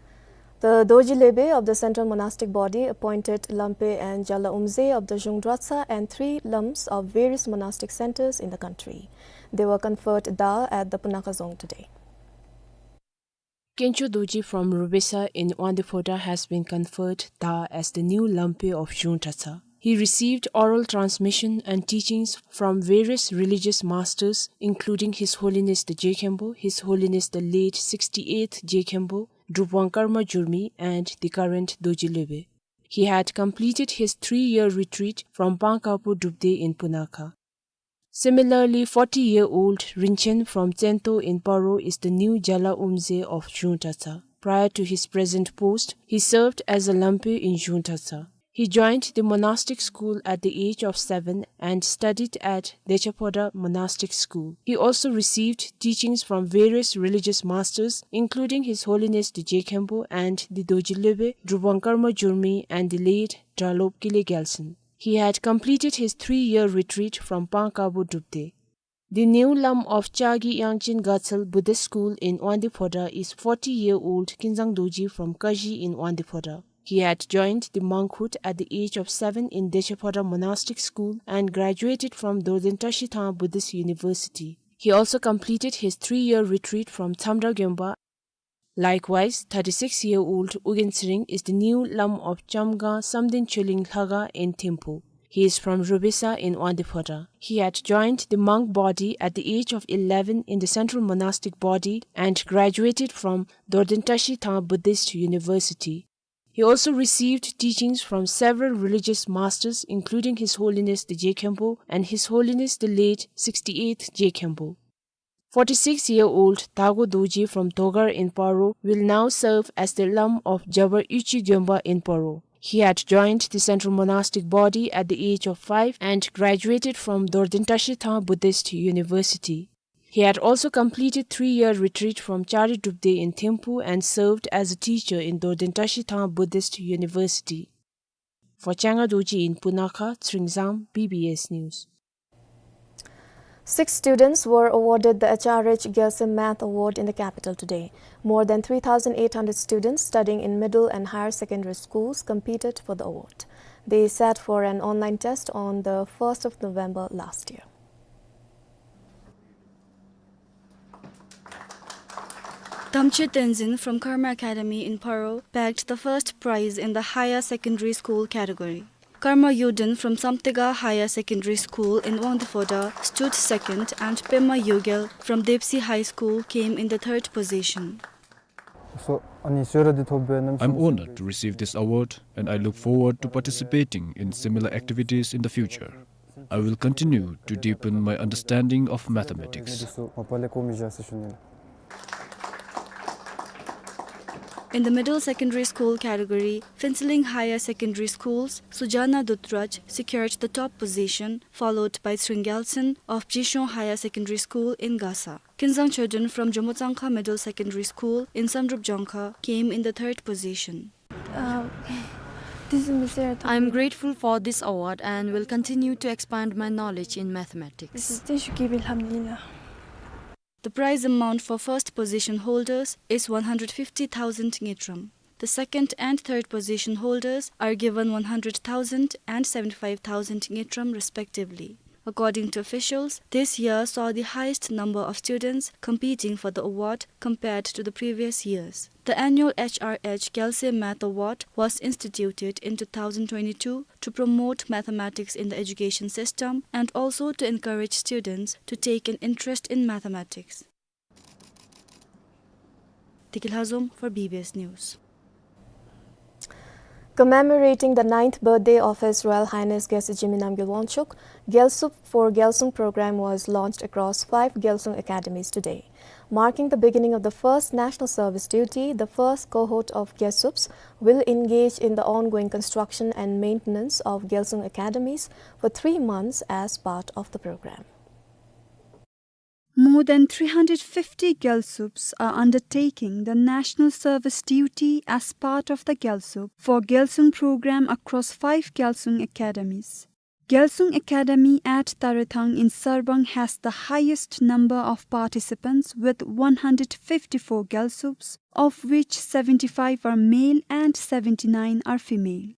The Dorji Lebe of the Central Monastic Body appointed Lampe and Jala Umze of the Zhung Dratsa and three lams of various monastic centers in the country. They were conferred da at the Punakha Dzong today. Khencho Dorji from Rubesa in Wangdue Phodrang has been conferred da as the new Lampe of Zhung Dratsa. He received oral transmission and teachings from various religious masters, including His Holiness the Je Khenpo, His Holiness the late sixty-eighth Je Khenpo, Drupvang Karma Jurmi, and the current Dorji Lebe. He had completed his three-year retreat from Pang Kapo Drupde in Punakha. Similarly, forty-year-old Rinchen from Tsento in Paro is the new Jala Umze of Zhung Dratsa. Prior to his present post, he served as a Lampe in Zhung Dratsa. He joined the monastic school at the age of seven and studied at Decha Phodrang Monastic School. He also received teachings from various religious masters, including His Holiness the Je Khenpo and the Dorji Lebe, Drupvang Karma Jurmi and the late Dralop Kile Gyalsen. He had completed his three-year retreat from Pang Kapo Drupde. The new lam of Chagi Yangchen Gatsal Buddhist School in Wangdue Phodrang is forty-year-old Kinzang Dorji from Kaji in Wangdue Phodrang. He had joined the monkhood at the age of seven in Decha Phodrang Monastic School and graduated from Dorden Tashi Thang Buddhist University. He also completed his three-year retreat from Tsamdra Gyonpa. Likewise, thirty-six-year-old Ugyen Tsering is the new lam of Chamgang Samden Choling Lhagang in Thimphu. He is from Rubesa in Wangdue Phodrang. He had joined the monk body at the age of eleven in the Central Monastic Body and graduated from Dorden Tashi Thang Buddhist University. He also received teachings from several religious masters, including His Holiness the Je Khenpo and His Holiness the late sixty-eighth Je Khenpo. Forty-six-year-old Dago Dorji from Dogar in Paro will now serve as the lam of Jabar Yuchi Gyonpa in Paro. He had joined the Central Monastic Body at the age of five and graduated from Dorden Tashi Thang Buddhist University. He had also completed three-year retreat from Chari Drupde in Thimphu and served as a teacher in Dorden Tashi Thang Buddhist University. For Changa Dorji in Punakha, Tsering Zam, B B S News. Six students were awarded the H R H Gyalse Math Award in the capital today. More than three thousand eight hundred students studying in middle and higher secondary schools competed for the award. They sat for an online test on the first of November last year. Tamche Tenzin from Karma Academy in Paro bagged the first prize in the higher secondary school category. Karma Yuden from Samtega Higher Secondary School in Wangdue Phodrang stood second, and Pema Yogel from Depsi High School came in the third position. So, ani sura di thobe nam I'm honored to receive this award, and I look forward to participating in similar activities in the future. I will continue to deepen my understanding of mathematics. In the middle secondary school category, Phuentsholing Higher Secondary School's Sujana Dutraj secured the top position, followed by Tshering Gyaltshen of Pjishong Higher Secondary School in Gasa. Kinzang Chodron from Jomo Tsangkha Middle Secondary School in Samdrup Jongkha came in the third position. Uh, this is Mister I am grateful for this award and will continue to expand my knowledge in mathematics. This is Tenshu Kibil Hamlila. The prize amount for first position holders is one hundred fifty thousand ngultrum. The second and third position holders are given one hundred thousand and seventy-five thousand ngultrum respectively. According to officials, this year saw the highest number of students competing for the award compared to the previous years. The annual H R H Gyalse Math Award was instituted in two thousand twenty-two to promote mathematics in the education system and also to encourage students to take an interest in mathematics. Deki Lhazom for B B S News. Commemorating the ninth birthday of His Royal Highness Gyalse Jigme Namgyel Wangchuck, Gyalsup for Gyalsung program was launched across five Gyalsung academies today. Marking the beginning of the first national service duty, the first cohort of Gyalsups will engage in the ongoing construction and maintenance of Gyalsung academies for three months as part of the program. More than three hundred fifty Gyalsups are undertaking the national service duty as part of the Gyalsup for Gyalsung program across five Gyalsung academies. Gyalsung Academy at Tarethang in Sarbang has the highest number of participants with one hundred fifty-four Gyalsups, of which seventy-five are male and seventy-nine are female.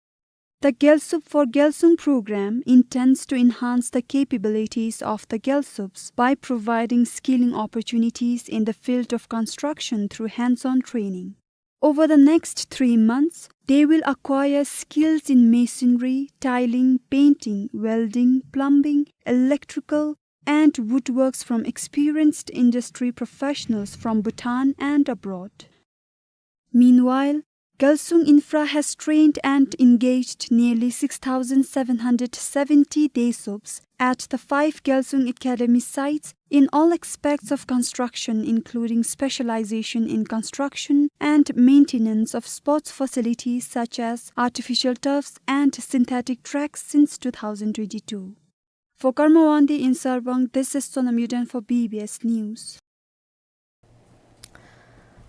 The Gyalsup for Gyalsung program intends to enhance the capabilities of the Gyalsups by providing skilling opportunities in the field of construction through hands-on training. Over the next three months, they will acquire skills in masonry, tiling, painting, welding, plumbing, electrical, and woodworks from experienced industry professionals from Bhutan and abroad. Meanwhile, Gyalsung Infra has trained and engaged nearly six thousand seven hundred seventy day subs at the five Gyalsung Academy sites in all aspects of construction, including specialization in construction and maintenance of sports facilities such as artificial turfs and synthetic tracks since two thousand twenty-two. For Karma Wangdi in Sarbang, this is Sonam Yuden for B B S News.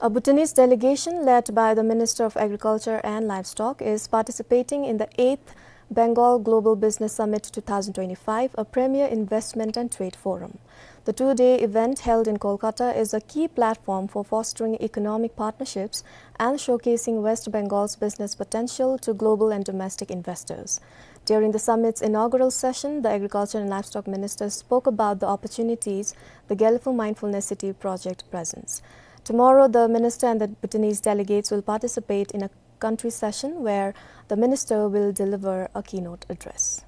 A Bhutanese delegation led by the Minister of Agriculture and Livestock is participating in the eighth Bengal Global Business Summit two thousand twenty-five, a premier investment and trade forum. The two-day event held in Kolkata is a key platform for fostering economic partnerships and showcasing West Bengal's business potential to global and domestic investors. During the summit's inaugural session, the Agriculture and Livestock Minister spoke about the opportunities the Gelephu Mindfulness City project presents. Tomorrow, the minister and the Bhutanese delegates will participate in a country session where the minister will deliver a keynote address.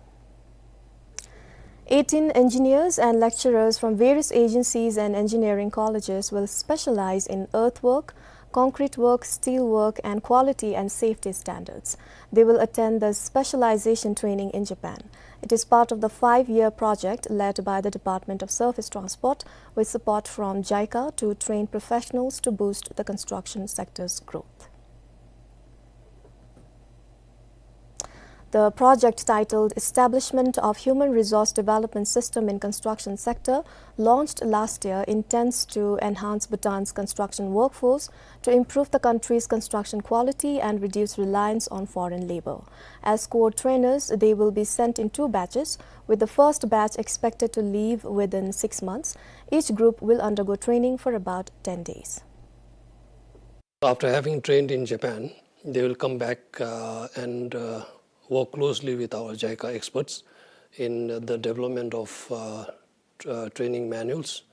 Eighteen engineers and lecturers from various agencies and engineering colleges will specialize in earthwork, concrete work, steel work, and quality and safety standards. They will attend the specialization training in Japan. It is part of the five-year project led by the Department of Surface Transport with support from JICA to train professionals to boost the construction sector's growth. The project, titled Establishment of Human Resource Development System in Construction Sector, launched last year, intends to enhance Bhutan's construction workforce to improve the country's construction quality and reduce reliance on foreign labor. As core trainers, they will be sent in two batches, with the first batch expected to leave within six months. Each group will undergo training for about ten days. After having trained in Japan, they will come back, uh, and, uh, work closely with our JICA experts in the development of, uh, tr-, uh, training manuals,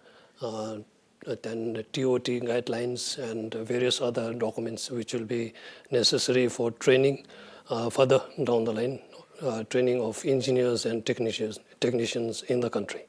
uh, then the T O T guidelines and various other documents which will be necessary for training, uh, further down the line. uh, training of engineers and technicians, technicians in the country.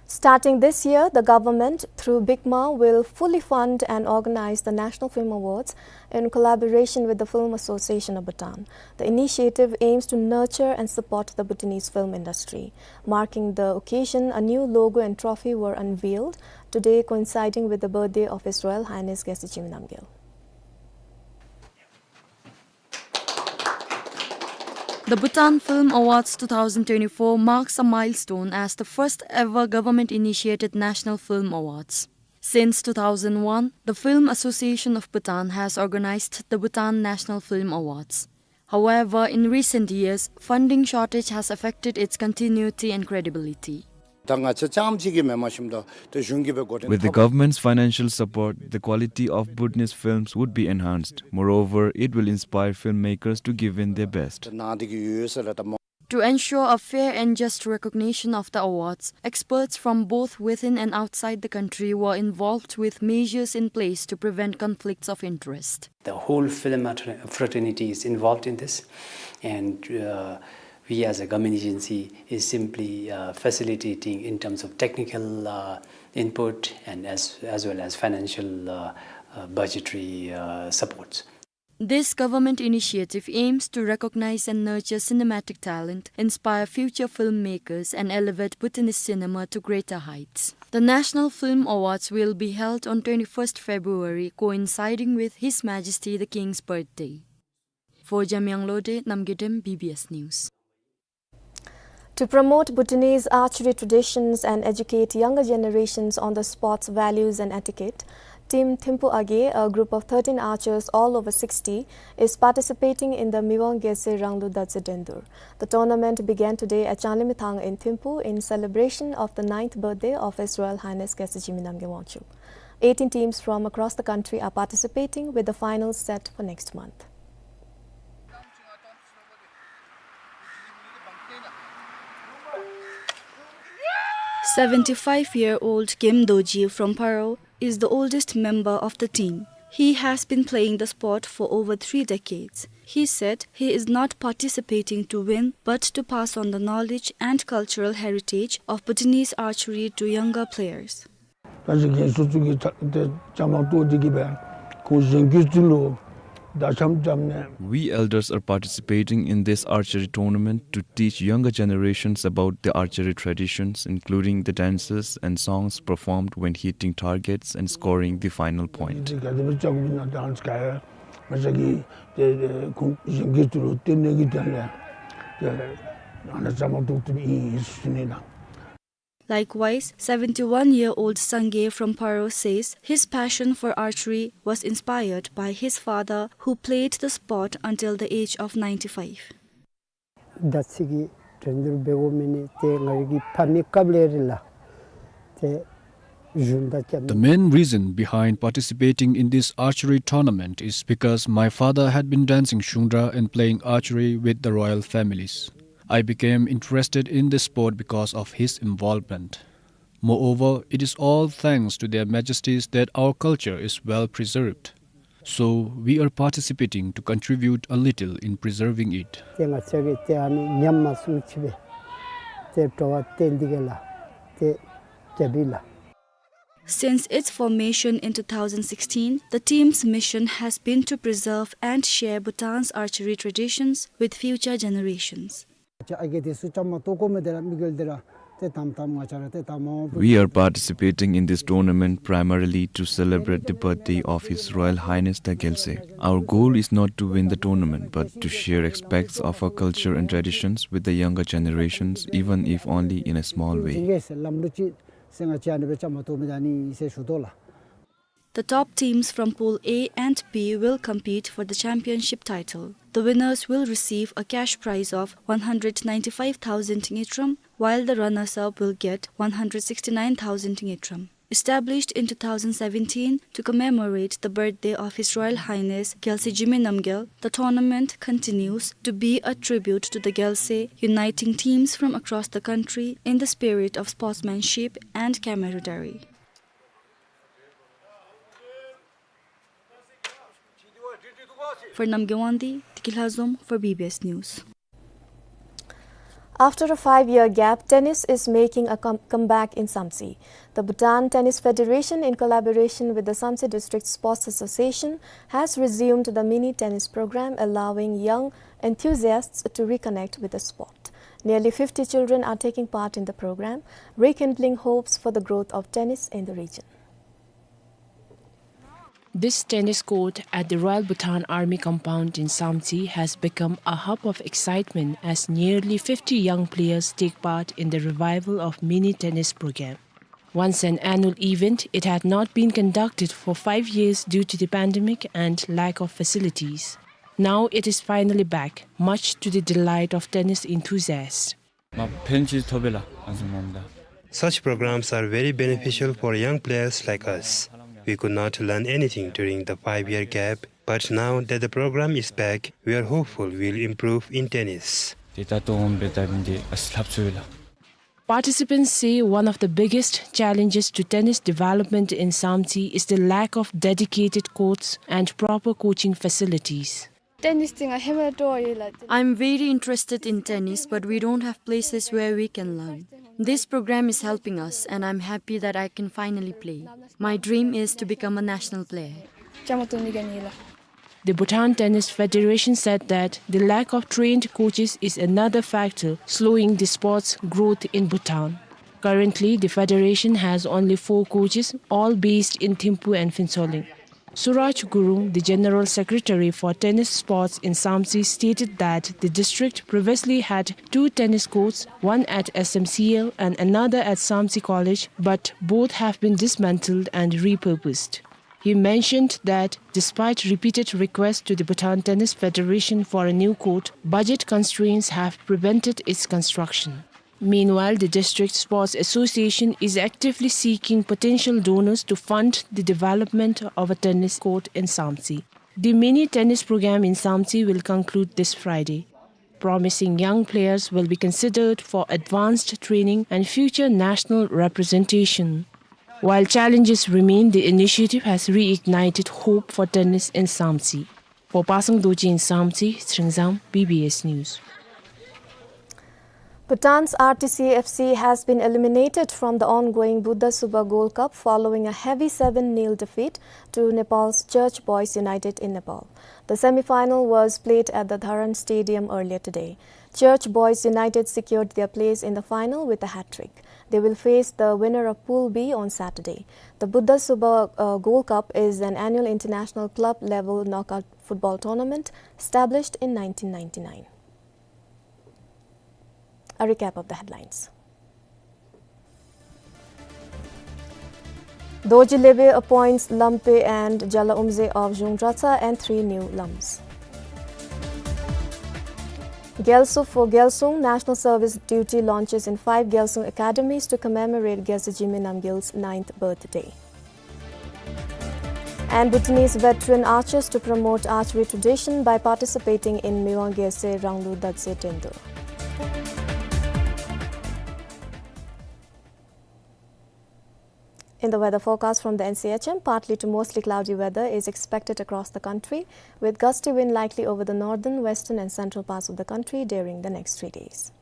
Starting this year, the government, through BICMA, will fully fund and organize the National Film Awards in collaboration with the Film Association of Bhutan. The initiative aims to nurture and support the Bhutanese film industry. Marking the occasion, a new logo and trophy were unveiled today, coinciding with the birthday of His Royal Highness Gyaltsy Jigme Namgyel. The Bhutan Film Awards two thousand twenty-four marks a milestone as the first ever government-initiated national film awards. Since two thousand one, the Film Association of Bhutan has organized the Bhutan National Film Awards. However, in recent years, funding shortage has affected its continuity and credibility. ད་ང་བཅས་རྐྱངམ་གཅིག་གིས་མེནམ་ཞིནམ་ད་ཏེ་གཞུང་གི་སྦེ་འགོ་འདྲེན་With the འཐབ་པ། Government's financial support, the quality of Bhutanese films would be enhanced. Moreover, it will inspire filmmakers to give in their best. ནང་འདི་གི་ཡོད་ཡོད་ས་ལས་ད་མ། To ensure a fair and just recognition of the awards, experts from both within and outside the country were involved with measures in place to prevent conflicts of interest. The whole film fraternity is involved in this, and, uh, we as a government agency is simply, uh, facilitating in terms of technical, uh, input and as, as well as financial, uh, uh, budgetary, uh, supports. This government initiative aims to recognize and nurture cinematic talent, inspire future filmmakers, and elevate Bhutanese cinema to greater heights. The National Film Awards will be held on twenty-first February, coinciding with His Majesty the King's birthday. For Jamyang Lode, Namgay Dem, B B S News. To promote Bhutanese archery traditions and educate younger generations on the sport's values and etiquette, Team Thimphu Age, a group of thirteen archers all over sixty, is participating in the Miwang Gyaltse Ranglu Datse Drendur. The tournament began today at Changlimithang in Thimphu in celebration of the ninth birthday of His Royal Highness Gyaltse Jigme Namgyel Wangchuck. Eighteen teams from across the country are participating, with the finals set for next month. Seventy-five-year-old Gem Dorji from Paro is the oldest member of the team. He has been playing the sport for over three decades. He said he is not participating to win, but to pass on the knowledge and cultural heritage of Bhutanese archery to younger players. ད་ཅི་རྒན་སུ་ཚུ་གིས་ད་ཏེ་བཅའ་མར་གཏོགས་ཏེ་གིས་སྦེ་ཁོང་གཞོན་སྐྱེས་ཚུ་ལུ་མདའ་ཆམ་རྐྱབ་ནི། We elders are participating in this archery tournament to teach younger generations about the archery traditions, including the dances and songs performed when hitting targets and scoring the final point. ཏེ་ག་དེ་སྦེ་རྐྱབ་དགོཔ་ཨིན་ན་ད་ཨ་ནི་ཚུ་ག་ཡང་ང་བཅས་ཀྱིས་ཏེ་ཁོང་གཞོན་སྐྱེས་ཚུ་ལུ་སྟོན་ནི་གི་དོན་ལས་ཏེ་ཨ་ནི་བཅའ་མར་གཏོགས་གཏོགསཔ་ཨིན་ཟེར་ཞུ་ནི་ལགས། Likewise, seventy-one-year-old Sangay from Paro says his passion for archery was inspired by his father, who played the sport until the age of ninety-five. ད་ཅི་གི་འགྲན་བསྡུར་འབད་དགོ་མི་ནི་ཏེ་ང་རའི་གི་ཕ་མའི་སྐབས་ལས་ར་ལགས། ཏེ་གཞུང་དང་རྐྱབ། The main reason behind participating in this archery tournament is because my father had been dancing shungdra and playing archery with the royal families. I became interested in this sport because of his involvement. Moreover, it is all thanks to their majesties that our culture is well preserved. So, we are participating to contribute a little in preserving it. ཏེ་ང་བཅས་ཀྱིས་ཏེ་ཨ་ནི་ཉམས་མ་སོང་ཅིག་སྦེ་ཏེ་སྤྲོ་བ་བཏོན་ཏེ་གིས་ལགས་ཏེ་རྐྱབ་ཨིན་ལགས། Since its formation in two thousand sixteen, the team's mission has been to preserve and share Bhutan's archery traditions with future generations. ང་བཅས་ཨ་རྒས་འདི་ཚུ་བཅའ་མར་གཏོགས་དགོ་མི་འདི་ར་དམིགས་ཡུལ་འདི་ར་ཏེ་དམ་དམ་ང་བཅས་ར་ཏེ་དམ་མ་པ། We are participating in this tournament primarily to celebrate the birthday of His Royal Highness the Gyaltse. Our goal is not to win the tournament, but to share aspects of our culture and traditions with the younger generations, even if only in a small way. ལམ་ལུགས་ཅིག་ཟེར་ང་བཅས་ཨ་ནི་སྦེ་བཅའ་མར་གཏོགས་མི་ད་ཨ་ནི་ཟེར་ཞུ་དོ་ལགས། The top teams from Pool A and B will compete for the championship title. The winners will receive a cash prize of one hundred ninety-five thousand ngultrum, while the runners-up will get one hundred sixty-nine thousand ngultrum. Established in two thousand seventeen to commemorate the birthday of His Royal Highness Gyaltse Jigme Namgyel, the tournament continues to be a tribute to the Gyaltse, uniting teams from across the country in the spirit of sportsmanship and camaraderie. For Namgay Wangdi, Tiki Lhazom for B B S News. After a five-year gap, tennis is making a com-, comeback in Samtse. The Bhutan Tennis Federation, in collaboration with the Samtse District Sports Association, has resumed the mini tennis program, allowing young enthusiasts to reconnect with the sport. Nearly fifty children are taking part in the program, rekindling hopes for the growth of tennis in the region. This tennis court at the Royal Bhutan Army compound in Samtse has become a hub of excitement as nearly fifty young players take part in the revival of mini tennis program. Once an annual event, it had not been conducted for five years due to the pandemic and lack of facilities. Now it is finally back, much to the delight of tennis enthusiasts. ཕན་ཅིག་ཐོབ་པས་ལགས། ཨ་ཙི་མོ་མ་ད། Such programs are very beneficial for young players like us. We could not learn anything during the five-year gap, but now that the program is back, we are hopeful we'll improve in tennis. ཏེ་ད་ལྟོ་འོང་པས་ད་འདི་ཨ་ཙི་ལྷབ་ཚུགས་པས་ལགས། Participants say one of the biggest challenges to tennis development in Samtse is the lack of dedicated courts and proper coaching facilities. Tennis ཏེ་ང་ཧེ་མ་ཏོ་ཡོད་ལགས། I'm very interested in tennis, but we don't have places where we can learn. This program is helping us, and I'm happy that I can finally play. My dream is to become a national player. ཅ་མ་ཏོ་ནི་ག་ནི་ལགས། The Bhutan Tennis Federation said that the lack of trained coaches is another factor slowing the sport's growth in Bhutan. Currently, the federation has only four coaches, all based in Thimphu and Phuentsholing. Suraj Gurung, the General Secretary for Tennis Sports in Samtse, stated that the district previously had two tennis courts, one at S M C L and another at Samtse College, but both have been dismantled and repurposed. He mentioned that despite repeated requests to the Bhutan Tennis Federation for a new court, budget constraints have prevented its construction. Meanwhile, the District Sports Association is actively seeking potential donors to fund the development of a tennis court in Samtse. The mini tennis program in Samtse will conclude this Friday. Promising young players will be considered for advanced training and future national representation. While challenges remain, the initiative has reignited hope for tennis in Samtse. For Pasang Dorji in Samtse, Sringzam, B B S News. Bhutan's R T C F C has been eliminated from the ongoing Buddha Subha Gold Cup following a heavy seven nil defeat to Nepal's Church Boys United in Nepal. The semi-final was played at the Dharan Stadium earlier today. Church Boys United secured their place in the final with a hat-trick. They will face the winner of Pool B on Saturday. The Buddha Subha, uh, Gold Cup is an annual international club-level knockout football tournament established in nineteen ninety-nine. A recap of the headlines. Dorji Lebe appoints Lampe and Jala Umze of Zhung Dratsa and three new lams. Gyalsuk for Gyalsung, national service duty launches in five Gyalsung academies to commemorate Gyalse Jigme Namgyal's ninth birthday. And Bhutanese veteran archers to promote archery tradition by participating in Mewang Gyalse Ranglu Datse Tendo. In the weather forecast from the N C H M, partly to mostly cloudy weather is expected across the country, with gusty wind likely over the northern, western and central parts of the country during the next three days.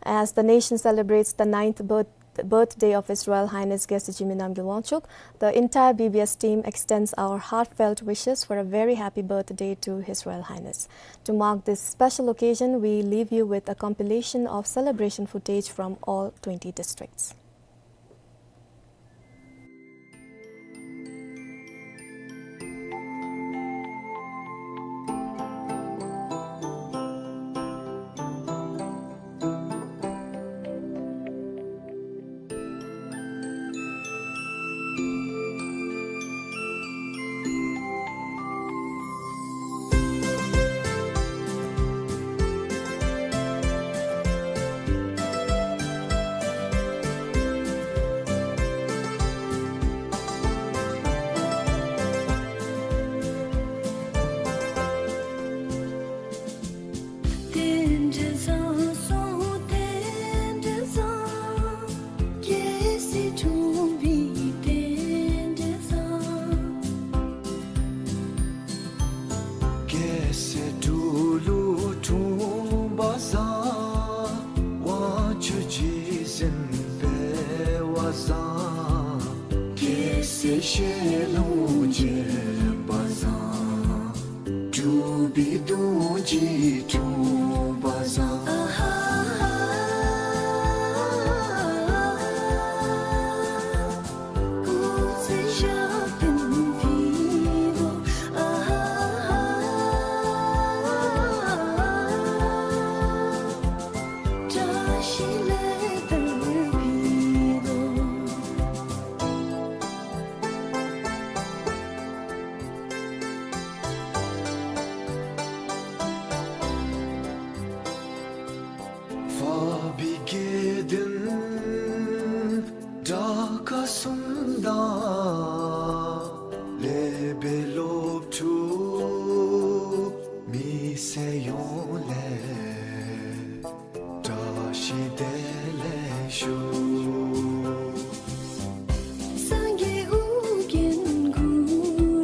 As the nation celebrates the ninth birth-, birthday of His Royal Highness Gyalse Jigme Namgyal Wangchuk, the entire B B S team extends our heartfelt wishes for a very happy birthday to His Royal Highness. To mark this special occasion, we leave you with a compilation of celebration footage from all twenty districts. བཟང་། རྒྱལ་སྲས་ཞལ་ལུང་བརྒྱན་པ་བཟང་། འབྲུག་པའི་གདུང་བརྒྱུད་འཁྲུངས་པ་བཟང་། ཨ་ཧ་ཧ། སྐུ་ཚེ་ཞབས་བརྟན་ཕུལ་དོ། ཨ་ཧ་ཧ། བཀྲ་ཤིས་ལེགས་ལྡན་ཕུལ་དོ། འཕགས་པའི་དགེ་འདུན་དྲག་ཁག་གསུམ་དང་། ལེགས་པའི་སློབ་ཕྲུག་མི་སེར་ཡོངས་ལས། བཀྲ་ཤིས་བདེ་ལེགས་ཞུ། སངས་རྒྱས་ཨོ་རྒྱན་གུ་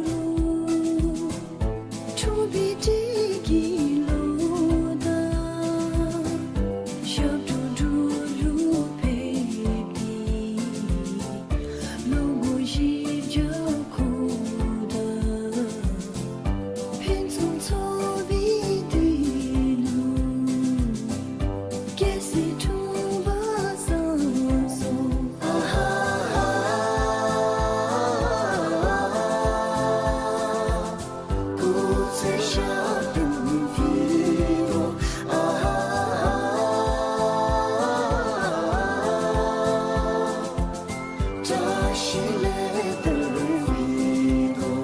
རུ། འཁྲུངས་པའི་སྤྲེལ་གྱི་ལོ་དང་། ཞབས་དྲུང་འབྲུག་ལུ་ཕེབས་ཏེ། ལོ་ངོ་བཞི་བརྒྱ་འཁོར་དང་། ཕུན་སུམ་ཚོགས་པའི་དུས་ལུ། རྒྱལ་སྲིད་འཁྲུངས་པ་བཟང་སོང་། ཨ་ཧ་ཧ། སྐུ་ཚེ་ཞབས་བརྟན་ཕུལ་དོ། ཨ་ཧ་ཧ། བཀྲ་ཤིས་ལེགས་ལྡན་ཕུལ་དོ།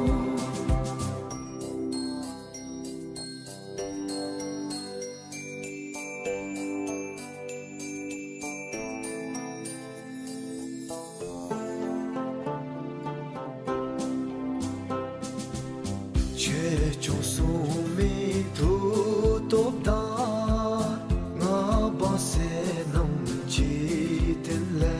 ཆོས་སྐྱོང་སྲུང་མའི་མཐུ་སྟོབས་དང་། མངའ་འབངས་བསོད་ནམས་འཇིག་རྟེན་ལས།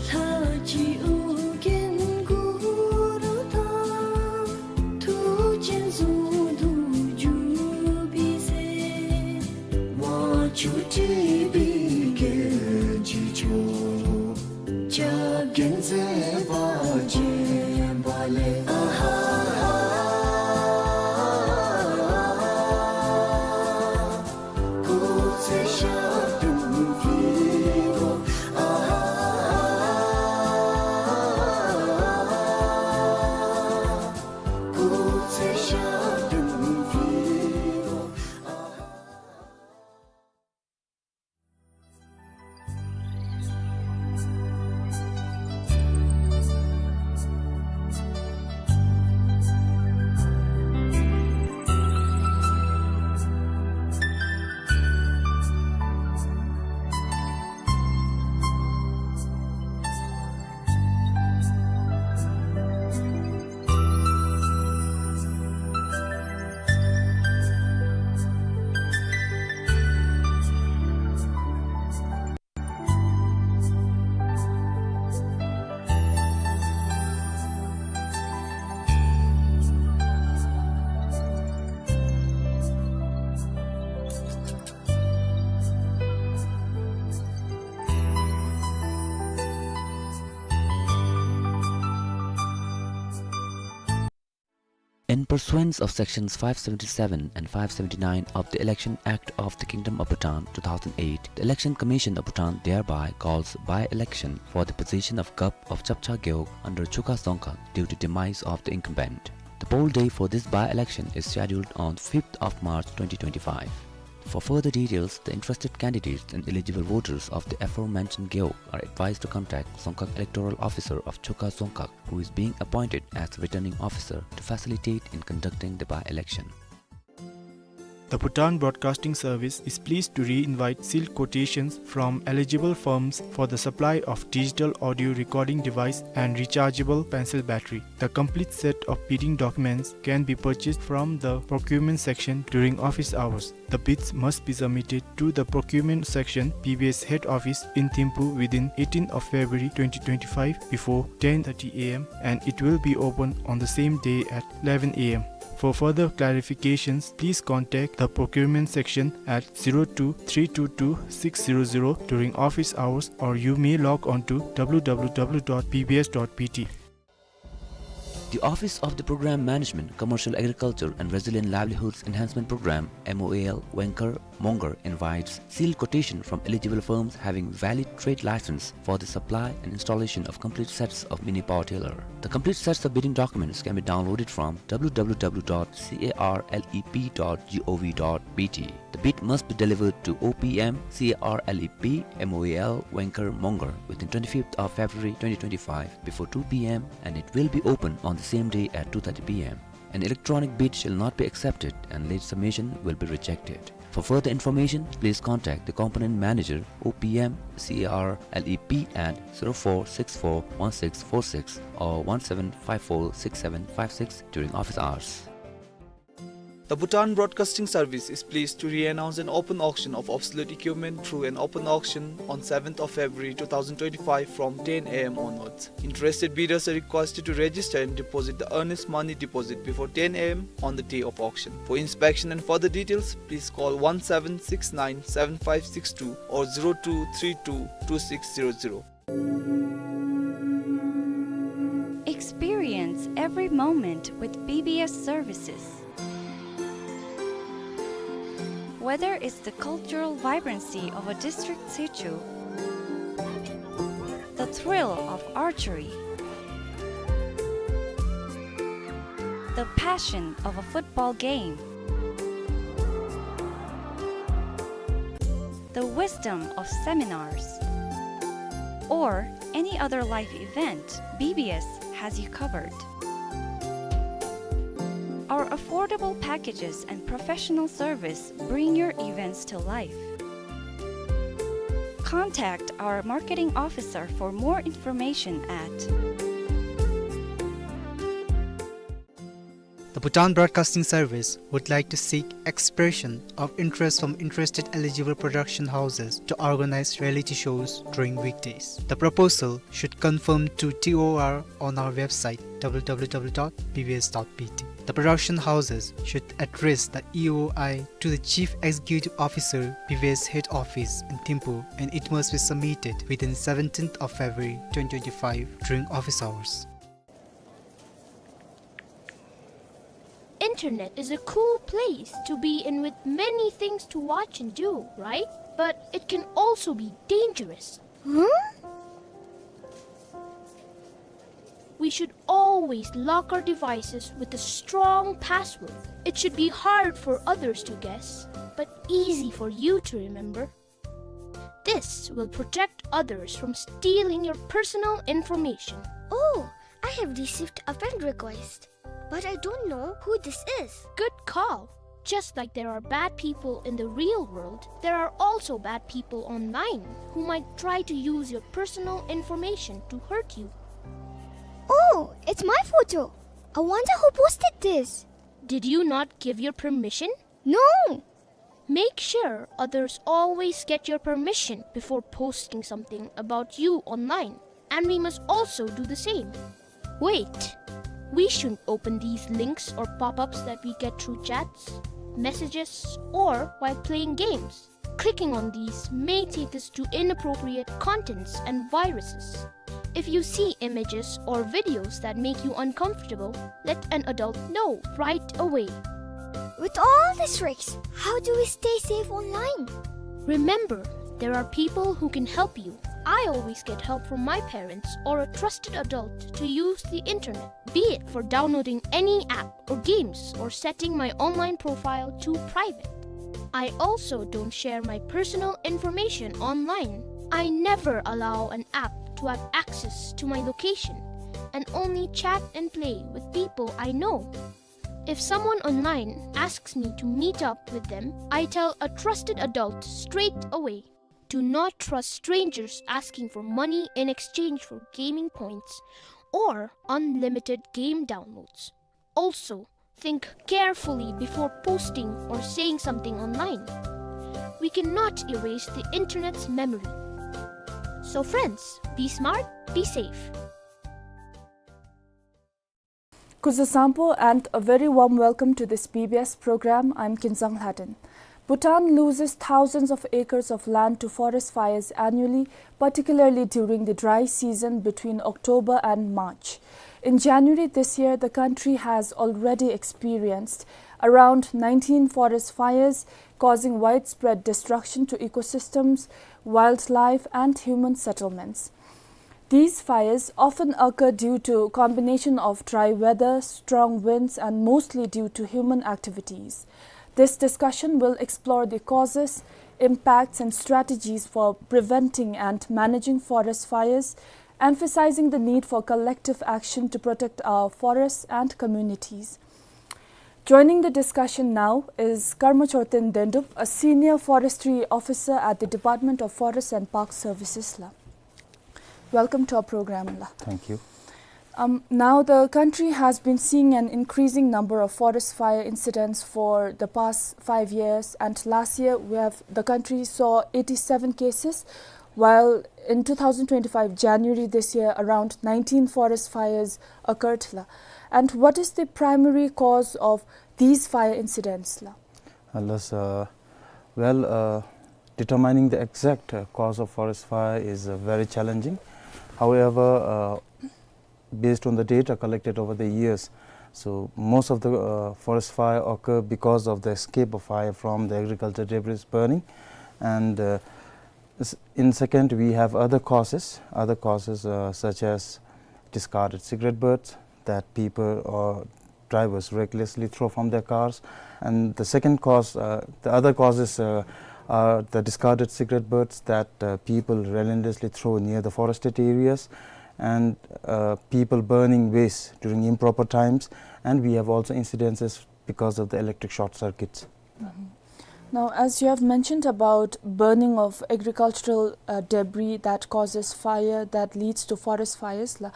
ལྷ་གཅིག་ཨོ་རྒྱན་གུ་རུ་དང་། མཐུ་ཆེན་ཟུང་དུ་འཇུག་པའི་ཚེ། དབང་ཕྱུག་ཁྲི་པའི་རྒྱན་གྱིས་ཕྱུག། ཆབ་རྒྱན་མཛེས་པ་བརྒྱན་པ་ལས། ཨ་ཧ་ཧ། སྐུ་ཚེ་ཞབས་བརྟན་ཕུལ་དོ། ཨ་ཧ་ཧ། སྐུ་ཚེ་ཞབས་བརྟན་ཕུལ་དོ། ཨ་ཧ་ཧ། In pursuance of Sections five seventy-seven and five seventy-nine of the Election Act of the Kingdom of Bhutan two thousand eight, the Election Commission of Bhutan thereby calls by-election for the position of Gup of Chapcha Gewog under Chukha Dzongkhag due to demise of the incumbent. The poll day for this by-election is scheduled on fifth of March twenty twenty-five. For further details, the interested candidates and eligible voters of the aforementioned Gewog are advised to contact Dzongkhag Electoral Officer of Chukha Dzongkhag, who is being appointed as the returning officer to facilitate in conducting the by-election. The Bhutan Broadcasting Service is pleased to re-invite sealed quotations from eligible firms for the supply of digital audio recording device and rechargeable pencil battery. The complete set of bidding documents can be purchased from the procurement section during office hours. The bids must be submitted to the procurement section, P B S head office in Thimphu within eighteenth of February twenty twenty-five before ten thirty A M and it will be open on the same day at eleven A M. For further clarifications, please contact the procurement section at zero two three two two six zero zero during office hours, or you may log on to w w w dot b b s dot b t. The Office of the Program Management, Commercial Agriculture and Resilient Livelihoods Enhancement Program, M O A L, Wengkar, Mongar invites sealed quotation from eligible firms having valid trade license for the supply and installation of complete sets of mini power tiller. The complete sets of bidding documents can be downloaded from w w w dot c a r l e p dot g o v dot b t. The bid must be delivered to O P M C A R L E P M O A L Wengkar Mongar within twenty-fifth of February twenty twenty-five before two p m, and it will be open on the same day at two thirty p m. An electronic bid shall not be accepted, and late submission will be rejected. For further information, please contact the component manager, O P M C A R L E P, at zero four six four one six four six or one seven five four six seven five six during office hours. The Bhutan Broadcasting Service is pleased to re-announce an open auction of obsolete equipment through an open auction on seventh of February two thousand twenty-five from ten a m onwards. Interested bidders are requested to register and deposit the earnest money deposit before ten a m on the day of auction. For inspection and further details, please call one seven six nine seven five six two or zero two three two two six zero zero. Experience every moment with B B S services. Whether it's the cultural vibrancy of a district situ, the thrill of archery, the passion of a football game, the wisdom of seminars, or any other life event, B B S has you covered. Our affordable packages and professional service bring your events to life. Contact our marketing officer for more information at The Bhutan Broadcasting Service would like to seek expression of interest from interested eligible production houses to organize reality shows during weekdays. The proposal should conform to T O R on our website, w w w dot b b s dot b t. The production houses should address the E O I to the Chief Executive Officer, B B S Head Office in Thimphu, and it must be submitted within seventeenth of February twenty twenty-five during office hours. Internet is a cool place to be in with many things to watch and do, right? But it can also be dangerous. Huh? We should always lock our devices with a strong password. It should be hard for others to guess, but easy for you to remember. This will protect others from stealing your personal information. Oh, I have received a friend request, but I don't know who this is. Good call. Just like there are bad people in the real world, there are also bad people online who might try to use your personal information to hurt you. Oh, it's my photo. I wonder who posted this. Did you not give your permission? No! Make sure others always get your permission before posting something about you online. And we must also do the same. Wait! We shouldn't open these links or pop-ups that we get through chats, messages, or while playing games. Clicking on these may take us to inappropriate contents and viruses. If you see images or videos that make you uncomfortable, let an adult know right away. With all these risks, how do we stay safe online? Remember, there are people who can help you. I always get help from my parents or a trusted adult to use the internet, be it for downloading any app or games or setting my online profile to private. I also don't share my personal information online. I never allow an app to have access to my location and only chat and play with people I know. If someone online asks me to meet up with them, I tell a trusted adult straight away. Do not trust strangers asking for money in exchange for gaming points or unlimited game downloads. Also, think carefully before posting or saying something online. We cannot erase the internet's memory. So friends, be smart, be safe. Kuzuzangpo and a very warm welcome to this B B S program. I'm Kinzang Lhaden. Bhutan loses thousands of acres of land to forest fires annually, particularly during the dry season between October and March. In January this year, the country has already experienced around nineteen forest fires, causing widespread destruction to ecosystems, wildlife, and human settlements. These fires often occur due to combination of dry weather, strong winds, and mostly due to human activities. This discussion will explore the causes, impacts, and strategies for preventing and managing forest fires, emphasizing the need for collective action to protect our forests and communities. Joining the discussion now is Karma Choten Dendup, a senior forestry officer at the Department of Forest and Park Services la. Welcome to our program la. Thank you. Um, now, the country has been seeing an increasing number of forest fire incidents for the past five years, and last year we have, the country saw eighty-seven cases, while in two thousand twenty-five January this year, around nineteen forest fires occurred la. And what is the primary cause of these fire incidents la? Unless, uh, well, uh, determining the exact, uh, cause of forest fire is, uh, very challenging. However, uh, based on the data collected over the years, so most of the, uh, forest fire occur because of the escape of fire from the agriculture debris burning. And, uh, s-, in second, we have other causes, other causes, uh, such as discarded cigarette butts that people or drivers recklessly throw from their cars. And the second cause, uh, the other causes, uh, are the discarded cigarette butts that, uh, people relentlessly throw near the forested areas, and, uh, people burning waste during improper times. And we have also incidences because of the electric short circuits. Mhm. Now, as you have mentioned about burning of agricultural, uh, debris that causes fire, that leads to forest fires la,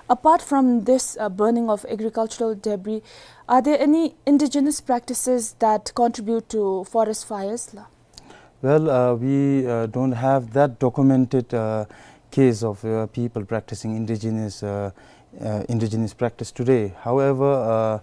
apart from this, uh, burning of agricultural debris, are there any indigenous practices that contribute to forest fires la? Well, uh, we, uh, don't have that documented, uh, case of, uh, people practicing indigenous, uh, uh, indigenous practice today. However, uh,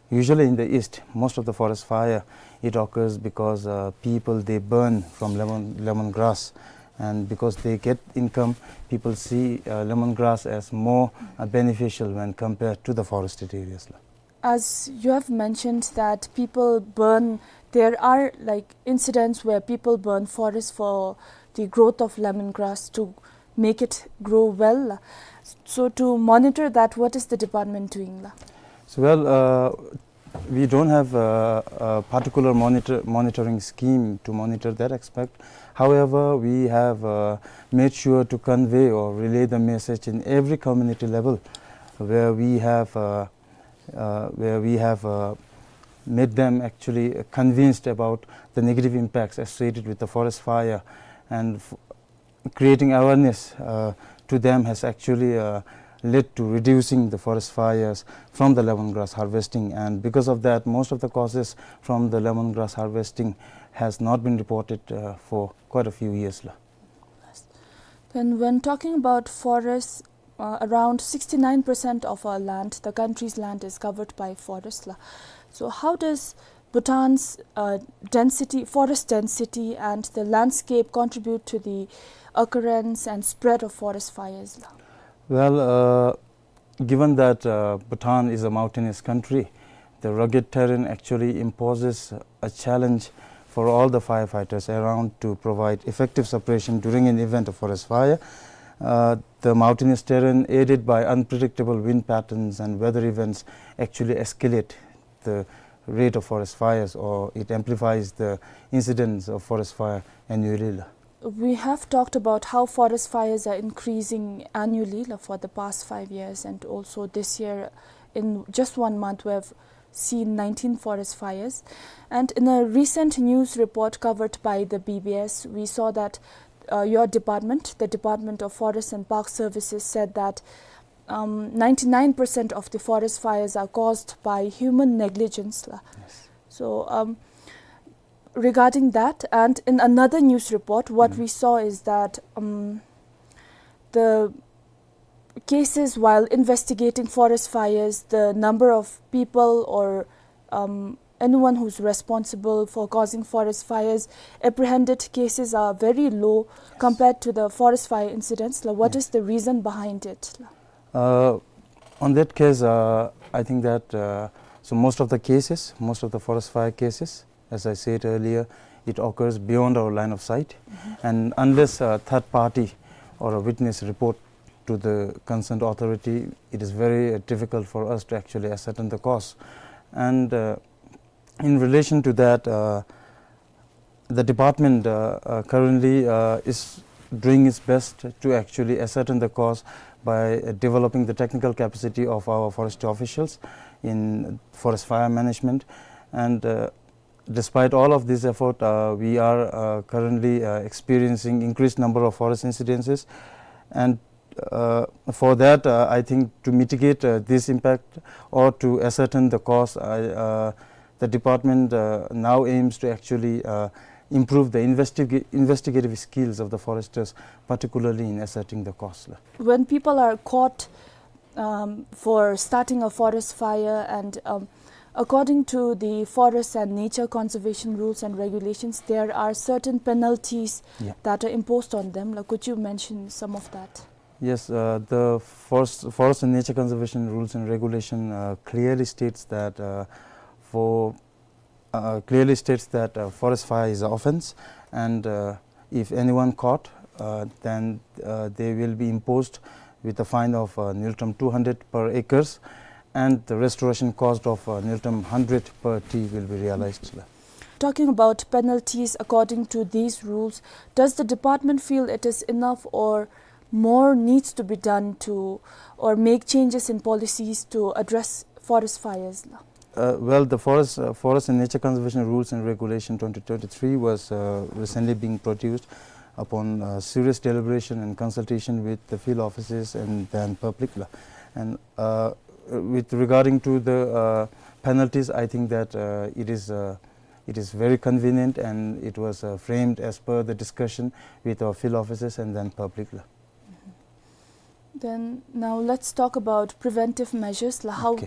usually in the East, most of the forest fire, it occurs because, uh, people, they burn from lemon, lemongrass. And because they get income, people see, uh, lemongrass as more, uh, beneficial when compared to the forested areas la. As you have mentioned that people burn, there are, like, incidents where people burn forest for the growth of lemongrass to make it grow well. So to monitor that, what is the department doing la? So, well, uh, we don't have a, a particular monitor, monitoring scheme to monitor that aspect. However, we have, uh, made sure to convey or relay the message in every community level where we have, uh, uh, where we have, uh, made them actually convinced about the negative impacts associated with the forest fire, and f-, creating awareness, uh, to them has actually, uh, led to reducing the forest fires from the lemongrass harvesting. And because of that, most of the causes from the lemongrass harvesting has not been reported, uh, for quite a few years la. Then, when talking about forests, uh, around sixty-nine percent of our land, the country's land, is covered by forest la. So how does Bhutan's, uh, density, forest density, and the landscape contribute to the occurrence and spread of forest fires la? Well, uh, given that, uh, Bhutan is a mountainous country, the rugged terrain actually imposes a challenge for all the firefighters around to provide effective suppression during an event of forest fire. Uh, the mountainous terrain, aided by unpredictable wind patterns and weather events, actually escalate the rate of forest fires, or it amplifies the incidence of forest fire annually la. We have talked about how forest fires are increasing annually la, for the past five years, and also this year, in just one month, we have seen nineteen forest fires. And in a recent news report covered by the B B S, we saw that, uh, your department, the Department of Forest and Park Services, said that, um, ninety-nine percent of the forest fires are caused by human negligence la. Yes. So, um, regarding that, and in another news report, what, mm, we saw is that, um, the cases while investigating forest fires, the number of people or, um, anyone who's responsible for causing forest fires, apprehended cases are very low compared to the forest fire incidents. Like, what is the reason behind it? Uh, on that case, uh, I think that, uh, so most of the cases, most of the forest fire cases, as I said earlier, it occurs beyond our line of sight. And unless a third party or a witness report to the concerned authority, it is very, uh, difficult for us to actually ascertain the cause. And, uh, in relation to that, uh, the department, uh, uh, currently, uh, is doing its best to actually ascertain the cause by, uh, developing the technical capacity of our forest officials in forest fire management. And, uh, despite all of this effort, uh, we are, uh, currently, uh, experiencing increased number of forest incidences. And, uh, for that, uh, I think to mitigate, uh, this impact or to ascertain the cause, I, uh, the department, uh, now aims to actually, uh, improve the investiga-, investigative skills of the foresters, particularly in ascertaining the cause. When people are caught, um, for starting a forest fire, and, um, according to the forest and nature conservation rules and regulations, there are certain penalties that are imposed on them. Like, could you mention some of that? Yes, uh, the forest, forest and nature conservation rules and regulation, uh, clearly states that, uh, for, uh, clearly states that, uh, forest fire is an offense, and, uh, if anyone caught, uh, then, uh, they will be imposed with a fine of, uh, Ngultrum two hundred per acres, and the restoration cost of, uh, Ngultrum hundred per tree will be realized. Talking about penalties according to these rules, does the department feel it is enough, or more needs to be done to, or make changes in policies to address forest fires? Uh, well, the forest, uh, Forest and Nature Conservation Rules and Regulation twenty twenty-three was, uh, recently being produced upon, uh, serious deliberation and consultation with the field offices and then public. And, uh, with regarding to the, uh, penalties, I think that, uh, it is, uh, it is very convenient, and it was, uh, framed as per the discussion with our field offices and then public. Then now let's talk about preventive measures. Like, how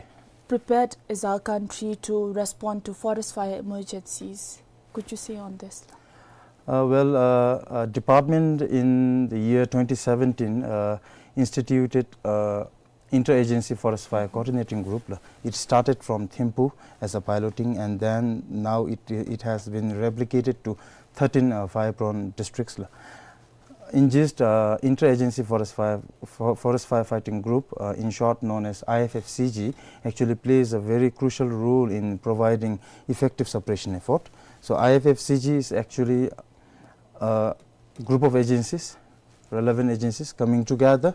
prepared is our country to respond to forest fire emergencies? Could you say on this? Uh, well, uh, uh, department in the year twenty seventeen, uh, instituted, uh, interagency forest fire coordinating group. It started from Thimphu as a piloting, and then now it, it has been replicated to thirteen, uh, fire-prone districts. In gist, uh, interagency forest fire, for-, forest firefighting group, uh, in short known as I F F C G, actually plays a very crucial role in providing effective suppression effort. So I F F C G is actually a group of agencies, relevant agencies coming together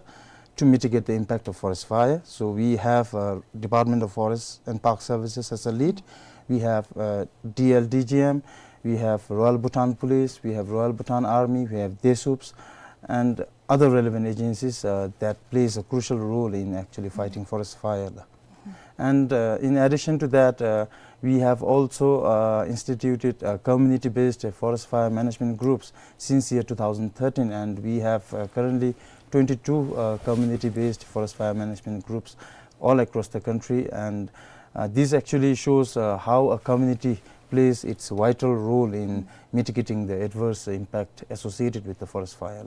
to mitigate the impact of forest fire. So we have, uh, Department of Forest and Park Services as a lead. We have, uh, D L D G M. We have Royal Bhutan Police. We have Royal Bhutan Army. We have DESUPS, and other relevant agencies, uh, that plays a crucial role in actually fighting forest fire. And, uh, in addition to that, uh, we have also, uh, instituted, uh, community-based forest fire management groups since year two thousand thirteen, and we have, uh, currently twenty-two, uh, community-based forest fire management groups all across the country. And, uh, this actually shows, uh, how a community plays its vital role in mitigating the adverse impact associated with the forest fire.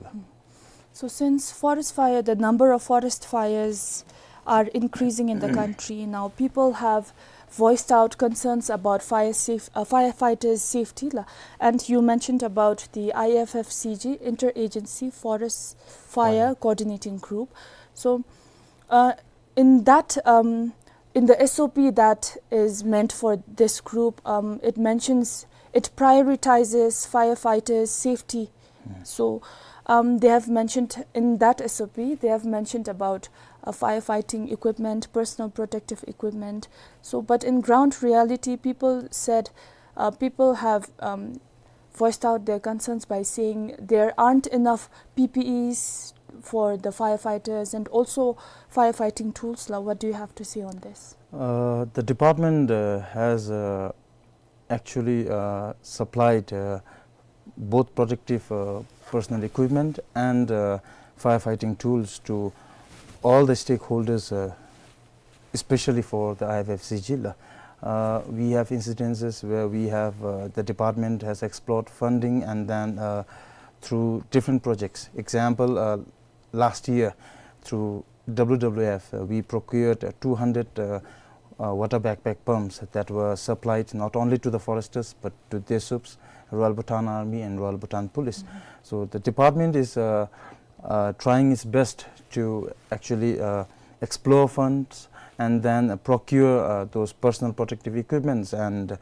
So since forest fire, the number of forest fires are increasing in the country now, people have voiced out concerns about fire safe, uh, firefighters' safety. La-, and you mentioned about the I F F C G, Interagency Forest Fire Coordinating Group. So, uh, in that, um, in the S O P that is meant for this group, um, it mentions, it prioritizes firefighters' safety. So, um, they have mentioned in that S O P, they have mentioned about, uh, firefighting equipment, personal protective equipment. So, but in ground reality, people said, uh, people have, um, voiced out their concerns by saying there aren't enough P P Es for the firefighters and also firefighting tools. La, what do you have to say on this? Uh, the department, uh, has, uh, actually, uh, supplied, uh, both protective, uh, personal equipment and, uh, firefighting tools to all the stakeholders, uh, especially for the I F F C G, uh, we have incidences where we have, uh, the department has explored funding and then, uh, through different projects. Example, uh, last year through W W F, uh, we procured, uh, two hundred, uh, uh, water backpack pumps that were supplied not only to the foresters but to DESUPs, Royal Bhutan Army and Royal Bhutan Police. So the department is, uh, uh, trying its best to actually, uh, explore funds and then, uh, procure, uh, those personal protective equipments and, uh,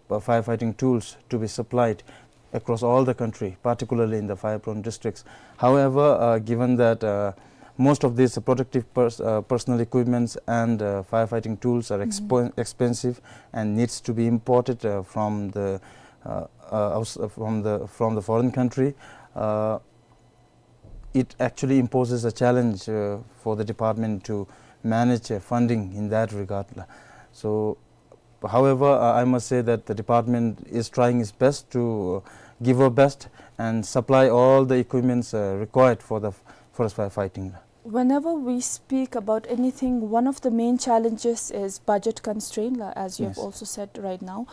firefighting tools to be supplied across all the country, particularly in the fire-prone districts. However, uh, given that, uh, most of these protective pers-, uh, personal equipments and, uh, firefighting tools are expo-, expensive and needs to be imported, uh, from the, uh, uh, outs-, uh, from the, from the foreign country, uh, it actually imposes a challenge, uh, for the department to manage, uh, funding in that regard, la. So, however, uh, I must say that the department is trying its best to, uh, give her best and supply all the equipments, uh, required for the f-, forest fire fighting, la. Whenever we speak about anything, one of the main challenges is budget constraint, la, as you have also said right now.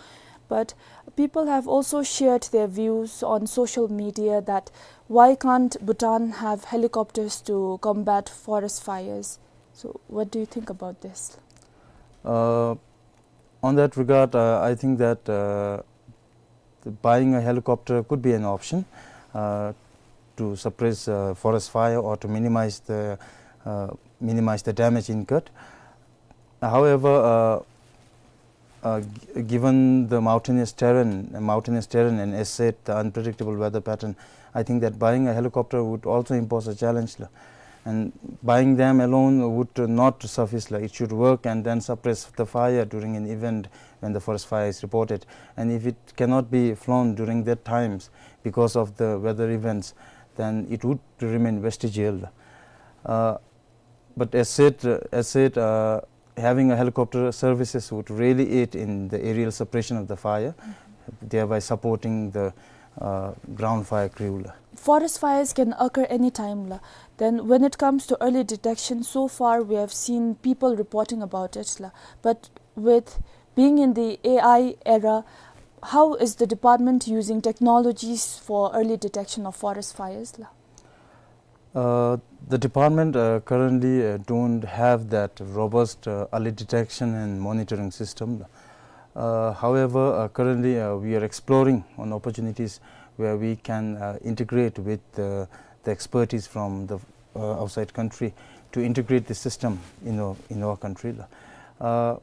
But people have also shared their views on social media that why can't Bhutan have helicopters to combat forest fires? So, what do you think about this? Uh, on that regard, uh, I think that, uh, the buying a helicopter could be an option, uh, to suppress, uh, forest fire or to minimize the, uh, minimize the damage incurred. However, uh, uh, g-, given the mountainous terrain, mountainous terrain, and as said, the unpredictable weather pattern, I think that buying a helicopter would also impose a challenge, la. And buying them alone would not suffice, la. It should work and then suppress the fire during an event when the forest fire is reported. And if it cannot be flown during that times because of the weather events, then it would remain vestigial. Uh, but as said, uh, as said, uh, having a helicopter services would really aid in the aerial suppression of the fire, thereby supporting the, uh, ground fire crew, la. Forest fires can occur anytime, la. Then when it comes to early detection, so far we have seen people reporting about it, la. But with being in the A I era, how is the department using technologies for early detection of forest fires, la? Uh, the department, uh, currently, uh, don't have that robust, uh, early detection and monitoring system. Uh, however, uh, currently, uh, we are exploring on opportunities where we can, uh, integrate with, uh, the expertise from the, uh, outside country to integrate the system in our, in our country. Uh,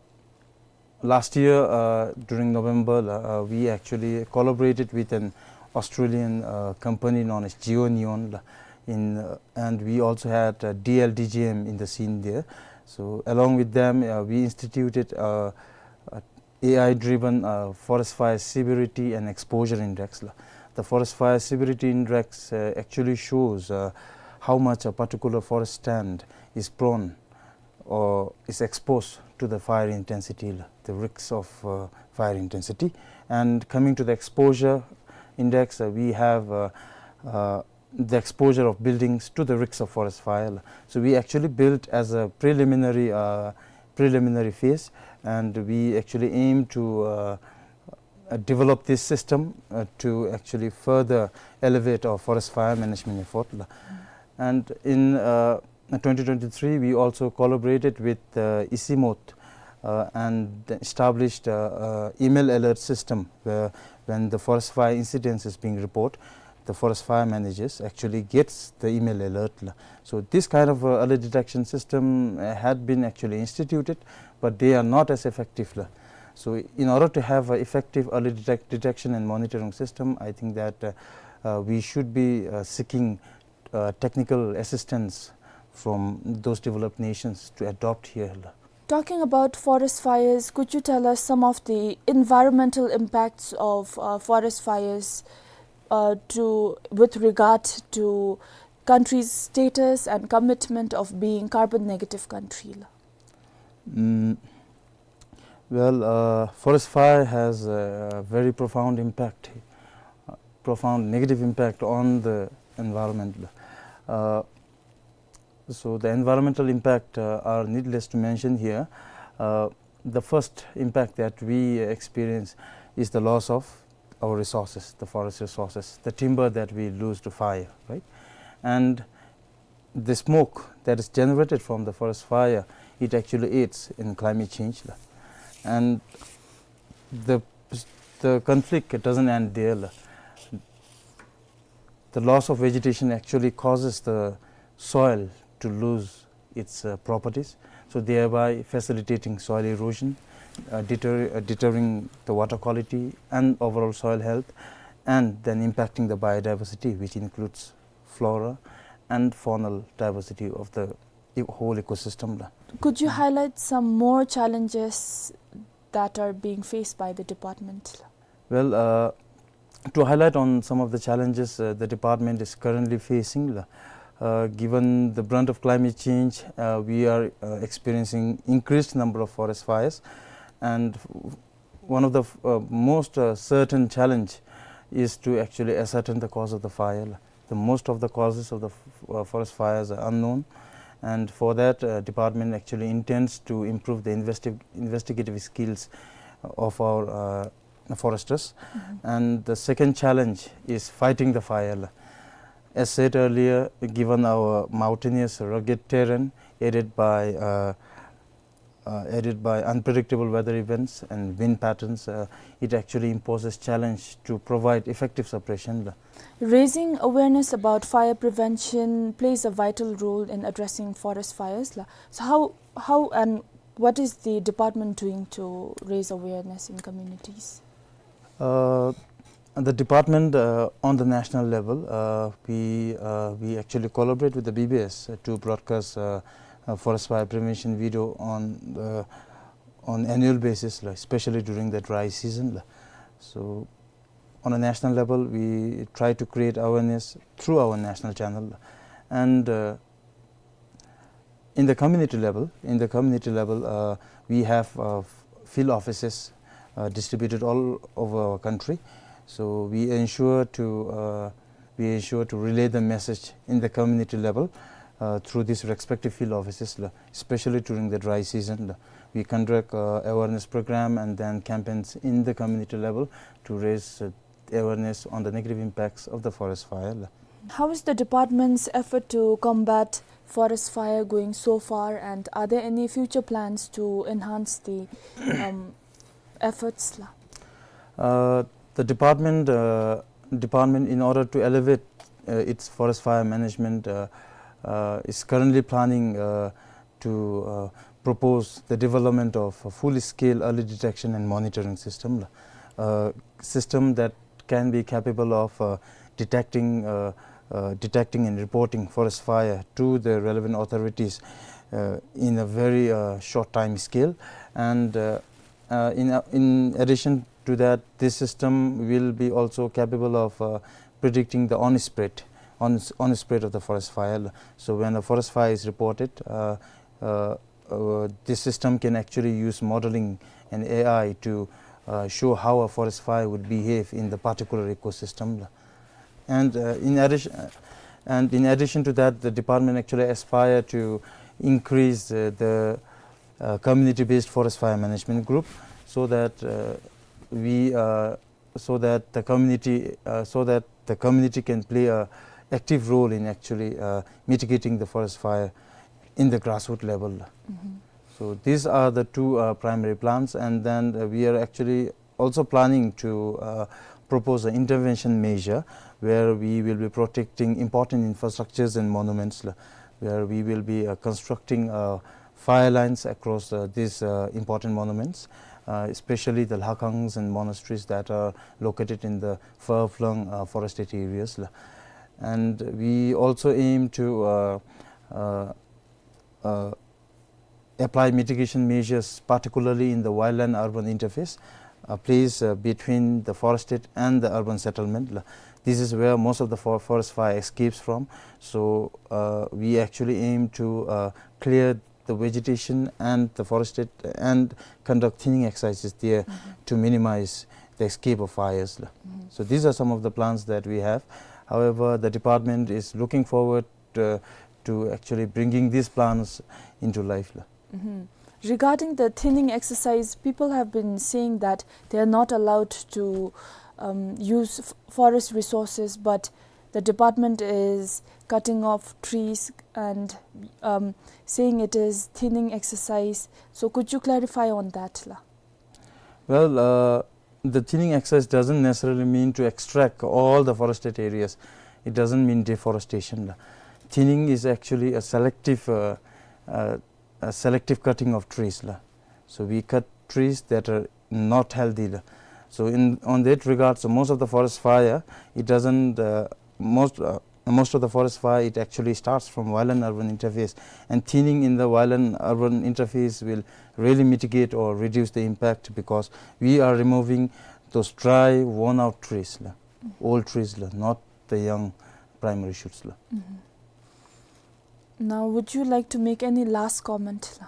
last year, uh, during November, uh, we actually collaborated with an Australian, uh, company known as GeoNeon, uh, in, uh, and we also had, uh, D L D G M in the scene there. So along with them, uh, we instituted, uh, a A I-driven, uh, forest fire severity and exposure index, la. The forest fire severity index, uh, actually shows, uh, how much a particular forest stand is prone or is exposed to the fire intensity, la, the risks of, uh, fire intensity. And coming to the exposure index, uh, we have, uh, uh, the exposure of buildings to the risks of forest fire, la. So we actually built as a preliminary, uh, preliminary phase, and we actually aim to, uh, uh, develop this system, uh, to actually further elevate our forest fire management effort, la. And in, uh, twenty twenty-three, we also collaborated with, uh, ICIMOT, uh, and established, uh, uh, email alert system where when the forest fire incidents is being reported, the forest fire managers actually gets the email alert, la. So this kind of, uh, early detection system, uh, had been actually instituted, but they are not as effective, la. So in order to have an effective early detect-, detection and monitoring system, I think that, uh, uh, we should be, uh, seeking, uh, technical assistance from those developed nations to adopt here, la. Talking about forest fires, could you tell us some of the environmental impacts of, uh, forest fires, uh, to, with regard to country's status and commitment of being carbon negative country, la? Mm, well, uh, forest fire has a very profound impact, uh, profound negative impact on the environment. Uh, So the environmental impact, uh, are needless to mention here. Uh, the first impact that we experience is the loss of our resources, the forest resources, the timber that we lose to fire, right? And the smoke that is generated from the forest fire, it actually aids in climate change. And the, the conflict, it doesn't end there. The loss of vegetation actually causes the soil to lose its, uh, properties, so thereby facilitating soil erosion, uh, deter-, uh, deterring the water quality and overall soil health, and then impacting the biodiversity, which includes flora and faunal diversity of the e-, whole ecosystem la. Could you highlight some more challenges that are being faced by the department? Well, uh, to highlight on some of the challenges, uh, the department is currently facing, uh, given the brunt of climate change, uh, we are, uh, experiencing increased number of forest fires, and one of the, uh, most, uh, certain challenge is to actually ascertain the cause of the fire. The most of the causes of the f-, uh, forest fires are unknown, and for that, uh, department actually intends to improve the investi-, investigative skills of our, uh, foresters. And the second challenge is fighting the fire. As said earlier, given our mountainous, rugged terrain, aided by, uh, uh, aided by unpredictable weather events and wind patterns, uh, it actually imposes challenge to provide effective suppression la. Raising awareness about fire prevention plays a vital role in addressing forest fires la. So how, how and what is the department doing to raise awareness in communities? Uh, the department, uh, on the national level, uh, we, uh, we actually collaborate with the B B S, uh, to broadcast, uh, uh, forest fire prevention video on the, on annual basis la, especially during the dry season la. So on a national level, we try to create awareness through our national channel la. And, uh, in the community level, in the community level, uh, we have, uh, f-, field offices, uh, distributed all over our country. So we ensure to, uh, we ensure to relay the message in the community level, uh, through these respective field offices la, especially during the dry season la. We conduct, uh, awareness program and then campaigns in the community level to raise, uh, awareness on the negative impacts of the forest fire la. How is the department's effort to combat forest fire going so far, and are there any future plans to enhance the, um, efforts la? Uh, the department, uh, department, in order to elevate, uh, its forest fire management, uh, uh, is currently planning, uh, to, uh, propose the development of a full-scale early detection and monitoring system la. Uh, system that can be capable of, uh, detecting, uh, uh, detecting and reporting forest fire to the relevant authorities, uh, in a very, uh, short time scale. And, uh, uh, in, uh, in addition to that, this system will be also capable of, uh, predicting the on-spread, on, on-spread of the forest fire. So when a forest fire is reported, uh, uh, uh, this system can actually use modeling and A I to, uh, show how a forest fire would behave in the particular ecosystem la. And, uh, in addition, uh, and in addition to that, the department actually aspire to increase, uh, the, uh, community-based forest fire management group, so that, uh, we, uh, so that the community, uh, so that the community can play a active role in actually, uh, mitigating the forest fire in the grassroots level. So these are the two, uh, primary plans, and then, uh, we are actually also planning to, uh, propose an intervention measure where we will be protecting important infrastructures and monuments la, where we will be, uh, constructing, uh, fire lines across, uh, these, uh, important monuments, uh, especially the lakangs and monasteries that are located in the far-flung, uh, forested areas la. And we also aim to, uh, uh, uh, apply mitigation measures, particularly in the wildland-urban interface, a place, uh, between the forested and the urban settlement la. This is where most of the for-, forest fire escapes from. So, uh, we actually aim to, uh, clear the vegetation and the forested and conduct thinning exercises there to minimize the escape of fires la. So these are some of the plans that we have. However, the department is looking forward, uh, to actually bringing these plans into life la. Mhm. Regarding the thinning exercise, people have been saying that they are not allowed to, um, use f-, forest resources, but the department is cutting off trees and, um, saying it is thinning exercise. So could you clarify on that la? Well, uh, the thinning exercise doesn't necessarily mean to extract all the forested areas. It doesn't mean deforestation la. Thinning is actually a selective, uh, uh, a selective cutting of trees la. So we cut trees that are not healthy la. So in, on that regard, so most of the forest fire, it doesn't, uh, most, uh, most of the forest fire, it actually starts from wildland urban interface, and thinning in the wildland urban interface will really mitigate or reduce the impact, because we are removing those dry, worn out trees la, old trees la, not the young primary shoots la. Mhm. Now, would you like to make any last comment la?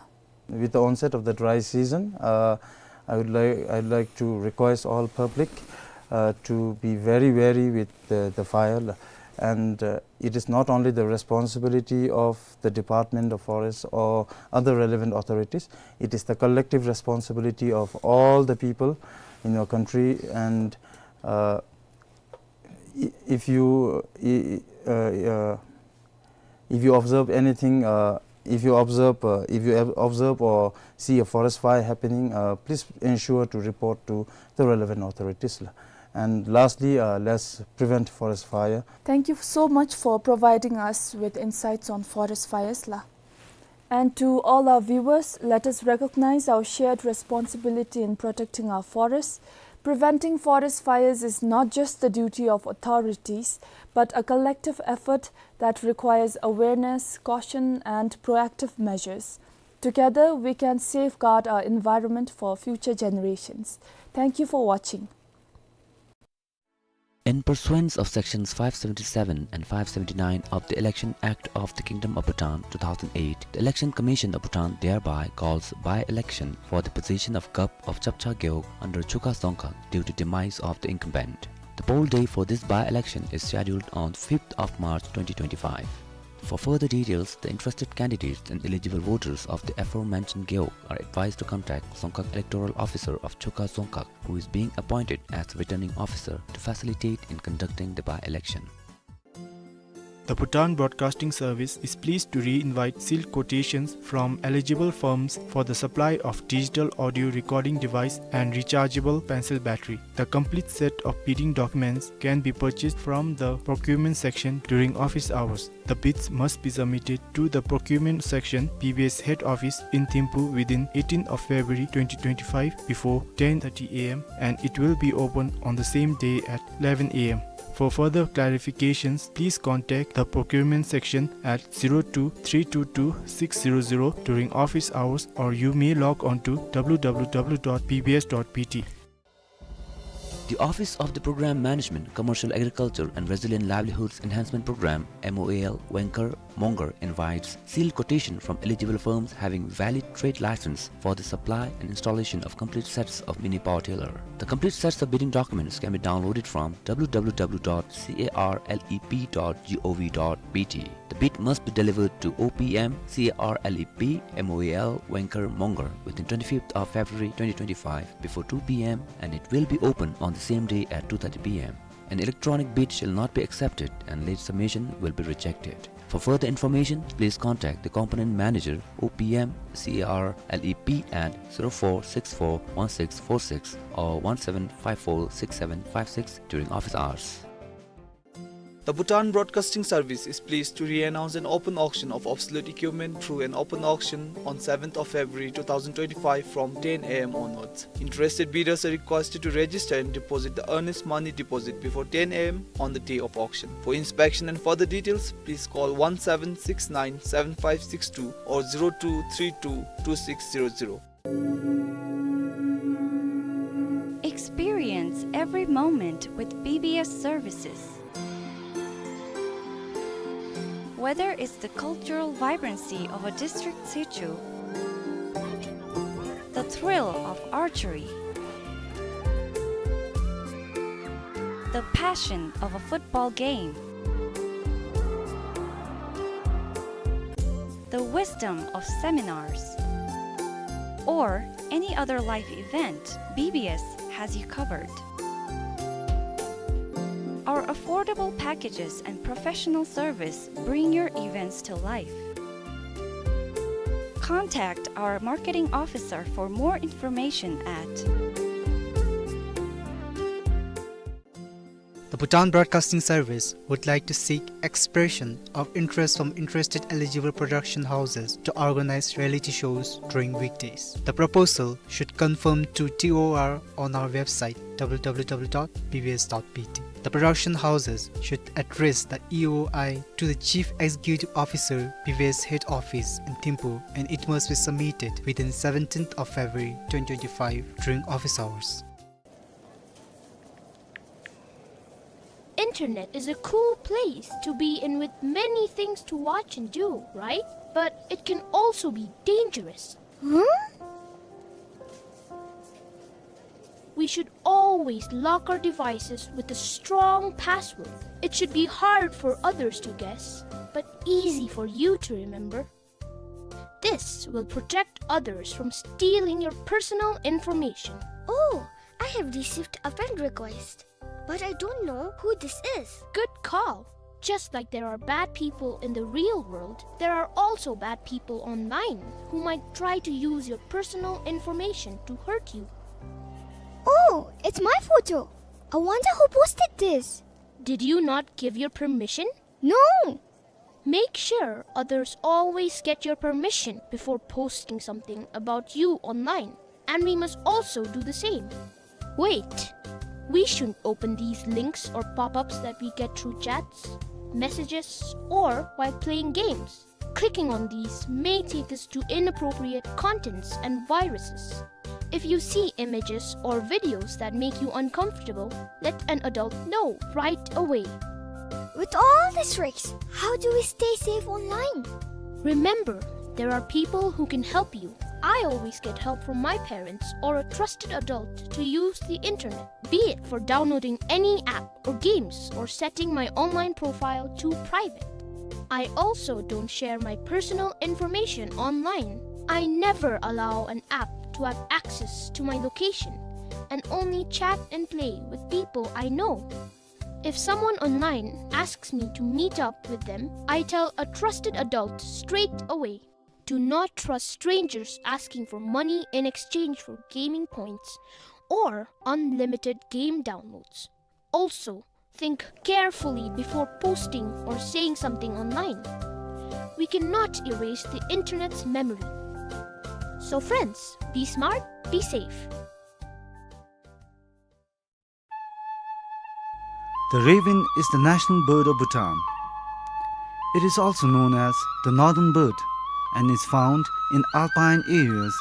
With the onset of the dry season, uh, I would like, I'd like to request all public, uh, to be very wary with the, the fire la. And, uh, it is not only the responsibility of the Department of Forest or other relevant authorities, it is the collective responsibility of all the people in your country. And, uh, i-, if you, i-, i-, uh, uh, if you observe anything, uh, if you observe, uh, if you ob-, observe or see a forest fire happening, uh, please ensure to report to the relevant authorities la. And lastly, uh, let's prevent forest fire. Thank you so much for providing us with insights on forest fires la. And to all our viewers, let us recognize our shared responsibility in protecting our forests. Preventing forest fires is not just the duty of authorities, but a collective effort that requires awareness, caution, and proactive measures. Together, we can safeguard our environment for future generations. Thank you for watching. In pursuance of Sections five seventy-seven and five seventy-nine of the Election Act of the Kingdom of Bhutan two thousand eight, the Election Commission of Bhutan thereby calls by-election for the position of Gup of Chapcha Gewog under Chukha Dzongkhag due to demise of the incumbent. The poll day for this by-election is scheduled on fifth of March twenty twenty-five. For further details, the interested candidates and eligible voters of the aforementioned Gewog are advised to contact Dzongkhag Electoral Officer of Chukha Dzongkhag, who is being appointed as returning officer to facilitate in conducting the by-election. The Bhutan Broadcasting Service is pleased to re-invite sealed quotations from eligible firms for the supply of digital audio recording device and rechargeable pencil battery. The complete set of bidding documents can be purchased from the procurement section during office hours. The bids must be submitted to the procurement section, B B S head office in Thimphu within eighteenth of February twenty twenty-five before ten thirty A M, and it will be open on the same day at eleven A M. For further clarifications, please contact the procurement section at zero two three two two six zero zero during office hours, or you may log on to W W W dot B B S dot B T. The Office of the Program Management, Commercial Agriculture and Resilient Livelihoods Enhancement Program, M O A L, Wengkar, Mongar, invites sealed quotation from eligible firms having valid trade license for the supply and installation of complete sets of mini power tiller. The complete sets of bidding documents can be downloaded from W W W dot carlep dot gov dot B T. The bid must be delivered to O P M, C A R L E P, M O A L, Wengkar, Mongar within twenty-fifth of February twenty twenty-five before two P M, and it will be open on the same day at two thirty P M. An electronic bid shall not be accepted, and late submission will be rejected. For further information, please contact the component manager, O P M, C A R L E P at zero four six four one six four six or one seven five four six seven five six during office hours. The Bhutan Broadcasting Service is pleased to re-announce an open auction of obsolete equipment through an open auction on seventh of February two thousand twenty-five from ten A M onwards. Interested bidders are requested to register and deposit the earnest money deposit before ten A M on the day of auction. For inspection and further details, please call one seven six nine seven five six two or zero two three two two six zero zero. Experience every moment with B B S services. Whether it's the cultural vibrancy of a district situ, the thrill of archery, the passion of a football game, the wisdom of seminars, or any other life event, B B S has you covered. Our affordable packages and professional service bring your events to life. Contact our marketing officer for more information at The Bhutan Broadcasting Service would like to seek expression of interest from interested eligible production houses to organize reality shows during weekdays. The proposal should conform to T O R on our website, W W W dot B B S dot B T. The production houses should address the E O I to the Chief Executive Officer, B B S Head Office in Thimphu, and it must be submitted within seventeenth of February twenty twenty-five during office hours. Internet is a cool place to be in with many things to watch and do, right? But it can also be dangerous. Huh? We should always lock our devices with a strong password. It should be hard for others to guess, but easy for you to remember. This will protect others from stealing your personal information. Oh, I have received a friend request, but I don't know who this is. Good call. Just like there are bad people in the real world, there are also bad people online who might try to use your personal information to hurt you. Oh, it's my photo. I wonder who posted this. Did you not give your permission? No. Make sure others always get your permission before posting something about you online, and we must also do the same. Wait, we shouldn't open these links or pop-ups that we get through chats, messages, or while playing games. Clicking on these may take us to inappropriate contents and viruses. If you see images or videos that make you uncomfortable, let an adult know right away. With all these risks, how do we stay safe online? Remember, there are people who can help you. I always get help from my parents or a trusted adult to use the internet, be it for downloading any app or games or setting my online profile to private. I also don't share my personal information online. I never allow an app to have access to my location and only chat and play with people I know. If someone online asks me to meet up with them, I tell a trusted adult straight away. Do not trust strangers asking for money in exchange for gaming points or unlimited game downloads. Also, think carefully before posting or saying something online. We cannot erase the internet's memory. So friends, be smart, be safe. The raven is the national bird of Bhutan. It is also known as the northern bird and is found in alpine areas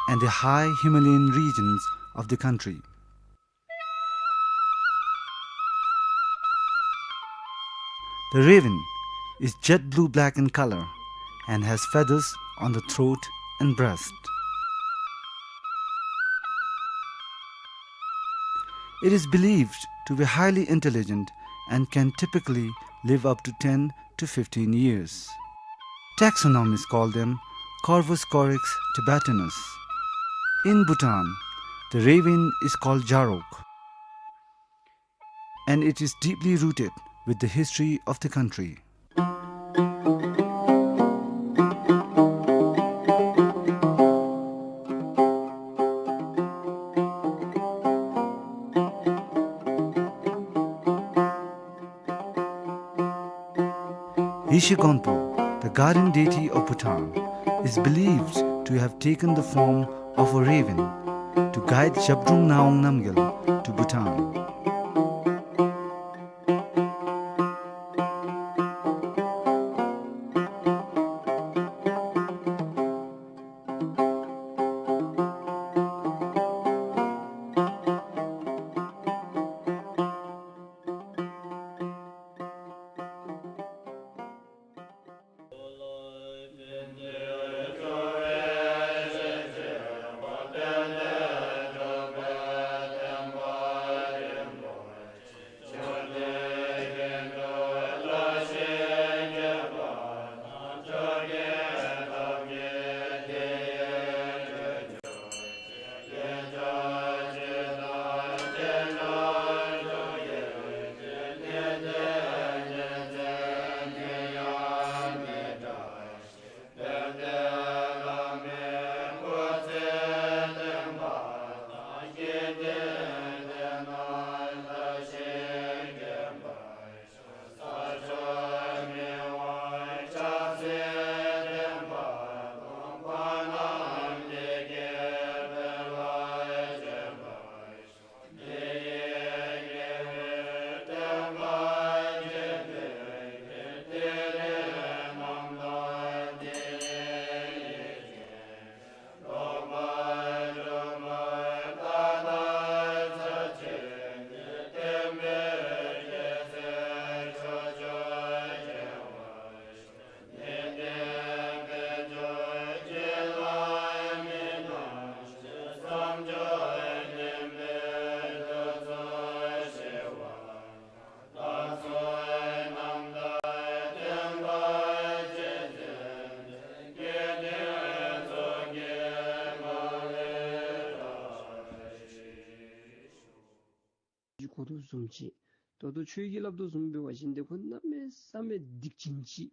and the high Himalayan regions of the country. The raven is jet blue-black in color and has feathers on the throat and breast. It is believed to be highly intelligent and can typically live up to ten to fifteen years. Taxonomists call them Corvus corax tibetanus. In Bhutan, the raven is called Jarok, and it is deeply rooted with the history of the country. Yeshe Gonpo, the guardian deity of Bhutan, is believed to have taken the form of a raven to guide Zhabdrung Ngawang Namgyal to Bhutan. བཟུམ་ཅིག། ད་ལྟོ་ཁྱོད་ཀྱིས་སླབ་དོ་བཟུམ་འབད་བ་ཅིན་དེ་ཁོ་གནམ་མེད་ས་མེད་སྡིག་ཅན་ཅིག།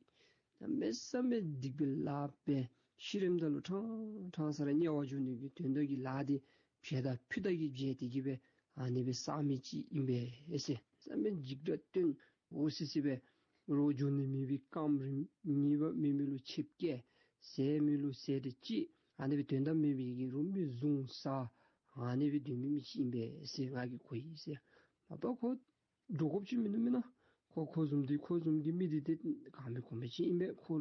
གནམ་མེད་ས་མེད་སྡིག་པའི་ལཱ་འབད། ཤི་རནམ་ད་ལུ་ཕྲང་ཕྲང་ས་ར་དམྱལ་བ་འགྱོ་ནི་གི་དོན་དག་གི་ལཱ་འདི་བྱས་ད་ཕུད་ད་གི་བྱས་ཏེ་གི་སྦེ་ཨ་ནི་སྦེ་བསགས་མི་ཅིག་ཨིན་པས་ཟེར། གནམ་མེད་འཇིགས་སྐྲག་སྟོན། འོ་སི་སི་སྦེ་རོགས་འགྱོ་ནི་མེད་པའི་རྐངམ་རིམ་ཉེས་པ་མེད་མི་ལུ་ཆིབས་བཀལ། ཟས་མེད་ལུ་ཟས་དེ་ཅིག། ཨ་ནི་སྦེ་དོན་དག་མེད་པའི་གི་རུང་མི་བཟུང་ཟ། ཨ་ནི་སྦེ་སྡོད་མི་མི་ཅིག་ཨིན་པས་ཟེར་ང་གིས་གོ་ཡི་ཟེར། མ་པ་ཁོ་འདྲོག་དགོཔ་ཅིག་མིན་འདུག་མེན་ན། ཁོ་ཁོ་བཟུམ་འདི་ཁོ་བཟུམ་གྱི་མི་འདི་ཏེ་གང་མི་གོ་མི་ཅིག་ཨིན་པས། ཁོ་